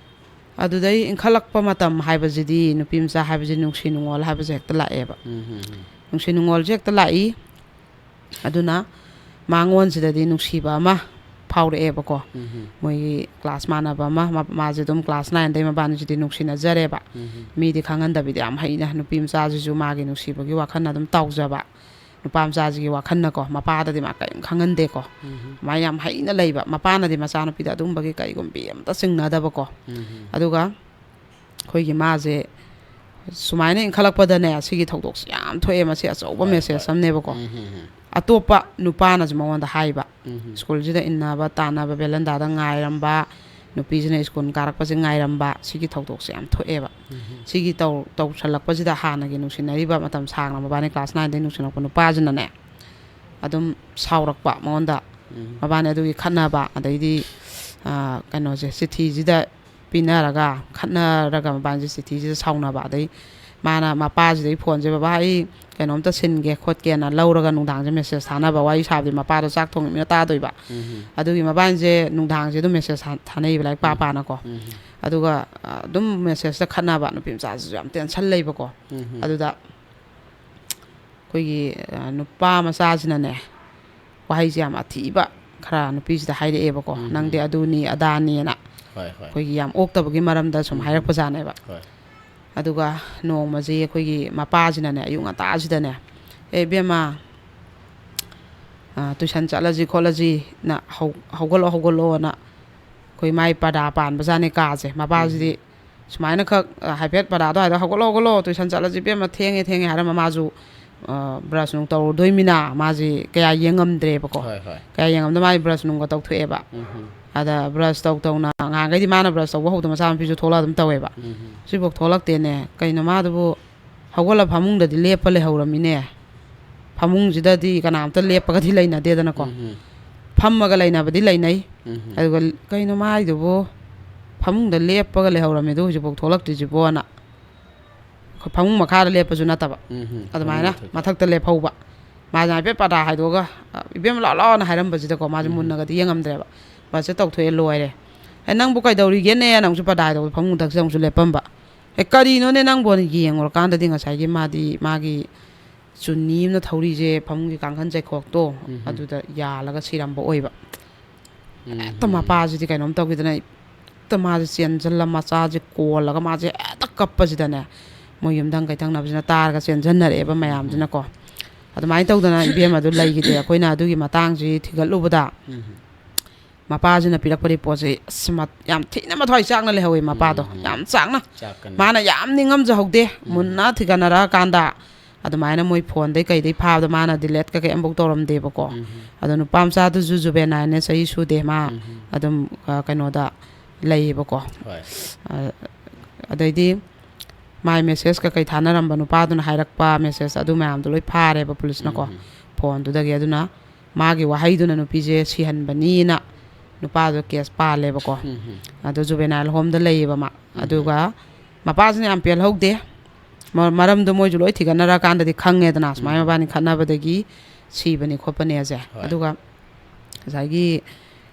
ꯑꯗꯨꯗꯩ ꯏꯟꯈꯠꯂꯛꯄ ꯃꯇꯝ ꯍꯥꯏꯕꯁꯤꯗꯤ, ꯅꯨꯄꯤ ꯃꯆꯥ ꯍꯥꯏꯕꯁꯤ ꯅꯨꯡꯁꯤ ꯅꯨꯡꯉꯣꯜ ꯍꯥꯏꯕꯁꯦ ꯍꯦꯛꯇ ꯂꯥꯛꯑꯦꯕ꯫ ꯎꯝ ꯎꯝ ꯎꯝ꯫ ꯅꯨꯡꯁꯤ ꯅꯨꯡꯉꯣꯜꯁꯦ ꯍꯦꯛꯇ ꯂꯥꯛꯏ꯫ ꯑꯗꯨꯅ ꯃꯉꯣꯟꯁꯤꯗꯗꯤ ꯅꯨꯡꯁꯤꯕ ꯑꯃ ꯐꯥꯎꯔꯛꯑꯦꯕꯀꯣ꯫ ꯎꯝ ꯎꯝ꯫ ꯃꯣꯏꯒꯤ ꯀ꯭ꯂꯥꯁ ꯃꯥꯟꯅꯕ ꯑꯃ, ꯃ-, ꯃꯥꯁꯦ ꯑꯗꯨꯝ ꯀ꯭ꯂꯥꯁ ꯅꯥꯏꯟꯗꯩ ꯃꯕꯥꯅꯤꯁꯤꯗꯤ ꯅꯨꯡꯁꯤꯅꯖꯔꯦꯕ꯫ ꯎꯝ ꯎꯝ꯫ ꯃꯤꯗꯤ ꯈꯪꯍꯟꯗꯕꯤꯗ ꯌꯥꯝ ꯍꯩꯅ ꯅꯨꯄꯤ ꯃꯆꯥꯁꯤꯁꯨ ꯃꯥꯒꯤ ꯅꯨꯡꯁꯤꯕꯒꯤ ꯋꯥꯈꯜꯅ ꯑꯗꯨꯝ ꯇꯥꯎꯖꯕ, ꯅꯨꯄꯥ ꯃꯆꯥꯁꯤꯒꯤ ꯋꯥꯈꯜꯅꯀꯣ, ꯃꯄꯥꯗꯗꯤ ꯃꯥ ꯀꯔꯤꯝ ꯈꯪꯍꯟꯗꯦꯀꯣ꯫ ꯎꯝ ꯎꯝ꯫ ꯃꯥ ꯌꯥꯝ ꯍꯩꯅ ꯂꯩꯕ, ꯃꯄꯥꯅꯗꯤ ꯃꯆꯥꯅꯨꯄꯤꯗ ꯑꯗꯨꯒꯨꯝꯕꯒꯤ ꯀꯔꯤꯒꯨꯝꯕꯤ ꯑꯝꯇ ꯆꯤꯡꯅꯗꯕꯀꯣ꯫ ꯎꯝ ꯎꯝ꯫ ꯑꯗꯨꯒ ꯑꯩꯈꯣꯏꯒꯤ ꯃꯥꯁꯦ ꯁꯨꯃꯥꯏꯅ ꯏꯟꯈꯠꯂꯛꯄꯗꯅꯦ, ꯁꯤꯒꯤ ꯊꯧꯗꯣꯛꯁꯦ ꯌꯥꯝ ꯊꯣꯛꯑꯦ꯫ ꯃꯁꯤ ꯑꯆꯧꯕ ꯍꯣꯏ, ꯃꯦꯁꯦꯖ ꯍꯣꯏ꯫ ꯑꯃꯅꯦꯕꯀꯣ꯫ ꯎꯝ ꯎꯝ ꯎꯝ꯫ ꯑꯇꯣꯞꯄ ꯅꯨꯄꯥꯅꯁꯨ ꯃꯉꯣꯟꯗ ꯍꯥꯏꯕ, ꯎꯝ ꯎꯝ꯫ ꯁ꯭ꯀꯨꯜꯁꯤꯗ ꯏꯟꯅꯕ ꯇꯥꯟꯅꯕ, ꯕꯦꯂꯟꯗꯥꯗ ꯉꯥꯏꯔꯝꯕ, ꯅꯨꯄꯤꯁꯤꯅ ꯁ꯭ꯀꯨꯜ ꯀꯥꯔꯛꯄꯁꯦ ꯉꯥꯏꯔꯝꯕ, ꯁꯤꯒꯤ ꯊꯧꯗꯣꯛꯁꯦ ꯌꯥꯝ ꯊꯣꯛꯑꯦꯕ꯫ ꯎꯝ ꯎꯝ꯫ ꯁꯤꯒꯤ ꯇꯧ-, ꯇꯧꯁꯜꯂꯛꯄꯁꯤꯗ ꯍꯥꯟꯅꯒꯤ ꯅꯨꯡꯁꯤꯅꯔꯤꯕ, ꯃꯇꯝ ꯁꯥꯡꯅ ꯃꯕꯥꯅꯤ ꯀ꯭ꯂꯥꯁ ꯅꯥꯏꯟꯗꯩ ꯅꯨꯡꯁꯤꯅꯔꯛꯄ ꯅꯨꯄꯥꯁꯤꯅꯅꯦ, ꯑꯗꯨꯝ ꯁꯥꯎꯔꯛꯄ ꯃꯉꯣꯟꯗ꯫ ꯎꯝ꯫ ꯃꯕꯥꯅꯤ ꯑꯗꯨꯒꯤ ꯈꯠꯅꯕ, ꯑꯗꯩꯗꯤ, ꯑꯥ, ꯀꯩꯅꯣꯁꯦ, ꯆꯤꯊꯤꯁꯤꯗ ꯄꯤꯅꯔꯒ, ꯈꯠꯅꯔꯒ ꯃꯕꯥꯅꯤꯁꯦ ꯆꯤꯊꯤꯁꯤꯗ ꯁꯥꯎꯅꯕ꯫ ꯑꯗꯩ ꯃꯥꯅ ꯃꯄꯥꯁꯤꯗꯒꯤ ꯐꯣꯟꯁꯦ, "ꯕꯕꯥ, ꯑꯩ ꯀꯩꯅꯣꯝꯇ ꯁꯤꯟꯒꯦ ꯈꯣꯠꯀꯦꯅ" ꯂꯧꯔꯒ ꯅꯨꯡꯗꯥꯡꯁꯦ ꯃꯦꯁꯦꯖ ꯊꯥꯅꯕ, ꯋꯥꯔꯤ ꯁꯥꯕꯗꯤ ꯃꯄꯥꯗꯣ ꯆꯥꯛ ꯊꯣꯡꯉꯤꯃꯤꯅ ꯇꯥꯗꯣꯏꯕ꯫ ꯎꯝ ꯎꯝ꯫ ꯑꯗꯨꯒꯤ ꯃꯕꯥꯅꯤꯁꯦ ꯅꯨꯡꯗꯥꯡꯁꯦ ꯑꯗꯨꯝ ꯃꯦꯁꯦꯖ ꯊꯥ-, ꯊꯥꯅꯩꯌꯦꯕ, ꯂꯥꯏꯔꯤꯛ ꯄꯥ ꯎꯝ꯫ ꯄꯥꯅꯀꯣ꯫ ꯎꯝ ꯎꯝ꯫ ꯑꯗꯨꯒ, ꯑ, ꯑꯗꯨꯝ ꯃꯦꯁꯦꯖꯇ ꯈꯠꯅꯕ, ꯅꯨꯄꯤ ꯃꯆꯥꯁꯤꯁꯨ ꯌꯥꯝ ꯇꯦꯟꯁꯟ ꯂꯩꯕꯀꯣ꯫ ꯎꯝ ꯎꯝ꯫ ꯑꯗꯨꯗ ꯑꯩꯈꯣꯏꯒꯤ, ꯑ, ꯅꯨꯄꯥ ꯃꯆꯥꯁꯤꯅꯅꯦ, ꯋꯥꯍꯩꯁꯦ ꯌꯥꯝ ꯑꯊꯤꯕ ꯈꯔ ꯅꯨꯄꯤꯁꯤꯗ ꯍꯥꯏꯔꯛꯑꯦꯕꯀꯣ, ꯎꯝ "ꯅꯪꯗꯤ ꯎꯝ꯫ ꯑꯗꯨꯅꯤ ꯑꯗꯥꯅꯤꯅ", ꯍꯣꯏ ꯍꯣꯏ꯫ ꯑꯩꯈꯣꯏꯒꯤ ꯌꯥꯝ ꯑꯣꯛꯇꯕꯒꯤ ꯃꯔꯝꯗ ꯁꯨꯝ ꯎꯝ ꯎꯝ꯫ ꯍꯥꯏꯔꯛꯄꯖꯥꯠꯅꯦꯕ꯫ ꯍꯣꯏ꯫ ꯑꯗꯨꯒ ꯅꯣꯡꯃꯁꯤ ꯑꯩꯈꯣꯏꯒꯤ ꯃꯄꯥꯁꯤꯅꯅꯦ, ꯑꯌꯨꯛ ꯉꯟꯇꯥꯁꯤꯗꯅꯦ, "ꯑꯦ ꯏꯕꯦꯝꯃ, ꯑ, ꯇꯨꯏꯁꯟ ꯆꯠꯂꯁꯤ ꯈꯣꯠꯂꯁꯤꯅ ꯍꯧ-, ꯍꯧꯒꯠꯂꯣ ꯍꯧꯒꯠꯂꯣꯅ" ꯑꯩꯈꯣꯏ ꯃꯥꯏ ꯄꯔꯗꯥ ꯄꯥꯟꯕꯖꯥꯠꯅꯦ ꯀꯥꯁꯦ꯫ ꯃꯄꯥꯁꯤꯗꯤ ꯁꯨꯃꯥꯏꯅ ꯈꯛ, ꯑ, ꯍꯥꯏꯐꯦꯠ ꯄꯔꯗꯥꯗꯣ ꯍꯥꯏꯗꯣ "ꯍꯧꯒꯠꯂꯣ, ꯍꯧꯒꯠꯂꯣ, ꯇꯨꯏꯁꯟ ꯆꯠꯂꯁꯤ ꯏꯕꯦꯝꯃ, ꯊꯦꯡꯉꯦ, ꯊꯦꯡꯉꯦ" ꯍꯥꯏꯔꯝꯃ ꯃꯥꯁꯨ, ꯑ, ꯕ꯭ꯔꯁ ꯅꯨꯡ ꯇꯧꯔꯨꯗꯣꯏꯃꯤꯅ ꯃꯥꯁꯤ ꯀꯌꯥ ꯌꯦꯡꯉꯝꯗ꯭ꯔꯦꯕꯀꯣ꯫ ꯍꯣꯏ, ꯍꯣꯏ꯫ ꯀꯌꯥ ꯌꯦꯡꯉꯝꯗ ꯃꯥꯒꯤ ꯕ꯭ꯔꯁ ꯅꯨꯡꯒ ꯇꯧꯊꯣꯛꯑꯦꯕ꯫ ꯎꯝ꯫ ꯑꯗ ꯕ꯭ꯔꯁ ꯇꯧ ꯇꯧꯅ ꯉꯍꯥꯟꯈꯩꯗꯤ ꯃꯥꯅ ꯕ꯭ꯔꯁ ꯇꯧꯕ ꯍꯧꯗ ꯃꯆꯥꯅꯨꯄꯤꯁꯨ ꯊꯣꯛꯂꯛꯑ ꯑꯗꯨꯝ ꯇꯧꯋꯦꯕ꯫ ꯎꯝ꯫ ꯁꯤꯐꯥꯎ ꯊꯣꯛꯂꯛꯇꯦꯅꯦ, ꯀꯩꯅꯣ ꯃꯥꯗꯨꯕꯨ ꯍꯧꯒꯠꯂ ꯐꯃꯨꯡꯗꯗꯤ ꯂꯦꯞꯄ ꯂꯩꯍꯧꯔꯝꯃꯤꯅꯦ꯫ ꯐꯃꯨꯡꯁꯤꯗꯗꯤ ꯀꯅꯥꯝꯇ ꯂꯦꯞꯄꯒꯗꯤ ꯂꯩꯅꯗꯦꯗꯅꯀꯣ꯫ ꯎꯝ꯫ ꯐꯝꯃꯒ ꯂꯩꯅꯕꯗꯤ ꯂꯩꯅꯩ꯫ ꯎꯝ꯫ ꯑꯗꯨꯒ "ꯀꯩꯅꯣ ꯃꯥꯏꯗꯨꯕꯨ ꯐꯃꯨꯡꯗ ꯂꯦꯞꯄꯒ ꯂꯩꯍꯧꯔꯝꯃꯤꯗꯣ ꯍꯧꯖꯤꯛꯐꯥꯎ ꯊꯣꯛꯂꯛꯇ꯭ꯔꯤꯁꯤꯕꯣꯅ"꯫ ꯑꯩꯈꯣꯏ ꯐꯃꯨꯡ ꯃꯈꯥꯗ ꯂꯦꯞꯄꯁꯨ ꯅꯠꯇꯕ꯫ ꯎꯝ꯫ ꯑꯗꯨꯃꯥꯏꯅ ꯐꯃꯨꯡ ꯃꯊꯛꯇ꯫ ꯃꯊꯛꯇ ꯂꯦꯞꯍꯧꯕ꯫ ꯃꯥꯁꯦ ꯍꯥꯏꯐꯦꯠ ꯄꯔꯗꯥ ꯍꯥꯏꯗꯣꯛꯑꯒ, "ꯏꯕꯦꯝꯃ, ꯂꯥꯛꯑꯣ, ꯂꯥꯛꯑꯣꯅ" ꯍꯥꯏꯔꯝꯕꯁꯤꯗꯀꯣ, ꯃꯥꯁꯦ ꯎꯝ꯫ ꯃꯨꯟꯅꯒꯗꯤ ꯌꯦꯡꯉꯝꯗ꯭ꯔꯦꯕ꯫ ꯕ꯭ꯔꯁꯁꯦ ꯇꯧꯊꯣꯛꯑꯦ, ꯂꯣꯏꯔꯦ꯫ "ꯑꯦ, ꯅꯪꯕꯨ ꯀꯩꯗꯧꯔꯤꯒꯦꯅꯦꯅ" ꯑꯃꯨꯛꯁꯨ ꯄꯔꯗꯥ ꯍꯥꯏꯗꯣꯛꯑꯒ ꯐꯃꯨꯡ ꯃꯊꯛꯁꯤꯗ ꯑꯃꯨꯛꯁꯨ ꯂꯦꯞꯄꯝꯕ꯫ "ꯑꯦ, ꯀꯔꯤꯅꯣꯅꯦ ꯅꯪꯕꯨꯅ" ꯌꯦꯡꯉꯨꯔꯀꯥꯟꯗꯗꯤ ꯉꯁꯥꯏꯒꯤ ꯃꯥꯗꯤ ꯃꯥꯒꯤ ꯆꯨꯅꯤ ꯑꯃꯅ ꯊꯧꯔꯤꯁꯦ ꯐꯃꯨꯡꯒꯤ ꯀꯥꯡꯈꯟ ꯆꯩꯈꯣꯛꯇꯣ ꯎꯝ꯫ ꯑꯗꯨꯗ ꯌꯥꯜꯂꯒ ꯁꯤꯔꯝꯕ ꯑꯣꯏꯕ꯫ ꯎꯝ꯫ ꯍꯦꯛꯇ ꯃꯄꯥꯁꯤꯗꯤ ꯀꯩꯅꯣꯝ ꯇꯧꯈꯤꯗꯅ ꯍꯦꯛꯇ ꯃꯥꯁꯦ ꯆꯦꯟꯁꯤꯜꯂ ꯃꯆꯥꯁꯦ ꯀꯣꯜꯂꯒ ꯃꯥꯁꯦ ꯍꯦꯛꯇ ꯀꯞꯄꯁꯤꯗꯅꯦ, ꯃꯣꯏ ꯌꯨꯝꯊꯪ ꯀꯩꯊꯪꯅꯕꯁꯤꯅ ꯇꯥꯔꯒ ꯆꯦꯟꯁꯤꯟꯅꯔꯛꯑꯦꯕ ꯃꯌꯥꯝꯁꯤꯅꯀꯣ꯫ ꯑꯗꯨꯃꯥꯏꯅ ꯇꯧꯗꯅ ꯏꯕꯦꯝꯃꯗꯨ ꯂꯩꯈꯤꯗꯦ꯫ ꯑꯩꯈꯣꯏꯅ ꯑꯗꯨꯒꯤ ꯃꯇꯥꯡꯁꯤ ꯊꯤꯒꯠꯂꯨꯕꯗ ꯎꯝ꯫ ꯃꯄꯥꯁꯤꯅ ꯄꯤꯔꯛꯄ ꯔꯤꯄꯣꯔꯠꯁꯦ ꯑꯁ ꯃ-, ꯌꯥꯝ ꯊꯤꯅ ꯃꯊ꯭ꯋꯥꯏ ꯆꯥꯛꯅ ꯂꯩꯍꯧꯋꯦ ꯃꯄꯥꯗꯣ꯫ ꯎꯝ꯫ ꯌꯥꯝ ꯆꯥꯛꯅ꯫ ꯆꯥꯛꯀꯅꯤ꯫ ꯃꯥꯅ ꯌꯥꯝ ꯅꯤꯡꯉꯝꯖꯍꯧꯗꯦ꯫ ꯎꯝ꯫ ꯃꯨꯟꯅ ꯊꯤꯒꯠꯅꯔꯛꯑꯀꯥꯟꯗ ꯑꯗꯨꯃꯥꯏꯅ ꯃꯣꯏ ꯐꯣꯟꯗꯩ ꯀꯩꯗꯩ ꯐꯥꯕꯗ ꯃꯥꯅ ꯗꯤꯂꯦꯠ ꯀꯩꯀꯩ ꯑꯝꯐꯥꯎ ꯇꯧꯔꯝꯗꯦꯕꯀꯣ꯫ ꯎꯝ꯫ ꯑꯗꯣ ꯅꯨꯄꯥ ꯃꯆꯥꯗꯨꯁꯨ ꯖꯨꯕꯦꯅꯥꯏꯜꯅꯦ, ꯆꯍꯤ ꯁꯨꯗꯦ ꯃꯥ꯫ ꯎꯝ꯫ ꯑꯗꯨꯝ, ꯑ, ꯀꯩꯅꯣꯗ ꯂꯩꯌꯦꯕꯀꯣ꯫ ꯍꯣꯏ꯫ ꯑ, ꯑꯗꯩꯗꯤ ꯃꯥꯏ ꯃꯦꯁꯦꯖ ꯀꯩꯀꯩ ꯊꯥꯅꯔꯝꯕ ꯅꯨꯄꯥꯗꯨꯅ ꯍꯥꯏꯔꯛꯄ ꯃꯦꯁꯦꯖ ꯑꯗꯨ ꯃꯌꯥꯝꯗꯣ ꯂꯣꯏ ꯐꯥꯔꯦꯕ ꯄꯨꯂꯤꯁꯅꯀꯣ꯫ ꯎꯝ꯫ ꯐꯣꯟꯗꯨꯗꯒꯤ꯫ ꯑꯗꯨꯅ ꯃꯥꯒꯤ ꯋꯥꯍꯩꯗꯨꯅ ꯅꯨꯄꯤꯁꯦ ꯁꯤꯍꯟꯕꯅꯤꯅ ꯅꯨꯄꯥꯗꯣ ꯀꯦꯁ ꯄꯥꯜꯂꯦꯕꯀꯣ꯫ ꯎꯝ꯫ ꯑꯗꯣ ꯖꯨꯕꯦꯅꯥꯏꯜ ꯍꯣꯝꯗ ꯂꯩꯌꯦꯕ ꯃꯥ꯫ ꯎꯝ꯫ ꯑꯗꯨꯒ ꯃꯄꯥꯁꯤꯅ ꯌꯥꯝ ꯄꯦꯜꯍꯧꯗꯦ꯫ ꯃ-, ꯃꯔꯝꯗꯣ ꯃꯣꯏꯁꯨ ꯂꯣꯏ ꯊꯤꯒꯠꯅꯔꯀꯥꯟꯗꯗꯤ ꯈꯪꯉꯦꯗꯅ, ꯁꯨꯃꯥꯏꯅ ꯎꯝ꯫ ꯃꯕꯥꯅꯤ ꯈꯠꯅꯕꯗꯒꯤ ꯁꯤꯕꯅꯤ ꯈꯣꯠꯄꯅꯦꯁꯦ꯫ ꯍꯣꯏ꯫ ꯑꯗꯨꯒ ꯉꯁꯥꯏꯒꯤ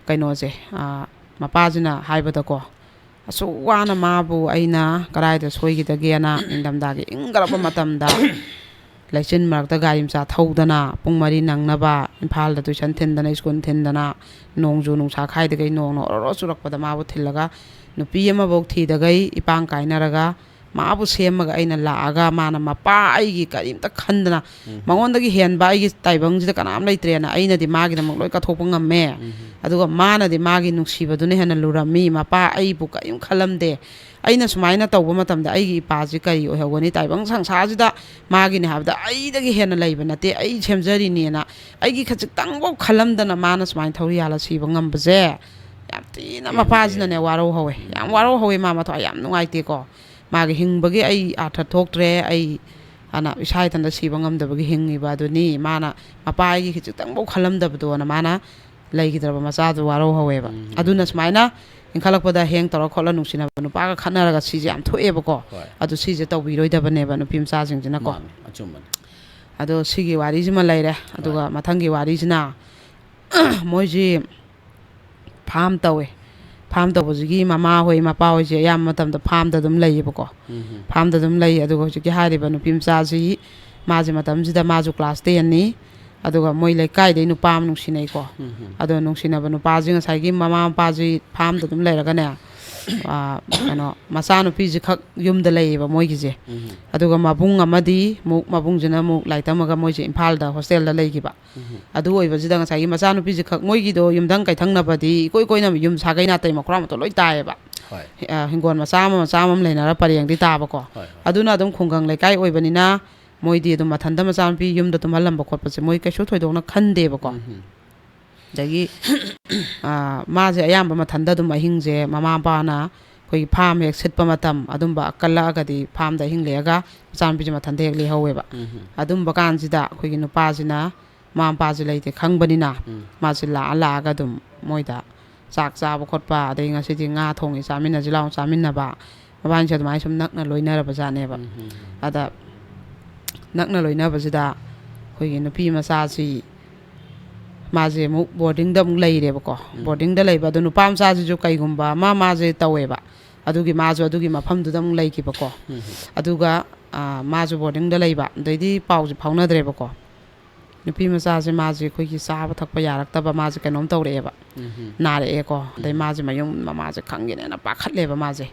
ꯀꯩꯅꯣꯁꯦ, ꯑꯥ, ꯃꯄꯥꯁꯤꯅ ꯍꯥꯏꯕꯗꯀꯣ, "ꯑꯁꯨꯛ ꯋꯥꯅ ꯃꯥꯕꯨ ꯑꯩꯅ ꯀꯗꯥꯏꯗ ꯁꯣꯏꯈꯤꯗꯒꯦꯅ ꯅꯤꯡꯊꯝꯊꯥꯒꯤ ꯏꯪꯈꯠꯂꯛꯄ ꯃꯇꯝꯗ ꯂꯩꯆꯤꯟ ꯃꯔꯛꯇ ꯒꯥꯔꯤ ꯃꯆꯥ ꯊꯧꯗꯅ ꯄꯨꯡ ꯃꯔꯤ ꯅꯪꯅꯕ ꯏꯝꯐꯥꯜꯗ ꯇꯨꯏꯁꯟ ꯊꯤꯟꯗꯅ, ꯁ꯭ꯀꯨꯜ ꯊꯤꯟꯗꯅ, ꯅꯣꯡꯖꯨ ꯅꯨꯡꯁꯥ ꯈꯥꯏꯗꯈꯩ ꯅꯣꯡꯅ ꯑꯣꯔꯣ ꯑꯣꯔꯣ ꯆꯨꯔꯛꯄꯗ ꯃꯥꯕꯨ ꯊꯤꯜꯂꯒ ꯅꯨꯄꯤ ꯑꯃꯐꯧ ꯊꯤꯗꯈꯩ ꯏꯄꯥꯡ ꯀꯥꯏꯅꯔꯒ ꯃꯥꯕꯨ ꯁꯦꯝꯃꯒ ꯑꯩꯅ ꯂꯥꯛꯑꯒ, ꯃꯥꯅ ꯃꯄꯥ ꯑꯩꯒꯤ ꯀꯔꯤꯝꯇ ꯈꯟꯗꯅ, ꯎꯝ꯫ ꯃꯉꯣꯟꯗꯒꯤ ꯍꯦꯟꯕ ꯑꯩꯒꯤ ꯇꯥꯏꯕꯪꯁꯤꯗ ꯀꯅꯥꯝ ꯂꯩꯇ꯭ꯔꯦꯅ ꯑꯩꯅꯗꯤ ꯃꯥꯒꯤꯗꯃꯛ ꯂꯣꯏ ꯀꯠꯊꯣꯛꯄ ꯉꯝꯃꯦ꯫ ꯎꯝ꯫ ꯑꯗꯨꯒ ꯃꯥꯅꯗꯤ ꯃꯥꯒꯤ ꯅꯨꯡꯁꯤꯕꯗꯨꯅ ꯍꯦꯟꯅ ꯂꯨꯔꯝꯃꯤ꯫ ꯃꯄꯥ ꯑꯩꯕꯨ ꯀꯔꯤꯝ ꯈꯜꯂꯝꯗꯦ꯫ ꯑꯩꯅ ꯁꯨꯃꯥꯏꯅ ꯇꯧꯕ ꯃꯇꯝꯗ ꯑꯩꯒꯤ ꯏꯄꯥꯁꯤ ꯀꯔꯤ ꯑꯣꯏꯍꯧꯒꯅꯤ? ꯇꯥꯏꯕꯪ ꯁꯪꯁꯥꯔꯁꯤꯗ ꯃꯥꯒꯤꯅꯦ ꯍꯥꯏꯕꯗ ꯑꯩꯗꯒꯤ ꯍꯦꯟꯅ ꯂꯩꯕ ꯅꯠꯇꯦ, ꯑꯩ ꯁꯦꯝꯖꯔꯤꯅꯦꯅ ꯑꯩꯒꯤ ꯈꯖꯤꯛꯇꯪꯐꯥꯎ ꯈꯜꯂꯝꯗꯅ ꯃꯥꯅ ꯁꯨꯃꯥꯏꯅ ꯊꯧꯔꯤ ꯌꯥꯜꯂ ꯁꯤꯕ ꯉꯝꯕꯁꯦ, ꯌꯥꯝ ꯊꯤꯅ ꯄꯦꯟꯗꯦ꯫ ꯃꯄꯥꯁꯤꯅꯅꯦ ꯋꯥꯔꯧꯍꯧꯋꯦ꯫ ꯌꯥꯝ ꯎꯝ꯫ ꯋꯥꯔꯧꯍꯧꯋꯦ꯫ ꯃꯥ ꯃꯊ꯭ꯋꯥꯏ ꯌꯥꯝ ꯅꯨꯡꯉꯥꯏꯇꯦꯀꯣ꯫ ꯃꯥꯒꯤ ꯍꯤꯡꯕꯒꯤ ꯑꯩ ꯑꯥꯔꯊ ꯊꯣꯛꯇ꯭ꯔꯦ, ꯑꯩ ꯍꯥꯟꯅ ꯏꯁꯥ ꯏꯊꯟꯇ ꯁꯤꯕ ꯉꯝꯗꯕꯒꯤ ꯍꯤꯡꯉꯤꯕ ꯑꯗꯨꯅꯤ꯫ ꯃꯥꯅ ꯃꯄꯥ ꯑꯩꯒꯤ ꯈꯖꯤꯛꯇꯪꯐꯥꯎ ꯈꯜꯂꯝꯗꯕꯗꯣꯅ ꯃꯥꯅ ꯂꯩꯈꯤꯗ꯭ꯔꯕ ꯃꯆꯥꯗꯨ ꯋꯥꯔꯧꯍꯧꯋꯦꯕ꯫ ꯎꯝ꯫ ꯑꯗꯨꯅ ꯁꯨꯃꯥꯏꯅ ꯏꯟꯈꯠꯂꯛꯄꯗ ꯍꯦꯡ ꯇꯧꯔ ꯈꯣꯠꯂ ꯅꯨꯡꯁꯤꯅꯕ ꯅꯨꯄꯥꯒ ꯈꯠꯅꯔꯒ ꯁꯤꯁꯦ ꯌꯥꯝ ꯊꯣꯛꯑꯦꯕꯀꯣ꯫ ꯍꯣꯏ꯫ ꯑꯗꯨ ꯁꯤꯁꯦ ꯇꯧꯕꯤꯔꯣꯏꯗꯕꯅꯦꯕ ꯅꯨꯄꯤ ꯃꯆꯥꯁꯤꯡꯁꯤꯅꯀꯣ꯫ ꯃꯥꯅꯦ, ꯑꯆꯨꯝꯕꯅꯦ꯫ ꯑꯗꯣ ꯁꯤꯒꯤ ꯋꯥꯔꯤꯁꯤꯃ ꯂꯩꯔꯦ꯫ ꯑꯗꯨꯒ ꯍꯣꯏ꯫ ꯃꯊꯪꯒꯤ ꯋꯥꯔꯤꯁꯤꯅ ꯃꯣꯏꯁꯤ ꯐꯥꯝ ꯇꯧꯋꯦ꯫ ꯐꯥꯝ ꯇꯧꯕꯁꯤꯒꯤ ꯃꯃꯥ ꯍꯣꯏ, ꯃꯄꯥ ꯍꯣꯏꯁꯦ ꯑꯌꯥꯝꯕ ꯃꯇꯝꯗ ꯐꯥꯝꯗ ꯑꯗꯨꯝ ꯂꯩꯌꯦꯕꯀꯣ꯫ ꯎꯝ꯫ ꯐꯥꯝꯗ ꯑꯗꯨꯝ ꯂꯩ꯫ ꯑꯗꯨꯒ ꯍꯧꯖꯤꯛꯀꯤ ꯍꯥꯏꯔꯤꯕ ꯅꯨꯄꯤ ꯃꯆꯥꯁꯤ, ꯃꯥꯁꯦ ꯃꯇꯝꯁꯤꯗ ꯃꯥꯁꯨ ꯀ꯭ꯂꯥꯁ ꯇꯦꯟꯅꯤ꯫ ꯑꯗꯨꯒ ꯃꯣꯏ ꯂꯩꯀꯥꯏꯗꯩ ꯅꯨꯄꯥ ꯑꯃ ꯅꯨꯡꯁꯤꯅꯩꯀꯣ꯫ ꯎꯝ꯫ ꯑꯗꯣ ꯅꯨꯡꯁꯤꯅꯕ ꯅꯨꯄꯥꯁꯤ ꯉꯁꯥꯏꯒꯤ ꯃꯃꯥ ꯃꯄꯥꯁꯤ ꯐꯥꯝꯗ ꯑꯗꯨꯝ ꯂꯩꯔꯒꯅꯦ, ꯑꯥ, ꯀꯩꯅꯣ, ꯃꯆꯥꯅꯨꯄꯤꯁꯤ ꯈꯛ ꯌꯨꯝꯗ ꯂꯩꯌꯦꯕ ꯃꯣꯏꯒꯤꯁꯦ꯫ ꯎꯝ꯫ ꯑꯗꯨꯒ ꯃꯕꯨꯡ ꯑꯃꯗꯤ ꯑꯃꯨꯛ, ꯃꯕꯨꯡꯁꯤꯅ ꯑꯃꯨꯛ ꯂꯥꯏꯔꯤꯛ ꯇꯝꯃꯒ ꯃꯣꯏꯁꯦ ꯏꯝꯐꯥꯜꯗ ꯍꯣꯁꯇꯦꯜꯗ ꯂꯩꯈꯤꯕ꯫ ꯎꯝ꯫ ꯑꯗꯨ ꯑꯣꯏꯕꯁꯤꯗ ꯉꯁꯥꯏꯒꯤ ꯃꯆꯥꯅꯨꯄꯤꯁꯦ ꯈꯛ, ꯃꯣꯏꯒꯤꯗꯣ ꯌꯨꯝꯊꯪ ꯀꯩꯊꯪꯅꯕꯗꯤ ꯏꯀꯣꯏ ꯀꯣꯏꯅꯕ ꯌꯨꯝ ꯁꯥꯒꯩ ꯅꯥꯇꯩ ꯃꯈꯧꯔꯥ ꯃꯇꯣ ꯂꯣꯏ ꯇꯥꯏꯌꯦꯕ꯫ ꯍꯣꯏ꯫ ꯑ, ꯍꯤꯡꯒꯣꯜ ꯃꯆꯥ ꯑꯃ, ꯃꯆꯥ ꯑꯃ ꯂꯩꯅꯔ ꯄꯔꯦꯡꯗꯤ ꯇꯥꯕꯀꯣ꯫ ꯍꯣꯏ, ꯍꯣꯏ꯫ ꯑꯗꯨꯅ ꯑꯗꯨꯝ ꯈꯨꯡꯒꯪ ꯂꯩꯀꯥꯏ ꯑꯣꯏꯕꯅꯤꯅ ꯃꯣꯏꯗꯤ ꯑꯗꯨꯝ ꯃꯊꯟꯇ ꯃꯆꯥꯅꯨꯄꯤ ꯌꯨꯝꯗ ꯇꯨꯝꯍꯜꯂꯝꯕ ꯈꯣꯠꯄꯁꯦ ꯃꯣꯏ ꯀꯩꯁꯨ ꯊꯣꯏꯗꯣꯛꯅ ꯈꯟꯗꯦꯕꯀꯣ꯫ ꯎꯝ꯫ ꯑꯗꯒꯤ, ꯑ, ꯃꯥꯁꯦ ꯑꯌꯥꯝꯕ ꯃꯊꯟꯇ ꯑꯗꯨꯝ ꯑꯍꯤꯡꯁꯦ ꯃꯃꯥ ꯃꯄꯥꯅ ꯑꯩꯈꯣꯏꯒꯤ ꯐꯥꯝ ꯍꯦꯛ ꯁꯤꯠꯄ ꯃꯇꯝ ꯑꯗꯨꯝꯕ ꯀꯜꯂꯛꯑꯒꯗꯤ ꯐꯥꯝꯗ ꯑꯍꯤꯡ ꯂꯦꯛꯑꯒ ꯃꯆꯥꯅꯨꯄꯤꯁꯦ ꯃꯊꯟꯇ ꯍꯦꯛ ꯂꯩꯍꯧꯋꯦꯕ꯫ ꯎꯝ꯫ ꯑꯗꯨꯝꯕ ꯀꯥꯟꯁꯤꯗ ꯑꯩꯈꯣꯏꯒꯤ ꯅꯨꯄꯥꯁꯤꯅ ꯃꯃꯥ ꯃꯄꯥꯁꯦ ꯂꯩꯇꯦ ꯈꯪꯕꯅꯤꯅ ꯎꯝ꯫ ꯃꯥꯁꯦ ꯂꯥꯛꯑ ꯂꯥꯛꯑꯒ ꯑꯗꯨꯝ ꯃꯣꯏꯗ ꯆꯥꯛ ꯆꯥꯕ ꯈꯣꯠꯄ, ꯑꯗꯩ ꯉꯁꯤꯗꯤ ꯉꯥ ꯊꯣꯡꯉꯤ ꯆꯥꯃꯤꯟꯅꯁꯤ ꯂꯥꯎ ꯆꯥꯃꯤꯟꯅꯕ, ꯃꯕꯥꯅꯤꯁꯦ ꯑꯗꯨꯃꯥꯏꯅ ꯁꯨꯝ ꯅꯛꯅ ꯂꯣꯏꯅꯔꯕ ꯖꯥꯠꯅꯦꯕ꯫ ꯎꯝ, ꯎꯝ, ꯎꯝ꯫ ꯑꯗ ꯅꯛꯅ ꯂꯣꯏꯅꯕꯁꯤꯗ ꯑꯩꯈꯣꯏꯒꯤ ꯅꯨꯄꯤ ꯃꯆꯥꯁꯤ ꯃꯥꯁꯦ ꯑꯃꯨꯛ ꯕꯣꯔꯗꯤꯡꯗ ꯑꯃꯨꯛ ꯂꯩꯔꯦꯕꯀꯣ꯫ ꯎꯝ꯫ ꯕꯣꯔꯗꯤꯡꯗ ꯂꯩꯕ ꯑꯗꯣ ꯅꯨꯄꯥ ꯃꯆꯥꯁꯤꯁꯨ ꯀꯩꯒꯨꯝꯕ ꯑꯃ ꯃꯥꯁꯦ ꯇꯧꯋꯦꯕ꯫ ꯑꯗꯨꯒꯤ ꯃꯥꯁꯨ ꯑꯗꯨꯒꯤ ꯃꯐꯝꯗꯨꯗ ꯑꯃꯨꯛ ꯂꯩꯈꯤꯕꯀꯣ꯫ ꯎꯝ꯫ ꯑꯗꯨꯒ, ꯑ, ꯃꯥꯁꯨ ꯕꯣꯔꯗꯤꯡꯗ ꯂꯩꯕ, ꯑꯗꯩꯗꯤ ꯄꯥꯎꯁꯦ ꯐꯥꯎꯅꯗ꯭ꯔꯦꯕꯀꯣ꯫ ꯅꯨꯄꯤ ꯃꯆꯥꯁꯦ ꯃꯥꯁꯦ ꯑꯩꯈꯣꯏꯒꯤ ꯆꯥꯕ ꯊꯛꯄ ꯌꯥꯔꯛꯇꯕ, ꯃꯥꯁꯦ ꯀꯩꯅꯣꯝ ꯇꯧꯔꯛꯑꯦꯕ꯫ ꯎꯝ꯫ ꯅꯥꯔꯛꯑꯦꯀꯣ꯫ ꯑꯗꯩ ꯎꯝ꯫ ꯃꯥꯁꯦ ꯃꯌꯨꯝ ꯃꯃꯥꯁꯦ ꯈꯪꯒꯦꯅꯦꯅ ꯄꯥꯈꯠꯂꯦꯕ ꯃꯥꯁꯦ꯫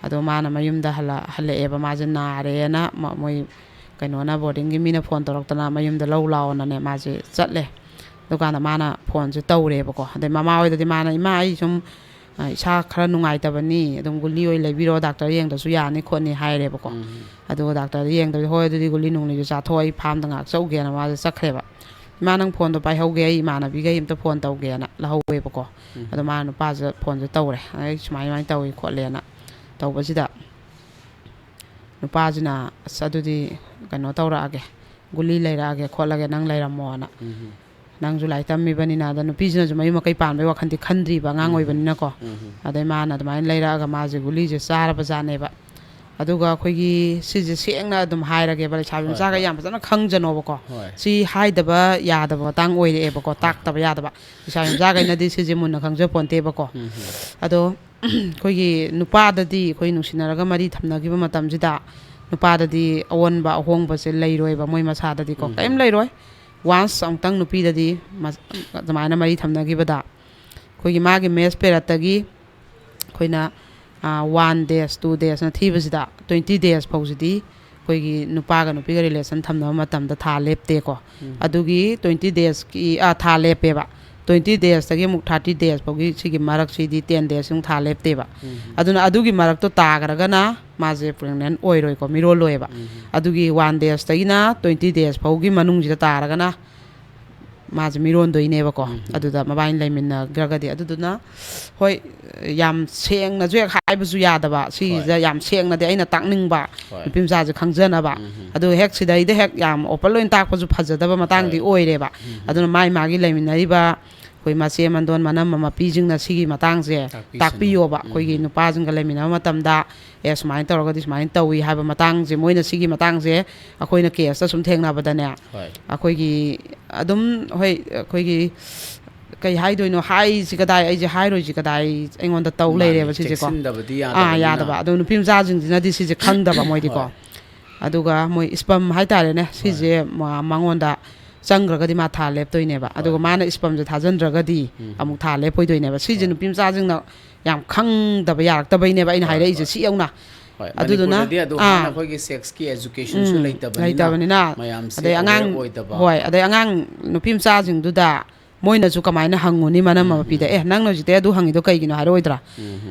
ꯑꯗꯣ ꯃꯥꯅ ꯃꯌꯨꯝꯗ ꯍꯜꯂꯛ- ꯍꯜꯂꯛꯑꯦꯕ, ꯃꯥꯁꯦ ꯅꯥꯔꯦꯅ ꯃ- ꯃꯣꯏ ꯀꯩꯅꯣꯅ, ꯕꯣꯔꯗꯤꯡꯒꯤ ꯃꯤꯅ ꯐꯣꯟ ꯇꯧꯔꯛꯇꯅ ꯃꯌꯨꯝꯗ ꯂꯧ ꯂꯥꯛꯑꯣꯅꯅꯦ ꯃꯥꯁꯦ ꯆꯠꯂꯦ꯫ ꯑꯗꯨꯀꯥꯟꯗ ꯃꯥꯅ ꯐꯣꯟꯁꯦ ꯇꯧꯔꯦꯕꯀꯣ꯫ ꯑꯗꯩ ꯃꯃꯥ ꯍꯣꯏꯗꯗꯤ ꯃꯥꯅ, "ꯏꯃꯥ, ꯑꯩ ꯁꯨꯝ ꯑ, ꯏꯁꯥ ꯈꯔ ꯅꯨꯡꯉꯥꯏꯇꯕꯅꯤ, ꯑꯗꯨꯝ ꯒꯨꯂꯤ ꯑꯣꯏꯅ ꯂꯩꯕꯤꯔꯣ, ꯗꯥꯛꯇꯔ ꯌꯦꯡꯗ꯭ꯔꯁꯨ ꯌꯥꯅꯤ ꯈꯣꯠꯅꯤ" ꯍꯥꯏꯔꯦꯕꯀꯣ꯫ ꯑꯗꯨꯒ ꯗꯥꯛꯇꯔꯗ ꯌꯦꯡꯗꯕꯤꯗ, "ꯍꯣꯏ, ꯑꯗꯨꯗꯤ ꯒꯨꯂꯤ ꯅꯨꯡꯂꯤꯗꯨ ꯆꯥꯊꯣꯛ, ꯑꯩ ꯐꯥꯝꯗ ꯉꯥꯏꯍꯥꯛ ꯆꯧꯒꯦꯅ" ꯃꯥꯁꯦ ꯆꯠꯈ꯭ꯔꯦꯕ꯫ "ꯏꯃꯥ, ꯅꯪ ꯐꯣꯟꯗꯣ ꯄꯥꯏꯍꯧꯒꯦ, ꯑꯩ ꯏꯃꯥꯟꯅꯕꯤꯈꯩ ꯑꯝꯇ ꯐꯣꯟ ꯇꯧꯒꯦꯅ" ꯂꯧꯍꯧꯋꯦꯕꯀꯣ꯫ ꯑꯗꯣ ꯃꯥ ꯅꯨꯄꯥꯁꯤꯗ ꯐꯣꯟꯁꯦ ꯇꯧꯔꯦ, "ꯑꯩ ꯁꯨꯃꯥꯏ ꯁꯨꯃꯥꯏꯅ ꯇꯧꯏ ꯈꯣꯠꯂꯦꯅ ꯇꯧꯕꯁꯤꯗ, ꯅꯨꯄꯥꯁꯤꯅ, "ꯑꯁ, ꯑꯗꯨꯗꯤ ꯀꯩꯅꯣ ꯇꯧꯔꯛꯑꯒꯦ, ꯒꯨꯂꯤ ꯂꯩꯔꯛꯑꯒꯦ ꯈꯣꯠꯂꯒꯦ, ꯅꯪ ꯂꯩꯔꯝꯃꯣꯅ꯫ ꯅꯪꯁꯨ ꯂꯥꯏꯔꯤꯛ ꯇꯝꯃꯤꯕꯅꯤꯅ"꯫ ꯑꯗ ꯅꯨꯄꯤꯁꯤꯅꯁꯨ ꯃꯌꯨꯝ ꯃꯀꯩ ꯄꯥꯟꯕꯩ ꯋꯥꯈꯜꯗꯤ ꯈꯟꯗ꯭ꯔꯤꯕ, ꯑꯉꯥꯡ ꯑꯣꯏꯕꯅꯤꯅꯀꯣ꯫ ꯑꯗꯩ ꯃꯥꯅ ꯑꯗꯨꯃꯥꯏꯅ ꯂꯩꯔꯛꯑꯒ ꯃꯥꯁꯦ ꯒꯨꯂꯤꯁꯦ ꯆꯥꯔꯕꯖꯥꯠꯅꯦꯕ꯫ ꯑꯗꯨꯒ ꯑꯩꯈꯣꯏꯒꯤ ꯁꯤꯁꯦ ꯁꯦꯡꯅ ꯑꯗꯨꯝ ꯍꯥꯏꯔꯒꯦꯕ, ꯂꯩꯁꯥꯕꯤ ꯃꯆꯥꯒ ꯌꯥꯝ ꯐꯖꯅ ꯈꯪꯖꯅꯣꯕꯀꯣ꯫ ꯁꯤ ꯍꯥꯏꯗꯕ ꯌꯥꯗꯕ ꯃꯇꯥꯡ ꯑꯣꯏꯔꯛꯑꯦꯕꯀꯣ, ꯇꯥꯛꯇꯕ ꯌꯥꯗꯕ꯫ ꯂꯩꯁꯥꯕꯤ ꯃꯆꯥꯒꯩꯅꯗꯤ ꯁꯤꯁꯦ ꯃꯨꯟꯅ ꯈꯪꯖ ꯄꯣꯟꯇꯦꯕꯀꯣ꯫ ꯑꯗꯣ ꯑꯩꯈꯣꯏꯒꯤ ꯅꯨꯄꯥꯗꯗꯤ, ꯑꯩꯈꯣꯏ ꯅꯨꯡꯁꯤꯅꯔꯒ ꯃꯔꯤ ꯊꯝꯅꯈꯤꯕ ꯃꯇꯝꯁꯤꯗ ꯅꯨꯄꯥꯗꯗꯤ ꯑꯑꯣꯟꯕ ꯑꯍꯣꯡꯕꯁꯦ ꯂꯩꯔꯣꯏꯕ, ꯃꯣꯏ ꯃꯁꯥꯗꯗꯤꯀꯣ ꯀꯔꯤꯝ ꯂꯩꯔꯣꯏ꯫ ꯋꯥꯟꯁ ꯑꯃꯨꯛꯇꯪ ꯅꯨꯄꯤꯗꯗꯤ ꯃ-, ꯑꯗꯨꯃꯥꯏꯅ ꯃꯔꯤ ꯊꯝꯅꯈꯤꯕꯗ, ꯑꯩꯈꯣꯏꯒꯤ ꯃꯥꯒꯤ ꯃꯦꯁ ꯄꯦꯔꯠꯇꯒꯤ ꯑꯩꯈꯣꯏꯅ ꯋꯥꯟ ꯗꯦꯖ, ꯇꯨ ꯗꯦꯖꯅ ꯊꯤꯕꯁꯤꯗ, ꯇ꯭ꯋꯦꯟꯇꯤ ꯗꯦꯖ ꯐꯥꯎꯁꯤꯗꯤ ꯑꯩꯈꯣꯏꯒꯤ ꯅꯨꯄꯥꯒ ꯅꯨꯄꯤꯒ ꯔꯤꯂꯦꯁꯟ ꯊꯝꯅꯕ ꯃꯇꯝꯗ ꯊꯥ ꯂꯦꯞꯇꯦꯀꯣ꯫ ꯑꯗꯨꯒꯤ ꯇ꯭ꯋꯦꯟꯇꯤ ꯗꯦꯖꯀꯤ, ꯑꯥ, ꯊꯥ ꯂꯦꯞꯄꯦꯕ꯫ ꯇ꯭ꯋꯦꯟꯇꯤ ꯗꯦꯖꯇꯒꯤ ꯑꯃꯨꯛ ꯊꯥꯔꯇꯤ ꯗꯦꯖ ꯐꯥꯎꯒꯤ ꯁꯤꯒꯤ ꯃꯔꯛꯁꯤꯗꯤ, ꯇꯦꯟ ꯗꯦꯖ ꯑꯃꯨꯛ ꯊꯥ ꯂꯦꯞꯇꯦꯕ꯫ ꯑꯗꯨꯅ ꯑꯗꯨꯒꯤ ꯃꯔꯛꯇꯣ ꯇꯥꯈ꯭ꯔꯒꯅ ꯃꯥꯁꯦ ꯄ꯭ꯔꯦꯒꯅꯦꯟ ꯑꯣꯏꯔꯣꯏꯀꯣ, ꯃꯤꯔꯣꯜꯂꯣꯏꯕ꯫ ꯑꯗꯨꯒꯤ ꯋꯥꯟ ꯗꯦꯖꯇꯒꯤꯅ ꯇ꯭ꯋꯦꯟꯇꯤ ꯗꯦꯖ ꯐꯥꯎꯒꯤ ꯃꯅꯨꯡꯁꯤꯗ ꯇꯥꯔꯒꯅ ꯃꯥꯁꯦ ꯃꯤꯔꯣꯟꯗꯣꯏꯅꯦꯕꯀꯣ꯫ ꯑꯗꯨꯗ ꯃꯕꯥꯅꯤ ꯂꯩꯃꯤꯟꯅꯈ꯭ꯔꯒꯗꯤ꯫ ꯑꯗꯨꯗꯨꯅ, ꯍꯣꯏ, ꯌꯥꯝ ꯁꯦꯡꯅꯁꯨ ꯍꯦꯛ ꯍꯥꯏꯕꯁꯨ ꯌꯥꯗꯕ, ꯁꯤꯁꯤꯗ ꯌꯥꯝ ꯁꯦꯡꯅꯗꯤ ꯑꯩꯅ ꯇꯥꯛꯅꯤꯡꯕ, ꯅꯨꯄꯤ ꯃꯆꯥꯁꯦ ꯈꯪꯖꯅꯕ꯫ ꯑꯗꯨ ꯍꯦꯛ ꯁꯤꯗꯩꯗ ꯍꯦꯛ ꯌꯥꯝ ꯑꯣꯄꯟ ꯂꯣꯏꯅ ꯇꯥꯛꯄꯁꯨ ꯐꯖꯗꯕ ꯃꯇꯥꯡꯗꯤ ꯑꯣꯏꯔꯦꯕ꯫ ꯑꯗꯨꯅ ꯃꯥꯏ ꯃꯥꯒꯤ ꯂꯩꯃꯤꯟꯅꯔꯤꯕ ꯑꯩꯈꯣꯏ ꯃꯆꯦ ꯃꯟꯗꯣꯟ ꯃꯅꯝꯃ ꯃꯄꯤꯁꯤꯡꯅ ꯁꯤꯒꯤ ꯃꯇꯥꯡꯁꯦ ꯇꯥꯛꯄꯤꯌꯣꯕ꯫ ꯑꯩꯈꯣꯏꯒꯤ ꯅꯨꯄꯥꯁꯤꯡꯒ ꯂꯩꯃꯤꯟꯅꯕ ꯃꯇꯝꯗ, "ꯑꯦ, ꯁꯨꯃꯥꯏꯅ ꯇꯧꯔꯒꯗꯤ ꯁꯨꯃꯥꯏꯅ ꯇꯧꯏ" ꯍꯥꯏꯕ ꯃꯇꯥꯡꯁꯦ, ꯃꯣꯏꯅ ꯁꯤꯒꯤ ꯃꯇꯥꯡꯁꯦ ꯑꯩꯈꯣꯏꯅ ꯀꯦꯁꯇ ꯁꯨꯝ ꯊꯦꯡꯅꯕꯗꯅꯦ, ꯑꯩꯈꯣꯏꯒꯤ ꯑꯗꯨꯝ, ꯍꯣꯏ, ꯑꯩꯈꯣꯏꯒꯤ ꯀꯩ ꯍꯥꯏꯗꯣꯏꯅꯣ, ꯍꯥꯏꯁꯤ ꯀꯗꯥꯏ, ꯑꯩꯁꯦ ꯍꯥꯏꯔꯣꯏꯁꯤ ꯀꯗꯥꯏ, ꯑꯩꯉꯣꯟꯗ ꯇꯧ ꯂꯩꯔꯦꯕ ꯁꯤꯁꯦꯀꯣ꯫ ꯆꯦꯛꯁꯤꯟꯗꯕꯗꯤ ꯑꯥ, ꯌꯥꯗꯕꯅꯤꯅ꯫ ꯌꯥꯗꯕ꯫ ꯑꯗꯣ ꯅꯨꯄꯤ ꯃꯆꯥꯁꯤꯡꯁꯤꯅꯗꯤ ꯁꯤꯁꯦ ꯈꯪꯗꯕ ꯃꯣꯏꯗꯤꯀꯣ꯫ ꯑꯗꯨꯒ ꯃꯣꯏ ꯁ꯭ꯄꯝ ꯍꯥꯏꯇꯥꯔꯦꯅꯦ, ꯁꯤꯁꯦ ꯃ-, ꯃꯉꯣꯟꯗ ꯆꯪꯈ꯭ꯔꯒꯗꯤ ꯃꯥ ꯊꯥ ꯂꯦꯞꯇꯣꯏꯅꯦꯕ꯫ ꯑꯗꯨꯒ ꯃꯥꯅ ꯏꯁꯄꯝꯁꯦ ꯊꯥꯖꯤꯟꯗ꯭ꯔꯒꯗꯤ ꯑꯃꯨꯛ ꯊꯥ ꯂꯦꯞꯄꯣꯏꯗꯣꯏꯅꯦꯕ꯫ ꯁꯤꯁꯦ ꯅꯨꯄꯤ ꯃꯆꯥꯁꯤꯡꯅ ꯌꯥꯝ ꯈꯪꯗꯕ ꯌꯥꯔꯛꯇꯕꯩꯅꯦꯕ ꯑꯩꯅ ꯍꯥꯏꯔꯛꯏꯁꯦ ꯁꯤ ꯌꯧꯅ꯫ ꯑꯗꯨꯗꯨꯅ ꯑꯗꯨ ꯑꯥ, ꯍꯥꯟꯅ ꯑꯩꯈꯣꯏꯒꯤ ꯁꯦꯛꯁꯀꯤ ꯑꯦꯖꯨꯀꯦꯁꯟꯁꯨ ꯎꯝ, ꯂꯩꯇꯕꯅꯤꯅ, ꯂꯩꯇꯕꯅꯤꯅ꯫ ꯃꯌꯥꯝꯁꯦ ꯑꯗꯩ ꯑꯉꯥꯡ, ꯑꯣꯏꯗꯕ꯫ ꯍꯣꯏ, ꯑꯗꯩ ꯑꯉꯥꯡ ꯅꯨꯄꯤ ꯃꯆꯥꯁꯤꯡꯗꯨꯗ ꯃꯣꯏꯅꯁꯨ ꯀꯃꯥꯏꯅ ꯍꯪꯉꯨꯅꯤ ꯃꯅꯝ ꯑꯃ ꯄꯤꯗ, "ꯑꯦ, ꯅꯪꯅ ꯍꯧꯖꯤꯛꯇꯩ ꯑꯗꯨ ꯍꯪꯉꯤꯗꯣ ꯀꯩꯒꯤꯅꯣ?" ꯍꯥꯏꯔꯛꯑꯣꯏꯗ꯭ꯔꯥ?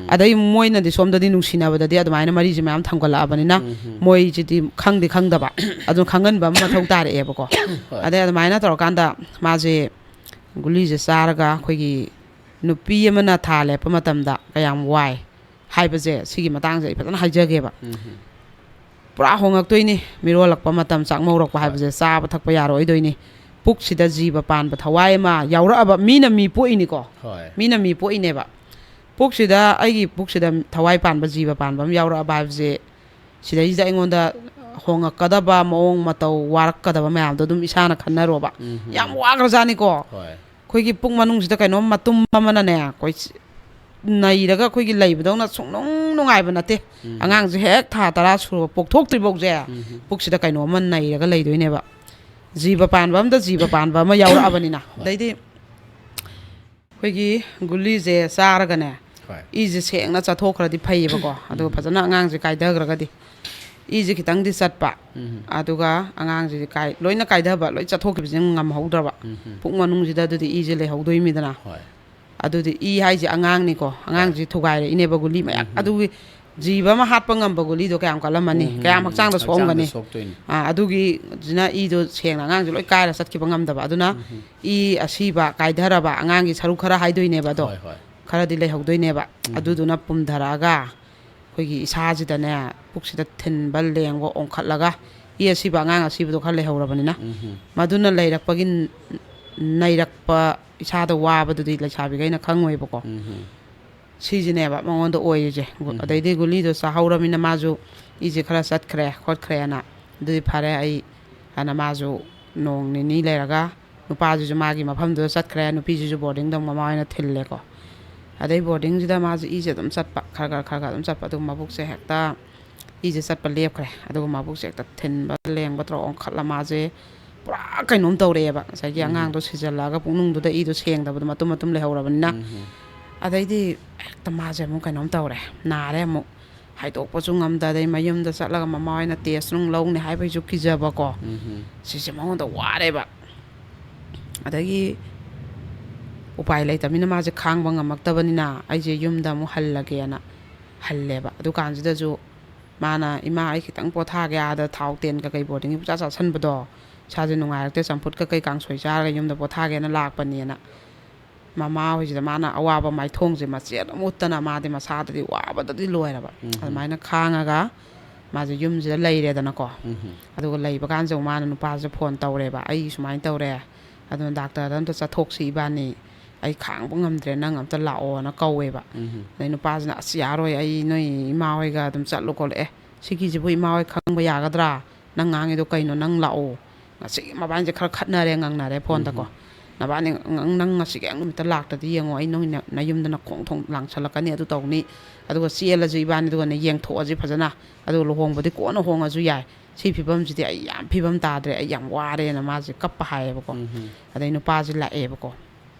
ꯑꯗꯩ ꯃꯣꯏꯅꯗꯤ ꯁꯣꯝꯗꯗꯤ ꯅꯨꯡꯁꯤꯅꯕꯗꯗꯤ ꯑꯗꯨꯃꯥꯏꯅ ꯃꯔꯤꯁꯦ ꯃꯌꯥꯝ ꯊꯝꯒꯠꯂꯛꯑꯕꯅꯤꯅ ꯃꯣꯏꯁꯤꯗꯤ ꯈꯪꯗꯤ ꯈꯪꯗꯕ, ꯑꯗꯨ ꯈꯪꯍꯟꯕ ꯑꯃ ꯃꯊꯧ ꯇꯥꯔꯛꯑꯦꯕꯀꯣ꯫ ꯑꯗꯩ ꯑꯗꯨꯃꯥꯏꯅ ꯇꯧꯔꯀꯥꯟꯗ ꯃꯥꯁꯦ ꯒꯨꯂꯤꯁꯦ ꯆꯥꯔꯒ ꯑꯩꯈꯣꯏꯒꯤ ꯅꯨꯄꯤ ꯑꯃꯅ ꯊꯥ ꯂꯦꯞꯄ ꯃꯇꯝꯗ ꯀꯌꯥꯝ ꯋꯥꯏ ꯍꯥꯏꯕꯁꯦ, ꯁꯤꯒꯤ ꯃꯇꯥꯡꯁꯦ ꯑꯩ ꯐꯖꯅ ꯍꯥꯏꯖꯒꯦꯕ꯫ ꯄꯨꯔꯥ ꯍꯣꯡꯉꯛꯇꯣꯏꯅꯤ꯫ ꯃꯤꯔꯣꯜꯂꯛꯄ ꯃꯇꯝ, ꯆꯥꯛ ꯃꯧꯔꯛꯄ ꯍꯥꯏꯕꯁꯦ ꯆꯥꯕ ꯊꯛꯄ ꯌꯥꯔꯣꯏꯗꯣꯏꯅꯤ꯫ ꯄꯨꯛꯁꯤꯗ ꯖꯤꯕ ꯄꯥꯟꯕ ꯊꯋꯥꯏ ꯑꯃ ꯌꯥꯎꯔꯛꯑꯕ, ꯃꯤꯅ ꯃꯤ ꯄꯣꯛꯏꯅꯤꯀꯣ꯫ ꯃꯤꯅ ꯃꯤ ꯄꯣꯛꯏꯅꯦꯕ꯫ ꯄꯨꯛꯁꯤꯗ, ꯑꯩꯒꯤ ꯄꯨꯛꯁꯤꯗ ꯊꯋꯥꯏ ꯄꯥꯟꯕ, ꯖꯤꯕ ꯄꯥꯟꯕ ꯑꯃ ꯌꯥꯎꯔꯛꯑꯕ ꯍꯥꯏꯕꯁꯦ, ꯁꯤꯗꯩꯁꯤꯗ ꯑꯩꯉꯣꯟꯗ ꯍꯣꯡꯉꯛꯀꯗꯕ ꯃꯑꯣꯡ ꯃꯇꯧ, ꯋꯥꯔꯛꯀꯗꯕ ꯃꯌꯥꯝꯗꯣ ꯑꯗꯨꯝ ꯏꯁꯥꯅ ꯈꯟꯅꯔꯣꯕ꯫ ꯌꯥꯝ ꯋꯥꯈ꯭ꯔꯖꯥꯠꯅꯤꯀꯣ꯫ ꯑꯩꯈꯣꯏꯒꯤ ꯄꯨꯛ ꯃꯅꯨꯡꯁꯤꯗ ꯀꯩꯅꯣꯝ ꯃꯇꯨꯝ ꯑꯃꯅꯅꯦ, ꯑꯩꯈꯣꯏ ꯅꯩꯔꯒ ꯑꯩꯈꯣꯏꯒꯤ ꯂꯩꯕꯗꯧꯅ ꯁꯨꯡꯅꯨꯡ ꯅꯨꯡꯉꯥꯏꯕ ꯅꯠꯇꯦ꯫ ꯑꯉꯥꯡꯁꯦ ꯍꯦꯛ ꯊꯥ ꯇꯔꯥ ꯁꯨꯔꯕ, ꯄꯣꯛꯊꯣꯛꯇ꯭ꯔꯤꯐꯧꯁꯦ ꯄꯨꯛꯁꯤꯗ ꯀꯩꯅꯣꯝꯃ ꯅꯩꯔꯒ ꯂꯩꯗꯣꯏꯅꯦꯕ꯫ ꯖꯤꯕ ꯄꯥꯟꯕ ꯑꯝꯗ ꯖꯤꯕ ꯄꯥꯟꯕ ꯑꯃ ꯌꯥꯎꯔꯛꯑꯕꯅꯤꯅ꯫ ꯑꯗꯩꯗꯤ ꯑꯩꯈꯣꯏꯒꯤ ꯒꯨꯂꯤꯁꯦ ꯆꯥꯔꯒꯅꯦ, ꯏꯁꯦ ꯁꯦꯡꯅ ꯆꯠꯊꯣꯛꯈ꯭ꯔꯗꯤ ꯐꯩꯌꯦꯕꯀꯣ꯫ ꯑꯗꯨꯒ ꯐꯖꯅ ꯑꯉꯥꯡꯁꯦ ꯀꯥꯏꯊꯈ꯭ꯔꯒꯗꯤ ꯏꯁꯦ ꯈꯤꯇꯪꯗꯤ ꯆꯠꯄ, ꯑꯗꯨꯒ ꯑꯉꯥꯡꯁꯤꯗꯤ ꯀꯥꯏ-, ꯂꯣꯏꯅ ꯀꯥꯏꯊꯕ, ꯂꯣꯏ ꯆꯠꯊꯣꯛꯈꯤꯕꯁꯦ ꯉꯝꯍꯧꯗ꯭ꯔꯕ꯫ ꯄꯨꯛ ꯃꯅꯨꯡꯁꯤꯗ ꯑꯗꯨꯗꯤ ꯏꯁꯦ ꯂꯩꯍꯧꯗꯣꯏꯃꯤꯗꯅ꯫ ꯑꯗꯨꯗꯤ ꯏ ꯍꯥꯏꯁꯦ ꯑꯉꯥꯡꯅꯤꯀꯣ, ꯑꯉꯥꯡꯁꯤ ꯊꯨꯒꯥꯏꯔꯛꯏꯅꯦꯕ ꯒꯨꯂꯤ ꯃꯌꯥꯝ꯫ ꯑꯗꯨꯒꯤ ꯖꯤꯕ ꯑꯃ ꯍꯥꯠꯄ ꯉꯝꯕ ꯒꯨꯂꯤꯗꯣ ꯀꯌꯥꯝ ꯀꯜꯂꯝꯃꯅꯤ, ꯀꯌꯥꯝ ꯍꯛꯆꯥꯡꯗ ꯁꯣꯛꯑꯝꯒꯅꯤ꯫ ꯁꯣꯛꯇꯣꯏꯅꯤ꯫ ꯑꯥ, ꯑꯗꯨꯒꯤꯁꯤꯅ ꯏꯗꯣ ꯁꯦꯡꯅ ꯑꯉꯥꯡꯁꯦ ꯂꯣꯏ ꯀꯥꯏꯔ ꯆꯠꯈꯤꯕ ꯉꯝꯗꯕ꯫ ꯑꯗꯨꯅ ꯏ ꯑꯁꯤꯕ ꯀꯥꯏꯊꯔꯕ ꯑꯉꯥꯡꯒꯤ ꯁꯔꯨꯛ ꯈꯔ ꯍꯥꯏꯗꯣꯏꯅꯦꯕ ꯑꯗꯣ꯫ ꯈꯔꯗꯤ ꯂꯩꯍꯧꯗꯣꯏꯅꯦꯕ꯫ ꯑꯗꯨꯗꯨꯅ ꯄꯨꯝꯊꯔꯛꯑꯒ ꯑꯩꯈꯣꯏꯒꯤ ꯏꯁꯥꯁꯤꯗꯅꯦ, ꯄꯨꯛꯁꯤꯗ ꯊꯤꯟꯕ, ꯂꯦꯡꯕ, ꯑꯣꯟꯈꯠꯂꯒ ꯏ ꯑꯁꯤꯕ ꯑꯉꯥꯡ ꯑꯁꯤꯕꯗꯣ ꯈꯔ ꯂꯩꯍꯧꯔꯕꯅꯤꯅ꯫ ꯃꯗꯨꯅ ꯂꯩꯔꯛꯄꯒꯤ ꯅ-, ꯅꯩꯔꯛꯄ, ꯏꯁꯥꯗ ꯋꯥꯕꯗꯨꯗꯤ ꯂꯩꯁꯥꯕꯤꯈꯩꯅ ꯈꯪꯉꯣꯏꯕꯀꯣ꯫ ꯁꯤꯁꯤꯅꯦꯕ ꯃꯉꯣꯟꯗ ꯑꯣꯏꯔꯤꯁꯦ꯫ ꯒꯨ-, ꯑꯗꯩꯗꯤ ꯒꯨꯂꯤꯗꯣ ꯆꯥꯍꯧꯔꯃꯤꯅ ꯃꯥꯁꯨ ꯏꯁꯦ ꯈꯔ ꯆꯠꯈ꯭ꯔꯦ ꯈꯣꯠꯈ꯭ꯔꯦꯅ, "ꯑꯗꯨꯗꯤ ꯐꯔꯦ ꯑꯩ" ꯍꯥꯏꯅ ꯃꯥꯁꯨ ꯅꯣꯡ ꯅꯤꯅꯤ ꯂꯩꯔꯒ ꯅꯨꯄꯥꯁꯤꯁꯨ ꯃꯥꯒꯤ ꯃꯐꯝꯗꯨꯗ ꯆꯠꯈ꯭ꯔꯦ, ꯅꯨꯄꯤꯁꯤꯁꯨ ꯕꯣꯔꯗꯤꯡꯗ ꯑꯃꯨꯛ ꯃꯃꯥ ꯍꯣꯏꯅ ꯊꯤꯜꯂꯦꯀꯣ꯫ ꯑꯗꯩ ꯕꯣꯔꯗꯤꯡꯁꯤꯗ ꯃꯥꯁꯦ ꯏꯁꯦ ꯑꯗꯨꯝ ꯆꯠꯄ, ꯈꯔ ꯈꯔ ꯈꯔ ꯈꯔ ꯑꯗꯨꯝ ꯆꯠꯄ, ꯑꯗꯨꯒ ꯃꯕꯨꯛꯁꯦ ꯍꯦꯛꯇ ꯏꯁꯦ ꯆꯠꯄ ꯂꯦꯞꯈ꯭ꯔꯦ꯫ ꯑꯗꯨꯒ ꯃꯕꯨꯛꯁꯦ ꯍꯦꯛꯇ ꯊꯤꯟꯕ ꯂꯦꯡꯕ ꯇꯧꯔ ꯑꯣꯟꯈꯠꯂ ꯃꯥꯁꯦ ꯄꯨꯔꯥ ꯀꯩꯅꯣꯝ ꯇꯧꯔꯛꯑꯦꯕ꯫ ꯉꯁꯥꯏꯒꯤ ꯑꯉꯥꯡꯗꯣ ꯁꯤꯖꯜꯂꯛꯑꯒ ꯄꯨꯛꯅꯨꯡꯗꯨꯗ ꯏꯗꯣ ꯁꯦꯡꯗꯕꯗꯣ ꯃꯇꯨꯝ ꯃꯇꯨꯝ ꯂꯩꯍꯧꯔꯕꯅꯤꯅ꯫ ꯑꯗꯩꯗꯤ ꯍꯦꯛꯇ ꯃꯥꯁꯦ ꯑꯃꯨꯛ ꯀꯩꯅꯣꯝ ꯇꯧꯔꯦ, ꯅꯥꯔꯦ ꯑꯃꯨꯛ꯫ ꯍꯥꯏꯗꯣꯛꯄꯁꯨ ꯉꯝꯗ, ꯑꯗꯩ ꯃꯌꯨꯝꯗ ꯆꯠꯂꯒ ꯃꯃꯥ ꯍꯣꯏꯅ ꯇꯦꯁ ꯅꯨꯡ ꯂꯧꯅꯤ ꯍꯥꯏꯕꯒꯤꯁꯨ ꯀꯤꯖꯕꯀꯣ꯫ ꯁꯤꯁꯦ ꯃꯉꯣꯟꯗ ꯋꯥꯔꯦꯕ꯫ ꯑꯗꯒꯤ ꯎꯄꯥꯏ ꯂꯩꯇꯕꯅꯤꯅ ꯃꯥꯁꯦ ꯈꯥꯡꯕ ꯉꯝꯃꯛꯇꯕꯅꯤꯅ ꯑꯩꯁꯦ ꯌꯨꯝꯗ ꯑꯃꯨꯛ ꯍꯜꯂꯒꯦꯅ ꯍꯜꯂꯦꯕ꯫ ꯑꯗꯨꯀꯥꯟꯁꯤꯗꯁꯨ ꯃꯥꯅ, "ꯏꯃꯥ, ꯑꯩ ꯈꯤꯇꯪ ꯄꯣꯊꯥꯒꯦ, ꯑꯥꯗ ꯊꯥꯎ ꯇꯦꯟ ꯀꯩꯀꯩ ꯕꯣꯔꯗꯤꯡꯒꯤ ꯄꯨꯡꯆꯥ ꯆꯥꯁꯟꯕꯗꯣ ꯏꯁꯥꯁꯦ ꯅꯨꯡꯉꯥꯏꯔꯛꯇꯦ, ꯆꯝꯐꯨꯠ ꯀꯩꯀꯩ ꯀꯥꯡꯁꯣꯏ ꯆꯥꯔꯒ ꯌꯨꯝꯗ ꯄꯣꯊꯥꯒꯦꯅ ꯂꯥꯛꯄꯅꯦꯅ" ꯃꯃꯥ ꯍꯣꯏꯁꯤꯗ ꯃꯥꯅ ꯑꯋꯥꯕ ꯃꯥꯏꯊꯣꯡꯁꯦ ꯃꯆꯦꯠ ꯑꯃ ꯎꯠꯇꯅ, ꯃꯥꯗꯤ ꯃꯁꯥꯗꯗꯤ ꯋꯥꯕꯗꯗꯤ ꯂꯣꯏꯔꯕ꯫ ꯑꯗꯨꯃꯥꯏꯅ ꯈꯥꯡꯉꯒ ꯃꯥꯁꯦ ꯌꯨꯝꯁꯤꯗ ꯂꯩꯔꯦꯗꯅꯀꯣ꯫ ꯑꯗꯨꯒ ꯂꯩꯕ ꯀꯥꯟꯁꯤꯗ ꯃꯥꯅ ꯅꯨꯄꯥꯁꯦ ꯐꯣꯟ ꯇꯧꯔꯦꯕ, "ꯑꯩ ꯁꯨꯃꯥꯏꯅ ꯇꯧꯔꯦ, ꯑꯗꯨꯅ ꯗꯥꯛꯇꯔꯗ ꯑꯝꯇ ꯆꯠꯊꯣꯛꯁꯤ ꯏꯕꯥꯅꯤ, ꯑꯩ ꯈꯥꯡꯕ ꯉꯝꯗ꯭ꯔꯦ, ꯅꯪ ꯑꯝꯇ ꯂꯥꯛꯑꯣꯅ" ꯀꯧꯋꯦꯕ꯫ ꯑꯗꯩ ꯅꯨꯄꯥꯁꯤꯅ, "ꯑꯁ, ꯌꯥꯔꯣꯏ, ꯑꯩ ꯅꯣꯏ ꯏꯃꯥ ꯍꯣꯏꯒ ꯑꯗꯨꯝ ꯆꯠꯂꯨ ꯈꯣꯠꯂꯨ, ꯑꯦ, ꯁꯤꯒꯤꯁꯤꯕꯨ ꯏꯃꯥ ꯍꯣꯏ ꯈꯪꯕ ꯌꯥꯒꯗ꯭ꯔꯥ? ꯅꯪ ꯉꯥꯡꯉꯤꯗꯣ ꯀꯩꯅꯣ? ꯅꯪ ꯂꯥꯛꯑꯣ, ꯉꯁꯤꯒꯤ ꯃꯕꯥꯅꯤꯁꯦ ꯈꯔ ꯈꯠꯅꯔꯦ, ꯉꯪꯅꯔꯦ ꯐꯣꯟꯗꯀꯣ, ꯅꯕꯥꯅꯤ ꯅꯪ, ꯅꯪ ꯉꯁꯤꯒꯤ ꯅꯨꯃꯤꯠꯇ ꯂꯥꯛꯇꯗꯤ ꯌꯦꯡꯉꯣ, ꯑꯩ ꯅꯣꯏ ꯅ-, ꯅꯌꯨꯝꯗ ꯅꯈꯣꯡ ꯊꯣꯡ ꯂꯥꯡꯁꯜꯂꯛꯀꯅꯤ, ꯑꯗꯨ ꯇꯧꯅꯤ, ꯑꯗꯨꯒ ꯆꯦꯜꯂꯁꯤ ꯏꯕꯥꯅꯤ, ꯑꯗꯨꯒꯅꯦ ꯌꯦꯡꯊꯣꯛꯑꯁꯤ ꯐꯖꯅ, ꯑꯗꯨꯒ ꯂꯨꯍꯣꯡꯕꯗꯤ ꯀꯣꯟꯅ ꯍꯣꯡꯉꯁꯨ ꯌꯥꯏ, ꯁꯤ ꯐꯤꯕꯝꯁꯤꯗꯤ ꯑꯩ ꯌꯥꯝ ꯐꯤꯕꯝ ꯇꯥꯗ꯭ꯔꯦ, ꯑꯩ ꯌꯥꯝ ꯋꯥꯔꯦꯅ" ꯃꯥꯁꯦ ꯀꯞꯄ ꯍꯥꯏꯌꯦꯕꯀꯣ꯫ ꯑꯗꯩ ꯅꯨꯄꯥꯁꯦ ꯂꯥꯛꯑꯦꯕꯀꯣ꯫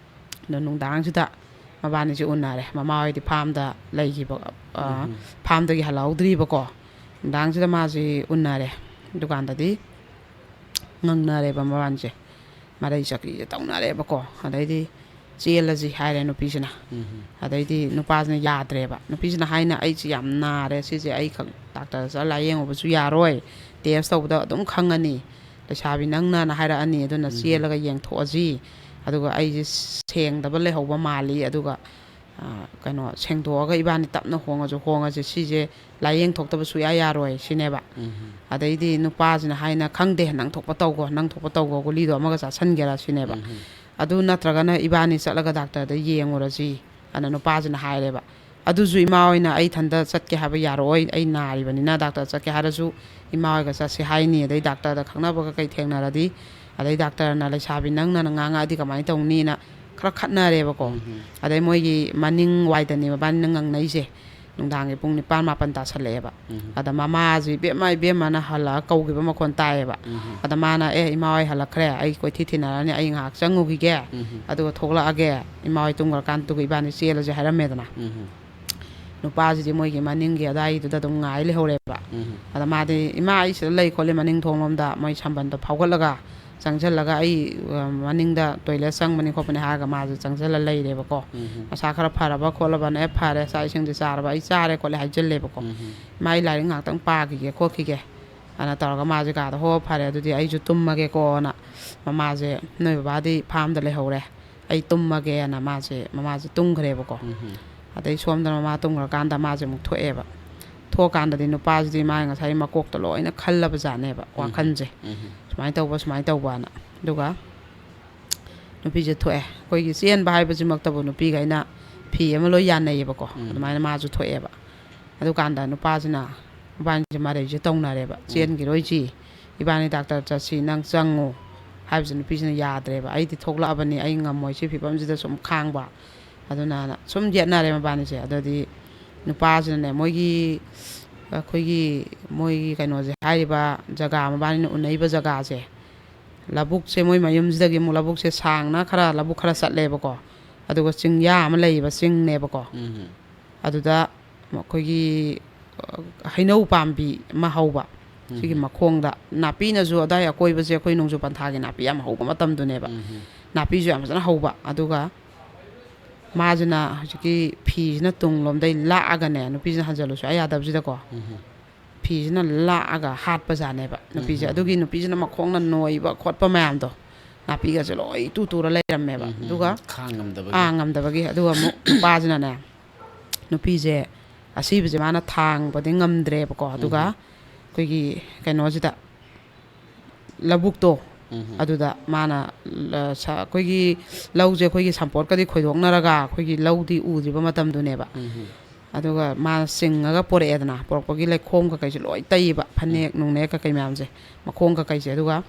ꯑꯗꯣ ꯅꯨꯡꯗꯥꯡꯁꯤꯗ ꯃꯕꯥꯅꯤꯁꯦ ꯎꯅꯔꯦ꯫ ꯃꯃꯥ ꯍꯣꯏꯗꯤ ꯐꯥꯝꯗ ꯂꯩꯈꯤꯕ, ꯑ, ꯐꯥꯝꯗꯒꯤ ꯍꯜꯂꯛꯍꯧꯗ꯭ꯔꯤꯕꯀꯣ꯫ ꯅꯨꯡꯗꯥꯡꯁꯤꯗ ꯃꯥꯁꯤ ꯎꯅꯔꯦ꯫ ꯗꯨꯀꯥꯟꯗꯗꯤ ꯉꯪꯅꯔꯦꯕ ꯃꯕꯥꯅꯤꯁꯦ꯫ ꯃꯔꯩ ꯆꯀ꯭ꯔꯤꯁꯦ ꯇꯧꯅꯔꯦꯕꯀꯣ꯫ ꯑꯗꯩꯗꯤ ꯆꯦꯜꯂꯁꯤ ꯍꯥꯏꯔꯦ ꯅꯨꯄꯤꯁꯤꯅ꯫ ꯑꯗꯩꯗꯤ ꯅꯨꯄꯥꯁꯤꯅ ꯌꯥꯗ꯭ꯔꯦꯕ꯫ ꯅꯨꯄꯤꯁꯤꯅ ꯍꯥꯏꯅ, "ꯑꯩꯁꯦ ꯌꯥꯝ ꯅꯥꯔꯦ, ꯁꯤꯁꯦ ꯑꯩ ꯈꯛ ꯗꯥꯛꯇꯔ ꯆꯠꯂ ꯂꯥꯏꯌꯦꯡꯉꯨꯕꯁꯨ ꯌꯥꯔꯣꯏ꯫ ꯇꯦꯁ ꯇꯧꯕꯗ ꯑꯗꯨꯝ ꯈꯪꯉꯅꯤ꯫ ꯂꯩꯁꯥꯕꯤ ꯅꯪꯅꯅ ꯍꯥꯏꯔꯛꯑꯅꯤ, ꯑꯗꯨꯅ ꯆꯦꯜꯂꯒ ꯌꯦꯡꯊꯣꯛꯑꯁꯤ꯫ ꯑꯗꯨꯒ ꯑꯩꯁꯦ ꯁꯦꯡꯗꯕ ꯂꯩꯍꯧꯕ ꯃꯥꯜꯂꯤ꯫ ꯑꯗꯨꯒ, ꯑ, ꯀꯩꯅꯣ, ꯁꯦꯡꯗꯣꯛꯑꯒ ꯏꯕꯥꯅꯤ ꯇꯞꯅ ꯍꯣꯡꯉꯁꯨ ꯍꯣꯡꯉꯁꯦ, ꯁꯤꯁꯦ ꯂꯥꯏꯌꯦꯡ ꯊꯣꯛꯇꯕ ꯁꯨꯡꯌꯥ ꯌꯥꯔꯣꯏ" ꯁꯤꯅꯦꯕ꯫ ꯑꯗꯩꯗꯤ ꯅꯨꯄꯥꯁꯤꯅ ꯍꯥꯏꯅ, "ꯈꯪꯗꯦ, ꯅꯪ ꯊꯣꯛꯄ ꯇꯧꯈꯣ, ꯅꯪ ꯊꯣꯛꯄ ꯇꯧꯈꯣ, ꯒꯨꯂꯤꯗꯣ ꯑꯃꯒ ꯆꯥꯁꯟꯒꯦꯔꯥ" ꯁꯤꯅꯦꯕ꯫ "ꯑꯗꯨ ꯅꯠꯇ꯭ꯔꯒꯅ ꯏꯕꯥꯅꯤ ꯆꯠꯂꯒ ꯗꯥꯛꯇꯔꯗ ꯌꯦꯡꯉꯨꯔꯁꯤ" ꯑꯅ ꯅꯨꯄꯥꯁꯤꯅ ꯍꯥꯏꯔꯦꯕ꯫ "ꯑꯗꯨꯁꯨ ꯏꯃꯥ ꯍꯣꯏꯅ ꯑꯩ ꯏꯊꯟꯗ ꯆꯠꯀꯦ ꯍꯥꯏꯕ ꯌꯥꯔꯛꯑꯣꯏ, ꯑꯩ ꯅꯥꯔꯤꯕꯅꯤꯅ ꯗꯥꯛꯇꯔ ꯆꯠꯀꯦ ꯍꯥꯏꯔꯁꯨ ꯏꯃꯥ ꯍꯣꯏꯒ ꯆꯠꯁꯦ ꯍꯥꯏꯅꯤ, ꯑꯗꯩ ꯗꯥꯛꯇꯔꯗ ꯈꯪꯅꯕꯒ ꯀꯩ ꯊꯦꯡꯅꯔꯗꯤ, ꯑꯗꯩ ꯗꯥꯛꯇꯔꯅ ꯂꯩꯁꯥꯕꯤ ꯅꯪꯅꯅ ꯉꯥꯡꯉꯛꯑꯗꯤ ꯀꯃꯥꯏꯅ ꯇꯧꯅꯤꯅ" ꯈꯔ ꯈꯠꯅꯔꯦꯕꯀꯣ꯫ ꯑꯗꯩ ꯃꯣꯏꯒꯤ ꯃꯅꯤꯡ ꯋꯥꯏꯗꯅꯦ ꯃꯕꯥꯅꯤꯅ ꯉꯪꯅꯩꯁꯦ꯫ ꯅꯨꯡꯗꯥꯡꯒꯤ ꯄꯨꯡ ꯅꯤꯄꯥꯟ ꯃꯥꯄꯟ ꯇꯥꯁꯜꯂꯛꯑꯦꯕ꯫ ꯑꯗ ꯃꯃꯥꯁꯤ "ꯏꯕꯦꯝꯃ, ꯏꯕꯦꯝꯃꯅ" ꯍꯜꯂꯛꯑ ꯀꯧꯈꯤꯕ ꯃꯈꯣꯟ ꯇꯥꯏꯌꯦꯕ꯫ ꯑꯗ ꯃꯥꯅ, "ꯑꯦ, ꯏꯃꯥ ꯍꯣꯏ ꯍꯜꯂꯛꯈ꯭ꯔꯦ, ꯑꯩ ꯀꯣꯏꯊꯤ ꯊꯤꯅꯔꯅꯤ, ꯑꯩ ꯉꯥꯏꯍꯥꯛ ꯆꯪꯉꯨꯈꯤꯒꯦ, ꯑꯗꯨꯒ ꯊꯣꯛꯂꯛꯑꯒꯦ, ꯏꯃꯥ ꯍꯣꯏ ꯇꯨꯝꯈ꯭ꯔꯀꯥꯟꯗꯨꯒ ꯏꯕꯥꯅꯤ ꯆꯦꯜꯂꯁꯦ" ꯍꯥꯏꯔꯝꯃꯦꯗꯅ꯫ ꯅꯨꯄꯥꯁꯤꯗꯤ ꯃꯣꯏꯒꯤ ꯃꯅꯤꯡꯒꯤ ꯑꯗꯥꯏꯗꯨꯗ ꯑꯗꯨꯝ ꯉꯥꯏ ꯂꯩꯍꯧꯔꯦꯕ꯫ ꯑꯗ ꯃꯥꯗꯤ, "ꯏꯃꯥ, ꯑꯩ ꯁꯤꯗ ꯂꯩ ꯈꯣꯠꯂꯤ", ꯃꯅꯤꯡ ꯊꯣꯡꯂꯣꯝꯗ ꯃꯣꯏ ꯁꯝꯕꯟꯗꯣ ꯐꯥꯎꯒꯠꯂꯒ ꯆꯪꯁꯤꯜꯂꯒ, "ꯑꯩ, ꯑ, ꯃꯅꯤꯡꯗ ꯇꯣꯏꯂꯦꯠ ꯆꯪꯕꯅꯤ ꯈꯣꯠꯄꯅꯤ" ꯍꯥꯏꯔꯒ ꯃꯥꯁꯦ ꯆꯪꯁꯤꯜꯂ ꯂꯩꯔꯦꯕꯀꯣ꯫ ꯃꯁꯥ ꯈꯔ ꯐꯔꯕ ꯈꯣꯠꯂꯕꯅ, "ꯑꯦ, ꯐꯔꯦ, ꯆꯥꯛ ꯏꯁꯤꯡꯗꯤ ꯆꯥꯔꯕ?" "ꯑꯩ ꯆꯥꯔꯦ ꯈꯣꯠꯂꯦ" ꯍꯥꯏꯖꯤꯜꯂꯦꯕꯀꯣ꯫ "ꯏꯃꯥ, ꯑꯩ ꯂꯥꯏꯔꯤꯛ ꯉꯥꯛꯇꯪ ꯄꯥꯈꯤꯒꯦ ꯈꯣꯠꯈꯤꯒꯦ" ꯑꯅ ꯇꯧꯔꯒ ꯃꯥꯁꯦ ꯀꯥꯗ, "ꯍꯣ, ꯐꯔꯦ, ꯑꯗꯨꯗꯤ ꯑꯩꯁꯨ ꯇꯨꯝꯃꯒꯦꯀꯣꯅ" ꯃꯃꯥꯁꯦ, "ꯅꯣꯏ ꯕꯕꯥꯗꯤ ꯐꯥꯝꯗ ꯂꯩꯍꯧꯔꯦ, ꯑꯩ ꯇꯨꯝꯃꯒꯦꯅ" ꯃꯥꯁꯦ, ꯃꯃꯥꯁꯦ ꯇꯨꯝꯈ꯭ꯔꯦꯕꯀꯣ꯫ ꯑꯗꯩ ꯁꯣꯝꯗ ꯃꯃꯥ ꯇꯨꯝꯈ꯭ꯔꯀꯥꯟꯗ ꯃꯥꯁꯦ ꯑꯃꯨꯛ ꯊꯣꯛꯑꯦꯕ꯫ ꯊꯣꯛꯑꯀꯥꯟꯗꯗꯤ ꯅꯨꯄꯥꯁꯤꯗꯤ ꯃꯥꯒꯤ ꯉꯁꯥꯏ ꯃꯀꯣꯛꯇ ꯂꯣꯏꯅ ꯈꯜꯂꯕ ꯖꯥꯠꯅꯦꯕ, ꯋꯥꯈꯜꯁꯦ꯫ ꯁꯨꯃꯥꯏꯅ ꯇꯧꯕ, ꯁꯨꯃꯥꯏꯅ ꯇꯧꯕꯅ꯫ ꯑꯗꯨꯒ ꯅꯨꯄꯤꯁꯦ ꯊꯣꯛꯑꯦ꯫ ꯑꯩꯈꯣꯏꯒꯤ ꯆꯦꯟꯕ ꯍꯥꯏꯕꯁꯤꯃꯛꯇꯕꯨ ꯅꯨꯄꯤꯈꯩꯅ ꯐꯤ ꯑꯃ ꯂꯣꯏ ꯌꯥꯟꯅꯩꯌꯦꯕꯀꯣ꯫ ꯑꯗꯨꯃꯥꯏꯅ ꯃꯥꯁꯨ ꯊꯣꯛꯑꯦꯕ꯫ ꯑꯗꯨꯀꯥꯟꯗ ꯅꯨꯄꯥꯁꯤꯅ, ꯃꯕꯥꯅꯤꯁꯦ ꯃꯔꯩꯁꯦ ꯇꯧꯅꯔꯦꯕ, "ꯆꯦꯟꯈꯤꯔꯣꯏꯁꯤ, ꯏꯕꯥꯅꯤ ꯗꯥꯛꯇꯔ ꯆꯠꯁꯤ, ꯅꯪ ꯆꯪꯉꯨ" ꯍꯥꯏꯕꯁꯦ ꯅꯨꯄꯤꯁꯤꯅ ꯌꯥꯗ꯭ꯔꯦꯕ꯫ "ꯑꯩꯗꯤ ꯊꯣꯛꯂꯛꯑꯕꯅꯤ, ꯑꯩ ꯉꯝꯃꯣꯏ ꯁꯤ ꯐꯤꯕꯝꯁꯤꯗ ꯁꯨꯝ ꯈꯥꯡꯕ"꯫ ꯑꯗꯨꯅ ꯁꯨꯝ ꯌꯦꯠꯅꯔꯦ ꯃꯕꯥꯅꯤꯁꯦ꯫ ꯑꯗꯨꯗꯤ ꯅꯨꯄꯥꯁꯤꯅꯅꯦ, ꯃꯣꯏꯒꯤ, ꯑꯩꯈꯣꯏꯒꯤ, ꯃꯣꯏꯒꯤ ꯀꯩꯅꯣꯁꯦ, ꯍꯥꯏꯔꯤꯕ ꯖꯒꯥ, ꯃꯕꯥꯅꯤꯅ ꯎꯅꯩꯕ ꯖꯒꯥꯁꯦ, ꯂꯧꯕꯨꯛꯁꯦ, ꯃꯣꯏ ꯃꯌꯨꯝꯁꯤꯗꯒꯤ ꯑꯃꯨꯛ ꯂꯧꯕꯨꯛꯁꯦ ꯁꯥꯡꯅ ꯈꯔ ꯂꯧꯕꯨꯛ ꯈꯔ ꯆꯠꯂꯦꯕꯀꯣ꯫ ꯑꯗꯨꯒ ꯆꯤꯡꯌꯥ ꯑꯃ ꯂꯩꯌꯦꯕ, ꯆꯤꯡꯅꯦꯕꯀꯣ꯫ ꯑꯗꯨꯗ ꯑꯩꯈꯣꯏꯒꯤ, ꯑ, ꯍꯩꯅꯧ ꯄꯥꯝꯕꯤ ꯑꯃ ꯍꯧꯕ꯫ ꯁꯤꯒꯤ ꯃꯈꯣꯡꯗ ꯅꯥꯄꯤꯅꯁꯨ, ꯑꯗꯥꯏ ꯑꯀꯣꯏꯕꯁꯦ ꯑꯩꯈꯣꯏ ꯅꯣꯡꯖꯨ ꯄꯟꯊꯥꯒꯤ ꯅꯥꯄꯤ ꯌꯥꯝ ꯍꯧꯕ ꯃꯇꯝꯗꯨꯅꯦꯕ꯫ ꯅꯥꯄꯤꯁꯨ ꯌꯥꯝ ꯐꯖꯅ ꯍꯧꯕ꯫ ꯑꯗꯨꯒ ꯃꯥꯁꯤꯅ ꯍꯧꯖꯤꯛꯀꯤ ꯐꯤꯁꯤꯅ ꯇꯨꯡꯂꯣꯝꯗꯩ ꯂꯥꯛꯑꯒꯅꯦ, ꯅꯨꯄꯤꯁꯤꯅ ꯍꯟꯖꯜꯂꯨ ꯁꯨꯡꯌꯥ ꯌꯥꯗꯕꯁꯤꯗꯀꯣ, ꯐꯤꯁꯤꯅ ꯂꯥꯛꯑꯒ ꯍꯥꯠꯄꯖꯥꯠꯅꯦꯕ ꯅꯨꯄꯤꯁꯦ꯫ ꯑꯗꯨꯒꯤ ꯅꯨꯄꯤꯁꯤꯅ ꯃꯈꯣꯡꯅ ꯅꯣꯏꯕ ꯈꯣꯠꯄ ꯃꯌꯥꯝꯗꯣ, ꯅꯥꯄꯤꯒꯁꯦ ꯂꯣꯏ ꯇꯨ ꯇꯨꯔ ꯂꯩꯔꯝꯃꯦꯕ꯫ ꯑꯗꯨꯒ ꯈꯥꯡ ꯉꯝꯗꯕꯒꯤ꯫ ꯑꯥ, ꯉꯝꯗꯕꯒꯤ꯫ ꯑꯗꯨꯒ ꯑꯃꯨꯛ ꯅꯨꯄꯥꯁꯤꯅꯅꯦ, ꯅꯨꯄꯤꯁꯦ ꯑꯁꯤꯕꯁꯦ ꯃꯥꯅ ꯊꯥꯡꯕꯗꯤ ꯉꯝꯗ꯭ꯔꯦꯕꯀꯣ꯫ ꯑꯗꯨꯒ ꯑꯩꯈꯣꯏꯒꯤ ꯀꯩꯅꯣꯁꯤꯗ, ꯂꯧꯕꯨꯛꯇꯣ, ꯑꯗꯨꯗ ꯃꯥꯅ, ꯂ-, ꯁ-, ꯑꯩꯈꯣꯏꯒꯤ ꯂꯧꯁꯦ, ꯑꯩꯈꯣꯏꯒꯤ ꯁꯝꯄꯣꯠꯀꯗꯤ ꯈꯣꯏꯗꯣꯛꯅꯔꯒ ꯑꯩꯈꯣꯏꯒꯤ ꯂꯧꯗꯤ ꯎꯗ꯭ꯔꯤꯕ ꯃꯇꯝꯗꯨꯅꯦꯕ꯫ ꯑꯗꯨꯒ ꯃꯥꯅ ꯆꯤꯡꯉꯒ ꯄꯣꯔꯛꯑꯦꯗꯅ, ꯄꯣꯔꯛꯄꯒꯤ ꯂꯩꯈꯣꯝ ꯀꯩꯀꯩꯁꯦ ꯂꯣꯏ ꯇꯩꯕ, ꯐꯅꯦꯛ ꯅꯨꯡꯅꯦꯛ ꯀꯩꯀꯩ ꯃꯌꯥꯝꯁꯦ, ꯃꯈꯣꯡ ꯀꯩꯀꯩꯁꯦ꯫ ꯑꯗꯨꯒ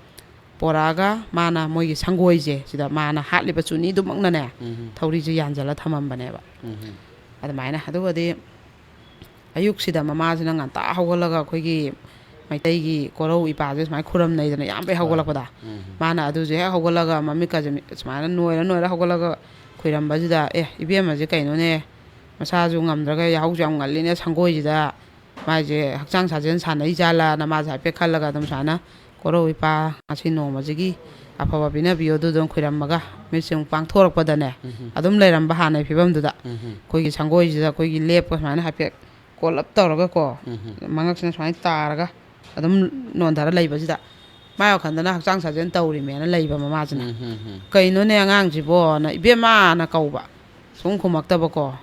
ꯄꯣꯔꯛꯑꯒ ꯃꯥꯅ ꯃꯣꯏꯒꯤ ꯁꯪꯒꯣꯏꯁꯦ, ꯁꯤꯗ ꯃꯥꯅ ꯍꯥꯠꯂꯤꯕ ꯆꯨꯅꯤꯗꯨꯃꯛꯅꯅꯦ, ꯊꯧꯔꯤꯁꯦ ꯌꯥꯟꯁꯤꯜꯂ ꯊꯝꯃꯝꯕꯅꯦꯕ꯫ ꯑꯗꯨꯃꯥꯏꯅ꯫ ꯑꯗꯨꯒꯗꯤ ꯑꯌꯨꯛꯁꯤꯗ ꯃꯃꯥꯁꯤꯅ ꯉꯟꯇꯥ ꯍꯧꯒꯠꯂꯒ ꯑꯩꯈꯣꯏꯒꯤ ꯃꯩꯇꯩꯒꯤ ꯀꯣꯔꯧ ꯏꯄꯥꯁꯦ ꯁꯨꯃꯥꯏꯅ ꯈꯨꯔꯝꯅꯩꯗꯅ, ꯌꯥꯝ ꯍꯦꯛ ꯍꯣꯏ꯫ ꯍꯧꯒꯠꯂꯛꯄꯗ꯫ ꯎꯝ꯫ ꯃꯥꯅ ꯑꯗꯨꯁꯦ ꯍꯦꯛ ꯍꯧꯒꯠꯂꯒ ꯃꯃꯤꯠꯀꯁꯦ ꯃꯤ-, ꯁꯨꯃꯥꯏꯅ ꯅꯣꯏꯔ ꯅꯣꯏꯔ ꯍꯧꯒꯠꯂꯒ ꯈꯨꯏꯔꯝꯕꯁꯤꯗ, "ꯑꯦ, ꯏꯕꯦꯝꯃꯁꯦ ꯀꯩꯅꯣꯅꯦ, ꯃꯁꯥꯁꯨ ꯉꯝꯗ꯭ꯔꯒ ꯌꯥꯍꯧꯁꯨ ꯌꯥꯝ ꯉꯜꯂꯤꯅꯦ, ꯁꯪꯒꯣꯏꯁꯤꯗ ꯃꯥꯏꯁꯦ ꯍꯛꯆꯥꯡ ꯁꯥꯖꯦꯜ ꯁꯥꯟꯅꯩ ꯖꯥꯠꯂꯥꯅ" ꯃꯥꯁꯦ ꯍꯥꯏꯐꯦꯠ ꯈꯜꯂꯒ ꯑꯗꯨꯝ ꯁꯨꯃꯥꯏꯅ ꯀꯣꯔꯧ ꯏꯄꯥ ꯉꯁꯤ ꯅꯣꯡꯃꯁꯤꯒꯤ ꯑꯐꯕ ꯄꯤꯅꯕꯤꯌꯣ, ꯑꯗꯨꯗꯨꯝ ꯈꯨꯏꯔꯝꯃꯒ ꯃꯤꯠꯁꯦ ꯑꯃꯨꯛ ꯄꯥꯡꯊꯣꯔꯛꯄꯗꯅꯦ, ꯎꯝ꯫ ꯑꯗꯨꯝ ꯂꯩꯔꯝꯕ ꯍꯥꯟꯅꯩ ꯐꯤꯕꯝꯗꯨꯗ꯫ ꯎꯝ꯫ ꯑꯩꯈꯣꯏꯒꯤ ꯁꯪꯒꯣꯏꯁꯤꯗ ꯑꯩꯈꯣꯏꯒꯤ ꯂꯦꯞꯄ ꯁꯨꯃꯥꯏꯅ ꯍꯥꯏꯐꯦꯠ ꯀꯣꯜꯂꯞ ꯇꯧꯔꯒꯀꯣ, ꯎꯝ꯫ ꯃꯉꯛꯁꯤꯅ ꯁꯨꯃꯥꯏꯅ ꯇꯥꯔꯒ ꯑꯗꯨꯝ ꯅꯣꯟꯊꯔ ꯂꯩꯕꯁꯤꯗ, ꯃꯥꯏ ꯋꯥꯈꯜꯗꯅ ꯍꯛꯆꯥꯡ ꯁꯥꯖꯦꯜ ꯇꯧꯔꯤꯃꯦꯅ ꯂꯩꯕ ꯃꯃꯥꯁꯤꯅ꯫ ꯎꯝ, ꯎꯝ, ꯎꯝ꯫ "ꯀꯩꯅꯣꯅꯦ ꯑꯉꯥꯡꯁꯤꯕꯣꯅ ꯏꯕꯦꯝꯃꯅ ꯀꯧꯕ꯫ ꯁꯨꯝ ꯈꯨꯝꯃꯛꯇꯕꯀꯣ꯫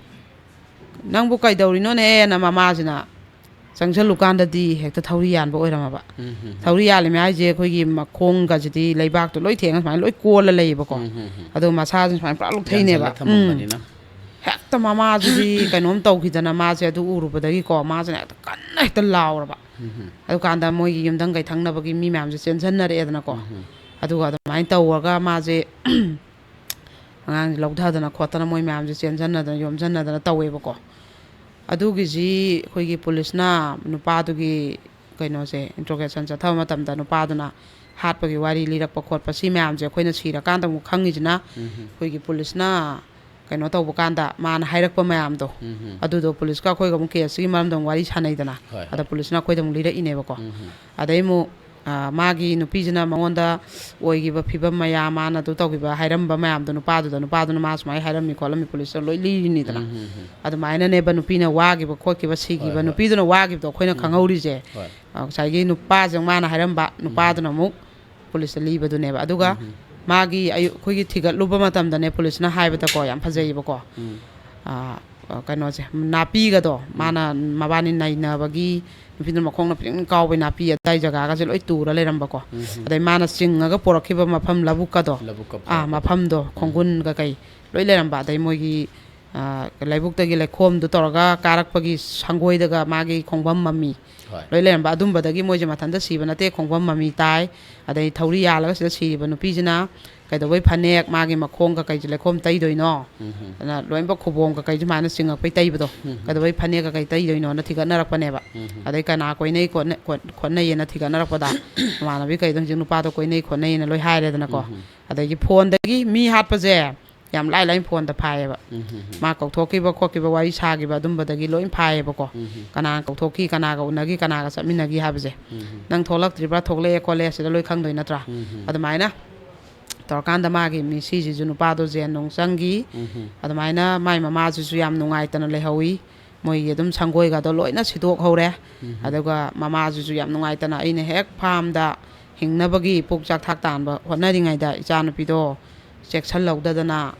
"ꯅꯪꯕꯨ ꯀꯩꯗꯧꯔꯤꯅꯣꯅꯦꯅ" ꯃꯃꯥꯁꯤꯅ ꯆꯪꯁꯜꯂꯨꯀꯥꯟꯗꯗꯤ ꯍꯦꯛꯇ ꯊꯧꯔꯤ ꯌꯥꯟꯕ ꯑꯣꯏꯔꯝꯃꯕ꯫ ꯎꯝ, ꯎꯝ, ꯎꯝ꯫ ꯊꯧꯔꯤ ꯌꯥꯜꯂꯤꯃꯦ ꯍꯥꯏꯁꯦ ꯑꯩꯈꯣꯏꯒꯤ ꯃꯈꯣꯡꯒꯁꯤꯗꯤ ꯂꯩꯕꯥꯛꯇꯣ ꯂꯣꯏ ꯊꯦꯡꯉ ꯁꯨꯃꯥꯏꯅ ꯂꯣꯏ ꯀꯣꯜꯂ ꯂꯩꯌꯦꯕꯀꯣ꯫ ꯎꯝ, ꯎꯝ, ꯎꯝ꯫ ꯑꯗꯣ ꯃꯁꯥꯁꯤꯅ ꯁꯨꯃꯥꯏꯅ ꯄꯨꯔꯥ ꯂꯨꯞꯊꯩꯅꯦꯕ꯫ ꯌꯥꯟꯁꯤꯜꯂ ꯊꯝꯃꯝꯕꯅꯤꯅ꯫ ꯎꯝ꯫ ꯍꯦꯛꯇ ꯃꯃꯥꯁꯤꯗꯤ ꯀꯩꯅꯣꯝ ꯇꯧꯈꯤꯗꯅ ꯃꯥꯁꯦ ꯑꯗꯨ ꯎꯔꯨꯕꯗꯒꯤꯀꯣ ꯃꯥꯁꯤꯅ ꯍꯦꯛꯇ ꯀꯟꯅ ꯍꯦꯛꯇ ꯂꯥꯎꯔꯕ꯫ ꯎꯝ, ꯎꯝ꯫ ꯑꯗꯨꯀꯥꯟꯗ ꯃꯣꯏꯒꯤ ꯌꯨꯝꯊꯪ ꯀꯩꯊꯪꯅꯕꯒꯤ ꯃꯤ ꯃꯌꯥꯝꯁꯦ ꯆꯦꯟꯁꯟꯅꯔꯛꯑꯦꯗꯅꯀꯣ꯫ ꯎꯝ, ꯎꯝ꯫ ꯑꯗꯨꯒ ꯑꯗꯨꯃꯥꯏꯅ ꯇꯧꯔꯒ ꯃꯥꯁꯦ ꯑꯉꯥꯡꯁꯦ ꯂꯧꯊꯗꯅ ꯈꯣꯠꯇꯅ ꯃꯣꯏ ꯃꯌꯥꯝꯁꯦ ꯆꯦꯟꯁꯟꯅꯗꯅ ꯌꯣꯝꯁꯟꯅꯗꯅ ꯇꯧꯋꯦꯕꯀꯣ꯫ ꯑꯗꯨꯒꯤꯁꯤ ꯑꯩꯈꯣꯏꯒꯤ ꯄꯨꯂꯤꯁꯅ ꯅꯨꯄꯥꯗꯨꯒꯤ ꯀꯩꯅꯣꯁꯦ, interrogation ꯆꯠꯊꯕ ꯃꯇꯝꯗ ꯅꯨꯄꯥꯗꯨꯅ ꯍꯥꯠꯄꯒꯤ ꯋꯥꯔꯤ ꯂꯤꯔꯛꯄ ꯈꯣꯠꯄ, ꯁꯤ ꯃꯌꯥꯝꯁꯦ ꯑꯩꯈꯣꯏꯅ ꯁꯤꯔꯀꯥꯟꯗ ꯑꯃꯨꯛ ꯈꯪꯉꯤꯁꯤꯅ, ꯎꯝ꯫ ꯑꯩꯈꯣꯏꯒꯤ ꯄꯨꯂꯤꯁꯅ ꯀꯩꯅꯣ ꯇꯧꯕ ꯀꯥꯟꯗ ꯃꯥꯅ ꯍꯥꯏꯔꯛꯄ ꯃꯌꯥꯝꯗꯣ, ꯎꯝ꯫ ꯑꯗꯨꯗꯣ ꯄꯨꯂꯤꯁꯀ ꯑꯩꯈꯣꯏꯒ ꯑꯃꯨꯛ case ꯁꯤꯒꯤ ꯃꯔꯝꯗ ꯑꯃꯨꯛ ꯋꯥꯔꯤ ꯁꯥꯟꯅꯩꯗꯅ, ꯍꯣꯏ, ꯍꯣꯏ꯫ ꯑꯗ ꯄꯨꯂꯤꯁꯅ ꯑꯩꯈꯣꯏꯗ ꯑꯃꯨꯛ ꯂꯤꯔꯛꯏꯅꯦꯕꯀꯣ꯫ ꯎꯝ꯫ ꯑꯗꯩ ꯑꯃꯨꯛ, ꯑ, ꯃꯥꯒꯤ ꯅꯨꯄꯤꯁꯤꯅ ꯃꯉꯣꯟꯗ ꯑꯣꯏꯈꯤꯕ ꯐꯤꯕꯝ ꯃꯌꯥꯝ, ꯃꯥꯅ ꯑꯗꯨ ꯇꯧꯈꯤꯕ ꯍꯥꯏꯔꯝꯕ ꯃꯌꯥꯝꯗꯣ ꯅꯨꯄꯥꯗꯨꯗ, ꯅꯨꯄꯥꯗꯨꯅ ꯃꯥ ꯁꯨꯃꯥꯏꯅ ꯍꯥꯏꯔꯝꯃꯤ ꯈꯣꯠꯂꯝꯃꯤ ꯄꯨꯂꯤꯁꯇ ꯂꯣꯏ ꯂꯤꯔꯤꯅꯤꯗꯅ꯫ ꯎꯝ, ꯎꯝ, ꯎꯝ꯫ ꯑꯗꯨꯃꯥꯏꯅꯅꯦꯕ ꯅꯨꯄꯤꯅ ꯋꯥꯈꯤꯕ ꯈꯣꯠꯈꯤꯕ, ꯁꯤꯈꯤꯕ, ꯍꯣꯏ, ꯍꯣꯏ꯫ ꯅꯨꯄꯤꯗꯨꯅ ꯋꯥꯈꯤꯕꯗꯣ ꯑꯩꯈꯣꯏꯅ, ꯎꯝ꯫ ꯈꯪꯍꯧꯔꯤꯁꯦ꯫ ꯍꯣꯏ꯫ ꯑ, ꯉꯁꯥꯏꯒꯤ ꯅꯨꯄꯥꯁꯦ ꯃꯥꯅ ꯍꯥꯏꯔꯝꯕ, ꯎꯝ꯫ ꯅꯨꯄꯥꯗꯨꯅ ꯑꯃꯨꯛ ꯄꯨꯂꯤꯁꯇ ꯂꯤꯕꯗꯨꯅꯦꯕ꯫ ꯑꯗꯨꯒ ꯎꯝ꯫ ꯃꯥꯒꯤ ꯑꯌꯨ-, ꯑꯩꯈꯣꯏꯒꯤ ꯊꯤꯒꯠꯂꯨꯕ ꯃꯇꯝꯗꯅꯦ, ꯄꯨꯂꯤꯁꯅ ꯍꯥꯏꯕꯗꯀꯣ, ꯌꯥꯝ ꯐꯖꯩꯌꯦꯕꯀꯣ꯫ ꯎꯝ꯫ ꯑ, ꯑ, ꯀꯩꯅꯣꯁꯦ, ꯅꯥꯄꯤꯒꯗꯣ, ꯎꯝ꯫ ꯃꯥꯅ ꯃꯕꯥꯅꯤ ꯅꯩꯅꯕꯒꯤ ꯅꯨꯄꯤꯗꯨꯅ ꯃꯈꯣꯡꯅ ꯐꯤꯡ ꯀꯥꯎꯕꯩ ꯅꯥꯄꯤ ꯑꯗꯥꯏ ꯖꯒꯥꯒꯁꯦ ꯂꯣꯏ ꯇꯨꯔ ꯂꯩꯔꯝꯕꯀꯣ꯫ ꯎꯝ꯫ ꯑꯗꯩ ꯃꯥꯅ ꯆꯤꯡꯉꯒ ꯄꯣꯔꯛꯈꯤꯕ ꯃꯐꯝ ꯂꯧꯕꯨꯛꯀꯗꯣ, ꯂꯧꯕꯨꯛꯀ ꯑꯥ, ꯄꯣꯔꯛꯄꯗꯣ꯫ ꯃꯐꯝꯗꯣ, ꯎꯝ꯫ ꯈꯣꯡꯒꯨꯟꯒ ꯀꯩ ꯂꯣꯏ ꯂꯩꯔꯝꯕ꯫ ꯑꯗꯩ ꯃꯣꯏꯒꯤ, ꯑ, ꯂꯧꯕꯨꯛꯇꯒꯤ ꯂꯩꯈꯣꯝꯗꯣ ꯇꯧꯔꯒ ꯀꯥꯔꯛꯄꯒꯤ ꯁꯪꯒꯣꯏꯗꯒ ꯃꯥꯒꯤ ꯈꯣꯡꯐꯝ ꯃꯃꯤ ꯍꯣꯏ꯫ ꯂꯣꯏ ꯂꯩꯔꯝꯕ꯫ ꯑꯗꯨꯝꯕꯗꯒꯤ ꯃꯣꯏꯁꯦ ꯃꯊꯟꯇ ꯁꯤꯕ ꯅꯠꯇꯦ, ꯈꯣꯡꯐꯝ ꯃꯃꯤ ꯇꯥꯏ꯫ ꯑꯗꯩ ꯊꯧꯔꯤ ꯌꯥꯜꯂꯒ ꯁꯤꯗ ꯁꯤꯔꯤꯕ ꯅꯨꯄꯤꯁꯤꯅ ꯀꯩꯗꯧꯕꯩ ꯐꯅꯦꯛ ꯃꯥꯒꯤ ꯃꯈꯣꯡ ꯀꯀꯩꯁꯦ ꯂꯩꯈꯣꯝ ꯇꯩꯗꯣꯏꯅꯣ? ꯎꯝ. ꯑꯗꯨꯅ ꯂꯣꯏꯅꯃꯛ ꯈꯨꯕꯣꯝ ꯀꯀꯩ ꯁꯨꯃꯥꯏꯅ ꯆꯤꯡꯉꯛꯄꯩ ꯇꯩꯕꯗꯣ, ꯎꯝ. ꯀꯩꯗꯧꯕꯩ ꯐꯅꯦꯛ ꯀꯀꯩ ꯇꯩꯗꯣꯏꯅꯣꯅ ꯊꯤꯒꯠꯅꯔꯛꯄꯅꯦꯕ꯫ ꯎꯝ. ꯑꯗꯩ ꯀꯅꯥ ꯀꯣꯏꯅꯩ ꯈꯣꯠꯅ- ꯈꯣꯠ- ꯈꯣꯠꯅꯩꯌꯦꯅ ꯊꯤꯒꯠꯅꯔꯛꯄꯗ, ꯃꯃꯥꯟꯅꯕꯤ ꯀꯩꯗꯣ ꯍꯧꯖꯤꯛ ꯅꯨꯄꯥꯗꯣ ꯀꯣꯏꯅꯩ ꯈꯣꯠꯅꯩꯌꯦꯅ ꯂꯣꯏ ꯍꯥꯏꯔꯦꯗꯅꯀꯣ꯫ ꯎꯝ. ꯑꯗꯒꯤ ꯐꯣꯟꯗꯒꯤ ꯃꯤ ꯍꯥꯠꯄꯁꯦ ꯌꯥꯝ ꯂꯥꯏ ꯂꯥꯏꯅ ꯐꯣꯟꯗ ꯐꯥꯏꯌꯦꯕ꯫ ꯎꯝ. ꯃꯥ ꯀꯧꯊꯣꯛꯈꯤꯕ ꯈꯣꯠꯈꯤꯕ, ꯋꯥꯔꯤ ꯁꯥꯈꯤꯕ, ꯑꯗꯨꯝꯕꯗꯒꯤ ꯂꯣꯏ ꯐꯥꯏꯌꯦꯕꯀꯣ꯫ ꯎꯝ. ꯀꯅꯥ ꯀꯧꯊꯣꯛꯈꯤ, ꯀꯅꯥꯒ ꯎꯅꯈꯤ, ꯀꯅꯥꯒ ꯆꯠꯃꯤꯟꯅꯈꯤ ꯍꯥꯏꯕꯁꯦ꯫ ꯎꯝ. ꯅꯪ ꯊꯣꯛꯂꯛꯇ꯭ꯔꯤꯕ꯭ꯔꯥ, ꯊꯣꯛꯂꯛꯑꯦ ꯈꯣꯠꯂꯦ, ꯁꯤꯗ ꯂꯣꯏ ꯈꯪꯗꯣꯏ ꯅꯠꯇ꯭ꯔꯥ? ꯎꯝ. ꯑꯗꯨꯃꯥꯏꯅ ꯇꯧꯔꯀꯥꯟꯗ ꯃꯥꯒꯤ ꯃꯤꯁꯤꯁꯤꯁꯨ ꯅꯨꯄꯥꯗꯣ ꯖꯦꯟ ꯅꯨꯡ ꯆꯪꯈꯤ꯫ ꯎꯝ. ꯑꯗꯨꯃꯥꯏꯅ ꯃꯥꯏ ꯃꯃꯥꯁꯤꯁꯨ ꯌꯥꯝ ꯅꯨꯡꯉꯥꯏꯇꯅ ꯂꯩꯍꯧꯋꯤ꯫ ꯃꯣꯏꯒꯤ ꯑꯗꯨꯝ ꯁꯪꯒꯣꯏꯒꯗꯣ ꯂꯣꯏꯅ ꯁꯤꯗꯣꯛꯍꯧꯔꯦ꯫ ꯎꯝ. ꯑꯗꯨꯒ ꯃꯃꯥꯁꯤꯁꯨ ꯌꯥꯝ ꯅꯨꯡꯉꯥꯏꯇꯅ, "ꯑꯩꯅ ꯍꯦꯛ ꯐꯥꯔꯝꯗ ꯍꯤꯡꯅꯕꯒꯤ ꯄꯨꯛ ꯆꯥꯛꯊꯥꯛ ꯇꯥꯟꯕ ꯍꯣꯠꯅꯔꯤꯉꯩꯗ ꯏꯆꯥꯅꯨꯄꯤꯗꯣ ꯆꯦꯛꯁꯤꯜꯍꯧꯗꯗꯅ,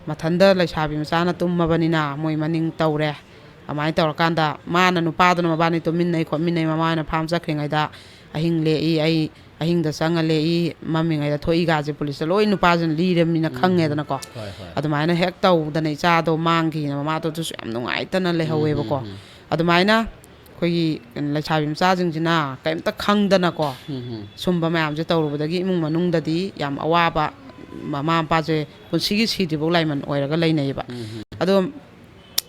ꯃꯊꯟꯇ ꯂꯩꯁꯥꯕꯤ ꯃꯆꯥꯅ ꯇꯨꯝꯃꯕꯅꯤꯅ ꯃꯣꯏ ꯃꯅꯤꯡ ꯇꯧꯔꯦ"꯫ ꯑꯗꯨꯃꯥꯏꯅ ꯇꯧꯔꯀꯥꯟꯗ ꯃꯥꯅ, ꯅꯨꯄꯥꯗꯨꯅ ꯃꯕꯥꯅꯤ ꯇꯨꯝꯃꯤꯟꯅꯩ ꯈꯣꯠꯃꯤꯟꯅꯩ, ꯃꯃꯥ ꯍꯣꯏꯅ ꯐꯥꯔꯝ ꯆꯠꯈ꯭ꯔꯤꯉꯩꯗ ꯑꯍꯤꯡ ꯂꯦꯛꯏ, ꯑꯩ ꯑꯍꯤꯡꯗ ꯆꯪꯉ ꯂꯦꯛꯏ, ꯃꯝꯃꯤꯉꯩꯗ ꯊꯣꯛꯏꯒꯁꯦ ꯄꯨꯂꯤꯁꯇ ꯂꯣꯏ ꯅꯨꯄꯥꯁꯤꯅ ꯂꯤꯔꯕꯅꯤꯅ ꯎꯝ. ꯈꯪꯉꯦꯗꯅꯀꯣ꯫ ꯍꯣꯏ, ꯍꯣꯏ. ꯑꯗꯨꯃꯥꯏꯅ ꯍꯦꯛ ꯇꯧꯗꯅ ꯏꯆꯥꯗꯣ ꯃꯥꯡꯈꯤꯅ ꯃꯃꯥꯗꯣ ꯑꯗꯨꯁꯨ ꯌꯥꯝ ꯅꯨꯡꯉꯥꯏꯇꯅ ꯂꯩꯍꯧꯋꯦꯕꯀꯣ꯫ ꯎꯝ, ꯎꯝ. ꯑꯗꯨꯃꯥꯏꯅ ꯑꯩꯈꯣꯏꯒꯤ ꯂꯩꯁꯥꯕꯤ ꯃꯆꯥꯁꯤꯡꯁꯤꯅ ꯀꯔꯤꯝꯇ ꯈꯪꯗꯅꯀꯣ, ꯎꯝ, ꯎꯝ. ꯁꯨꯝꯕ ꯃꯌꯥꯝꯁꯦ ꯇꯧꯔꯨꯕꯗꯒꯤ ꯏꯃꯨꯡ ꯃꯅꯨꯡꯗꯗꯤ ꯌꯥꯝ ꯑꯋꯥꯕ, ꯃꯃꯥ ꯃꯄꯥꯁꯦ ꯄꯨꯟꯁꯤꯒꯤ ꯁꯤꯗ꯭ꯔꯤꯐꯥꯎ ꯂꯥꯏꯃꯟ ꯑꯣꯏꯔꯒ ꯂꯩꯅꯩꯌꯦꯕ꯫ ꯎꯝ, ꯎꯝ. ꯑꯗꯣ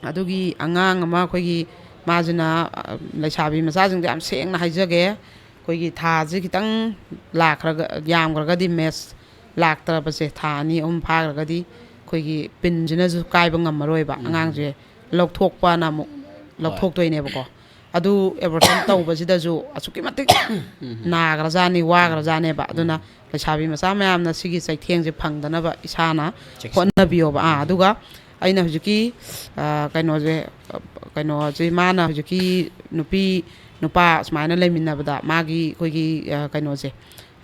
ꯑꯗꯨꯒꯤ ꯑꯉꯥꯡ ꯑꯃ ꯑꯩꯈꯣꯏꯒꯤ, ꯃꯥꯁꯤꯅ, ꯑ, ꯂꯩꯁꯥꯕꯤ ꯃꯆꯥꯁꯤꯡꯗ ꯌꯥꯝ ꯁꯦꯡꯅ ꯍꯥꯏꯖꯒꯦ, ꯑꯩꯈꯣꯏꯒꯤ ꯊꯥꯁꯦ ꯈꯤꯇꯪ ꯂꯥꯛꯈ꯭ꯔꯒ, ꯌꯥꯝꯈ꯭ꯔꯒꯗꯤ, ꯃꯦꯁ ꯂꯥꯛꯇ꯭ꯔꯕꯁꯦ, ꯊꯥ ꯑꯅꯤ ꯑꯍꯨꯝ ꯐꯥꯈ꯭ꯔꯒꯗꯤ ꯑꯩꯈꯣꯏꯒꯤ ꯄꯤꯟꯁꯤꯅꯁꯨ ꯀꯥꯏꯕ ꯉꯝꯃꯔꯣꯏꯕ꯫ ꯎꯝ. ꯑꯉꯥꯡꯁꯦ ꯂꯧꯊꯣꯛꯄꯅ ꯑꯃꯨꯛ ꯍꯣꯏ. ꯂꯧꯊꯣꯛꯇꯣꯏꯅꯦꯕꯀꯣ꯫ ꯑꯗꯨ ꯑꯦꯕꯣꯔꯁꯟ ꯇꯧꯕꯁꯤꯗꯁꯨ ꯑꯁꯨꯛꯀꯤ ꯃꯇꯤꯛ ꯎꯝ. ꯅꯥꯈ꯭ꯔꯖꯥꯠꯅꯤ, ꯋꯥꯈ꯭ꯔꯖꯥꯠꯅꯦꯕ꯫ ꯑꯗꯨꯅ ꯎꯝ. ꯂꯩꯁꯥꯕꯤ ꯃꯆꯥ ꯃꯌꯥꯝꯅ ꯁꯤꯒꯤ ꯆꯩꯊꯦꯡꯁꯦ ꯐꯪꯗꯅꯕ ꯏꯁꯥꯅ ꯆꯦꯛꯁꯤꯟ- ꯍꯣꯠꯅꯕꯤꯌꯣꯕ꯫ ꯑꯥ, ꯎꯝ. ꯑꯗꯨꯒ ꯑꯩꯅ ꯍꯧꯖꯤꯛꯀꯤ, ꯑ, ꯀꯩꯅꯣꯁꯦ, ꯑ, ꯀꯩꯅꯣꯁꯦ, ꯃꯥꯅ ꯍꯧꯖꯤꯛꯀꯤ ꯅꯨꯄꯤ ꯅꯨꯄꯥ ꯁꯨꯃꯥꯏꯅ ꯂꯩꯃꯤꯟꯅꯕꯗ ꯃꯥꯒꯤ ꯑꯩꯈꯣꯏꯒꯤ, ꯑ, ꯀꯩꯅꯣꯁꯦ,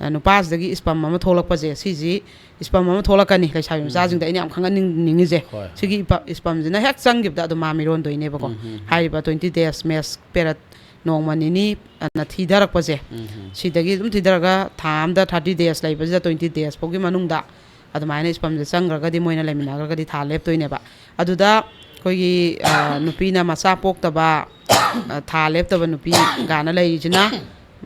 ꯑ, ꯅꯨꯄꯥꯁꯤꯗꯒꯤ ꯏꯁꯄꯝ ꯑꯃ ꯊꯣꯛꯂꯛꯄꯁꯦ, ꯁꯤꯁꯤ ꯏꯁꯄꯝ ꯑꯃ ꯊꯣꯛꯂꯛꯀꯅꯤ ꯂꯩꯁꯥꯕꯤ ꯎꯝ. ꯃꯆꯥꯁꯤꯡꯗ꯫ ꯑꯩꯅ ꯌꯥꯝ ꯈꯪꯍꯟꯅꯤꯡꯉꯤꯁꯦ, ꯍꯣꯏ, ꯍꯣꯏ. ꯁꯤꯒꯤ ꯏꯄ-, ꯏꯁꯄꯝꯁꯤꯅ ꯍꯦꯛ ꯆꯪꯈꯤꯕꯗ ꯑꯗꯨꯝ ꯃꯥ ꯃꯤꯔꯣꯟꯗꯣꯏꯅꯦꯕꯀꯣ꯫ ꯎꯝ, ꯎꯝ. ꯍꯥꯏꯔꯤꯕ twenty days ꯃꯦꯁ ꯄꯦꯔꯠ ꯅꯣꯡꯃ ꯅꯤꯅꯤ, ꯑ, ꯅ ꯊꯤꯊꯔꯛꯄꯁꯦ, ꯎꯝ, ꯎꯝ. ꯁꯤꯗꯒꯤ ꯑꯗꯨꯝ ꯊꯤꯊꯔꯒ ꯊꯥ ꯑꯃꯗ thirty days ꯂꯩꯕꯁꯤꯗ, twenty days ꯐꯥꯎꯒꯤ ꯃꯅꯨꯡꯗ ꯑꯗꯨꯃꯥꯏꯅ ꯏꯁꯄꯝꯁꯦ ꯆꯪꯈ꯭ꯔꯒꯗꯤ ꯃꯣꯏꯅ ꯂꯩꯃꯤꯟꯅꯈ꯭ꯔꯒꯗꯤ ꯊꯥ ꯂꯦꯞꯇꯣꯏꯅꯦꯕ꯫ ꯑꯗꯨꯗ ꯑꯩꯈꯣꯏꯒꯤ, ꯑ, ꯅꯨꯄꯤꯅ ꯃꯆꯥ ꯄꯣꯛꯇꯕ, ꯑ, ꯊꯥ ꯂꯦꯞꯇꯕ ꯅꯨꯄꯤ ꯒꯥꯅ ꯂꯩꯔꯤꯁꯤꯅ,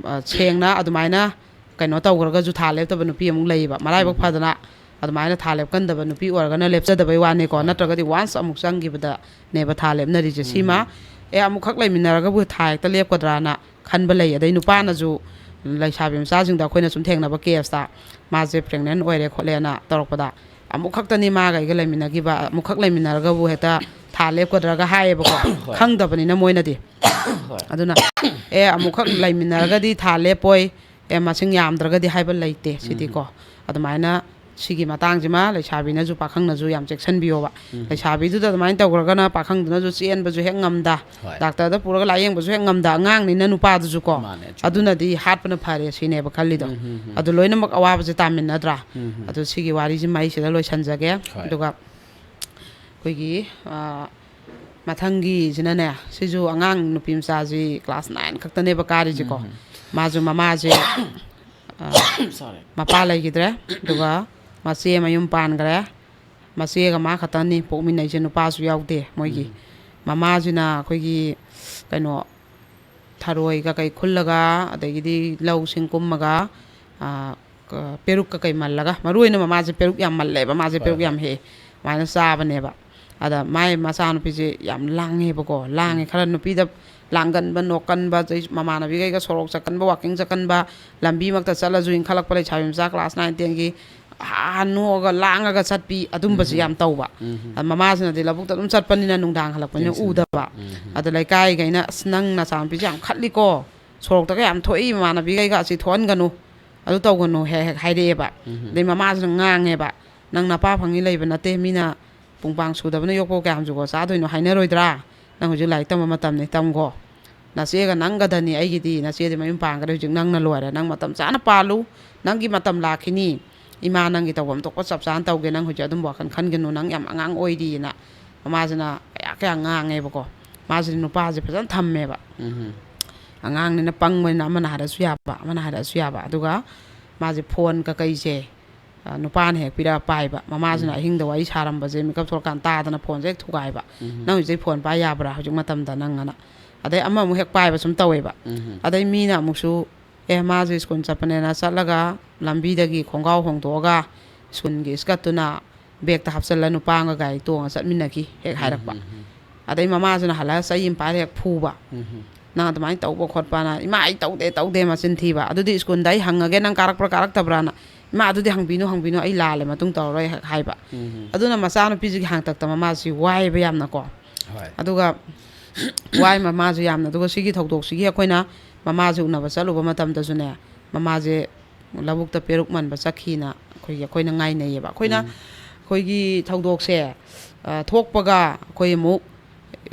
ꯑ, ꯁꯦꯡꯅ ꯑꯗꯨꯃꯥꯏꯅ ꯀꯩꯅꯣ ꯇꯧꯈ꯭ꯔꯒꯁꯨ ꯊꯥ ꯂꯦꯞꯇꯕ ꯅꯨꯄꯤ ꯑꯃꯨꯛ ꯂꯩꯌꯦꯕ꯫ ꯃꯔꯥꯏꯕꯛ ꯎꯝ꯫ ꯐꯗꯅ ꯑꯗꯨꯃꯥꯏꯅ ꯊꯥ ꯂꯦꯞꯀꯟꯗꯕ ꯅꯨꯄꯤ ꯑꯣꯏꯔꯒꯅ ꯂꯦꯞꯆꯗꯕꯩ ꯋꯥꯅꯤꯀꯣ꯫ ꯍꯣꯏ꯫ ꯅꯠꯇ꯭ꯔꯒꯗꯤ once ꯑꯃꯨꯛ ꯆꯪꯈꯤꯕꯗꯅꯦꯕ ꯊꯥ ꯂꯦꯞꯅꯔꯤꯁꯦ꯫ ꯁꯤꯃ ꯎꯝ꯫ ꯑꯦ, ꯑꯃꯨꯛꯈꯛ ꯂꯩꯃꯤꯟꯅꯔꯒꯕꯨ ꯊꯥ ꯍꯦꯛꯇ ꯂꯦꯞꯀꯗ꯭ꯔꯥꯅ ꯈꯟꯕ ꯂꯩ꯫ ꯑꯗꯩ ꯅꯨꯄꯥꯅꯁꯨ ꯂꯩꯁꯥꯕꯤ ꯃꯆꯥꯁꯤꯡꯗ ꯑꯩꯈꯣꯏꯅ ꯁꯨꯝ ꯊꯦꯡꯅꯕ caseꯇ ꯃꯥꯁꯦ pregnant ꯑꯣꯏꯔꯦ ꯈꯣꯠꯂꯦꯅ ꯇꯧꯔꯛꯄꯗ, "ꯑꯃꯨꯛ ꯈꯛꯇꯅꯤ ꯃꯥꯒ ꯑꯩꯒ ꯂꯩꯃꯤꯟꯅꯈꯤꯕ, ꯑꯃꯨꯛꯈꯛ ꯂꯩꯃꯤꯟꯅꯔꯒꯕꯨ ꯍꯦꯛꯇ ꯊꯥ ꯂꯦꯞꯀꯗ꯭ꯔꯥꯒ" ꯍꯥꯏꯌꯦꯕꯀꯣ꯫ ꯍꯣꯏ꯫ ꯈꯪꯗꯕꯅꯤꯅ ꯃꯣꯏꯅꯗꯤ꯫ ꯍꯣꯏ꯫ ꯑꯗꯨꯅ, "ꯑꯦ, ꯑꯃꯨꯛꯈꯛ ꯂꯩꯃꯤꯟꯅꯔꯒꯗꯤ ꯊꯥ ꯂꯦꯞꯄꯣꯏ, ꯑꯦ, ꯃꯁꯤꯡ ꯌꯥꯝꯗ꯭ꯔꯒꯗꯤ" ꯍꯥꯏꯕ ꯂꯩꯇꯦ ꯁꯤꯗꯤꯀꯣ꯫ ꯎꯝ꯫ ꯑꯗꯨꯃꯥꯏꯅ ꯁꯤꯒꯤ ꯃꯇꯥꯡꯁꯤꯃ ꯂꯩꯁꯥꯕꯤꯅꯁꯨ ꯄꯥꯈꯪꯅꯁꯨ ꯌꯥꯝ ꯆꯦꯛꯁꯤꯟꯕꯤꯌꯣꯕ꯫ ꯎꯝ꯫ ꯂꯩꯁꯥꯕꯤꯗꯨꯗ ꯑꯗꯨꯃꯥꯏꯅ ꯇꯧꯈ꯭ꯔꯒꯅ ꯄꯥꯈꯪꯗꯨꯅꯁꯨ ꯆꯦꯟꯕꯁꯨ ꯍꯦꯛ ꯉꯝꯗ, ꯍꯣꯏ꯫ ꯗꯥꯛꯇꯔꯗ ꯄꯨꯔꯒ ꯂꯥꯏꯌꯦꯡꯕꯁꯨ ꯍꯦꯛ ꯉꯝꯗ, ꯑꯉꯥꯡꯅꯤꯅ ꯅꯨꯄꯥꯗꯨꯁꯨ ꯀꯣ꯫ ꯃꯥꯅꯦ, ꯆꯨꯝꯃꯦ꯫ ꯑꯗꯨꯅꯗꯤ ꯍꯥꯠꯄꯅ ꯐꯔꯦ ꯁꯤꯅꯦꯕ ꯈꯜꯂꯤꯗꯣ꯫ ꯎꯝ, ꯎꯝ, ꯎꯝ꯫ ꯑꯗꯨ ꯂꯣꯏꯅꯃꯛ ꯑꯋꯥꯕꯁꯦ ꯇꯥꯃꯤꯟꯅꯗ꯭ꯔꯥ? ꯎꯝ, ꯎꯝ꯫ ꯑꯗꯨ ꯁꯤꯒꯤ ꯋꯥꯔꯤꯁꯤꯃ ꯑꯩ ꯁꯤꯗ ꯂꯣꯏꯁꯤꯟꯖꯒꯦ꯫ ꯍꯣꯏ꯫ ꯑꯗꯨꯒ ꯑꯩꯈꯣꯏꯒꯤ, ꯑ, ꯃꯊꯪꯒꯤꯁꯤꯅꯅꯦ, ꯁꯤꯁꯨ ꯑꯉꯥꯡ ꯅꯨꯄꯤ ꯃꯆꯥꯁꯤ class nine ꯈꯛꯇꯅꯦꯕ ꯀꯥꯔꯤꯁꯤꯀꯣ꯫ ꯎꯝ꯫ ꯃꯥꯁꯨ ꯃꯃꯥꯁꯦ, ꯑ, Sorry꯫ ꯃꯄꯥ ꯂꯩꯈꯤꯗ꯭ꯔꯦ꯫ ꯑꯗꯨꯒ ꯃꯆꯦ ꯃꯌꯨꯝ ꯄꯥꯟꯈ꯭ꯔꯦ꯫ ꯃꯆꯦꯒ ꯃꯥ ꯈꯛꯇꯅꯤ ꯄꯣꯛꯃꯤꯟꯅꯩꯁꯦ, ꯅꯨꯄꯥꯁꯨ ꯌꯥꯎꯗꯦ ꯃꯣꯏꯒꯤ꯫ ꯎꯝ꯫ ꯃꯃꯥꯁꯤꯅ ꯑꯩꯈꯣꯏꯒꯤ ꯀꯩꯅꯣ, ꯊꯔꯣꯏ ꯀꯀꯩ ꯈꯨꯜꯂꯒ, ꯑꯗꯒꯤꯗꯤ ꯂꯧꯁꯤꯡ ꯀꯨꯝꯃꯒ, ꯑ, ꯀ-, ꯄꯦꯔꯨꯛ ꯀꯀꯩ ꯃꯜꯂꯒ, ꯃꯔꯨ ꯑꯣꯏꯅ ꯃꯃꯥꯁꯦ ꯄꯦꯔꯨꯛ ꯌꯥꯝ ꯃꯜꯂꯦꯕ, ꯃꯥꯁꯦ ꯍꯣꯏ, ꯄꯦꯔꯨꯛ ꯌꯥꯝ ꯍꯣꯏ꯫ ꯍꯦꯛꯑꯦ, ꯑꯗꯨꯃꯥꯏꯅ ꯆꯥꯕꯅꯦꯕ꯫ ꯑꯗ ꯃꯥꯏ ꯃꯆꯥꯅꯨꯄꯤꯁꯦ ꯌꯥꯝ ꯂꯥꯡꯉꯦꯕꯀꯣ, ꯂꯥꯡꯉꯦ꯫ ꯎꯝ꯫ ꯈꯔ ꯅꯨꯄꯤꯗ ꯂꯥꯡꯒꯟꯕ, ꯅꯣꯛꯀꯟꯕ, ꯑꯗꯩ ꯃꯃꯥꯟꯅꯕꯤꯈꯩꯒ ꯁꯣꯔꯣꯛ ꯆꯠꯀꯟꯕ, walking ꯆꯠꯀꯟꯕ, ꯂꯝꯕꯤꯃꯛꯇ ꯆꯠꯂꯁꯨ ꯏꯟꯈꯠꯂꯛꯄ ꯂꯩꯁꯥꯕꯤ ꯃꯆꯥ class nine tenꯒꯤ ꯍꯥ ꯍꯥ ꯅꯣꯛꯑꯒ ꯂꯥꯡꯉꯒ ꯆꯠꯄꯤ ꯑꯗꯨꯝꯕꯁꯨ ꯎꯝ꯫ ꯌꯥꯝ ꯇꯧꯕ꯫ ꯎꯝ꯫ ꯑꯗ ꯃꯃꯥꯁꯤꯅꯗꯤ ꯂꯧꯕꯨꯛꯇ ꯑꯗꯨꯝ ꯆꯠꯄꯅꯤꯅ ꯅꯨꯡꯗꯥꯡ ꯍꯜꯂꯛꯄꯅꯤꯅ ꯌꯦꯡꯁꯤꯟꯕ꯫ ꯎꯗꯕ꯫ ꯎꯝ꯫ ꯑꯗ ꯂꯩꯀꯥꯏꯒꯩꯅ, "ꯑꯁ, ꯅꯪ ꯅꯆꯥꯅꯨꯄꯤꯁꯦ ꯌꯥꯝ ꯈꯠꯂꯤꯀꯣ, ꯁꯣꯔꯣꯛꯇꯒ ꯌꯥꯝ ꯊꯣꯛꯏ, ꯃꯃꯥꯟꯅꯕꯤꯈꯩꯒ ꯑꯁꯤ ꯊꯣꯛꯍꯟꯒꯅꯨ, ꯑꯗꯨ ꯇꯧꯒꯅꯨ" ꯍꯦꯛ ꯍꯦꯛ ꯍꯥꯏꯔꯛꯑꯦꯕ꯫ ꯎꯝ꯫ ꯑꯗꯩ ꯃꯃꯥꯁꯤꯅ ꯉꯥꯡꯉꯦꯕ, "ꯅꯪ ꯅꯄꯥ ꯐꯪꯉꯤ ꯂꯩꯕ ꯅꯠꯇꯦ, ꯃꯤꯅ ꯄꯨꯡꯄꯥꯡ ꯁꯨꯗꯕꯅ ꯌꯣꯛꯄ ꯀꯌꯥꯝꯁꯨꯀꯣ ꯆꯥꯗꯣꯏꯅꯣ ꯍꯥꯏꯅꯔꯣꯏꯗ꯭ꯔꯥ? ꯅꯪ ꯍꯧꯖꯤꯛ ꯂꯥꯏꯔꯤꯛ ꯇꯝꯕ ꯃꯇꯝꯅꯤ, ꯇꯝꯈꯣ꯫ ꯅꯆꯦꯒ ꯅꯪꯒꯗꯅꯤ ꯑꯩꯒꯤꯗꯤ, ꯅꯆꯦꯗꯤ ꯃꯌꯨꯝ ꯄꯥꯟꯈ꯭ꯔꯦ, ꯍꯧꯖꯤꯛ ꯅꯪꯅ ꯂꯣꯏꯔꯦ꯫ ꯅꯪ ꯃꯇꯝ ꯆꯥꯅ ꯄꯥꯜꯂꯨ, ꯅꯪꯒꯤ ꯃꯇꯝ ꯂꯥꯛꯈꯤꯅꯤ꯫ ꯏꯃꯥ ꯅꯪꯒꯤ ꯇꯧꯐꯝ ꯊꯣꯛꯄ ꯆꯞ ꯆꯥꯅ ꯇꯧꯒꯦ, ꯅꯪ ꯍꯧꯖꯤꯛ ꯑꯗꯨꯝꯕ ꯋꯥꯈꯜ ꯈꯟꯒꯅꯨ, ꯅꯪ ꯌꯥꯝ ꯑꯉꯥꯡ ꯑꯣꯏꯔꯤꯅ" ꯃꯃꯥꯁꯤꯅ ꯀꯌꯥ ꯀꯌꯥ ꯉꯥꯡꯉꯦꯕꯀꯣ꯫ ꯃꯥꯁꯤꯗꯤ ꯅꯨꯄꯥꯁꯦ ꯐꯖꯅ ꯊꯝꯃꯦꯕ꯫ ꯎꯝ꯫ ꯑꯉꯥꯡꯅꯤꯅ ꯄꯪꯕꯅꯤꯅ ꯑꯃꯅ ꯍꯥꯏꯔꯁꯨ ꯌꯥꯕ, ꯑꯃꯅ ꯍꯥꯏꯔꯁꯨ ꯌꯥꯕ꯫ ꯑꯗꯨꯒ ꯃꯥꯁꯦ phone ꯀꯀꯩꯁꯦ, ꯑ, ꯅꯨꯄꯥꯅ ꯍꯦꯛ ꯄꯤꯔꯛꯑ ꯄꯥꯏꯕ꯫ ꯃꯃꯥꯁꯤꯅ ꯎꯝ꯫ ꯑꯍꯤꯡꯗ ꯋꯥꯔꯤ ꯁꯥꯔꯝꯕꯁꯦ ꯃꯤꯀꯞ ꯊꯣꯛꯂꯀꯥꯟꯗ ꯇꯥꯗꯅ phoneꯁꯦ ꯍꯦꯛ ꯊꯨꯒꯥꯏꯕ꯫ ꯎꯝ꯫ "ꯅꯪ ꯍꯧꯖꯤꯛ phone ꯄꯥꯏ ꯌꯥꯕ꯭ꯔꯥ ꯍꯧꯖꯤꯛ ꯃꯇꯝꯗ ꯅꯪ?" ꯑꯅ꯫ ꯑꯗꯩ ꯑꯃꯃꯨꯛ ꯍꯦꯛ ꯄꯥꯏꯕ ꯁꯨꯝ ꯇꯧꯋꯦꯕ꯫ ꯎꯝ꯫ ꯑꯗꯩ ꯃꯤꯅ ꯑꯃꯨꯛꯁꯨ ꯑꯦ, ꯃꯥꯁꯦ ꯁ꯭ꯀꯨꯜ ꯆꯠꯄꯅꯦꯅ ꯆꯠꯂꯒ ꯂꯝꯕꯤꯗꯒꯤ ꯈꯣꯡꯒ꯭ꯔꯥꯎ ꯍꯣꯡꯗꯣꯛꯑꯒ ꯁ꯭ꯀꯨꯜꯒꯤ ꯏꯁꯀꯔꯠꯇꯨꯅ ꯕꯦꯒꯇ ꯍꯥꯞꯆꯜꯂ ꯅꯨꯄꯥ ꯑꯃꯒ ꯒꯥꯔꯤ ꯇꯣꯡꯉ ꯆꯠꯃꯤꯟꯅꯈꯤ ꯍꯦꯛ ꯍꯥꯏꯔꯛꯄ꯫ ꯑꯗꯩ ꯃꯃꯥꯁꯤꯅ ꯍꯜꯂꯒ ꯆꯩ ꯑꯃ ꯄꯥꯏꯔ ꯍꯦꯛ ꯐꯨꯕ꯫ "ꯅꯪ ꯑꯗꯨꯃꯥꯏꯅ ꯇꯧꯕ ꯈꯣꯠꯄꯅ", "ꯏꯃꯥ, ꯑꯩ ꯇꯧꯗꯦ, ꯇꯧꯗꯦ", ꯃꯆꯤꯟ ꯊꯤꯕ꯫ "ꯑꯗꯨꯗꯤ ꯁ꯭ꯀꯨꯜꯗ ꯑꯩ ꯍꯪꯉꯒꯦ ꯅꯪ ꯀꯥꯔꯛꯄ꯭ꯔꯥ ꯀꯥꯔꯛꯇꯕ꯭ꯔꯥꯅ"꯫ "ꯏꯃꯥ, ꯑꯗꯨꯗꯤ ꯍꯪꯕꯤꯅꯨ, ꯍꯪꯕꯤꯅꯨ, ꯑꯩ ꯂꯥꯜꯂꯦ, ꯃꯇꯨꯡ ꯇꯧꯔꯔꯣꯏ" ꯍꯦꯛ ꯍꯥꯏꯕ꯫ ꯑꯗꯨꯅ ꯃꯆꯥꯅꯨꯄꯤꯁꯤꯒꯤ ꯍꯥꯡꯇꯛꯇ ꯃꯃꯥꯁꯤ ꯋꯥꯏꯕ ꯌꯥꯝꯅꯀꯣ꯫ ꯍꯣꯏ꯫ ꯑꯗꯨꯒ ꯋꯥꯏ ꯃꯃꯥꯁꯨ ꯌꯥꯝꯅ꯫ ꯑꯗꯨꯒ ꯁꯤꯒꯤ ꯊꯧꯗꯣꯛꯁꯤꯒꯤ ꯑꯩꯈꯣꯏꯅ ꯃꯃꯥꯁꯦ ꯎꯅꯕ ꯆꯠꯂꯨꯕ ꯃꯇꯝꯗꯁꯨꯅꯦ, ꯃꯃꯥꯁꯦ ꯂꯧꯕꯨꯛꯇ ꯄꯦꯔꯨꯛ ꯃꯟꯕ ꯆꯠꯈꯤꯅ ꯑꯩꯈꯣꯏꯒꯤ, ꯑꯩꯈꯣꯏꯅ ꯉꯥꯏꯅꯩꯌꯦꯕ꯫ ꯑꯩꯈꯣꯏꯅ, ꯎꯝ꯫ ꯑꯩꯈꯣꯏꯒꯤ ꯊꯧꯗꯣꯛꯁꯦ, ꯑ, ꯊꯣꯛꯄꯒ ꯑꯩꯈꯣꯏ ꯑꯃꯨꯛ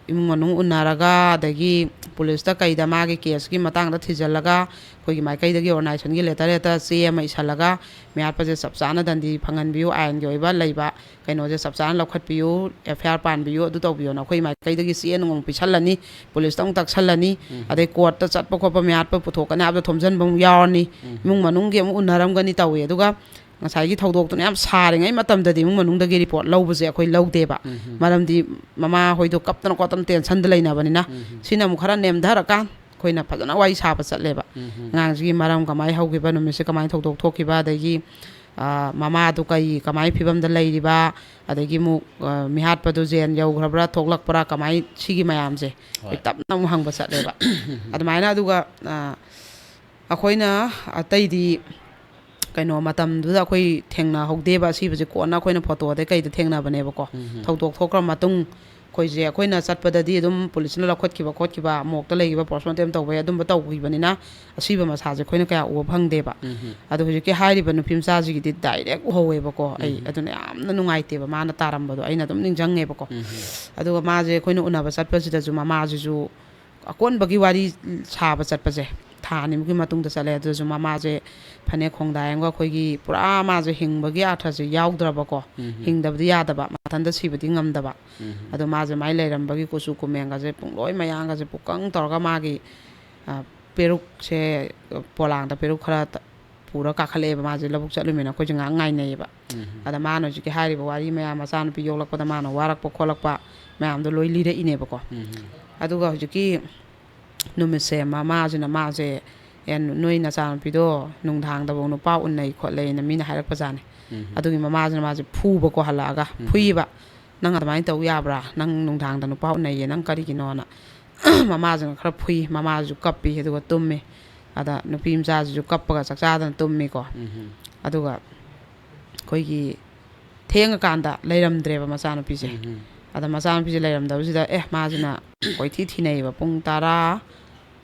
ꯏꯃꯨꯡ ꯃꯅꯨꯡ ꯎꯅꯔꯒ, ꯑꯗꯒꯤ ꯄꯨꯂꯤꯁꯇ ꯀꯩꯗ ꯃꯥꯒꯤ ꯀꯦꯁꯀꯤ ꯃꯇꯥꯡꯗ ꯊꯤꯖꯤꯜꯂꯒ, ꯑꯩꯈꯣꯏꯒꯤ ꯃꯥꯏꯀꯩꯗꯒꯤ ꯑꯣꯔꯒꯅꯥꯏꯖꯦꯁꯟꯒꯤ ꯂꯦꯇꯔ ꯍꯦꯛꯇ ꯆꯦ ꯑꯃ ꯏꯁꯜꯂꯒ, ꯃꯤꯍꯥꯠꯄꯁꯦ ꯆꯞ ꯆꯥꯅ ꯗꯟꯗꯤ ꯐꯪꯍꯟꯕꯤꯌꯨ, ꯑꯥꯏꯟꯒꯤ ꯑꯣꯏꯕ ꯂꯩꯕ ꯀꯩꯅꯣꯁꯦ ꯆꯞ ꯆꯥꯅ ꯂꯧꯈꯠꯄꯤꯌꯨ, ꯑꯦꯐ ꯑꯥꯏ ꯑꯥꯔ ꯄꯥꯟꯕꯤꯌꯨ, ꯑꯗꯨ ꯇꯧꯕꯤꯌꯣꯅ ꯑꯩꯈꯣꯏ ꯃꯥꯏꯀꯩꯗꯒꯤ ꯆꯦ ꯅꯨꯡ ꯄꯤꯁꯜꯂꯅꯤ, ꯄꯨꯂꯤꯁꯇ ꯑꯃꯨꯛ ꯇꯛꯁꯜꯂꯅꯤ, ꯎꯝ꯫ ꯑꯗꯩ ꯀꯣꯔꯠꯇ ꯆꯠꯄ ꯈꯣꯠꯄ ꯃꯤꯍꯥꯠꯄ ꯄꯨꯊꯣꯛꯀꯅꯤ ꯍꯥꯏꯕꯗꯣ ꯊꯣꯝꯖꯤꯟꯕ ꯑꯃꯨꯛ ꯌꯥꯎꯔꯅꯤ, ꯎꯝ꯫ ꯏꯃꯨꯡ ꯃꯅꯨꯡꯒꯤ ꯑꯃꯨꯛ ꯎꯅꯔꯝꯒꯅꯤ ꯇꯧꯋꯦ꯫ ꯑꯗꯨꯒ ꯉꯁꯥꯏꯒꯤ ꯊꯧꯗꯣꯛꯇꯨꯅ ꯌꯥꯝ ꯁꯥꯔꯤꯉꯩ ꯃꯇꯝꯗꯗꯤ ꯏꯃꯨꯡ ꯃꯅꯨꯡꯗꯒꯤ ꯔꯤꯄꯣꯔꯠ ꯂꯧꯕꯁꯦ ꯑꯩꯈꯣꯏ ꯂꯧꯗꯦꯕ꯫ ꯎꯝ꯫ ꯃꯔꯝꯗꯤ ꯃꯃꯥ ꯍꯣꯏꯗꯣ ꯀꯞꯇꯅ ꯈꯣꯠꯇꯅ ꯇꯦꯟꯁꯟꯗ ꯂꯩꯅꯕꯅꯤꯅ꯫ ꯎꯝ꯫ ꯁꯤꯅ ꯑꯃꯨꯛ ꯈꯔ ꯅꯦꯝꯊꯔꯀꯥꯟ ꯑꯩꯈꯣꯏꯅ ꯐꯖꯅ ꯋꯥꯔꯤ ꯁꯥꯕ ꯆꯠꯂꯦꯕ꯫ ꯎꯝ꯫ ꯑꯉꯥꯡꯁꯤꯒꯤ ꯃꯔꯝ ꯀꯃꯥꯏꯅ ꯍꯧꯈꯤꯕ, ꯅꯨꯃꯤꯠꯁꯦ ꯀꯃꯥꯏꯅ ꯊꯧꯗꯣꯛ ꯊꯣꯛꯈꯤꯕ, ꯑꯗꯒꯤ, ꯑ, ꯃꯃꯥꯗꯨ ꯀꯩ, ꯀꯃꯥꯏꯅ ꯐꯤꯕꯝꯗ ꯂꯩꯔꯤꯕ, ꯑꯗꯒꯤ ꯑꯃꯨꯛ, ꯑ, ꯃꯤꯍꯥꯠꯄꯗꯨ ꯖꯦꯟ ꯌꯧꯈ꯭ꯔꯕ꯭ꯔꯥ, ꯊꯣꯛꯂꯛꯄ꯭ꯔꯥ, ꯀꯃꯥꯏ, ꯁꯤꯒꯤ ꯃꯌꯥꯝꯁꯦ ꯍꯣꯏ꯫ ꯑꯩꯈꯣꯏ ꯇꯞꯅ ꯑꯃꯨꯛ ꯍꯪꯕ ꯆꯠꯂꯦꯕ꯫ ꯑꯗꯨꯃꯥꯏꯅ꯫ ꯑꯗꯨꯒ, ꯑ, ꯑꯩꯈꯣꯏꯅ ꯑꯇꯩꯗꯤ ꯀꯩꯅꯣ ꯃꯇꯝꯗꯨꯗ ꯑꯩꯈꯣꯏ ꯊꯦꯡꯅꯍꯧꯗꯦꯕ ꯑꯁꯤꯕꯁꯦ, ꯀꯣꯟꯅ ꯑꯩꯈꯣꯏꯅ ꯐꯣꯇꯣꯗ ꯀꯩꯗ ꯊꯦꯡꯅꯕꯅꯦꯕꯀꯣ꯫ ꯎꯝ꯫ ꯊꯧꯗꯣꯛ ꯊꯣꯛꯈ꯭ꯔ ꯃꯇꯨꯡ ꯑꯩꯈꯣꯏꯁꯦ, ꯑꯩꯈꯣꯏꯅ ꯆꯠꯄꯗꯗꯤ ꯑꯗꯨꯝ ꯄꯨꯂꯤꯁꯅ ꯂꯧꯈꯠꯈꯤꯕ ꯈꯣꯠꯈꯤꯕ, ꯃꯣꯛꯇ ꯂꯩꯈꯤꯕ, ꯄꯣꯁꯃꯣꯔꯇꯦꯝ ꯇꯧꯕꯩ ꯑꯗꯨꯝꯕ ꯇꯧꯈꯤꯕꯅꯤꯅ ꯑꯁꯤꯕ ꯃꯁꯥꯁꯦ ꯑꯩꯈꯣꯏꯅ ꯀꯌꯥ ꯎꯕ ꯐꯪꯗꯦꯕ꯫ ꯎꯝ꯫ ꯑꯗꯣ ꯍꯧꯖꯤꯛꯀꯤ ꯍꯥꯏꯔꯤꯕ ꯅꯨꯄꯤ ꯃꯆꯥꯁꯤꯒꯤꯗꯤ ꯗꯥꯏꯔꯦꯛ ꯎꯍꯧꯋꯦꯕꯀꯣ꯫ ꯑꯩ ꯎꯝ꯫ ꯑꯗꯨꯅ ꯌꯥꯝꯅ ꯅꯨꯡꯉꯥꯏꯇꯦꯕ ꯃꯥꯅ ꯇꯥꯔꯝꯕꯗꯣ, ꯑꯩꯅ ꯑꯗꯨꯝ ꯅꯤꯡꯁꯤꯡꯉꯦꯕꯀꯣ꯫ ꯎꯝ꯫ ꯑꯗꯨꯒ ꯃꯥꯁꯦ ꯑꯩꯈꯣꯏꯅ ꯎꯅꯕ ꯆꯠꯄꯁꯤꯗꯁꯨ ꯃꯃꯥꯁꯤꯁꯨ ꯑꯀꯣꯟꯕꯒꯤ ꯋꯥꯔꯤ ꯁꯥꯕ ꯆꯠꯄꯁꯦ ꯊꯥ ꯑꯅꯤꯃꯨꯛꯀꯤ ꯃꯇꯨꯡꯗ ꯆꯠꯂꯦ꯫ ꯑꯗꯨꯁꯨ ꯃꯃꯥꯁꯦ ꯐꯅꯦꯛ ꯈꯣꯡꯗꯥꯏ ꯑꯃꯒ ꯑꯩꯈꯣꯏꯒꯤ ꯄꯨꯔꯥ ꯃꯥꯁꯦ ꯍꯤꯡꯕꯒꯤ ꯑꯥꯔꯊꯁꯦ ꯌꯥꯎꯗ꯭ꯔꯕꯀꯣ꯫ ꯎꯝ꯫ ꯍꯤꯡꯗꯕꯗꯤ ꯌꯥꯗꯕ, ꯃꯊꯟꯇ ꯁꯤꯕꯗꯤ ꯉꯝꯗꯕ꯫ ꯎꯝ꯫ ꯑꯗꯣ ꯃꯥꯁꯦ ꯃꯥꯏ ꯂꯩꯔꯝꯕꯒꯤ ꯀꯨꯆꯨ ꯀꯨꯃꯦꯟꯒꯁꯦ ꯄꯨꯡꯂꯣꯏ ꯃꯌꯥꯡꯒꯁꯦ ꯄꯨꯀꯪ ꯇꯧꯔꯒ ꯃꯥꯒꯤ, ꯑ, ꯄꯦꯔꯨꯛꯁꯦ, ꯄꯣꯂꯥꯡꯗ ꯄꯦꯔꯨꯛ ꯈꯔ ꯇ-, ꯄꯨꯔ ꯀꯥꯈꯠꯂꯛꯑꯦꯕ꯫ ꯃꯥꯁꯦ ꯂꯧꯕꯨꯛ ꯆꯠꯂꯨꯃꯤꯅ ꯑꯩꯈꯣꯏꯁꯦ ꯉꯥꯏꯍꯥꯛ ꯉꯥꯏꯅꯩꯌꯦꯕ꯫ ꯎꯝ꯫ ꯑꯗ ꯃꯥꯅ ꯍꯧꯖꯤꯛꯀꯤ ꯍꯥꯏꯔꯤꯕ ꯋꯥꯔꯤ ꯃꯌꯥꯝ, ꯃꯆꯥꯅꯨꯄꯤ ꯌꯣꯛꯂꯛꯄꯗ ꯃꯥꯅ ꯋꯥꯔꯛꯄ ꯈꯣꯠꯂꯛꯄ ꯃꯌꯥꯝꯗꯣ ꯂꯣꯏ ꯂꯤꯔꯛꯏꯅꯦꯕꯀꯣ꯫ ꯎꯝ꯫ ꯑꯗꯨꯒ ꯍꯧꯖꯤꯛꯀꯤ ꯅꯨꯃꯤꯠꯁꯦ ꯃꯃꯥꯁꯤꯅ ꯃꯥꯁꯦ "ꯑꯦ, ꯅꯣꯏ ꯅꯆꯥꯅꯨꯄꯤꯗꯣ ꯅꯨꯡꯗꯥꯡꯗꯐꯥꯎ ꯅꯨꯄꯥ ꯎꯅꯩ ꯈꯣꯠꯂꯦꯅ ꯃꯤꯅ ꯍꯥꯏꯔꯛꯄꯖꯥꯠꯅꯤ"꯫ ꯑꯗꯨꯒꯤ ꯃꯃꯥꯁꯤꯅ ꯃꯥꯁꯦ ꯐꯨꯕꯀꯣ ꯍꯜꯂꯛꯑꯒ꯫ ꯐꯨꯏꯕ꯫ "ꯅꯪ ꯑꯗꯨꯃꯥꯏꯅ ꯇꯧ ꯌꯥꯕ꯭ꯔꯥ? ꯅꯪ ꯅꯨꯡꯗꯥꯡꯗ ꯅꯨꯄꯥ ꯎꯅꯩꯌꯦ, ꯅꯪ ꯀꯔꯤꯒꯤꯅꯣꯅ?" ꯃꯃꯥꯁꯤꯅ ꯈꯔ ꯐꯨꯏ, ꯃꯃꯥꯁꯤꯁꯨ ꯀꯞꯄꯤ, ꯑꯗꯨꯒ ꯇꯨꯝꯃꯤ꯫ ꯑꯗ ꯅꯨꯄꯤ ꯃꯆꯥꯁꯤꯁꯨ ꯀꯞꯄꯒ ꯆꯥꯛ ꯆꯥꯗꯅ ꯇꯨꯝꯃꯤꯀꯣ꯫ ꯑꯗꯨꯒ ꯑꯩꯈꯣꯏꯒꯤ ꯊꯦꯡꯉꯀꯥꯟꯗ ꯂꯩꯔꯝꯗ꯭ꯔꯦꯕ ꯃꯆꯥꯅꯨꯄꯤꯁꯦ꯫ ꯑꯗ ꯃꯆꯥꯅꯨꯄꯤꯁꯦ ꯂꯩꯔꯝꯗꯕꯁꯤꯗ, ꯑꯦ, ꯃꯥꯁꯤꯅ ꯀꯣꯏꯊꯤ ꯊꯤꯅꯩꯌꯦꯕ꯫ ꯄꯨꯡ ꯇꯔꯥ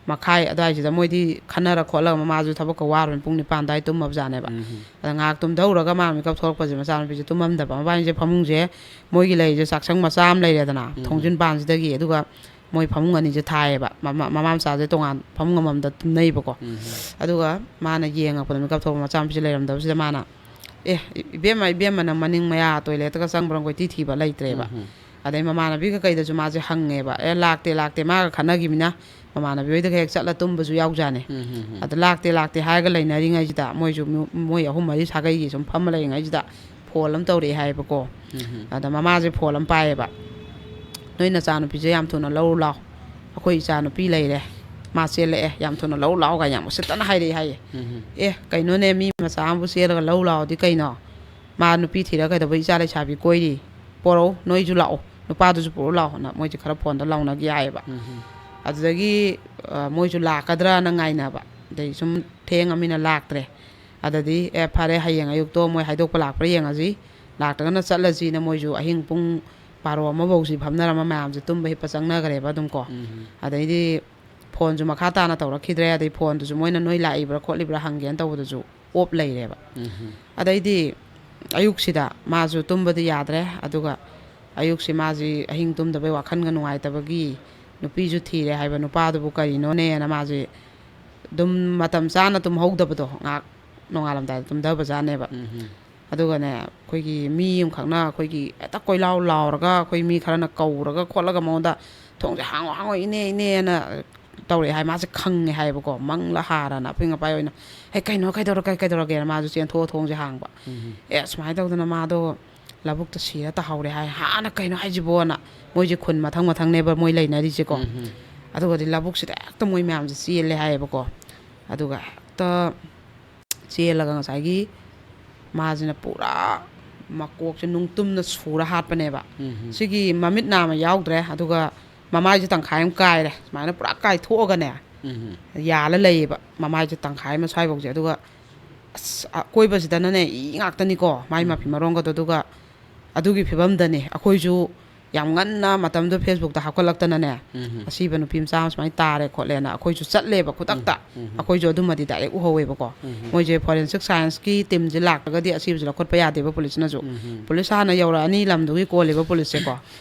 ꯃꯈꯥꯏ ꯑꯗꯨꯋꯥꯏꯁꯤꯗ ꯃꯣꯏꯗꯤ ꯈꯟꯅꯔ ꯈꯣꯠꯂꯒ, ꯃꯃꯥꯁꯨ ꯊꯕꯛꯀ ꯋꯥꯔꯕꯅꯤ, ꯄꯨꯡ ꯅꯤꯄꯥꯟ ꯑꯗꯨꯋꯥꯏ ꯇꯨꯝꯃꯕꯖꯥꯠꯅꯦꯕ꯫ ꯑꯗ ꯉꯥꯏꯍꯥꯛ ꯇꯨꯝꯊꯧꯔꯒ ꯃꯥ ꯃꯤꯀꯞ ꯊꯣꯛꯂꯛꯄꯁꯦ ꯃꯆꯥꯅꯨꯄꯤꯁꯦ ꯇꯨꯝꯃꯝꯗꯕ꯫ ꯃꯕꯥꯅꯤꯁꯦ ꯐꯃꯨꯡꯁꯦ, ꯃꯣꯏꯒꯤ ꯂꯩꯔꯤꯁꯦ ꯆꯥꯛꯁꯪ ꯃꯆꯥ ꯑꯃ ꯂꯩꯔꯦꯗꯅ, ꯊꯣꯡꯖꯤꯟ ꯄꯥꯟꯁꯤꯗꯒꯤ꯫ ꯑꯗꯨꯒ ꯃꯣꯏ ꯐꯃꯨꯡ ꯑꯅꯤꯁꯦ ꯊꯥꯏꯌꯦꯕ꯫ ꯃꯃꯥ, ꯃꯃꯥ ꯃꯆꯥꯁꯦ ꯇꯣꯉꯥꯟ ꯐꯃꯨꯡ ꯑꯃꯃꯝꯗ ꯇꯨꯝꯅꯩꯕꯀꯣ꯫ ꯑꯗꯨꯒ ꯃꯥꯅ ꯌꯦꯡꯉꯛꯄꯗ ꯃꯤꯀꯞ ꯊꯣꯛꯄ ꯃꯆꯥꯅꯨꯄꯤꯁꯦ ꯂꯩꯔꯝꯗꯕꯁꯤꯗ ꯃꯥꯅ, "ꯑꯦ, ꯏ-, ꯏꯕꯦꯝꯃ, ꯏꯕꯦꯝꯃ, ꯅꯪ ꯃꯅꯤꯡ ꯃꯌꯥ ꯇꯣꯏꯂꯦꯠꯇꯒ ꯆꯪꯕ꯭ꯔꯥ?" ꯀꯣꯏꯊꯤ ꯊꯤꯕ ꯂꯩꯇ꯭ꯔꯦꯕ꯫ ꯑꯗꯩ ꯃꯃꯥꯟꯅꯕꯤꯒ ꯀꯩꯗꯁꯨ ꯃꯥꯁꯦ ꯍꯪꯉꯦꯕ, "ꯑꯦ, ꯂꯥꯛꯇꯦ, ꯂꯥꯛꯇꯦ", ꯃꯥꯒ ꯈꯠꯅꯈꯤꯕꯅꯤꯅ ꯃꯃꯥꯟꯅꯕꯤ ꯍꯣꯏꯗꯒ ꯍꯦꯛ ꯆꯠꯂ ꯇꯨꯝꯕꯁꯨ ꯌꯥꯎꯖꯥꯅꯦ꯫ ꯑꯗ ꯂꯥꯛꯇꯦ, ꯂꯥꯛꯇꯦ ꯍꯥꯏꯔꯒ ꯂꯩꯅꯔꯤꯉꯩꯁꯤꯗ ꯃꯣꯏꯁꯨ ꯃꯨ-, ꯃꯣꯏ ꯑꯍꯨꯝ ꯃꯔꯤ ꯁꯥꯒꯩꯒꯤ ꯁꯨꯝ ꯐꯝꯃ ꯂꯩꯔꯤꯉꯩꯁꯤꯗ ꯐꯣꯟ ꯑꯃ ꯇꯧꯔꯛꯑꯦ ꯍꯥꯏꯌꯦꯕꯀꯣ꯫ ꯑꯗ ꯃꯃꯥꯁꯦ ꯐꯣꯟ ꯑꯃ ꯄꯥꯏꯌꯦꯕ꯫ "ꯅꯣꯏ ꯅꯆꯥꯅꯨꯄꯤꯁꯦ ꯌꯥꯝ ꯊꯨꯅ ꯂꯧꯔꯨ ꯂꯥꯎ, ꯑꯩꯈꯣꯏ ꯏꯆꯥꯅꯨꯄꯤ ꯂꯩꯔꯦ, ꯃꯥ ꯆꯦꯜꯂꯛꯑꯦ, ꯌꯥꯝ ꯊꯨꯅ ꯂꯧꯔꯨ ꯂꯥꯎ" ꯀꯥꯏꯅ ꯌꯥꯝ ꯎꯁꯤꯠꯇꯅ ꯍꯥꯏꯔꯛꯑꯦ ꯍꯥꯏꯌꯦ꯫ "ꯑꯦ, ꯀꯩꯅꯣꯅꯦ, ꯃꯤ ꯃꯆꯥ ꯑꯃꯕꯨ ꯆꯦꯜꯂꯒ ꯂꯧ ꯂꯥꯎꯗꯤ ꯀꯩꯅꯣ? ꯃꯥ ꯅꯨꯄꯤ ꯊꯤꯔꯒ ꯀꯩꯗꯧꯕ ꯏꯆꯥ ꯂꯩꯁꯥꯕꯤ ꯀꯣꯏꯔꯤ? ꯄꯣꯔꯛꯎ, ꯅꯣꯏꯁꯨ ꯂꯥꯛꯑꯣ, ꯅꯨꯄꯥꯗꯨꯁꯨ ꯄꯨꯔꯛꯎ ꯂꯥꯛꯑꯣꯅ" ꯃꯣꯏꯁꯦ ꯈꯔ ꯐꯣꯟꯗ ꯂꯥꯎꯅꯈꯤ ꯍꯥꯏꯌꯦꯕ꯫ ꯑꯗꯨꯗꯒꯤ, ꯑ, ꯃꯣꯏꯁꯨ ꯂꯥꯛꯀꯗ꯭ꯔꯅ ꯉꯥꯏꯅꯕ, ꯑꯗꯩ ꯁꯨꯝ ꯊꯦꯡꯉꯃꯤꯅ ꯂꯥꯛꯇ꯭ꯔꯦ꯫ ꯑꯗꯗꯤ, "ꯑꯦ, ꯐꯔꯦ, ꯍꯌꯦꯡ ꯑꯌꯨꯛꯇꯣ ꯃꯣꯏ ꯍꯥꯏꯗꯣꯛꯄ ꯂꯥꯛꯄ꯭ꯔꯥ ꯌꯦꯡꯉꯁꯤ, ꯂꯥꯛꯇ꯭ꯔꯒꯅ ꯆꯠꯂꯁꯤꯅ" ꯃꯣꯏꯁꯨ ꯑꯍꯤꯡ ꯄꯨꯡ ꯕꯥꯔꯣ ꯑꯃꯐꯧꯁꯤ ꯐꯝꯅꯔꯝꯃ ꯃꯌꯥꯝꯁꯦ ꯇꯨꯝꯕ ꯍꯤꯞꯄ ꯆꯪꯅꯈ꯭ꯔꯦꯕ ꯑꯗꯨꯝ ꯀꯣ꯫ ꯑꯗꯩꯗꯤ ꯐꯣꯟꯁꯨ ꯃꯈꯥ ꯇꯥꯅ ꯇꯧꯔꯛꯈꯤꯗ꯭ꯔꯦ꯫ ꯑꯗꯩ ꯐꯣꯟꯗꯨꯁꯨ ꯃꯣꯏꯅ "ꯅꯣꯏ ꯂꯥꯛꯏꯕ꯭ꯔꯥ ꯈꯣꯠꯂꯤꯕ꯭ꯔꯥ ꯍꯪꯒꯦꯅ" ꯇꯧꯕꯗꯨꯁꯨ ꯑꯣꯞ ꯂꯩꯔꯦꯕ꯫ ꯑꯗꯩꯗꯤ ꯑꯌꯨꯛꯁꯤꯗ ꯃꯥꯁꯨ ꯇꯨꯝꯕꯗꯤ ꯌꯥꯗ꯭ꯔꯦ꯫ ꯑꯗꯨꯒ ꯑꯌꯨꯛꯁꯤ ꯃꯥꯁꯤ ꯑꯍꯤꯡ ꯇꯨꯝꯗꯕꯩ ꯋꯥꯈꯜꯒ ꯅꯨꯡꯉꯥꯏꯇꯕꯒꯤ, ꯅꯨꯄꯤꯁꯨ ꯊꯤꯔꯦ ꯍꯥꯏꯕ ꯅꯨꯄꯥꯗꯨꯕꯨ ꯀꯔꯤꯅꯣꯅꯦꯅ ꯃꯥꯁꯤ ꯑꯗꯨꯝ ꯃꯇꯝ ꯆꯥꯅ ꯇꯨꯝꯍꯧꯗꯕꯗꯣ, ꯉꯥꯏꯍꯥꯛ ꯅꯣꯡꯉꯥꯜꯂꯝꯗꯥꯏꯗ ꯇꯨꯝꯊꯕꯖꯥꯠꯅꯦꯕ꯫ ꯑꯗꯨꯒꯅꯦ, ꯑꯩꯈꯣꯏꯒꯤ ꯃꯤ ꯑꯃꯈꯛꯅ ꯑꯩꯈꯣꯏꯒꯤ ꯍꯦꯛꯇ ꯀꯣꯏꯂꯥꯎ ꯂꯥꯎꯔꯒ, ꯑꯩꯈꯣꯏ ꯃꯤ ꯈꯔꯅ ꯀꯧꯔꯒ ꯈꯣꯠꯂꯒ ꯃꯉꯣꯟꯗ "ꯊꯣꯡꯁꯦ ꯍꯥꯡꯉꯣ, ꯍꯥꯡꯉꯣ, ꯏꯅꯦ, ꯏꯅꯦꯅ" ꯇꯧꯔꯛꯑꯦ ꯍꯥꯏ꯫ ꯃꯥꯁꯦ ꯈꯪꯉꯦ ꯍꯥꯏꯌꯦꯕꯀꯣ, ꯃꯪꯂ ꯍꯥꯔꯅ ꯑꯄꯤꯛ ꯑꯄꯥꯏ ꯑꯣꯏꯅ꯫ "ꯍꯦ, ꯀꯩꯅꯣ, ꯀꯩꯗꯧꯔꯒꯦ, ꯀꯩꯗꯧꯔꯒꯦꯅ" ꯃꯥꯁꯨ ꯆꯦꯟꯊꯣꯛꯑ ꯊꯣꯡꯁꯦ ꯍꯥꯡꯕ꯫ "ꯑꯦ, ꯁꯨꯃꯥꯏꯅ ꯇꯧꯗꯅ ꯃꯥꯗꯣ ꯂꯧꯕꯨꯛꯇ ꯁꯤꯔ ꯇꯥꯍꯧꯔꯦ" ꯍꯥꯏ꯫ ꯍꯥꯟꯅ "ꯀꯩꯅꯣ ꯍꯥꯏꯁꯤꯕꯣꯅ", ꯃꯣꯏꯁꯦ ꯈꯨꯟ ꯃꯊꯪ ꯃꯊꯪꯅꯦꯕ ꯃꯣꯏ ꯂꯩꯅꯔꯤꯁꯦꯀꯣ꯫ ꯑꯗꯨꯒꯗꯤ ꯂꯧꯕꯨꯛꯁꯤꯗ ꯍꯦꯛꯇ ꯃꯣꯏ ꯃꯌꯥꯝꯁꯦ ꯆꯦꯜꯂꯦ ꯍꯥꯏꯌꯦꯕꯀꯣ꯫ ꯑꯗꯨꯒ ꯍꯦꯛꯇ ꯆꯦꯜꯂꯒ ꯉꯁꯥꯏꯒꯤ ꯃꯥꯁꯤꯅ ꯄꯨꯔꯥ ꯃꯀꯣꯛꯁꯦ ꯅꯨꯡꯇꯨꯝꯅ ꯁꯨꯔ ꯍꯥꯠꯄꯅꯦꯕ꯫ ꯁꯤꯒꯤ ꯃꯃꯤꯠ ꯅꯥꯝꯃ ꯌꯥꯎꯗ꯭ꯔꯦ, ꯑꯗꯨꯒ ꯃꯃꯥꯏꯁꯦ ꯇꯪꯈꯥꯏ ꯑꯃ ꯀꯥꯏꯔꯦ, ꯁꯨꯃꯥꯏꯅ ꯄꯨꯔꯥ ꯀꯥꯏꯊꯣꯛꯑꯒꯅꯦ ꯌꯥꯜꯂ ꯂꯩꯌꯦꯕ ꯃꯃꯥꯏꯁꯦ ꯇꯪꯈꯥꯏ ꯑꯃ ꯁ꯭ꯋꯥꯏꯐꯥꯎꯁꯦ꯫ ꯑꯗꯨꯒ ꯑꯁ, ꯑꯀꯣꯏꯕꯁꯤꯗꯅꯅꯦ ꯏ ꯉꯥꯛꯇꯅꯤꯀꯣ, ꯃꯥꯏ ꯃꯐꯤ ꯃꯔꯣꯟꯒꯗꯣ꯫ ꯑꯗꯨꯒ ꯑꯗꯨꯒꯤ ꯐꯤꯕꯝꯗꯅꯦ ꯑꯩꯈꯣꯏꯁꯨ ꯌꯥꯝ ꯉꯟꯅ ꯃꯇꯝꯗꯨ Facebookꯇ ꯍꯥꯞꯀꯠꯂꯛꯇꯅꯅꯦ, ꯑꯁꯤꯕ ꯅꯨꯄꯤ ꯃꯆꯥ ꯑꯃ ꯁꯨꯃꯥꯏꯅ ꯇꯥꯔꯦ ꯈꯣꯠꯂꯦꯅ ꯑꯩꯈꯣꯏꯁꯨ ꯆꯠꯂꯦꯕ ꯈꯨꯗꯛꯇ꯫ ꯑꯩꯈꯣꯏꯁꯨ ꯑꯗꯨꯃꯗꯤ direct ꯎꯍꯧꯋꯦꯕꯀꯣ꯫ ꯃꯣꯏꯁꯦ forensic scienceꯀꯤ teamꯁꯦ ꯂꯥꯛꯇ꯭ꯔꯒꯗꯤ ꯑꯁꯤꯕꯁꯦ ꯂꯧꯈꯠꯄ ꯌꯥꯗꯦꯕ ꯄꯨꯂꯤꯁꯅꯁꯨ꯫ ꯄꯨꯂꯤꯁ ꯍꯥꯟꯅ ꯌꯧꯔꯛꯑꯅꯤ ꯂꯝꯗꯨꯒꯤ ꯀꯣꯜꯂꯤꯕ ꯄꯨꯂꯤꯁꯁꯦꯀꯣ꯫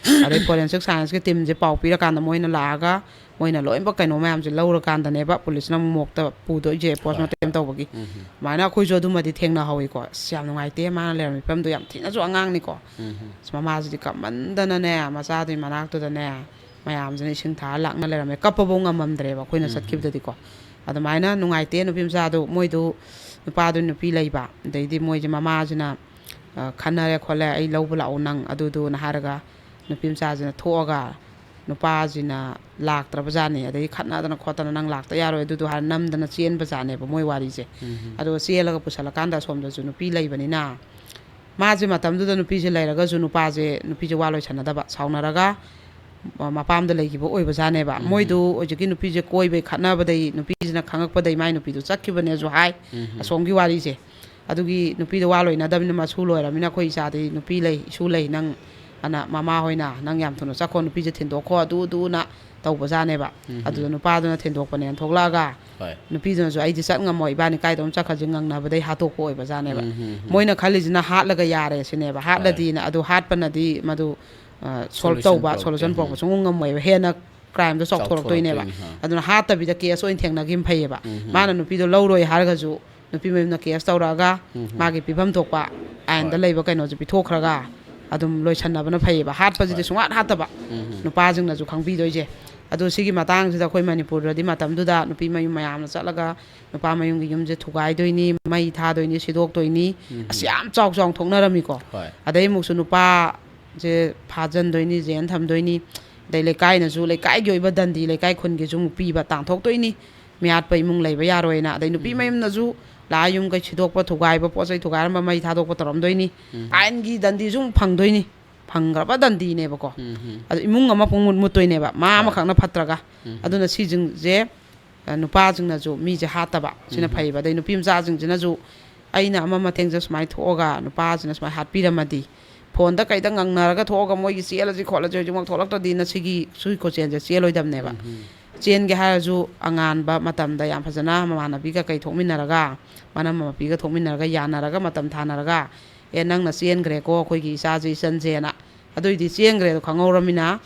ꯑꯗꯩ forensic scienceꯀꯤ teamꯁꯦ ꯄꯥꯎ ꯄꯤꯔꯀꯥꯟꯗ ꯃꯣꯏꯅ ꯂꯥꯛꯑꯒ ꯃꯣꯏꯅ ꯂꯣꯏꯅꯃꯛ ꯀꯩꯅꯣ ꯃꯌꯥꯝꯁꯦ ꯂꯧꯔꯀꯥꯟꯗꯅꯦꯕ ꯄꯨꯂꯤꯁꯅ ꯑꯃꯨꯛ ꯃꯣꯔꯒꯇ ꯄꯨꯗꯣꯏꯁꯦ, post mortem ꯇꯧꯕꯒꯤ꯫ ꯑꯗꯨꯃꯥꯏꯅ ꯑꯩꯈꯣꯏꯁꯨ ꯑꯗꯨꯃꯗꯤ ꯊꯦꯡꯅꯍꯧꯋꯤꯀꯣ꯫ ꯑꯁ, ꯌꯥꯝ ꯅꯨꯡꯉꯥꯏꯇꯦ ꯃꯥꯅ ꯂꯩꯔꯝꯃꯤ ꯐꯤꯕꯝꯗꯣ, ꯌꯥꯝ ꯊꯤꯅꯁꯨ ꯑꯉꯥꯡꯅꯤꯀꯣ꯫ ꯑꯁ, ꯃꯃꯥꯁꯤꯗꯤ ꯀꯞꯃꯟꯗꯅꯅꯦ, ꯃꯆꯥꯗꯨꯒꯤ ꯃꯅꯥꯛꯇꯨꯗꯅꯦ ꯃꯌꯥꯝꯁꯤꯅ ꯏꯁꯤꯡ ꯊꯥꯔ ꯂꯥꯛꯅ ꯂꯩꯔꯝꯃꯦ꯫ ꯀꯞꯄꯐꯧ ꯉꯝꯃꯝꯗ꯭ꯔꯦꯕ ꯑꯩꯈꯣꯏꯅ ꯆꯠꯈꯤꯕꯗꯗꯤꯀꯣ꯫ ꯑꯗꯨꯃꯥꯏꯅ ꯅꯨꯡꯉꯥꯏꯇꯦ ꯅꯨꯄꯤ ꯃꯆꯥꯗꯨ꯫ ꯃꯣꯏꯗꯨ ꯅꯨꯄꯥꯗꯨ ꯅꯨꯄꯤ ꯂꯩꯕ, ꯑꯗꯩꯗꯤ ꯃꯣꯏꯁꯦ ꯃꯃꯥꯁꯤꯅ, "ꯑ, ꯈꯟꯅꯔꯦ ꯈꯣꯠꯂꯦ, ꯑꯩ ꯂꯧꯕ ꯂꯥꯛꯑꯣ ꯅꯪ ꯑꯗꯨꯗꯨꯅ" ꯍꯥꯏꯔꯒ ꯅꯨꯄꯤ ꯃꯆꯥꯁꯤꯅ ꯊꯣꯛꯑꯒ ꯅꯨꯄꯥꯁꯤꯅ ꯂꯥꯛꯇ꯭ꯔꯕꯖꯥꯠꯅꯤ꯫ ꯑꯗꯩ ꯈꯠꯅꯗꯅ ꯈꯣꯠꯇꯅ "ꯅꯪ ꯂꯥꯛꯇ ꯌꯥꯔꯣꯏ" ꯑꯗꯨꯗꯨ ꯍꯥꯏꯔ ꯅꯝꯗꯅ ꯆꯦꯟꯕꯖꯥꯠꯅꯦꯕ ꯃꯣꯏ ꯋꯥꯔꯤꯁꯦ꯫ ꯑꯗꯨꯒ ꯆꯦꯜꯂꯒ ꯄꯨꯁꯜꯂꯀꯥꯟꯗ ꯑꯁꯣꯝꯗꯁꯨ ꯅꯨꯄꯤ ꯂꯩꯕꯅꯤꯅ ꯃꯥꯁꯦ ꯃꯇꯝꯗꯨꯗ ꯅꯨꯄꯤꯁꯦ ꯂꯩꯔꯒꯁꯨ ꯅꯨꯄꯥꯁꯦ, ꯅꯨꯄꯤꯁꯦ ꯋꯥ ꯂꯣꯏꯁꯟꯅꯗꯕ, ꯁꯥꯎꯅꯔꯒ ꯃ-, ꯃꯄꯥꯝꯗ ꯂꯩꯈꯤꯕ ꯑꯣꯏꯕꯖꯥꯠꯅꯦꯕ꯫ ꯃꯣꯏꯗꯨ ꯍꯧꯖꯤꯛꯀꯤ ꯅꯨꯄꯤꯁꯦ ꯀꯣꯏꯕꯩ ꯈꯠꯅꯕꯗꯩ ꯅꯨꯄꯤꯁꯤꯅ ꯈꯪꯉꯛꯄꯗꯩ ꯃꯥꯏ ꯅꯨꯄꯤꯗꯨ ꯆꯠꯈꯤꯕꯅꯦꯁꯨ ꯍꯥꯏ꯫ ꯑꯁꯣꯝꯒꯤ ꯋꯥꯔꯤꯁꯦ꯫ ꯑꯗꯨꯒꯤ ꯅꯨꯄꯤꯗꯣ ꯋꯥ ꯂꯣꯏꯅꯗꯕꯅꯤꯅ ꯃꯁꯨ ꯂꯣꯏꯔꯕꯅꯤꯅ "ꯑꯩꯈꯣꯏ ꯏꯆꯥꯗꯤ ꯅꯨꯄꯤ ꯂꯩ, ꯏꯁꯨ ꯂꯩ, ꯅꯪ" ꯑꯅ ꯃꯃꯥ ꯍꯣꯏꯅ "ꯅꯪ ꯌꯥꯝ ꯊꯨꯅ ꯆꯠꯈꯣ, ꯅꯨꯄꯤꯁꯦ ꯊꯤꯟꯗꯣꯛꯈꯣ" ꯑꯗꯨ ꯑꯗꯨꯅ ꯇꯧꯕꯖꯥꯠꯅꯦꯕ꯫ ꯑꯗꯨꯗ ꯅꯨꯄꯥꯗꯨꯅ ꯊꯤꯟꯗꯣꯛꯄꯅꯦꯅ ꯊꯣꯛꯂꯛꯑꯒ ꯍꯣꯏ꯫ ꯅꯨꯄꯤꯗꯨꯅꯁꯨ "ꯑꯩꯗꯤ ꯆꯠ ꯉꯝꯃꯣꯏ, ꯏꯕꯥꯅꯤ ꯀꯥꯏꯗ ꯑꯃ ꯆꯠꯈ꯭ꯔꯁꯤ" ꯉꯪꯅꯕꯗꯩ ꯍꯥꯠꯇꯣꯛꯄ ꯑꯣꯏꯕꯖꯥꯠꯅꯦꯕ꯫ ꯃꯣꯏꯅ ꯈꯜꯂꯤꯁꯤꯅ ꯍꯥꯠꯂꯒ ꯌꯥꯔꯦ ꯁꯤꯅꯦꯕ, ꯍꯣꯏ꯫ ꯍꯥꯠꯂꯗꯤꯅ꯫ ꯑꯗꯨ ꯍꯥꯠꯄꯅꯗꯤ ꯃꯗꯨ, ꯑ, solve solution ꯇꯧꯕ, ꯄꯨꯔꯛꯇꯦ꯫ Solution ꯄꯨꯔꯛꯄ ꯁꯨꯡꯉꯝ ꯉꯝꯃꯣꯏꯕ, ꯍꯦꯟꯅ crime ꯗꯣ ꯆꯥꯎꯊꯣꯔꯛꯇꯣꯏꯅꯦꯕ꯫ ꯆꯥꯎꯊꯣꯔꯛꯇꯣꯏꯅꯤ, ꯑꯥ꯫ ꯑꯗꯨꯅ ꯍꯥꯠꯇꯕꯤꯗ case ꯑꯣꯏꯅ ꯊꯦꯡꯅꯈꯤꯕ ꯐꯩꯌꯦꯕ꯫ ꯃꯥꯅ ꯅꯨꯄꯤꯗꯣ ꯂꯧꯔꯣꯏ ꯍꯥꯏꯔꯒꯁꯨ ꯅꯨꯄꯤ ꯃꯌꯨꯝꯅ case ꯇꯧꯔꯛꯑꯒ ꯃꯥꯒꯤ ꯄꯤꯐꯝ ꯊꯣꯛꯄ ꯑꯥꯏꯟꯗ ꯍꯣꯏ꯫ ꯂꯩꯕ ꯀꯩꯅꯣꯁꯦ ꯄꯤꯊꯣꯛꯈ꯭ꯔꯒ ꯑꯗꯨꯝ ꯂꯣꯏꯁꯟꯅꯕꯅ ꯐꯩꯌꯦꯕ꯫ ꯍꯥꯠꯄꯁꯤꯗꯤ ꯍꯣꯏ꯫ ꯁꯨꯡꯍꯥꯠ ꯍꯥꯠꯇꯕ꯫ ꯅꯨꯄꯥꯁꯤꯡꯅꯁꯨ ꯈꯪꯕꯤꯗꯣꯏꯁꯦ꯫ ꯑꯗꯣ ꯁꯤꯒꯤ ꯃꯇꯥꯡꯁꯤꯗ ꯑꯩꯈꯣꯏ ꯃꯅꯤꯄꯨꯔꯗꯗꯤ ꯃꯇꯝꯗꯨꯗ ꯅꯨꯄꯤ ꯃꯌꯨꯝ ꯃꯌꯥꯝꯅ ꯆꯠꯂꯒ ꯅꯨꯄꯥ ꯃꯌꯨꯝꯒꯤ ꯌꯨꯝꯁꯦ ꯊꯨꯒꯥꯏꯗꯣꯏꯅꯤ, ꯃꯩ ꯊꯥꯗꯣꯏꯅꯤ, ꯁꯤꯗꯣꯛꯇꯣꯏꯅꯤ꯫ ꯑꯁ, ꯌꯥꯝ ꯆꯥꯎ ꯆꯥꯎꯅ ꯊꯣꯛꯅꯔꯝꯃꯤꯀꯣ꯫ ꯍꯣꯏ꯫ ꯑꯗꯩ ꯑꯃꯨꯛꯁꯨ ꯅꯨꯄꯥꯁꯦ ꯐꯥꯖꯟꯗꯣꯏꯅꯤ, ꯖꯦꯟ ꯊꯝꯗꯣꯏꯅꯤ꯫ ꯑꯗꯩ ꯂꯩꯀꯥꯏꯅꯁꯨ, ꯂꯩꯀꯥꯏꯒꯤ ꯑꯣꯏꯕ ꯗꯟꯗꯤ ꯂꯩꯀꯥꯏ ꯈꯨꯟꯒꯤꯁꯨ ꯑꯃꯨꯛ ꯄꯤꯕ, ꯇꯥꯟꯊꯣꯛꯇꯣꯏꯅꯤ꯫ ꯃꯤꯍꯥꯠꯄ ꯏꯃꯨꯡ ꯂꯩꯕ ꯌꯥꯔꯣꯏꯅ꯫ ꯑꯗꯩ ꯅꯨꯄꯤ ꯃꯌꯨꯝꯅꯁꯨ ꯂꯥꯛꯑ ꯌꯨꯝ ꯀꯩ ꯁꯤꯗꯣꯛꯄ, ꯊꯨꯒꯥꯏꯕ, ꯄꯣꯠ ꯆꯩ ꯊꯨꯒꯥꯏꯔꯝꯕ, ꯃꯩ ꯊꯥꯗꯣꯛꯄ ꯇꯧꯔꯝꯗꯣꯏꯅꯤ꯫ ꯑꯥꯏꯟꯒꯤ ꯗꯟꯗꯤꯁꯨ ꯑꯃꯨꯛ ꯐꯪꯗꯣꯏꯅꯤ, ꯐꯪꯈ꯭ꯔꯕ ꯗꯟꯗꯤꯅꯦꯕꯀꯣ꯫ ꯑꯗꯨ ꯏꯃꯨꯡ ꯑꯃ ꯄꯨꯡ ꯃꯨꯠ ꯃꯨꯠꯇꯣꯏꯅꯦꯕ, ꯃꯥ ꯑꯃꯈꯛꯅ ꯐꯠꯇ꯭ꯔꯒ꯫ ꯑꯗꯨꯅ ꯁꯤꯁꯤꯡꯁꯦ, ꯑ, ꯅꯨꯄꯥꯁꯤꯡꯅꯁꯨ ꯃꯤꯁꯦ ꯍꯥꯠꯇꯕ ꯁꯤꯅ ꯐꯩꯌꯦꯕ꯫ ꯑꯗꯩ ꯅꯨꯄꯤ ꯃꯆꯥꯁꯤꯡꯁꯤꯅꯁꯨ ꯑꯩꯅ ꯑꯃ ꯃꯇꯦꯡꯁꯦ ꯁꯨꯃꯥꯏꯅ ꯊꯣꯛꯑꯒ ꯅꯨꯄꯥꯁꯤꯅ ꯁꯨꯃꯥꯏꯅ ꯍꯥꯠꯄꯤꯔꯝꯃꯗꯤ, ꯐꯣꯟꯗ ꯀꯩꯗ ꯉꯪꯅꯔꯒ ꯊꯣꯛꯑꯒ ꯃꯣꯏꯒꯤ ꯆꯦꯜꯂꯁꯤ ꯈꯣꯠꯂꯁꯤ ꯍꯧꯖꯤꯛꯃꯛ ꯊꯣꯛꯂꯛꯇ꯭ꯔꯗꯤꯅ ꯁꯤꯒꯤ ꯁꯨꯏ ꯈꯣꯠꯆꯦꯜꯁꯦ ꯆꯦꯜꯂꯣꯏꯗꯕꯅꯦꯕ꯫ ꯆꯦꯟꯒꯦ ꯍꯥꯏꯔꯁꯨ ꯑꯉꯥꯟꯕ ꯃꯇꯝꯗ ꯌꯥꯝ ꯐꯖꯅ ꯃꯃꯥꯟꯅꯕꯤꯒ ꯀꯩ ꯊꯣꯛꯃꯤꯟꯅꯔꯒ, ꯃꯅꯝ ꯃꯄꯤꯒ ꯊꯣꯛꯃꯤꯟꯅꯔꯒ, ꯌꯥꯅꯔꯒ, ꯃꯇꯝ ꯊꯥꯅꯔꯒ, "ꯑꯦ, ꯅꯪꯅ ꯆꯦꯟꯈ꯭ꯔꯦꯀꯣ ꯑꯩꯈꯣꯏꯒꯤ ꯏꯆꯥꯁꯦ, ꯏꯆꯟꯁꯦꯅ"꯫ ꯑꯗꯨꯏꯗꯤ ꯆꯦꯟꯈ꯭ꯔꯦꯗꯣ ꯈꯪꯍꯧꯔꯃꯤꯅ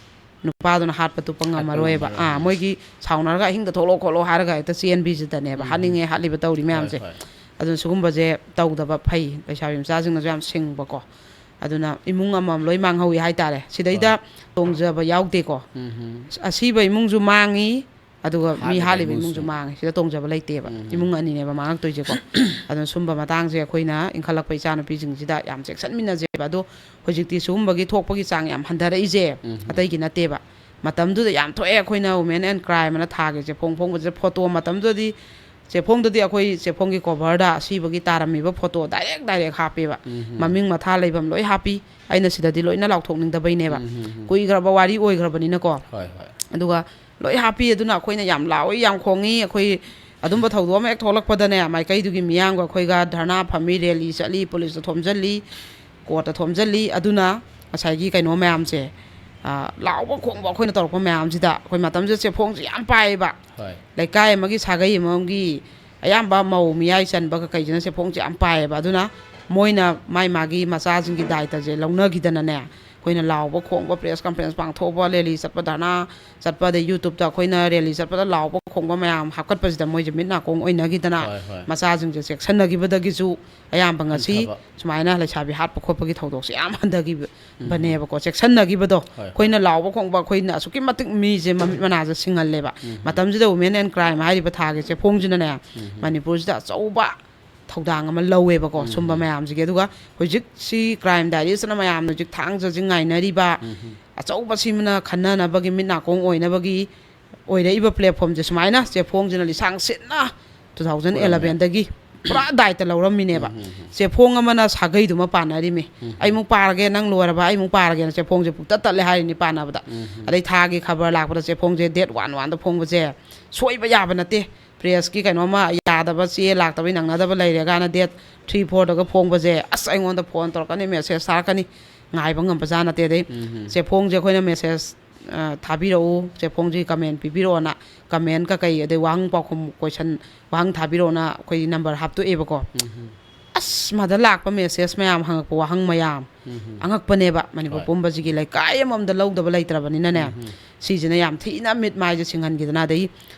ꯅꯨꯄꯥꯗꯨꯅ ꯍꯥꯠꯄ ꯇꯨꯞꯄ ꯉꯝꯃꯔꯣꯏꯕ꯫ ꯑꯥ, ꯃꯣꯏꯒꯤ ꯁꯥꯎꯅꯔꯒ ꯑꯍꯤꯡꯗ ꯊꯣꯛꯂꯛꯑꯣ ꯈꯣꯠꯂꯣ ꯍꯥꯏꯔꯒ ꯍꯦꯛꯇ ꯆꯦꯟꯕꯤꯁꯤꯗꯅꯦꯕ꯫ ꯍꯥꯠꯅꯤꯡꯉꯦ ꯍꯥꯠꯂꯤꯕ ꯇꯧꯔꯤ ꯃꯌꯥꯝꯁꯦ꯫ ꯑꯗꯨꯅ ꯁꯤꯒꯨꯝꯕꯁꯦ ꯇꯧꯗꯕ ꯐꯩ꯫ ꯂꯩꯁꯥꯕꯤ ꯃꯆꯥꯁꯤꯡꯅꯁꯨ ꯌꯥꯝ ꯁꯤꯡꯕꯀꯣ꯫ ꯑꯗꯨꯅ ꯏꯃꯨꯡ ꯑꯃꯃꯝ ꯂꯣꯏ ꯃꯥꯡꯍꯧꯋꯤ ꯍꯥꯏꯇꯥꯔꯦ꯫ ꯁꯤꯗꯩꯗ ꯇꯣꯡꯖꯕ ꯌꯥꯎꯗꯦꯀꯣ꯫ ꯑꯁꯤꯕ ꯏꯃꯨꯡꯁꯨ ꯃꯥꯡꯉꯤ, ꯑꯗꯨꯒ ꯃꯤ ꯍꯥꯠꯂꯤꯕ ꯍꯥꯠꯂꯤꯕ ꯏꯃꯨꯡꯁꯨ ꯏꯃꯨꯡꯁꯨ꯫ ꯃꯥꯡꯉꯤ꯫ ꯁꯤꯗ ꯇꯣꯡꯖꯕ ꯂꯩꯇꯦꯕ꯫ ꯏꯃꯨꯡ ꯑꯅꯤꯅꯦꯕ ꯃꯥꯡꯉꯛꯇꯣꯏꯁꯦꯀꯣ꯫ ꯑꯗꯨꯅ ꯁꯨꯝꯕ ꯃꯇꯥꯡꯁꯦ ꯑꯩꯈꯣꯏꯅ ꯏꯟꯈꯠꯂꯛꯄ ꯏꯆꯥꯅꯨꯄꯤꯁꯤꯡꯁꯤꯗ ꯌꯥꯝ ꯆꯦꯛꯁꯤꯟꯃꯤꯟꯅꯁꯦꯕ꯫ ꯑꯗꯣ ꯍꯧꯖꯤꯛꯇꯤ ꯁꯤꯒꯨꯝꯕꯒꯤ ꯊꯣꯛꯄꯒꯤ ꯆꯥꯡ ꯌꯥꯝ ꯍꯟꯊꯔꯛꯏꯁꯦ ꯑꯇꯩꯒꯤ ꯅꯠꯇꯦꯕ꯫ ꯃꯇꯝꯗꯨꯗ ꯌꯥꯝ ꯊꯣꯛꯑꯦ ꯑꯩꯈꯣꯏꯅ Women and Crime ꯑꯅ ꯊꯥꯒꯦ ꯆꯦꯐꯣꯡ ꯐꯣꯡꯕꯁꯤꯗ꯫ ꯐꯣꯇꯣ ꯃꯇꯝꯗꯨꯗꯗꯤ ꯆꯦꯐꯣꯡꯗꯗꯤ ꯑꯩꯈꯣꯏ ꯆꯦꯐꯣꯡꯒꯤ ꯀꯣꯚꯔꯗ ꯑꯁꯤꯕꯒꯤ ꯇꯥꯔꯝꯃꯤꯕ ꯐꯣꯇꯣ ꯗꯥꯏꯔꯦꯛ ꯗꯥꯏꯔꯦꯛ ꯍꯥꯞꯄꯦꯕ꯫ ꯃꯃꯤꯡ ꯃꯊꯥ ꯂꯩꯐꯝ ꯂꯣꯏ ꯍꯥꯞꯄꯤ꯫ ꯑꯩꯅ ꯁꯤꯗꯗꯤ ꯂꯣꯏꯅ ꯂꯥꯎꯊꯣꯛꯅꯤꯡꯗꯕꯩꯅꯦꯕ꯫ ꯀꯨꯏꯈ꯭ꯔꯕ ꯋꯥꯔꯤ ꯑꯣꯏꯈ꯭ꯔꯕꯅꯤꯅꯀꯣ꯫ ꯍꯣꯏ, ꯍꯣꯏ꯫ ꯑꯗꯨꯒ ꯂꯣꯏ ꯍꯥꯞꯄꯤ꯫ ꯑꯗꯨꯅ ꯑꯩꯈꯣꯏꯅ ꯌꯥꯝ ꯂꯥꯎꯏ, ꯌꯥꯝ ꯈꯣꯡꯉꯤ꯫ ꯑꯩꯈꯣꯏ ꯑꯗꯨꯝꯕ ꯊꯧꯗꯣꯛ ꯑꯃ ꯍꯦꯛ ꯊꯣꯛꯂꯛꯄꯗꯅꯦ, ꯃꯥꯏꯀꯩꯗꯨꯒꯤ ꯃꯤꯌꯥꯝꯒ ꯑꯩꯈꯣꯏꯒ ꯙꯔꯅꯥ ꯐꯝꯃꯤ, ꯔꯦꯂꯤ ꯆꯠꯂꯤ, ꯄꯨꯂꯤꯁꯇ ꯊꯣꯝꯖꯤꯜꯂꯤ, ꯀꯣꯔꯠꯇ ꯊꯣꯝꯖꯤꯜꯂꯤ꯫ ꯑꯗꯨꯅ ꯉꯁꯥꯏꯒꯤ ꯀꯩꯅꯣ ꯃꯌꯥꯝꯁꯦ, ꯑ, ꯂꯥꯎꯕ ꯈꯣꯡꯕ ꯑꯩꯈꯣꯏꯅ ꯇꯧꯔꯛꯄ ꯃꯌꯥꯝꯁꯤꯗ, ꯑꯩꯈꯣꯏ ꯃꯇꯝꯁꯤꯗ ꯆꯦꯐꯣꯡꯁꯦ ꯌꯥꯝ ꯄꯥꯏꯌꯦꯕ꯫ ꯍꯣꯏ꯫ ꯂꯩꯀꯥꯏ ꯑꯃꯒꯤ ꯁꯥꯒꯩ ꯑꯃꯒꯤ ꯑꯌꯥꯝꯕ ꯃꯧ ꯃꯤꯌꯥꯏ ꯆꯟꯕ ꯀꯩꯀꯩꯁꯤꯅ ꯆꯦꯐꯣꯡꯁꯦ ꯌꯥꯝ ꯄꯥꯏꯌꯦꯕ꯫ ꯑꯗꯨꯅ ꯃꯣꯏꯅ ꯃꯥꯏ ꯃꯥꯒꯤ ꯃꯆꯥꯁꯤꯡꯒꯤ ꯗꯥꯏꯇꯁꯦ ꯂꯧꯅꯈꯤꯗꯅꯅꯦ, ꯑꯩꯈꯣꯏꯅ ꯂꯥꯎꯕ ꯈꯣꯡꯕ, ꯄ꯭ꯔꯦꯁ ꯀꯟꯐ꯭ꯔꯦꯟꯁ ꯄꯥꯡꯊꯣꯛꯄ, ꯔꯦꯂꯤ ꯆꯠꯄ, ꯙꯔꯅꯥ ꯆꯠꯄ, ꯑꯗꯩ ꯌꯨꯇ꯭ꯌꯨꯕꯇ ꯑꯩꯈꯣꯏꯅ ꯔꯦꯂꯤ ꯆꯠꯄꯗ ꯂꯥꯎꯕ ꯈꯣꯡꯕ ꯃꯌꯥꯝ ꯍꯥꯞꯀꯠꯄꯁꯤꯗ ꯃꯣꯏꯁꯦ ꯃꯤꯠ ꯅꯥꯀꯣꯡ ꯑꯣꯏꯅꯈꯤꯗꯅ, ꯍꯣꯏ, ꯍꯣꯏ꯫ ꯃꯆꯥꯁꯤꯡꯁꯦ ꯆꯦꯛꯁꯤꯟꯅꯈꯤꯕꯗꯒꯤꯁꯨ ꯑꯌꯥꯝꯕ ꯉꯁꯤ ꯍꯟꯊꯕ꯫ ꯁꯨꯃꯥꯏꯅ ꯂꯩꯁꯥꯕꯤ ꯍꯥꯠꯄ ꯈꯣꯠꯄꯒꯤ ꯊꯧꯗꯣꯛꯁꯦ ꯌꯥꯝ ꯍꯟꯊꯈꯤꯕꯅꯦꯕꯀꯣ꯫ ꯆꯦꯛꯁꯤꯟꯅꯈꯤꯕꯗꯣ, ꯍꯣꯏ, ꯍꯣꯏ꯫ ꯑꯩꯈꯣꯏꯅ ꯂꯥꯎꯕ ꯈꯣꯡꯕ, ꯑꯩꯈꯣꯏꯅ ꯑꯁꯨꯛꯀꯤ ꯃꯇꯤꯛ ꯃꯤꯁꯦ ꯃꯃꯤꯠ ꯃꯅꯥꯁꯦ ꯁꯤꯡꯍꯜꯂꯦꯕ꯫ ꯃꯇꯝꯁꯤꯗ Women and Crime ꯍꯥꯏꯔꯤꯕ ꯊꯥꯒꯤ ꯆꯦꯐꯣꯡꯁꯤꯅꯅꯦ, ꯃꯅꯤꯄꯨꯔꯁꯤꯗ ꯑꯆꯧꯕ ꯊꯧꯗꯥꯡ ꯑꯃ ꯂꯧꯋꯦꯕꯀꯣ꯫ ꯁꯨꯝꯕ ꯃꯌꯥꯝꯁꯤꯒꯤ꯫ ꯑꯗꯨꯒ ꯍꯧꯖꯤꯛꯁꯤ Crime Diaries ꯑꯅ ꯃꯌꯥꯝꯅ ꯍꯧꯖꯤꯛ ꯊꯥꯡꯖꯁꯤ ꯉꯥꯏꯅꯔꯤꯕ ꯑꯆꯧꯕꯁꯤꯃꯅ ꯈꯟꯅꯅꯕꯒꯤ, ꯃꯤꯠ ꯅꯥꯀꯣꯡ ꯑꯣꯏꯅꯕꯒꯤ ꯑꯣꯏꯔꯛꯏꯕ ꯄ꯭ꯂꯦꯠꯐꯣꯝꯁꯦ ꯁꯨꯃꯥꯏꯅ ꯆꯦꯐꯣꯡꯁꯤꯅ ꯂꯤꯁꯥꯡ ꯁꯤꯠꯅ ꯇꯨ ꯊꯥꯎꯖꯟ ꯑꯦꯂꯚꯦꯟꯗꯒꯤ ꯄꯨꯔꯥ ꯗꯥꯏꯇ ꯂꯧꯔꯝꯃꯤꯅꯦꯕ꯫ ꯎꯝ, ꯎꯝ, ꯎꯝ꯫ ꯆꯦꯐꯣꯡ ꯑꯃꯅ ꯁꯥꯒꯩꯗꯨꯃ ꯄꯥꯟꯅꯔꯤꯃꯤ꯫ ꯎꯝ, ꯎꯝ꯫ "ꯑꯩꯃꯨꯛ ꯄꯥꯔꯒꯦ, ꯅꯪ ꯂꯣꯏꯔꯕ, ꯑꯩꯃꯨꯛ ꯄꯥꯔꯒꯦꯅ" ꯆꯦꯐꯣꯡꯁꯦ ꯄꯨꯡꯇꯠ ꯇꯠꯂꯦ ꯍꯥꯏꯔꯤꯅꯤ ꯄꯥꯟꯅꯕꯗ꯫ ꯎꯝ, ꯎꯝ꯫ ꯑꯗꯩ ꯊꯥꯒꯤ ꯈꯕꯔ ꯂꯥꯛꯄꯗ ꯆꯦꯐꯣꯡꯁꯦ ꯗꯦꯠ ꯋꯥꯟ ꯋꯥꯟꯗ ꯐꯣꯡꯕꯁꯦ ꯁꯣꯏꯕ ꯌꯥꯕ ꯅꯠꯇꯦ꯫ ꯄ꯭ꯔꯦꯁꯀꯤ ꯀꯩꯅꯣꯝꯃ ꯌꯥꯗꯕ, ꯆꯦ ꯂꯥꯛꯇꯕꯩ ꯅꯪꯅꯗꯕ ꯂꯩꯔꯦ ꯀꯥꯏꯅ ꯗꯦꯠ ꯊ꯭ꯔꯤ ꯐꯣꯔꯗꯒ ꯐꯣꯡꯕꯁꯦ, ꯑꯁ, ꯑꯩꯉꯣꯟꯗ ꯐꯣꯟ ꯇꯧꯔꯛꯀꯅꯤ, ꯃꯦꯁꯦꯖ ꯊꯥꯔꯛꯀꯅꯤ, ꯉꯥꯏꯕ ꯉꯝꯕꯖꯥꯠ ꯅꯠꯇꯦ꯫ ꯑꯗꯩ ꯎꯝ, ꯎꯝ꯫ ꯆꯦꯐꯣꯡꯁꯦ ꯑꯩꯈꯣꯏꯅ ꯃꯦꯁꯦꯖ ꯑ, ꯊꯥꯕꯤꯔꯛꯎ, ꯆꯦꯐꯣꯡꯁꯤ ꯀꯃꯦꯟ ꯄꯤꯕꯤꯔꯛꯑꯣꯅ, ꯀꯃꯦꯟ ꯀꯀꯩ, ꯑꯗꯩ ꯋꯥꯍꯪ ꯄꯥꯎꯈꯨꯝ, ꯀꯣꯏꯁꯟ, ꯋꯥꯍꯪ ꯊꯥꯕꯤꯔꯛꯑꯣꯅ ꯑꯩꯈꯣꯏ ꯅꯝꯕꯔ ꯍꯥꯞꯇꯣꯛꯑꯦꯕꯀꯣ꯫ ꯎꯝ ꯍꯝ꯫ ꯑꯁ, ꯃꯗ ꯂꯥꯛꯄ ꯃꯦꯁꯦꯖ ꯃꯌꯥꯝ, ꯍꯪꯉꯛꯄ ꯋꯥꯍꯪ ꯃꯌꯥꯝ, ꯎꯝ ꯍꯝ꯫ ꯑꯉꯛꯄꯅꯦꯕ꯫ ꯃꯅꯤꯄꯨꯔ ꯍꯣꯏ꯫ ꯄꯨꯝꯕꯁꯤꯒꯤ ꯂꯩꯀꯥꯏ ꯑꯃꯃꯝꯗ ꯂꯧꯗꯕ ꯂꯩꯇ꯭ꯔꯕꯅꯤꯅꯅꯦ, ꯎꯝ ꯍꯝ꯫ ꯁꯤꯁꯤꯅ ꯌꯥꯝ ꯊꯤꯅ ꯃꯤꯠ ꯃꯥꯏꯁꯦ ꯁꯤꯡꯍꯟꯈꯤꯗꯅ, ꯑꯗꯩ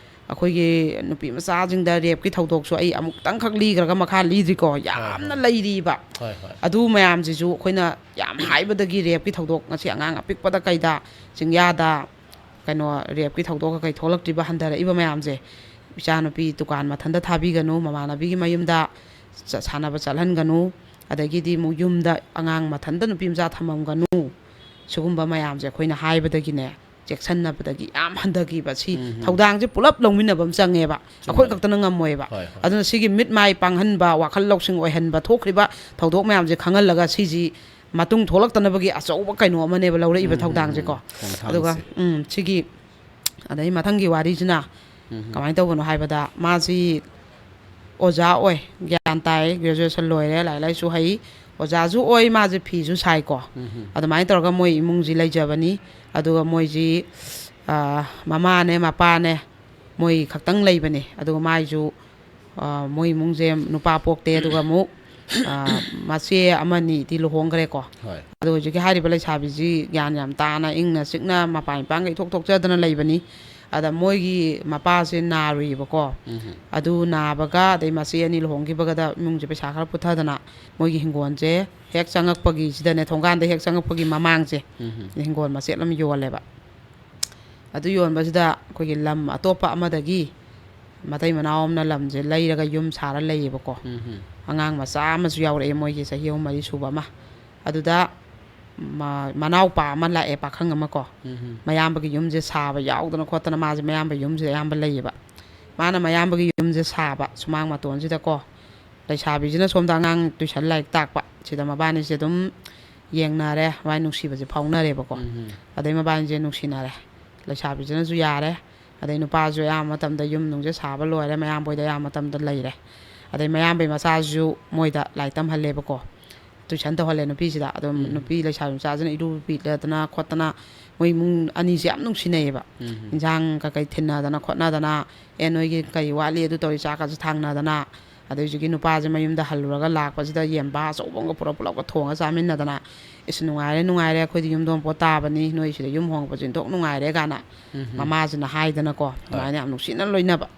ꯑꯩꯈꯣꯏꯒꯤ ꯅꯨꯄꯤ ꯃꯆꯥꯁꯤꯡꯗ ꯔꯦꯞꯀꯤ ꯊꯧꯗꯣꯛꯁꯨ ꯑꯩ ꯑꯃꯨꯛꯇꯪꯈꯛ ꯂꯤꯈ꯭ꯔꯒ ꯃꯈꯥ ꯂꯤꯗ꯭ꯔꯤꯀꯣ, ꯍꯣꯏ, ꯌꯥꯝꯅ ꯍꯣꯏ꯫ ꯂꯩꯔꯤꯕ꯫ ꯍꯣꯏ, ꯍꯣꯏ꯫ ꯑꯗꯨ ꯃꯌꯥꯝꯁꯤꯁꯨ ꯑꯩꯈꯣꯏꯅ ꯌꯥꯝ ꯍꯥꯏꯕꯗꯒꯤ ꯔꯦꯞꯀꯤ ꯊꯧꯗꯣꯛ, ꯉꯁꯤ ꯑꯉꯥꯡ ꯑꯄꯤꯛꯄꯗ ꯀꯩꯗ, ꯆꯤꯡꯌꯥꯗ, ꯀꯩꯅꯣ, ꯔꯦꯞꯀꯤ ꯊꯧꯗꯣꯛ ꯀꯩꯀꯩ ꯊꯣꯛꯂꯛꯇ꯭ꯔꯤꯕ, ꯍꯟꯊꯔꯛꯏꯕ ꯃꯌꯥꯝꯁꯦ, ꯏꯆꯥꯅꯨꯄꯤ ꯗꯨꯀꯥꯟ ꯃꯊꯟꯇ ꯊꯥꯕꯤꯒꯅꯨ, ꯃꯃꯥꯟꯅꯕꯤꯒꯤ ꯃꯌꯨꯝꯗ ꯆ-, ꯁꯥꯟꯅꯕ ꯆꯠꯍꯟꯒꯅꯨ, ꯑꯗꯒꯤꯗꯤ ꯑꯃꯨꯛ ꯌꯨꯝꯗ ꯑꯉꯥꯡ ꯃꯊꯟꯇ ꯅꯨꯄꯤ ꯃꯆꯥ ꯊꯝꯃꯝꯒꯅꯨ꯫ ꯁꯤꯒꯨꯝꯕ ꯃꯌꯥꯝꯁꯦ ꯑꯩꯈꯣꯏꯅ ꯍꯥꯏꯕꯗꯒꯤꯅꯦ, ꯆꯦꯛꯁꯤꯟꯅꯕꯗꯒꯤ ꯌꯥꯝ ꯍꯟꯊꯈꯤꯕ꯫ ꯁꯤ ꯎꯝ, ꯎꯝ꯫ ꯊꯧꯗꯥꯡꯁꯦ ꯄꯨꯂꯞ ꯂꯧꯃꯤꯟꯅꯕ ꯑꯃ ꯆꯪꯉꯦꯕ꯫ ꯑꯩꯈꯣꯏ ꯆꯨꯝꯃꯦ꯫ ꯈꯛꯇꯅ ꯉꯝꯃꯣꯏꯕ꯫ ꯍꯣꯏ, ꯍꯣꯏ꯫ ꯑꯗꯨꯅ ꯁꯤꯒꯤ ꯃꯤꯠ ꯃꯥꯏ ꯄꯥꯡꯍꯟꯕ, ꯋꯥꯈꯜ ꯂꯧꯁꯤꯡ ꯑꯣꯏꯍꯟꯕ ꯊꯣꯛꯈ꯭ꯔꯤꯕ ꯊꯧꯗꯣꯛ ꯃꯌꯥꯝꯁꯦ ꯈꯪꯍꯜꯂꯒ, ꯁꯤꯁꯤ ꯃꯇꯨꯡ ꯊꯣꯛꯂꯛꯇꯅꯕꯒꯤ ꯑꯆꯧꯕ ꯀꯩꯅꯣ ꯑꯃꯅꯦꯕ ꯂꯧꯔꯛꯏꯕ ꯎꯝ, ꯎꯝ, ꯊꯧꯗꯥꯡꯁꯦꯀꯣ꯫ ꯎꯝ꯫ ꯑꯗꯨꯒ, ꯈꯣꯡꯊꯥꯡꯁꯦ꯫ ꯎꯝ, ꯁꯤꯒꯤ, ꯑꯗꯩ ꯃꯊꯪꯒꯤ ꯋꯥꯔꯤꯁꯤꯅ ꯎꯝ꯫ ꯀꯃꯥꯏꯅ ꯇꯧꯕꯅꯣ ꯍꯥꯏꯕꯗ, ꯃꯥꯁꯤ ꯑꯣꯖꯥ ꯑꯣꯏ, ꯒ꯭ꯌꯥꯟ ꯇꯥꯏ, ꯒ꯭ꯔꯦꯖꯨꯑꯦꯁꯟ ꯂꯣꯏꯔꯦ, ꯂꯥꯏꯔꯤꯛ ꯂꯥꯏꯁꯨ ꯍꯩ, ꯑꯣꯖꯥꯁꯨ ꯑꯣꯏ, ꯃꯥꯁꯦ ꯐꯤꯁꯨ ꯁꯥꯏꯀꯣ꯫ ꯎꯝ꯫ ꯑꯗꯨꯃꯥꯏꯅ ꯇꯧꯔꯒ ꯃꯣꯏ ꯏꯃꯨꯡꯁꯤ ꯂꯩꯖꯕꯅꯤ꯫ ꯑꯗꯨꯒ ꯃꯣꯏꯁꯤ, ꯑ, ꯃꯃꯥꯅꯦ, ꯃꯄꯥꯅꯦ, ꯃꯣꯏ ꯈꯛꯇꯪ ꯂꯩꯕꯅꯦ꯫ ꯑꯗꯨꯒ ꯃꯥꯏꯁꯨ, ꯑ, ꯃꯣꯏ ꯏꯃꯨꯡꯁꯦ ꯅꯨꯄꯥ ꯄꯣꯛꯇꯦ꯫ ꯑꯗꯨꯒ ꯑꯃꯨꯛ, ꯑ, ꯃꯆꯦ ꯑꯃꯅꯤꯗꯤ ꯂꯨꯍꯣꯡꯈ꯭ꯔꯦꯀꯣ꯫ ꯍꯣꯏ꯫ ꯑꯗꯣ ꯍꯧꯖꯤꯛꯀꯤ ꯍꯥꯏꯔꯤꯕ ꯂꯩꯁꯥꯕꯤꯁꯤ ꯒ꯭ꯌꯥꯟ ꯌꯥꯝ ꯇꯥꯅ, ꯏꯪꯅ ꯆꯤꯛꯅ, ꯃꯄꯥꯟ ꯏꯄꯥꯟꯒ ꯏꯊꯣꯛ ꯊꯣꯛꯆꯗꯅ ꯂꯩꯕꯅꯤ꯫ ꯑꯗ ꯃꯣꯏꯒꯤ ꯃꯄꯥꯁꯦ ꯅꯥꯔꯨꯏꯕꯀꯣ꯫ ꯎꯝ꯫ ꯑꯗꯨ ꯅꯥꯕꯒ, ꯑꯗꯩ ꯃꯆꯦ ꯑꯅꯤ ꯂꯨꯍꯣꯡꯈꯤꯕꯒꯗ ꯏꯃꯨꯡꯁꯦ ꯄꯩꯁꯥ ꯈꯔ ꯄꯨꯊꯗꯅ, ꯃꯣꯏꯒꯤ ꯍꯤꯡꯒꯣꯜꯁꯦ ꯍꯦꯛ ꯆꯪꯉꯛꯄꯒꯤꯁꯤꯗꯅꯦ, ꯊꯣꯡꯒꯥꯟꯗ ꯍꯦꯛ ꯆꯪꯉꯛꯄꯒꯤ ꯃꯃꯥꯡꯁꯦ, ꯎꯝ꯫ ꯍꯤꯡꯒꯣꯜ ꯃꯆꯦꯠ ꯑꯃ ꯌꯣꯜꯂꯦꯕ꯫ ꯑꯗꯨ ꯌꯣꯟꯕꯁꯤꯗ ꯑꯩꯈꯣꯏꯒꯤ ꯂꯝ ꯑꯇꯣꯞꯄ ꯑꯃꯗꯒꯤ ꯃꯇꯩ ꯃꯅꯥꯎ ꯑꯃꯅ ꯂꯝꯁꯦ ꯂꯩꯔꯒ ꯌꯨꯝ ꯁꯥꯔ ꯂꯩꯌꯦꯕꯀꯣ꯫ ꯎꯝ꯫ ꯑꯉꯥꯡ ꯃꯆꯥ ꯑꯃꯁꯨ ꯌꯥꯎꯔꯛꯑꯦ, ꯃꯣꯏꯒꯤ ꯆꯍꯤ ꯑꯍꯨꯝ ꯃꯔꯤ ꯁꯨꯕ ꯑꯃ꯫ ꯑꯗꯨꯗ ꯃ- ꯃꯅꯥꯎꯄꯥ ꯑꯃ ꯂꯥꯛꯑꯦ, ꯄꯥꯈꯪ ꯑꯃ ꯀꯣ꯫ ꯎꯝ꯫ ꯃꯌꯥꯝꯕꯒꯤ ꯌꯨꯝꯁꯦ ꯁꯥꯕ ꯌꯥꯎꯗꯅ ꯈꯣꯠꯇꯅ, ꯃꯥꯁꯦ ꯃꯌꯥꯝꯕ ꯌꯨꯝꯁꯦ ꯑꯌꯥꯝꯕ ꯂꯩꯌꯦꯕ꯫ ꯃꯥꯅ ꯃꯌꯥꯝꯕꯒꯤ ꯌꯨꯝꯁꯦ ꯁꯥꯕ ꯁꯨꯃꯥꯡ ꯃꯇꯣꯟꯁꯤꯗꯀꯣ, ꯂꯩꯁꯥꯕꯤꯁꯤꯅ ꯁꯣꯝꯗ ꯑꯉꯥꯡ ꯇꯨꯏꯁꯟ ꯂꯥꯏꯔꯤꯛ ꯇꯥꯛꯄ, ꯁꯤꯗ ꯃꯕꯥꯅꯤꯁꯦ ꯑꯗꯨꯝ ꯌꯦꯡꯅꯔꯦ, ꯃꯕꯥꯅꯤ ꯅꯨꯡꯁꯤꯕꯁꯦ ꯐꯥꯎꯅꯔꯦꯕꯀꯣ꯫ ꯎꯝ꯫ ꯑꯗꯩ ꯃꯕꯥꯅꯤꯁꯦ ꯅꯨꯡꯁꯤꯅꯔꯦ, ꯂꯩꯁꯥꯕꯤꯁꯤꯅꯁꯨ ꯌꯥꯔꯦ, ꯑꯗꯩ ꯅꯨꯄꯥꯁꯨ ꯑꯌꯥꯝꯕ ꯃꯇꯝꯗ ꯌꯨꯝ ꯅꯨꯡꯁꯦ ꯁꯥꯕ ꯂꯣꯏꯔꯦ, ꯃꯌꯥꯝꯕ ꯍꯣꯏꯗ ꯑꯌꯥꯝꯕ ꯃꯇꯝꯗ ꯂꯩꯔꯦ꯫ ꯑꯗꯩ ꯃꯌꯥꯝꯕꯩ ꯃꯆꯥꯁꯨ ꯃꯣꯏꯗ ꯂꯥꯏꯔꯤꯛ ꯇꯝꯍꯜꯂꯦꯕꯀꯣ, ꯇꯨꯏꯁꯟ ꯇꯧꯍꯜꯂꯦ ꯅꯨꯄꯤꯁꯤꯗ꯫ ꯑꯗꯨꯝ ꯎꯝ꯫ ꯅꯨꯄꯤ ꯂꯩꯁꯥꯕꯤ ꯃꯆꯥꯁꯤꯅ ꯏꯔꯨ ꯄꯤꯗꯅ ꯈꯣꯠꯇꯅ, ꯃꯣꯏ ꯏꯃꯨꯡ ꯑꯅꯤꯁꯦ ꯌꯥꯝ ꯅꯨꯡꯁꯤꯅꯩꯌꯦꯕ꯫ ꯎꯝ꯫ ꯏꯟꯁꯥꯡ ꯀꯀꯩ ꯊꯤꯟꯅꯗꯅ ꯈꯣꯠꯅꯗꯅ, "ꯑꯦ, ꯅꯣꯏꯒꯤ ꯀꯩ ꯋꯥꯠꯂꯤ ꯑꯗꯨ ꯇꯧꯔꯤ, ꯆꯥꯛꯀꯁꯨ ꯊꯥꯡꯅꯗꯅ", ꯑꯗꯩ ꯍꯧꯖꯤꯛꯀꯤ ꯅꯨꯄꯥꯁꯦ ꯃꯌꯨꯝꯗ ꯍꯜꯂꯨꯔꯒ ꯂꯥꯛꯄꯁꯤꯗ ꯌꯦꯟꯕꯥ ꯑꯆꯧꯕ ꯑꯃꯒ ꯄꯨꯔꯞ ꯄꯨꯂꯞꯀ ꯊꯣꯡꯉ ꯆꯥꯃꯤꯟꯅꯗꯅ, "ꯏꯁ, ꯅꯨꯡꯉꯥꯏꯔꯦ, ꯅꯨꯡꯉꯥꯏꯔꯦ, ꯑꯩꯈꯣꯏꯗꯤ ꯌꯨꯝꯗꯣꯡ ꯄꯣꯠ ꯇꯥꯕꯅꯤ, ꯅꯣꯏ ꯁꯤꯗ ꯌꯨꯝ ꯍꯣꯡꯉꯛꯄꯁꯦ ꯏꯟꯊꯣꯛ ꯅꯨꯡꯉꯥꯏꯔꯦ" ꯀꯥꯏꯅ ꯎꯝ꯫ ꯃꯃꯥꯁꯤꯅ ꯍꯥꯏꯗꯅꯀꯣ꯫ ꯍꯣꯏ꯫ ꯑꯗꯨꯃꯥꯏꯅ ꯌꯥꯝ ꯅꯨꯡꯁꯤꯅ ꯂꯣꯏꯅꯕ꯫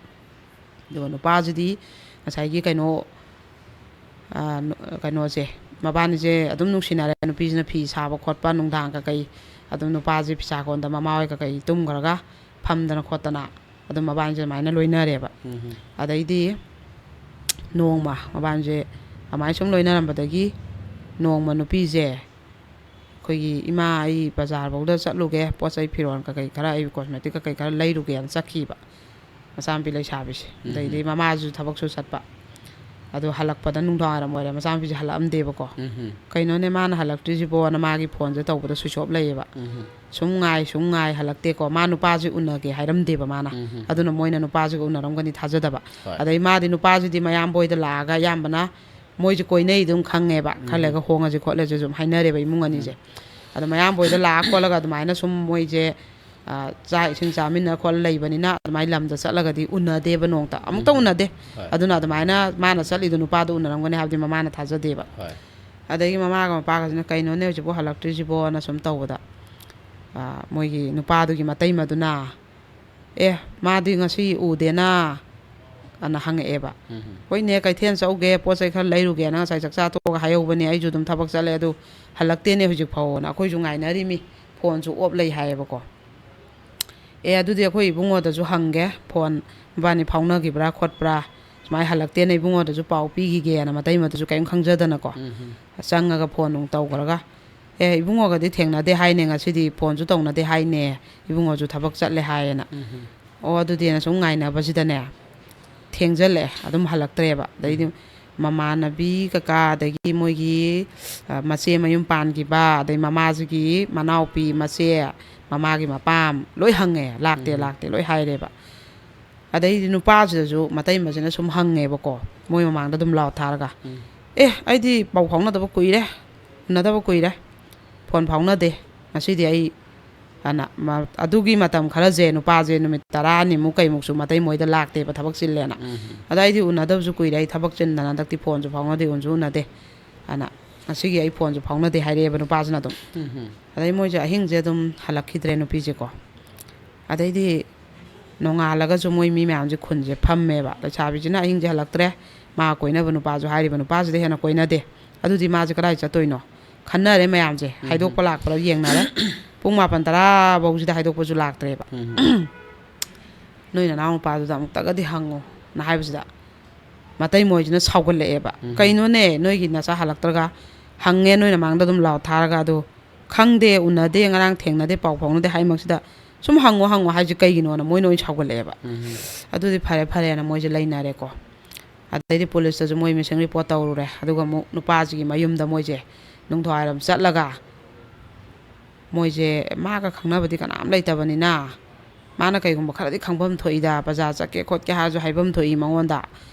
ꯑꯗꯨꯒ ꯅꯨꯄꯥꯁꯤꯗꯤ ꯉꯁꯥꯏꯒꯤ ꯀꯩꯅꯣ, ꯑ, ꯅꯨ-, ꯀꯩꯅꯣꯁꯦ, ꯃꯕꯥꯅꯤꯁꯦ ꯑꯗꯨꯝ ꯅꯨꯡꯁꯤꯅꯔꯦ꯫ ꯅꯨꯄꯤꯁꯤꯅ ꯐꯤ ꯁꯥꯕ ꯈꯣꯠꯄ, ꯅꯨꯡꯗꯥꯡ ꯀꯀꯩ, ꯑꯗꯨꯝ ꯅꯨꯄꯥꯁꯦ ꯐꯤꯁꯥ ꯀꯣꯟꯗ ꯃꯃꯥ ꯍꯣꯏ ꯀꯀꯩ ꯇꯨꯝꯈ꯭ꯔꯒ ꯐꯝꯗꯅ ꯈꯣꯠꯇꯅ ꯑꯗꯨꯝ ꯃꯕꯥꯅꯤꯁꯦ ꯑꯗꯨꯃꯥꯏꯅ ꯂꯣꯏꯅꯔꯦꯕ꯫ ꯎꯝ꯫ ꯑꯗꯩꯗꯤ ꯅꯣꯡꯃ ꯃꯕꯥꯅꯤꯁꯦ ꯑꯗꯨꯃꯥꯏꯅ ꯁꯨꯝ ꯂꯣꯏꯅꯔꯝꯕꯗꯒꯤ ꯅꯣꯡꯃ ꯅꯨꯄꯤꯁꯦ, "ꯑꯩꯈꯣꯏꯒꯤ ꯏꯃꯥ, ꯑꯩ ꯕꯖꯥꯔꯐꯧꯗ ꯆꯠꯂꯨꯒꯦ, ꯄꯣꯠ ꯆꯩ ꯐꯤꯔꯣꯜ ꯀꯀꯩ ꯈꯔ, ꯑꯩ ꯀꯣꯁꯃꯦꯇꯤꯛ ꯀꯀꯩ ꯈꯔ ꯂꯩꯔꯨꯒꯦꯅ" ꯆꯠꯈꯤꯕ ꯃꯆꯥꯅꯨꯄꯤ ꯂꯩꯁꯥꯕꯤꯁꯦ꯫ ꯎꯝ꯫ ꯑꯗꯩꯗꯤ ꯃꯃꯥꯁꯨ ꯊꯕꯛꯁꯨ ꯆꯠꯄ꯫ ꯑꯗꯣ ꯍꯜꯂꯛꯄꯗ ꯅꯨꯡꯗꯥꯡ ꯋꯥꯏꯔꯝ ꯑꯣꯏꯔꯦ, ꯃꯆꯥꯅꯨꯄꯤꯁꯦ ꯍꯜꯂꯛꯑꯝꯗꯦꯕꯀꯣ꯫ ꯎꯝ꯫ "ꯀꯩꯅꯣꯅꯦ ꯃꯥꯅ ꯍꯜꯂꯛꯇ꯭ꯔꯤꯁꯤꯕꯣꯅ" ꯃꯥꯒꯤ ꯐꯣꯟꯁꯦ ꯇꯧꯕꯗ ꯁ꯭ꯋꯤꯆ ꯑꯣꯐ ꯂꯩꯌꯦꯕ꯫ ꯎꯝ꯫ ꯁꯨꯝ ꯉꯥꯏ, ꯁꯨꯝ ꯉꯥꯏ, ꯍꯜꯂꯛꯇꯦꯀꯣ꯫ ꯃꯥ ꯅꯨꯄꯥꯁꯦ ꯎꯅꯒꯦ ꯍꯥꯏꯔꯝꯗꯦꯕ ꯃꯥꯅ꯫ ꯎꯝ꯫ ꯑꯗꯨꯅ ꯃꯣꯏꯅ ꯅꯨꯄꯥꯁꯤꯒ ꯎꯅꯔꯝꯒꯅꯤ ꯊꯥꯖꯗꯕ꯫ ꯍꯣꯏ꯫ ꯑꯗꯩ ꯃꯥꯗꯤ ꯅꯨꯄꯥꯁꯤꯗꯤ ꯃꯌꯥꯝꯕ ꯍꯣꯏꯗ ꯂꯥꯛꯑꯒ ꯑꯌꯥꯝꯕꯅ ꯃꯣꯏꯁꯦ ꯀꯣꯏꯅꯩ ꯑꯗꯨꯝ ꯈꯪꯉꯦꯕ꯫ "ꯈꯔ ꯎꯝ꯫ ꯂꯩꯔꯒ ꯍꯣꯡꯉꯁꯤ ꯈꯣꯠꯂꯁꯤ" ꯁꯨꯝ ꯍꯥꯏꯅꯔꯦꯕ ꯏꯃꯨꯡ ꯑꯅꯤꯁꯦ꯫ ꯎꯝ꯫ ꯑꯗꯣ ꯃꯌꯥꯝꯕ ꯍꯣꯏꯗ ꯂꯥꯛꯑ ꯈꯣꯠꯂꯒ ꯑꯗꯨꯃꯥꯏꯅ ꯁꯨꯝ ꯃꯣꯏꯁꯦ, ꯑ, ꯆꯥꯛ ꯏꯁꯤꯡ ꯆꯥꯃꯤꯟꯅ ꯈꯣꯠꯂ ꯂꯩꯕꯅꯤꯅ ꯑꯗꯨꯃꯥꯏꯅ ꯂꯝꯗ ꯆꯠꯂꯒꯗꯤ ꯎꯅꯗꯦꯕ ꯅꯣꯡꯇ꯫ ꯑꯃꯨꯛꯇ ꯎꯝ꯫ ꯎꯅꯗꯦ꯫ ꯍꯣꯏ꯫ ꯑꯗꯨꯅ ꯑꯗꯨꯃꯥꯏꯅ ꯃꯥꯅ ꯆꯠꯂꯤꯗꯣ ꯅꯨꯄꯥꯗꯣ ꯎꯅꯔꯝꯒꯅꯤ ꯍꯥꯏꯕꯗꯤ ꯃꯃꯥꯅ ꯊꯥꯖꯗꯦꯕ꯫ ꯍꯣꯏ꯫ ꯑꯗꯒꯤ ꯃꯃꯥꯒ ꯃꯄꯥꯒꯁꯤꯅ "ꯀꯩꯅꯣꯅꯦ ꯍꯧꯖꯤꯛꯄꯨ ꯍꯜꯂꯛꯇ꯭ꯔꯤꯁꯤꯕꯣꯅ" ꯁꯨꯝ ꯇꯧꯕꯗ, ꯑ, ꯃꯣꯏꯒꯤ ꯅꯨꯄꯥꯗꯨꯒꯤ ꯃꯇꯩꯃꯗꯨꯅ, "ꯑꯦ, ꯃꯥꯗꯤ ꯉꯁꯤ ꯎꯗꯦꯅ?" ꯑꯅ ꯍꯪꯉꯛꯑꯦꯕ꯫ ꯎꯝ꯫ "ꯍꯣꯏꯅꯦ, ꯀꯩꯊꯦꯜ ꯆꯧꯒꯦ, ꯄꯣꯠ ꯆꯩ ꯈꯔ ꯂꯩꯔꯨꯒꯦꯅ ꯉꯁꯥꯏ ꯆꯥꯛ ꯆꯥ ꯇꯣꯛꯑꯒ ꯍꯥꯏꯍꯧꯕꯅꯦ, ꯑꯩꯁꯨ ꯑꯗꯨꯝ ꯊꯕꯛ ꯆꯠꯂꯦ, ꯑꯗꯨ ꯍꯜꯂꯛꯇꯦꯅꯦ ꯍꯧꯖꯤꯛ ꯐꯥꯎꯅ, ꯑꯩꯈꯣꯏꯁꯨ ꯉꯥꯏꯅꯔꯤꯃꯤ, ꯐꯣꯟꯁꯨ ꯑꯣꯞ ꯂꯩ" ꯍꯥꯏꯌꯦꯕꯀꯣ꯫ "ꯑꯦ, ꯑꯗꯨꯗꯤ ꯑꯩꯈꯣꯏ ꯏꯕꯨꯡꯉꯣꯗꯁꯨ ꯍꯪꯒꯦ, ꯐꯣꯟ ꯃꯕꯥꯅꯤ ꯐꯥꯎꯅꯈꯤꯕ꯭ꯔꯥ ꯈꯣꯠꯄ꯭ꯔꯥ, ꯁꯨꯃꯥꯏꯅ ꯍꯜꯂꯛꯇꯦꯅ ꯏꯕꯨꯡꯉꯣꯗꯁꯨ ꯄꯥꯎ ꯄꯤꯈꯤꯒꯦꯅ" ꯃꯇꯩꯃꯗꯨꯁꯨ ꯀꯔꯤꯝ ꯈꯪꯖꯗꯅꯀꯣ꯫ ꯎꯝ꯫ ꯆꯪꯉꯒ ꯐꯣꯟ ꯅꯨꯡ ꯇꯧꯈ꯭ꯔꯒ, "ꯑꯦ, ꯏꯕꯨꯡꯉꯣꯒꯗꯤ ꯊꯦꯡꯅꯗꯦ ꯍꯥꯏꯅꯦ, ꯉꯁꯤꯗꯤ ꯐꯣꯟꯁꯨ ꯇꯧꯅꯗꯦ ꯍꯥꯏꯅꯦ, ꯏꯕꯨꯡꯉꯣꯁꯨ ꯊꯕꯛ ꯆꯠꯂꯦ" ꯍꯥꯏꯌꯦꯅ꯫ "ꯑꯣ, ꯑꯗꯨꯗꯤꯅ" ꯁꯨꯝ ꯉꯥꯏꯅꯕꯁꯤꯗꯅꯦ, ꯊꯦꯡꯖꯜꯂꯛꯑꯦ, ꯑꯗꯨꯝ ꯍꯜꯂꯛꯇ꯭ꯔꯦꯕ꯫ ꯑꯗꯩꯗꯤ ꯃꯃꯥꯟꯅꯕꯤ ꯀꯀꯥ, ꯑꯗꯒꯤ ꯃꯣꯏꯒꯤ, ꯑ, ꯃꯆꯦ ꯃꯌꯨꯝ ꯄꯥꯟꯈꯤꯕ, ꯑꯗꯩ ꯃꯃꯥꯁꯤꯒꯤ ꯃꯅꯥꯎꯄꯤ ꯃꯆꯦ, ꯃꯃꯥꯒꯤ ꯃꯄꯥꯝ ꯂꯣꯏ ꯍꯪꯉꯦ, "ꯂꯥꯛꯇꯦ, ꯎꯝ꯫ ꯂꯥꯛꯇꯦ" ꯂꯣꯏ ꯍꯥꯏꯔꯦꯕ꯫ ꯑꯗꯩꯗꯤ ꯅꯨꯄꯥꯁꯤꯗꯁꯨ ꯃꯇꯩꯃꯁꯤꯅ ꯁꯨꯝ ꯍꯪꯉꯦꯕꯀꯣ, ꯃꯣꯏ ꯃꯃꯥꯡꯗ ꯑꯗꯨꯝ ꯂꯥꯎ ꯊꯥꯔꯒ, ꯎꯝ꯫ "ꯑꯦ, ꯑꯩꯗꯤ ꯄꯥꯎ ꯐꯥꯎꯅꯗꯕ ꯀꯨꯏꯔꯦ, ꯎꯅꯗꯕ ꯀꯨꯏꯔꯦ, ꯐꯣꯟ ꯐꯥꯎꯅꯗꯦ, ꯉꯁꯤꯗꯤ ꯑꯩ" ꯑꯅ ꯃ-, ꯑꯗꯨꯒꯤ ꯃꯇꯝ ꯈꯔꯁꯦ ꯅꯨꯄꯥꯁꯦ ꯅꯨꯃꯤꯠ ꯇꯔꯥꯅꯤꯃꯨꯛ ꯀꯩꯃꯨꯛꯁꯨ ꯃꯇꯩ ꯃꯣꯏꯗ ꯂꯥꯛꯇꯦꯕ, ꯊꯕꯛ ꯆꯤꯜꯂꯦꯅ꯫ ꯎꯝ꯫ "ꯑꯗ ꯑꯩꯗꯤ ꯎꯅꯗꯕꯁꯨ ꯀꯨꯏꯔꯦ, ꯑꯩ ꯊꯕꯛ ꯆꯤꯟꯗꯅ ꯍꯟꯗꯛꯇꯤ ꯐꯣꯟꯁꯨ ꯐꯥꯎꯅꯗꯦ, ꯎꯅꯁꯨ ꯎꯅꯗꯦ" ꯑꯅ, "ꯉꯁꯤꯒꯤ ꯑꯩ ꯐꯣꯟꯁꯨ ꯐꯥꯎꯅꯗꯦ" ꯍꯥꯏꯔꯛꯑꯦꯕ ꯅꯨꯄꯥꯁꯤꯅ ꯑꯗꯨꯝ꯫ ꯎꯝ꯫ ꯑꯗꯩ ꯃꯣꯏꯁꯦ ꯑꯍꯤꯡꯁꯦ ꯑꯗꯨꯝ ꯍꯜꯂꯛꯈꯤꯗ꯭ꯔꯦ ꯅꯨꯄꯤꯁꯦꯀꯣ꯫ ꯑꯗꯩꯗꯤ ꯅꯣꯡꯉꯥꯜꯂꯒꯁꯨ ꯃꯣꯏ ꯃꯤ ꯃꯌꯥꯝꯁꯦ ꯈꯨꯟꯁꯦ ꯐꯝꯃꯦꯕ꯫ ꯂꯩꯁꯥꯕꯤꯁꯤꯅ ꯑꯍꯤꯡꯁꯦ ꯍꯜꯂꯛꯇ꯭ꯔꯦ, ꯃꯥ ꯀꯣꯏꯅꯕ ꯅꯨꯄꯥꯁꯨ ꯍꯥꯏꯔꯤꯕ ꯅꯨꯄꯥꯁꯤꯗ ꯍꯦꯟꯅ ꯀꯣꯏꯅꯗꯦ꯫ ꯑꯗꯨꯗꯤ ꯃꯥꯁꯦ ꯀꯗꯥꯏ ꯆꯠꯇꯣꯏꯅꯣ? ꯈꯟꯅꯔꯦ ꯃꯌꯥꯝꯁꯦ, ꯎꯝ꯫ ꯍꯥꯏꯗꯣꯛꯄ ꯂꯥꯛꯄ꯭ꯔꯥ ꯌꯦꯡꯅꯔꯦ꯫ ꯄꯨꯡ ꯃꯥꯄꯟ ꯇꯔꯥ ꯐꯧꯁꯤꯗ ꯍꯥꯏꯗꯣꯛꯄꯁꯨ ꯂꯥꯛꯇ꯭ꯔꯦꯕ꯫ ꯎꯝ꯫ "ꯅꯣꯏ ꯅꯅꯥꯎ ꯅꯨꯄꯥꯗꯨꯗ ꯑꯃꯨꯛꯇꯒꯗꯤ ꯍꯪꯉꯣ" ꯅ ꯍꯥꯏꯕꯁꯤꯗ, ꯃꯇꯩ ꯃꯣꯏꯁꯤꯅ ꯁꯥꯎꯒꯠꯂꯛꯑꯦꯕ꯫ ꯎꯝ꯫ "ꯀꯩꯅꯣꯅꯦ, ꯅꯣꯏꯒꯤ ꯅꯆꯥ ꯍꯜꯂꯛꯇ꯭ꯔꯒ ꯍꯪꯉꯦ, ꯅꯣꯏꯅ ꯃꯥꯡꯗ ꯑꯗꯨꯝ ꯂꯥꯎ ꯊꯥꯔꯒ, ꯑꯗꯣ ꯈꯪꯗꯦ, ꯎꯅꯗꯦ, ꯉꯔꯥꯡ ꯊꯦꯡꯅꯗꯦ, ꯄꯥꯎ ꯐꯥꯎꯅꯗꯦ ꯍꯥꯏꯃꯛꯁꯤꯗ ꯁꯨꯝ ꯍꯪꯉꯣ ꯍꯪꯉꯣ ꯍꯥꯏꯁꯦ ꯀꯩꯒꯤꯅꯣꯅ" ꯃꯣꯏꯅ ꯑꯣꯏꯅ ꯁꯥꯎꯒꯠꯂꯛꯑꯦꯕ꯫ ꯎꯝ꯫ ꯑꯗꯨꯗꯤ ꯐꯔꯦ ꯐꯔꯦꯅ ꯃꯣꯏꯁꯦ ꯂꯩꯅꯔꯦꯀꯣ꯫ ꯑꯗꯩꯗꯤ ꯄꯨꯂꯤꯁꯇꯁꯨ ꯃꯣꯏ ꯃꯤꯁꯤꯡ ꯔꯤꯄꯣꯔꯠ ꯇꯧꯔꯨꯔꯦ꯫ ꯑꯗꯨꯒ ꯑꯃꯨꯛ ꯅꯨꯄꯥꯁꯤꯒꯤ ꯃꯌꯨꯝꯗ ꯃꯣꯏꯁꯦ ꯅꯨꯡꯊꯥꯋꯥꯏꯔꯝ ꯆꯠꯂꯒ, ꯃꯣꯏꯁꯦ ꯃꯥꯒ ꯈꯪꯅꯕꯗꯤ ꯀꯅꯥꯝ ꯂꯩꯇꯕꯅꯤꯅ, ꯃꯥꯅ ꯀꯩꯒꯨꯝꯕ ꯈꯔꯗꯤ ꯈꯪꯐꯝ ꯊꯣꯛꯏꯗ, ꯕꯖꯥꯔ ꯆꯠꯀꯦ ꯈꯣꯠꯀꯦ ꯍꯥꯏꯔꯁꯨ ꯍꯥꯏꯐꯝ ꯊꯣꯛꯏ ꯃꯉꯣꯟꯗ꯫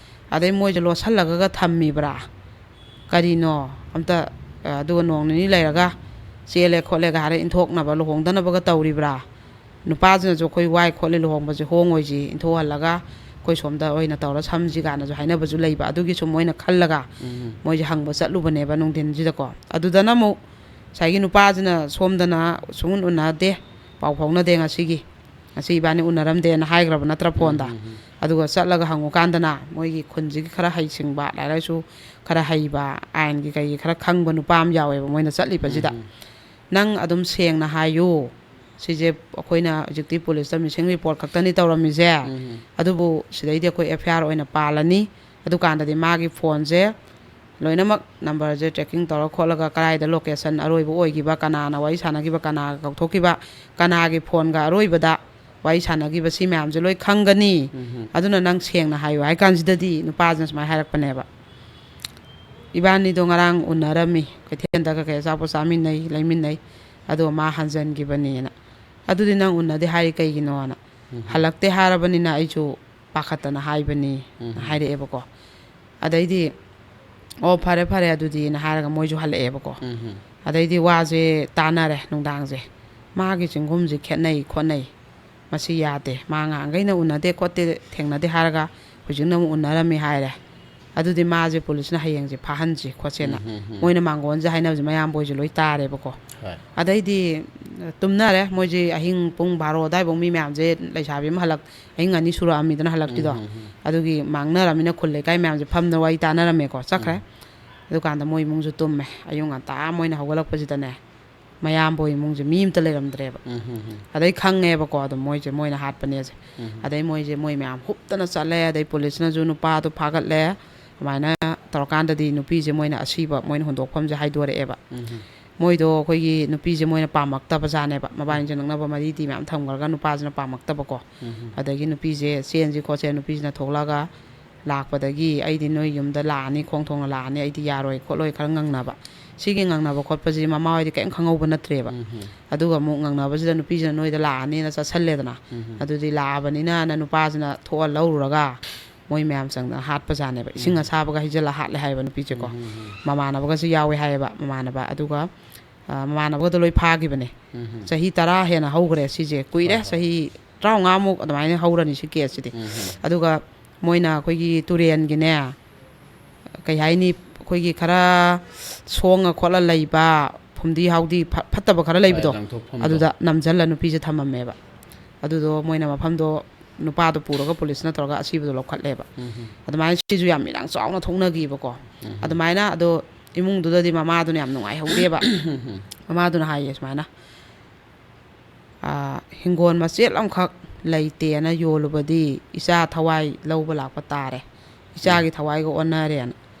ꯑꯗꯩ ꯃꯣꯏꯁꯦ ꯂꯣꯠꯁꯜꯂꯒꯒ ꯊꯝꯃꯤꯕ꯭ꯔꯥ ꯀꯔꯤꯅꯣ ꯑꯝꯇ, ꯑ, ꯑꯗꯨꯒ ꯅꯣꯡ ꯅꯤꯅꯤ ꯂꯩꯔꯒ ꯆꯦꯜꯂꯦ ꯈꯣꯠꯂꯦꯒ ꯍꯥꯏꯔ ꯏꯟꯊꯣꯛꯅꯕ, ꯂꯨꯍꯣꯡꯗꯅꯕꯒ ꯇꯧꯔꯤꯕ꯭ꯔꯥ? ꯅꯨꯄꯥꯁꯤꯅꯁꯨ "ꯑꯩꯈꯣꯏ ꯋꯥꯏ ꯈꯣꯠꯂꯦ, ꯂꯨꯍꯣꯡꯕꯁꯦ ꯍꯣꯡꯉꯣꯏꯁꯤ, ꯏꯟꯊꯣꯛꯍꯜꯂꯒ ꯑꯩꯈꯣꯏ ꯁꯣꯝꯗ ꯑꯣꯏꯅ ꯇꯧꯔ ꯁꯝꯁꯤ" ꯀꯥꯏꯅꯁꯨ ꯍꯥꯏꯅꯕꯁꯨ ꯂꯩꯕ꯫ ꯑꯗꯨꯒꯤ ꯁꯨꯝ ꯃꯣꯏꯅ ꯈꯜꯂꯒ ꯎꯝ꯫ ꯃꯣꯏꯁꯦ ꯍꯪꯕ ꯆꯠꯂꯨꯕꯅꯦꯕ ꯅꯨꯡꯊꯤꯟꯁꯤꯗꯀꯣ꯫ ꯑꯗꯨꯗꯅ ꯑꯃꯨꯛ ꯉꯁꯥꯏꯒꯤ ꯅꯨꯄꯥꯁꯤꯅ ꯁꯣꯝꯗꯅ ꯁꯨꯡꯎꯟ ꯎꯅꯗꯦ, ꯄꯥꯎ ꯐꯥꯎꯅꯗꯦ ꯉꯁꯤꯒꯤ, "ꯉꯁꯤ ꯏꯕꯥꯅꯤ ꯎꯅꯔꯝꯗꯦꯅ" ꯍꯥꯏꯈ꯭ꯔꯕ ꯅꯠꯇ꯭ꯔꯥ ꯐꯣꯟꯗ? ꯎꯝ, ꯎꯝ, ꯎꯝ꯫ ꯑꯗꯨꯒ ꯆꯠꯂꯒ ꯍꯪꯉꯨꯀꯥꯟꯗꯅ ꯃꯣꯏꯒꯤ ꯈꯨꯟꯁꯤꯒꯤ ꯈꯔ ꯍꯩꯁꯤꯡꯕ, ꯂꯥꯏꯔꯤꯛ ꯂꯥꯏꯁꯨ ꯈꯔ ꯍꯩꯕ, ꯑꯥꯏꯟꯒꯤ ꯀꯩꯒꯤ ꯈꯔ ꯈꯪꯕ ꯅꯨꯄꯥ ꯑꯃ ꯌꯥꯎꯋꯦꯕ ꯃꯣꯏꯅ ꯆꯠꯂꯤꯕꯁꯤꯗ꯫ ꯎꯝ, ꯎꯝ꯫ "ꯅꯪ ꯑꯗꯨꯝ ꯁꯦꯡꯅ ꯍꯥꯏꯌꯨ, ꯁꯤꯁꯦ ꯑꯩꯈꯣꯏꯅ ꯍꯧꯖꯤꯛꯇꯤ ꯄꯨꯂꯤꯁꯇ ꯃꯤꯁꯤꯡ ꯔꯤꯄꯣꯔꯠ ꯈꯛꯇꯅꯤ ꯇꯧꯔꯝꯃꯤꯁꯦ, ꯎꯝ, ꯎꯝ꯫ ꯑꯗꯨꯕꯨ ꯁꯤꯗꯩꯗꯤ ꯑꯩꯈꯣꯏ ꯑꯦꯐ ꯑꯥꯏ ꯑꯥꯔ ꯑꯣꯏꯅ ꯄꯥꯜꯂꯅꯤ, ꯑꯗꯨꯀꯥꯟꯗꯗꯤ ꯃꯥꯒꯤ ꯐꯣꯟꯁꯦ ꯂꯣꯏꯅꯃꯛ ꯅꯝꯕꯔꯁꯦ ꯇ꯭ꯔꯦꯀꯤꯡ ꯇꯧꯔ ꯈꯣꯠꯂꯒ ꯀꯗꯥꯏꯗ ꯂꯣꯀꯦꯁꯟ ꯑꯔꯣꯏꯕ ꯑꯣꯏꯈꯤꯕ, ꯀꯅꯥꯅ ꯋꯥꯔꯤ ꯁꯥꯟꯅꯈꯤꯕ, ꯀꯅꯥꯒ ꯀꯧꯊꯣꯛꯈꯤꯕ, ꯀꯅꯥꯒꯤ ꯐꯣꯟꯒ ꯑꯔꯣꯏꯕꯗ ꯋꯥꯔꯤ ꯁꯥꯟꯅꯈꯤꯕ, ꯁꯤ ꯃꯌꯥꯝꯁꯦ ꯂꯣꯏ ꯈꯪꯒꯅꯤ꯫ ꯑꯗꯨꯅ ꯅꯪ ꯁꯦꯡꯅ ꯍꯥꯏꯌꯨ ꯍꯥꯏ ꯀꯥꯟꯁꯤꯗꯗꯤ ꯅꯨꯄꯥꯁꯤꯅ ꯁꯨꯃꯥꯏꯅ ꯍꯥꯏꯔꯛꯄꯅꯦꯕ, "ꯏꯕꯥꯅꯤꯗꯣ ꯉꯔꯥꯡ ꯎꯅꯔꯝꯃꯤ, ꯀꯩꯊꯦꯜꯗ ꯀꯩꯀꯩ ꯑꯆꯥꯄꯣꯠ ꯆꯥꯃꯤꯟꯅꯩ, ꯂꯩꯃꯤꯟꯅꯩ, ꯑꯗꯣ ꯃꯥ ꯍꯟꯖꯟꯈꯤꯕꯅꯦꯅ꯫ ꯑꯗꯨꯗꯤ ꯅꯪ ꯎꯅꯗꯦ ꯍꯥꯏꯔꯤ ꯀꯩꯒꯤꯅꯣꯅ?" "ꯍꯜꯂꯛꯇꯦ ꯍꯥꯏꯔꯕꯅꯤꯅ ꯑꯩꯁꯨ ꯄꯥꯈꯠꯇꯅ ꯍꯥꯏꯕꯅꯤ" ꯍꯥꯏꯔꯛꯑꯦꯕꯀꯣ꯫ ꯑꯗꯩꯗꯤ, "ꯑꯣ, ꯐꯔꯦ ꯐꯔꯦ ꯑꯗꯨꯗꯤꯅ" ꯍꯥꯏꯔꯒ ꯃꯣꯏꯁꯨ ꯍꯜꯂꯛꯑꯦꯕꯀꯣ꯫ ꯑꯗꯩꯗꯤ ꯋꯥꯁꯦ ꯇꯥꯅꯔꯦ ꯅꯨꯡꯗꯥꯡꯁꯦ, "ꯃꯥꯒꯤ ꯆꯤꯡꯒꯨꯝꯁꯦ ꯈꯦꯠꯅꯩ ꯈꯣꯠꯅꯩ, ꯃꯁꯤ ꯌꯥꯗꯦ, ꯃꯥ ꯉꯍꯥꯟꯈꯩꯅ ꯎꯅꯗꯦ ꯈꯣꯠꯇꯦ, ꯊꯦꯡꯅꯗꯦ ꯍꯥꯏꯔꯒ ꯍꯧꯖꯤꯛꯅ ꯑꯃꯨꯛ ꯎꯅꯔꯝꯃꯤ" ꯍꯥꯏꯔꯦ꯫ "ꯑꯗꯨꯗꯤ ꯃꯥꯁꯦ ꯄꯨꯂꯤꯁꯅ ꯍꯌꯦꯡꯁꯦ ꯐꯥꯍꯟꯁꯤ ꯈꯣꯠꯁꯦꯅ" ꯃꯣꯏꯅ ꯃꯥꯡꯒꯣꯟꯁꯦ ꯍꯥꯏꯅꯕꯁꯦ ꯃꯌꯥꯝꯕ ꯍꯣꯏꯁꯦ ꯂꯣꯏ ꯇꯥꯔꯦꯕꯀꯣ꯫ ꯑꯗꯩꯗꯤ ꯇꯨꯝꯅꯔꯦ ꯃꯣꯏꯁꯦ꯫ ꯑꯍꯤꯡ ꯄꯨꯡ ꯕꯥꯔꯣ ꯑꯗꯨꯋꯥꯏꯐꯥꯎ ꯃꯤ ꯃꯌꯥꯝꯁꯦ, ꯂꯩꯁꯥꯕꯤ ꯑꯃ ꯍꯜꯂꯛ-, ꯑꯍꯤꯡ ꯑꯅꯤ ꯁꯨꯔꯛꯑꯝꯃꯤꯗꯅ ꯍꯜꯂꯛꯇ꯭ꯔꯤꯗꯣ꯫ ꯑꯗꯨꯒꯤ ꯃꯥꯡꯅꯔꯝꯃꯤꯅ ꯈꯨꯜ ꯂꯩꯀꯥꯏ ꯃꯌꯥꯝꯁꯦ ꯐꯝꯗꯅ ꯋꯥꯔꯤ ꯇꯥꯅꯔꯝꯃꯦꯀꯣ꯫ ꯆꯠꯈ꯭ꯔꯦ꯫ ꯑꯗꯨꯀꯥꯟꯗ ꯃꯣꯏ ꯏꯃꯨꯡꯁꯨ ꯇꯨꯝꯃꯦ꯫ ꯑꯌꯨꯛ ꯉꯟꯇꯥ ꯃꯣꯏꯅ ꯍꯧꯒꯠꯂꯛꯄꯁꯤꯗꯅꯦ, ꯃꯌꯥꯝꯕ ꯍꯣꯏ ꯏꯃꯨꯡꯁꯦ ꯃꯤ ꯑꯝꯇ ꯂꯩꯔꯝꯗ꯭ꯔꯦꯕ꯫ ꯑꯗꯩ ꯈꯪꯉꯦꯕꯀꯣ ꯑꯗꯨꯝ ꯃꯣꯏꯁꯦ ꯃꯣꯏꯅ ꯍꯥꯠꯄꯅꯦꯁꯦ꯫ ꯑꯗꯩ ꯃꯣꯏꯁꯦ ꯃꯣꯏ ꯃꯌꯥꯝ ꯍꯨꯞꯇꯅ ꯆꯠꯂꯦ꯫ ꯑꯗꯩ ꯄꯨꯂꯤꯁꯅꯁꯨ ꯅꯨꯄꯥꯗꯣ ꯐꯥꯒꯠꯂꯦ꯫ ꯑꯗꯨꯃꯥꯏꯅ ꯇꯧꯔꯀꯥꯟꯗꯗꯤ ꯅꯨꯄꯤꯁꯦ ꯃꯣꯏꯅ ꯑꯁꯤꯕ ꯃꯣꯏꯅ ꯍꯨꯟꯗꯣꯛꯐꯝꯁꯦ ꯍꯥꯏꯗꯣꯔꯛꯑꯦꯕ꯫ ꯃꯣꯏꯗꯣ ꯑꯩꯈꯣꯏꯒꯤ ꯅꯨꯄꯤꯁꯦ ꯃꯣꯏꯅ ꯄꯥꯝꯃꯛꯇꯕ ꯖꯥꯠꯅꯦꯕ꯫ ꯃꯕꯥꯅꯤꯁꯦ ꯅꯛꯅꯕ ꯃꯔꯤꯗꯤ ꯃꯌꯥꯝ ꯊꯝꯈ꯭ꯔꯒ ꯅꯨꯄꯥꯁꯤꯅ ꯄꯥꯝꯃꯛꯇꯕꯀꯣ꯫ ꯑꯗꯒꯤ ꯅꯨꯄꯤꯁꯦ ꯆꯦꯟꯁꯤ ꯈꯣꯠꯁꯤ, ꯅꯨꯄꯤꯁꯤꯅ ꯊꯣꯛꯂꯛꯑꯒ ꯂꯥꯛꯄꯗꯒꯤ "ꯑꯩꯗꯤ ꯅꯣꯏ ꯌꯨꯝꯗ ꯂꯥꯛꯑꯅꯤ, ꯈꯣꯡ ꯊꯣꯡꯅ ꯂꯥꯛꯑꯅꯤ, ꯑꯩꯗꯤ ꯌꯥꯔꯣꯏ ꯈꯣꯠꯂꯣꯏ" ꯈꯔ ꯉꯪꯅꯕ꯫ ꯁꯤꯒꯤ ꯉꯪꯅꯕ ꯈꯣꯠꯄꯁꯤ ꯃꯃꯥ ꯍꯣꯏꯗꯤ ꯀꯔꯤꯝ ꯈꯪꯍꯧꯕ ꯅꯠꯇ꯭ꯔꯦꯕ꯫ ꯑꯗꯨꯒ ꯑꯃꯨꯛ ꯉꯪꯅꯕꯁꯤꯗ ꯅꯨꯄꯤꯁꯤꯅ "ꯅꯣꯏꯗ ꯂꯥꯛꯑꯅꯤꯅ" ꯆꯠꯁꯜꯂꯦꯗꯅ꯫ ꯑꯗꯨꯗꯤ ꯂꯥꯛꯑꯕꯅꯤꯅꯅ ꯅꯨꯄꯥꯁꯤꯅ ꯊꯣꯛꯑ ꯂꯧꯔꯨꯔꯒ ꯃꯣꯏ ꯃꯌꯥꯝ ꯆꯪꯗꯅ ꯍꯥꯠꯄꯖꯥꯠꯅꯦꯕ꯫ ꯏꯁꯤꯡ ꯑꯁꯥꯕꯒ ꯍꯩꯖꯤꯜꯂ ꯍꯥꯠꯂꯦ ꯍꯥꯏꯌꯦꯕ ꯅꯨꯄꯤꯁꯦꯀꯣ꯫ ꯃꯃꯥꯟꯅꯕꯒꯁꯨ ꯌꯥꯎꯋꯦ ꯍꯥꯏꯌꯦꯕ, ꯃꯃꯥꯟꯅꯕ꯫ ꯑꯗꯨꯒ, ꯑ, ꯃꯃꯥꯟꯅꯕꯒꯗꯣ ꯂꯣꯏ ꯐꯥꯈꯤꯕꯅꯦ꯫ ꯆꯍꯤ ꯇꯔꯥ ꯍꯦꯟꯅ ꯍꯧꯈ꯭ꯔꯦ ꯁꯤꯁꯦ꯫ ꯀꯨꯏꯔꯦ꯫ ꯆꯍꯤ ꯇꯔꯥꯃꯉꯥꯃꯨꯛ ꯑꯗꯨꯃꯥꯏꯅ ꯍꯧꯔꯅꯤ ꯁꯤ ꯀꯦꯁꯁꯤꯗꯤ꯫ ꯑꯗꯨꯒ ꯃꯣꯏꯅ ꯑꯩꯈꯣꯏꯒꯤ ꯇꯨꯔꯦꯟꯒꯤꯅꯦ, ꯀꯩ ꯍꯥꯏꯅꯤ, ꯑꯩꯈꯣꯏꯒꯤ ꯈꯔ ꯁꯣꯡꯉ ꯈꯣꯠꯂ ꯂꯩꯕ, ꯐꯨꯝꯗꯤ ꯍꯥꯎꯗꯤ ꯐ-, ꯐꯠꯇꯕ ꯈꯔ ꯂꯩꯕꯗꯣ, ꯂꯪꯊꯣꯛꯐꯝꯗꯣ꯫ ꯑꯗꯨꯗ ꯅꯝꯁꯤꯜꯂ ꯅꯨꯄꯤꯁꯦ ꯊꯝꯃꯝꯃꯦꯕ꯫ ꯑꯗꯨꯗꯣ ꯃꯣꯏꯅ ꯃꯐꯝꯗꯣ ꯅꯨꯄꯥꯗꯣ ꯄꯨꯔꯒ ꯄꯨꯂꯤꯁꯅ ꯇꯧꯔꯒ ꯑꯁꯤꯕꯗꯣ ꯂꯧꯈꯠꯂꯦꯕ꯫ ꯑꯗꯨꯃꯥꯏꯅ ꯁꯤꯁꯨ ꯌꯥꯝ ꯏꯔꯥꯡ ꯆꯥꯎꯅ ꯊꯣꯛꯅꯈꯤꯕꯀꯣ꯫ ꯑꯗꯨꯃꯥꯏꯅ ꯑꯗꯣ ꯏꯃꯨꯡꯗꯨꯗꯗꯤ ꯃꯃꯥꯗꯨꯅ ꯌꯥꯝ ꯅꯨꯡꯉꯥꯏꯍꯧꯗꯦꯕ꯫ ꯃꯃꯥꯗꯨꯅ ꯍꯥꯏꯌꯦ ꯁꯨꯃꯥꯏꯅ, "ꯑꯥ, ꯍꯤꯡꯒꯣꯜ ꯃꯆꯦꯠ ꯑꯃꯈꯛ ꯂꯩꯇꯦꯅ ꯌꯣꯜꯂꯨꯕꯗꯤ ꯏꯆꯥ ꯊꯋꯥꯏ ꯂꯧꯕ ꯂꯥꯛꯄ ꯇꯥꯔꯦ, ꯏꯆꯥꯒꯤ ꯊꯋꯥꯏꯒ ꯑꯣꯟꯅꯔꯦꯅ꯫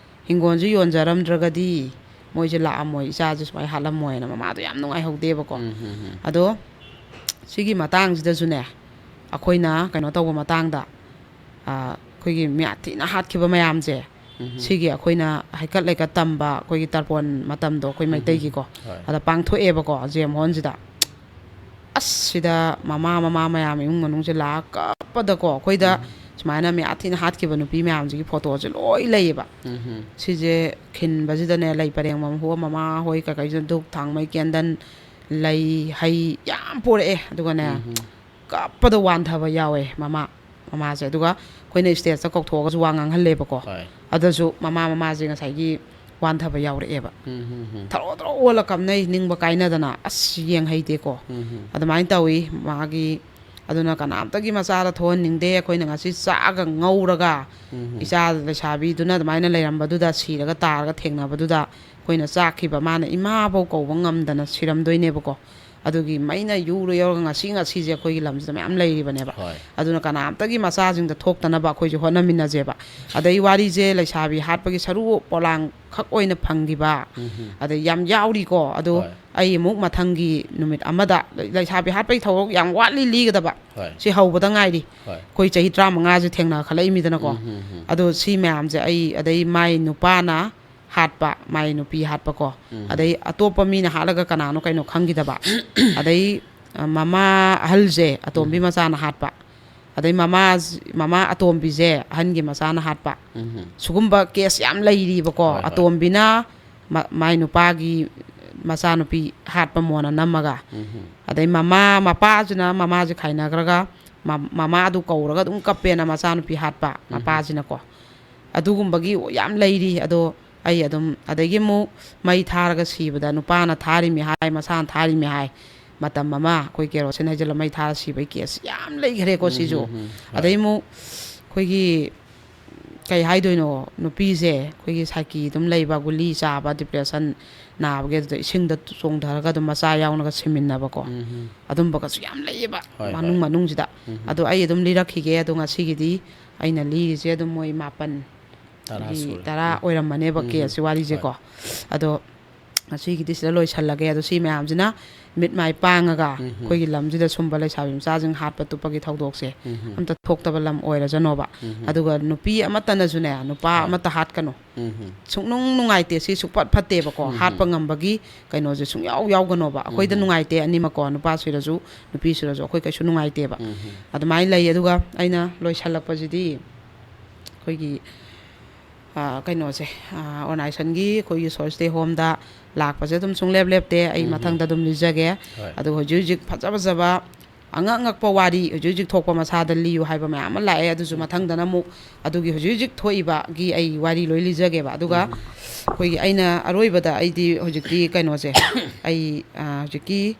ꯍꯤꯡꯒꯣꯜꯁꯨ ꯌꯣꯟꯖꯔꯝꯗ꯭ꯔꯒꯗꯤ ꯃꯣꯏꯁꯦ ꯂꯥꯛꯑꯝꯃꯣꯏ, ꯏꯆꯥꯁꯦ ꯁꯨꯃꯥꯏꯅ ꯍꯥꯠꯂꯝꯃꯣꯏꯅ ꯃꯃꯥꯗꯣ ꯌꯥꯝ ꯅꯨꯡꯉꯥꯏꯍꯧꯗꯦꯕꯀꯣ꯫ ꯎꯝ, ꯎꯝ, ꯎꯝ꯫ ꯑꯗꯣ ꯁꯤꯒꯤ ꯃꯇꯥꯡꯁꯤꯗꯁꯨꯅꯦ, ꯑꯩꯈꯣꯏꯅ ꯀꯩꯅꯣ ꯇꯧꯕ ꯃꯇꯥꯡꯗ, ꯑ, ꯑꯩꯈꯣꯏꯒꯤ ꯃꯌꯥꯝ ꯊꯤꯅ ꯍꯥꯠꯈꯤꯕ ꯃꯌꯥꯝꯁꯦ, ꯎꯝ꯫ ꯁꯤꯒꯤ ꯑꯩꯈꯣꯏꯅ ꯍꯩꯀꯠ ꯂꯩꯀꯠ ꯇꯝꯕ ꯑꯩꯈꯣꯏꯒꯤ ꯇꯔꯄꯣꯟ ꯃꯇꯝꯗꯣ ꯑꯩꯈꯣꯏ ꯎꯝ꯫ ꯃꯩꯇꯩꯒꯤꯀꯣ, ꯍꯣꯏ꯫ ꯑꯗ ꯄꯥꯡꯊꯣꯛꯑꯦꯕꯀꯣ ꯖꯦꯝ ꯍꯣꯜꯁꯤꯗ꯫ ꯑꯁ, ꯁꯤꯗ ꯃꯃꯥ, ꯃꯃꯥ ꯃꯌꯥꯝ ꯏꯃꯨꯡ ꯃꯅꯨꯡꯁꯦ ꯂꯥꯛꯑ ꯀꯞꯄꯗꯀꯣ, ꯑꯩꯈꯣꯏꯗ ꯎꯝ꯫ ꯁꯨꯃꯥꯏꯅ ꯃꯌꯥꯝ ꯊꯤꯅ ꯍꯥꯠꯈꯤꯕ ꯅꯨꯄꯤ ꯃꯌꯥꯝꯁꯤꯒꯤ ꯐꯣꯇꯣꯁꯦ ꯂꯣꯏ ꯂꯩꯌꯦꯕ꯫ ꯎꯝ꯫ ꯁꯤꯁꯦ ꯈꯤꯟꯕꯁꯤꯗꯅꯦ, ꯂꯩ ꯄꯔꯦꯡ ꯃꯝꯍꯣ ꯃꯃꯥ ꯍꯣꯏ ꯀꯩꯀꯩꯁꯤꯅ ꯙꯨꯞ, ꯊꯥꯡꯃꯩ, ꯀꯦꯟꯗꯜ, ꯂꯩ, ꯍꯩ ꯌꯥꯝ ꯄꯣꯔꯛꯑꯦ꯫ ꯑꯗꯨꯒꯅꯦ, ꯎꯝ꯫ ꯀꯞꯄꯗ ꯋꯥꯟꯊꯕ ꯌꯥꯎꯋꯦ ꯃꯃꯥ, ꯃꯃꯥꯁꯦ꯫ ꯑꯗꯨꯒ ꯑꯩꯈꯣꯏꯅ ꯁ꯭ꯇꯦꯖꯇ ꯀꯧꯊꯣꯛꯑꯒꯁꯨ ꯋꯥ ꯉꯥꯡꯍꯜꯂꯦꯕꯀꯣ꯫ ꯍꯣꯏ꯫ ꯑꯗꯨꯁꯨ ꯃꯃꯥ, ꯃꯃꯥꯁꯦ ꯉꯁꯥꯏꯒꯤ ꯋꯥꯟꯊꯕ ꯌꯥꯎꯔꯛꯑꯦꯕ꯫ ꯎꯝ, ꯎꯝ, ꯎꯝ꯫ ꯊꯔꯣ ꯊꯔꯣ ꯑꯣꯜꯂ ꯀꯞꯅꯩ, ꯅꯤꯡꯕ ꯀꯥꯏꯅꯗꯅ꯫ ꯑꯁ, ꯌꯦꯡ ꯍꯩꯇꯦꯀꯣ꯫ ꯎꯝ, ꯎꯝ꯫ ꯑꯗꯨꯃꯥꯏꯅ ꯇꯧꯋꯤ ꯃꯥꯒꯤ꯫ ꯑꯗꯨꯅ ꯀꯅꯥꯝꯇꯒꯤ ꯃꯆꯥꯗ ꯊꯣꯛꯍꯟꯅꯤꯡꯗꯦ꯫ ꯑꯩꯈꯣꯏꯅ ꯉꯁꯤ ꯆꯥꯛꯑꯒ ꯉꯧꯔꯒ ꯎꯝ꯫ ꯏꯆꯥ ꯂꯩꯁꯥꯕꯤꯗꯨꯅ ꯑꯗꯨꯃꯥꯏꯅ ꯂꯩꯔꯝꯕꯗꯨꯗ, ꯁꯤꯔꯒ ꯇꯥꯔꯒ ꯊꯦꯡꯅꯕꯗꯨꯗ ꯑꯩꯈꯣꯏꯅ ꯆꯥꯛꯈꯤꯕ, ꯃꯥꯅ ꯏꯃꯥꯐꯧ ꯀꯧꯕ ꯉꯝꯗꯅ ꯁꯤꯔꯝꯗꯣꯏꯅꯦꯕꯀꯣ꯫ ꯑꯗꯨꯒꯤ ꯃꯩꯅ ꯌꯨꯔ ꯌꯧꯔꯒ ꯉꯁꯤ, ꯉꯁꯤꯁꯦ ꯑꯩꯈꯣꯏꯒꯤ ꯂꯝꯁꯤꯗ ꯃꯌꯥꯝ ꯂꯩꯔꯤꯕꯅꯦꯕ꯫ ꯍꯣꯏ꯫ ꯑꯗꯨꯅ ꯀꯅꯥꯝꯇꯒꯤ ꯃꯆꯥꯁꯤꯡꯗ ꯊꯣꯛꯇꯅꯕ ꯑꯩꯈꯣꯏꯁꯨ ꯍꯣꯠꯅꯃꯤꯟꯅꯁꯦꯕ꯫ ꯑꯗꯩ ꯋꯥꯔꯤꯁꯦ ꯂꯩꯁꯥꯕꯤ ꯍꯥꯠꯄꯒꯤ ꯁꯔꯨ ꯄꯣꯂꯥꯡ ꯈꯛ ꯑꯣꯏꯅ ꯐꯪꯈꯤꯕ, ꯎꯝ꯫ ꯑꯗꯩ ꯌꯥꯝ ꯌꯥꯎꯔꯤꯀꯣ꯫ ꯑꯗꯣ ꯍꯣꯏ꯫ ꯑꯩ ꯑꯃꯨꯛ ꯃꯊꯪꯒꯤ ꯅꯨꯃꯤꯠ ꯑꯃꯗ ꯂꯩ-, ꯂꯩꯁꯥꯕꯤ ꯍꯥꯠꯄꯒꯤ ꯊꯧꯔꯝ ꯌꯥꯝ ꯋꯥꯠꯂꯤ ꯂꯤꯒꯗꯕ꯫ ꯍꯣꯏ꯫ ꯁꯤ ꯍꯧꯕꯗ ꯉꯥꯏꯔꯤ꯫ ꯍꯣꯏ꯫ ꯑꯩꯈꯣꯏ ꯆꯍꯤ ꯇꯔꯥꯃꯉꯥꯁꯦ ꯊꯦꯡꯅꯈꯠꯂꯛꯏꯃꯤꯗꯅꯀꯣ꯫ ꯎꯝ, ꯎꯝ, ꯎꯝ꯫ ꯑꯗꯣ ꯁꯤ ꯃꯌꯥꯝꯁꯦ ꯑꯩ, ꯑꯗꯩ ꯃꯥꯏ ꯅꯨꯄꯥꯅ ꯍꯥꯠꯄ, ꯃꯥꯏ ꯅꯨꯄꯤ ꯍꯥꯠꯄꯀꯣ꯫ ꯎꯝ꯫ ꯑꯗꯩ ꯑꯇꯣꯞꯄ ꯃꯤꯅ ꯍꯥꯠꯂꯒ ꯀꯅꯥꯅꯣ ꯀꯩꯅꯣ ꯈꯪꯈꯤꯗꯕ꯫ ꯑꯗꯩ, ꯑ, ꯃꯃꯥ ꯑꯍꯜꯁꯦ ꯑꯇꯣꯝꯕꯤ ꯎꯝ꯫ ꯃꯆꯥꯅ ꯍꯥꯠꯄ꯫ ꯑꯗꯩ ꯃꯃꯥ, ꯃꯃꯥ ꯑꯇꯣꯝꯕꯤꯁꯦ ꯑꯍꯟꯒꯤ ꯃꯆꯥꯅ ꯍꯥꯠꯄ꯫ ꯎꯝ꯫ ꯁꯤꯒꯨꯝꯕ ꯀꯦꯁ ꯌꯥꯝ ꯂꯩꯔꯤꯕꯀꯣ꯫ ꯍꯣꯏ, ꯍꯣꯏ꯫ ꯑꯇꯣꯝꯕꯤꯅ ꯃ-, ꯃꯥꯏ ꯅꯨꯄꯥꯒꯤ ꯃꯆꯥꯅꯨꯄꯤ ꯍꯥꯠꯄ ꯃꯣꯟꯅ ꯅꯝꯃꯒ꯫ ꯎꯝ꯫ ꯑꯗꯩ ꯃꯃꯥ, ꯃꯄꯥꯁꯤꯅ ꯃꯃꯥꯁꯦ ꯈꯥꯏꯅꯈ꯭ꯔꯒ ꯃ-, ꯃꯃꯥꯗꯨ ꯀꯧꯔꯒ ꯑꯗꯨꯝ ꯀꯞꯄꯦꯅ ꯃꯆꯥꯅꯨꯄꯤ ꯍꯥꯠꯄ, ꯎꯝ꯫ ꯃꯄꯥꯁꯤꯅꯀꯣ꯫ ꯑꯗꯨꯒꯨꯝꯕꯒꯤ ꯌꯥꯝ ꯂꯩꯔꯤ꯫ ꯑꯗꯣ ꯑꯩ ꯑꯗꯨꯝ, ꯑꯗꯒꯤ ꯑꯃꯨꯛ ꯃꯩ ꯊꯥꯔꯒ ꯁꯤꯕꯗ ꯅꯨꯄꯥꯅ ꯊꯥꯔꯤꯃꯤ ꯍꯥꯏ, ꯃꯁꯥꯅ ꯊꯥꯔꯤꯃꯤ ꯍꯥꯏ꯫ ꯃꯇꯝ ꯑꯃ ꯑꯩꯈꯣꯏ ꯀꯦꯔꯣꯁꯤꯟ ꯍꯩꯖꯤꯜꯂ ꯃꯩ ꯊꯥꯔ ꯁꯤꯕꯒꯤ ꯀꯦꯁ ꯌꯥꯝ ꯂꯩꯈ꯭ꯔꯦꯀꯣ ꯎꯝ, ꯁꯤꯁꯨ꯫ ꯎꯝ, ꯎꯝ꯫ ꯍꯣꯏ꯫ ꯑꯗꯩ ꯑꯃꯨꯛ ꯑꯩꯈꯣꯏꯒꯤ, ꯀꯩ ꯍꯥꯏꯗꯣꯏꯅꯣ, ꯅꯨꯄꯤꯁꯦ ꯑꯩꯈꯣꯏꯒꯤ ꯁꯥꯏꯀꯤ ꯑꯗꯨꯝ ꯂꯩꯕ, ꯒꯨꯂꯤ ꯆꯥꯕ, ꯗꯤꯄ꯭ꯔꯦꯁꯟ ꯅꯥꯕꯒꯤ, ꯑꯗꯨꯗ ꯏꯁꯤꯡꯗ ꯆꯣꯡꯊꯔꯒ ꯑꯗꯨꯝ ꯃꯆꯥ ꯌꯥꯎꯅꯒ ꯁꯤꯃꯤꯟꯅꯕꯀꯣ꯫ ꯎꯝ, ꯎꯝ꯫ ꯑꯗꯨꯝꯕꯒꯁꯨ ꯌꯥꯝ ꯂꯩꯌꯦꯕ ꯍꯣꯏ, ꯃꯅꯨꯡ ꯍꯣꯏ꯫ ꯃꯅꯨꯡꯁꯤꯗ꯫ ꯎꯝ, ꯎꯝ꯫ ꯑꯗꯣ ꯑꯩ ꯑꯗꯨꯝ ꯂꯤꯔꯛꯈꯤꯒꯦ꯫ ꯑꯗꯣ ꯉꯁꯤꯒꯤꯗꯤ ꯑꯩꯅ ꯂꯤꯔꯤꯁꯦ ꯑꯗꯨꯝ ꯃꯣꯏ ꯃꯥꯄꯟ ꯇꯔꯥ ꯆꯍꯤ ꯁꯨꯔꯦ꯫ ꯇꯔꯥ ꯎꯝ꯫ ꯑꯣꯏꯔꯝꯃꯅꯦꯕ ꯎꯝ꯫ ꯀꯦꯁꯁꯤ ꯋꯥꯔꯤꯁꯦꯀꯣ꯫ ꯍꯣꯏ꯫ ꯑꯗꯣ ꯉꯁꯤꯒꯤꯗꯤ ꯁꯤꯗ ꯂꯣꯏꯁꯜꯂꯒꯦ꯫ ꯑꯗꯣ ꯁꯤ ꯃꯌꯥꯝꯁꯤꯅ ꯃꯤꯠ ꯃꯥꯏ ꯄꯥꯡꯉꯒ ꯎꯝ꯫ ꯑꯩꯈꯣꯏꯒꯤ ꯂꯝꯁꯤꯗ ꯁꯨꯝꯕ ꯂꯩꯁꯥꯕꯤ ꯃꯆꯥꯁꯤꯡ ꯍꯥꯠꯄ ꯇꯨꯞꯄꯒꯤ ꯊꯧꯗꯣꯛꯁꯦ ꯎꯝ꯫ ꯑꯝꯇ ꯊꯣꯛꯇꯕ ꯂꯝ ꯑꯣꯏꯔꯖꯅꯣꯕ꯫ ꯎꯝ꯫ ꯑꯗꯨꯒ ꯅꯨꯄꯤ ꯑꯃꯠꯇꯅꯁꯨꯅꯦ, ꯅꯨꯄꯥ ꯍꯣꯏ꯫ ꯑꯃꯠꯇ ꯍꯥꯠꯀꯅꯨ꯫ ꯎꯝ꯫ ꯁꯨꯡꯅꯨꯡ ꯅꯨꯡꯉꯥꯏꯇꯦ꯫ ꯁꯤ ꯁꯨꯡꯐꯠ ꯐꯠꯇꯦꯕꯀꯣ꯫ ꯎꯝ꯫ ꯍꯥꯠꯄ ꯉꯝꯕꯒꯤ ꯀꯩꯅꯣꯁꯦ ꯁꯨꯡꯌꯥꯎ ꯌꯥꯎꯒꯅꯣꯕ꯫ ꯑꯩꯈꯣꯏꯗ ꯎꯝ꯫ ꯅꯨꯡꯉꯥꯏꯇꯦ ꯑꯅꯤꯃꯛꯀꯣ, ꯅꯨꯄꯥꯁꯤꯗꯁꯨ ꯅꯨꯄꯤꯁꯤꯗꯁꯨ ꯑꯩꯈꯣꯏ ꯀꯩꯁꯨ ꯅꯨꯡꯉꯥꯏꯇꯦꯕ꯫ ꯎꯝ꯫ ꯑꯗꯨꯃꯥꯏꯅ ꯂꯩ꯫ ꯑꯗꯨꯒ ꯑꯩꯅ ꯂꯣꯏꯁꯜꯂꯛꯄꯁꯤꯗꯤ ꯑꯩꯈꯣꯏꯒꯤ, ꯑ, ꯀꯩꯅꯣꯁꯦ, ꯑ, ꯑꯣꯔꯒꯅꯥꯏꯖꯦꯁꯟꯒꯤ ꯑꯩꯈꯣꯏꯒꯤ ꯁꯣꯏꯁꯇꯦ ꯍꯣꯝꯗ ꯂꯥꯛꯄꯁꯦ ꯑꯗꯨꯝ ꯁꯨꯡꯂꯦꯞ ꯂꯦꯞꯇꯦ꯫ ꯑꯩ ꯎꯝ꯫ ꯃꯊꯪꯗ ꯑꯗꯨꯝ ꯂꯤꯖꯒꯦ꯫ ꯍꯣꯏ꯫ ꯑꯗꯨ ꯍꯧꯖꯤꯛ ꯍꯧꯖꯤꯛ ꯐꯖ ꯐꯖꯕ ꯑꯉꯛ ꯑꯉꯛꯄ ꯋꯥꯔꯤ ꯍꯧꯖꯤꯛ ꯍꯧꯖꯤꯛ ꯊꯣꯛꯄ ꯃꯁꯥꯗ ꯂꯤꯌꯨ ꯍꯥꯏꯕ ꯃꯌꯥꯝ ꯑꯃ ꯂꯥꯛꯑꯦ꯫ ꯑꯗꯨꯁꯨ ꯃꯊꯪꯗꯅ ꯑꯃꯨꯛ ꯑꯗꯨꯒꯤ ꯍꯧꯖꯤꯛ ꯍꯧꯖꯤꯛ ꯊꯣꯛꯏꯕꯒꯤ ꯑꯩ ꯋꯥꯔꯤ ꯂꯣꯏ ꯂꯤꯖꯒꯦꯕ꯫ ꯑꯗꯨꯒ ꯎꯝ꯫ ꯑꯩꯈꯣꯏꯒꯤ ꯑꯩꯅ ꯑꯔꯣꯏꯕꯗ ꯑꯩꯗꯤ ꯍꯧꯖꯤꯛꯇꯤ ꯀꯩꯅꯣꯁꯦ, ꯑꯩ, ꯑ, ꯍꯧꯖꯤꯛꯀꯤ,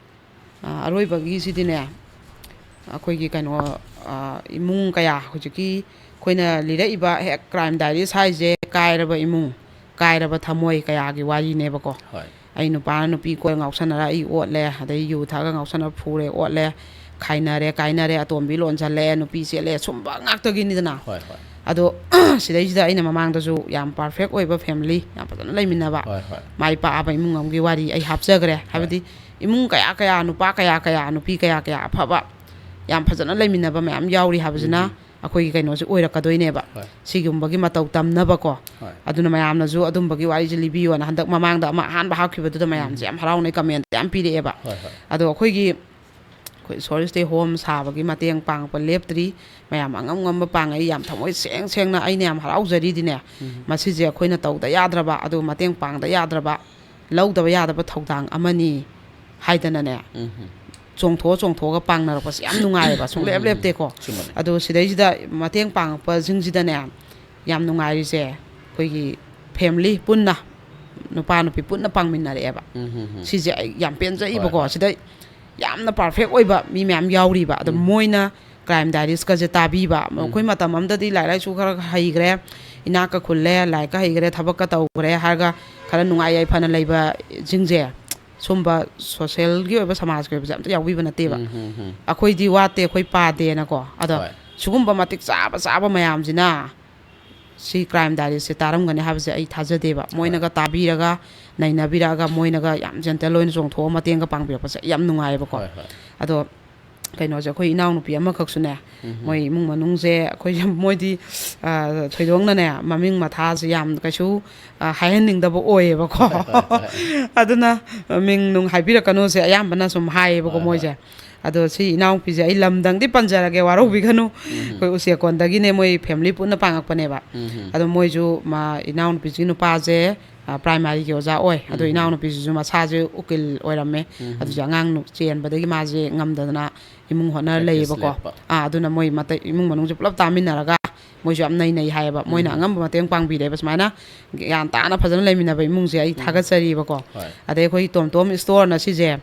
ꯑ, ꯑꯔꯣꯏꯕꯒꯤꯁꯤꯗꯤꯅꯦ, ꯑꯩꯈꯣꯏꯒꯤ ꯀꯩꯅꯣ, ꯑ, ꯏꯃꯨꯡ ꯀꯌꯥ ꯍꯧꯖꯤꯛꯀꯤ ꯑꯩꯈꯣꯏꯅ ꯂꯤꯔꯛꯏꯕ ꯍꯦꯛ ꯀ꯭ꯔꯥꯏꯝ ꯗꯥꯏꯔꯤꯁ ꯍꯥꯏꯁꯦ ꯀꯥꯏꯔꯕ ꯏꯃꯨꯡ, ꯀꯥꯏꯔꯕ ꯊꯃꯣꯏ ꯀꯌꯥꯒꯤ ꯋꯥꯔꯤꯅꯦꯕꯀꯣ꯫ ꯍꯣꯏ꯫ ꯑꯩ ꯅꯨꯄꯥꯅ ꯅꯨꯄꯤ ꯀꯣꯏꯔ ꯉꯥꯎꯁꯟꯅꯔ ꯑꯩ ꯑꯣꯠꯂꯦ, ꯑꯗꯩ ꯌꯨ ꯊꯛꯑꯒ ꯉꯥꯎꯁꯟꯅꯔ ꯐꯨꯔꯦ, ꯑꯣꯠꯂꯦ, ꯈꯥꯏꯅꯔꯦ, ꯀꯥꯏꯅꯔꯦ, ꯑꯇꯣꯝꯕꯤ ꯂꯣꯟꯁꯜꯂꯛꯑꯦ, ꯅꯨꯄꯤ ꯆꯦꯜꯂꯦ, ꯁꯨꯝꯕ ꯉꯥꯛꯇꯒꯤꯅꯤꯗꯅ꯫ ꯍꯣꯏ, ꯍꯣꯏ꯫ ꯑꯗꯣ ꯁꯤꯗꯩꯁꯤꯗ ꯑꯩꯅ ꯃꯃꯥꯡꯗꯁꯨ ꯌꯥꯝ ꯄꯔꯐꯦꯛ ꯑꯣꯏꯕ ꯐꯦꯃꯤꯂꯤ, ꯌꯥꯝ ꯐꯖꯅ ꯂꯩꯃꯤꯟꯅꯕ, ꯍꯣꯏ, ꯍꯣꯏ꯫ ꯃꯥꯏ ꯄꯥꯛꯑꯕ ꯏꯃꯨꯡ ꯑꯃꯒꯤ ꯋꯥꯔꯤ ꯑꯩ ꯍꯥꯞꯆꯈ꯭ꯔꯦ꯫ ꯍꯥꯏꯕꯗꯤ ꯏꯃꯨꯡ ꯀꯌꯥ ꯀꯌꯥ, ꯅꯨꯄꯥ ꯀꯌꯥ ꯀꯌꯥ, ꯅꯨꯄꯤ ꯀꯌꯥ ꯀꯌꯥ ꯑꯐꯕ ꯌꯥꯝ ꯐꯖꯅ ꯂꯩꯃꯤꯟꯅꯕ ꯃꯌꯥꯝ ꯌꯥꯎꯔꯤ ꯍꯥꯏꯕꯁꯤꯅ ꯎꯝ꯫ ꯑꯩꯈꯣꯏꯒꯤ ꯀꯩꯅꯣꯁꯦ ꯑꯣꯏꯔꯛꯀꯗꯣꯏꯅꯦꯕ꯫ ꯍꯣꯏ꯫ ꯁꯤꯒꯨꯝꯕꯒꯤ ꯃꯇꯧ ꯇꯝꯅꯕꯀꯣ꯫ ꯍꯣꯏ꯫ ꯑꯗꯨꯅ ꯃꯌꯥꯝꯅꯁꯨ ꯑꯗꯨꯝꯕꯒꯤ ꯋꯥꯔꯤꯁꯦ ꯂꯤꯕꯤꯌꯣꯅ ꯍꯟꯗꯛ ꯃꯃꯥꯡꯗ ꯑꯃ ꯑꯍꯥꯟꯕ ꯍꯥꯞꯈꯤꯕꯗꯨꯗ ꯃꯌꯥꯝꯁꯦ ꯌꯥꯝ ꯍꯔꯥꯎꯅ ꯀꯃꯦꯟ ꯌꯥꯝ ꯄꯤꯔꯛꯑꯦꯕ꯫ ꯍꯣꯏ, ꯍꯣꯏ꯫ ꯑꯗꯣ ꯑꯩꯈꯣꯏꯒꯤ, ꯑꯩꯈꯣꯏ ꯁꯣꯏꯁꯇꯦ ꯍꯣꯝ ꯁꯥꯕꯒꯤ ꯃꯇꯦꯡ ꯄꯥꯡꯉꯛꯄ ꯂꯦꯞꯇ꯭ꯔꯤ꯫ ꯃꯌꯥꯝ ꯑꯉꯝ ꯉꯝꯕ ꯄꯥꯡꯉꯛꯏ꯫ ꯌꯥꯝ ꯊꯃꯣꯏ ꯁꯦꯡ ꯁꯦꯡꯅ ꯑꯩꯅ ꯌꯥꯝ ꯍꯔꯥꯎꯖꯔꯤꯗꯤꯅꯦ꯫ ꯎꯝ꯫ ꯃꯁꯤꯁꯦ ꯑꯩꯈꯣꯏꯅ ꯇꯧꯗ ꯌꯥꯗ꯭ꯔꯕ, ꯑꯗꯨꯒ ꯃꯇꯦꯡ ꯄꯥꯡꯗ ꯌꯥꯗ꯭ꯔꯕ, ꯂꯧꯗꯕ ꯌꯥꯗꯕ ꯊꯧꯗꯥꯡ ꯑꯃꯅꯤ ꯍꯥꯏꯗꯅꯅꯦ꯫ ꯎꯝ꯫ ꯆꯣꯡꯊꯣꯛꯑ ꯆꯣꯡꯊꯣꯛꯑꯒ ꯄꯥꯡꯅꯔꯛꯄꯁꯦ ꯌꯥꯝ ꯅꯨꯡꯉꯥꯏꯌꯦꯕ, ꯁꯨꯡꯂꯦꯞ ꯂꯦꯞꯇꯦꯀꯣ꯫ ꯆꯨꯝꯕꯅꯦ꯫ ꯑꯗꯣ ꯁꯤꯗꯩꯁꯤꯗ ꯃꯇꯦꯡ ꯄꯥꯡꯉꯛꯄꯁꯤꯡꯁꯤꯗꯅꯦ ꯌꯥꯝ ꯅꯨꯡꯉꯥꯏꯔꯤꯁꯦ ꯑꯩꯈꯣꯏꯒꯤ ꯐꯦꯃꯤꯂꯤ ꯄꯨꯟꯅ, ꯅꯨꯄꯥ ꯅꯨꯄꯤ ꯄꯨꯟꯅ ꯄꯥꯡꯃꯤꯟꯅꯔꯛꯑꯦꯕ꯫ ꯎꯝ, ꯎꯝ, ꯎꯝ꯫ ꯁꯤꯁꯦ ꯑꯩ ꯌꯥꯝ ꯄꯦꯟꯖꯩꯕꯀꯣ꯫ ꯍꯣꯏ, ꯍꯣꯏ꯫ ꯁꯤꯗ ꯌꯥꯝꯅ ꯄꯥꯔꯐꯦꯛ ꯑꯣꯏꯕ ꯃꯤ ꯃꯌꯥꯝ ꯌꯥꯎꯔꯤꯕ꯫ ꯑꯗꯣ ꯎꯝ꯫ ꯃꯣꯏꯅ ꯀ꯭ꯔꯥꯏꯝ ꯗꯥꯏꯔꯤꯁꯀꯁꯦ ꯇꯥꯕꯤꯕ꯫ ꯎꯝ꯫ ꯑꯩꯈꯣꯏ ꯃꯇꯝ ꯑꯃꯗꯗꯤ ꯂꯥꯏꯔꯤꯛ ꯂꯥꯏꯁꯨ ꯈꯔ ꯍꯩꯈ꯭ꯔꯦ, ꯏꯅꯥꯛꯀ ꯈꯨꯜꯂꯦ, ꯂꯥꯏꯔꯤꯛꯀ ꯍꯩꯈ꯭ꯔꯦ, ꯊꯕꯛꯀ ꯇꯧꯈ꯭ꯔꯦ ꯍꯥꯏꯔꯒ ꯈꯔ ꯅꯨꯡꯉꯥꯏ ꯌꯥꯏꯐꯅ ꯂꯩꯕꯁꯤꯡꯁꯦ ꯁꯨꯝꯕ ꯁꯣꯁꯦꯜꯒꯤ ꯑꯣꯏꯕ, ꯁꯃꯥꯖꯀꯤ ꯑꯣꯏꯕꯁꯦ ꯑꯝꯇ ꯌꯥꯎꯕꯤꯕ ꯅꯠꯇꯦꯕ꯫ ꯎꯝ, ꯎꯝ, ꯎꯝ꯫ ꯑꯩꯈꯣꯏꯗꯤ ꯋꯥꯠꯇꯦ, ꯑꯩꯈꯣꯏ ꯄꯥꯗꯦꯅꯀꯣ꯫ ꯑꯗꯣ ꯍꯣꯏ꯫ ꯁꯤꯒꯨꯝꯕ ꯃꯇꯤꯛ ꯆꯥꯕ ꯆꯥꯕ ꯃꯌꯥꯝꯁꯤꯅ ꯁꯤ Crime Diaries ꯁꯦ ꯇꯥꯔꯝꯒꯅꯤ ꯍꯥꯏꯕꯁꯦ ꯑꯩ ꯊꯥꯖꯗꯦꯕ꯫ ꯃꯣꯏꯅꯒ ꯇꯥꯕꯤꯔꯒ, ꯅꯩꯅꯕꯤꯔꯛꯑꯒ, ꯃꯣꯏꯅꯒ ꯌꯥꯝ gentle ꯑꯣꯏꯅ ꯆꯣꯡꯊꯣꯛꯑ ꯃꯇꯦꯡꯒ ꯄꯥꯡꯕꯤꯔꯛꯄꯁꯦ ꯑꯩ ꯌꯥꯝ ꯅꯨꯡꯉꯥꯏꯌꯦꯕꯀꯣ꯫ ꯍꯣꯏ, ꯍꯣꯏ꯫ ꯑꯗꯣ ꯀꯩꯅꯣꯁꯦ, ꯑꯩꯈꯣꯏ ꯏꯅꯥꯎꯅꯨꯄꯤ ꯑꯃꯈꯛꯁꯨꯅꯦ, ꯃꯣꯏ ꯏꯃꯨꯡ ꯃꯅꯨꯡꯁꯦ, ꯑꯩꯈꯣꯏꯁꯦ, ꯃꯣꯏꯗꯤ, ꯑ, ꯊꯣꯏꯗꯣꯛꯅꯅꯦ, ꯃꯃꯤꯡ ꯃꯊꯥꯁꯦ ꯌꯥꯝ ꯀꯩꯁꯨ, ꯑ, ꯍꯥꯏꯍꯟꯅꯤꯡꯗꯕ ꯑꯣꯏꯌꯦꯕꯀꯣ꯫ ꯑꯗꯨꯅ ꯃꯤꯡ ꯅꯨꯡ ꯍꯥꯏꯕꯤꯔꯛꯀꯅꯨꯁꯦ ꯑꯌꯥꯝꯕꯅ ꯁꯨꯝ ꯍꯥꯏꯌꯦꯕꯀꯣ, ꯍꯣꯏ, ꯍꯣꯏ꯫ ꯃꯣꯏꯁꯦ꯫ ꯑꯗꯣ ꯁꯤ ꯏꯅꯥꯎꯅꯨꯄꯤꯁꯦ ꯑꯩ ꯂꯝꯗꯪꯗꯤ ꯄꯟꯖꯔꯒꯦ, ꯋꯥꯔꯧꯕꯤꯒꯅꯨ꯫ ꯑꯩꯈꯣꯏ ꯎꯆꯦꯛꯀꯣꯟꯗꯒꯤꯅꯦ, ꯃꯣꯏ family ꯄꯨꯟꯅ ꯄꯥꯡꯉꯛꯄꯅꯦꯕ꯫ ꯑꯗꯣ ꯃꯣꯏꯁꯨ ꯃꯥ, ꯏꯅꯥꯎꯅꯨꯄꯤꯁꯤꯒꯤ ꯅꯨꯄꯥꯁꯦ, ꯑ, primaryꯒꯤ ꯑꯣꯖꯥ ꯑꯣꯏ꯫ ꯑꯗꯣ ꯏꯅꯥꯎꯅꯨꯄꯤꯁꯤꯁꯨ ꯃꯁꯥꯁꯦ ꯎꯀꯤꯜ ꯑꯣꯏꯔꯝꯃꯦ꯫ ꯑꯗꯨꯁꯨ ꯑꯉꯥꯡ ꯅꯨ-, ꯆꯦꯟꯕꯗꯒꯤ ꯃꯥꯁꯦ ꯉꯝꯗꯗꯅ ꯏꯃꯨꯡ ꯍꯣꯠꯅꯔ ꯂꯩꯌꯦꯕꯀꯣ꯫ ꯂꯦꯞꯄ꯫ ꯑꯥ, ꯑꯗꯨꯅ ꯃꯣꯏ ꯃꯇꯩ-, ꯏꯃꯨꯡ ꯃꯅꯨꯡꯁꯦ ꯄꯨꯂꯞ ꯇꯥꯃꯤꯟꯅꯔꯒ ꯃꯣꯏꯁꯨ ꯌꯥꯝ ꯅꯩꯅꯩ ꯍꯥꯏꯌꯦꯕ꯫ ꯃꯣꯏꯅ ꯑꯉꯝꯕ ꯃꯇꯦꯡ ꯄꯥꯡꯕꯤꯔꯦꯕ꯫ ꯁꯨꯃꯥꯏꯅ ꯒ꯭ꯌꯥꯟ ꯇꯥꯅ ꯐꯖꯅ ꯂꯩꯃꯤꯟꯅꯕ ꯏꯃꯨꯡꯁꯦ ꯑꯩ ꯊꯥꯒꯠꯆꯔꯤꯕꯀꯣ꯫ ꯍꯣꯏ꯫ ꯑꯗꯩ ꯑꯩꯈꯣꯏ ꯇꯣꯝꯇꯣꯝ ꯏꯁꯇꯣꯔꯅ ꯁꯤꯁꯦ,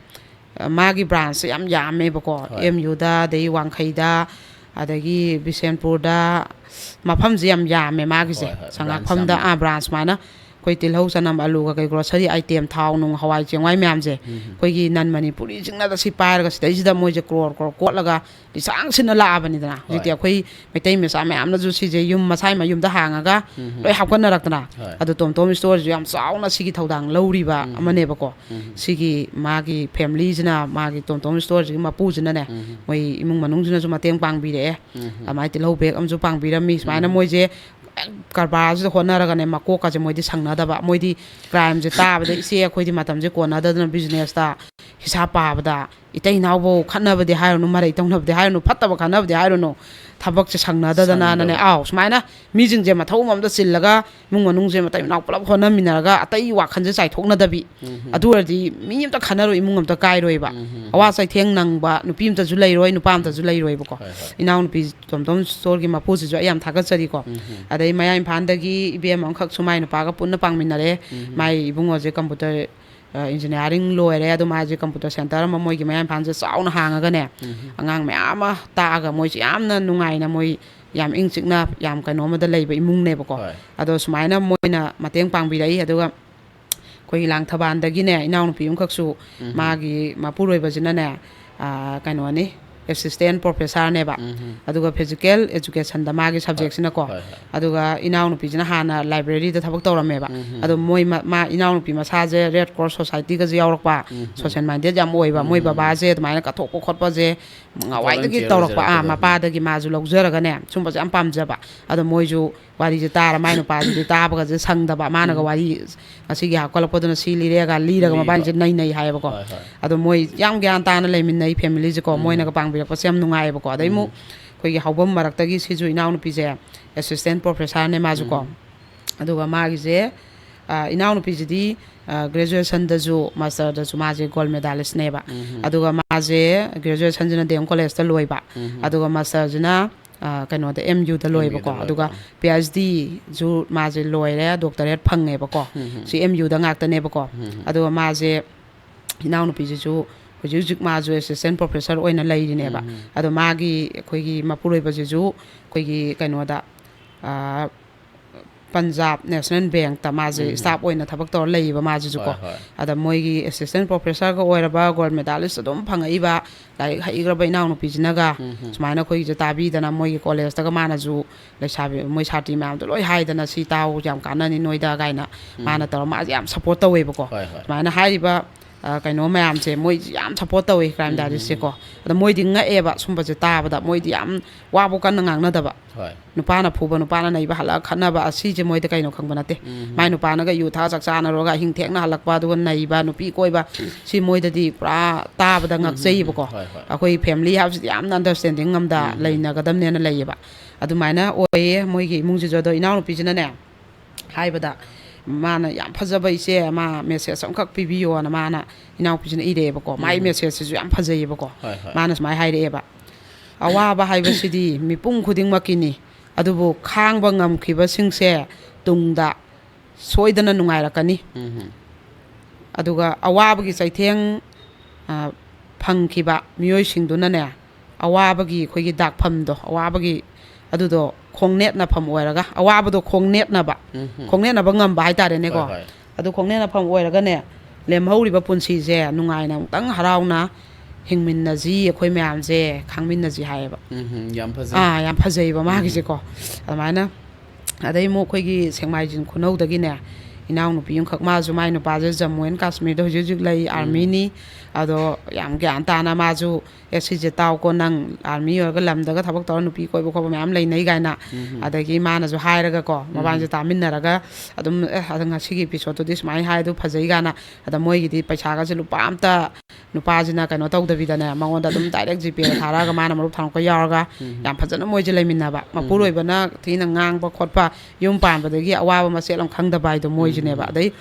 ꯑ, ꯃꯥꯒꯤ branchꯁꯦ ꯌꯥꯝ ꯌꯥꯝꯃꯦꯕꯀꯣ꯫ ꯍꯣꯏ꯫ ꯑꯦꯝ ꯌꯨꯗ, ꯑꯗꯩ ꯋꯥꯡꯈꯩꯗ, ꯑꯗꯒꯤ ꯕꯤꯁꯦꯟꯄꯨꯔꯗ, ꯃꯐꯝꯁꯦ ꯌꯥꯝ ꯌꯥꯝꯃꯦ ꯃꯥꯒꯤꯁꯦ꯫ ꯍꯣꯏ, ꯍꯣꯏ, branch ꯁꯉꯥꯛꯐꯝꯗ, ꯌꯥꯝꯃꯦ꯫ ꯑꯥ, branch ꯁꯨꯃꯥꯏꯅ ꯑꯩꯈꯣꯏ ꯇꯤꯜꯍꯧ, ꯆꯅꯝ, ꯑꯂꯨ, ꯀꯩꯀꯩ grocery item, ꯊꯥꯎ ꯅꯨꯡ, ꯍꯋꯥꯏ ꯆꯦꯡꯋꯥꯏ ꯃꯌꯥꯝꯁꯦ, ꯑꯩꯈꯣꯏꯒꯤ non ꯃꯅꯤꯄꯨꯔꯤꯁꯤꯡꯅꯗ ꯁꯤ ꯄꯥꯏꯔꯒ ꯁꯤꯗꯩꯁꯤꯗ ꯃꯣꯏꯁꯦ ꯀ꯭ꯔꯣꯔ ꯀ꯭ꯔꯣꯔ ꯀꯣꯠꯂꯒ ꯂꯤꯁꯥꯡ ꯁꯤꯠꯅ ꯂꯥꯛꯑꯕꯅꯤꯗꯅ꯫ ꯍꯧꯖꯤꯛꯇꯤ ꯍꯣꯏ꯫ ꯑꯩꯈꯣꯏ ꯃꯩꯇꯩ ꯃꯆꯥ ꯃꯌꯥꯝꯅꯁꯨ ꯁꯤꯁꯦ ꯌꯨꯝ ꯃꯁꯥꯏ ꯃꯌꯨꯝꯗ ꯍꯥꯡꯉꯒ ꯂꯣꯏ ꯍꯥꯞꯀꯠꯅꯔꯛꯇꯅ꯫ ꯍꯣꯏ꯫ ꯑꯗꯣ ꯇꯣꯝꯇꯣꯝ ꯏꯁꯇꯣꯔꯁꯤꯁꯨ ꯌꯥꯝ ꯆꯥꯎꯅ ꯁꯤꯒꯤ ꯊꯧꯗꯥꯡ ꯂꯧꯔꯤꯕ ꯑꯃꯅꯦꯕꯀꯣ꯫ ꯁꯤꯒꯤ ꯃꯥꯒꯤ familyꯁꯤꯅ, ꯃꯥꯒꯤ ꯇꯣꯝꯇꯣꯝ ꯏꯁꯇꯣꯔꯁꯤꯒꯤ ꯃꯄꯨꯁꯤꯅꯅꯦ, ꯃꯣꯏ ꯏꯃꯨꯡ ꯃꯅꯨꯡꯁꯤꯅꯁꯨ ꯃꯇꯦꯡ ꯄꯥꯡꯕꯤꯔꯛꯑꯦ꯫ ꯑꯗꯨꯃꯥꯏꯅ ꯇꯤꯜꯍꯧ bag ꯑꯃꯁꯨ ꯄꯥꯡꯕꯤꯔꯝꯃꯤ꯫ ꯁꯨꯃꯥꯏꯅ ꯃꯣꯏꯁꯦ ꯀꯔꯕꯥꯔꯁꯤꯗ ꯍꯣꯠꯅꯔꯒꯅꯦ, ꯃꯀꯣꯛꯀꯁꯦ ꯃꯣꯏꯗꯤ ꯁꯪꯅꯗꯕ꯫ ꯃꯣꯏꯗꯤ crimeꯁꯦ ꯇꯥꯕꯗ, "ꯏꯆꯦ, ꯑꯩꯈꯣꯏꯗꯤ ꯃꯇꯝꯁꯦ ꯀꯣꯟꯅꯗꯗꯅ businessꯇ ꯍꯤꯁꯥꯞ ꯄꯥꯕꯗ, ꯏꯇꯩ ꯏꯅꯥꯎꯕꯧ ꯈꯠꯅꯕꯗꯤ ꯍꯥꯏꯔꯨꯅꯨ, ꯃꯔꯩ ꯇꯧꯅꯕꯗꯤ ꯍꯥꯏꯔꯨꯅꯨ, ꯐꯠꯇꯕ ꯈꯠꯅꯕꯗꯤ ꯍꯥꯏꯔꯨꯅꯨ, ꯊꯕꯛꯁꯦ ꯁꯪꯅꯗꯗꯅꯅꯦ"꯫ ꯁꯪꯅꯗꯕ꯫ ꯑꯥꯎ, ꯁꯨꯃꯥꯏꯅ ꯃꯤꯁꯤꯡꯁꯦ ꯃꯊꯧ ꯑꯃꯝꯗ ꯆꯤꯜꯂꯒ ꯏꯃꯨꯡ ꯃꯅꯨꯡꯁꯦ ꯃꯇꯩ ꯃꯅꯥꯎ ꯄꯨꯂꯞ ꯍꯣꯠꯅꯃꯤꯟꯅꯔꯒ ꯑꯇꯩ ꯋꯥꯈꯜꯁꯦ ꯆꯥꯏꯊꯣꯛꯅꯗꯕꯤ꯫ ꯑꯗꯨ ꯑꯣꯏꯔꯗꯤ ꯃꯤ ꯑꯝꯇ ꯈꯠꯅꯔꯣꯏ, ꯏꯃꯨꯡ ꯑꯝꯇ ꯀꯥꯏꯔꯣꯏꯕ꯫ ꯑꯋꯥ ꯆꯩꯊꯦꯡ ꯅꯪꯕ ꯅꯨꯄꯤ ꯑꯝꯇꯁꯨ ꯂꯩꯔꯣꯏ, ꯅꯨꯄꯥ ꯑꯝꯇꯁꯨ ꯂꯩꯔꯣꯏꯕꯀꯣ꯫ ꯍꯣꯏ, ꯍꯣꯏ꯫ ꯏꯅꯥꯎꯅꯨꯄꯤ ꯇꯣꯝꯇꯣꯝ ꯏꯁꯇꯣꯔꯒꯤ ꯃꯄꯨꯁꯤꯁꯨ ꯑꯩ ꯌꯥꯝ ꯊꯥꯒꯠꯆꯔꯤꯀꯣ꯫ ꯑꯗꯩ ꯃꯌꯥꯏ ꯏꯝꯐꯥꯜꯗꯒꯤ ꯏꯕꯦꯝ ꯑꯃꯈꯛꯁꯨ ꯃꯥꯏ ꯅꯨꯄꯥꯒ ꯄꯨꯟꯅ ꯄꯥꯡꯃꯤꯟꯅꯔꯦ꯫ ꯃꯥꯏ ꯏꯕꯨꯡꯉꯣꯁꯦ computer, ꯑ, engineering ꯂꯣꯏꯔꯦ꯫ ꯑꯗꯣ ꯃꯥꯁꯦ computer center ꯑꯃ ꯃꯣꯏꯒꯤ ꯃꯌꯥꯏ ꯏꯝꯐꯥꯜꯁꯦ ꯆꯥꯎꯅ ꯍꯥꯡꯉꯒꯅꯦ, ꯑꯉꯥꯡ ꯃꯌꯥꯝ ꯑꯃ ꯇꯥꯛꯑꯒ ꯃꯣꯏꯁꯦ ꯌꯥꯝꯅ ꯅꯨꯡꯉꯥꯏꯅ, ꯃꯣꯏ ꯌꯥꯝ ꯏꯪ ꯆꯤꯛꯅ, ꯌꯥꯝ ꯀꯩꯅꯣ ꯑꯃꯗ ꯂꯩꯕ ꯏꯃꯨꯡꯅꯦꯕꯀꯣ꯫ ꯍꯣꯏ꯫ ꯑꯗꯣ ꯁꯨꯃꯥꯏꯅ ꯃꯣꯏꯅ ꯃꯇꯦꯡ ꯄꯥꯡꯕꯤꯔꯛꯏ꯫ ꯑꯗꯨꯒ ꯑꯩꯈꯣꯏꯒꯤ ꯂꯥꯡꯊꯕꯥꯜꯗꯒꯤꯅꯦ, ꯏꯅꯥꯎꯅꯨꯄꯤ ꯑꯃꯈꯛꯁꯨ, ꯃꯥꯒꯤ ꯃꯄꯨꯔꯣꯏꯕꯁꯤꯅꯅꯦ, ꯑ, ꯀꯩꯅꯣꯅꯤ, ꯑꯦꯁꯤꯁꯇꯦꯟ ꯄ꯭ꯔꯣꯐꯦꯁꯔꯅꯦꯕ꯫ ꯑꯗꯨꯒ ꯐꯤꯖꯤꯀꯦꯜ ꯑꯦꯖꯨꯀꯦꯁꯟꯗ ꯃꯥꯒꯤ ꯁꯕꯖꯦꯛꯁꯤꯅꯀꯣ꯫ ꯑꯗꯨꯒ ꯏꯅꯥꯎꯅꯨꯄꯤꯁꯤꯅ ꯍꯥꯟꯅ ꯂꯥꯏꯕ꯭ꯔꯦꯔꯤꯗ ꯊꯕꯛ ꯇꯧꯔꯝꯃꯦꯕ꯫ ꯑꯗꯣ ꯃꯣꯏ ꯃ- ꯃꯥ ꯏꯅꯥꯎꯅꯨꯄꯤ ꯃꯁꯥꯁꯦ ꯔꯦꯗ ꯀ꯭ꯔꯣꯁ ꯁꯣꯁꯥꯏꯇꯤꯒꯁꯨ ꯌꯥꯎꯔꯛꯄ, ꯁꯣꯁꯦꯜ ꯃꯥꯏꯟꯗꯦꯗ ꯌꯥꯝ ꯑꯣꯏꯕ꯫ ꯃꯣꯏ ꯕꯕꯥꯁꯦ ꯑꯗꯨꯃꯥꯏꯅ ꯀꯠꯊꯣꯛꯄ ꯈꯣꯠꯄꯁꯦ ꯉꯥꯋꯥꯏꯗꯒꯤ ꯇꯧꯔꯛꯄ꯫ ꯑꯥ, ꯃꯄꯥꯗꯒꯤ ꯃꯥꯁꯨ ꯂꯧꯖꯔꯒꯅꯦ, ꯁꯨꯝꯕꯁꯦ ꯌꯥꯝ ꯄꯥꯝꯖꯕ꯫ ꯑꯗꯣ ꯃꯣꯏꯁꯨ ꯋꯥꯔꯤꯁꯦ ꯇꯥꯔ, ꯃꯥꯏ ꯅꯨꯄꯥꯁꯤꯗꯤ ꯇꯥꯕꯒꯁꯦ ꯁꯪꯗꯕ꯫ ꯃꯥꯅꯒ ꯋꯥꯔꯤ ꯉꯁꯤꯒꯤ ꯍꯥꯞꯀꯠꯂꯛꯄꯗꯨꯅ ꯁꯤ ꯂꯤꯔꯦꯒ ꯂꯤꯔꯒ ꯃꯕꯥꯅꯤꯁꯦ ꯅꯩꯅꯩ ꯍꯥꯏꯌꯦꯕꯀꯣ꯫ ꯑꯗꯣ ꯃꯣꯏ ꯌꯥꯝ ꯒ꯭ꯌꯥꯟ ꯇꯥꯅ ꯂꯩꯃꯤꯟꯅꯩ ꯐꯦꯃꯤꯂꯤꯁꯦꯀꯣ, ꯃꯣꯏꯅꯒ ꯄꯥꯡꯕꯤꯔꯛꯄꯁꯦ ꯌꯥꯝ ꯅꯨꯡꯉꯥꯏꯌꯦꯕꯀꯣ꯫ ꯑꯗꯩ ꯑꯃꯨꯛ ꯑꯩꯈꯣꯏꯒꯤ ꯍꯧꯕꯝ ꯃꯔꯛꯇꯒꯤ ꯁꯤꯁꯨ ꯏꯅꯥꯎꯅꯨꯄꯤꯁꯦ ꯑꯦꯁꯤꯁꯇꯦꯟ ꯄ꯭ꯔꯣꯐꯦꯁꯔꯅꯦ ꯃꯥꯁꯨꯀꯣ꯫ ꯑꯗꯨꯒ ꯃꯥꯒꯤꯁꯦ, ꯑ, ꯏꯅꯥꯎꯅꯨꯄꯤꯁꯤꯗꯤ, ꯑ, ꯒ꯭ꯔꯦꯖꯨꯑꯦꯁꯟꯗꯁꯨ ꯃꯥꯁꯇꯔꯗꯁꯨ ꯃꯥꯁꯦ ꯒꯣꯜ ꯃꯦꯗꯥꯂꯤꯁꯅꯦꯕ꯫ ꯑꯗꯨꯒ ꯃꯥꯁꯦ ꯒ꯭ꯔꯦꯖꯨꯑꯦꯁꯟꯁꯤꯅ ꯗꯤ ꯑꯦꯝ ꯀꯣꯂꯦꯖꯇ ꯂꯣꯏꯕ꯫ ꯑꯗꯨꯒ ꯃꯥꯁꯇꯔꯁꯤꯅ, ꯑ, ꯀꯩꯅꯣꯗ, ꯑꯦꯝ ꯌꯨꯗ ꯂꯣꯏꯕꯀꯣ꯫ ꯑꯗꯨꯒ ꯄꯤ ꯑꯩꯆ ꯗꯤꯁꯨ ꯃꯥꯁꯦ ꯂꯣꯏꯔꯦ, ꯗꯣꯛꯇꯔꯦꯠ ꯐꯪꯉꯦꯕꯀꯣ꯫ ꯁꯤ ꯑꯦꯝ ꯌꯨꯗ ꯉꯥꯛꯇꯅꯦꯕꯀꯣ꯫ ꯑꯗꯨꯒ ꯃꯥꯁꯦ, ꯏꯅꯥꯎꯅꯨꯄꯤꯁꯤꯁꯨ ꯍꯧꯖꯤꯛ ꯍꯧꯖꯤꯛ ꯃꯥꯁꯨ ꯑꯦꯁꯤꯁꯇꯦꯟ ꯄ꯭ꯔꯣꯐꯦꯁꯔ ꯑꯣꯏꯅ ꯂꯩꯔꯤꯅꯦꯕ꯫ ꯑꯗꯣ ꯃꯥꯒꯤ, ꯑꯩꯈꯣꯏꯒꯤ ꯃꯄꯨꯔꯣꯏꯕꯁꯤꯁꯨ ꯑꯩꯈꯣꯏꯒꯤ ꯀꯩꯅꯣꯗ, ꯑ, ꯄꯟꯖꯥꯕ ꯅꯦꯁꯅꯦꯜ ꯕꯦꯡꯛꯇ ꯃꯥꯁꯦ ꯁ꯭ꯇꯥꯐ ꯑꯣꯏꯅ ꯊꯕꯛ ꯇꯧꯔ ꯂꯩꯌꯦꯕ ꯃꯥꯁꯤꯁꯨꯀꯣ꯫ ꯑꯗ ꯃꯣꯏꯒꯤ ꯑꯦꯁꯤꯁꯇꯦꯟ ꯄ꯭ꯔꯣꯐꯦꯁꯔꯒ ꯑꯣꯏꯔꯕ, ꯒꯣꯜ ꯃꯦꯗꯥꯂꯤꯁ ꯑꯗꯨꯝ ꯐꯪꯉꯛꯏꯕ, ꯂꯥꯏꯔꯤꯛ ꯍꯩꯈ꯭ꯔꯕ ꯏꯅꯥꯎꯅꯨꯄꯤꯁꯤꯅꯒ ꯁꯨꯃꯥꯏꯅ ꯑꯩꯈꯣꯏꯒꯤꯁꯦ ꯇꯥꯕꯤꯗꯅ, ꯃꯣꯏꯒꯤ ꯀꯣꯂꯦꯖꯇꯒ ꯃꯥꯅꯁꯨ ꯂꯩꯁꯥꯕꯤ, ꯃꯣꯏ ꯁꯥꯇ꯭ꯔꯤ ꯃꯌꯥꯝꯗꯣ ꯂꯣꯏ ꯍꯥꯏꯗꯅ, "ꯁꯤ ꯇꯥꯎ, ꯌꯥꯝ ꯀꯥꯟꯅꯅꯤ ꯅꯣꯏꯗ" ꯀꯥꯏꯅ ꯃꯥꯅ ꯇꯧꯔ ꯃꯥꯁꯦ ꯌꯥꯝ ꯁꯞꯄꯣꯔꯠ ꯇꯧꯋꯦꯕꯀꯣ꯫ ꯁꯨꯃꯥꯏꯅ ꯍꯥꯏꯔꯤꯕ, ꯑ, ꯀꯩꯅꯣ ꯃꯌꯥꯝꯁꯦ ꯃꯣꯏ ꯌꯥꯝ ꯁꯞꯄꯣꯔꯠ ꯇꯧꯋꯦ ꯀ꯭ꯔꯥꯏꯝ ꯗꯥꯏꯔꯤꯁꯁꯦꯀꯣ꯫ ꯑꯗ ꯃꯣꯏꯗꯤ ꯉꯛꯑꯦꯕ ꯁꯨꯝꯕꯁꯦ ꯇꯥꯕꯗ, ꯃꯣꯏꯗꯤ ꯌꯥꯝ ꯋꯥꯕꯨ ꯀꯟꯅ ꯉꯥꯡꯅꯗꯕ꯫ ꯅꯨꯄꯥꯅ ꯐꯨꯕ, ꯅꯨꯄꯥꯅ ꯅꯩꯕ, ꯍꯜꯂꯛꯑ ꯈꯠꯅꯕ, ꯑꯁꯤꯁꯦ ꯃꯣꯏꯗ ꯀꯩꯅꯣ ꯈꯪꯕ ꯅꯠꯇꯦ꯫ ꯃꯥꯏ ꯅꯨꯄꯥꯅꯒ ꯌꯨ ꯊꯛꯑ ꯆꯥꯛ ꯆꯥꯅꯔꯨꯔꯒ ꯑꯍꯤꯡ ꯊꯦꯡꯅ ꯍꯜꯂꯛꯄ, ꯑꯗꯨꯒ ꯅꯩꯕ, ꯅꯨꯄꯤ ꯀꯣꯏꯕ, ꯁꯤ ꯃꯣꯏꯗꯗꯤ ꯄꯨꯔꯥ ꯇꯥꯕꯗ ꯉꯛꯆꯩꯌꯦꯕꯀꯣ꯫ ꯑꯩꯈꯣꯏ ꯐꯦꯃꯤꯂꯤ ꯍꯥꯏꯕꯁꯤꯗꯤ ꯌꯥꯝꯅ ꯑꯟꯗꯔꯁꯇꯦꯟꯗꯤꯡ ꯑꯝꯗ ꯂꯩꯅꯒꯗꯕꯅꯦꯅ ꯂꯩꯌꯦꯕ꯫ ꯑꯗꯨꯃꯥꯏꯅ ꯑꯣꯏꯌꯦ ꯃꯣꯏꯒꯤ ꯏꯃꯨꯡꯁꯤꯁꯨ꯫ ꯑꯗꯣ ꯏꯅꯥꯎꯅꯨꯄꯤꯁꯤꯅꯅꯦ, ꯍꯥꯏꯕꯗ, ꯃꯥꯅ, "ꯌꯥꯝ ꯐꯖꯕ ꯏꯆꯦ, ꯃꯥ ꯃꯦꯁꯦꯖ ꯑꯃꯈꯛ ꯄꯤꯕꯤꯌꯣꯅ" ꯃꯥꯅ, ꯏꯅꯥꯎꯄꯤꯁꯤꯅ ꯏꯔꯛꯑꯦꯕꯀꯣ꯫ ꯃꯥꯏ ꯃꯦꯁꯦꯖꯁꯤꯁꯨ ꯌꯥꯝ ꯐꯖꯩꯌꯦꯕꯀꯣ꯫ ꯃꯥꯅ ꯁꯨꯃꯥꯏꯅ ꯍꯥꯏꯔꯛꯑꯦꯕ, "ꯑꯋꯥꯕ ꯍꯥꯏꯕꯁꯤꯗꯤ ꯃꯤꯄꯨꯝ ꯈꯨꯗꯤꯡꯃꯛꯀꯤꯅꯤ, ꯑꯗꯨꯕꯨ ꯈꯥꯡꯕ ꯉꯝꯈꯤꯕꯁꯤꯡꯁꯦ ꯇꯨꯡꯗ ꯁꯣꯏꯗꯅ ꯅꯨꯡꯉꯥꯏꯔꯛꯀꯅꯤ꯫ ꯑꯗꯨꯒ ꯑꯋꯥꯕꯒꯤ ꯆꯩꯊꯦꯡ, ꯑ, ꯐꯪꯈꯤꯕ ꯃꯤꯑꯣꯏꯁꯤꯡꯗꯨꯅꯅꯦ, ꯑꯋꯥꯕꯒꯤ ꯑꯩꯈꯣꯏꯒꯤ ꯗꯥꯛꯐꯝꯗꯣ, ꯑꯋꯥꯕꯒꯤ ꯑꯗꯨꯗꯣ ꯈꯣꯡꯅꯦꯠꯅꯐꯝ ꯑꯣꯏꯔꯒ, ꯑꯋꯥꯕꯗꯣ ꯈꯣꯡꯅꯦꯠꯅꯕ, ꯈꯣꯡꯅꯦꯠꯅꯕ ꯉꯝꯕ ꯍꯥꯏꯇꯥꯔꯦꯅꯦꯀꯣ꯫ ꯑꯗꯨ ꯈꯣꯡꯅꯦꯠꯅꯐꯝ ꯑꯣꯏꯔꯒꯅꯦ, ꯂꯦꯝꯍꯧꯔꯤꯕ ꯄꯨꯟꯁꯤꯁꯦ ꯅꯨꯡꯉꯥꯏꯅ ꯑꯃꯨꯛꯇꯪ ꯍꯔꯥꯎꯅ ꯍꯤꯡꯃꯤꯟꯅꯁꯤ, ꯑꯩꯈꯣꯏ ꯃꯌꯥꯝꯁꯦ ꯈꯪꯃꯤꯟꯅꯁꯤ ꯍꯥꯏꯌꯦꯕ꯫ ꯎꯝ, ꯌꯥꯝ ꯐꯖꯩ꯫ ꯑꯥ, ꯌꯥꯝ ꯐꯖꯩꯕ ꯃꯥꯒꯤꯁꯦꯀꯣ꯫ ꯑꯗꯨꯃꯥꯏꯅ ꯑꯗꯩ ꯑꯃꯨꯛ ꯑꯩꯈꯣꯏꯒꯤ ꯁꯦꯛꯃꯥꯏꯖꯤꯡ ꯈꯨꯅꯧꯗꯒꯤꯅꯦ, ꯏꯅꯥꯎꯅꯨꯄꯤ ꯑꯃꯈꯛ, ꯃꯥꯁꯨ ꯃꯥꯏ ꯅꯨꯄꯥꯁꯦ ꯖꯝꯃꯨ ꯑꯦꯟ ꯀꯥꯁꯃꯤꯔꯗ ꯍꯧꯖꯤꯛ ꯍꯧꯖꯤꯛ ꯂꯩ, ꯑꯥꯔꯃꯤꯅꯤ꯫ ꯑꯗꯣ ꯌꯥꯝ ꯒ꯭ꯌꯥꯟ ꯇꯥꯅ ꯃꯥꯁꯨ, "ꯑꯦ, ꯁꯤꯁꯦ ꯇꯥꯎꯀꯣ, ꯅꯪ ꯑꯥꯔꯃꯤ ꯑꯣꯏꯔꯒ ꯂꯝꯗꯒ ꯊꯕꯛ ꯇꯧꯔ ꯅꯨꯄꯤ ꯀꯣꯏꯕ ꯈꯣꯠꯄ ꯃꯌꯥꯝ ꯂꯩꯅꯩ" ꯀꯥꯏꯅ꯫ ꯑꯗꯒꯤ ꯃꯥꯅꯁꯨ ꯍꯥꯏꯔꯒꯀꯣ, ꯃꯕꯥꯅꯤꯁꯦ ꯇꯥꯃꯤꯟꯅꯔꯒ ꯑꯗꯨꯝ, "ꯑꯦ, ꯑꯗꯣ ꯉꯁꯤꯒꯤ ꯏꯄꯤꯁꯣꯠꯇꯨꯗꯤ ꯁꯨꯃꯥꯏꯅ ꯍꯥꯏ, ꯑꯗꯨ ꯐꯖꯩ" ꯀꯥꯏꯅ꯫ ꯑꯗ ꯃꯣꯏꯒꯤꯗꯤ ꯄꯩꯁꯥꯒꯁꯦ ꯂꯨꯄꯥ ꯑꯝꯇ ꯅꯨꯄꯥꯁꯤꯅ ꯀꯩꯅꯣ ꯇꯧꯗꯕꯤꯗꯅꯦ, ꯃꯉꯣꯟꯗ ꯑꯗꯨꯝ direct GPayꯗ ꯊꯥꯔꯛꯑꯒ ꯃꯥꯅ ꯃꯔꯨꯞ ꯊꯥꯔꯛꯄ ꯌꯥꯎꯔꯒ ꯌꯥꯝ ꯐꯖꯅ ꯃꯣꯏꯁꯦ ꯂꯩꯃꯤꯟꯅꯕ꯫ ꯃꯄꯨꯔꯣꯏꯕꯅ ꯊꯤꯅ ꯉꯥꯡꯕ ꯈꯣꯠꯄ, ꯌꯨꯝ ꯄꯥꯟꯕꯗꯒꯤ ꯑꯋꯥꯕ ꯃꯆꯦꯠ ꯑꯃ ꯈꯪꯗꯕ ꯍꯥꯏꯗꯣ ꯃꯣꯏꯁꯤꯅꯦꯕ꯫ ꯑꯗꯩ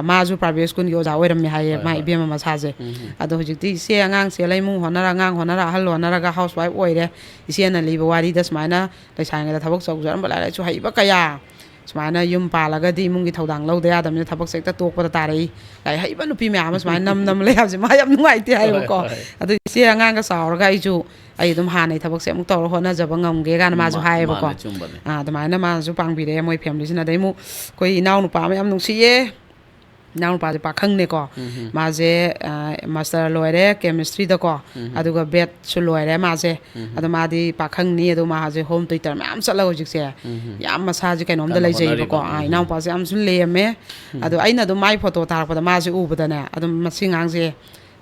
ꯃꯥꯁꯨ private schoolꯒꯤ ꯑꯣꯖꯥ ꯑꯣꯏꯔꯝꯃꯦ ꯍꯥꯏꯌꯦ, ꯍꯣꯏ, ꯃꯥ ꯍꯣꯏ꯫ ꯏꯕꯦꯝꯃ ꯃꯁꯥꯁꯦ꯫ ꯑꯗꯣ ꯍꯧꯖꯤꯛꯇꯤ ꯏꯆꯦ ꯑꯉꯥꯡ ꯆꯦꯜꯂ, ꯏꯃꯨꯡ ꯍꯣꯠꯅꯔ, ꯑꯉꯥꯡ ꯍꯣꯠꯅꯔ, ꯑꯍꯜ ꯍꯣꯠꯅꯔꯒ house wife ꯑꯣꯏꯔꯦ꯫ ꯏꯆꯦꯅ ꯂꯤꯕ ꯋꯥꯔꯤꯗ ꯁꯨꯃꯥꯏꯅ ꯂꯩꯁꯥꯔꯤꯉꯩꯗ ꯊꯕꯛ ꯇꯧꯖꯔꯝꯕ, ꯂꯥꯏꯔꯤꯛ ꯂꯥꯏꯁꯨ ꯍꯩꯕ ꯀꯌꯥ ꯁꯨꯃꯥꯏꯅ ꯌꯨꯝ ꯄꯥꯜꯂꯒꯗꯤ ꯏꯃꯨꯡꯒꯤ ꯊꯧꯗꯥꯡ ꯂꯧꯗ ꯌꯥꯗꯕꯅꯤꯅ ꯊꯕꯛꯁꯦ ꯍꯦꯛꯇ ꯇꯣꯛꯄꯗ ꯇꯥꯔꯛꯏ꯫ ꯂꯥꯏꯔꯤꯛ ꯍꯩꯕ ꯅꯨꯄꯤ ꯃꯌꯥꯝ ꯑꯃ ꯁꯨꯃꯥꯏꯅ ꯅꯝ ꯅꯝ ꯂꯩ ꯍꯥꯏꯕꯁꯦ ꯃꯥ ꯌꯥꯝ ꯅꯨꯡꯉꯥꯏꯇꯦ ꯍꯥꯏꯌꯦꯕꯀꯣ꯫ ꯍꯣꯏ, ꯍꯣꯏ꯫ ꯑꯗꯨ ꯏꯆꯦ ꯑꯉꯥꯡꯒ ꯆꯥꯎꯔꯒ ꯑꯩꯁꯨ, ꯑꯩ ꯑꯗꯨꯝ ꯍꯥꯟꯅꯩ ꯊꯕꯛꯁꯦ ꯑꯃꯨꯛ ꯇꯧꯔ ꯍꯣꯠꯅꯖꯕ ꯉꯝꯒꯦ ꯀꯥꯏꯅ ꯃꯥꯁꯨ ꯃꯥ-, ꯍꯥꯏꯌꯦꯕꯀꯣ꯫ ꯃꯥꯅꯦ, ꯆꯨꯝꯕꯅꯦ꯫ ꯑꯥ, ꯑꯗꯨꯃꯥꯏꯅ ꯃꯥꯅꯁꯨ ꯄꯥꯡꯕꯤꯔꯛꯑꯦ ꯃꯣꯏ familyꯁꯤꯅ꯫ ꯑꯗꯩ ꯑꯃꯨꯛ ꯑꯩꯈꯣꯏ ꯏꯅꯥꯎꯅꯨꯄꯥ ꯑꯃ ꯌꯥꯝ ꯅꯨꯡꯁꯤꯌꯦ꯫ ꯏꯅꯥꯎꯅꯨꯄꯥꯁꯦ ꯄꯥꯈꯪꯅꯦꯀꯣ꯫ ꯃꯥꯁꯦ, ꯑ, master ꯂꯣꯏꯔꯦ chemistryꯗꯀꯣ꯫ ꯑꯗꯨꯒ B.Edꯁꯨ ꯂꯣꯏꯔꯦ ꯃꯥꯁꯦ꯫ ꯑꯗꯣ ꯃꯥꯗꯤ ꯄꯥꯈꯪꯅꯤ, ꯑꯗꯣ ꯃꯥꯁꯦ home tutor ꯃꯌꯥꯝ ꯆꯠꯂꯒ ꯍꯧꯖꯤꯛꯁꯦ ꯌꯥꯝ ꯃꯁꯥꯁꯦ ꯀꯩꯅꯣꯝꯗ ꯀꯟꯅ ꯂꯩꯖꯩꯕꯀꯣ꯫ ꯍꯣꯠꯅꯔꯤꯕ꯫ ꯑꯥ, ꯏꯅꯥꯎꯄꯥꯁꯦ ꯌꯥꯝꯁꯨ ꯂꯦꯝꯃꯦ꯫ ꯑꯗꯣ ꯑꯩꯅ ꯑꯗꯨꯝ ꯃꯥꯏ photo ꯊꯥꯔꯛꯄꯗ ꯃꯥꯁꯦ ꯎꯕꯗꯅꯦ, ꯑꯗꯨꯝ ꯃꯁꯤ ꯑꯉꯥꯡꯁꯦ,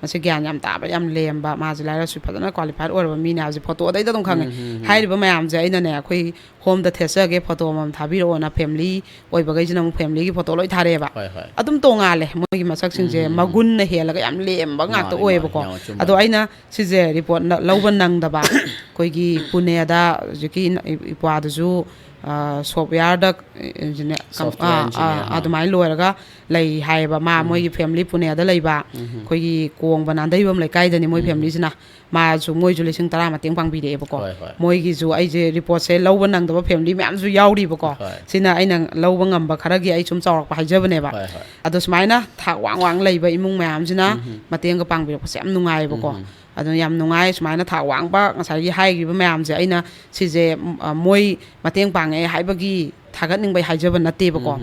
ꯃꯁꯤ ꯒ꯭ꯌꯥꯟ ꯌꯥꯝ ꯇꯥꯕ, ꯌꯥꯝ ꯂꯦꯝꯕ, ꯃꯥꯁꯦ ꯂꯥꯏꯔꯤꯛ ꯂꯥꯏꯁꯨ ꯐꯖꯅ qualified ꯑꯣꯏꯔꯕ ꯃꯤꯅꯦ ꯍꯥꯏꯕꯁꯦ photoꯗꯩꯗ ꯑꯗꯨꯝ ꯈꯪꯉꯦ꯫ ꯍꯥꯏꯔꯤꯕ ꯃꯌꯥꯝꯁꯦ ꯑꯩꯅꯅꯦ, ꯑꯩꯈꯣꯏ homeꯗ ꯊꯦꯠꯆꯒꯦ, photo ꯑꯃꯃꯝ ꯊꯥꯕꯤꯔꯛꯑꯣꯅ family ꯑꯣꯏꯕꯈꯩꯁꯤꯅ ꯑꯃꯨꯛ familyꯒꯤ photo ꯂꯣꯏ ꯊꯥꯔꯛꯑꯦꯕ꯫ ꯍꯣꯏ, ꯍꯣꯏ꯫ ꯑꯗꯨꯝ ꯇꯣꯡꯉꯥꯜꯂꯦ ꯃꯣꯏꯒꯤ ꯃꯁꯛꯁꯤꯡꯁꯦ, ꯃꯒꯨꯟꯅ ꯍꯦꯜꯂꯒ ꯌꯥꯝ ꯂꯦꯝꯕ ꯉꯥꯛꯇ ꯃꯥꯅꯤ, ꯑꯣꯏꯌꯦꯕꯀꯣ꯫ ꯃꯥꯅꯤ, ꯌꯥꯝ ꯆꯨꯝꯕꯅꯤ꯫ ꯑꯗꯣ ꯑꯩꯅ ꯁꯤꯁꯦ report ꯂꯧꯕ ꯅꯪꯗꯕ, ꯑꯩꯈꯣꯏꯒꯤ ꯄꯨꯅꯦꯗ ꯍꯧꯖꯤꯛꯀꯤ ꯏꯅ-, ꯏ-, ꯏꯄ꯭ꯋꯥꯗꯨꯁꯨ, ꯑ, softwareꯗ engineer, ꯀꯝ-, Software ꯑꯥ, engineer, ꯑꯥ, ꯑꯥ꯫ ꯑꯗꯨꯃꯥꯏꯅ ꯂꯣꯏꯔꯒ ꯂꯩ ꯍꯥꯏꯌꯦꯕ꯫ ꯃꯥ ꯃꯣꯏꯒꯤ family ꯄꯨꯅꯦꯗ ꯂꯩꯕ, ꯑꯩꯈꯣꯏꯒꯤ ꯀꯣꯡꯕ ꯅꯥꯟꯗꯩꯕꯝ ꯂꯩꯀꯥꯏꯗꯅꯤ ꯃꯣꯏ familyꯁꯤꯅ꯫ ꯃꯥꯁꯨ, ꯃꯣꯏꯁꯨ ꯂꯤꯁꯤꯡ ꯇꯔꯥ ꯃꯇꯦꯡ ꯄꯥꯡꯕꯤꯔꯛꯑꯦꯕꯀꯣ꯫ ꯍꯣꯏ, ꯍꯣꯏ꯫ ꯃꯣꯏꯒꯤꯁꯨ ꯑꯩꯁꯦ reportꯁꯦ ꯂꯧꯕ ꯅꯪꯗꯕ family ꯃꯌꯥꯝꯁꯨ ꯌꯥꯎꯔꯤꯕꯀꯣ꯫ ꯍꯣꯏ꯫ ꯁꯤꯅ ꯑꯩꯅ ꯂꯧꯕ ꯉꯝꯕ ꯈꯔꯒꯤ ꯑꯩ ꯁꯨꯝ ꯆꯥꯎꯔꯥꯛꯄ ꯍꯥꯏꯖꯕꯅꯦꯕ꯫ ꯍꯣꯏ, ꯍꯣꯏ꯫ ꯑꯗꯣ ꯁꯨꯃꯥꯏꯅ ꯊꯥꯛ ꯋꯥꯡ ꯋꯥꯡ ꯂꯩꯕ ꯏꯃꯨꯡ ꯃꯌꯥꯝꯁꯤꯅ ꯃꯇꯦꯡꯒ ꯄꯥꯡꯕꯤꯔꯛꯄꯁꯦ ꯌꯥꯝ ꯅꯨꯡꯉꯥꯏꯌꯦꯕꯀꯣ꯫ ꯑꯗꯨꯅ ꯌꯥꯝ ꯅꯨꯡꯉꯥꯏ꯫ ꯁꯨꯃꯥꯏꯅ ꯊꯥꯛ ꯋꯥꯡꯕ ꯉꯁꯥꯏꯒꯤ ꯍꯥꯏꯈ꯭ꯔꯤꯕ ꯃꯌꯥꯝꯁꯦ ꯑꯩꯅ ꯁꯤꯁꯦ, ꯎꯝ, ꯑ, ꯃꯣꯏ ꯃꯇꯦꯡ ꯄꯥꯡꯉꯛꯑꯦ ꯍꯥꯏꯕꯒꯤ ꯊꯥꯒꯠꯅꯤꯡꯕꯩ ꯍꯥꯏꯖꯕ ꯅꯠꯇꯦꯕꯀꯣ꯫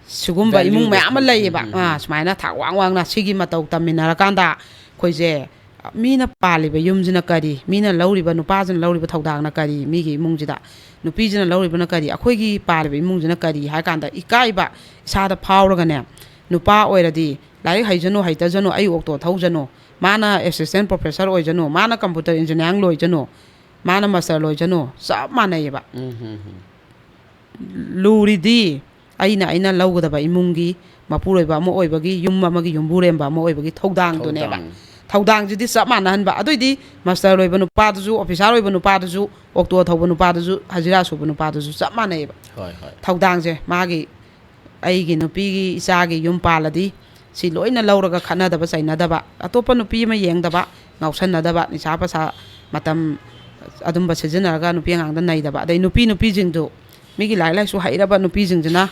ꯁꯤꯒꯨꯝꯕ Value ꯏꯃꯨꯡ ꯃꯌꯥꯝ ꯑꯃ ꯈꯪ-, ꯂꯩꯌꯦꯕ꯫ ꯎꯝ, ꯎꯝ. ꯑꯥ, ꯁꯨꯃꯥꯏꯅ ꯊꯥꯛ ꯋꯥꯡ ꯋꯥꯡꯅ ꯁꯤꯒꯤ ꯃꯇꯧ ꯇꯝꯃꯤꯟꯅꯔꯀꯥꯟꯗ ꯑꯩꯈꯣꯏꯁꯦ ꯃꯤꯅ ꯄꯥꯜꯂꯤꯕ ꯌꯨꯝꯁꯤꯅ ꯀꯔꯤ, ꯃꯤꯅ ꯂꯧꯔꯤꯕ, ꯅꯨꯄꯥꯁꯤꯅ ꯂꯧꯔꯤꯕ ꯊꯧꯗꯥꯡꯅ ꯀꯔꯤ, ꯃꯤꯒꯤ ꯏꯃꯨꯡꯁꯤꯗ ꯅꯨꯄꯤꯁꯤꯅ ꯂꯧꯔꯤꯕꯅ ꯀꯔꯤ, ꯑꯩꯈꯣꯏꯒꯤ ꯄꯥꯜꯂꯤꯕ ꯏꯃꯨꯡꯁꯤꯅ ꯀꯔꯤ ꯍꯥꯏ ꯀꯥꯟꯗ ꯏꯀꯥꯏꯕ ꯏꯁꯥꯗ ꯐꯥꯎꯔꯒꯅꯦ, ꯅꯨꯄꯥ ꯑꯣꯏꯔꯗꯤ ꯂꯥꯏꯔꯤꯛ ꯍꯩꯖꯅꯨ ꯍꯩꯇꯖꯅꯨ, ꯑꯩ ꯑꯣꯛꯇꯣ ꯊꯧꯖꯅꯨ, ꯃꯥꯅ assistant professor ꯑꯣꯏꯖꯅꯨ, ꯃꯥꯅ computer engineering ꯂꯣꯏꯖꯅꯨ, ꯃꯥꯅ master ꯂꯣꯏꯖꯅꯨ, ꯆꯞ ꯃꯥꯟꯅꯩꯌꯦꯕ꯫ ꯎꯝ, ꯍꯝ, ꯍꯝ꯫ ꯂꯨꯔꯤꯗꯤ ꯑꯩꯅ, ꯑꯩꯅ ꯂꯧꯒꯗꯕ ꯏꯃꯨꯡꯒꯤ ꯃꯄꯨꯔꯣꯏꯕ ꯑꯃ ꯑꯣꯏꯕꯒꯤ, ꯌꯨꯝ ꯑꯃꯒꯤ ꯌꯨꯝꯕꯨꯔꯦꯝꯕ ꯑꯃ ꯑꯣꯏꯕꯒꯤ ꯊꯧꯗꯥꯡꯗꯨꯅꯦꯕ꯫ ꯊꯧꯗꯥꯡ꯫ ꯊꯧꯗꯥꯡꯁꯤꯗꯤ ꯆꯞ ꯃꯥꯟꯅꯍꯟꯕ꯫ ꯑꯗꯨꯏꯗꯤ master ꯂꯣꯏꯕ ꯅꯨꯄꯥꯗꯨꯁꯨ, officer ꯑꯣꯏꯕ ꯅꯨꯄꯥꯗꯨꯁꯨ, ꯑꯣꯛꯇꯣ ꯊꯧꯕ ꯅꯨꯄꯥꯗꯨꯁꯨ, ꯍꯖꯤꯔꯥ ꯁꯨꯕ ꯅꯨꯄꯥꯗꯨꯁꯨ ꯆꯞ ꯃꯥꯟꯅꯩꯌꯦꯕ꯫ ꯍꯣꯏ, ꯍꯣꯏ꯫ ꯊꯧꯗꯥꯡꯁꯦ ꯃꯥꯒꯤ, ꯑꯩꯒꯤ ꯅꯨꯄꯤꯒꯤ, ꯏꯆꯥꯒꯤ ꯌꯨꯝ ꯄꯥꯜꯂꯗꯤ ꯁꯤ ꯂꯣꯏꯅ ꯂꯧꯔꯒ ꯈꯠꯅꯗꯕ ꯆꯩꯅꯗꯕ, ꯑꯇꯣꯞꯄ ꯅꯨꯄꯤ ꯑꯃ ꯌꯦꯡꯗꯕ, ꯉꯥꯎꯁꯟꯅꯗꯕ, ꯅꯤꯁꯥ ꯄꯁꯥ ꯃꯇꯝ ꯑꯗꯨꯝꯕ ꯁꯤꯖꯤꯟꯅꯔꯒ ꯅꯨꯄꯤ ꯑꯉꯥꯡꯗ ꯅꯩꯗꯕ, ꯑꯗꯩ ꯅꯨꯄꯤ, ꯅꯨꯄꯤꯁꯤꯡꯗꯨ, ꯃꯤꯒꯤ ꯂꯥꯏꯔꯤꯛ ꯂꯥꯏꯁꯨ ꯍꯩꯔꯕ ꯅꯨꯄꯤꯁꯤꯡꯁꯤꯅ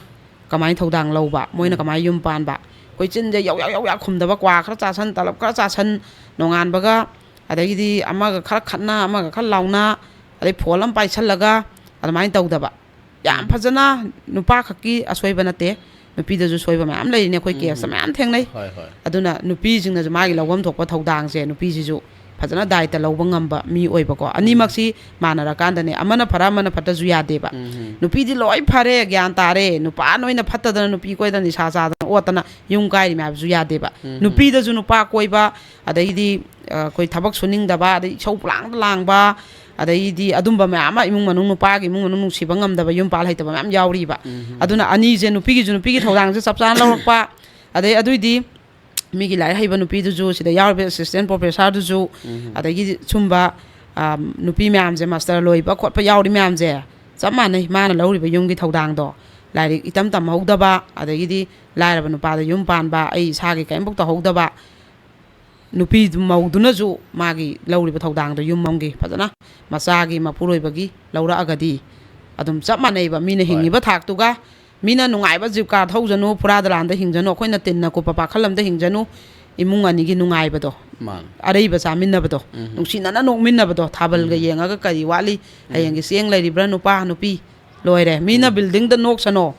ꯀꯃꯥꯏꯅ ꯊꯧꯗꯥꯡ ꯂꯧꯕ? ꯃꯣꯏꯅ ꯎꯝ꯫ ꯀꯃꯥꯏꯅ ꯌꯨꯝ ꯄꯥꯟꯕ? ꯑꯩꯈꯣꯏ ꯆꯤꯟꯁꯦ ꯌꯥꯎ ꯌꯥꯎ ꯌꯥꯎ ꯌꯥꯎ ꯈꯨꯝꯗꯕ, ꯀ꯭ꯋꯥ ꯈꯔ ꯆꯥꯁꯟ, ꯇꯂꯞ ꯈꯔ ꯆꯥꯁꯟ, ꯅꯣꯡꯉꯥꯟꯕꯒ ꯑꯗꯒꯤꯗꯤ ꯑꯃꯒ ꯈꯔ ꯈꯠꯅ, ꯑꯃꯒ ꯈꯔ ꯂꯥꯎꯅ, ꯑꯗꯩ phone ꯑꯃ ꯄꯥꯏꯁꯜꯂꯒ ꯑꯗꯨꯃꯥꯏꯅ ꯇꯧꯗꯕ꯫ ꯌꯥꯝ ꯎꯝ꯫ ꯐꯖꯅ, ꯅꯨꯄꯥ ꯈꯛꯀꯤ ꯑꯁꯣꯏꯕ ꯅꯠꯇꯦ, ꯅꯨꯄꯤꯗꯁꯨ ꯁꯣꯏꯕ ꯃꯌꯥꯝ ꯂꯩꯔꯤꯅꯦ, ꯑꯩꯈꯣꯏ ꯎꯝ, case ꯎꯝ꯫ ꯃꯌꯥꯝ ꯊꯦꯡꯅꯩ꯫ ꯍꯣꯏ, ꯍꯣꯏ꯫ ꯑꯗꯨꯅ ꯅꯨꯄꯤꯁꯤꯡꯅꯁꯨ ꯃꯥꯒꯤ ꯂꯧꯐꯝ ꯊꯣꯛꯄ ꯊꯧꯗꯥꯡꯁꯦ ꯅꯨꯄꯤꯁꯤꯁꯨ ꯐꯖꯅ ꯗꯥꯏꯇ ꯂꯧꯕ ꯉꯝꯕ ꯃꯤ ꯑꯣꯏꯕꯀꯣ꯫ ꯎꯝ꯫ ꯑꯅꯤꯃꯛꯁꯤ ꯃꯥꯟꯅꯔꯀꯥꯟꯗꯅꯦ, ꯑꯃꯅ ꯐꯔ ꯑꯃꯅ ꯐꯠꯇꯁꯨ ꯌꯥꯗꯦꯕ꯫ ꯎꯝ, ꯎꯝ꯫ ꯅꯨꯄꯤꯗꯤ ꯂꯣꯏ ꯐꯔꯦ, ꯒ꯭ꯌꯥꯟ ꯇꯥꯔꯦ, ꯅꯨꯄꯥ ꯅꯣꯏꯅ ꯐꯠꯇꯗꯅ ꯅꯨꯄꯤ ꯀꯣꯏꯗꯅ ꯅꯤꯁꯥ ꯆꯥꯗꯅ ꯑꯣꯠꯇꯅ ꯌꯨꯝ ꯀꯥꯏꯔꯤ ꯃꯌꯥꯝꯁꯨ ꯌꯥꯗꯦꯕ꯫ ꯎꯝ, ꯎꯝ꯫ ꯅꯨꯄꯤꯗꯁꯨ ꯅꯨꯄꯥ ꯀꯣꯏꯕ, ꯑꯗꯩꯗꯤ, ꯑ, ꯑꯩꯈꯣꯏ ꯊꯕꯛ ꯁꯨꯅꯤꯡꯗꯕ, ꯑꯗꯩ ꯏꯁꯧ ꯄꯂꯥꯡꯗ ꯂꯥꯡꯕ, ꯑꯗꯩꯗꯤ ꯑꯗꯨꯝꯕ ꯃꯌꯥꯝ ꯑꯃ, ꯏꯃꯨꯡ ꯃꯅꯨꯡ, ꯅꯨꯄꯥꯒꯤ ꯏꯃꯨꯡ ꯃꯅꯨꯡ ꯅꯨꯡꯁꯤꯕ ꯉꯝꯗꯕ, ꯌꯨꯝ ꯄꯥꯜ ꯍꯩꯇꯕ ꯃꯌꯥꯝ ꯌꯥꯎꯔꯤꯕ꯫ ꯎꯝ, ꯎꯝ꯫ ꯑꯗꯨꯅ ꯑꯅꯤꯁꯦ, ꯅꯨꯄꯤꯒꯤꯁꯨ ꯅꯨꯄꯤꯒꯤ ꯊꯧꯗꯥꯡꯁꯦ ꯆꯞ ꯆꯥꯅ ꯂꯧꯔꯛꯄ, ꯑꯗꯩ ꯑꯗꯨꯏꯗꯤ ꯃꯤꯒꯤ ꯂꯥꯏꯔꯤꯛ ꯍꯩꯕ ꯅꯨꯄꯤꯗꯨꯁꯨ, ꯁꯤꯗ ꯌꯥꯎꯔꯤꯕ assistant professorꯗꯨꯁꯨ, ꯎꯝ꯫ ꯑꯗꯒꯤꯗꯤ ꯁꯨꯝꯕ, ꯑ, ꯅꯨꯄꯤ ꯃꯌꯥꯝꯁꯦ, master ꯂꯣꯏꯕ ꯈꯣꯠꯄ ꯌꯥꯎꯔꯤ ꯃꯌꯥꯝꯁꯦ, ꯆꯞ ꯃꯥꯟꯅꯩ꯫ ꯃꯥꯅ ꯂꯧꯔꯤꯕ ꯌꯨꯝꯒꯤ ꯊꯧꯗꯥꯡꯗꯣ, ꯂꯥꯏꯔꯤꯛ ꯏꯇꯝ ꯇꯝꯍꯧꯗꯕ, ꯑꯗꯒꯤꯗꯤ ꯂꯥꯏꯔꯕ ꯅꯨꯄꯥꯗ ꯌꯨꯝ ꯄꯥꯟꯕ, ꯑꯩ ꯏꯁꯥꯒꯤ ꯀꯔꯤꯝꯐꯥꯎ ꯇꯧꯍꯧꯗꯕ, ꯅꯨꯄꯤ ꯃꯧꯗꯨꯅꯁꯨ ꯃꯥꯒꯤ ꯂꯧꯔꯤꯕ ꯊꯧꯗꯥꯡꯗꯣ ꯌꯨꯝ ꯑꯃꯒꯤ ꯐꯖꯅ ꯃꯆꯥꯒꯤ ꯃꯄꯨꯔꯣꯏꯕꯒꯤ ꯂꯧꯔꯛꯑꯒꯗꯤ ꯑꯗꯨꯝ ꯆꯞ ꯃꯥꯟꯅꯩꯕ꯫ ꯃꯤꯅ ꯍꯣꯏ꯫ ꯍꯤꯡꯉꯤꯕ ꯊꯥꯛꯇꯨꯒ, ꯃꯤꯅ ꯅꯨꯡꯉꯥꯏꯕ ꯖꯤꯕꯀꯥ ꯊꯧꯖꯅꯨ, ꯐꯨꯔꯥ ꯗꯂꯥꯟꯗ ꯍꯤꯡꯖꯅꯨ, ꯑꯩꯈꯣꯏꯅ ꯇꯤꯟꯅ ꯀꯨꯞꯄ ꯄꯥꯈꯜ ꯑꯃꯗ ꯍꯤꯡꯖꯅꯨ, ꯏꯃꯨꯡ ꯑꯅꯤꯒꯤ ꯅꯨꯡꯉꯥꯏꯕꯗꯣ, ꯃꯥꯅꯤ꯫ ꯑꯔꯩꯕ ꯆꯥꯃꯤꯟꯅꯕꯗꯣ, ꯎꯝ꯫ ꯅꯨꯡꯁꯤꯅꯅ ꯅꯣꯛꯃꯤꯟꯅꯕꯗꯣ, ꯊꯥꯕꯜꯒ ꯎꯝ꯫ ꯌꯦꯡꯉꯒ ꯀꯔꯤ ꯋꯥꯠꯂꯤ, ꯎꯝ꯫ ꯍꯌꯦꯡꯒꯤ ꯆꯦꯡ ꯂꯩꯔꯤꯕ꯭ꯔꯥ, ꯅꯨꯄꯥ ꯅꯨꯄꯤ, ꯂꯣꯏꯔꯦ꯫ ꯃꯤꯅ ꯎꯝ꯫ buildingꯗ ꯅꯣꯛꯁꯅꯣ,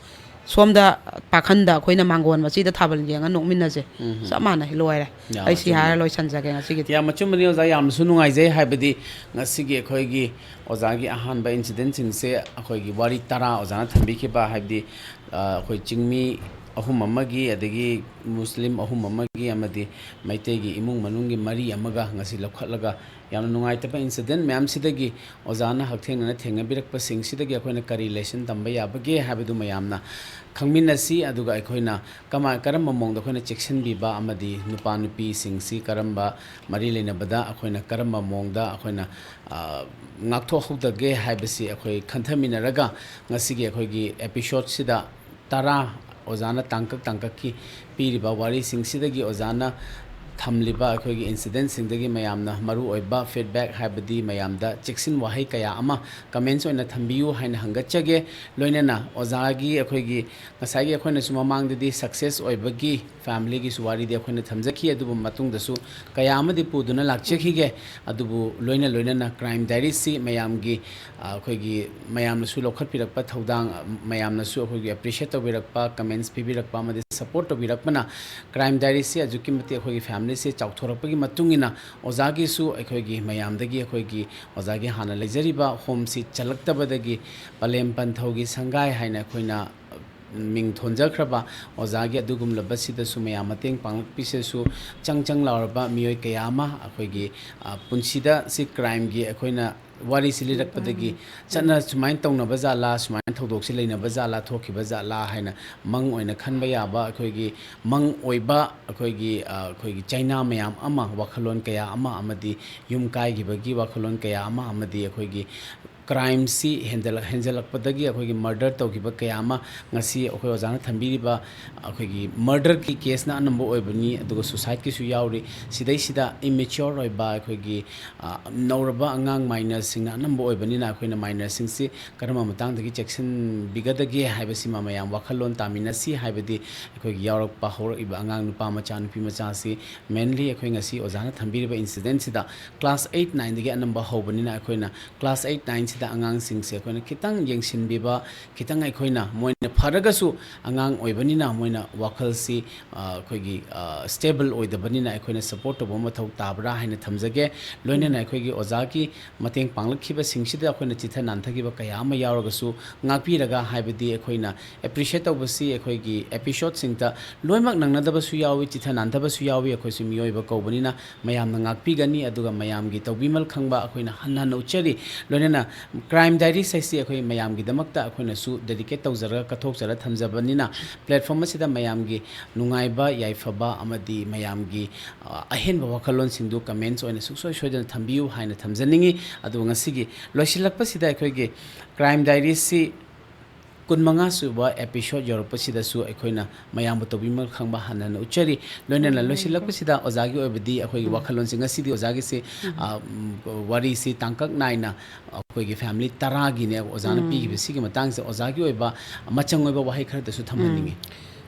ꯁꯣꯝꯗ ꯄꯥꯈꯟꯗ ꯑꯩꯈꯣꯏꯅ ꯃꯥꯡꯒꯣꯟ ꯃꯆꯤꯗ ꯊꯥꯕꯜ ꯌꯦꯡꯉ ꯅꯣꯛꯃꯤꯟꯅꯁꯦ꯫ ꯎꯝ꯫ ꯆꯞ ꯃꯥꯟꯅꯩ꯫ ꯂꯣꯏꯔꯦ꯫ ꯌꯥꯝ ꯑꯩ ꯁꯤ ꯑꯆꯨꯝꯕ꯫ ꯍꯥꯏꯔ ꯂꯣꯏꯁꯤꯟꯖꯒꯦ ꯉꯁꯤꯒꯤꯗꯤ꯫ ꯌꯥꯝ ꯑꯆꯨꯝꯕꯅꯤ ꯑꯣꯖꯥ, ꯌꯥꯝꯅꯁꯨ ꯅꯨꯡꯉꯥꯏꯖꯩ꯫ ꯍꯥꯏꯕꯗꯤ ꯉꯁꯤꯒꯤ ꯑꯩꯈꯣꯏꯒꯤ ꯑꯣꯖꯥꯒꯤ ꯑꯍꯥꯟꯕ ꯏꯟꯁꯤꯗꯦꯟꯁꯤꯡꯁꯦ ꯑꯩꯈꯣꯏꯒꯤ ꯋꯥꯔꯤ ꯇꯔꯥ ꯑꯣꯖꯥꯅ ꯊꯝꯕꯤꯈꯤꯕ, ꯍꯥꯏꯕꯗꯤ, ꯑ, ꯑꯩꯈꯣꯏ ꯆꯤꯡꯃꯤ ꯑꯍꯨꯝ ꯑꯃꯒꯤ, ꯑꯗꯒꯤ ꯃꯨꯁꯂꯤꯝ ꯑꯍꯨꯝ ꯑꯃꯒꯤ, ꯑꯃꯗꯤ ꯃꯩꯇꯩꯒꯤ ꯏꯃꯨꯡ ꯃꯅꯨꯡꯒꯤ ꯃꯔꯤ ꯑꯃꯒ ꯉꯁꯤ ꯂꯧꯈꯠꯂꯒ ꯌꯥꯝꯅ ꯅꯨꯡꯉꯥꯏꯇꯕ ꯏꯟꯁꯤꯗꯦꯟ ꯃꯌꯥꯝꯁꯤꯗꯒꯤ ꯑꯣꯖꯥꯅ ꯍꯛꯊꯦꯡꯅꯅ ꯊꯦꯡꯅꯕꯤꯔꯛꯄꯁꯤꯡꯁꯤꯗꯒꯤ ꯑꯩꯈꯣꯏꯅ ꯀꯔꯤ ꯂꯦꯁꯟ ꯇꯝꯕ ꯌꯥꯕꯒꯦ ꯍꯥꯏꯕꯗꯨ ꯃꯌꯥꯝꯅ ꯈꯪꯃꯤꯟꯅꯁꯤ꯫ ꯑꯗꯨꯒ ꯑꯩꯈꯣꯏꯅ ꯀꯃꯥꯏ-, ꯀꯔꯝꯕ ꯃꯑꯣꯡꯗ ꯑꯩꯈꯣꯏꯅ ꯆꯦꯛꯁꯤꯟꯕꯤꯕ ꯑꯃꯗꯤ ꯅꯨꯄꯥ ꯅꯨꯄꯤꯁꯤꯡꯁꯤ ꯀꯔꯝꯕ ꯃꯔꯤ ꯂꯩꯅꯕꯗ ꯑꯩꯈꯣꯏꯅ ꯀꯔꯝꯕ ꯃꯑꯣꯡꯗ ꯑꯩꯈꯣꯏꯅ, ꯑ, ꯉꯥꯛꯊꯣꯛꯍꯧꯗꯒꯦ ꯍꯥꯏꯕꯁꯤ ꯑꯩꯈꯣꯏ ꯈꯟꯊꯃꯤꯟꯅꯔꯒ ꯉꯁꯤꯒꯤ ꯑꯩꯈꯣꯏꯒꯤ ꯑꯦꯄꯤꯁꯣꯗꯁꯤꯗ ꯇꯔꯥ ꯑꯣꯖꯥꯅ ꯇꯥꯡꯀꯛ ꯇꯥꯡꯀꯛꯀꯤ ꯄꯤꯔꯤꯕ ꯋꯥꯔꯤꯁꯤꯡꯁꯤꯗꯒꯤ ꯑꯣꯖꯥꯅ ꯊꯝꯂꯤꯕ ꯑꯩꯈꯣꯏꯒꯤ ꯏꯟꯁꯤꯗꯦꯟꯁꯤꯡꯗꯒꯤ ꯃꯌꯥꯝꯅ ꯃꯔꯨꯑꯣꯏꯕ ꯐꯤꯗꯕꯦꯛ ꯍꯥꯏꯕꯗꯤ ꯃꯌꯥꯝꯗ ꯆꯦꯛꯁꯤꯟ ꯋꯥꯍꯩ ꯀꯌꯥ ꯑꯃ ꯀꯃꯦꯟꯁ ꯑꯣꯏꯅ ꯊꯝꯕꯤꯌꯨ ꯍꯥꯏꯅ ꯍꯪꯒꯠꯆꯒꯦ꯫ ꯂꯣꯏꯅꯅ ꯑꯣꯖꯥꯒꯤ ꯑꯩꯈꯣꯏꯒꯤ ꯉꯁꯥꯏꯒꯤ ꯑꯩꯈꯣꯏꯅꯁꯨ ꯃꯃꯥꯡꯗꯗꯤ ꯁꯛꯁꯦꯁ ꯑꯣꯏꯕꯒꯤ ꯐꯦꯃꯤꯂꯤꯒꯤꯁꯨ ꯋꯥꯔꯤꯗꯤ ꯑꯩꯈꯣꯏꯅ ꯊꯝꯖꯈꯤ, ꯑꯗꯨꯕꯨ ꯃꯇꯨꯡꯗꯁꯨ ꯀꯌꯥ ꯑꯃꯗꯤ ꯄꯨꯗꯨꯅ ꯂꯥꯛꯆꯈꯤꯒꯦ꯫ ꯑꯗꯨꯕꯨ ꯂꯣꯏꯅ ꯂꯣꯏꯅꯅ ꯀ꯭ꯔꯥꯏꯝ ꯗꯥꯏꯔꯤꯁꯤ ꯃꯌꯥꯝꯒꯤ, ꯑ, ꯑꯩꯈꯣꯏꯒꯤ ꯃꯌꯥꯝꯅꯁꯨ ꯂꯧꯈꯠꯄꯤꯔꯛꯄ ꯊꯧꯗꯥꯡ, ꯑ, ꯃꯌꯥꯝꯅꯁꯨ ꯑꯩꯈꯣꯏꯒꯤ ꯑꯦꯄ꯭ꯔꯤꯁꯤꯌꯦꯠ ꯇꯧꯕꯤꯔꯛꯄ, ꯀꯃꯦꯟꯁ ꯄꯤꯕꯤꯔꯛꯄ ꯑꯃꯗꯤ ꯁꯄꯣꯔꯠ ꯇꯧꯕꯤꯔꯛꯄꯅ ꯀ꯭ꯔꯥꯏꯝ ꯗꯥꯏꯔꯤꯁꯤ ꯑꯁꯨꯛꯀꯤ ꯃꯇꯤꯛ ꯑꯩꯈꯣꯏꯒꯤ ꯐꯦꯃꯤꯂꯤꯁꯤ ꯆꯥꯎꯊꯣꯔꯛꯄꯒꯤ ꯃꯇꯨꯡ ꯏꯟꯅ ꯑꯣꯖꯥꯒꯤꯁꯨ ꯑꯩꯈꯣꯏꯒꯤ ꯃꯌꯥꯝꯗꯒꯤ ꯑꯩꯈꯣꯏꯒꯤ ꯑꯣꯖꯥꯒꯤ ꯍꯥꯟꯅ ꯂꯩꯖꯔꯤꯕ ꯍꯣꯝꯁꯤ ꯆꯜꯂꯛꯇꯕꯗꯒꯤ ꯄꯂꯦꯝ ꯄꯟꯊꯧꯒꯤ ꯁꯪꯒꯥꯏ ꯍꯥꯏꯅ ꯑꯩꯈꯣꯏꯅ ꯃꯤꯡ ꯊꯣꯟꯖꯈ꯭ꯔꯕ ꯑꯣꯖꯥꯒꯤ ꯑꯗꯨꯒꯨꯝꯂꯕꯁꯤꯗꯁꯨ ꯃꯌꯥꯝ ꯃꯇꯦꯡ ꯄꯥꯡꯂꯛꯄꯤꯁꯤꯁꯨ ꯆꯪ ꯆꯪ ꯂꯥꯎꯔꯕ ꯃꯤꯑꯣꯏ ꯀꯌꯥ ꯑꯃ ꯑꯩꯈꯣꯏꯒꯤ, ꯑ, ꯄꯨꯟꯁꯤꯗ ꯁꯤ ꯀ꯭ꯔꯥꯏꯝꯒꯤ ꯑꯩꯈꯣꯏꯅ ꯋꯥꯔꯤꯁꯤ ꯂꯤꯔꯛꯄꯗꯒꯤ ꯆꯠꯅ ꯁꯨꯃꯥꯏꯅ ꯇꯧꯅꯕ ꯖꯥꯠꯂꯥ, ꯁꯨꯃꯥꯏꯅ ꯊꯧꯗꯣꯛꯁꯤ ꯂꯩꯅꯕ ꯖꯥꯠꯂꯥ, ꯊꯣꯛꯈꯤꯕ ꯖꯥꯠꯂꯥ ꯍꯥꯏꯅ ꯃꯪ ꯑꯣꯏꯅ ꯈꯟꯕ ꯌꯥꯕ ꯑꯩꯈꯣꯏꯒꯤ ꯃꯪ ꯑꯣꯏꯕ ꯑꯩꯈꯣꯏꯒꯤ, ꯑ, ꯑꯩꯈꯣꯏꯒꯤ ꯆꯩꯅꯥ ꯃꯌꯥꯝ ꯑꯃ, ꯋꯥꯈꯜꯂꯣꯟ ꯀꯌꯥ ꯑꯃ, ꯑꯃꯗꯤ ꯌꯨꯝ ꯀꯥꯏꯈꯤꯕꯒꯤ ꯋꯥꯈꯜꯂꯣꯟ ꯀꯌꯥ ꯑꯃ, ꯑꯃꯗꯤ ꯑꯩꯈꯣꯏꯒꯤ ꯀ꯭ꯔꯥꯏꯝꯁꯤ ꯍꯦꯟꯖꯜꯂꯛ-, ꯍꯦꯟꯖꯜꯂꯛꯄꯗꯒꯤ ꯑꯩꯈꯣꯏꯒꯤ ꯃꯔꯗꯔ ꯇꯧꯈꯤꯕ ꯀꯌꯥ ꯑꯃ ꯉꯁꯤ ꯑꯩꯈꯣꯏ ꯑꯣꯖꯥꯅ ꯊꯝꯕꯤꯔꯤꯕ ꯑꯩꯈꯣꯏꯒꯤ ꯃꯔꯗꯔꯒꯤ ꯀꯦꯁꯅ ꯑꯅꯝꯕ ꯑꯣꯏꯕꯅꯤ, ꯑꯗꯨꯒ ꯁꯨꯁꯥꯏꯗꯀꯤꯁꯨ ꯌꯥꯎꯔꯤ꯫ ꯁꯤꯗꯩꯁꯤꯗ ꯏꯃꯦꯆ꯭ꯌꯣꯔ ꯑꯣꯏꯕ ꯑꯩꯈꯣꯏꯒꯤ, ꯑ, ꯅꯧꯔꯕ ꯑꯉꯥꯡ ꯃꯥꯏꯅꯔꯁꯤꯡꯅ ꯑꯅꯝꯕ ꯑꯣꯏꯕꯅꯤꯅ ꯑꯩꯈꯣꯏꯅ ꯃꯥꯏꯅꯔꯁꯤꯡꯁꯤ ꯀꯔꯝꯕ ꯃꯇꯥꯡꯗꯒꯤ ꯆꯦꯛꯁꯤꯟꯕꯤꯒꯗꯒꯦ ꯍꯥꯏꯕꯁꯤꯃ ꯃꯌꯥꯝ ꯋꯥꯈꯜꯂꯣꯟ ꯇꯥꯃꯤꯟꯅꯁꯤ꯫ ꯍꯥꯏꯕꯗꯤ ꯑꯩꯈꯣꯏꯒꯤ ꯌꯥꯎꯔꯛꯄ ꯍꯧꯔꯛꯏꯕ ꯑꯉꯥꯡ ꯅꯨꯄꯥ ꯃꯆꯥ ꯅꯨꯄꯤ ꯃꯆꯥꯁꯤ ꯃꯦꯟꯂꯤ ꯑꯩꯈꯣꯏ ꯉꯁꯤ ꯑꯣꯖꯥꯅ ꯊꯝꯕꯤꯔꯤꯕ ꯏꯟꯁꯤꯗꯦꯟꯁꯤꯗ ꯀ꯭ꯂꯥꯁ ꯑꯩꯠ ꯅꯥꯏꯟꯗꯒꯤ ꯑꯅꯝꯕ ꯍꯧꯕꯅꯤꯅ ꯑꯩꯈꯣꯏꯅ ꯀ꯭ꯂꯥꯁ ꯑꯩꯠ ꯅꯥꯏꯟꯁꯤꯗ ꯑꯉꯥꯡꯁꯤꯡꯁꯦ ꯑꯩꯈꯣꯏꯅ ꯈꯤꯇꯪ ꯌꯦꯡꯁꯤꯟꯕꯤꯕ, ꯈꯤꯇꯪ ꯑꯩꯈꯣꯏꯅ ꯃꯣꯏꯅ ꯐꯔꯒꯁꯨ ꯑꯉꯥꯡ ꯑꯣꯏꯕꯅꯤꯅ ꯃꯣꯏꯅ ꯋꯥꯈꯜꯁꯤ, ꯑ, ꯑꯩꯈꯣꯏꯒꯤ, ꯑ, stable ꯑꯣꯏꯗꯕꯅꯤꯅ ꯑꯩꯈꯣꯏꯅ support ꯇꯧꯕ ꯃꯊꯧ ꯇꯥꯕ꯭ꯔꯥ ꯍꯥꯏꯅ ꯊꯝꯖꯒꯦ꯫ ꯂꯣꯏꯅꯅ ꯑꯩꯈꯣꯏꯒꯤ ꯑꯣꯖꯥꯒꯤ ꯃꯇꯦꯡ ꯄꯥꯡꯂꯛꯈꯤꯕꯁꯤꯡꯁꯤꯗ ꯑꯩꯈꯣꯏꯅ ꯆꯤꯊ ꯅꯥꯟꯊꯈꯤꯕ ꯀꯌꯥ ꯑꯃ ꯌꯥꯎꯔꯒꯁꯨ ꯉꯥꯛꯄꯤꯔꯒ, ꯍꯥꯏꯕꯗꯤ ꯑꯩꯈꯣꯏꯅ appreciate ꯇꯧꯕꯁꯤ ꯑꯩꯈꯣꯏꯒꯤ episode ꯁꯤꯡꯗ ꯂꯣꯏꯅꯃꯛ ꯅꯪꯅꯗꯕꯁꯨ ꯌꯥꯎꯏ, ꯆꯤꯊ ꯅꯥꯟꯊꯕꯁꯨ ꯌꯥꯎꯏ꯫ ꯑꯩꯈꯣꯏꯁꯨ ꯃꯤꯑꯣꯏꯕ ꯀꯧꯕꯅꯤꯅ ꯃꯌꯥꯝꯅ ꯉꯥꯛꯄꯤꯒꯅꯤ, ꯑꯗꯨꯒ ꯃꯌꯥꯝꯒꯤ ꯇꯧꯕꯤꯃꯜ ꯈꯪꯕ ꯑꯩꯈꯣꯏꯅ ꯍꯟꯅ ꯍꯟꯅ ꯎꯠꯆꯔꯤ꯫ ꯂꯣꯏꯅꯅ Crime Diaries ꯍꯥꯏꯁꯤ ꯑꯩꯈꯣꯏ ꯃꯌꯥꯝꯒꯤꯗꯃꯛꯇ ꯑꯩꯈꯣꯏꯅꯁꯨ dedicate ꯇꯧꯖꯔꯒ ꯀꯠꯊꯣꯛꯆꯔ ꯊꯝꯖꯕꯅꯤꯅ, platform ꯑꯁꯤꯗ ꯃꯌꯥꯝꯒꯤ ꯅꯨꯡꯉꯥꯏꯕ, ꯌꯥꯏꯐꯕ ꯑꯃꯗꯤ ꯃꯌꯥꯝꯒꯤ, ꯑ, ꯑꯍꯦꯟꯕ ꯋꯥꯈꯜꯂꯣꯟꯁꯤꯡꯗꯨ comments ꯑꯣꯏꯅ ꯁꯨꯡꯁꯣꯏ ꯁꯣꯏꯗꯅ ꯊꯝꯕꯤꯌꯨ ꯍꯥꯏꯅ ꯊꯝꯖꯅꯤꯡꯏ꯫ ꯑꯗꯨꯒ ꯉꯁꯤꯒꯤ ꯂꯣꯏꯁꯤꯜꯂꯛꯄꯁꯤꯗ ꯑꯩꯈꯣꯏꯒꯤ Crime Diaries ꯁꯤ ꯀꯨꯟꯃꯉꯥ ꯁꯨꯕ episode ꯌꯧꯔꯛꯄꯁꯤꯗꯁꯨ ꯑꯩꯈꯣꯏꯅ ꯃꯌꯥꯝꯕꯨ ꯇꯧꯕꯤꯃꯜ ꯈꯪꯕ ꯍꯟꯅ ꯍꯟꯅ ꯎꯠꯆꯔꯤ꯫ ꯂꯣꯏꯅꯅ ꯂꯣꯏꯁꯤꯜꯂꯛꯄꯁꯤꯗ ꯑꯣꯖꯥꯒꯤ ꯑꯣꯏꯕꯗꯤ ꯑꯩꯈꯣꯏꯒꯤ ꯋꯥꯈꯜꯂꯣꯟꯁꯤ ꯉꯁꯤꯗꯤ ꯑꯣꯖꯥꯒꯤꯁꯤ, ꯑ, ꯎꯝ, ꯋꯥꯔꯤꯁꯤ ꯇꯥꯡꯀꯛ ꯅꯥꯏꯅ ꯑꯩꯈꯣꯏꯒꯤ family ꯇꯔꯥꯒꯤꯅꯦ ꯑꯣꯖꯥꯅ ꯄꯤꯈꯤꯕ ꯁꯤꯒꯤ ꯃꯇꯥꯡꯁꯦ ꯑꯣꯖꯥꯒꯤ ꯑꯣꯏꯕ ꯃꯆꯪ ꯑꯣꯏꯕ ꯋꯥꯍꯩ ꯈꯔꯗꯁꯨ ꯊꯝꯍꯟꯅꯤꯡꯉꯤ꯫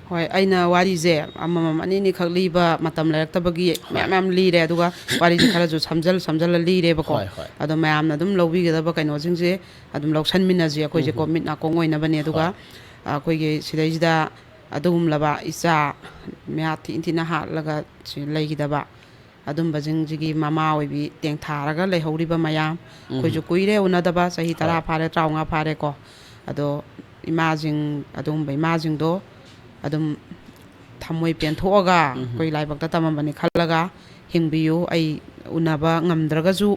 ꯍꯣꯏ, ꯑꯩꯅ ꯋꯥꯔꯤꯁꯦ ꯑꯃꯃꯝ ꯑꯅꯤ ꯑꯅꯤꯈꯛ ꯂꯤꯕ ꯃꯇꯝ ꯂꯩꯔꯛꯇꯕꯒꯤ ꯃꯌꯥꯝ ꯃꯌꯥꯝ ꯂꯤꯔꯦ, ꯑꯗꯨꯒ ꯋꯥꯔꯤꯁꯦ ꯈꯔꯁꯨ ꯁꯝꯖꯜ ꯁꯝꯖꯜꯂ ꯂꯤꯔꯦꯕꯀꯣ꯫ ꯍꯣꯏ, ꯍꯣꯏ꯫ ꯑꯗꯣ ꯃꯌꯥꯝꯅ ꯑꯗꯨꯝ ꯂꯧꯕꯤꯒꯗꯕ ꯀꯩꯅꯣꯁꯤꯡꯁꯦ ꯑꯗꯨꯝ ꯂꯧꯁꯟꯃꯤꯟꯅꯁꯤ, ꯑꯩꯈꯣꯏꯁꯦ ꯀꯣ ꯃꯤꯠ ꯅꯥꯀꯣꯡ ꯑꯣꯏꯅꯕꯅꯦ꯫ ꯑꯗꯨꯒ ꯍꯣꯏ꯫ ꯑꯩꯈꯣꯏꯒꯤ ꯁꯤꯗꯩꯁꯤꯗ ꯑꯗꯨꯒꯨꯝꯂꯕ ꯏꯆꯥ ꯃꯌꯥ ꯊꯤꯟ ꯊꯤꯅ ꯍꯥꯠꯂꯒ ꯁꯤ ꯂꯩꯈꯤꯗꯕ ꯑꯗꯨꯝꯕꯁꯤꯡꯁꯤꯒꯤ ꯃꯃꯥ ꯑꯣꯏꯕꯤ ꯇꯦꯡꯊꯥꯔꯒ ꯂꯩꯍꯧꯔꯤꯕ ꯃꯌꯥꯝ, ꯑꯩꯈꯣꯏꯁꯨ ꯀꯨꯏꯔꯦ ꯎꯅꯗꯕ, ꯆꯍꯤ ꯇꯔꯥ ꯍꯣꯏ꯫ ꯐꯥꯔꯦ, ꯇꯔꯥꯃꯉꯥ ꯐꯥꯔꯦꯀꯣ꯫ ꯑꯗꯣ ꯏꯃꯥꯁꯤꯡ, ꯑꯗꯨꯒꯨꯝꯕ ꯏꯃꯥꯁꯤꯡꯗꯣ ꯑꯗꯨꯝ ꯊꯃꯣꯏ ꯄꯦꯟꯊꯣꯛꯑꯒ ꯑꯩꯈꯣꯏ ꯂꯥꯏꯕꯛꯇ ꯇꯝꯃꯝꯕꯅꯤ ꯈꯜꯂꯒ ꯍꯤꯡꯕꯤꯌꯨ꯫ ꯑꯩ ꯎꯅꯕ ꯉꯝꯗ꯭ꯔꯒꯁꯨ,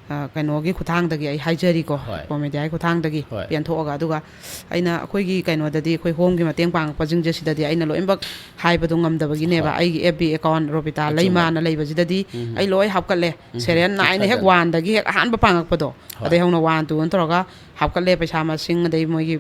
ꯑ, ꯀꯩꯅꯣꯒꯤ ꯈꯨꯠꯊꯥꯡꯗꯒꯤ ꯑꯩ ꯍꯥꯏꯖꯔꯤꯀꯣ, ꯍꯣꯏ꯫ Comediaꯒꯤ ꯈꯨꯠꯊꯥꯡꯗꯒꯤ ꯍꯣꯏ꯫ ꯄꯦꯟꯊꯣꯛꯑꯒ꯫ ꯑꯗꯨꯒ ꯑꯩꯅ ꯑꯩꯈꯣꯏꯒꯤ ꯀꯩꯅꯣꯗꯗꯤ, ꯑꯩꯈꯣꯏ homeꯒꯤ ꯃꯇꯦꯡ ꯄꯥꯡꯉꯛꯄꯁꯤꯡꯁꯦ ꯁꯤꯗꯗꯤ ꯑꯩꯅ ꯂꯣꯏꯅꯃꯛ ꯍꯥꯏꯕꯗꯣ ꯉꯝꯗꯕꯒꯤꯅꯦꯕ꯫ ꯍꯣꯏ꯫ ꯑꯩꯒꯤ FB account ꯔꯣꯕꯤꯇꯥ ꯑꯆꯨꯝꯕ꯫ ꯂꯩꯃꯥꯅ ꯂꯩꯕꯁꯤꯗꯗꯤ ꯎꯝ꯫ ꯑꯩ ꯂꯣꯏ ꯍꯥꯞꯀꯠꯂꯦ꯫ ꯎꯝ꯫ Serial ꯅꯥꯏꯅ ꯍꯦꯛ ꯐꯖꯅ꯫ Oneꯗꯒꯤ ꯍꯦꯛ ꯑꯍꯥꯟꯕ ꯄꯥꯡꯉꯛꯄꯗꯣ, ꯍꯣꯏ꯫ ꯑꯗꯩ ꯍꯧꯅ one, two ꯇꯧꯔꯒ ꯍꯥꯞꯀꯠꯂꯦ꯫ ꯄꯩꯁꯥ ꯃꯁꯤꯡ, ꯑꯗꯩ ꯃꯣꯏꯒꯤ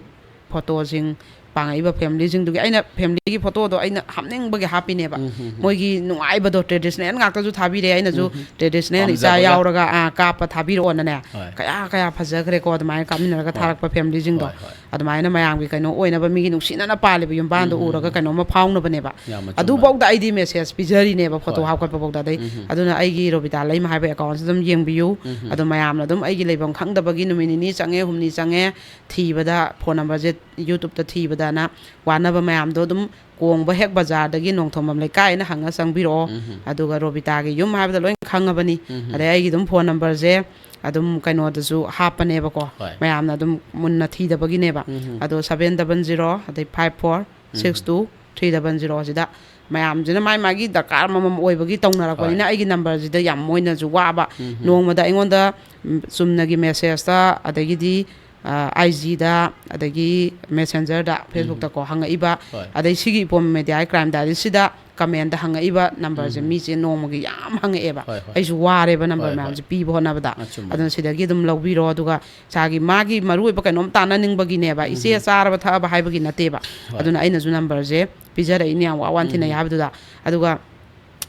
photoꯁꯤꯡ ꯄꯥꯡꯉꯛꯏꯕ familyꯁꯤꯡꯗꯨꯒꯤ꯫ ꯑꯩꯅ familyꯒꯤ photoꯗꯣ ꯑꯩꯅ ꯍꯥꯞꯅꯤꯡꯕꯒꯤ ꯍꯥꯞꯄꯤꯅꯦꯕ꯫ ꯎꯝ, ꯎꯝ, ꯎꯝ꯫ ꯃꯣꯏꯒꯤ ꯅꯨꯡꯉꯥꯏꯕꯗꯣ, traditional ꯉꯥꯛꯇꯁꯨ ꯊꯥꯕꯤꯔꯦ꯫ ꯑꯩꯅꯁꯨ ꯎꯝ, ꯎꯝ꯫ Traditional ꯏꯆꯥ ꯄꯥꯝꯖꯕꯒ꯫ ꯌꯥꯎꯔꯒ, ꯑꯥ, ꯀꯥꯞꯄ ꯊꯥꯕꯤꯔꯛꯑꯣꯅꯅꯦ꯫ ꯍꯣꯏ꯫ ꯀꯌꯥ ꯀꯌꯥ ꯐꯖꯈ꯭ꯔꯦꯀꯣ, ꯑꯗꯨꯃꯥꯏꯅ ꯀꯥꯞꯃꯤꯟꯅꯔꯒ ꯍꯣꯏ꯫ ꯊꯥꯔꯛꯄ familyꯁꯤꯡꯗꯣ꯫ ꯍꯣꯏ, ꯍꯣꯏ꯫ ꯑꯗꯨꯃꯥꯏꯅ ꯃꯌꯥꯝꯒꯤ ꯀꯩꯅꯣ ꯑꯣꯏꯅꯕ, ꯃꯤꯒꯤ ꯅꯨꯡꯁꯤꯅꯅ ꯄꯥꯜꯂꯤꯕ ꯌꯨꯝꯕꯥꯟꯗꯣ ꯎꯝ, ꯎꯝ, ꯎꯔꯒ ꯎꯝ꯫ ꯀꯩꯅꯣꯝꯃ ꯐꯥꯎꯅꯕꯅꯦꯕ꯫ ꯌꯥꯝꯅ ꯆꯨꯝꯕ꯫ ꯑꯗꯨꯐꯥꯎꯗ ꯑꯩꯗꯤ ꯃꯦꯁꯦꯖ ꯄꯤꯖꯔꯤꯅꯦꯕ, ꯐꯣꯇꯣ ꯍꯣꯏ꯫ ꯍꯥꯞꯀꯠꯄꯐꯥꯎꯗ꯫ ꯑꯗꯩ ꯎꯝ, ꯎꯝ꯫ ꯑꯗꯨꯅ ꯑꯩꯒꯤ ꯔꯣꯕꯤꯇꯥ ꯂꯩꯃ ꯍꯥꯏꯕ ꯑꯦꯀꯥꯎꯟꯁꯤ ꯑꯗꯨꯝ ꯌꯦꯡꯕꯤꯌꯨ꯫ ꯎꯝ, ꯎꯝ꯫ ꯑꯗꯣ ꯃꯌꯥꯝꯅ ꯑꯗꯨꯝ ꯑꯩꯒꯤ ꯂꯩꯐꯝ ꯈꯪꯗꯕꯒꯤ ꯅꯨꯃꯤꯠ ꯅꯤꯅꯤ ꯆꯪꯉꯦ, ꯍꯨꯝꯅꯤ ꯆꯪꯉꯦ ꯊꯤꯕꯗ, ꯐꯣꯟ ꯅꯝꯕꯔꯁꯦ ꯌꯨꯇ꯭ꯌꯨꯕꯇ ꯊꯤꯕꯗꯅ ꯋꯥꯅꯕ ꯃꯌꯥꯝꯗꯣ ꯑꯗꯨꯝ ꯀꯣꯡꯕ ꯍꯦꯛ ꯕꯖꯥꯔꯗꯒꯤ ꯅꯣꯡꯊꯣꯝꯕꯝ ꯂꯩꯀꯥꯏꯅ ꯍꯪꯉ ꯆꯪꯕꯤꯔꯛꯑꯣ꯫ ꯎꯝ, ꯎꯝ꯫ ꯑꯗꯨꯒ ꯔꯣꯕꯤꯇꯥꯒꯤ ꯌꯨꯝ ꯍꯥꯏꯕꯗ ꯂꯣꯏ ꯈꯪꯉꯕꯅꯤ꯫ ꯎꯝ, ꯎꯝ꯫ ꯑꯗꯩ ꯑꯩꯒꯤ ꯑꯗꯨꯝ ꯐꯣꯟ ꯅꯝꯕꯔꯁꯦ ꯑꯗꯨꯝ ꯀꯩꯅꯣꯗꯁꯨ ꯍꯥꯞꯄꯅꯦꯕꯀꯣ꯫ ꯍꯣꯏ꯫ ꯃꯌꯥꯝꯅ ꯑꯗꯨꯝ ꯃꯨꯟꯅ ꯊꯤꯗꯕꯒꯤꯅꯦꯕ꯫ ꯎꯝ, ꯎꯝ꯫ ꯑꯗꯣ seven double zero ꯑꯗꯩ five four six two three double zero ꯁꯤꯗ ꯃꯌꯥꯝꯁꯤꯅ ꯃꯥꯏ ꯃꯥꯒꯤ ꯗꯔꯀꯥꯔ ꯑꯃꯃꯝ ꯑꯣꯏꯕꯒꯤ ꯇꯧꯅꯔꯛꯄꯅꯤꯅ, ꯍꯣꯏ꯫ ꯑꯩꯒꯤ ꯅꯝꯕꯔꯁꯤꯗ ꯌꯥꯝ ꯃꯣꯏꯅꯁꯨ ꯋꯥꯕ, ꯎꯝ, ꯎꯝ꯫ ꯅꯣꯡꯃꯗ ꯑꯩꯉꯣꯟꯗ ꯎꯝ, ꯆꯨꯝꯅꯒꯤ ꯃꯦꯁꯦꯖꯇ, ꯑꯗꯒꯤꯗꯤ ꯑꯥꯏꯖꯤꯗ, ꯑꯗꯒꯤ ꯃꯦꯁꯦꯟꯖꯔꯗ, ꯐꯦꯁꯕꯨꯛꯇꯀꯣ ꯍꯪꯉꯛꯏꯕ, ꯍꯣꯏ꯫ ꯑꯗꯩ ꯁꯤꯒꯤ ꯏꯄꯣꯝ ꯃꯦꯗꯤꯌꯥꯒꯤ ꯀ꯭ꯔꯥꯏꯝ ꯗꯥꯏꯔꯤꯁꯤꯗ ꯀꯃꯦꯟꯗ ꯍꯪꯉꯛꯏꯕ ꯅꯝꯕꯔꯁꯦ, ꯎꯝ꯫ ꯃꯤꯁꯦ ꯅꯣꯡꯃꯒꯤ ꯌꯥꯝ ꯍꯪꯉꯛꯑꯦꯕ꯫ ꯍꯣꯏ, ꯍꯣꯏ꯫ ꯑꯩꯁꯨ ꯋꯥꯔꯦꯕ ꯅꯝꯕꯔ ꯍꯣꯏ, ꯍꯣꯏ꯫ ꯃꯌꯥꯝꯁꯦ ꯄꯤꯕ ꯍꯣꯠꯅꯕꯗ꯫ ꯑꯆꯨꯝꯕꯅꯤ꯫ ꯑꯗꯨꯅ ꯁꯤꯗꯒꯤ ꯑꯗꯨꯝ ꯂꯧꯕꯤꯔꯣ, ꯑꯗꯨꯒ ꯏꯁꯥꯒꯤ ꯃꯥꯒꯤ ꯃꯔꯨꯑꯣꯏꯕ ꯀꯩꯅꯣꯝ ꯇꯥꯟꯅꯅꯤꯡꯕꯒꯤꯅꯦꯕ꯫ ꯎꯝ꯫ ꯏꯆꯦ ꯆꯥꯔꯕ ꯊꯛꯑꯕ ꯍꯥꯏꯕꯒꯤ ꯅꯠꯇꯦꯕ꯫ ꯍꯣꯏ꯫ ꯑꯗꯨꯅ ꯑꯩꯅꯁꯨ ꯅꯝꯕꯔꯁꯦ ꯄꯤꯖꯔꯛꯏꯅꯦ, ꯌꯥꯝ ꯋꯥ ꯋꯥꯅ ꯊꯤꯅꯩ ꯎꯝ꯫ ꯍꯥꯏꯕꯗꯨꯗ꯫ ꯑꯗꯨꯒ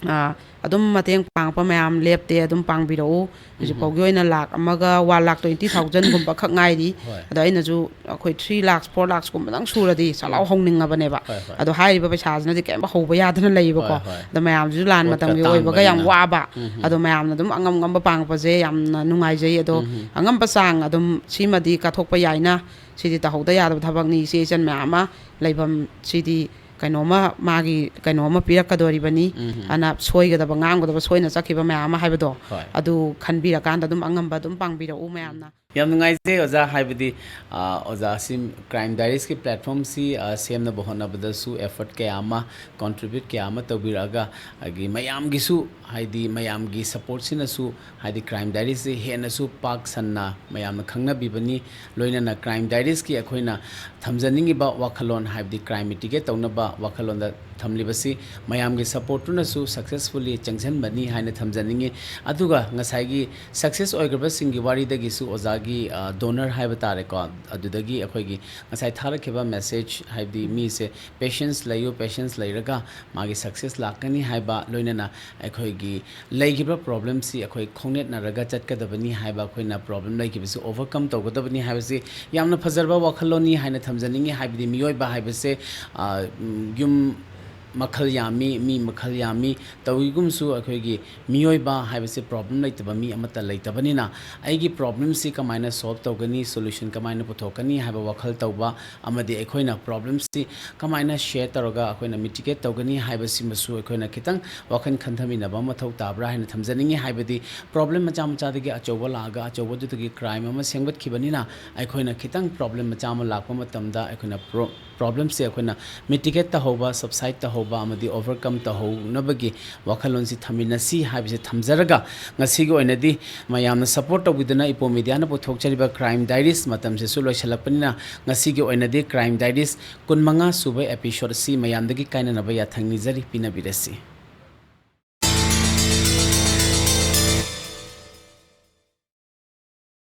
ꯑꯥ, ꯑꯗꯨꯝ ꯃꯇꯦꯡ ꯄꯥꯡꯉꯛꯄ ꯃꯌꯥꯝ ꯂꯦꯞꯇꯦ, ꯑꯗꯨꯝ ꯄꯥꯡꯕꯤꯔꯛꯎ꯫ ꯍꯧꯖꯤꯛ ꯎꯝ꯫ ꯐꯥꯎꯒꯤ ꯑꯣꯏꯅ ꯂꯥꯛ ꯑꯃꯒ one lakh twenty thousand ꯒꯨꯝꯕ ꯈꯛ ꯉꯥꯏꯔꯤ꯫ ꯍꯣꯏ꯫ ꯑꯗꯣ ꯑꯩꯅꯁꯨ ꯑꯩꯈꯣꯏ three lakhs, four lakhs ꯀꯨꯝꯕꯗꯪ ꯁꯨꯔꯗꯤ ꯁꯠ ꯂꯥꯎ ꯍꯧꯅꯤꯡꯉꯕꯅꯦꯕ꯫ ꯍꯣꯏ, ꯍꯣꯏ꯫ ꯑꯗꯣ ꯍꯥꯏꯔꯤꯕ ꯄꯩꯁꯥꯁꯤꯅꯗꯤ ꯀꯩꯝ ꯍꯧꯕ ꯌꯥꯗꯅ ꯂꯩꯌꯦꯕꯀꯣ꯫ ꯍꯣꯏ, ꯍꯣꯏ꯫ ꯑꯗꯣ ꯃꯌꯥꯝꯁꯤꯁꯨ ꯂꯥꯟ ꯄꯣꯠ ꯃꯇꯝꯒꯤ ꯈꯔ ꯑꯣꯏꯕꯒ ꯌꯥꯝ ꯇꯥꯡꯕꯅꯤꯅ꯫ ꯋꯥꯕ꯫ ꯎꯝ, ꯎꯝ꯫ ꯑꯗꯣ ꯃꯌꯥꯝꯅ ꯑꯗꯨꯝ ꯑꯉꯝ ꯑꯉꯝꯕ ꯄꯥꯡꯉꯛꯄꯁꯦ ꯌꯥꯝꯅ ꯅꯨꯡꯉꯥꯏꯖꯩ꯫ ꯑꯗꯣ ꯎꯝ, ꯎꯝ꯫ ꯑꯉꯝꯕ ꯆꯥꯡ ꯑꯗꯨꯝ ꯁꯤꯃꯗꯤ ꯀꯠꯊꯣꯛꯄ ꯌꯥꯏꯅ, ꯁꯤꯗꯤ ꯇꯧꯍꯧꯗ ꯌꯥꯗꯕ ꯊꯕꯛꯅꯤ, ꯏꯆꯦ ꯏꯆꯟ ꯃꯌꯥꯝ ꯑꯃ ꯂꯩꯐꯝ ꯁꯤꯗꯤ ꯀꯩꯅꯣꯝꯃ, ꯃꯥꯒꯤ ꯀꯩꯅꯣꯝꯃ ꯄꯤꯔꯛꯀꯗꯣꯔꯤꯕꯅꯤ꯫ ꯎꯝ, ꯎꯝ꯫ ꯑꯗꯨꯅ ꯁꯣꯏꯒꯗꯕ, ꯉꯥꯡꯒꯗꯕ, ꯁꯣꯏꯅ ꯆꯠꯈꯤꯕ ꯃꯌꯥꯝ ꯑꯃ ꯍꯥꯏꯕꯗꯣ, ꯍꯣꯏ꯫ ꯑꯗꯨ ꯈꯟꯕꯤꯔꯀꯥꯟꯗ ꯑꯗꯨꯝ ꯑꯉꯝꯕ ꯑꯗꯨꯝ ꯄꯥꯡꯕꯤꯔꯛꯎ ꯃꯌꯥꯝꯅ꯫ ꯌꯥꯝ ꯅꯨꯡꯉꯥꯏꯖꯩ ꯑꯣꯖꯥ, ꯍꯥꯏꯕꯗꯤ, ꯑ, ꯑꯣꯖꯥ ꯑꯁꯤ ꯀ꯭ꯔꯥꯏꯝ ꯗꯥꯏꯔꯤꯁꯀꯤ ꯄ꯭ꯂꯦꯠꯐꯣꯝꯁꯤ, ꯑ, ꯁꯦꯝꯅꯕ ꯍꯣꯠꯅꯕꯗꯁꯨ ꯑꯦꯐꯔꯠ ꯀꯌꯥ ꯑꯃ, ꯀꯣꯟꯇ꯭ꯔꯤꯕ꯭ꯌꯨꯠ ꯀꯌꯥ ꯑꯃ ꯇꯧꯕꯤꯔꯛꯑꯒ, ꯑꯩꯒꯤ ꯃꯌꯥꯝꯒꯤꯁꯨ, ꯍꯥꯏꯗꯤ ꯃꯌꯥꯝꯒꯤ ꯁꯄꯣꯔꯠꯁꯤꯅꯁꯨ, ꯍꯥꯏꯗꯤ ꯀ꯭ꯔꯥꯏꯝ ꯗꯥꯏꯔꯤꯁꯁꯤ ꯍꯦꯟꯅꯁꯨ ꯄꯥꯛ ꯁꯟꯅ ꯃꯌꯥꯝꯅ ꯈꯪꯅꯕꯤꯕꯅꯤ꯫ ꯂꯣꯏꯅꯅ ꯀ꯭ꯔꯥꯏꯝ ꯗꯥꯏꯔꯤꯁꯀꯤ ꯑꯩꯈꯣꯏꯅ ꯊꯝꯖꯅꯤꯡꯉꯤꯕ ꯋꯥꯈꯜꯂꯣꯟ, ꯍꯥꯏꯕꯗꯤ ꯀ꯭ꯔꯥꯏꯝ ꯃꯤꯇꯤꯒꯦꯠ ꯇꯧꯅꯕ ꯋꯥꯈꯜꯂꯣꯟꯗ ꯊꯝꯂꯤꯕꯁꯤ ꯃꯌꯥꯝꯒꯤ ꯁꯄꯣꯔꯠꯇꯨꯅꯁꯨ ꯁꯛꯁꯦꯁꯐꯨꯜꯂꯤ ꯆꯪꯁꯤꯟꯕꯅꯤ ꯍꯥꯏꯅ ꯊꯝꯖꯅꯤꯡꯉꯤ꯫ ꯑꯗꯨꯒ ꯉꯁꯥꯏꯒꯤ ꯁꯛꯁꯦꯁ ꯑꯣꯏꯈ꯭ꯔꯕꯁꯤꯡꯒꯤ ꯋꯥꯔꯤꯗꯒꯤꯁꯨ ꯑꯣꯖꯥ ꯒꯤ ꯗꯣꯅꯔ ꯍꯥꯏꯕ ꯇꯥꯔꯦꯀꯣ, ꯑꯗꯨꯗꯒꯤ ꯑꯩꯈꯣꯏꯒꯤ ꯉꯁꯥꯏ ꯊꯥꯔꯛꯈꯤꯕ ꯃꯦꯁꯦꯖ, ꯍꯥꯏꯕꯗꯤ ꯃꯤꯁꯦ ꯄꯦꯁꯦꯟꯁ ꯂꯩꯌꯨ, ꯄꯦꯁꯦꯟꯁ ꯂꯩꯔꯒ ꯃꯥꯒꯤ ꯁꯛꯁꯦꯁ ꯂꯥꯛꯀꯅꯤ ꯍꯥꯏꯕ, ꯂꯣꯏꯅꯅ ꯑꯩꯈꯣꯏꯒꯤ ꯂꯩꯈꯤꯕ ꯄ꯭ꯔꯣꯕ꯭ꯂꯦꯝꯁꯤ ꯑꯩꯈꯣꯏ ꯈꯣꯡꯅꯦꯠꯅꯔꯒ ꯆꯠꯀꯗꯕꯅꯤ ꯍꯥꯏꯕ, ꯑꯩꯈꯣꯏꯅ ꯄ꯭ꯔꯣꯕ꯭ꯂꯦꯝ ꯂꯩꯈꯤꯕꯁꯤ ꯑꯣꯚꯔꯀꯝ ꯇꯧꯒꯗꯕꯅꯤ ꯍꯥꯏꯕꯁꯤ ꯌꯥꯝꯅ ꯐꯖꯔꯕ ꯋꯥꯈꯜꯂꯣꯟꯅꯤ ꯍꯥꯏꯅ ꯊꯝꯖꯅꯤꯡꯉꯤ꯫ ꯍꯥꯏꯕꯗꯤ ꯃꯤꯑꯣꯏꯕ ꯍꯥꯏꯕꯁꯦ, ꯑ, ꯌꯨꯝ ꯃꯈꯜ ꯌꯥꯝꯃꯤ, ꯃꯤ ꯃꯈꯜ ꯌꯥꯝꯃꯤ꯫ ꯇꯧꯏꯒꯨꯝꯁꯨ ꯑꯩꯈꯣꯏꯒꯤ ꯃꯤꯑꯣꯏꯕ ꯍꯥꯏꯕꯁꯤ ꯄ꯭ꯔꯣꯕ꯭ꯂꯦꯝ ꯂꯩꯇꯕ ꯃꯤ ꯑꯃꯠꯇ ꯂꯩꯇꯕꯅꯤꯅ, ꯑꯩꯒꯤ ꯄ꯭ꯔꯣꯕ꯭ꯂꯦꯝꯁꯤ ꯀꯃꯥꯏꯅ ꯁꯣꯜꯕ ꯇꯧꯒꯅꯤ, ꯁꯣꯂꯨꯁꯟ ꯀꯃꯥꯏꯅ ꯄꯨꯊꯣꯛꯀꯅꯤ ꯍꯥꯏꯕ ꯋꯥꯈꯜ ꯇꯧꯕ, ꯑꯃꯗꯤ ꯑꯩꯈꯣꯏꯅ ꯄ꯭ꯔꯣꯕ꯭ꯂꯦꯝꯁꯤ ꯀꯃꯥꯏꯅ ꯁꯦꯌꯔ ꯇꯧꯔꯒ ꯑꯩꯈꯣꯏꯅ ꯃꯤꯇꯤꯒꯦꯠ ꯇꯧꯒꯅꯤ ꯍꯥꯏꯕꯁꯤꯃꯁꯨ ꯑꯩꯈꯣꯏꯅ ꯈꯤꯇꯪ ꯋꯥꯈꯜ ꯈꯟꯊꯃꯤꯟꯅꯕ ꯃꯊꯧ ꯇꯥꯕ꯭ꯔꯥ ꯍꯥꯏꯅ ꯊꯝꯖꯅꯤꯡꯉꯤ꯫ ꯍꯥꯏꯕꯗꯤ ꯄ꯭ꯔꯣꯕ꯭ꯂꯦꯝ ꯃꯆꯥ ꯃꯆꯥꯗꯒꯤ ꯑꯆꯧꯕ ꯂꯥꯛꯑꯒ, ꯑꯆꯧꯕꯗꯨꯗꯒꯤ ꯀ꯭ꯔꯥꯏꯝ ꯑꯃ ꯁꯦꯝꯒꯠꯈꯤꯕꯅꯤꯅ, ꯑꯩꯈꯣꯏꯅ ꯈꯤꯇꯪ ꯄ꯭ꯔꯣꯕ꯭ꯂꯦꯝ ꯃꯆꯥ ꯑꯃ ꯂꯥꯛꯄ ꯃꯇꯝꯗ ꯑꯩꯈꯣꯏꯅ ꯄ꯭ꯔꯣ-, ꯄ꯭ꯔꯣꯕ꯭ꯂꯦꯝꯁꯦ ꯑꯩꯈꯣꯏꯅ ꯃꯤꯇꯤꯒꯦꯠ ꯇꯧꯍꯧꯕ, ꯁꯕꯁꯥꯏꯠ ꯇꯧꯍꯧꯕ ꯑꯃꯗꯤ ꯑꯣꯚꯔꯀꯝ ꯇꯧꯍꯧꯅꯕꯒꯤ ꯋꯥꯈꯜꯂꯣꯟꯁꯤ ꯊꯝꯃꯤꯟꯅꯁꯤ ꯍꯥꯏꯕꯁꯤ ꯊꯝꯖꯔꯒ, ꯉꯁꯤꯒꯤ ꯑꯣꯏꯅꯗꯤ ꯃꯌꯥꯝꯅ ꯁꯄꯣꯔꯠ ꯇꯧꯕꯤꯗꯨꯅ ꯏꯄꯣ ꯃꯤꯗꯤꯌꯥꯅ ꯄꯨꯊꯣꯛꯆꯔꯤꯕ ꯀ꯭ꯔꯥꯏꯝ ꯗꯥꯏꯔꯤꯁ ꯃꯇꯝꯁꯤꯁꯨ ꯂꯣꯏꯁꯤꯜꯂꯛꯄꯅꯤꯅ, ꯉꯁꯤꯒꯤ ꯑꯣꯏꯅꯗꯤ ꯀ꯭ꯔꯥꯏꯝ ꯗꯥꯏꯔꯤꯁ ꯀꯨꯟꯃꯉꯥ ꯁꯨꯕ ꯑꯦꯄꯤꯁꯣꯗ ꯑꯁꯤ ꯃꯌꯥꯝꯗꯒꯤ ꯀꯥꯏꯅꯅꯕ ꯌꯥꯊꯪ ꯅꯤꯖꯔꯤ, ꯄꯤꯅꯕꯤꯔꯁꯤ꯫